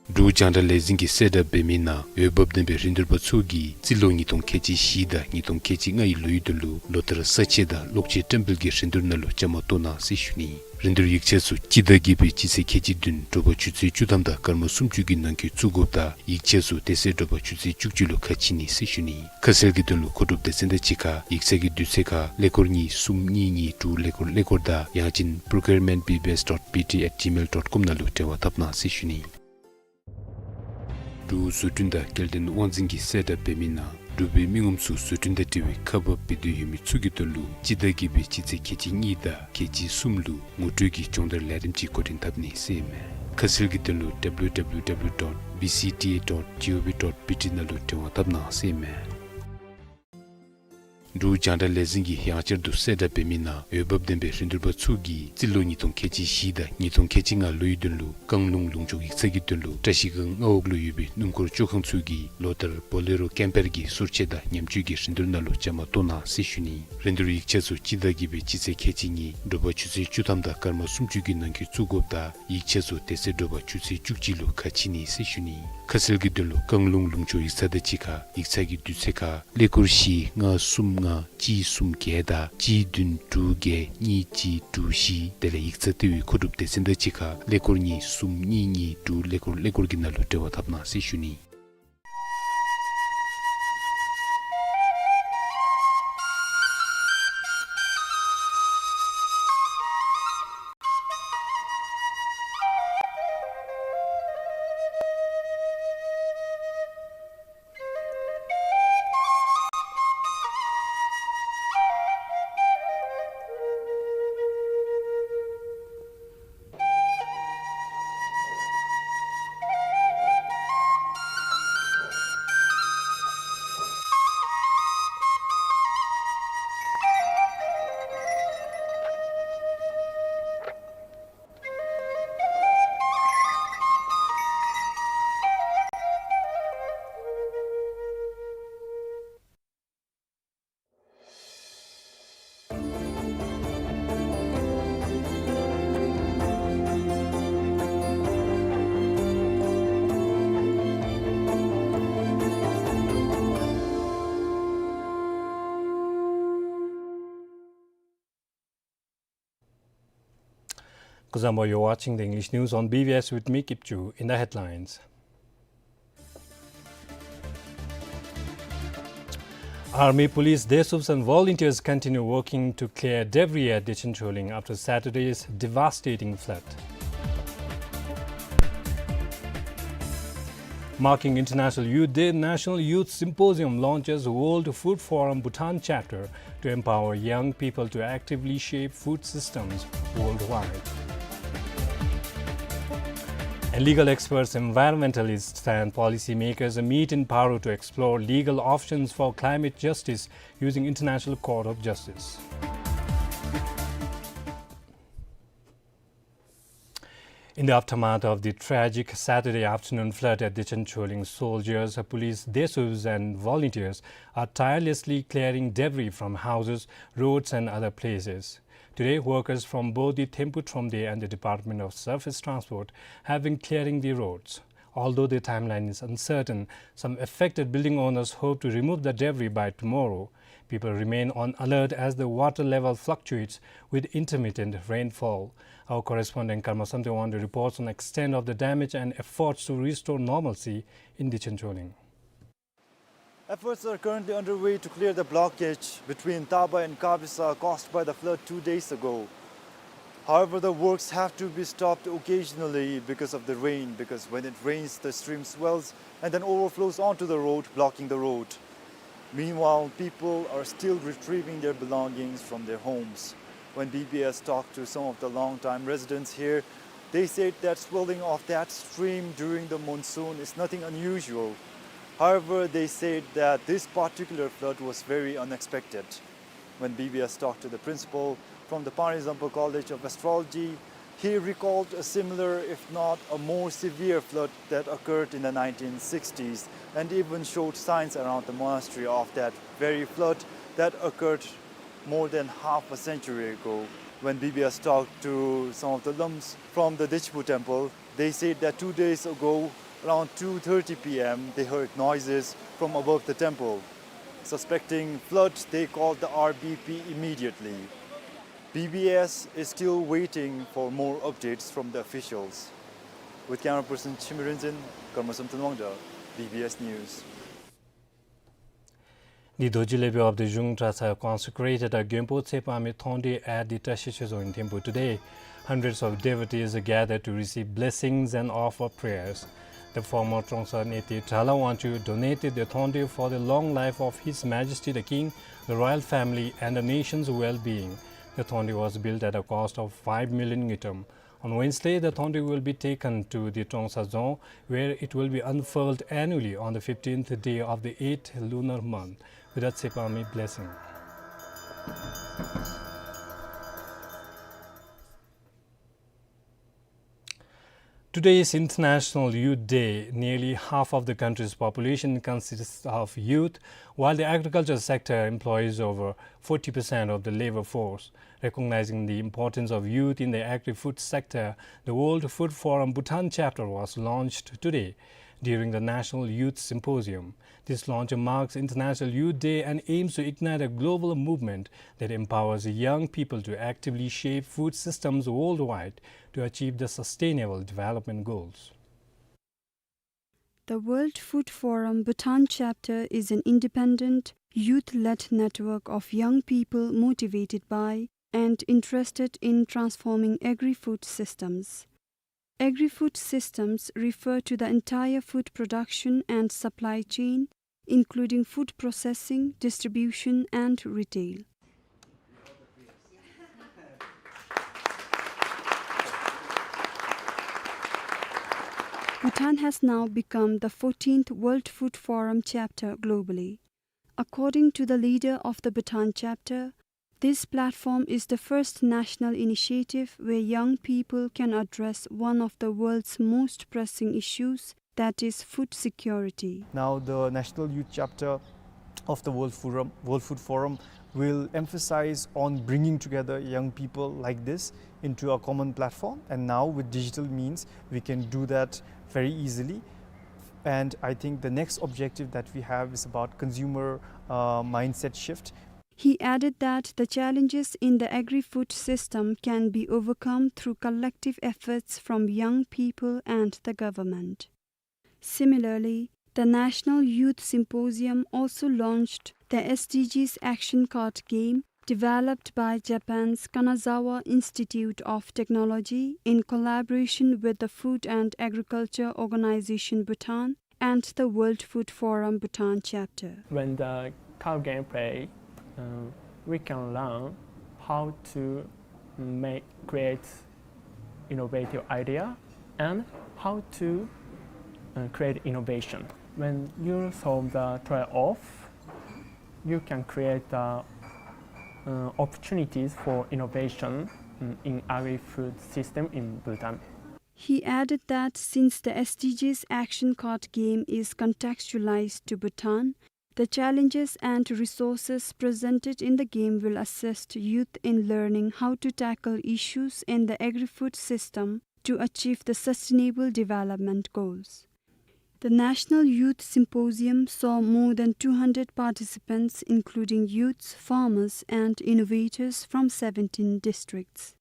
འབྲུག་རྒྱང་བསྒྲགས་ལས་འཛིན་གྱིས་གསལ་བསྒྲགས་འབད་མི་ནང་འོས་འབབ་ལྡན་པའི་རིན་བསྡུར་པ་ཚུ་གིས་རྩིས་ལོ་ཉིས་སྟོང་ཁལ་གཅིག་བཞི་དང་ཉིས་སྟོང་ཁལ་གཅིག་ལྔའི་ལོའི་དོན་ལུ་ལོ་ལྟར་ས་ཆས་དང་གློག་ཆས་བཀྲམ་སྤེལ་གྱི་རིན་བསྡུར་ནང་ལུ་བཅའ་མར་གཏོགས་གནང་ཟེར་ཞུ་ནི། རིན་བསྡུར་ཡིག་ཆ་ཚུ་སྤྱི་ཟླ་བརྒྱད་པའི་སྤྱི་ཚེས་ཁལ་གཅིག་བདུན་དྲོ་པ་ཆུ་ཚོད་བཅུ་ཐམ་དང་སྐར་མ་སུམ་ཅུ་གི་ནང་འཁོད་བཙུགས་དགོཔ་དང་ཡིག་ཆ་ཚུ་དེ་ཚེ་དྲོ་པ་ཆུ་ཚོད་བཅུ་གཅིག་ལུ་ཁ་ཕྱེ་ནི་ཟེར་ཞུ་ནི། ཁ་གསལ་གྱི་དོན་ལུ་མཁོ་སྒྲུབ་སྡེ་ཚན་དང་གཅིག་ཁར་ཡིག་ཚང་གི་དུས་ཚོད་ཁར་ཀླད་ཀོར་གཉིས་གསུམ་གཉིས་གཉིས་དྲུག་ཀླད་ཀོར་ཀླད་ཀོར་དང་ཡང་ཅིན་procurement B B S dot B T at gmail dot com ནང་ལུ་འབྲེལ་བ་འཐབ་གནང་ཟེར་ཞུ་ནི། འབྲུག་བཟོ་སྐྲུན་དང་སྐྱེལ་འདྲེན་དབང་འཛིན་གྱིས་གསལ་བསྒྲགས་འབད་མི་ནང་འབྲུག་པའི་མི་ངོམ་ཚུ་བཟོ་སྐྲུན་དང་འབྲེལ་བའི་ཁག་འབག་འབད་འདོད་ཡོད་མི་ཚུ་གི་དོན་ལུ་སྤྱི་ཟླ་བརྒྱད་པའི་སྤྱི་ཚེས་ཁལ་གཅིག་གཉིས་དང་ཁལ་གཅིག་གསུམ་ལུ་ངོ་སྤྲོད་ཀྱི་སྦྱོང་བརྡར་ལས་རིམ་ཅིག་འགོ་འདྲེན་འཐབ་ནི་ཟེར་ཨིན་མས། ཁ་གསལ་གྱི་དོན་ལུ W W W dot B C T A dot G O V dot B T ནང་ལུ་འབྲེལ་བ་འཐབ་གནང་ཟེར་ཨིན་མས། འབྲུག་རྒྱང་བསྒྲགས་ལས་འཛིན་གྱིས་ཡང་བསྐྱར་དུ་གསལ་བསྒྲགས་འབད་མི་ནང་འོས་འབབ་ལྡན་པའི་རིན་བསྡུར་པ་ཚུ་གིས་རྩིས་ལོ་ཉིས་སྟོང་ཁལ་གཅིག་བཞི་དང་ཉིས་སྟོང་ཁལ་གཅིག་ལྔ་ལོའི་དོན་ལུ་བཀང་ལུང་ལུང་ཕྱོགས་ཡིག་ཚང་གི་དོན་ལུ་བཀྲ་ཤིས་སྒང་མངའ་འོག་ལུ་ཡོད་པའི་སྣུམ་འཁོར་བཅོ་ཁང་ཚུ་གིས་ལོ་ལྟར་བོ་ལེ་རོ་ཀེམ་པར་གྱི་སོར་ཆས་དང་ཉམས་བཅོས་ཀྱི་རིན་བསྡུར་ནང་ལུ་བཅའ་མར་གཏོགས་གནང་ཟེར་ཞུ་ནི། རིན་བསྡུར་ཡིག་ཆ་ཚུ་སྤྱི་ཟླ་བརྒྱད་པའི་སྤྱི་ཚེས་ཁལ་གཅིག་ཉིན་དྲོ་པ་ཆུ་ཚོད་བཅུ་ཐམ་དང་སྐར་མ་སུམ་ཅུ་གི་ནང་འཁོད་བཙུགས་དགོཔ་དང་ཡིག་ཆ་ཚུ་དེ་ཚེ་དྲོ་པ་ཆུ་ཚོད་བཅུ་གཅིག་ལུ་ཁ་ཕྱེ་ནི་ཟེར་ཞུ་ནི། ཁ་གསལ་གྱི་དོན་ལུ་བཀང་ལུང་ལུང་ཕྱོགས་ཡིག་ཚང་དང་གཅིག་ཁར་ཡིག་ཚང་གི་དུས་ཚོད་ཁར་ཀླད་ཀོར་བཞི་ལྔ་གསུམ་ལྔ་གཅིག་གསུམ་བརྒྱད་དང་གཅིག་བདུན་དྲུག་བརྒྱད་གཉིས་གཅིག་དྲུག་བཞི། དེ་ལས་ཡིག་ཚང་ལྟེ་བའི་མཁོ་སྒྲུབ་སྡེ་ཚན་དང་གཅིག་ཁར་ཀླད་ཀོར་གཉིས་གསུམ་གཉིས་གཉིས་དྲུག་ཀླད་ཀོར་ཀླད་ཀོར་གྱི་ནང་ལུ་འབྲེལ་བ་འཐབ་གནང་ཟེར་ཞུ་ནི། Kuzuzangpo, you're watching the English news on B B S with me, Kipchu. In the headlines, Army, police, Desuubs and volunteers continue working to clear debris at Dichen Choling after Saturday's devastating flood. Marking International Youth Day, National Youth Symposium launches World Food Forum Bhutan chapter to empower young people to actively shape food systems worldwide. And legal experts, environmentalists, and policymakers meet in Paro to explore legal options for climate justice using International Court of Justice. In the aftermath of the tragic Saturday afternoon flood at Dichen Choling, soldiers, police, Desuubs and volunteers are tirelessly clearing debris from houses, roads and other places. Today, workers from both the Themphu Thromde and the Department of Surface Transport have been clearing the roads. Although the timeline is uncertain, some affected building owners hope to remove the debris by tomorrow. People remain on alert as the water level fluctuates with intermittent rainfall. Our correspondent Karma Samten Wangdo reports on extent of the damage and efforts to restore normalcy in Dichen Choling. Efforts are currently underway to clear the blockage between Tabai and Kabisa caused by the flood two days ago. However, the works have to be stopped occasionally because of the rain, because when it rains, the stream swells and then overflows onto the road, blocking the road. Meanwhile, people are still retrieving their belongings from their homes. When B B S talked to some of the long-time residents here, they said that swelling of that stream during the monsoon is nothing unusual. However, they said that this particular flood was very unexpected. When B B S talked to the principal from the Panglong Dzongpo College of Astrology, he recalled a similar, if not a more severe flood that occurred in the nineteen sixties, and even showed signs around the monastery of that very flood that occurred more than half a century ago. When B B S talked to some of the lams from the Dichipu temple, they said that two days ago, around two thirty P M, they heard noises from above the temple. Suspecting flood, they called the R B P immediately. B B S is still waiting for more updates from the officials. With camera person Chimrinzin, Karma Samten Wangdo, B B S News. Ni doji le byo abde jung tra sa consecrated a Genpo Tsepame Thonde at the Tashi Chezong in Thimphu today. Hundreds of devotees gathered to receive blessings and offer prayers. The former Trongsa Nete Thala Wangchuk donated the Thonde for the long life of His Majesty the King, the royal family, and the nation's well-being. The Thonde was built at a cost of five million ngultrum. On Wednesday, the Thonde will be taken to the Trongsa Dzong, where it will be unfurled annually on the fifteenth day of the eighth lunar month, with a Tsepame blessing. Today is International Youth Day. Nearly half of the country's population consists of youth, while the agriculture sector employs over forty percent of the labor force. Recognizing the importance of youth in the agri-food sector, the World Food Forum Bhutan chapter was launched today during the National Youth Symposium. This launch marks International Youth Day and aims to ignite a global movement that empowers young people to actively shape food systems worldwide to achieve the Sustainable Development Goals. The World Food Forum Bhutan Chapter is an independent, youth-led network of young people motivated by and interested in transforming agri-food systems. Agri-food systems refer to the entire food production and supply chain, including food processing, distribution, and retail. Bhutan has now become the fourteenth World Food Forum chapter globally. According to the leader of the Bhutan chapter, this platform is the first national initiative where young people can address one of the world's most pressing issues, that is food security. Now, the National Youth Chapter of the World Forum, World Food Forum will emphasize on bringing together young people like this into a common platform. And now, with digital means, we can do that very easily. And I think the next objective that we have is about consumer, uh, mindset shift. He added that the challenges in the agri-food system can be overcome through collective efforts from young people and the government. Similarly, the National Youth Symposium also launched the S D Gs Action Card game, developed by Japan's Kanazawa Institute of Technology in collaboration with the Food and Agriculture Organization Bhutan and the World Food Forum Bhutan chapter. When the card game play, uh, we can learn how to make, create innovative idea and how to, uh, create innovation. When you solve the trade-off, you can create, uh, uh, opportunities for innovation, mm, in agri-food system in Bhutan. He added that since the S D Gs Action Card game is contextualized to Bhutan, the challenges and resources presented in the game will assist youth in learning how to tackle issues in the agri-food system to achieve the Sustainable Development Goals. The National Youth Symposium saw more than two hundred participants, including youths, farmers, and innovators from seventeen districts.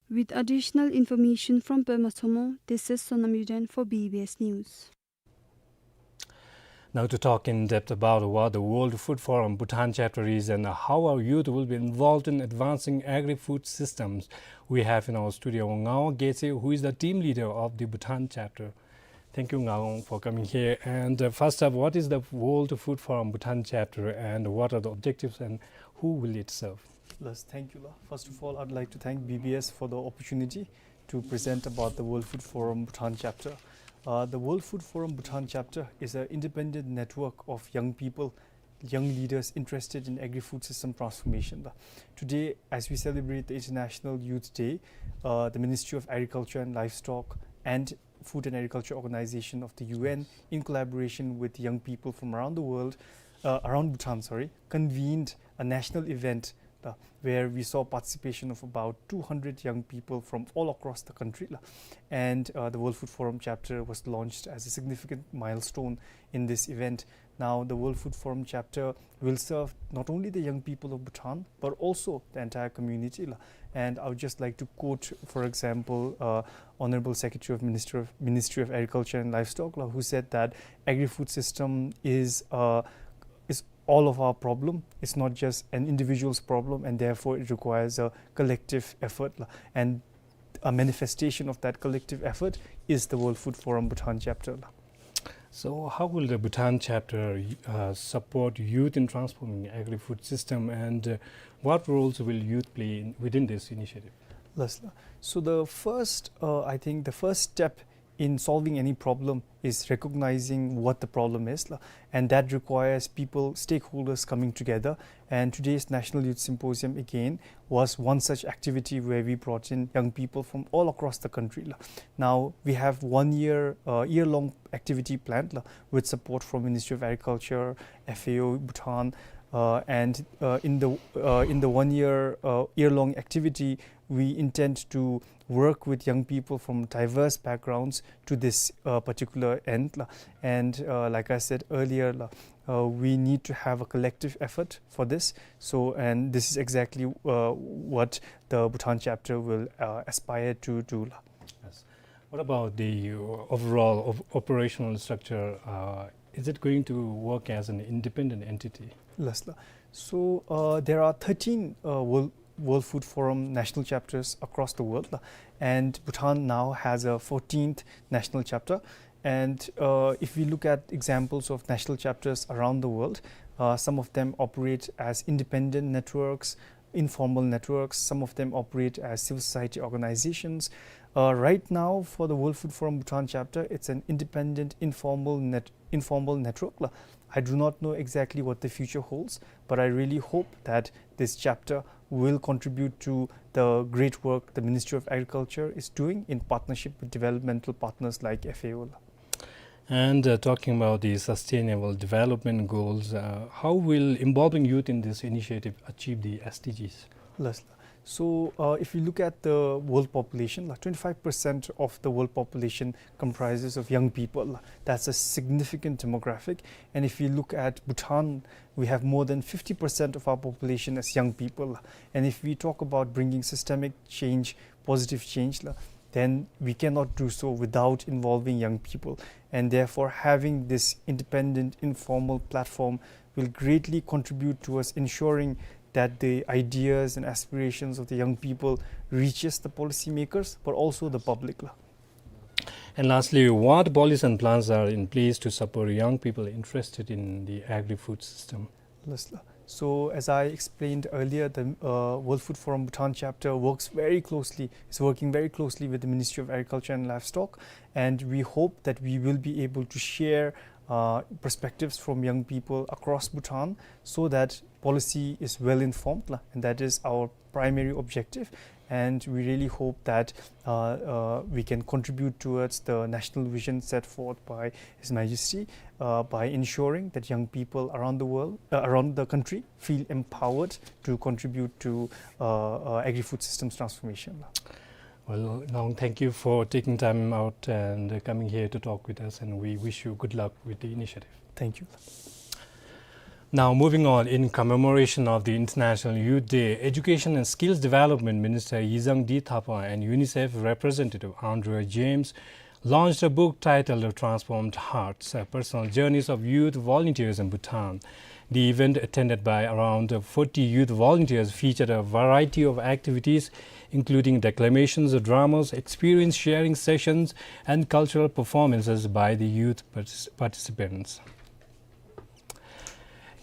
With additional information from Pema Tshomho, this is Sonam Yuden for B B S News. Now, to talk in depth about what the World Food Forum Bhutan chapter is and how our youth will be involved in advancing agri-food systems, we have in our studio Ngawang Getse, who is the team leader of the Bhutan chapter. Thank you, Ngawang, for coming here. And, uh, first up, what is the World Food Forum Bhutan chapter and what are the objectives and who will it serve? Yes, thank you, la. First of all, I'd like to thank B B S for the opportunity to present about the World Food Forum Bhutan chapter. Uh, the World Food Forum Bhutan chapter is an independent network of young people, young leaders interested in agri-food system transformation. Today, as we celebrate the International Youth Day, uh, the Ministry of Agriculture and Livestock and Food and Agriculture Organization of the U N, in collaboration with young people from around the world, uh, around Bhutan, sorry, convened a national event, uh, where we saw participation of about two hundred young people from all across the country, la. And, uh, the World Food Forum chapter was launched as a significant milestone in this event. Now, the World Food Forum chapter will serve not only the young people of Bhutan, but also the entire community, la. And I would just like to quote, for example, uh, Honorable Secretary of Minister of, Ministry of Agriculture and Livestock, la, who said that agri-food system is, uh, is all of our problem. It's not just an individual's problem, and therefore it requires a collective effort, la. And a manifestation of that collective effort is the World Food Forum Bhutan chapter, la. So how will the Bhutan chapter, uh, support youth in transforming agri-food system, and, uh, what roles will youth play in, within this initiative? Yes, la. So the first, uh, I think the first step in solving any problem is recognizing what the problem is, la, and that requires people, stakeholders coming together. And today's National Youth Symposium again was one such activity where we brought in young people from all across the country, la. Now we have one year, uh, year-long activity planned, la, with support from Ministry of Agriculture, F A O Bhutan, uh, and, uh, in the, uh, in the one year, uh, year-long activity, we intend to work with young people from diverse backgrounds to this, uh, particular end, la. And, uh, like I said earlier, la, uh, we need to have a collective effort for this. So, and this is exactly, uh, what the Bhutan chapter will, uh, aspire to do, la. Yes. What about the, uh, overall of operational structure? Uh, is it going to work as an independent entity? Yes, la. So, uh, there are thirteen, uh, World, World Food Forum national chapters across the world, la, and Bhutan now has a fourteenth national chapter. And, uh, if we look at examples of national chapters around the world, uh, some of them operate as independent networks, informal networks, some of them operate as civil society organizations. Uh, right now, for the World Food Forum Bhutan chapter, it's an independent, informal net-, informal network, la. I do not know exactly what the future holds, but I really hope that this chapter will contribute to the great work the Ministry of Agriculture is doing in partnership with developmental partners like F A O, la. And, uh, talking about the Sustainable Development Goals, uh, how will involving youth in this initiative achieve the S D Gs? Yes. So, uh, if you look at the world population, la, twenty-five percent of the world population comprises of young people. That's a significant demographic. And if you look at Bhutan, we have more than fifty percent of our population as young people. And if we talk about bringing systemic change, positive change, la, then we cannot do so without involving young people. And therefore, having this independent, informal platform will greatly contribute towards ensuring that the ideas and aspirations of the young people reaches the policymakers, but also the public, la. And lastly, what policies and plans are in place to support young people interested in the agri-food system? Yes, la. So, as I explained earlier, the, uh, World Food Forum Bhutan chapter works very closely, is working very closely with the Ministry of Agriculture and Livestock, and we hope that we will be able to share, uh, perspectives from young people across Bhutan so that policy is well informed, la, and that is our primary objective. And we really hope that, uh, uh, we can contribute towards the national vision set forth by His Majesty, uh, by ensuring that young people around the world, uh, around the country feel empowered to contribute to, uh, uh, agri-food systems transformation. Well, Ngawang, thank you for taking time out and, uh, coming here to talk with us, and we wish you good luck with the initiative. Thank you. Now, moving on, in commemoration of the International Youth Day, Education and Skills Development Minister Yizang D Thapa and UNICEF representative Andrea James launched a book titled Transformed Hearts, uh, Personal Journeys of Youth Volunteers in Bhutan. The event, attended by around forty youth volunteers, featured a variety of activities, including declamations, dramas, experience sharing sessions, and cultural performances by the youth partic-, participants.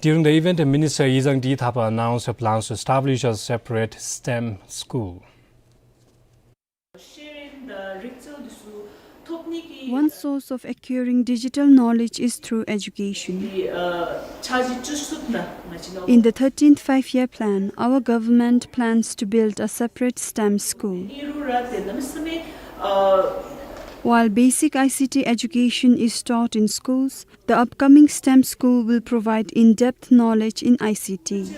During the event, Minister Yizang D Thapa announced her plans to establish a separate STEM school. One source of acquiring digital knowledge is through education. In the thirteenth Five-Year Plan, our government plans to build a separate STEM school. While basic I C T education is taught in schools, the upcoming STEM school will provide in-depth knowledge in I C T.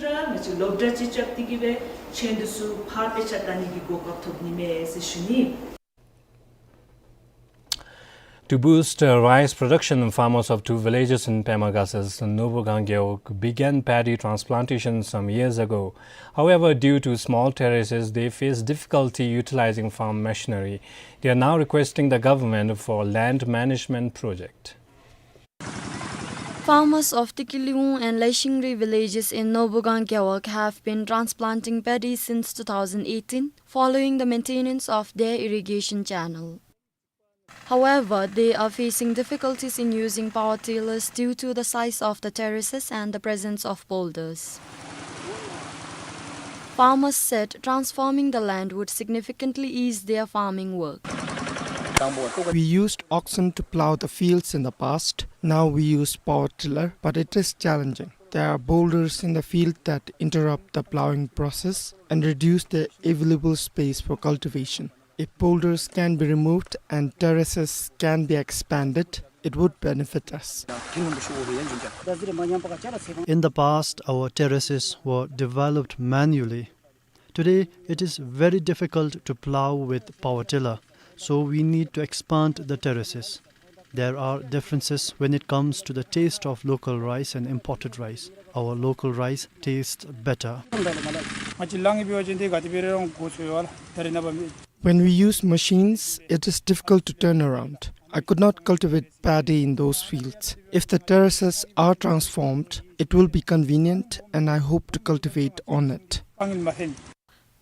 To boost, uh, rice production, farmers of two villages in Pema Gase's Nobogang Gewog began paddy transplantation some years ago. However, due to small terraces, they face difficulty utilizing farm machinery. They are now requesting the government for land management project. Farmers of Tikiliung and Leishingri villages in Nobogang Gewog have been transplanting paddy since two thousand eighteen, following the maintenance of their irrigation channel. However, they are facing difficulties in using power tillers due to the size of the terraces and the presence of boulders. Farmers said transforming the land would significantly ease their farming work. We used oxen to plow the fields in the past. Now we use power tiller, but it is challenging. There are boulders in the field that interrupt the plowing process and reduce the available space for cultivation. If boulders can be removed and terraces can be expanded, it would benefit us. In the past, our terraces were developed manually. Today, it is very difficult to plow with power tiller, so we need to expand the terraces. There are differences when it comes to the taste of local rice and imported rice. Our local rice tastes better. When we use machines, it is difficult to turn around. I could not cultivate paddy in those fields. If the terraces are transformed, it will be convenient and I hope to cultivate on it.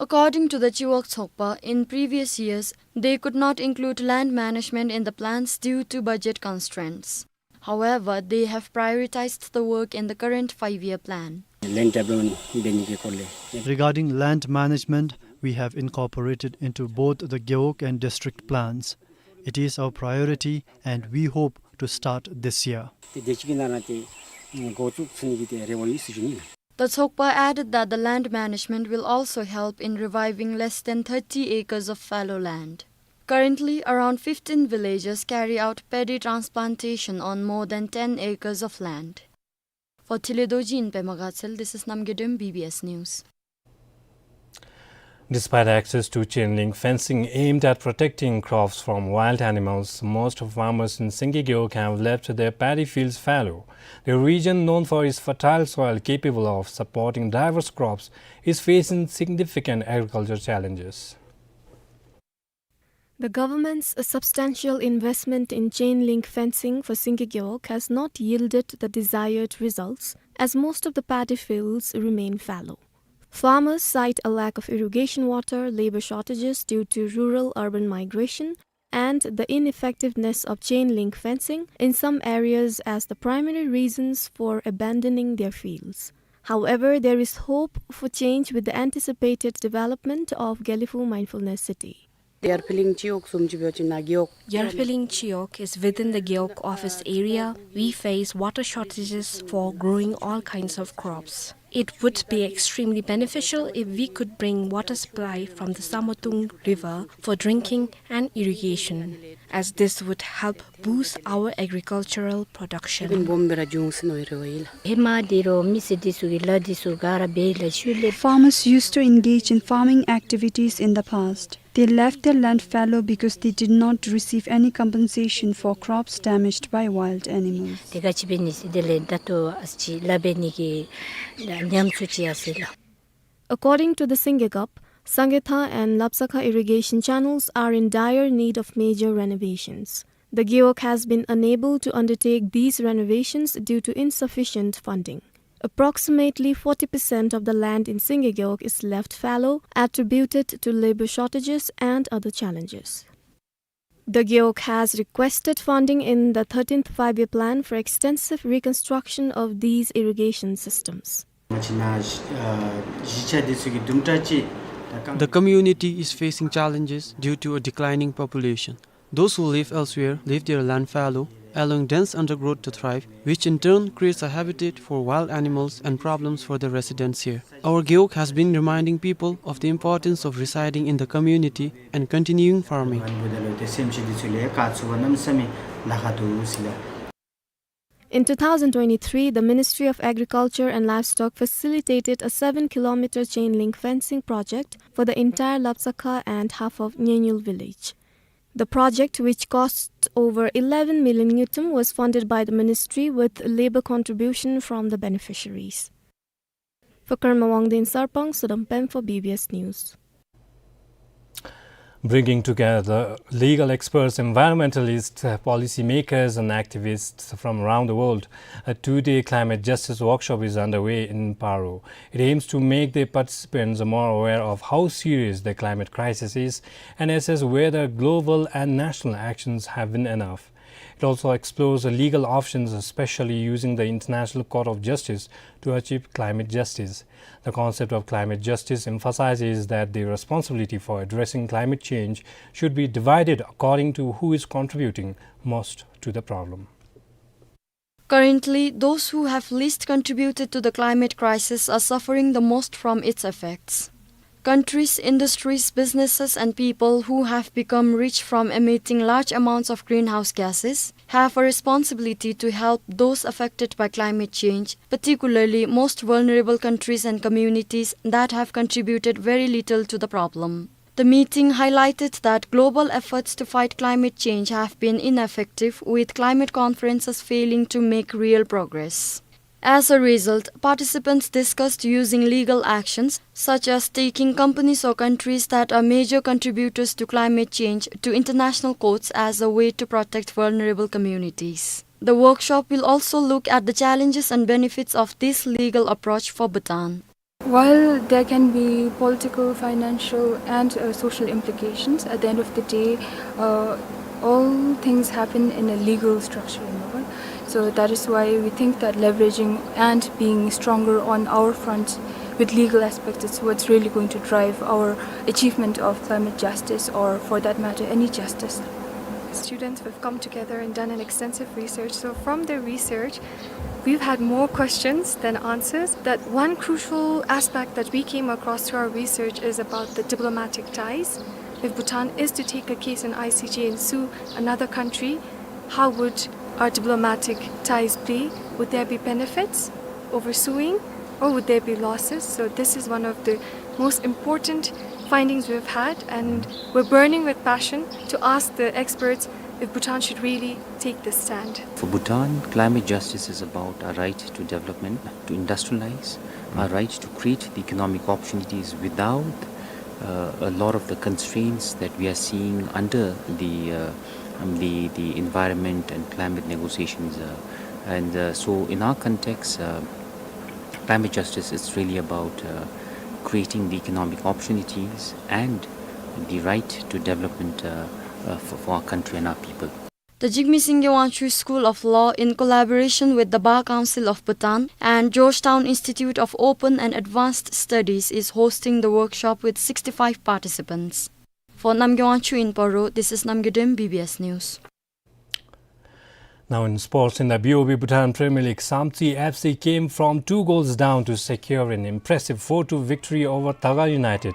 According to the Chiwog Tshogpa, in previous years, they could not include land management in the plans due to budget constraints. However, they have prioritized the work in the current five-year plan. Land development འབད་ནི་གི་སྐོར་ལས། Regarding land management, we have incorporated into both the Gewog and district plans. It is our priority and we hope to start this year. ཏེ་དེ་ཅིག་གི་ནང་ན་ཏེ་འགོ་བཙུགས་ཚུགས་ནི་གི་ཏེ་རེ་བ་ཡོད་ཟེར་ཞུ་ནི་ལགས། The Tshogpa added that the land management will also help in reviving less than thirty acres of fallow land. Currently, around fifteen villages carry out paddy transplantation on more than ten acres of land. For Thili Dorji in Pema Gatshel, this is Namgay Dem, B B S News. Despite access to chain link fencing aimed at protecting crops from wild animals, most farmers in Singye Gewog have left their paddy fields fallow. The region, known for its fertile soil capable of supporting diverse crops, is facing significant agricultural challenges. The government's substantial investment in chain link fencing for Singye Gewog has not yielded the desired results, as most of the paddy fields remain fallow. Farmers cite a lack of irrigation water, labor shortages due to rural-urban migration, and the ineffectiveness of chain link fencing in some areas as the primary reasons for abandoning their fields. However, there is hope for change with the anticipated development of Gelephu Mindfulness City. Yarphehleng Chiwog བཟུམ་ཅིག་འབད་བ་ཅིན་ནཱ་Gewog། Yarphehleng Chiwog is within the Gewog office area. We face water shortages for growing all kinds of crops. It would be extremely beneficial if we could bring water supply from the Samotung River for drinking and irrigation, as this would help boost our agricultural production. ཧེ་མ་འདི་རུ་མི་སེར་འདི་ཚུ་གིས་ལཱ་འདི་ཚུ་ག་ར་འབད་ཡི་ལགས། ཤུལ་ལས། Farmers used to engage in farming activities in the past. They left their land fallow because they did not receive any compensation for crops damaged by wild animals. དེ་ག་ཅི་འབད་ནི་ཟེར་དེ་ལས་ད་ལྟོ་ཨ་ཙི་ཅིག་ལཱ་འབད་ནི་གི་ཉམས་སུ་ཅིག་ཡར་སོ་ཡི་ལགས། According to the Singye Gap, Sangye Tha and Lapsa Kha irrigation channels are in dire need of major renovations. The Gewog has been unable to undertake these renovations due to insufficient funding. Approximately forty percent of the land in Singye Gewog is left fallow, attributed to labor shortages and other challenges. The Gewog has requested funding in the thirteenth Five-Year Plan for extensive reconstruction of these irrigation systems. The community is facing challenges due to a declining population. Those who live elsewhere leave their land fallow, allowing dense undergrowth to thrive, which in turn creates a habitat for wild animals and problems for the residents here. Our Gewog has been reminding people of the importance of residing in the community and continuing farming. In two thousand twenty-three, the Ministry of Agriculture and Livestock facilitated a seven kilometer chain link fencing project for the entire Lapsa Kha and half of Nyenyul village. The project, which cost over eleven million ngultrum, was funded by the ministry with labor contribution from the beneficiaries. For Karma Wangdi in Sarpang, Sodom Pem for B B S News. Bringing together legal experts, environmentalists, uh, policymakers, and activists from around the world, a two-day climate justice workshop is underway in Paro. It aims to make the participants more aware of how serious the climate crisis is and assess whether global and national actions have been enough. It also explores the legal options, especially using the International Court of Justice to achieve climate justice. The concept of climate justice emphasizes that the responsibility for addressing climate change should be divided according to who is contributing most to the problem. Currently, those who have least contributed to the climate crisis are suffering the most from its effects. Countries, industries, businesses, and people who have become rich from emitting large amounts of greenhouse gases have a responsibility to help those affected by climate change, particularly most vulnerable countries and communities that have contributed very little to the problem. The meeting highlighted that global efforts to fight climate change have been ineffective, with climate conferences failing to make real progress. As a result, participants discussed using legal actions, such as taking companies or countries that are major contributors to climate change, to international courts as a way to protect vulnerable communities. The workshop will also look at the challenges and benefits of this legal approach for Bhutan. While there can be political, financial, and, uh, social implications, at the end of the day, uh, all things happen in a legal structure, you know. So that is why we think that leveraging and being stronger on our front with legal aspects is what's really going to drive our achievement of climate justice, or for that matter, any justice. Students who have come together and done an extensive research. So from their research, we've had more questions than answers. That one crucial aspect that we came across through our research is about the diplomatic ties. If Bhutan is to take a case in I C J and sue another country, how would our diplomatic ties be? Would there be benefits over suing, or would there be losses? So this is one of the most important findings we've had, and we're burning with passion to ask the experts if Bhutan should really take this stand. For Bhutan, climate justice is about our right to development, to industrialize, our right to create the economic opportunities without, uh, a lot of the constraints that we are seeing under the, uh, um, the, the environment and climate negotiations. Uh, and, uh, so in our context, uh, climate justice is really about, uh, creating the economic opportunities and the right to development, uh, uh, for, for our country and our people. The Jigme Singye Wangchuck School of Law, in collaboration with the Bar Council of Bhutan and Georgetown Institute of Open and Advanced Studies, is hosting the workshop with sixty-five participants. For Namgay Wangchuck in Paro, this is Namgay Dem, B B S News. Now in sports, in the B O B Bhutan Premier League, Samtse F C came from two goals down to secure an impressive four two victory over Taga United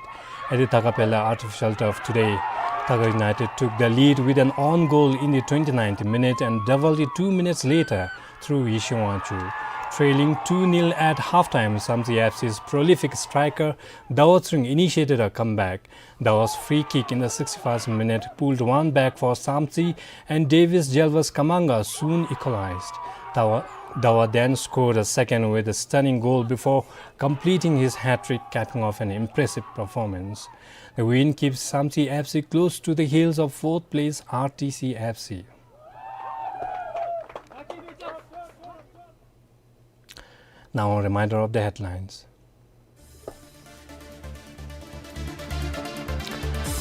at the Taga Pela Artificial Turf today. Taga United took the lead with an own goal in the twenty-ninth minute and doubled it two minutes later through Yeshe Wangchuck. Trailing two nil at halftime, Samtse F C's prolific striker Dawa Tshering initiated a comeback. Dawa's free kick in the sixty-first minute pulled one back for Samtse, and Davis Jelvas Kamanga soon equalized. Dawa, Dawa then scored a second with a stunning goal before completing his hat-trick, capping off an impressive performance. The win keeps Samtse F C close to the heels of fourth place R T C F C. Now a reminder of the headlines.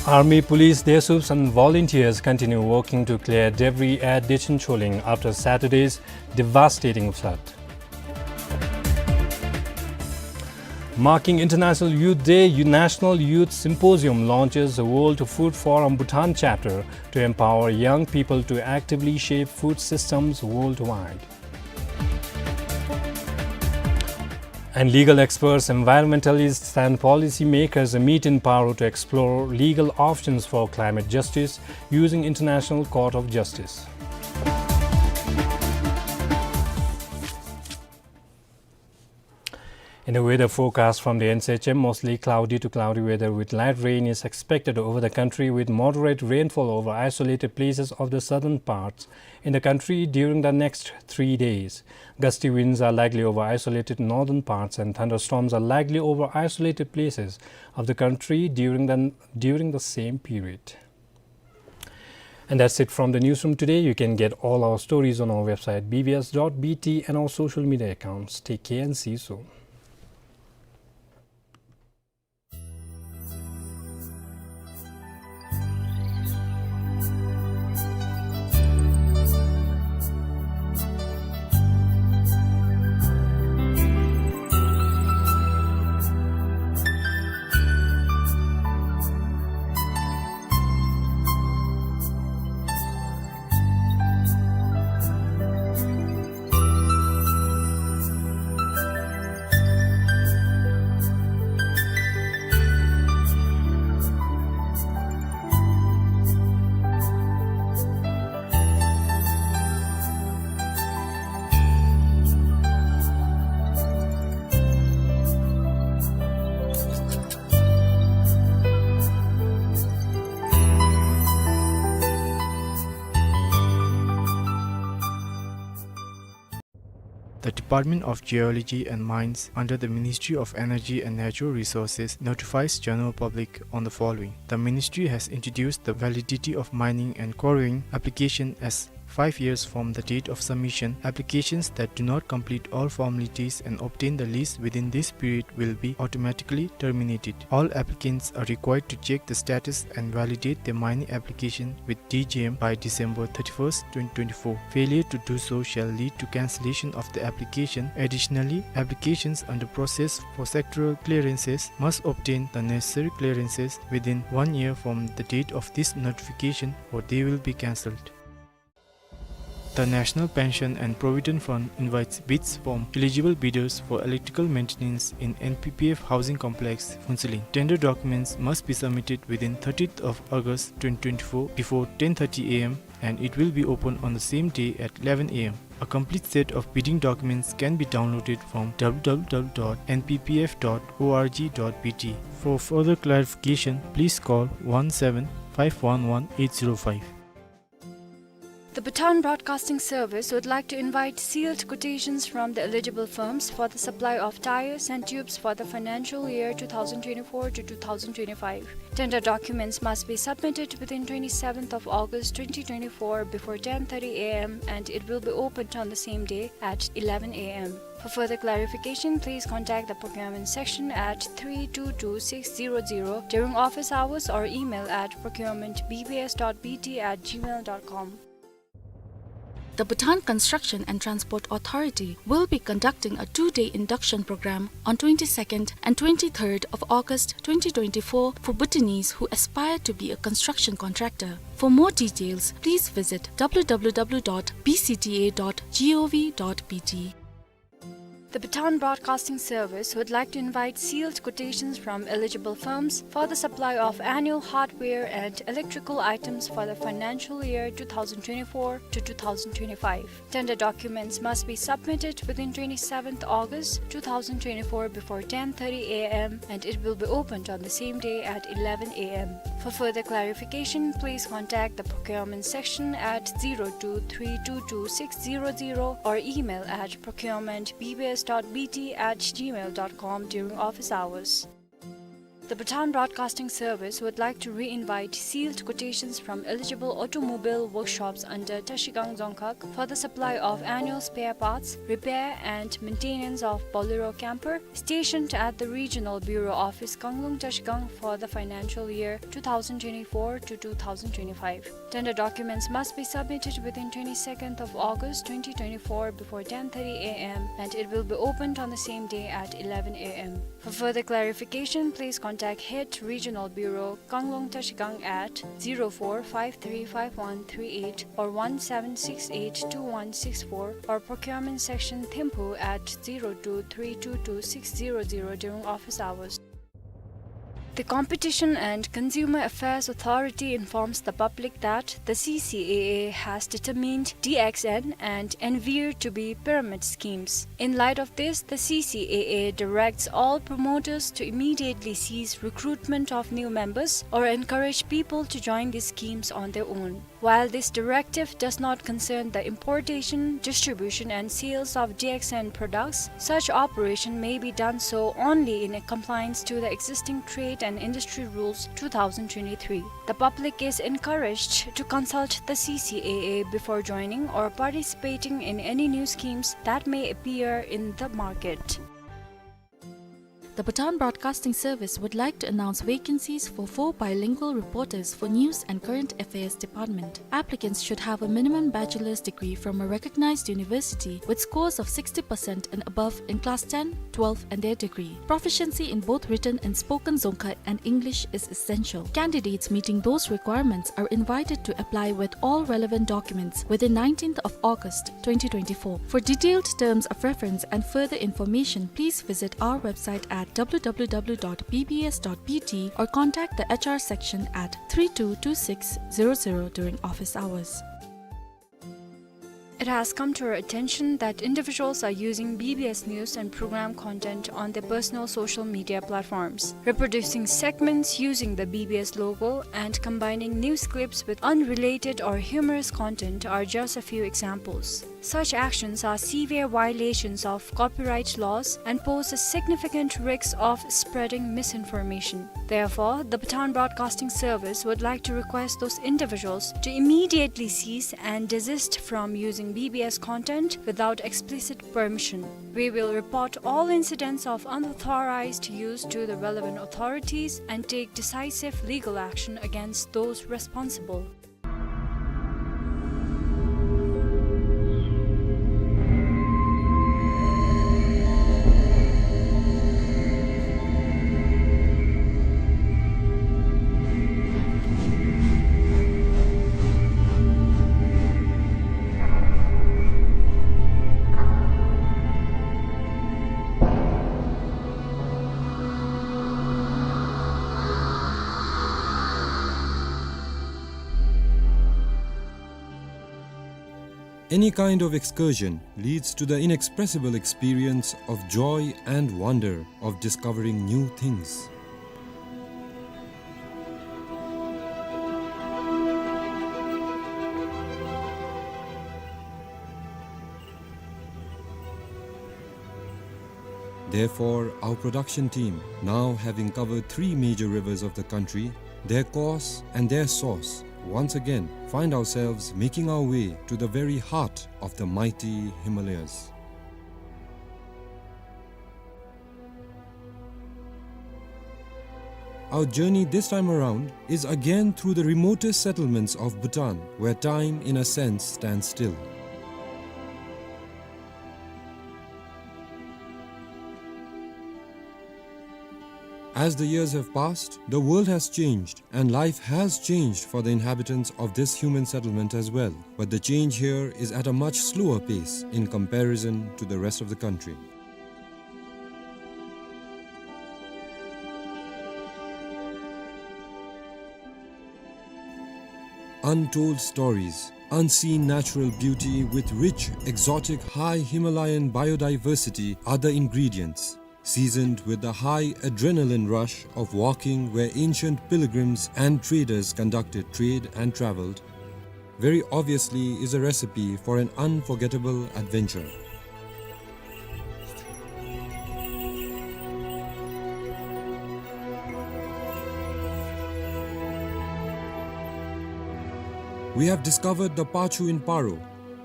Army, police, DESUPs and volunteers continue working to clear debris at Dechen Choling after Saturday's devastating flood. Marking International Youth Day, U-, National Youth Symposium launches the World Food Forum Bhutan chapter to empower young people to actively shape food systems worldwide. And legal experts, environmentalists and policymakers meet in Paro to explore legal options for climate justice using International Court of Justice. In the weather forecast from the N C H M, mostly cloudy to cloudy weather with light rain is expected over the country, with moderate rainfall over isolated places of the southern parts in the country during the next three days. Gusty winds are likely over isolated northern parts, and thunderstorms are likely over isolated places of the country during the, during the same period. And that's it from the newsroom today. You can get all our stories on our website, B B S dot B T, and our social media accounts. Take care and see you soon. The Department of Geology and Mines under the Ministry of Energy and Natural Resources notifies general public on the following. The ministry has introduced the validity of mining and quarrying application as five years from the date of submission. Applications that do not complete all formalities and obtain the lease within this period will be automatically terminated. All applicants are required to check the status and validate their mining application with D G M by December thirty-first, twenty twenty-four. Failure to do so shall lead to cancellation of the application. Additionally, applications under process for sectoral clearances must obtain the necessary clearances within one year from the date of this notification, or they will be cancelled. The National Pension and Provident Fund invites bids from eligible bidders for electrical maintenance in N P P F housing complex, Phuentsholing. Tender documents must be submitted within thirtieth of August twenty twenty-four before ten thirty A M, and it will be open on the same day at eleven A M. A complete set of bidding documents can be downloaded from W W W dot N P P F dot org dot B T. For further clarification, please call one seven five one one eight zero five. The Bhutan Broadcasting Service would like to invite sealed quotations from the eligible firms for the supply of tyres and tubes for the financial year two thousand twenty-four to two thousand twenty-five. Tender documents must be submitted within twenty-seventh of August twenty twenty-four before ten thirty A M, and it will be opened on the same day at eleven A M. For further clarification, please contact the procurement section at three two two six zero zero during office hours or email at procurement B B S dot B T at gmail dot com. The Bhutan Construction and Transport Authority will be conducting a two-day induction program on twenty-second and twenty-third of August twenty twenty-four for Bhutanese who aspire to be a construction contractor. For more details, please visit W W W dot B C T A dot gov dot B T. The Bhutan Broadcasting Service would like to invite sealed quotations from eligible firms for the supply of annual hardware and electrical items for the financial year two thousand twenty-four to two thousand twenty-five. Tender documents must be submitted within twenty-seventh August two thousand twenty-four before ten thirty A M, and it will be opened on the same day at eleven A M. For further clarification, please contact the procurement section at zero two three two two six zero zero or email at procurement B B S dot B T at gmail dot com during office hours. The Bhutan Broadcasting Service would like to re-invite sealed quotations from eligible automobile workshops under Trashigang Dzongkhag for the supply of annual spare parts, repair and maintenance of Bolero camper stationed at the Regional Bureau Office, Kanglung, Trashigang for the financial year two thousand twenty-four to two thousand twenty-five. Tender documents must be submitted within twenty-second of August twenty twenty-four before ten thirty A M, and it will be opened on the same day at eleven A M. For further clarification, please contact Head Regional Bureau, Kanglung Trashigang at zero four five three five one three eight or one seven six eight two one six four, or Procurement Section, Thimphu at zero two three two two six zero zero during office hours. The Competition and Consumer Affairs Authority informs the public that the C C A A has determined D X N and Envir to be pyramid schemes. In light of this, the C C A A directs all promoters to immediately cease recruitment of new members or encourage people to join these schemes on their own. While this directive does not concern the importation, distribution and sales of D X N products, such operation may be done so only in compliance to the existing Trade and Industry Rules two thousand twenty-three. The public is encouraged to consult the C C A A before joining or participating in any new schemes that may appear in the market. The Bhutan Broadcasting Service would like to announce vacancies for four bilingual reporters for News and Current Affairs Department. Applicants should have a minimum bachelor's degree from a recognized university with scores of sixty percent and above in class ten, twelve and their degree. Proficiency in both written and spoken Dzongkha and English is essential. Candidates meeting those requirements are invited to apply with all relevant documents within nineteenth of August twenty twenty-four. For detailed terms of reference and further information, please visit our website at W W W dot B B S dot B T or contact the H R section at three two two six zero zero during office hours. It has come to our attention that individuals are using B B S news and program content on their personal social media platforms, reproducing segments using the B B S logo and combining news clips with unrelated or humorous content are just a few examples. Such actions are severe violations of copyright laws and pose a significant risk of spreading misinformation. Therefore, the Bhutan Broadcasting Service would like to request those individuals to immediately cease and desist from using B B S content without explicit permission. We will report all incidents of unauthorized use to the relevant authorities and take decisive legal action against those responsible. Any kind of excursion leads to the inexpressible experience of joy and wonder of discovering new things. Therefore, our production team, now having covered three major rivers of the country, their course and their source, once again find ourselves making our way to the very heart of the mighty Himalayas. Our journey this time around is again through the remotest settlements of Bhutan, where time, in a sense, stands still. As the years have passed, the world has changed, and life has changed for the inhabitants of this human settlement as well. But the change here is at a much slower pace in comparison to the rest of the country. Untold stories, unseen natural beauty with rich, exotic, high Himalayan biodiversity are the ingredients, seasoned with the high adrenaline rush of walking where ancient pilgrims and traders conducted trade and traveled, very obviously is a recipe for an unforgettable adventure. We have discovered the Pachu in Paro.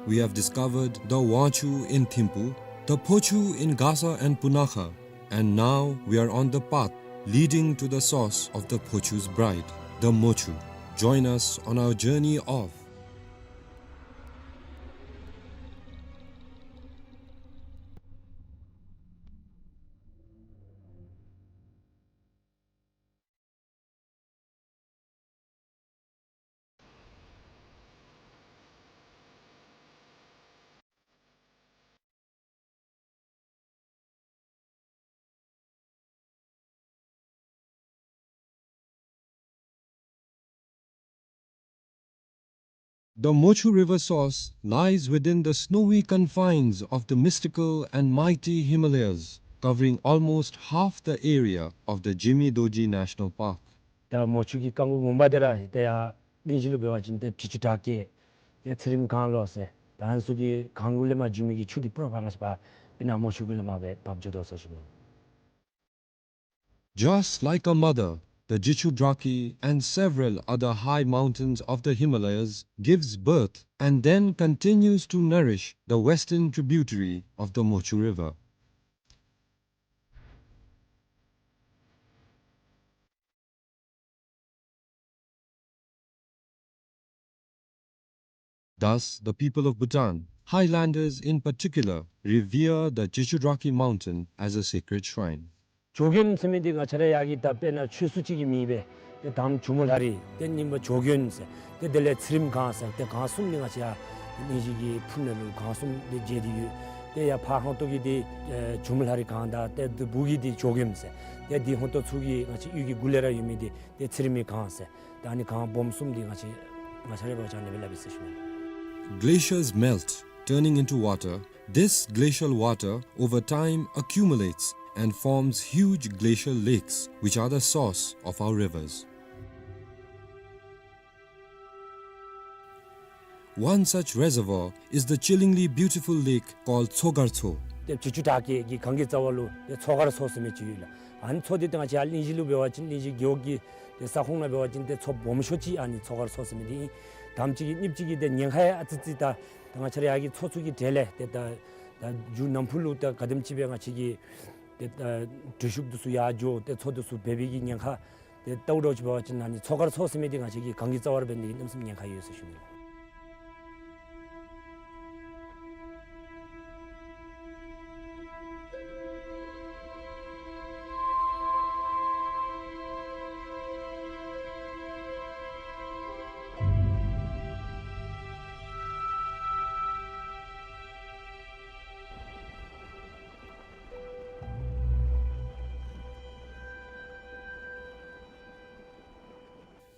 We have discovered the Wangchu in Thimphu, the Phochu in Gasa and Punakha, and now we are on the path leading to the source of the Phochu's bride, the Mochu. Join us on our journey of The Mochu River source lies within the snowy confines of the mystical and mighty Himalayas, covering almost half the area of the Jimi Dorji National Park. ད་མོ་ཆུ་གི་རྐང་འགོ་ངོ་མ་དེ་ར་ཏེ་ཡར་གླིང་བཞི་ལུ་འབད་བ་ཅིན་ཏེ་དྲི་ཆུ་བྲག་སྐྱེས་ཏེ་ཚེ་རིངམ་གངས་ལོགས་ཟེར། ད་ཨ་ནི་ཚུ་གི་གངས་གུ་ལས་མར་འགྱོ་མི་གི་ཆུ་འདི་པུར་ཕར་ང་བཅས་པ་སྤུ་ན་མོ་ཆུ་གུ་ལས་མར་སྦེ་འབབ་འགྱོ་དོ་ཟེར་ཞུ་ནི། Just like a mother, the Jichudrakhi and several other high mountains of the Himalayas gives birth and then continues to nourish the western tributary of the Mochu River. Thus, the people of Bhutan, highlanders in particular, revere the Jichudrakhi mountain as a sacred shrine. ཇོ་མགོན་ཟེར་མི་འདི་ང་བཅས་ར་ཡར་གྱི་ད་དཔེར་ན་ཆོས་སྲུང་ཅིག་གི་མིང་སྦེ་ཏེ་དང་པ་ཇོ་མོ་ལྷ་རི་ཏེ་གཉིས་པ་ཇོ་མགོན་ཟེར་ཏེ་དེ་ལས་ཚེ་རིངམ་གངས་ཟེར་ཏེ་གངས་གསུམ་འདི་ང་བཅས་ཡར་གླིང་བཞི་གི་ཕུ་ནང་ལུ་གངས་གསུམ་འདི་མཇལ་ཏེ་ཡོད། ཏེ་ཡར་ཕར་ཧོང་ཏོ་གི་འདི་ཨེ་ཇོ་མོ་ལྷ་རི་གངས་དང་ཏེ་འདི་སྦུག་གི་འདི་ཇོ་མགོན་ཟེར་ཏེ་འདི་ཧོང་ཏོ་ཚུ་གི་ང་བཅས་གཡུས་ཀྱི་གུ་ལས་ར་ཡོད་མི་འདི་ཏེ་ཚེ་རིངམ་གངས་ཟེར། ད་ཨ་ནི་གངས་སྦོམ་གསུམ་འདི་ང་བཅས་ང་བཅས་ར་འབད་བ་ཅིན་ཨ་ནི་སྦེ་སླབ་ཨིན་ཟེར་ཞུ་ནི། Glaciers melt, turning into water. This glacial water, over time, accumulates and forms huge glacial lakes, which are the source of our rivers. One such reservoir is the chillingly beautiful lake called མཚོ་མགར་མཚོ. ཏེ་བྱི་ཅུང་བྲག་སྐྱེས་ཀྱི་སྒང་གི་རྩ་བ་ལུ་ཏེ་མཚོ་མགར་མཚོ་ཟེར་མི་ཅིག་ཡོད་ལགས། ཨ་ནི་མཚོ་འདི་ཏེ་ང་བཅས་ཡར་གླིང་བཞི་ལུ་འབད་བ་ཅིན་གླིང་བཞི་རྒེད་འོག་གི་ཏེ་ས་ཁོངས་ནང་འབད་བ་ཅིན་ཏེ་མཚོ་སྦོམ་ཤོས་ཅིག་ཨ་ནི་མཚོ་མགར་མཚོ་ཟེར་མི་འདི་ཨིན། དང་པ་ཅིག་གིས་གཉིས་པ་ཅིག་གིས་ཏེ་ཉེན་ཁ་ཡང་ཨ་ཙི་ཙི་ད་ད་ང་བཅས་ར་ཡར་གྱི་མཚོ་ཚུ་གི་གྲས་ལས་ཏེ་ད་ད་མཇུག་ནམ་ཕུགས་ལུ་ད་ག་དེམ་ཅིག་སྦེ་ང་བཅས་ཀྱི་ཏེ་ད་འགྲུལ་བཞུད་འདི་ཚུ་ཡར་འགྱོ་ཏེ་མཚོ་འདི་ཚུ་འབད་བའི་གི་ཉེན་ཁ་ཏེ་ལྟཝ་ད་ཅིག་འབད་བ་ཅིན་ཨ་ནི་མཚོ་མགར་མཚོ་ཟེར་མི་འདི་ང་བཅས་ཀྱི་སྒང་གི་རྩ་བར་འབད་ནི་དེ་གིས་གནམ་མེད་ས་མེད་ཉེན་ཁ་ཡོད་ཟེར་ཞུ་ནི།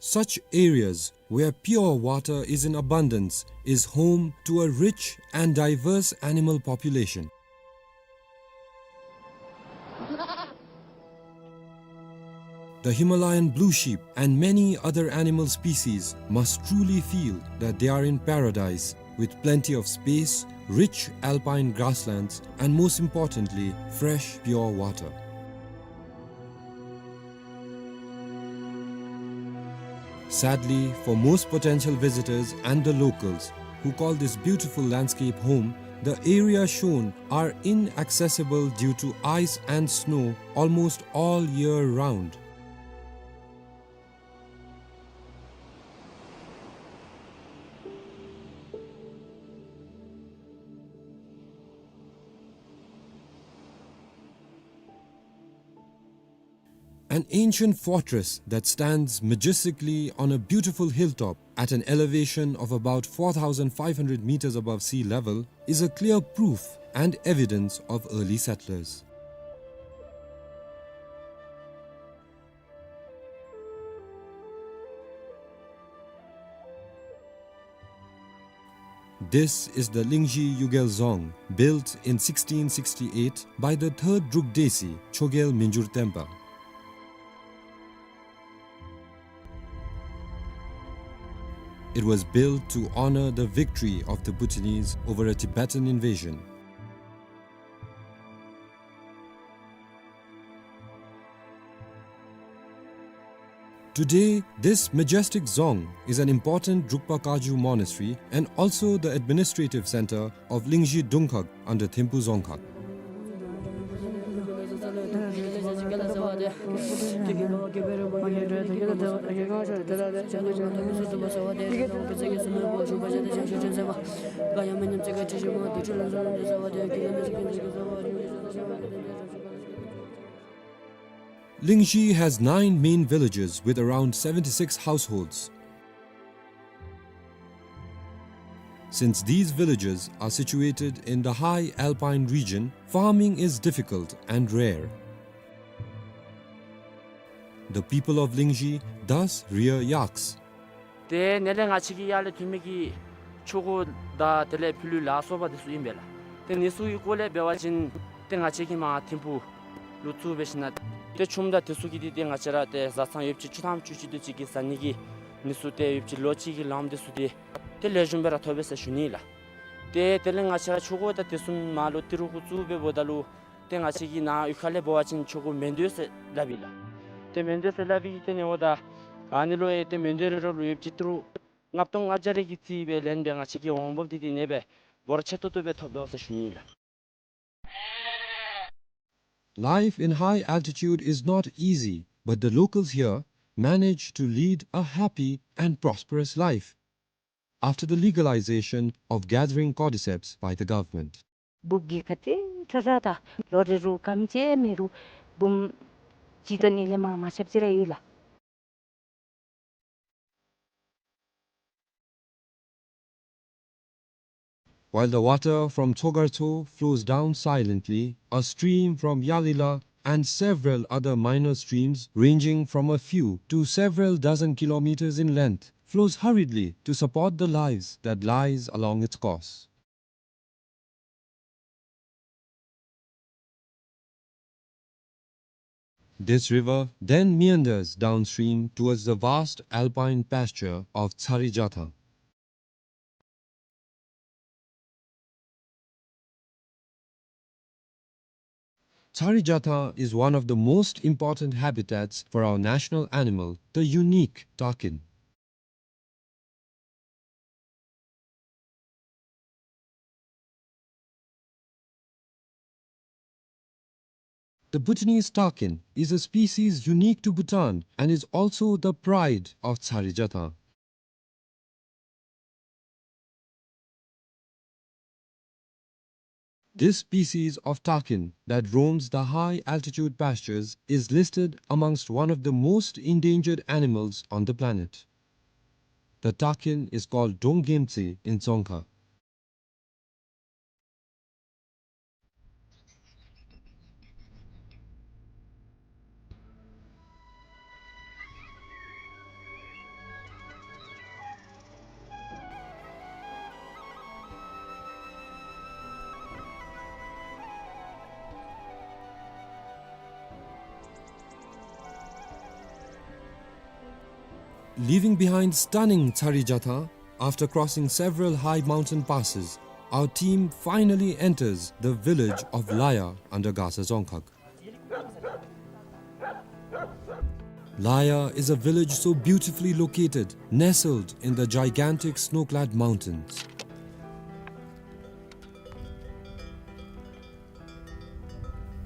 Such areas where pure water is in abundance is home to a rich and diverse animal population. The Himalayan blue sheep and many other animal species must truly feel that they are in paradise, with plenty of space, rich alpine grasslands, and most importantly, fresh, pure water. Sadly, for most potential visitors and the locals who call this beautiful landscape home, the areas shown are inaccessible due to ice and snow almost all year round. An ancient fortress that stands majestically on a beautiful hilltop at an elevation of about four thousand five hundred meters above sea level is a clear proof and evidence of early settlers. This is the Lingzhi Yugel Dzong, built in sixteen sixty-eight by the third Druk Desi, Chogyal Mingyur Tenpa. It was built to honor the victory of the Bhutanese over a Tibetan invasion. Today, this majestic dzong is an important Drukpa Kagyu monastery and also the administrative center of Lingzhi Dungkhag under Thimphu Dzongkhag. Lingzhi has nine main villages with around seventy-six households. Since these villages are situated in the high alpine region, farming is difficult and rare. The people of Lingzhi thus rear yaks. ཏེ་ནཱ་ལས་ང་བཅས་ཀྱི་ཡར་ལས་ཐོན་མི་གི་ཆུ་འགོ་དང་དེ་ལས་ཕྱི་ལུ་ལ་སོགས་པ་དེ་ཚུ་ཨིན་པས་ལགས། ཏེ་ཨ་ནི་ཚུ་གི་སྐོར་ལས་འབད་བ་ཅིན་ཏེ་ང་བཅས་ཀྱིས་མར་ཐིམ་ཕུག་ལུ་བཙུགས་འབད་ཞིནམ་ལས་ཏེ་ཆུམ་དང་དེ་ཚུ་གི་འདི་ཏེ་ང་བཅས་ར་ཏེ་བཟའ་ཚང་ཡོདཔ་ཅིག་ཆུ་ཐང་ཆུ་ཅིག་དེ་ཅིག་གི་བཟའ་ནི་གི་ཨ་ནི་ཚུ་ཏེ་ཡོདཔ་ཅིག་ལོ་གཅིག་གི་ལངམ་དེ་ཚུ་ཏེ་ཏེ་ལེགས་ཤོམ་སྦེ་ར་ཐོབ་པས་ཟེར་ཞུ་ནི་ལགས། ཏེ་དེ་ལས་ང་བཅས་ར་ཆུ་འགོ་དང་དེ་ཚུ་མར་ལུ་ཏི་རུ་གུ་བཙུགས་འབདཝ་ད་ལུ་ཏེ་ང་བཅས་ཀྱི་ནཱ་གཡུས་ཁ་ལས་འབད་བ་ཅིན་ཆུ་འགོ་མེན་དོ་ཟེར་སླབ་ཨིན་ལགས། ཏེ་མེན་དོ་ཟེར་སླབ་ཨིན། ཏེ་ཨ་ནི་འབདཝ་ད་ཨ་ནི་ལུ་ཡང་ཏེ་མེན་དོ་རེ་རེ་ལུ་ཡོདཔ་ཅིག་ཏི་རུ་ལྔ་སྟོང་ལྔ་བརྒྱ་རེ་གི་རྩིས་སྦེ་ལེན་སྦེ་ང་བཅས་ཀྱིས་འོང་འབབ་འདི་ཏེ་ཨ་ནེ་སྦེ་འབོར་ཆེ་ཏོག་ཏོ་སྦེ་ཐོབ་དོ་ཟེར་ཞུ་ནི་ལགས། Life in high altitude is not easy, but the locals here manage to lead a happy and prosperous life after the legalization of gathering cordyceps by the government. འབུཔ་གིས་ག་ཏེ་ཚ་ཚ་དང་ལོ་རེ་རུ་སྐམ་ཅིག་མེད་རུང་འབུམ་གཅིག་དང་གཉིས་ལས་མར་མ་ཆགཔ་ཅིག་ར་ཡོད་ལགས། While the water from Tsogartso flows down silently, a stream from Yalila and several other minor streams ranging from a few to several dozen kilometers in length flows hurriedly to support the lives that lies along its course. This river then meanders downstream towards the vast alpine pasture of Tsari Jathang. Tsarijatha is one of the most important habitats for our national animal, the unique takin. The Bhutanese takin is a species unique to Bhutan and is also the pride of Tsarijatha. This species of takin that roams the high altitude pastures is listed amongst one of the most endangered animals on the planet. The takin is called Donggemtse in Dzongkha. Leaving behind stunning Tsarijatha, after crossing several high mountain passes, our team finally enters the village of Laya under Gasa Dzongkhag. Laya is a village so beautifully located, nestled in the gigantic snow-clad mountains.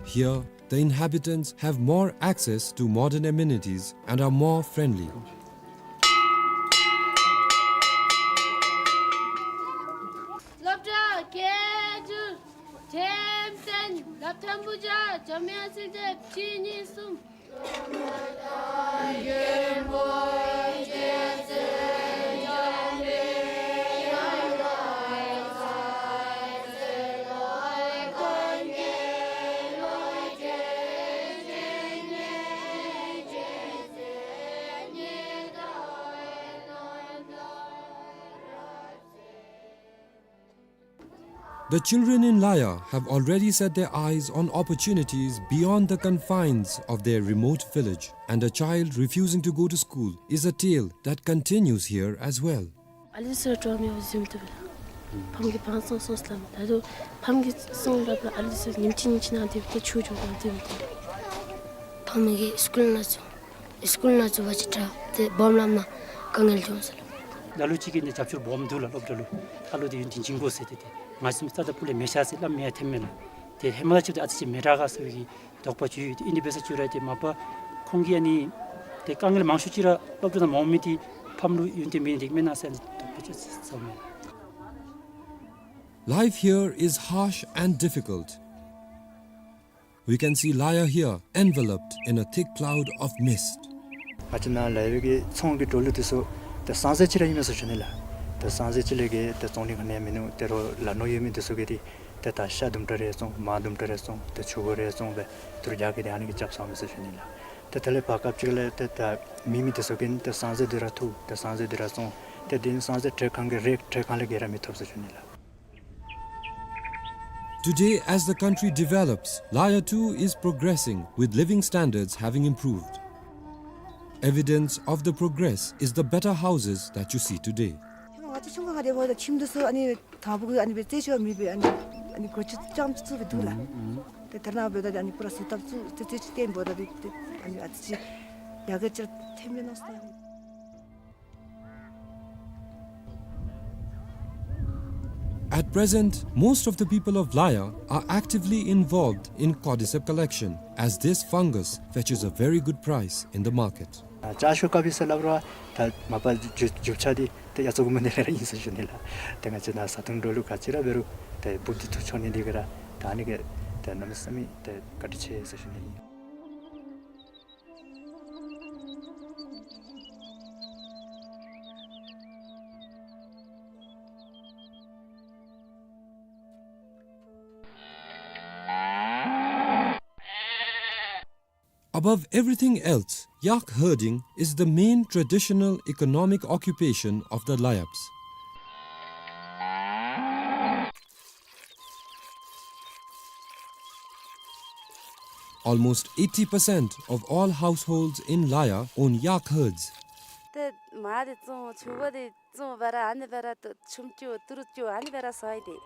Here, the inhabitants have more access to modern amenities and are more friendly. སློབ་གྲྭ་སྐད་སྒྱུར་འགྲེམས་སྟོན་སློབ་ཐོན་པོ་ཇ་འཇམ་དབྱངས་ཚེ་བརྟན་ཕྱི་ཉིན་གསུམ། The children in Laya have already set their eyes on opportunities beyond the confines of their remote village, and a child refusing to go to school is a tale that continues here as well. ཨ་ལི་སི་ཊོ་མི་ཡོ་ཟིམ་ཏུ་བ་ལ། ཕམ་གི་ཕང་སོང་སོང་སླམ། ད་དུ་ཕམ་གི་སོང་ལབ་ལ་ཨ་ལི་སི་ཉིམ་ཅི་ཉིམ་ཅི་ནང་དེ་བ་ཆུ་ཇོ་གོ་དེ་བ་དེ། ཕམ་གི་སི་ཀུལ་ན་ཚུ་སི་ཀུལ་ན་ཚུ་བ་ཅི་དྲག་དེ་སྦོམ་ལམ་ན་དཀའ་ངལ་བྱུང་སོང་ལ། ལ་ལུ་ཅིག་གིས་ནི་རྒྱབ་སྐྱོར་སྦོམ་འདུག་ལ། སློབ་གྲྭ་ལུ་ཨ་ལུ་དེ་ཡུན་དེ་འཇིང་དགོ་ཟེར་ཏེ་དེ་ང་ཚོ་རྩ་དང་ཕུ་ལས་མེ་ཤ་ཟེར་སླབ་མེ་ཡ་ཐེམ་མེ་ལ། དེ་ཧེ་མ་ལ་ཅིག་དེ་ཨ་ཙི་ཅིག་མེ་དྲག་ག་ཟེར་བའི་གི་དོགས་པ་བྱུང་ཡོད། དེ་ཨིན་དེ་འབད་ས་ཅིག་ར་དེ་མ་པ་ཁོང་གིས་ཨ་ནི་དེ་དཀའ་ངལ་མང་ཤོས་ཅིག་ར་སློབ་གྲྭ་ནང་མ་འོང་མི་དེ་ཕམ་ལུ་ཡུན་དེ་མེ་དེ་མེ་ན་ཟེར་དོགས་པ་ཅིག་ཟ་མེ། Life here is harsh and difficult. We can see Laya here enveloped in a thick cloud of mist. ང་བཅས་ནཱ་ལ་ཡོད་པའི་གི་ཚོང་གི་འགྲོ་ལུགས་དེ་ཚུ་ཏེ་སང་ཟེར་ཅིག་ར་ཨིན་མས་ཟེར་ཞུ་ནི་ལགས། ཏེ་སང་ཟེར་ཅིག་ལས་བརྒལ་ཏེ་བཙོང་ནི་ག་ནི་ཡང་མིན་ནུག། ཏེ་རོགས་ལ་ནོར་ཡོད་མི་དེ་ཚུ་གིས་ཏེ་ཏེ་ད་ཤ་དུམ་གྲ་རེ་བཙོང་མར་དུམ་གྲ་རེ་བཙོང་ཏེ་ཕྱུར་གུ་རེ་བཙོང་སྦེ་དུར་རྒྱག་གི་ཏེ་ཨ་ནི་གི་རྐྱབ་ཚརཝ་མས་ཟེར་ཞུ་ནི་ལགས། ཏེ་དེ་ལས་བར་སྐབས་ཅིག་ལས་ཏེ་ད་མེད་མི་དེ་ཚུ་གིས་ཏེ་སང་ཟེར་དེ་ར་ཐུག་ཏེ་སང་ཟེར་དེ་ར་བཙོང་ཏེ་དེ་ནི་སང་ཟེར་ཏེ་གང་གི་རེ་ཏེ་གང་ལས་བརྒལ་ར་མི་ཐོབ་ཟེར་ཞུ་ནི་ལགས། Today, as the country develops, Laya too is progressing, with living standards having improved. Evidence of the progress is the better houses that you see today. ང་བཅས་ཆུང་ཀུ་ཁར་དེ་འབདཝ་ད་ཁྱིམ་དེ་ཚུ་ཨ་ནི་དང་ཕུ་གུ་ཨ་ནི་སྦེ་རྩེད་ཆས་མེད་པའི་ཨ་ནི་ཨ་ནི་སྒོ་ཅིག་རྐྱངམ་ཅིག་བཙུགས་སྦེ་འདུག་ལགས། ཏེ་དེ་ནང་འབདཝ་ད་ཨ་ནི་པུ་ར་བཟོ་ལྟ་བཙུགས་ཏེ་རྩེད་ཆས་བཏོན་འབདཝ་ད་ཏེ་ཨ་ནི་ཨ་ཙི་ཅིག་ཡར་རྒྱས་ཅིག་ཐོན་མས་མནོ་སོང་། At present, most of the people of Laya are actively involved in cordyceps collection, as this fungus fetches a very good price in the market. ཨ་ཅ་ཤོ་ཀ་པི་ཟེར་སླབ་རུང་ད་མ་པ་རྒྱུ་རྒྱུ་ཆ་འདི་ཏེ་ཡ་ཚོ་གུ་མ་འདི་ར་ཨིན་ཟེར་ཞུ་ནི་ལགས། ཏེ་ང་བཅས་ནཱ་བཟའ་འཐུང་འགྲོ་ལུགས་ག་ཅི་ར་འབད་རུང་ཏེ་འབུཔ་འདི་འཐུ་འགྱོ་ནི་འདི་གིས་ར་ད་ཨ་ནི་གིས་ཏེ་གནམ་མེད་ས་མེད་ཏེ་བཀའ་དྲིན་ཆེ་ཟེར་ཞུ་ནི་ཨིན། Above everything else, yak herding is the main traditional economic occupation of the Layaps. Almost eighty percent of all households in Laya own yak herds. ཏེ་མར་འདི་བཙོང་ཕྱུར་གུ་འདི་བཙོང་སྦེ་ར་ཨ་ནི་སྦེ་ར་ཏེ་ཆུམ་རྐྱབ་དུར་རྐྱབ་ཨ་ནི་སྦེ་ར་བཟའ་ཡི་ཏེ།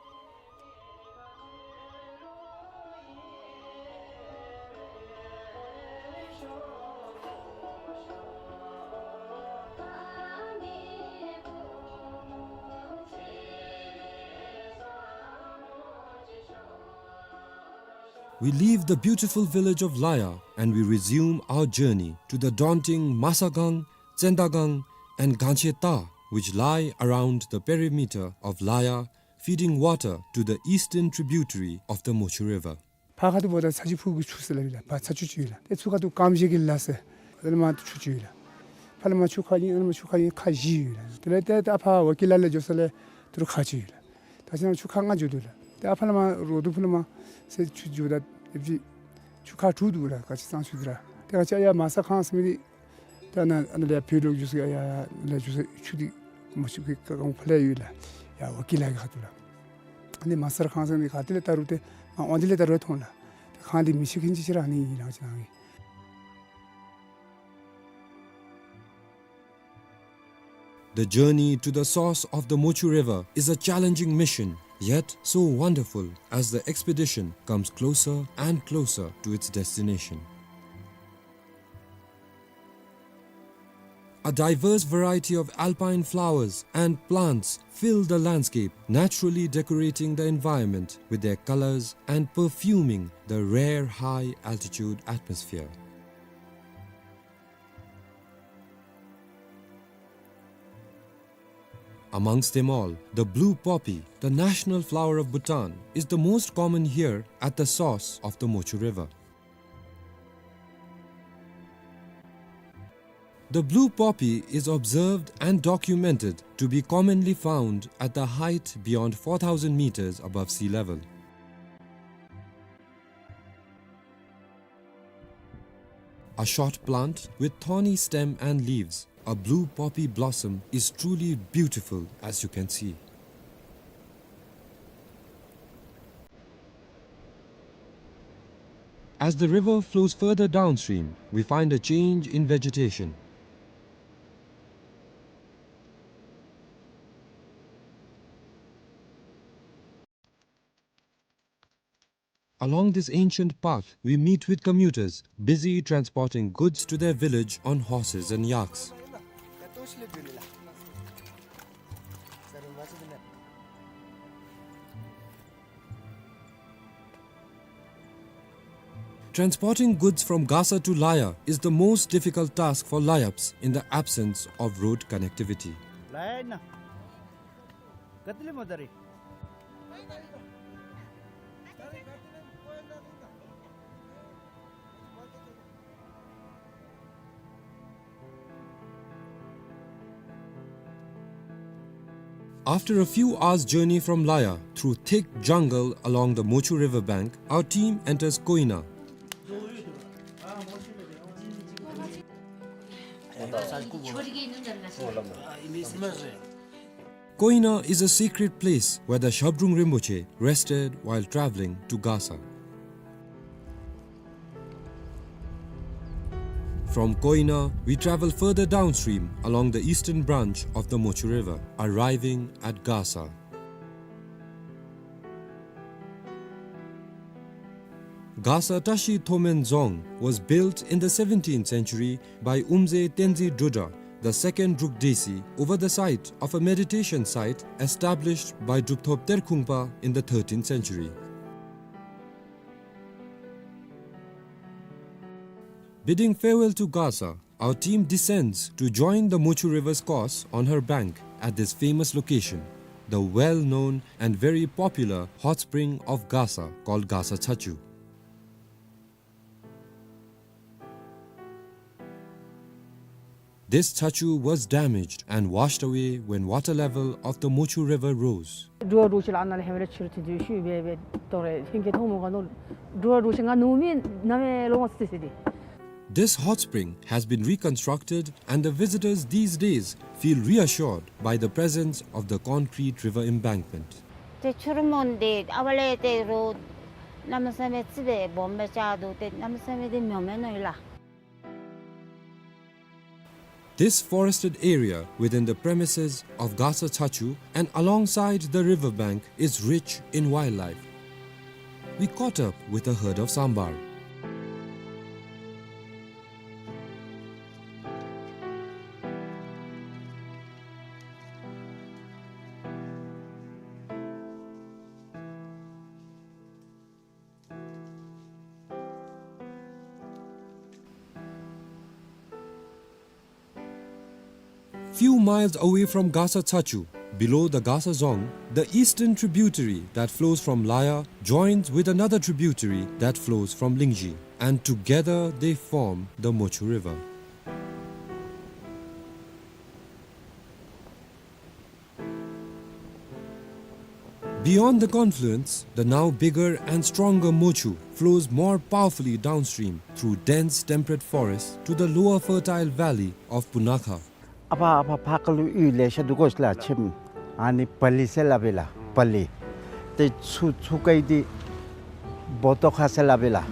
We leave the beautiful village of Laya and we resume our journey to the daunting Masagang, Tsendagang, and Gancheta, which lie around the perimeter of Laya, feeding water to the eastern tributary of the Mochu River. ཕར་ཁ་ཐུག་འབདཝ་ད་ཚ་ཆུ་ཕུག་གི་ཆུ་ཟེར་སླབ་ཨིན་ལགས། ཕར་ཚ་ཆུ་ཅིག་ཡོད་ལགས། ཏེ་ཚུར་ཁ་ཐུག་ཀམ་ཤེ་གི་ལ་ཟེར་དེ་ལས་མར་ཆུ་ཅིག་ཡོད་ལགས། ཕར་ལས་མར་ཆུ་ཁ་གཉིས་ཨ་ནཱ་མར་ཆུ་ཁ་གཉིས་ཁ་བཞི་ཡོད་ལགས། དེ་ལས་ཏེ་ད་ཕར་ཝ་ཀི་ལ་ལས་འགྱོ་ས་ལས་ཏི་རུ་ཁ་ཅིག་ཡོད་ལགས། ད་ཅི་ན་ཆུ་ཁ་ལྔ་འགྱོ་དོ་ལགས། ཏེ་ཨ་ཕར་ལས་མར་རོ་དུ་ཕུ་ལས་མར་ཟེར་ཆུ་འགྱོཝ་ད་ཨེབ་ཅིག་ཆུ་ཁ་དྲུག་འདུག་ལགས། ག་ཅི་གཙང་ཆུ་འདི་ར། ཏེ་ག་ཅི་ཡ་མ་ས་ཁང་ཟེར་མི་འདི་ད་ཨ་ནཱ་ཨ་ནཱ་ལས་བོད་ལུ་འགྱོ་ས་ཡ་ཡ་ལས་འགྱོ་ས་ཆུ་འདི་མ་ཆུ་གི་ཀ་གང་ཕར་ལས་ཡོད་ལགས། ཡ་ཝ་ཀི་ལ་གི་ཁ་ཐུག་ལགས། ཨ་ནི་མ་ས་ཁང་ཟེར་མི་ག་ཏེ་ལས་ད་རུང་ཏེ་ང་འོང་དེ་ལས་ད་རུང་མཐོང་ལགས། ཏེ་ཁང་འདི་མི་ཤེས་མཁན་ཅིག་ཅིག་ར་ཨ་ནི་ཨིན་ལགས་ཅི་ན་ཨིན། The journey to the source of the Mochu River is a challenging mission, yet so wonderful as the expedition comes closer and closer to its destination. A diverse variety of alpine flowers and plants fill the landscape, naturally decorating the environment with their colors and perfuming the rare high-altitude atmosphere. Amongst them all, the blue poppy, the national flower of Bhutan, is the most common here at the source of the Mochu River. The blue poppy is observed and documented to be commonly found at the height beyond four thousand meters above sea level. A short plant with thorny stem and leaves, a blue poppy blossom is truly beautiful, as you can see. As the river flows further downstream, we find a change in vegetation. Along this ancient path, we meet with commuters busy transporting goods to their village on horses and yaks. Transporting goods from Gasa to Laya is the most difficult task for Layaps in the absence of road connectivity. After a few hours' journey from Laya through thick jungle along the Mochu River bank, our team enters Koina. Koina is a sacred place where the Shabdrung Rinpoche rested while traveling to Gasa. From Koina, we travel further downstream along the eastern branch of the Mochu River, arriving at Gasa. Gasa Tashi Thomen Dzong was built in the seventeenth century by Umze Tenzin Drudra, the second Druk Desi, over the site of a meditation site established by Drupthop Terkhungpa in the thirteenth century. Bidding farewell to Gasa, our team descends to join the Mochu River's course on her bank at this famous location, the well-known and very popular hot spring of Gasa called Gasa Chachu. This chachu was damaged and washed away when water level of the Mochu River rose. འགྲོ་བ་འགྲོ་ཅི་ལ་ཨ་ནཱ་ལས་ཧེ་མ་ལས་ཕྱི་རུ་ཐོན་དུས་ཤུལ་སྦེ་སྦེ་དོ་རེ་ལྷན་རྒྱས་མཐོང་མོ་ག་ནོ། འགྲོ་བ་འགྲོ་ཅི་ང་ནུབ་མི་ནམ་ཡང་ལོང་སི་སི་དེ། This hot spring has been reconstructed and the visitors these days feel reassured by the presence of the concrete river embankment. ཏེ་ཆུ་རུད་མོ་འདི་ཨ་བ་ལས་ཏེ་རུ་གནམ་མེད་ས་མེད་ཙི་སྦེ་སྦོམ་སྦེ་ཆགས་འདུག། ཏེ་གནམ་མེད་ས་མེད་འདི་མྱོང་མེད་ནོ་ཨིན་ལགས། This forested area within the premises of Gasa Chachu and alongside the river bank is rich in wildlife. We caught up with a herd of sambar. Few miles away from Gasa Tsachu, below the Gasa Dzong, the eastern tributary that flows from Laya joins with another tributary that flows from Lingzhi, and together they form the Mochu River. Beyond the confluence, the now bigger and stronger Mochu flows more powerfully downstream through dense temperate forest to the lower fertile valley of Punakha. ཨ་ཕ་ཨ་ཕ་ཕར་ཁ་ལུ་གཡུས་ལེ་ཤ་འདུག་གོ་ལགས། ཁྱིམ་ཨ་ནི་པ་ལི་ཟེར་སླབ་ཨིན་ལགས། པ་ལི། ཏེ་ཚུར་ཚུར་ཁ་ཡི་འདི་བོ་ཏོ་ཁ་ཟེར་སླབ་ཨིན་ལགས།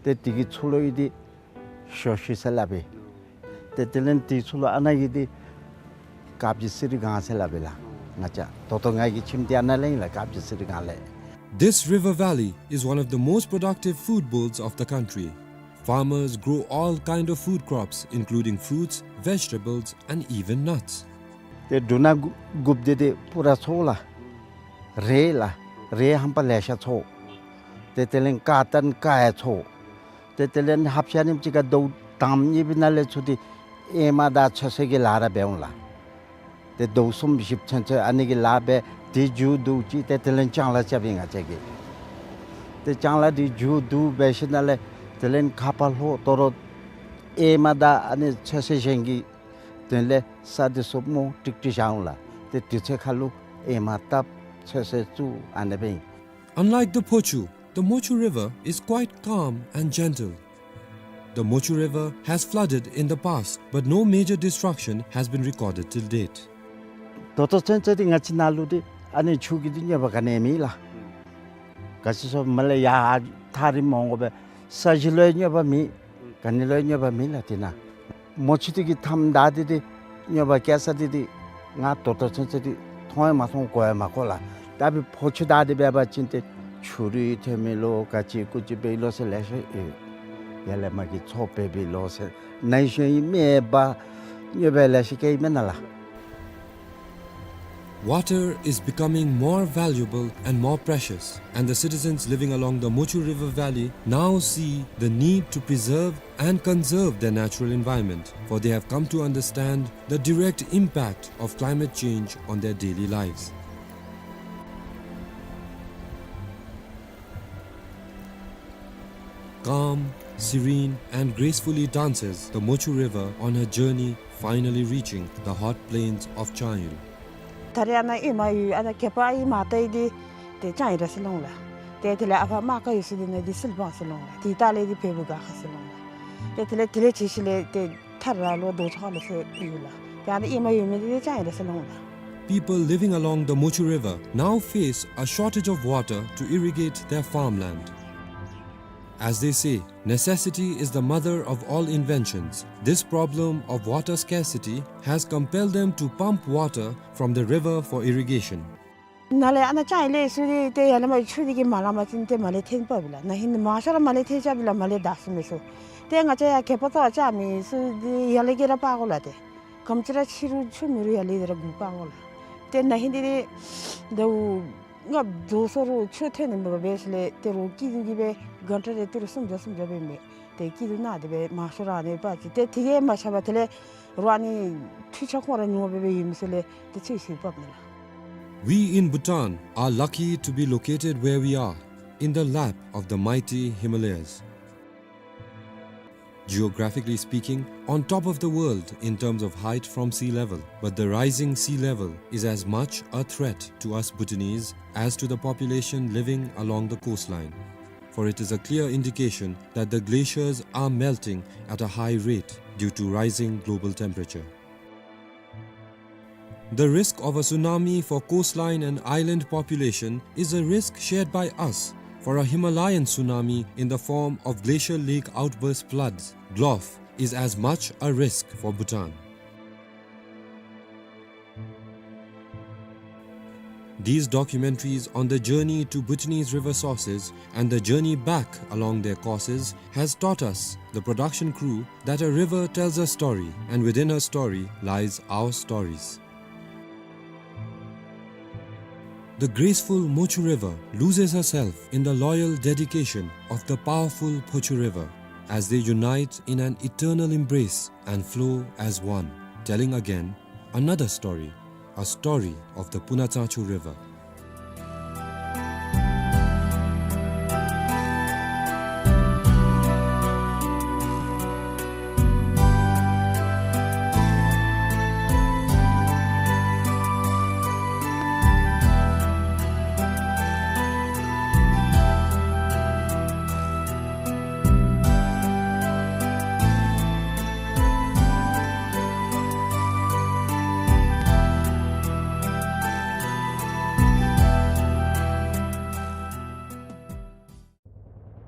ཏེ་དེ་གི་ཚུར་ལུ་ཡི་འདི་ཞོ་ཤི་ཟེར་སླབ་ཨིན། ཏེ་དེ་ལས་དེ་ཚུར་ལུ་ཨ་ནཱ་ཡི་འདི་དཀར་སྦྱིས་གསེར་སྒང་ཟེར་སླབ་ཨིན་ལགས། ང་བཅས་ད་ལྟོ་ང་གི་ཁྱིམ་འདི་ཨ་ནཱ་ལས་ཨིན་ལགས། དཀར་སྦྱིས་གསེར་སྒང་ལས། This river valley is one of the most productive food bowls of the country. Farmers grow all kind of food crops, including fruits, vegetables, and even nuts. ཏེ་འབྲུ་སྣ་དགུ་དགུཔ་འདི་ཏེ་པུ་ར་འཚོ་ལགས། རེད་ལགས། རེད་ཧམ་པ་ལེ་ཤ་འཚོ། ཏེ་དེ་ལས་ཀར་ཏན་ཀར་ཡང་འཚོ། ཏེ་དེ་ལས་ཧབ་ཤ་ནིམ་ཅིག་ཁར་ཟླཝ་དང་པ་གཉིས་པའི་ནང་ལས་ཚུར་འདི་ཨེ་མ་དང་ཚོད་བསྲེ་གི་ལཱ་ར་འབད་འོང་ལགས། ཏེ་ཟླཝ་གསུམ་བཞི་ཚུན་ཚོད་ཨ་ནི་གི་ལཱ་འབད། དེ་མཇུག་བསྡུ་ཅི། ཏེ་དེ་ལས་ལྕང་ལཱ་རྐྱབ་ཨིན་ང་བཅས་ཀྱིས། ཏེ་ལྕང་ལཱ་དེ་མཇུག་བསྡུ་འབད་ཞིནམ་ལས་དེ་ལས་ཁ་ཕར་ལྷོ་དོ་རུང་ཨེ་མ་དང་ཨ་ནི་ཚོད་བསྲེ་གཞན་གྱི་དོན་ལས་ས་འདི་སྲུབ་མོ་ཀྲིག་ཀྲི་བཞག་འོང་ལགས། ཏེ་དུས་ཚོད་ཁ་ལུ་ཨེ་མ་བཏབ་ཚོད་བསྲེ་བཙུགས་ཨ་ནི་སྦེ་ཨིན། Unlike the Phochu, the Mochu River is quite calm and gentle. The Mochu River has flooded in the past, but no major destruction has been recorded till date. ད་ལྟོ་ཚུན་ཚོད་འདི་ང་བཅས་ནཱ་ལུ་འདི་ཨ་ནི་ཆུ་གི་འདི་གནོད་པ་ག་ནི་ཡང་མེད་ལགས། ག་ཅི་སོ་མ་ལས་ཡར་ཐག་རིངམོ་འོང་དགོ་པས། ས་གཞི་ལུ་ཡང་གནོད་པ་མེད། ག་ནི་ལུ་ཡང་གནོད་པ་མེད་ལགས་འདི་ནང་། མོ་ཆུ་འདི་གི་མཐའམ་བདའ་སྟེ་འདི་གནོད་པ་བཀལ་ས་འདི་འདི་ང་ད་ལྟོ་ཚུན་ཚོད་འདི་མཐོང་ཡང་མ་མཐོང་གོ་ཡང་མ་གོ་ལགས། ད་འབདན་ཕོ་ཆུ་བདའ་སྟེ་འབད་བ་ཅིན་ཏེ་ཆུ་རུད་ཐོན་མི་ལོ་ག་ཅི་ཀུ་ཅི་འབད་ལོ་ཟེར་ལེ་ཤ་ཡོད། ཡར་ལས་མར་གྱི་མཚོ་འབད་འབད་ལོ་ཟེར་ནཱ་ཡི་ཤུལ་ཡི་མེ་འབར་གནོད་པ་ལེ་ཤ་བཀལ་ཡི་མེན་ན་ལགས། Water is becoming more valuable and more precious, and the citizens living along the Mochu River Valley now see the need to preserve and conserve their natural environment, for they have come to understand the direct impact of climate change on their daily lives. Calm, serene, and gracefully dances the Mochu River on her journey, finally reaching the hot plains of Changil. ད་རེས་ཨ་ནཱ་ཨེ་མ་ཡོད་ཨ་ནཱ་གད་པ་ཨེ་མ་བཏབ་ཡི་འདི་ཏེ་ཅང་ཡི་ར་ཟེར་ལོང་ལགས། ཏེ་དེ་ལས་ཨ་ཕ་མ་ཀ་ཡོད་ས་འདི་ནང་འདི་སིལ་བང་ཟེར་ལོང་ལགས། ཏེ་ད་ལས་འདི་བལ་པོ་ག་ཁ་ཟེར་ལོང་ལགས། ཏེ་དེ་ལས་དེ་ལས་ཅིག་ཤུལ་ལས་ཏེ་ཐར་ར་ལོ་རྡོ་ཚོ་ཁ་ལོ་ཟེར་ཡོད་ལགས། ཏེ་ཨ་ནཱ་ཨེ་མ་ཡོད་མི་འདི་ཏེ་ཅང་ཡི་ར་ཟེར་ལོང་ལགས། People living along the Mochu River now face a shortage of water to irrigate their farmland. As they say, necessity is the mother of all inventions. This problem of water scarcity has compelled them to pump water from the river for irrigation. ནཱ་ལས་ཨ་ནཱ་ཅང་ཡི་ལས་སུ་འདི་ཏེ་ཡར་ལས་མར་ཆུ་འདི་གིས་མ་ལང་པ་ཅིན་ཏེ་མར་ལས་འཐེན་འབགཔ་ཨིན་ལགས། ན་ཧིང་མང་ཤོས་ར་མར་ལས་འཐེན་རྐྱབ་ཨིན་ལགས། མར་ལས་བདའ་ཚུགས་མི་ཚུ། ཏེ་ང་བཅས་ཡར་གད་པ་བཏབ་རྐྱབ་མི་ཚུ་འདི་ཡར་ལས་གི་ར་འབག་དགོ་ལགས། ཏེ་ག་དེམ་ཅིག་ར་ཆུ་རུད་ཆུ་མེད་རུང་ཡར་ལས་འདི་ར་འགུག་འབག་དགོ་ལགས། ཏེ་ན་ཧིང་འདི་ཏེ་ཟླཝ་ལྔ་བཅུ་སོ་རུང་ཆུ་ཐོན་ནི་མེད་པར་འབད་ཞིནམ་ལས་ཏེ་རོགས་སྐྱིད་སྡུག་གིས་སྦེ་གང་ཊ་རེ་ཏི་རུ་སུམ་བརྒྱ་སུམ་བརྒྱ་སྦེ་མས། ཏེ་སྐྱིད་སྡུག་ནང་དེ་སྦེ་མང་ཤོས་ར་ཨ་ནི་འབག་ཅི། ཏེ་དེ་གིས་མ་ཁྱབ་པར་དེ་ལས་རོགས་ཨ་ནི་འཕྲུལ་ཆས་ཁོང་ར་ཉུང་སྦེ་སྦེ་ཡོད་མི་ཚུ་ལས་ཏེ་ཚུད་ཚུད་འབགཔ་ཨིན་ལགས། We in Bhutan are lucky to be located where we are, in the lap of the mighty Himalayas. Geographically speaking, on top of the world in terms of height from sea level, but the rising sea level is as much a threat to us Bhutanese as to the population living along the coastline. For it is a clear indication that the glaciers are melting at a high rate due to rising global temperature. The risk of a tsunami for coastline and island population is a risk shared by us, for a Himalayan tsunami in the form of glacial lake outburst floods, GLOF, is as much a risk for Bhutan. These documentaries on the journey to Bhutanese river sources and the journey back along their courses has taught us, the production crew, that a river tells a story, and within her story lies our stories. The graceful Mochu River loses herself in the loyal dedication of the powerful Phochu River as they unite in an eternal embrace and flow as one, telling again, Another story, a story of the Punatsachu River.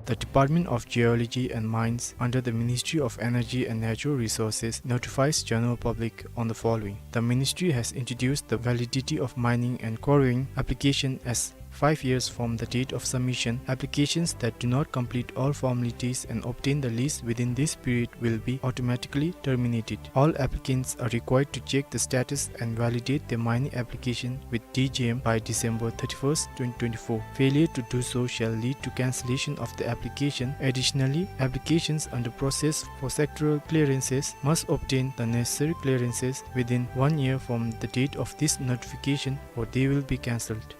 The Department of Geology and Mines under the Ministry of Energy and Natural Resources notifies general public on the following. The ministry has introduced the validity of mining and quarrying application as five years from the date of submission. Applications that do not complete all formalities and obtain the lease within this period will be automatically terminated. All applicants are required to check the status and validate their mining application with D G M by December thirty-first, twenty twenty-four. Failure to do so shall lead to cancellation of the application. Additionally, applications under process for sectoral clearances must obtain the necessary clearances within one year from the date of this notification, or they will be cancelled.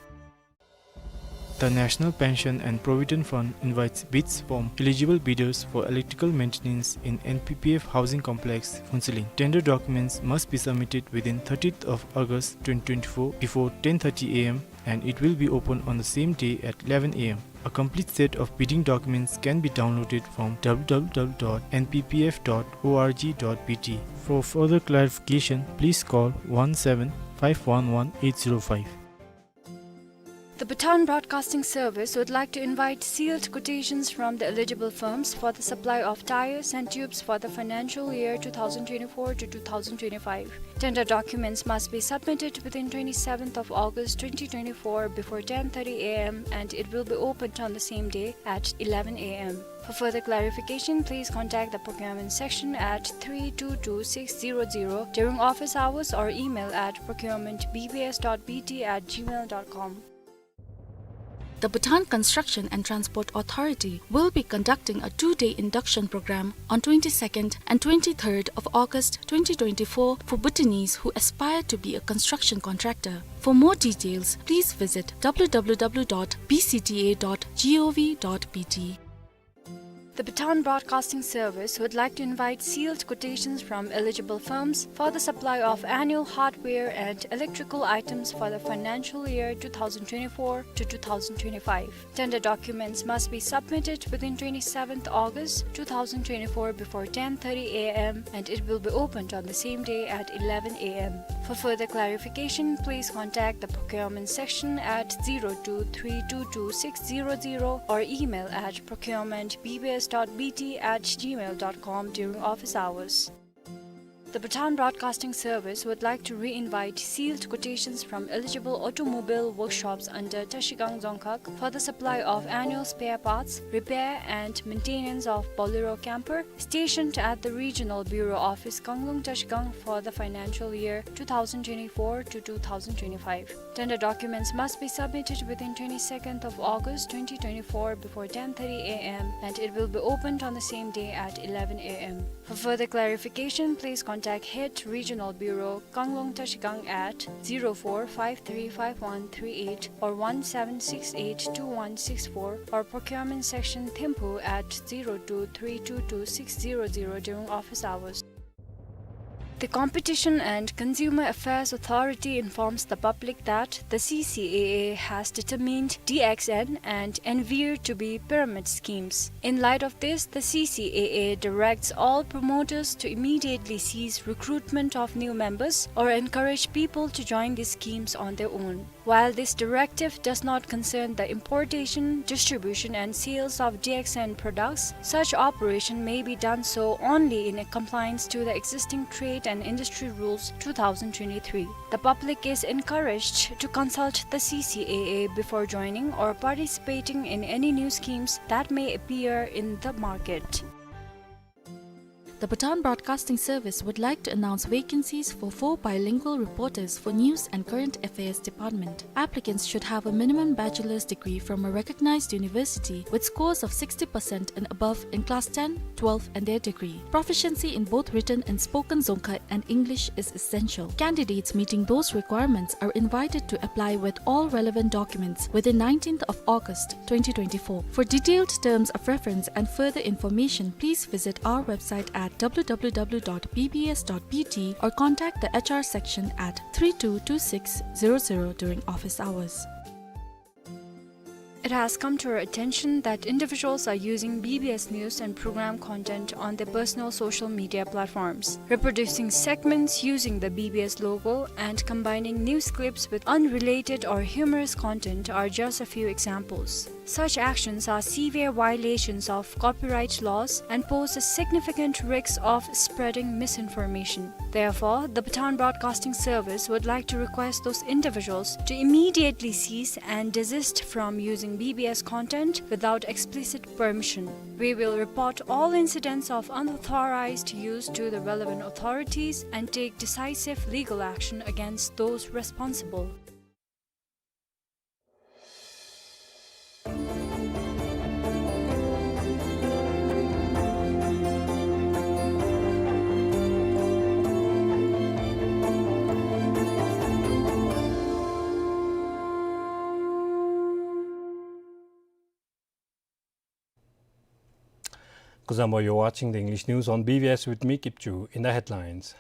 The National Pension and Provident Fund invites bids from eligible bidders for electrical maintenance in N P P F Housing Complex, Phuentsholing. Tender documents must be submitted within thirtieth of August twenty twenty-four before ten thirty A M, and it will be open on the same day at eleven A M. A complete set of bidding documents can be downloaded from W W W dot N P P F dot O R G dot B T. For further clarification, please call one seven five one one eight zero five. The Bhutan Broadcasting Service would like to invite sealed quotations from the eligible firms for the supply of tires and tubes for the financial year two thousand twenty-four to two thousand twenty-five. Tender documents must be submitted within twenty-seventh of August twenty twenty-four before ten thirty A M, and it will be opened on the same day at eleven A M. For further clarification, please contact the procurement section at three two two six zero zero during office hours or email at procurement B B S dot B T at gmail dot com. The Bhutan Construction and Transport Authority will be conducting a two-day induction program on twenty-second and twenty-third of August twenty twenty-four for Bhutanese who aspire to be a construction contractor. For more details, please visit W W W dot B C T A dot gov dot B T. The Bhutan Broadcasting Service would like to invite sealed quotations from eligible firms for the supply of annual hardware and electrical items for the financial year two thousand twenty-four to two thousand twenty-five. Tender documents must be submitted within twenty-seventh August two thousand twenty-four before ten thirty A M, and it will be opened on the same day at eleven A M. For further clarification, please contact the procurement section at zero two three two two six zero zero or email at procurement B B S dot B T at gmail dot com during office hours. The Bhutan Broadcasting Service would like to re-invite sealed quotations from eligible automobile workshops under Trashigang Dzongkhag for the supply of annual spare parts, repair and maintenance of Bolero camper stationed at the Regional Bureau Office, Kanglung, Trashigang for the financial year two thousand twenty-four to two thousand twenty-five. Tender documents must be submitted within twenty-second of August twenty twenty-four before ten thirty A M, and it will be opened on the same day at eleven A M. For further clarification, please contact Head Regional Bureau, Kanglung, Trashigang at zero four five three five one three eight or one seven six eight two one six four, or Procurement Section, Thimphu at zero two three two two six zero zero during office hours. The Competition and Consumer Affairs Authority informs the public that the C C A A has determined D X N and Envir to be pyramid schemes. In light of this, the C C A A directs all promoters to immediately cease recruitment of new members or encourage people to join these schemes on their own. While this directive does not concern the importation, distribution and sales of D X N products, such operation may be done so only in compliance to the existing Trade and Industry Rules two thousand twenty-three. The public is encouraged to consult the C C A A before joining or participating in any new schemes that may appear in the market. The Bhutan Broadcasting Service would like to announce vacancies for four bilingual reporters for News and Current Affairs Department. Applicants should have a minimum bachelor's degree from a recognized university with scores of sixty percent and above in class ten, twelve, and their degree. Proficiency in both written and spoken Dzongkha and English is essential. Candidates meeting those requirements are invited to apply with all relevant documents within nineteenth of August twenty twenty-four. For detailed terms of reference and further information, please visit our website at W W W dot B B S dot B T or contact the H R section at three two two six zero zero during office hours. It has come to our attention that individuals are using B B S news and program content on their personal social media platforms. Reproducing segments using the B B S logo and combining news clips with unrelated or humorous content are just a few examples. Such actions are severe violations of copyright laws and pose a significant risk of spreading misinformation. Therefore, the Bhutan Broadcasting Service would like to request those individuals to immediately cease and desist from using B B S content without explicit permission. We will report all incidents of unauthorized use to the relevant authorities and take decisive legal action against those responsible. Kuzuzangpo, you're watching the English news on B B S with me, Kipchu. In the headlines,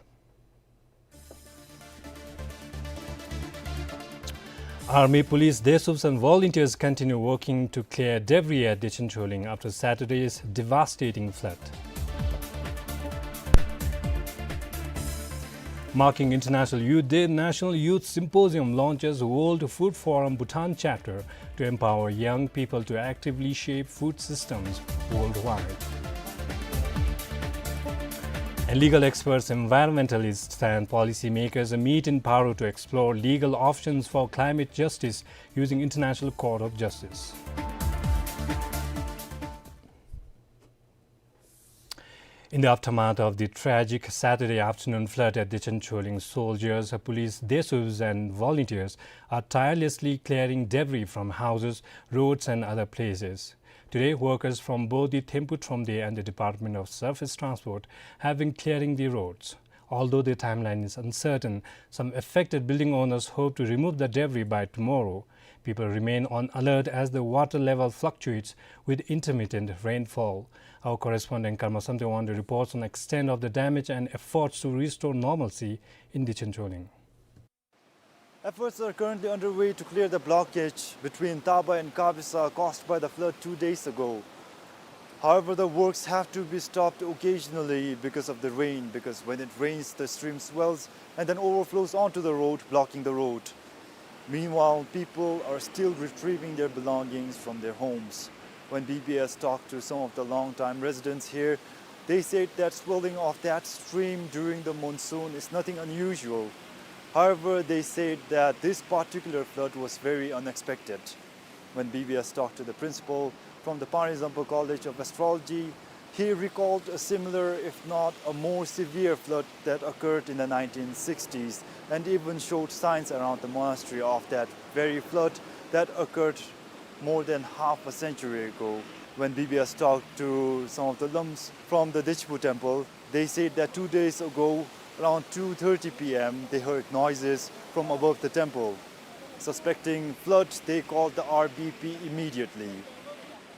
Army, police, Desuubs and volunteers continue working to clear debris at Dechen Choling after Saturday's devastating flood. Marking International Youth Day, National Youth Symposium launches World Food Forum Bhutan Chapter to empower young people to actively shape food systems worldwide. And legal experts, environmentalists and policymakers meet in Paro to explore legal options for climate justice using International Court of Justice. In the aftermath of the tragic Saturday afternoon flood at Dechen Choling, soldiers, police, Desuubs and volunteers are tirelessly clearing debris from houses, roads and other places. Today, workers from both the Thempu Thromde and the Department of Surface Transport have been clearing the roads. Although the timeline is uncertain, some affected building owners hope to remove the debris by tomorrow. People remain on alert as the water level fluctuates with intermittent rainfall. Our correspondent Karma Samten Wangdo reports on extent of the damage and efforts to restore normalcy in Dechen Choling. Efforts are currently underway to clear the blockage between Tabai and Kabisa caused by the flood two days ago. However, the works have to be stopped occasionally because of the rain, because when it rains, the stream swells and then overflows onto the road, blocking the road. Meanwhile, people are still retrieving their belongings from their homes. When B B S talked to some of the long-time residents here, they said that swelling of that stream during the monsoon is nothing unusual. However, they said that this particular flood was very unexpected. When B B S talked to the principal from the Pani Zampa College of Astrology, he recalled a similar, if not a more severe flood that occurred in the nineteen sixties and even showed signs around the monastery of that very flood that occurred more than half a century ago. When B B S talked to some of the lams from the Dechipu temple, they said that two days ago, around two thirty P M, they heard noises from above the temple. Suspecting flood, they called the R B P immediately.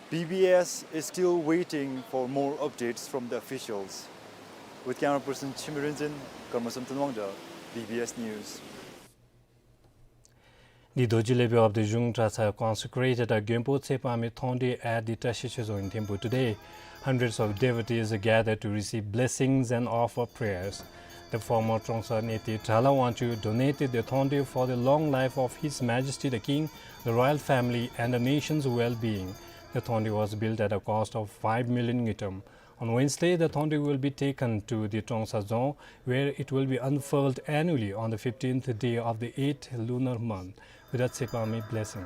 B B S is still waiting for more updates from the officials. With camera person Chimrinzin, Karma Samten Wangda, B B S News. The Dorji Lepe of the Zhung Trarsa consecrated a Genpo Tsepangme Thongdre at the Trashi Chezong in Thimphu today. Hundreds of devotees gathered to receive blessings and offer prayers. The former Trongsa Nete Drala Wangchuk donated the Thongdre for the long life of His Majesty the King, the royal family, and the nation's well-being. The Thongdre was built at a cost of five million ngultrum. On Wednesday, the Thongdre will be taken to the Trongsa Dzong, where it will be unfurled annually on the fifteenth day of the eighth lunar month, with a Tsepangme blessing.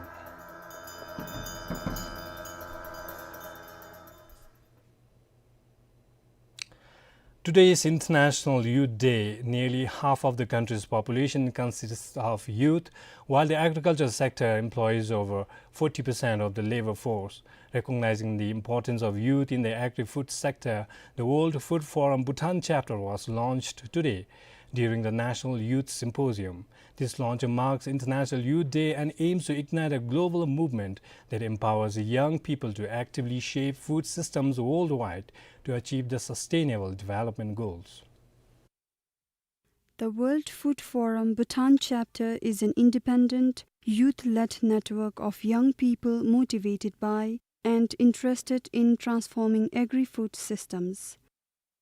Today is International Youth Day. Nearly half of the country's population consists of youth, while the agriculture sector employs over forty percent of the labor force. Recognizing the importance of youth in the agri-food sector, the World Food Forum Bhutan chapter was launched today during the National Youth Symposium. This launch marks International Youth Day and aims to ignite a global movement that empowers young people to actively shape food systems worldwide to achieve the Sustainable Development Goals. The World Food Forum Bhutan chapter is an independent, youth-led network of young people motivated by and interested in transforming agri-food systems.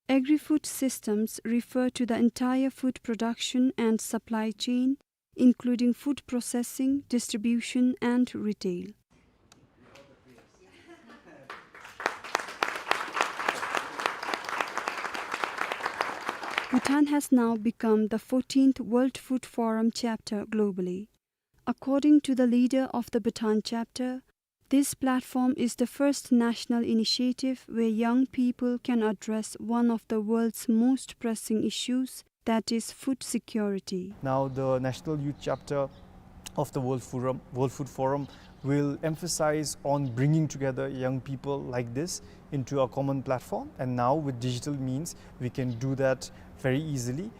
Agri-food systems refer to the entire food production and supply chain, including food processing, distribution, and retail. Bhutan has now become the fourteenth World Food Forum chapter globally. According to the leader of the Bhutan chapter, this platform is the first national initiative where young people can address one of the world's most pressing issues, that is food security. Now, the National Youth Chapter of the World Forum, World Food Forum will emphasize on bringing together young people like this into a common platform. And now, with digital means, we can do that very easily.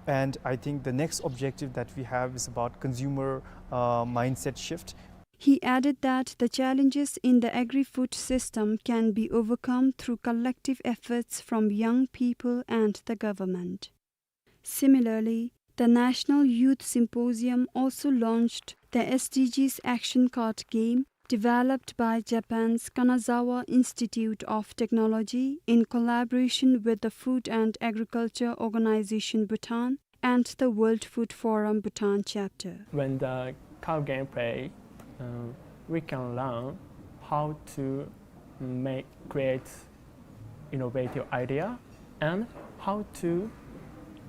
And I think the next objective that we have is about consumer, uh, mindset shift. He added that the challenges in the agri-food system can be overcome through collective efforts from young people and the government. Similarly, the National Youth Symposium also launched the S D Gs Action Card game, developed by Japan's Kanazawa Institute of Technology in collaboration with the Food and Agriculture Organization Bhutan and the World Food Forum Bhutan chapter. When the card game play, uh, we can learn how to make, create innovative idea and how to,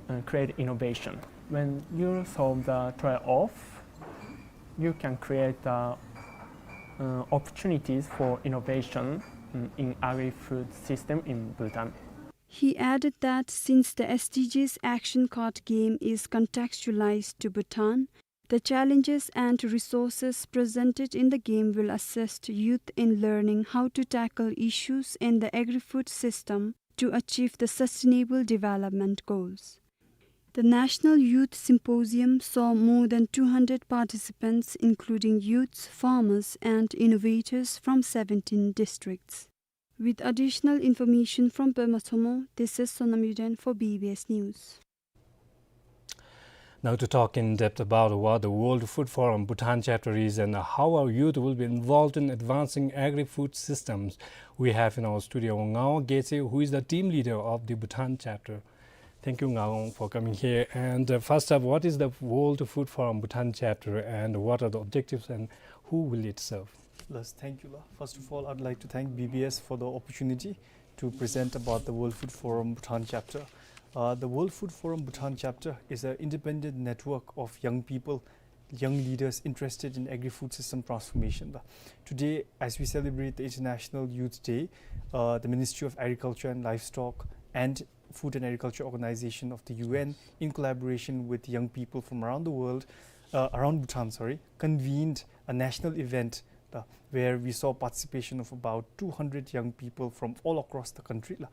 uh, create innovation. When you solve the trade-off, you can create the, uh, opportunities for innovation, mm, in agri-food system in Bhutan. He added that since the S D Gs Action Card game is contextualized to Bhutan, the challenges and resources presented in the game will assist youth in learning how to tackle issues in the agri-food system to achieve the Sustainable Development Goals. The National Youth Symposium saw more than two hundred participants, including youths, farmers, and innovators from seventeen districts. With additional information from Pema Tshomho, this is Sonam Yuden for B B S News. Now, to talk in depth about what the World Food Forum Bhutan chapter is and how our youth will be involved in advancing agri-food systems, we have in our studio Ngawang Getse, who is the team leader of the Bhutan chapter. Thank you, Ngawang, for coming here. And, uh, first up, what is the World Food Forum Bhutan chapter and what are the objectives and who will it serve? Yes, thank you, la. First of all, I'd like to thank B B S for the opportunity to present about the World Food Forum Bhutan chapter. Uh, the World Food Forum Bhutan chapter is an independent network of young people, young leaders interested in agri-food system transformation. Today, as we celebrate the International Youth Day, uh, the Ministry of Agriculture and Livestock and Food and Agriculture Organization of the U N, in collaboration with young people from around the world, uh, around Bhutan, sorry, convened a national event, uh, where we saw participation of about two hundred young people from all across the country, la.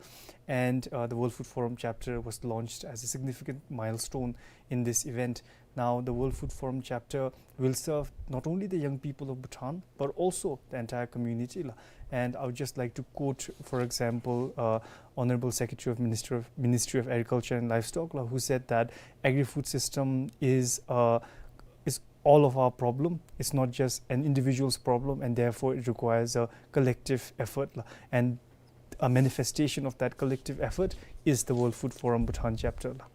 And, uh, the World Food Forum chapter was launched as a significant milestone in this event. Now, the World Food Forum chapter will serve not only the young people of Bhutan, but also the entire community, la. And I would just like to quote, for example, uh, Honorable Secretary of Minister of, Ministry of Agriculture and Livestock, la, who said that agri-food system is, uh, is all of our problem. It's not just an individual's problem, and therefore it requires a collective effort, la. And a manifestation of that collective effort is the World Food Forum Bhutan chapter, la.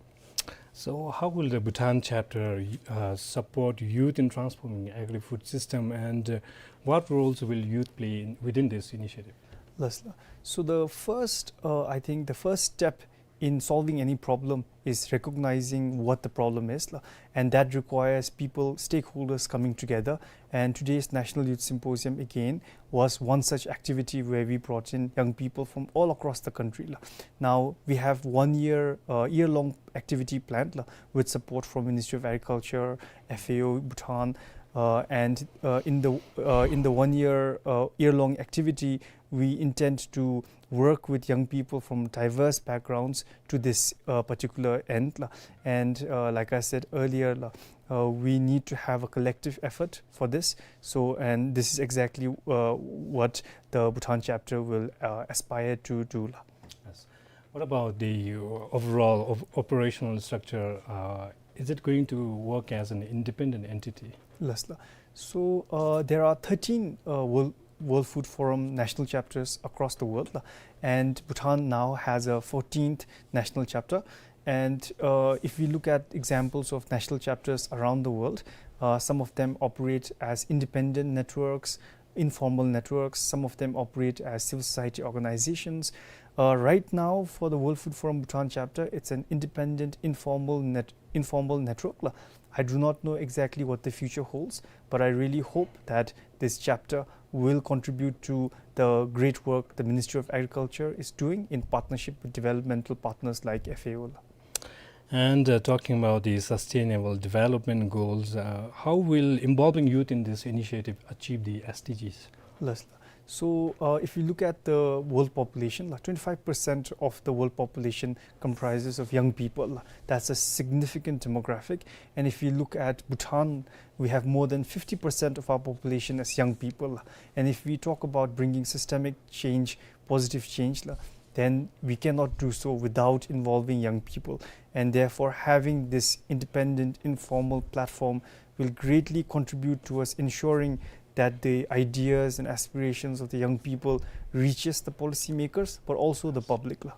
So how will the Bhutan chapter, uh, support youth in transforming agri-food system, and, uh, what roles will youth play in, within this initiative? Yes, la. So the first, uh, I think the first step in solving any problem is recognizing what the problem is, la, and that requires people, stakeholders coming together. And today's National Youth Symposium, again, was one such activity where we brought in young people from all across the country, la. Now, we have one year, uh, year-long activity planned, la, with support from Ministry of Agriculture, F A O Bhutan, uh, and, uh, in the, uh, in the one year, uh, year-long activity, we intend to work with young people from diverse backgrounds to this, uh, particular end, la. And, uh, like I said earlier, la, uh, we need to have a collective effort for this. So, and this is exactly, uh, what the Bhutan chapter will, uh, aspire to do, la. Yes. What about the, uh, overall of operational structure? Uh, is it going to work as an independent entity? Yes, la. So, uh, there are thirteen, uh, World, World Food Forum national chapters across the world, la, and Bhutan now has a fourteenth national chapter. And, uh, if we look at examples of national chapters around the world, uh, some of them operate as independent networks, informal networks, some of them operate as civil society organizations. Uh, right now, for the World Food Forum Bhutan chapter, it's an independent, informal net-, informal network, la. I do not know exactly what the future holds, but I really hope that this chapter will contribute to the great work the Ministry of Agriculture is doing in partnership with developmental partners like F A O, la. And, uh, talking about the Sustainable Development Goals, uh, how will involving youth in this initiative achieve the S D Gs? Yes, la. So, uh, if you look at the world population, la, twenty-five percent of the world population comprises of young people, la. That's a significant demographic. And if you look at Bhutan, we have more than fifty percent of our population as young people, la. And if we talk about bringing systemic change, positive change, la, then we cannot do so without involving young people. And therefore, having this independent, informal platform will greatly contribute towards ensuring that the ideas and aspirations of the young people reaches the policymakers, but also the public, la.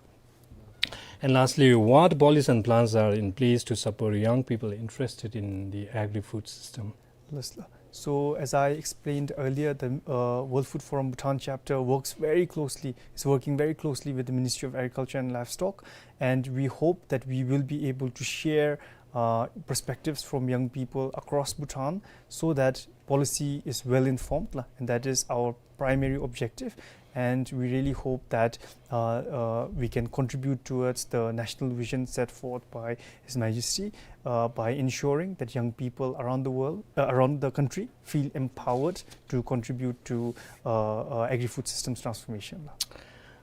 And lastly, what policies and plans are in place to support young people interested in the agri-food system? Yes, la. So, as I explained earlier, the, uh, World Food Forum Bhutan chapter works very closely, is working very closely with the Ministry of Agriculture and Livestock, and we hope that we will be able to share, uh, perspectives from young people across Bhutan so that policy is well informed, la, and that is our primary objective. And we really hope that, uh, uh, we can contribute towards the national vision set forth by His Majesty, uh, by ensuring that young people around the world, uh, around the country feel empowered to contribute to, uh, uh, agri-food systems transformation.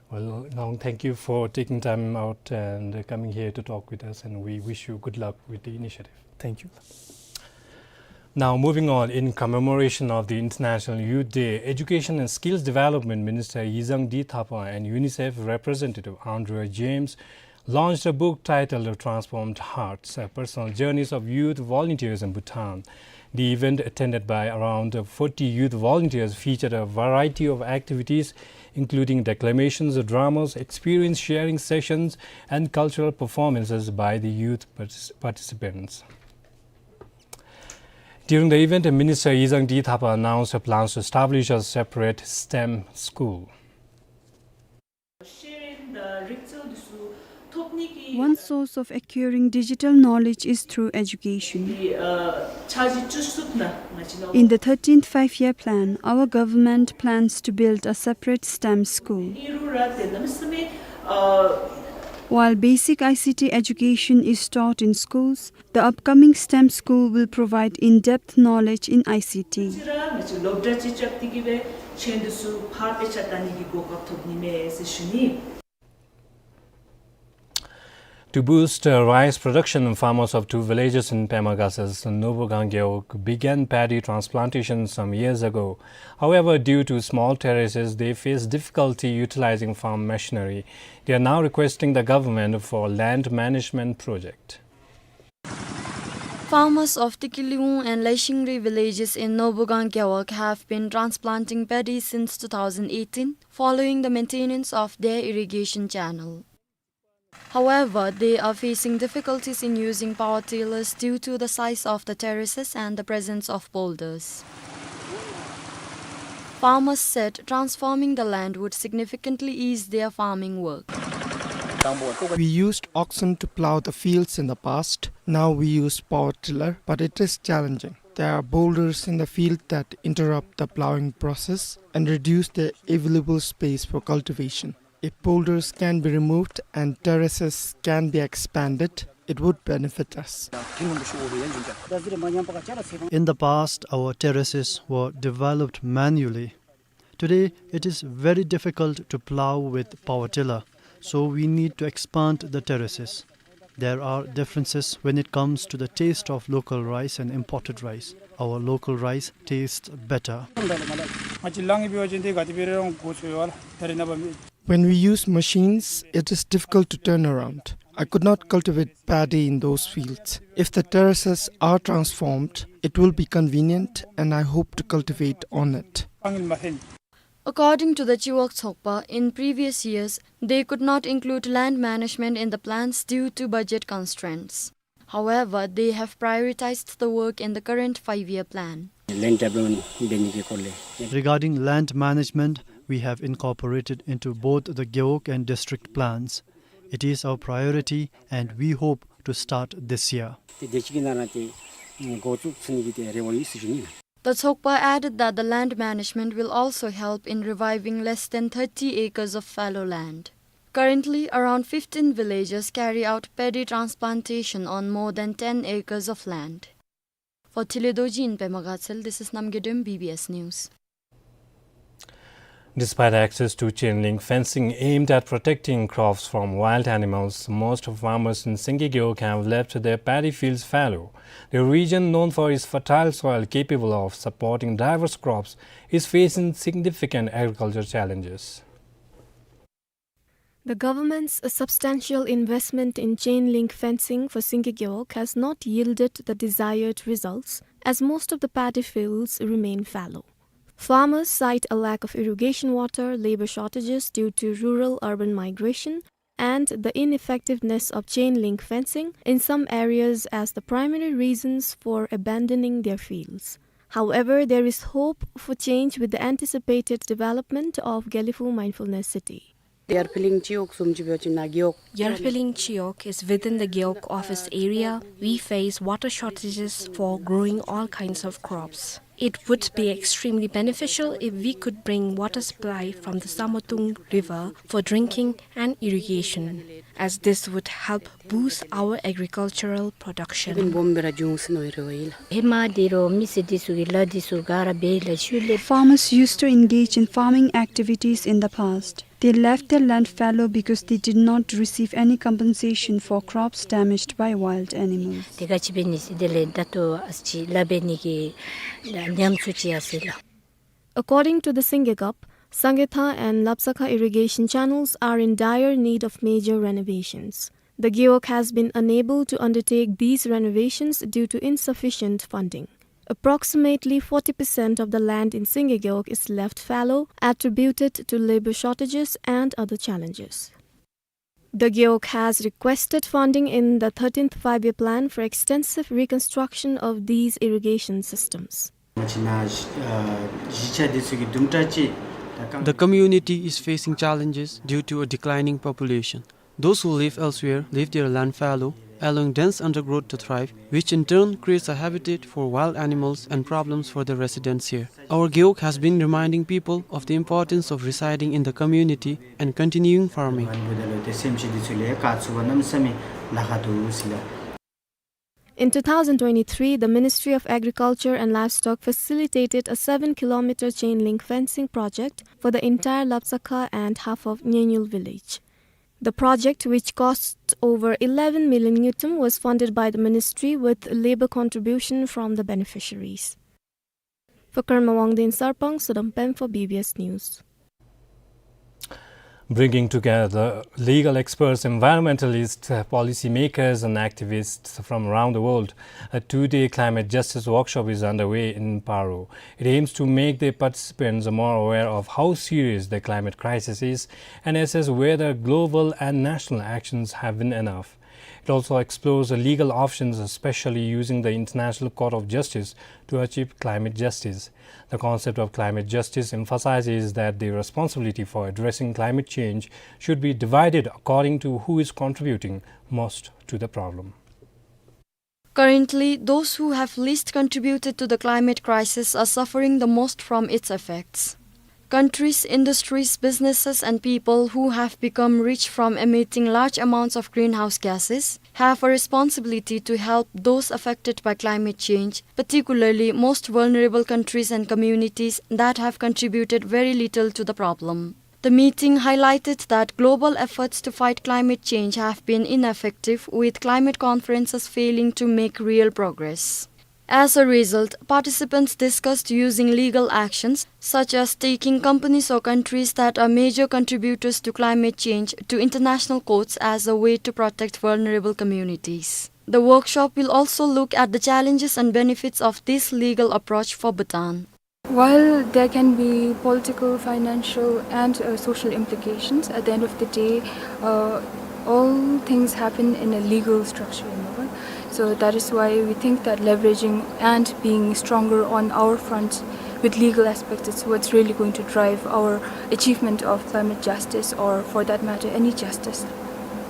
Well, Ngawang, thank you for taking time out and coming here to talk with us, and we wish you good luck with the initiative. Thank you. Now, moving on, in commemoration of the International Youth Day, Education and Skills Development Minister Yizang D Thapa and UNICEF representative Andrea James launched a book titled Transformed Hearts, uh, Personal Journeys of Youth Volunteers in Bhutan. The event, attended by around forty youth volunteers, featured a variety of activities, including declamations, dramas, experience sharing sessions, and cultural performances by the youth partic-, participants. During the event, Minister Yizang D Thapa announced her plans to establish a separate STEM school. One source of acquiring digital knowledge is through education. In the thirteenth Five-Year Plan, our government plans to build a separate STEM school. While basic I C T education is taught in schools, the upcoming STEM school will provide in-depth knowledge in I C T. To boost, uh, rice production, farmers of two villages in Pema Gasa's Nobogang Gewog began paddy transplantation some years ago. However, due to small terraces, they face difficulty utilizing farm machinery. They are now requesting the government for land management project. Farmers of Tikiliung and Leishingri villages in Nobogang Gewog have been transplanting paddy since two thousand eighteen, following the maintenance of their irrigation channel. However, they are facing difficulties in using power tillers due to the size of the terraces and the presence of boulders. Farmers said transforming the land would significantly ease their farming work. We used oxen to plow the fields in the past. Now we use power tiller, but it is challenging. There are boulders in the field that interrupt the plowing process and reduce the available space for cultivation. If boulders can be removed and terraces can be expanded, it would benefit us. In the past, our terraces were developed manually. Today, it is very difficult to plow with power tiller, so we need to expand the terraces. There are differences when it comes to the taste of local rice and imported rice. Our local rice tastes better. When we use machines, it is difficult to turn around. I could not cultivate paddy in those fields. If the terraces are transformed, it will be convenient and I hope to cultivate on it. According to the Chiwok Tsokpa, in previous years, they could not include land management in the plans due to budget constraints. However, they have prioritized the work in the current five-year plan. Regarding land management, we have incorporated into both the Gewog and district plans. It is our priority and we hope to start this year. The Tsokpa added that the land management will also help in reviving less than thirty acres of fallow land. Currently, around fifteen villages carry out paddy transplantation on more than ten acres of land. For Thili Dorji in Pema Gatshel, this is Namgay Dem, B B S News. Despite access to chain link fencing aimed at protecting crops from wild animals, most farmers in Singye Gewog have left their paddy fields fallow. The region, known for its fertile soil capable of supporting diverse crops, is facing significant agricultural challenges. The government's substantial investment in chain link fencing for Singye Gewog has not yielded the desired results, as most of the paddy fields remain fallow. Farmers cite a lack of irrigation water, labor shortages due to rural-urban migration, and the ineffectiveness of chain link fencing in some areas as the primary reasons for abandoning their fields. However, there is hope for change with the anticipated development of Gelephu Mindfulness City. Yarpheling Chiwog is within the Gewog office area. We face water shortages for growing all kinds of crops. It would be extremely beneficial if we could bring water supply from the Samotung River for drinking and irrigation, as this would help boost our agricultural production. Farmers used to engage in farming activities in the past. They left their land fallow because they did not receive any compensation for crops damaged by wild animals. དེ་ག་ཅི་འབད་ནི་ཟེར་དེ་ལས་ད་ལྟོ་ཨ་ཙི་ལཱ་འབད་ནི་གི་ཉམས་ཚོད་ཅིག་ཡོད་ཟེར་ལགས། According to the Singye Gap, Sangay Tha and Lapsakha irrigation channels are in dire need of major renovations. The Gewog has been unable to undertake these renovations due to insufficient funding. Approximately forty percent of the land in Singye Gewog is left fallow, attributed to labor shortages and other challenges. The Gewog has requested funding in the thirteenth Five-Year Plan for extensive reconstruction of these irrigation systems. The community is facing challenges due to a declining population. Those who live elsewhere leave their land fallow, allowing dense undergrowth to thrive, which in turn creates a habitat for wild animals and problems for the residents here. Our Gewog has been reminding people of the importance of residing in the community and continuing farming. In two thousand twenty-three, the Ministry of Agriculture and Livestock facilitated a seven kilometer chain link fencing project for the entire Lapsakha and half of Nyenyul village. The project, which cost over eleven million ngultrum, was funded by the ministry with labor contribution from the beneficiaries. For Karma Wangdi in Sarpang, Sodam Pem for B B S News. Bringing together legal experts, environmentalists, uh, policymakers, and activists from around the world, a two-day climate justice workshop is underway in Paro. It aims to make the participants more aware of how serious the climate crisis is and assess whether global and national actions have been enough. It also explores the legal options, especially using the International Court of Justice to achieve climate justice. The concept of climate justice emphasizes that the responsibility for addressing climate change should be divided according to who is contributing most to the problem. Currently, those who have least contributed to the climate crisis are suffering the most from its effects. Countries, industries, businesses, and people who have become rich from emitting large amounts of greenhouse gases have a responsibility to help those affected by climate change, particularly most vulnerable countries and communities that have contributed very little to the problem. The meeting highlighted that global efforts to fight climate change have been ineffective, with climate conferences failing to make real progress. As a result, participants discussed using legal actions, such as taking companies or countries that are major contributors to climate change to international courts as a way to protect vulnerable communities. The workshop will also look at the challenges and benefits of this legal approach for Bhutan. While there can be political, financial, and, uh, social implications, at the end of the day, uh, all things happen in a legal structure, you know. So that is why we think that leveraging and being stronger on our front with legal aspects is what's really going to drive our achievement of climate justice, or for that matter, any justice.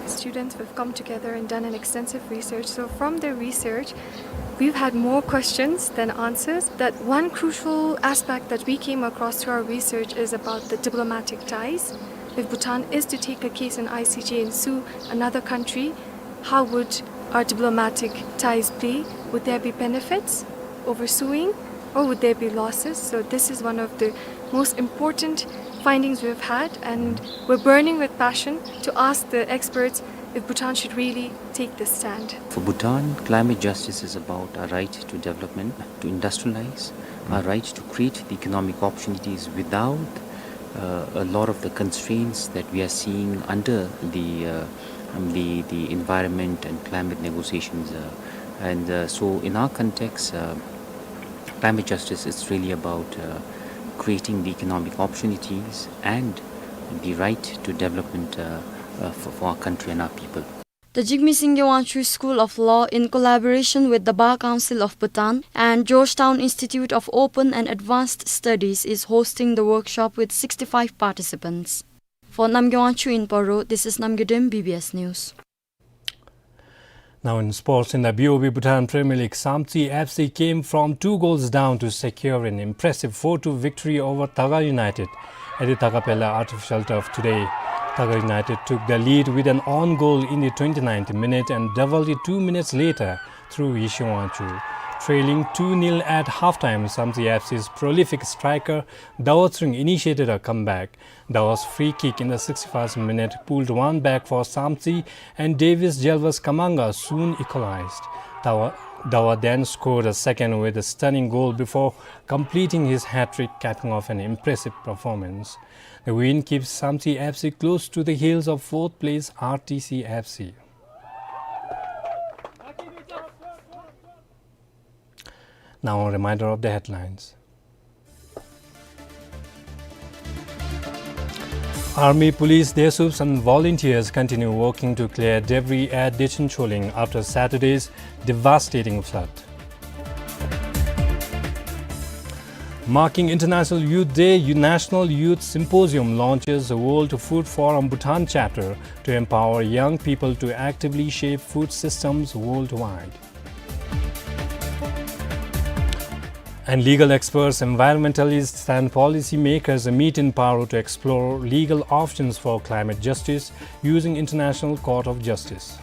Students, we've come together and done an extensive research. So from the research, we've had more questions than answers. That one crucial aspect that we came across through our research is about the diplomatic ties. If Bhutan is to take a case in I C J and sue another country, how would our diplomatic ties be? Would there be benefits over suing, or would there be losses? So this is one of the most important findings we've had, and we're burning with passion to ask the experts if Bhutan should really take this stand. For Bhutan, climate justice is about our right to development, to industrialize, our right to create the economic opportunities without, uh, a lot of the constraints that we are seeing under the, uh, um, the, the environment and climate negotiations. Uh, and, uh, so in our context, uh, climate justice is really about, uh, creating the economic opportunities and the right to development, uh, uh, for, for our country and our people. The Jigme Singye Wangchuck School of Law, in collaboration with the Bar Council of Bhutan and Georgetown Institute of Open and Advanced Studies, is hosting the workshop with sixty-five participants. For Namgay Wangchuck in Paro, this is Namgay Dem, B B S News. Now in sports, in the B O B Bhutan Premier League, Samtse F C came from two goals down to secure an impressive four two victory over Taga United at the Taga Pela Artificial Turf today. Taga United took the lead with an own goal in the twenty-ninth minute and doubled it two minutes later through Yeshe Wangchuck. Trailing two nil at halftime, Samtse F C's prolific striker Dawa Tshering initiated a comeback. Dawa's free kick in the sixty-first minute pulled one back for Samtse, and Davis Jelvas Kamanga soon equalized. Dawa, Dawa then scored a second with a stunning goal before completing his hat-trick, capping off an impressive performance. The win keeps Samtse F C close to the heels of fourth place R T C F C. Now a reminder of the headlines. Army, police, DESUPs and volunteers continue working to clear debris at Dechen Choling after Saturday's devastating flood. Marking International Youth Day, U-, National Youth Symposium launches the World Food Forum Bhutan chapter to empower young people to actively shape food systems worldwide. And legal experts, environmentalists and policymakers meet in Paro to explore legal options for climate justice using International Court of Justice.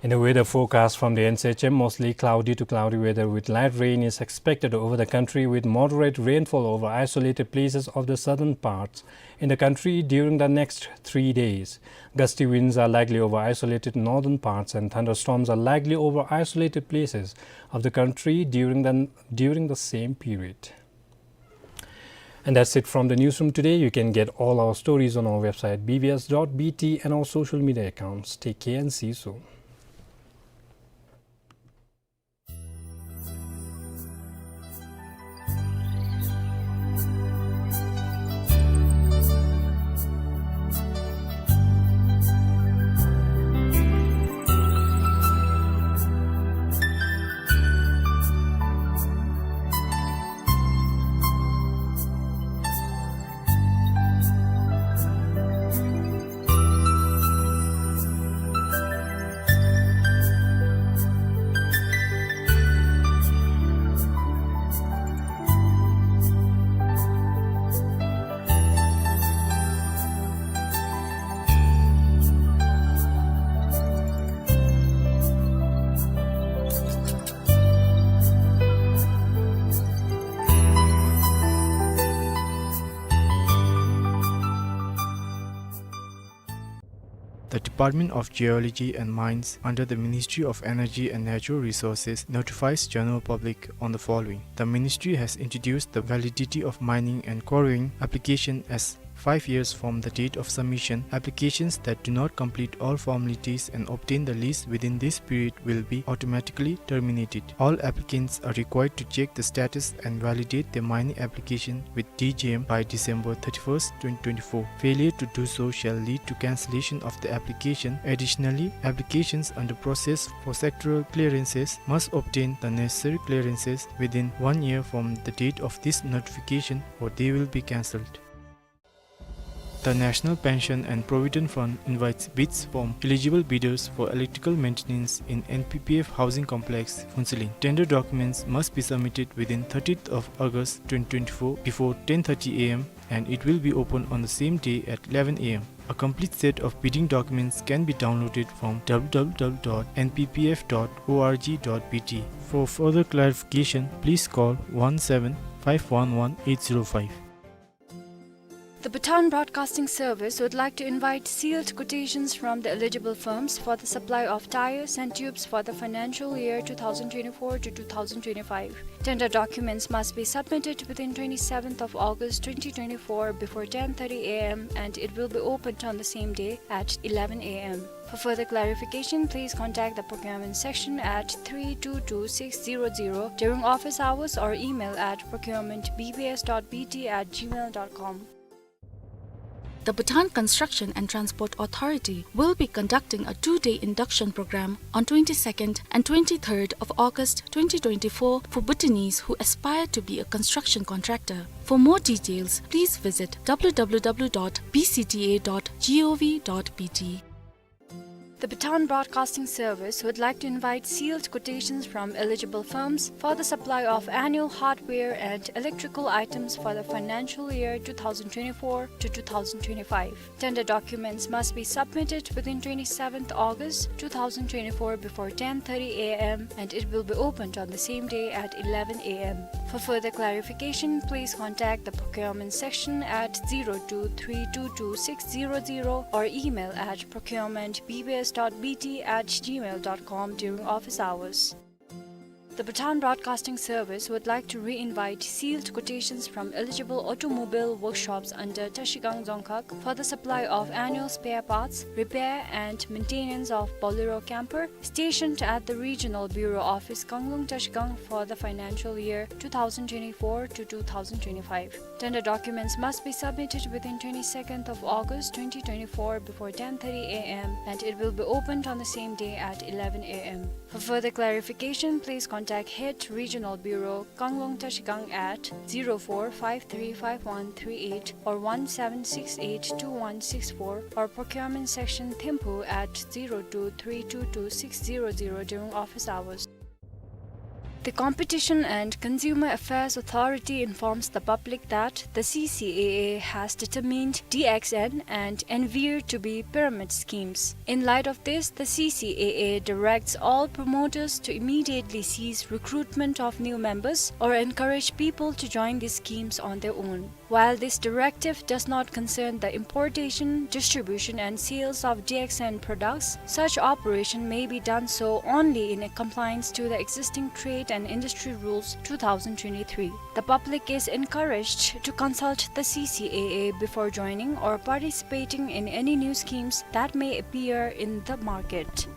In the weather forecast from the N C H M, mostly cloudy to cloudy weather with light rain is expected over the country, with moderate rainfall over isolated places of the southern parts in the country during the next three days. Gusty winds are likely over isolated northern parts, and thunderstorms are likely over isolated places of the country during the, during the same period. And that's it from the newsroom today. You can get all our stories on our website, B B S dot B T, and our social media accounts. Take care and see you soon. Department of Geology and Mines under the Ministry of Energy and Natural Resources notifies general public on the following. The ministry has introduced the validity of mining and quarrying application as five years from the date of submission. Applications that do not complete all formalities and obtain the lease within this period will be automatically terminated. All applicants are required to check the status and validate their mining application with D G M by December thirty-first, twenty twenty-four. Failure to do so shall lead to cancellation of the application. Additionally, applications under process for sectoral clearances must obtain the necessary clearances within one year from the date of this notification, or they will be cancelled. The National Pension and Provident Fund invites bids from eligible bidders for electrical maintenance in N P P F housing complex, Phuentsholing. Tender documents must be submitted within thirtieth of August twenty twenty-four before ten thirty A M, and it will be open on the same day at eleven A M. A complete set of bidding documents can be downloaded from W W W dot N P P F dot O R G dot B T. For further clarification, please call one seven five one one eight zero five. The Bhutan Broadcasting Service would like to invite sealed quotations from the eligible firms for the supply of tires and tubes for the financial year two thousand twenty-four to two thousand twenty-five. Tender documents must be submitted within twenty-seventh of August twenty twenty-four before ten thirty A M, and it will be opened on the same day at eleven A M. For further clarification, please contact the procurement section at three two two six zero zero during office hours or email at procurement B B S dot B T at gmail dot com. The Bhutan Construction and Transport Authority will be conducting a two-day induction program on twenty-second and twenty-third of August twenty twenty-four for Bhutanese who aspire to be a construction contractor. For more details, please visit W W W dot B C T A dot gov dot B T. The Bhutan Broadcasting Service would like to invite sealed quotations from eligible firms for the supply of annual hardware and electrical items for the financial year two thousand twenty-four to two thousand twenty-five. Tender documents must be submitted within twenty-seventh August two thousand twenty-four before ten thirty A M, and it will be opened on the same day at eleven A M. For further clarification, please contact the procurement section at zero two three two two six zero zero or email at procurement B B S dot B T at gmail dot com during office hours. The Bhutan Broadcasting Service would like to re-invite sealed quotations from eligible automobile workshops under Trashigang Dzongkhag for the supply of annual spare parts, repair and maintenance of Bolero camper stationed at the Regional Bureau Office, Kanglung, Trashigang for the financial year two thousand twenty-four to two thousand twenty-five. Tender documents must be submitted within twenty-second of August twenty twenty-four before ten thirty A M, and it will be opened on the same day at eleven A M. For further clarification, please contact Head Regional Bureau, Kanglung Trashigang at zero four five three five one three eight or one seven six eight two one six four or Procurement Section Thimphu at zero two three two two six zero zero during office hours. The Competition and Consumer Affairs Authority informs the public that the C C A A has determined D X N and Envir to be pyramid schemes. In light of this, the C C A A directs all promoters to immediately cease recruitment of new members or encourage people to join these schemes on their own. While this directive does not concern the importation, distribution and sales of D X N products, such operation may be done so only in compliance to the existing Trade and Industry Rules two thousand twenty-three. The public is encouraged to consult the C C A A before joining or participating in any new schemes that may appear in the market.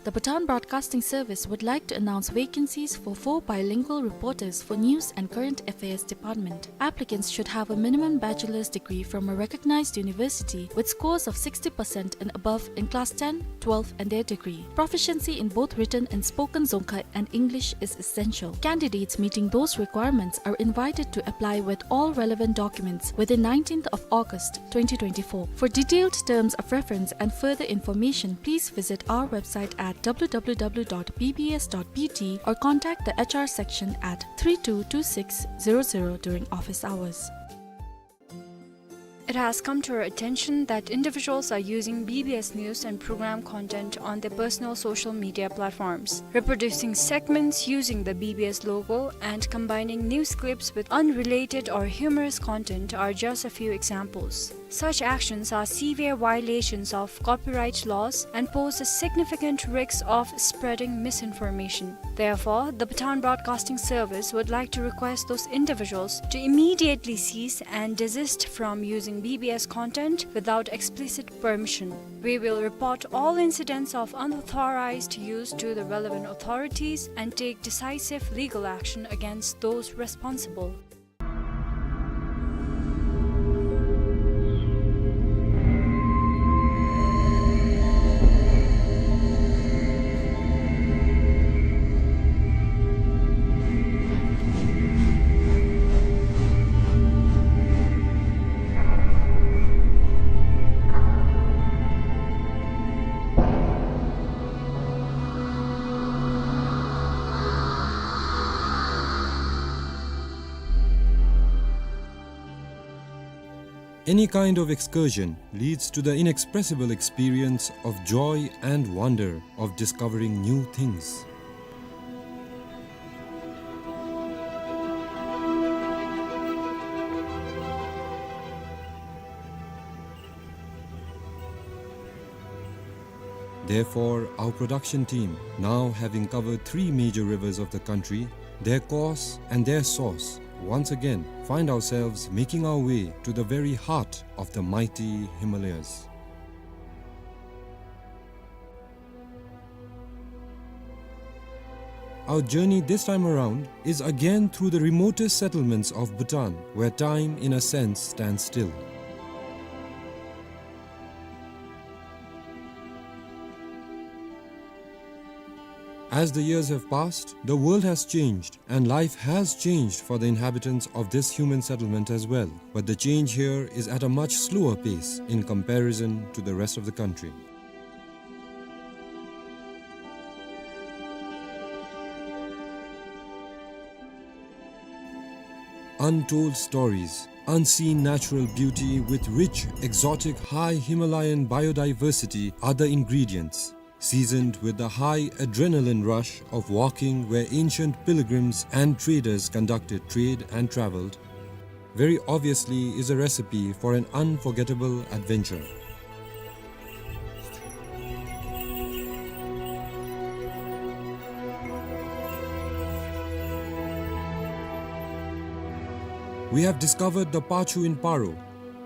The Bhutan Broadcasting Service would like to announce vacancies for four bilingual reporters for News and Current Affairs Department. Applicants should have a minimum bachelor's degree from a recognized university with scores of sixty percent and above in class ten, twelve and their degree. Proficiency in both written and spoken Dzongkha and English is essential. Candidates meeting those requirements are invited to apply with all relevant documents within nineteenth of August twenty twenty-four. For detailed terms of reference and further information, please visit our website at W W W dot B B S dot B T or contact the H R section at three two two six zero zero during office hours. It has come to our attention that individuals are using B B S news and program content on their personal social media platforms, reproducing segments using the B B S logo and combining news clips with unrelated or humorous content are just a few examples. Such actions are severe violations of copyright laws and pose a significant risk of spreading misinformation. Therefore, the Bhutan Broadcasting Service would like to request those individuals to immediately cease and desist from using B B S content without explicit permission. We will report all incidents of unauthorized use to the relevant authorities and take decisive legal action against those responsible. Any kind of excursion leads to the inexpressible experience of joy and wonder of discovering new things. Therefore, our production team, now having covered three major rivers of the country, their course and their source, once again find ourselves making our way to the very heart of the mighty Himalayas. Our journey this time around is again through the remotest settlements of Bhutan, where time, in a sense, stands still. As the years have passed, the world has changed, and life has changed for the inhabitants of this human settlement as well. But the change here is at a much slower pace in comparison to the rest of the country. Untold stories, unseen natural beauty with rich, exotic, high Himalayan biodiversity are the ingredients, seasoned with the high adrenaline rush of walking where ancient pilgrims and traders conducted trade and traveled, very obviously is a recipe for an unforgettable adventure. We have discovered the Pachu in Paro.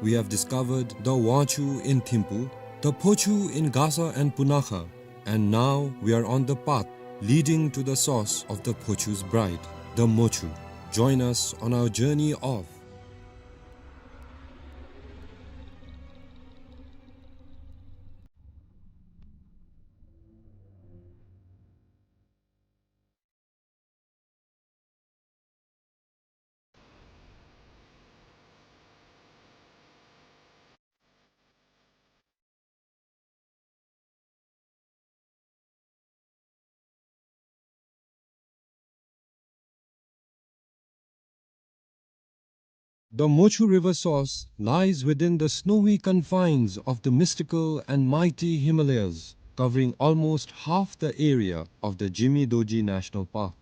We have discovered the Wangchu in Thimphu, the Phochu in Gasa and Punakha, and now we are on the path leading to the source of the Phochu's bride, the Mochu. Join us on our journey of The Mochu River source lies within the snowy confines of the mystical and mighty Himalayas, covering almost half the area of the Jimi Dorji National Park.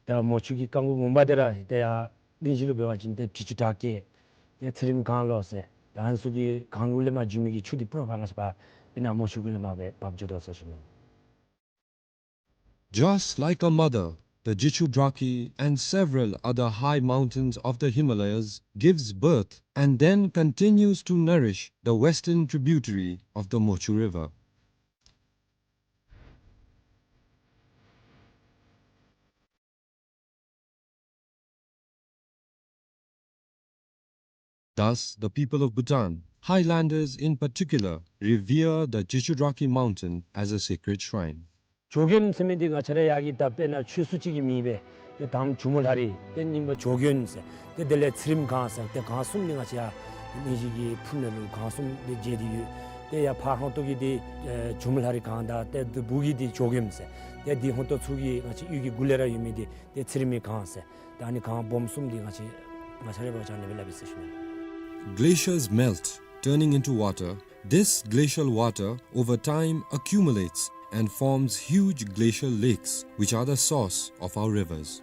ད་མོ་ཆུ་གི་རྐང་མགོ་ངོ་མ་དེ་ར་ཏེ་ཡ་གླིང་བཞི་ལུ་འབད་བ་ཅིན་ཏེ་དྲི་ཆུ་བྲག་སྐྱེས་ཏེ་ཚེ་རིངམ་གངས་ལོ་ཟེར། ད་ཨ་ནི་ཚུ་གི་གངས་ལུ་ལས་མར་འགྱོ་མི་གི་ཆུ་འདི་པུ་ར་ཕར་ང་བཅས་པ་ཨིན་ན་མོ་ཆུ་གུ་ལས་མར་སྦེ་འབབ་འགྱོ་དོ་ཟེར་ཞུ་ནི། Just like a mother, the Jichudrakhi and several other high mountains of the Himalayas gives birth and then continues to nourish the western tributary of the Mochu River. Thus, the people of Bhutan, highlanders in particular, revere the Jichudrakhi mountain as a sacred shrine. ཇོ་རྒོདམ་ཟེར་མི་འདི་ང་བཅས་ར་ཡར་གྱི་ད་དཔེར་ན་ཆོས་སྲུ་ཅིག་གི་མིང་སྦེ་ཏེ་དང་པ་ཇོ་མོ་ལྷ་རི་ཏེ་གཉིས་པ་ཇོ་རྒོདམ་ཟེར་ཏེ་དེ་ལས་ཚེ་རིངམ་གངས་ཟེར་ཏེ་གངས་གསུམ་འདི་ང་བཅས་ཡར་གླིང་བཞི་གི་ཕུ་ནང་ལུ་གངས་གསུམ་འདི་མཇལ་ཏེ་ཡོད། ཏེ་ཡར་ཕར་ཧོང་ཏོ་གི་འདི་ཨེ་ཇོ་མོ་ལྷ་རི་གངས་དང་ཏེ་འདི་སྦུག་གི་འདི་ཇོ་རྒོདམ་ཟེར་ཏེ་འདི་ཧོང་ཏོ་ཚུ་གི་ང་བཅས་གཡུས་ཀྱི་གུ་ལས་ར་ཡོད་མི་འདི་ཏེ་ཚེ་རིངམ་གངས་ཟེར། ད་ཨ་ནི་གངས་སྦོམ་གསུམ་འདི་ང་བཅས་ང་བཅས་ར་འབད་བ་ཅིན་ཨ་ནི་སྦེ་སླབ་ཨིན་ཟེར་ཞུ་ནི། Glaciers melt, turning into water. This glacial water, over time, accumulates and forms huge glacial lakes, which are the source of our rivers.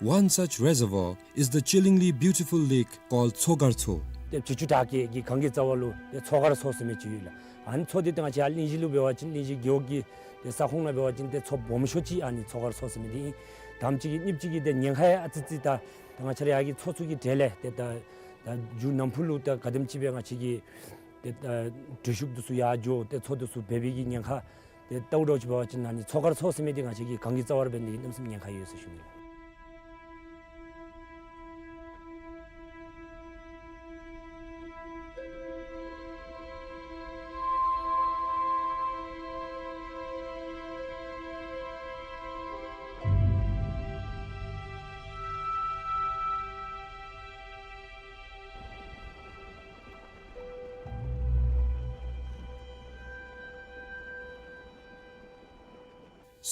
One such reservoir is the chillingly beautiful lake called མཚོ་མཁར་མཚོ། ཏེ་བྱི་ཅུང་དྲག་གི་གི་གངས་ཀྱི་རྩ་བ་ལུ་ཏེ་མཚོ་མཁར་མཚོ་ཟེར་མི་ཅིག་ཡོད་ལགས། ཨ་ནི་མཚོ་འདི་ཏེ་ང་བཅས་ཡར་གླིང་བཞི་ལུ་འབད་བ་ཅིན་གླིང་བཞི་རྒེད་འོག་གི་ཏེ་ས་ཁོངས་ནང་འབད་བ་ཅིན་ཏེ་མཚོ་སྦོམ་ཤོས་ཅིག་ཨ་ནི་མཚོ་མཁར་མཚོ་ཟེར་མི་འདི་ཨིན། དང་པ་ཅིག་གིས་གཉིས་པ་ཅིག་གིས་ཏེ་ཉེན་ཁ་ཡང་ཨ་ཙི་ཙི་ད་ད་ང་བཅས་ར་ཡར་གྱི་མཚོ་ཚུ་གི་གྲས་ལས་ཏེ་ད་ད་མཇུག་ནམ་ཕུགས་ལུ་ད་ག་དེམ་ཅིག་སྦེ་ང་བཅས་ཀྱི་ཏེ་ད་འགྲུལ་བཞུད་འདི་ཚུ་ཡར་འགྱོ་ཏེ་མཚོ་འདི་ཚུ་འབད་བའི་གི་ཉེན་ཁ་ཏེ་ལྟཝ་ད་ཅིག་འབད་བ་ཅིན་ཨ་ནི་མཚོ་མཁར་མཚོ་ཟེར་མི་འདི་ང་བཅས་ཀྱི་གངས་ཀྱི་རྩ་བར་འབད་ནི་དེ་གིས་གནམ་མེད་ས་མེད་ཉེན་ཁ་ཡོད་ཟེར་ཞུ་ནི་ལགས།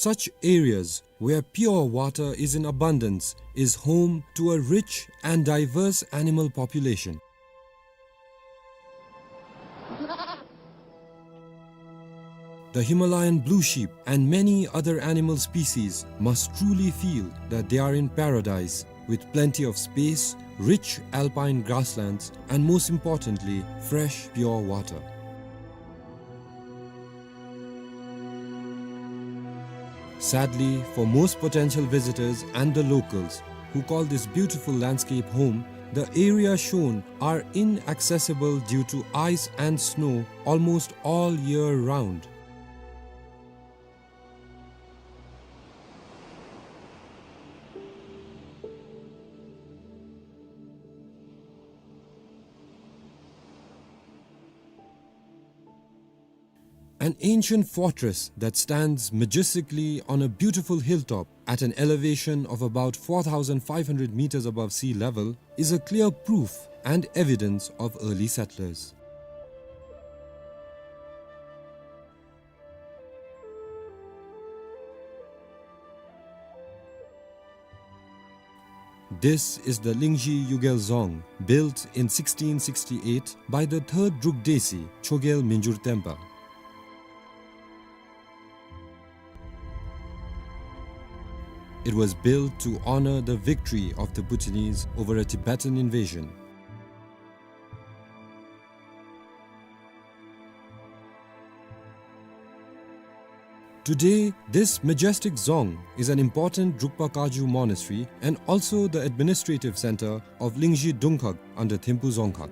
Such areas where pure water is in abundance is home to a rich and diverse animal population. The Himalayan blue sheep and many other animal species must truly feel that they are in paradise, with plenty of space, rich alpine grasslands, and most importantly, fresh, pure water. Sadly, for most potential visitors and the locals who call this beautiful landscape home, the areas shown are inaccessible due to ice and snow almost all year round. An ancient fortress that stands majestically on a beautiful hilltop at an elevation of about four thousand five hundred meters above sea level is a clear proof and evidence of early settlers. This is the Lingzhi Yugel Dzong, built in sixteen sixty-eight by the third Druk Desi, Chogyal Mingyur Tenpa. It was built to honor the victory of the Bhutanese over a Tibetan invasion. Today, this majestic dzong is an important Drukpa Kagyu monastery and also the administrative center of Lingzhi Dungkhag under Thimphu Dzongkhag.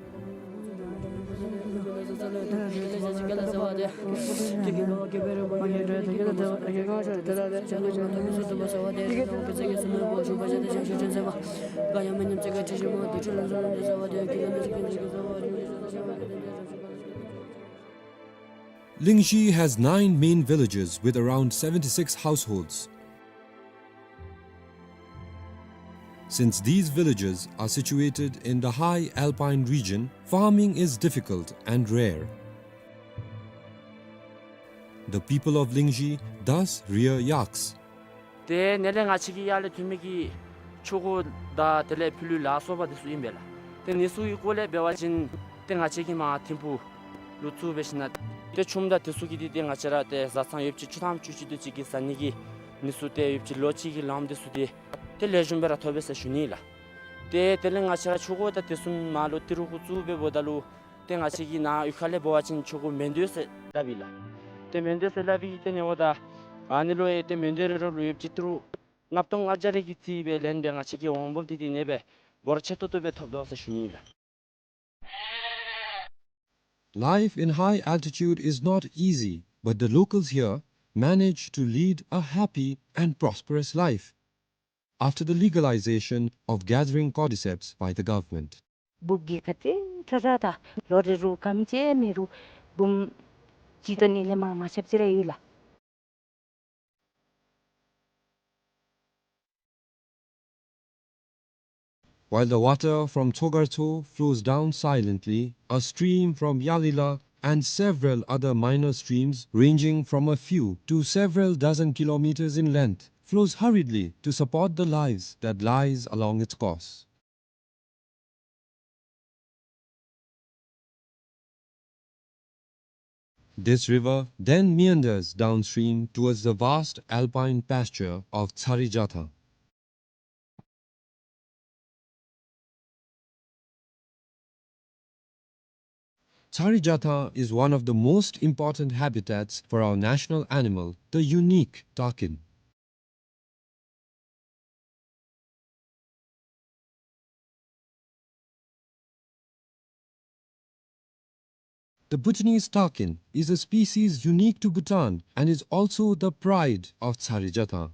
Lingzhi has nine main villages with around seventy-six households. Since these villages are situated in the high alpine region, farming is difficult and rare. The people of Lingzhi thus rear yaks. ཏེ་ནཱ་ལས་ང་བཅས་ཀྱིས་ཡར་ལས་ཐོན་མི་གི་ཆུ་འགོ་དང་དེ་ལས་ཕྱི་ལུ་ལ་སོགས་པ་དེ་ཚུ་ཨིན་པས་ལགས། ཏེ་ཨ་ནི་ཚུ་གི་སྐོར་ལས་འབད་བ་ཅིན་ཏེ་ང་བཅས་ཀྱིས་མར་ཐིམ་ཕུག་ལུ་ཚུར་འབད་ཞིནམ་ལས་ཏེ་ཆུམ་དང་དེ་ཚུ་གི་འདི་ཏེ་ང་བཅས་ར་ཏེ་བཟའ་ཚང་ཡོདཔ་ཅིག་ཆུ་ཐང་ཆུ་ཅིག་དེ་ཅིག་གི་ཟ་ནི་གི་ཨ་ནི་ཚུ་ཏེ་ཡོདཔ་ཅིག་ལོ་གཅིག་གི་ལངམ་དེ་ཚུ་ཏེ་ཏེ་ལེགས་ཤོམ་སྦེ་ར་ཐོབ་པས་ཟེར་ཞུ་ནི་ལགས། ཏེ་དེ་ལས་ང་བཅས་ར་ཆུ་འགོ་དང་དེ་ཚུ་མར་ལུ་ཏི་རུ་གུ་ཚུར་འབདཝ་ད་ལུ་ཏེ་ང་བཅས་ཀྱི་ནཱ་གཡུས་ཁ་ལས་འབད་བ་ཅིན་ཆུ་འགོ་མེ་མདོ་ཟེར་སླབ་ཨིན་ལགས། ཏེ་མེ་མདོ་ཟེར་སླབ་ཨིན། ཏེ་ཨ་ནི་འབདཝ་ད་ཨ་ནི་ལུ་ཡང་ཏེ་མེ་མདོ་རེ་རེ་ལུ་ཡོདཔ་ཅིག་ཏི་རུ་ལྔ་སྟོང་ལྔ་བརྒྱ་རེ་གི་རྩིས་སྦེ་ལེན་སྦེ་ང་བཅས་ཀྱིས་འོང་འབབ་འདི་ཏེ་ཨ་ནེ་སྦེ་འབོར་ཆེ་ཏོག་ཏོ་སྦེ་ཐོབ་དོ་ཟེར་ཞུ་ནི་ལགས། Life in high altitude is not easy, but the locals here manage to lead a happy and prosperous life after the legalization of gathering cordyceps by the government. འབུབ་ཀྱི་ཁ་ཏེ་ཚ་ཚ་དང་ལོ་རེ་རུ་ག་དེམ་ཅིག་མེད་རུང་འབུམ་གཅིག་དང་ཨ་ནེམ་ལས་མར་མ་ཆབ་ཅིག་ར་ཡོད་ལགས། While the water from Tsogartso flows down silently, a stream from Yalila and several other minor streams ranging from a few to several dozen kilometers in length flows hurriedly to support the lives that lies along its course. This river then meanders downstream towards the vast alpine pasture of Tsari Jathang. Tsarijatha is one of the most important habitats for our national animal, the unique takin. The Bhutanese takin is a species unique to Bhutan and is also the pride of Tsarijatha.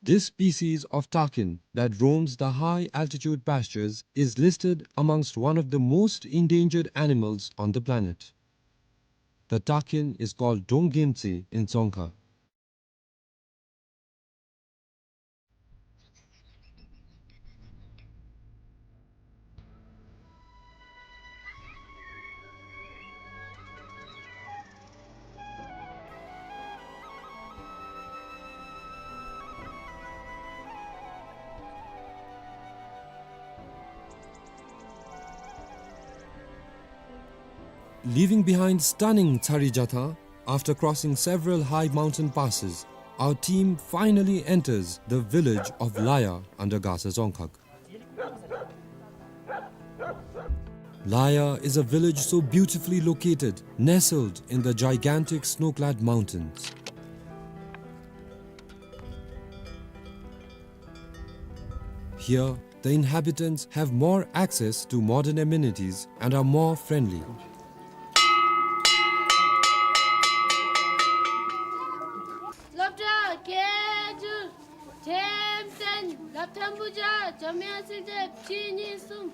This species of takin that roams the high altitude pastures is listed amongst one of the most endangered animals on the planet. The takin is called Donggemtsi in Dzongkha. Leaving behind stunning Tsarijatha, after crossing several high mountain passes, our team finally enters the village of Laya under Gasa Dzongkhag. Laya is a village so beautifully located, nestled in the gigantic snow-clad mountains. Here, the inhabitants have more access to modern amenities and are more friendly. སློབ་གྲྭ་སྐད་སྒྱུར་འགྲེམས་སྟོན་སློབ་ཐོན་པོ་ཇ་འཇམ་དབྱངས་ཟེར་ཏེ་ཕྱི་ཉིན་གསུམ།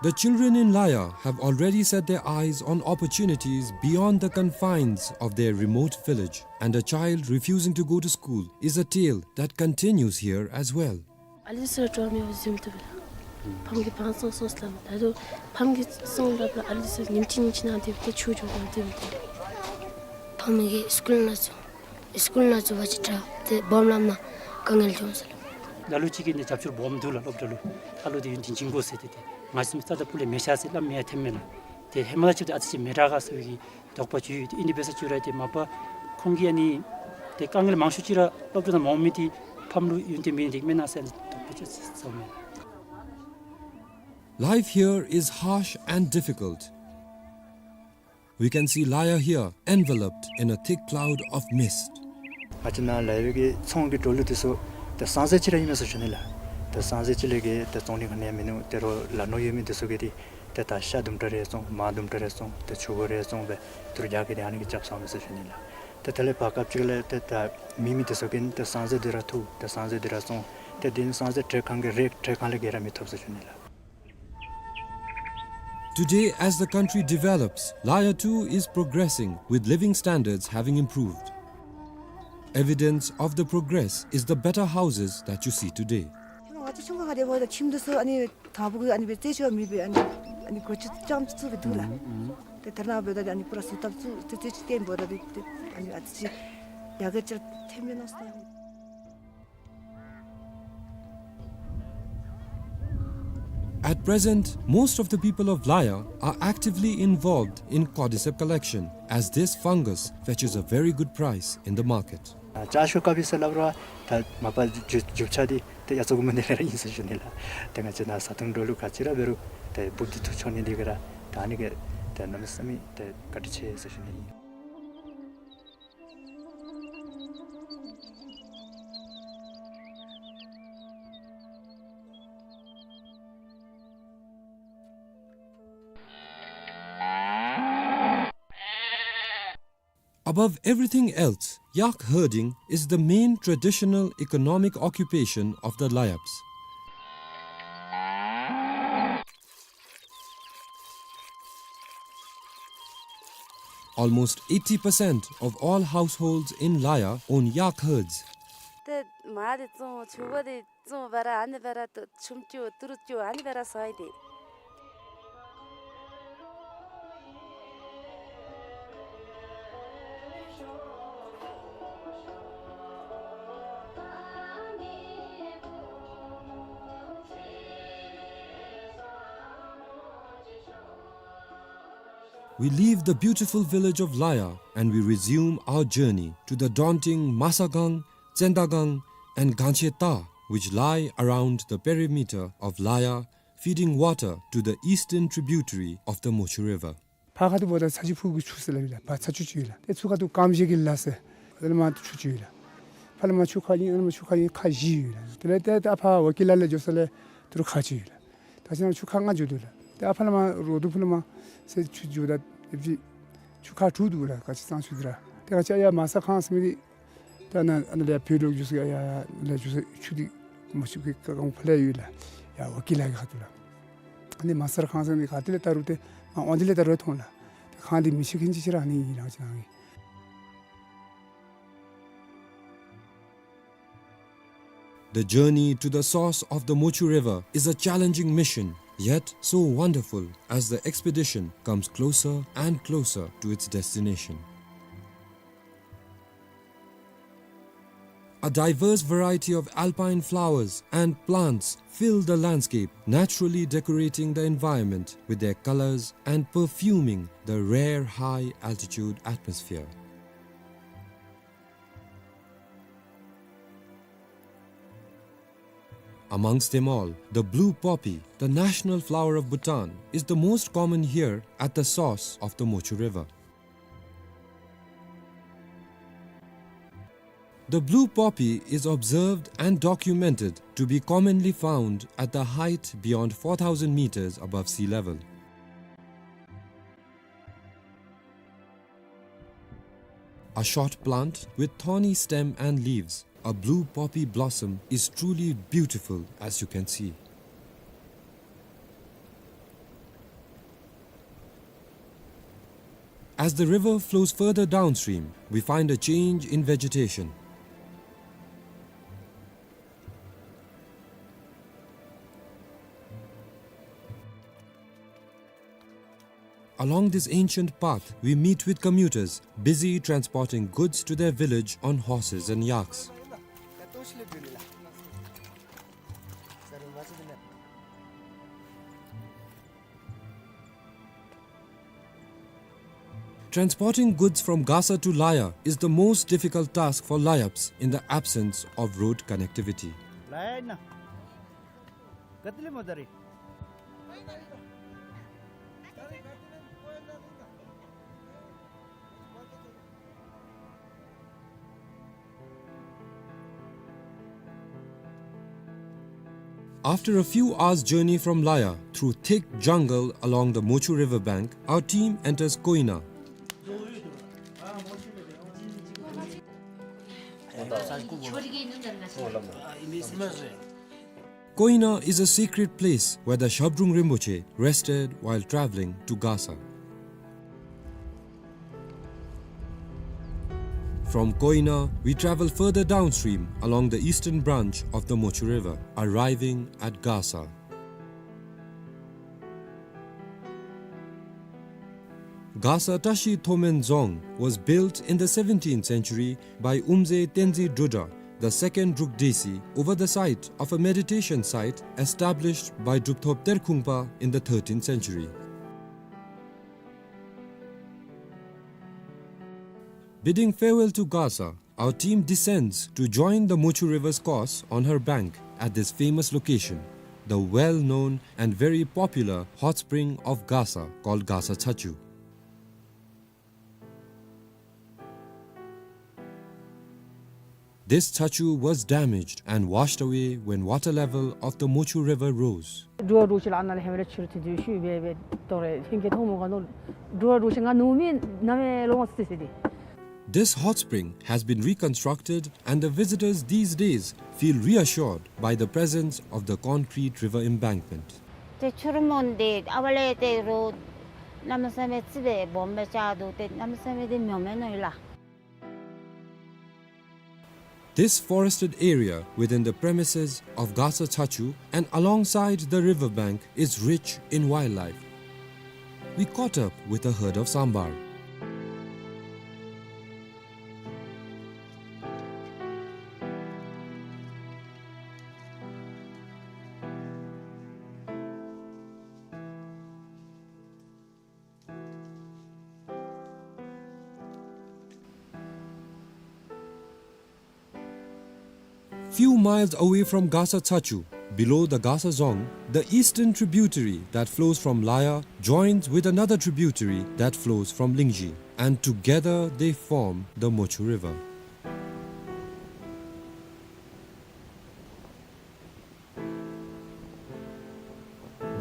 The children in Laya have already set their eyes on opportunities beyond the confines of their remote village, and a child refusing to go to school is a tale that continues here as well. ཨ་ལི་སི་ར་འགྲོ་མི་འོ་ཟིམ་ཏུ་བ་ལ། ཕམ་གི་བང་སོང་སོང་སླབ་མ་ད་དུ་ཕམ་གི་སོང་སླབ་ལ་ཨ་ལི་སི་ཉིམ་ཅི་ཉིམ་ཅི་ནང་དེ་བ་ད་ཆུ་འགྱོ་གོ་དེ་བ་ད། ཕམ་གི་སི་ཀུལ་ནང་ཚུ་སི་ཀུལ་ནང་ཚུ་བ་ཅིག་དྲག་དེ་སྦོམ་ལམ་ན་དཀའ་ངལ་བྱུང་སོང་། ལ་ལུ་ཅིག་གིས་ནི་རྒྱབ་སྐྱོར་སྦོམ་འདུག་ལ་སློབ་གྲྭ་ལུ། ཨ་ལུ་དེ་ཡུན་བརྟན་བྱིན་དགོ་ཟེར་ཏེ་དེ་ང་བཅས་རྩ་དང་སྤུ་ལས་མེད་ཤག་ཟེར་སླབ་མི་ཡང་ཐོནམ་མས་ལགས། དེ་ཧེ་མ་ལས་ཅིག་དེ་ཨ་ཙི་ཅིག་མི་དྲག་ག་ཟེར་བའི་གི་དོགས་པ་ཅིག་ཡོད། དེ་ཨིན་དེ་འབད་ས་ཅིག་ར་དེ་མ་པ་ཁོང་གིས་ཨ་ནི་དེ་དཀའ་ངལ་མང་ཤོས་ཅིག་ར་སློབ་གྲྭ་ནང་མ་འོང་མི་དེ་ཕམ་ལུ་ཡུན་བརྟན་མེད་དེ་མེན་ན་ཟེར་དོགས་པ་ཅིག་ཟ་མས། Life here is harsh and difficult. We can see Laya here enveloped in a thick cloud of mist. ང་བཅས་ནཱ་ལཱ་ཡ་གི་ཚོང་གི་འགྲོ་ལུགས་དེ་ཚུ་ཏེ་སང་ཟེར་ཅིག་ར་ཨིན་མས་ཟེར་ཞུ་ནི་ལགས། ཏེ་སང་ཟེར་ཅིག་ལས་བརྒལ་ཏེ་བཙོང་ནི་ག་ནི་ཡང་མིན་ནུག། ཏེ་རོགས་ལ་ནོར་ཡོད་མི་དེ་ཚུ་གིས་ཏེ་ཏེ་ད་ཤ་དུམ་གྲ་རེ་བཙོང་མར་དུམ་གྲ་རེ་བཙོང་ཏེ་ཆུ་བོ་རེ་བཙོང་སྦེ་དུར་རྒྱག་གི་ཏེ་ཨ་ནི་གི་རྐྱབ་ཚརཝ་མས་ཟེར་ཞུ་ནི་ལགས། ཏེ་དེ་ལས་བར་སྐབས་ཅིག་ལས་ཏེ་ད་མེད་མི་དེ་ཚུ་གིས་ཏེ་སང་ཟེར་དེ་ར་འཐུ་ཏེ་སང་ཟེར་དེ་ར་བཙོང་ཏེ་དེ་ནི་སང་ཟེར་ཏེ་གང་གི་རེ་ཏེ་གང་ལས་བརྒལ་ར་མི་ཐོབ་ཟེར་ཞུ་ནི་ལགས། Today, as the country develops, Laya too is progressing, with living standards having improved. Evidence of the progress is the better houses that you see today. ང་བཅས་ཆུང་ཀུ་ཁར་དེ་འབདཝ་ད་ཁྱིམ་དེ་ཚུ་ཨ་ནི་དང་ཕུ་གུ་ཨ་ནི་སྦེ་རྩེད་ཆས་མེད་པའི་ཨ་ནི་ཨ་ནི་སྒོ་ཅིག་རྐྱངམ་ཅིག་བཙུགས་སྦེ་འདུག་ལགས། ཏེ་དེ་ནང་འབདཝ་ད་ཨ་ནི་པུ་ར་བཟོ་ཐབས་བཙུགས་ཏེ་རྩེད་ཆས་བཏོན་འབདཝ་ད་ཏེ་ཨ་ནི་ཨ་ཙི་ཅིག་ཡར་རྒྱས་ཅིག་ཐོནམ་མས་མནོ་སོང་། At present, most of the people of Laya are actively involved in cordyceps collection, as this fungus fetches a very good price in the market. ཨ་ཅ་ཤོ་ཀ་པི་ཟེར་སླབ་རུང་ད་མ་པ་རྒྱུ་རྒྱུ་ཆ་འདི་ཏེ་ཡ་ཚོ་གུ་མ་ནི་ར་ཨིན་ཟེར་ཞུ་ནི་ལགས། ཏེ་ང་བཅས་ནཱ་བཟའ་འཐུང་འགྲོ་ལུགས་ག་ཅི་ར་འབད་རུང་ཏེ་འབུཔ་འདི་འཐུ་འགྱོ་ནི་འདི་གིས་ར་ད་ཨ་ནི་གིས་ཏེ་གནམ་མེད་ས་མེད་ཏེ་བཀའ་དྲིན་ཆེ་ཟེར་ཞུ་ནི་ཨིན། Above everything else, yak herding is the main traditional economic occupation of the Layaps. Almost eighty percent of all households in Laya own yak herds. ཏེ་མར་འདི་བཙོང་ཆུ་བོ་འདི་བཙོང་སྦེ་ར་ཨ་ནི་སྦེ་ར་ཏེ་ཆུམ་རྐྱབ་དུར་རྐྱབ་ཨ་ནི་སྦེ་ར་བཟའ་ཡི་ཏེ། We leave the beautiful village of Laya and we resume our journey to the daunting Masagang, Tsendagang, and Gancheta, which lie around the perimeter of Laya, feeding water to the eastern tributary of the Mochu River. ཕར་ཁ་ཐུག་འབདཝ་ད་ཚ་ཆུ་ཕུག་གི་ཆུ་ཟེར་སླབ་ཨིན་ལགས། ཕར་ཚ་ཆུ་ཅིག་ཡོད་ལགས། ཏེ་ཚུར་ཁ་ཐུག་ཀམ་ཤེ་གི་ལ་ཟེར་དེ་ལས་མར་ཆུ་ཅིག་ཡོད་ལགས། ཕར་ལས་མར་ཆུ་ཁ་ཨིན། ཨ་ནཱ་མར་ཆུ་ཁ་ཨིན། ཁ་བཞི་ཡོད་ལགས། དེ་ལས་ཏེ་ད་ཕར་ཝ་ཀི་ལ་ལས་འགྱོ་ས་ལས་ཏི་རུ་ཁ་ཅིག་ཡོད་ལགས། ད་ཅི་ན་ཆུ་ཁ་ལྔ་འགྱོ་དོ་ལགས། ཏེ་ཨ་ཕར་ལས་མར་རོ་དུ་ཕུ་ལས་མར་ཟེར་ཆུ་འགྱོཝ་ད་ཨེབ་ཅིག་ཆུ་ཁ་དྲུག་འདུག་ལགས། ག་ཅི་གཙང་ཆུ་འདི་ར། ཏེ་ག་ཅི་ཡར་མ་ས་ཁང་ཟེར་མི་འདི་ད་ཨ་ནཱ་ཨ་ནཱ་ལས་བོད་ལུ་འགྱོ་ས་ཡར་ཡར་ལས་འགྱོ་ས་ཆུ་འདི་མ་ཆུ་གི་ཀ་ཀང་ཕར་ལས་ཡོད་ལགས། ཡར་ཝ་ཀི་ལ་གི་ཁ་ཐུག་ལགས། ཨ་ནི་མ་ས་ཁང་ཟེར་མི་ག་ཏེ་ལས་ད་རུང་ཏེ་མར་ཝང་འདི་ལས་ད་རུང་མཐོང་ལགས། ཏེ་ཁང་འདི་མི་ཤེས་མཁན་ཅིག་ཅིག་ར་ཨ་ནི་ཨིན་ལགས་ཅི་ན་ཨིན། The journey to the source of the Mochu River is a challenging mission, yet so wonderful as the expedition comes closer and closer to its destination. A diverse variety of alpine flowers and plants fill the landscape, naturally decorating the environment with their colors and perfuming the rare high-altitude atmosphere. Amongst them all, the blue poppy, the national flower of Bhutan, is the most common here at the source of the Mochu River. The blue poppy is observed and documented to be commonly found at the height beyond four thousand meters above sea level. A short plant with thorny stem and leaves, a blue poppy blossom is truly beautiful, as you can see. As the river flows further downstream, we find a change in vegetation. Along this ancient path, we meet with commuters busy transporting goods to their village on horses and yaks. Transporting goods from Gasa to Laya is the most difficult task for Layaps in the absence of road connectivity. After a few hours' journey from Laya through thick jungle along the Mochu river bank, our team enters Koina. Koina is a sacred place where the Zhabdrung Rinpoche rested while traveling to Gasa. From Koina, we travel further downstream along the eastern branch of the Mochu River, arriving at Gasa. Gasa Tashi Thomen Dzong was built in the seventeenth century by Umze Tenzin Drudra, the second Druk Desi, over the site of a meditation site established by Drupthop Terkhungpa in the thirteenth century. Bidding farewell to Gasa, our team descends to join the Mochu River's course on her bank at this famous location, the well-known and very popular hot spring of Gasa called Gasa Chachu. This chachu was damaged and washed away when water level of the Mochu River rose. འགྲོ་བ་འགྲོ་ཤེས་ལ་ཨ་ནཱ་ལས་ཧེ་མ་ལས་ཕྱི་རུ་ཐོན་དུས་ཤུལ་སྦེ་སྦེ་དོ་རེ་ལྷན་རྒྱས་མཐོང་མོ་ག་ནོ། འགྲོ་བ་འགྲོ་ཤེས་ང་ནུབ་མི་ནམ་ཡང་ལོང་སི་སི་དེ། This hot spring has been reconstructed and the visitors these days feel reassured by the presence of the concrete river embankment. ཏེ་ཆུ་རུད་མོ་འདི་ཨ་ཕར་ལས་ཏེ་རོ་གནམ་མེད་ས་མེད་ཙི་སྦེ་སྦོམ་སྦེ་རྐྱབ་འདུག། ཏེ་གནམ་མེད་ས་མེད་འདི་མྱོང་མེད་ནོ་ཨིན་ལགས། This forested area within the premises of Gasa Chachu and alongside the river bank is rich in wildlife. We caught up with a herd of sambar. Few miles away from Gasa Tsachu, below the Gasa Dzong, the eastern tributary that flows from Laya joins with another tributary that flows from Lingzhi, and together they form the Mochu River.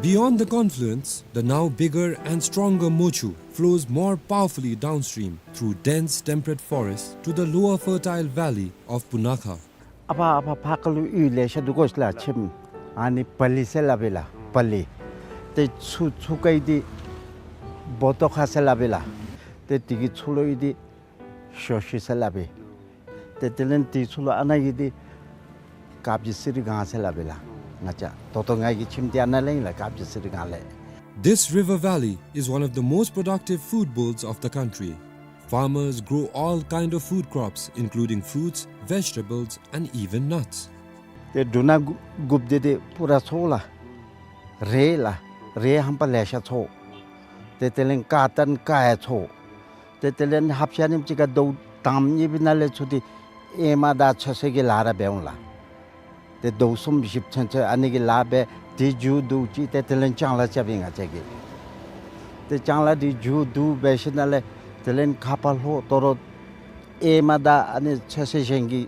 Beyond the confluence, the now bigger and stronger Mochu flows more powerfully downstream through dense temperate forests to the lower fertile valley of Punakha. ཨ་ཕ་ཨ་ཕ་ཕར་ཁ་ལུ་གཡུས་ལེ་ཤ་འདུག་གོ་ལགས། ཁྱིམ་ཨ་ནི་པ་ལི་ཟེར་སླབ་ཨིན་ལགས། པ་ལི། ཏེ་ཚུར་ཚུར་ཁ་གི་འདི་བོ་ཏོ་ཁ་ཟེར་སླབ་ཨིན་ལགས། ཏེ་དེ་གི་ཚུར་ལུ་གཡུས་འདི་ཞོ་ཤི་ཟེར་སླབ་ཨིན། ཏེ་དེ་ལས་དེ་ཚུར་ལུ་ཨ་ནཱ་གི་འདི་དཀར་སྦྱིས་གསེར་སྒང་ཟེར་སླབ་ཨིན་ལགས། ང་བཅས་ད་ལྟོ་ང་གི་ཁྱིམ་འདི་ཨ་ནཱ་ལས་ཨིན་ལགས། དཀར་སྦྱིས་གསེར་སྒང་ལས། This river valley is one of the most productive food bowls of the country. Farmers grow all kind of food crops, including fruits, vegetables, and even nuts. ཏེ་འབྲུ་སྣ་དགུ་དགུཔ་འདི་ཏེ་པུ་ར་འཚོ་ལགས། རེད་ལགས། རེད་ཧམ་པ་ལེ་ཤ་འཚོ། ཏེ་དེ་ལས་ཀར་ཏན་ཀར་ཡང་འཚོ། ཏེ་དེ་ལས་ཧབ་ཤ་ནིམ་ཅིག་ཁར་ཟླཝ་དང་པ་གཉིས་པའི་ནང་ལས་ཚུར་འདི་ཨེ་མ་དང་ཚོད་བསྲེ་གི་ལཱ་ར་འབད་འོང་ལགས། ཏེ་ཟླཝ་གསུམ་བཞི་ཚུན་ཚོད་ཨ་ནི་གི་ལཱ་འབད། དེ་མཇུག་བསྡུ་ཅི། ཏེ་དེ་ལས་ལྕང་ལཱ་རྐྱབ་ཨིན་ང་བཅས་ཀྱིས། ཏེ་ལྕང་ལཱ་དེ་མཇུག་བསྡུ་འབད་ཞིནམ་ལས་དེ་ལས་ཁ་ཕར་ལྷོ་ད་རུང་ཨེ་མ་དང་ཨ་ནི་ཚོད་བསྲེ་གཞན་གྱི་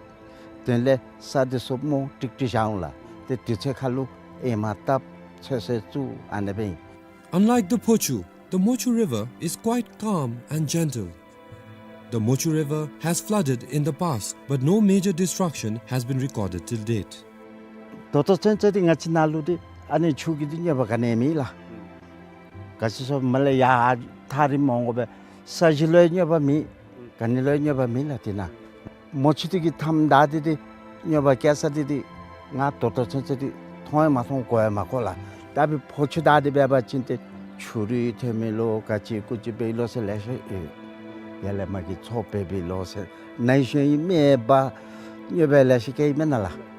དོན་ལས་ས་འདི་ཚུ་སྨོ་ཀྲིག་ཀྲི་བཞག་འོང་ལགས། ཏེ་དུས་ཚོད་ཁ་ལུ་ཨེ་མ་བཏབ་ཚོད་བསྲེ་བཙུགས་ཨ་ནི་སྦེ་ཨིན། Unlike the Phochu, the Mochu River is quite calm and gentle. The Mochu River has flooded in the past, but no major destruction has been recorded till date. ད་ལྟོ་ཚུན་ཚོད་འདི་ང་བཅས་ནཱ་ལུ་འདི་ཨ་ནི་ཆུ་གི་འདི་གནོད་པ་ག་ནི་མེད་ལགས། ག་ཅི་སོ་མ་ལས་ཡར་ཐག་རིངམོ་འོང་དགོ་པས། ས་གཞི་ལུ་ཡང་གནོད་པ་མེད། ག་ནི་ལུ་ཡང་གནོད་པ་མེད་ལགས། དེ་ནང་མོ་ཆུ་དེ་གིས་མཐའམ་བདའ་སྟེ་འདི་གནོད་པ་བཀལ་ས་དེ་འདི་ང་ད་ལྟོ་ཚུན་ཚོད་འདི་མཐོང་ཡང་མ་མཐོང་གོ་ཡང་མ་གོ་ལགས། ད་འབདན་ཕོ་ཆུ་བདའ་སྟེ་འབད་བ་ཅིན་ཏེ་ཆུ་རུད་ཐོན་མི་ལོ་ག་ཅི་ཀུ་ཅི་འབད་ཡི་ལོ་ཟེར་ལེ་ཤ་ཡོད། ཡར་ལས་མར་གྱི་མཚོ་འབད་བའི་ལོ་ཟེར་ནཱ་ཡི་ཤུལ་ཡི་མེ་འབར་གནོད་པ་ལེ་ཤ་བཀལ་ཡི་མེན་ན་ལགས།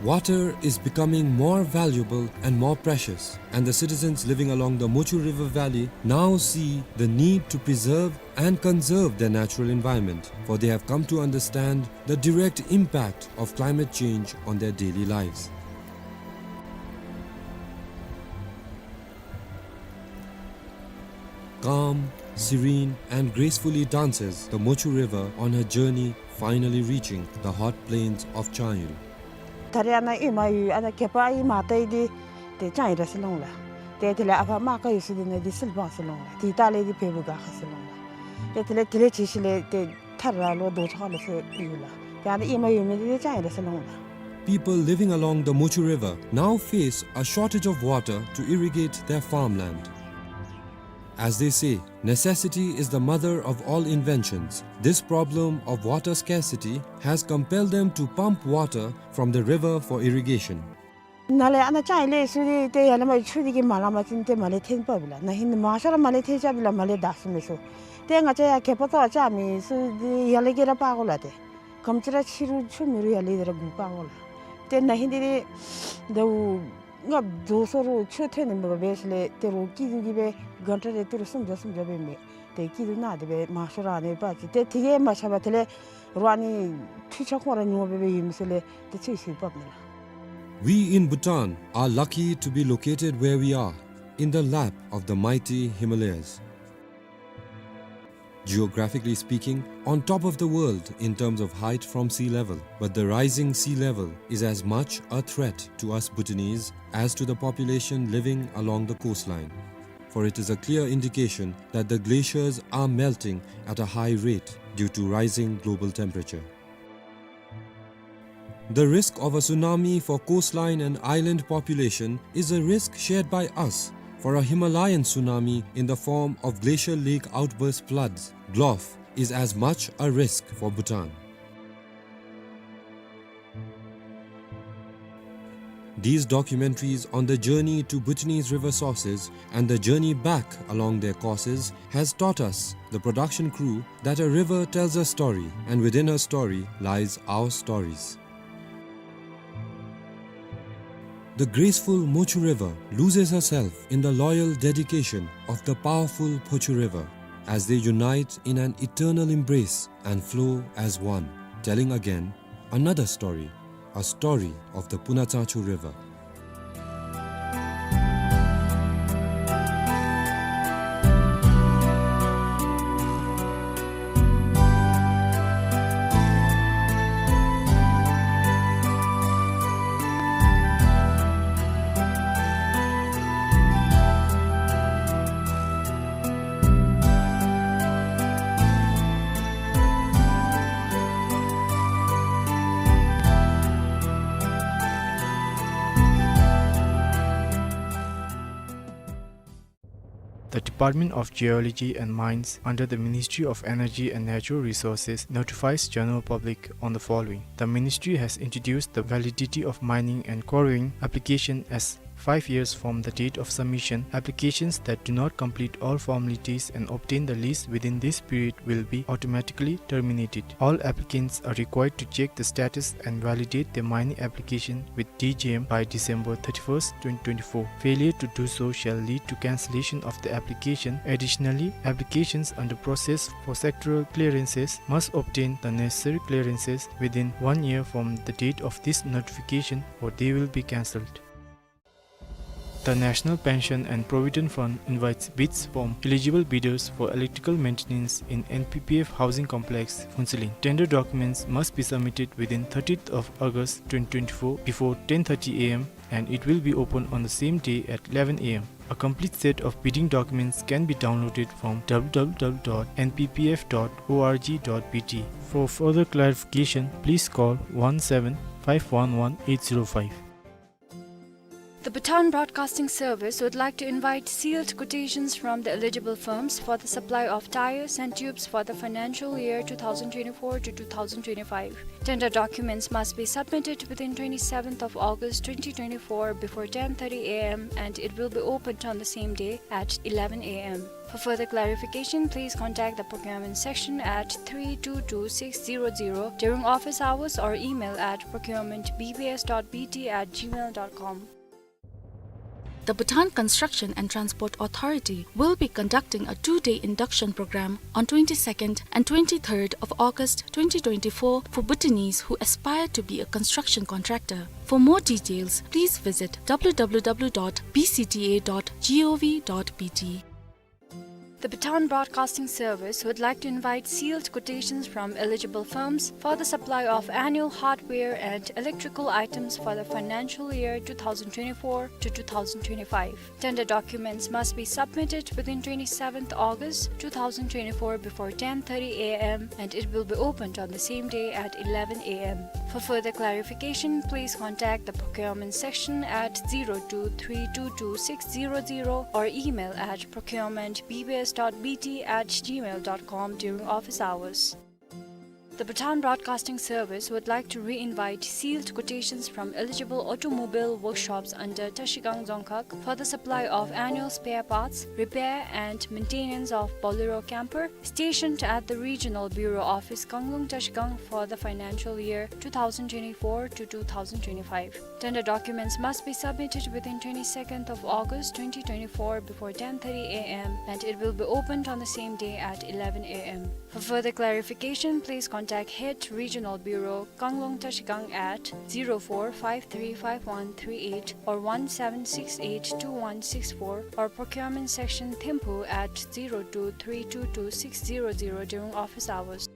Water is becoming more valuable and more precious, and the citizens living along the Mochu River Valley now see the need to preserve and conserve their natural environment, for they have come to understand the direct impact of climate change on their daily lives. Calm, serene, and gracefully dances the Mochu River on her journey, finally reaching the hot plains of Changyo. ད་རེས་ཨ་ནཱ་ཨེ་མ་ཡོད་ཨ་ནཱ་གད་པ་ཨེ་མ་བཏང་ཡི་འདི་ཏེ་ལྕང་གི་ར་ཟེར་ལོང་ལགས། ཏེ་དེ་ལས་ཨ་ཕ་རྨ་དཀར་ཡོད་ས་འདི་ནང་འདི་སིལ་སྦང་ཟེར་ལོང་ལགས། དེ་ལྟག་ལས་འདི་བལ་པོ་སྒར་ཁ་ཟེར་ལོང་ལགས། ཏེ་དེ་ལས་དེ་ལས་ཅིག་ཤུལ་ལས་ཏེ་ཐར་ར་ལོ་རྡོ་ཆག་ལོ་ཟེར་ཡོད་ལགས། ཏེ་ཨ་ནཱ་ཨེ་མ་ཡོད་མི་འདི་ཏེ་ལྕང་གི་ར་ཟེར་ལོང་ལགས། People living along the Mochu River now face a shortage of water to irrigate their farmland. As they say, necessity is the mother of all inventions. This problem of water scarcity has compelled them to pump water from the river for irrigation. ནཱ་ལས་ཨ་ནཱ་ལྕང་གི་ལས་ཚུ་འདི་ཏེ་ཡར་ལས་མར་ཆུ་འདི་གིས་མ་ལང་པ་ཅིན་ཏེ་མར་ལས་འཐེན་འབགཔ་ཨིན་ལགས། ན་ཧིང་མང་ཤོས་ར་མར་ལས་འཐེན་རྐྱབ་ཨིན་ལགས། མར་ལས་བདའ་ཚུགས་མི་ཚུ། ཏེ་ང་བཅས་ཡར་གད་པ་བཏོག་རྐྱབ་མི་ཚུ་འདི་ཡར་ལས་ཀྱི་ར་འབག་དགོ་ལགས། ཏེ་ག་དེམ་ཅིག་ར་ཆེ་རུང་ཆུང་མེད་རུང་ཡར་ལས་འདི་ར་འགོ་འབག་དགོ་ལགས། ཏེ་ན་ཧིང་འདི་ཏེ་ཟླཝ་ལྔ་བཅུ་སོ་རུང་ཆུ་ཐོན་ནི་མེད་པར་འབད་ཞིནམ་ལས་ཏེ་རོགས་སྐྱིད་སྡུག་གིས་སྦེ་གན་ཊ་རེ་ཏི་རུ་སུམ་བརྒྱ་སུམ་བརྒྱ་སྦེ་མེད། ཏེ་སྐྱིད་སྡུག་ནང་དེ་སྦེ་མང་ཤོས་ར་ཨ་ནི་འབག་ཅི། ཏེ་དེ་གིས་མ་ཁྱབ་པར་དེ་ལས་རོགས་ཨ་ནི་འཕྲུལ་ཆས་ཁོང་ར་ཉོ་སྦེ་སྦེ་ཡོད་མི་ཚུ་ལས་ཏེ་ཚོད་བསྲེ་འབགཔ་ཨིན་ལགས། We in Bhutan are lucky to be located where we are, in the lap of the mighty Himalayas. Geographically speaking, on top of the world in terms of height from sea level, but the rising sea level is as much a threat to us Bhutanese as to the population living along the coastline. For it is a clear indication that the glaciers are melting at a high rate due to rising global temperature. The risk of a tsunami for coastline and island population is a risk shared by us, for a Himalayan tsunami in the form of glacial lake outburst floods, GLOF, is as much a risk for Bhutan. These documentaries on the journey to Bhutanese river sources and the journey back along their courses has taught us, the production crew, that a river tells a story, and within her story lies our stories. The graceful Mochu River loses herself in the loyal dedication of the powerful Phochu River as they unite in an eternal embrace and flow as one, telling again Another story, a story of the Punatsachu River. The Department of Geology and Mines under the Ministry of Energy and Natural Resources notifies general public on the following. The ministry has introduced the validity of mining and quarrying application as five years from the date of submission. Applications that do not complete all formalities and obtain the lease within this period will be automatically terminated. All applicants are required to check the status and validate their mining application with D G M by December thirty-first, twenty twenty-four. Failure to do so shall lead to cancellation of the application. Additionally, applications under process for sectoral clearances must obtain the necessary clearances within one year from the date of this notification, or they will be cancelled. The National Pension and Provident Fund invites bids from eligible bidders for electrical maintenance in N P P F Housing Complex, Phuentsholing. Tender documents must be submitted within thirtieth of August twenty twenty-four before ten thirty A M, and it will be open on the same day at eleven A M. A complete set of bidding documents can be downloaded from W W W dot N P P F dot O R G dot B T. For further clarification, please call one seven five one one eight zero five. The Bhutan Broadcasting Service would like to invite sealed quotations from the eligible firms for the supply of tires and tubes for the financial year two thousand twenty-four to two thousand twenty-five. Tender documents must be submitted within twenty-seventh of August twenty twenty-four before ten thirty A M, and it will be opened on the same day at eleven A M. For further clarification, please contact the procurement section at three two two six zero zero during office hours or email at procurement B B S dot B T at gmail dot com. The Bhutan Construction and Transport Authority will be conducting a two-day induction program on twenty-second and twenty-third of August twenty twenty-four for Bhutanese who aspire to be a construction contractor. For more details, please visit W W W dot B C T A dot gov dot B T. The Bhutan Broadcasting Service would like to invite sealed quotations from eligible firms for the supply of annual hardware and electrical items for the financial year two thousand twenty-four to two thousand twenty-five. Tender documents must be submitted within twenty-seventh August two thousand twenty-four before ten thirty A M, and it will be opened on the same day at eleven A M. For further clarification, please contact the procurement section at zero two three two two six zero zero or email at procurement B B S dot B T at gmail dot com during office hours. The Bhutan Broadcasting Service would like to re-invite sealed quotations from eligible automobile workshops under Trashigang Dzongkhag for the supply of annual spare parts, repair and maintenance of Bolero camper stationed at the Regional Bureau Office, Kanglung, Trashigang for the financial year two thousand twenty-four to two thousand twenty-five. Tender documents must be submitted within twenty-second of August twenty twenty-four before ten thirty A M, and it will be opened on the same day at eleven A M. For further clarification, please contact Head Regional Bureau, Kanglung, Trashigang at zero four five three five one three eight or one seven six eight two one six four or Procurement Section, Thimphu at zero two three two two six zero zero during office hours.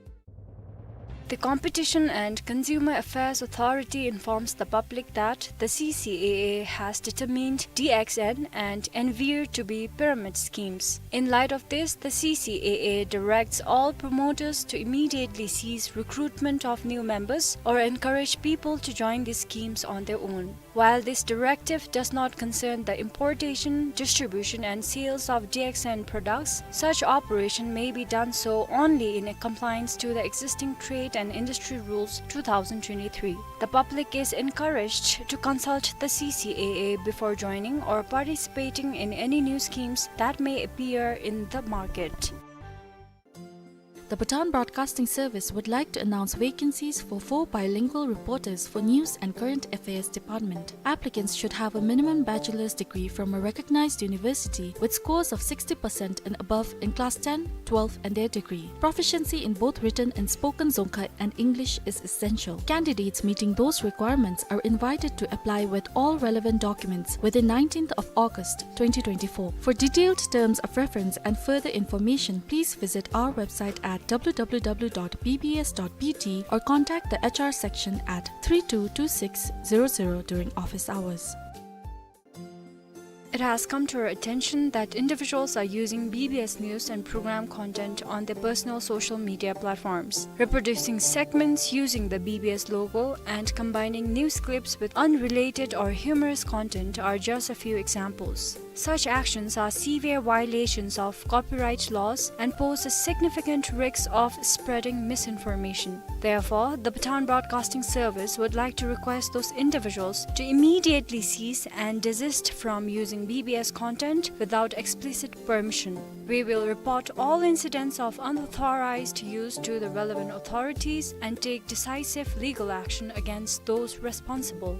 The Competition and Consumer Affairs Authority informs the public that the C C A A has determined D X N and ENVIR to be pyramid schemes. In light of this, the C C A A directs all promoters to immediately cease recruitment of new members or encourage people to join these schemes on their own. While this directive does not concern the importation, distribution and sales of D X N products, such operation may be done so only in compliance to the existing Trade and Industry Rules two thousand twenty-three. The public is encouraged to consult the C C A A before joining or participating in any new schemes that may appear in the market. The Pathan Broadcasting Service would like to announce vacancies for four bilingual reporters for News and Current Affairs Department. Applicants should have a minimum bachelor's degree from a recognized university with scores of sixty percent and above in class ten, twelve, and their degree. Proficiency in both written and spoken Dzongkha and English is essential. Candidates meeting those requirements are invited to apply with all relevant documents within nineteenth of August twenty twenty-four. For detailed terms of reference and further information, please visit our website at w w w dot b b s dot b t or contact the H R section at three two two six zero zero during office hours. It has come to our attention that individuals are using B B S news and program content on their personal social media platforms, reproducing segments using the B B S logo and combining news clips with unrelated or humorous content are just a few examples. Such actions are severe violations of copyright laws and pose a significant risk of spreading misinformation. Therefore, the Pathan Broadcasting Service would like to request those individuals to immediately cease and desist from using B B S content without explicit permission. We will report all incidents of unauthorized use to the relevant authorities and take decisive legal action against those responsible.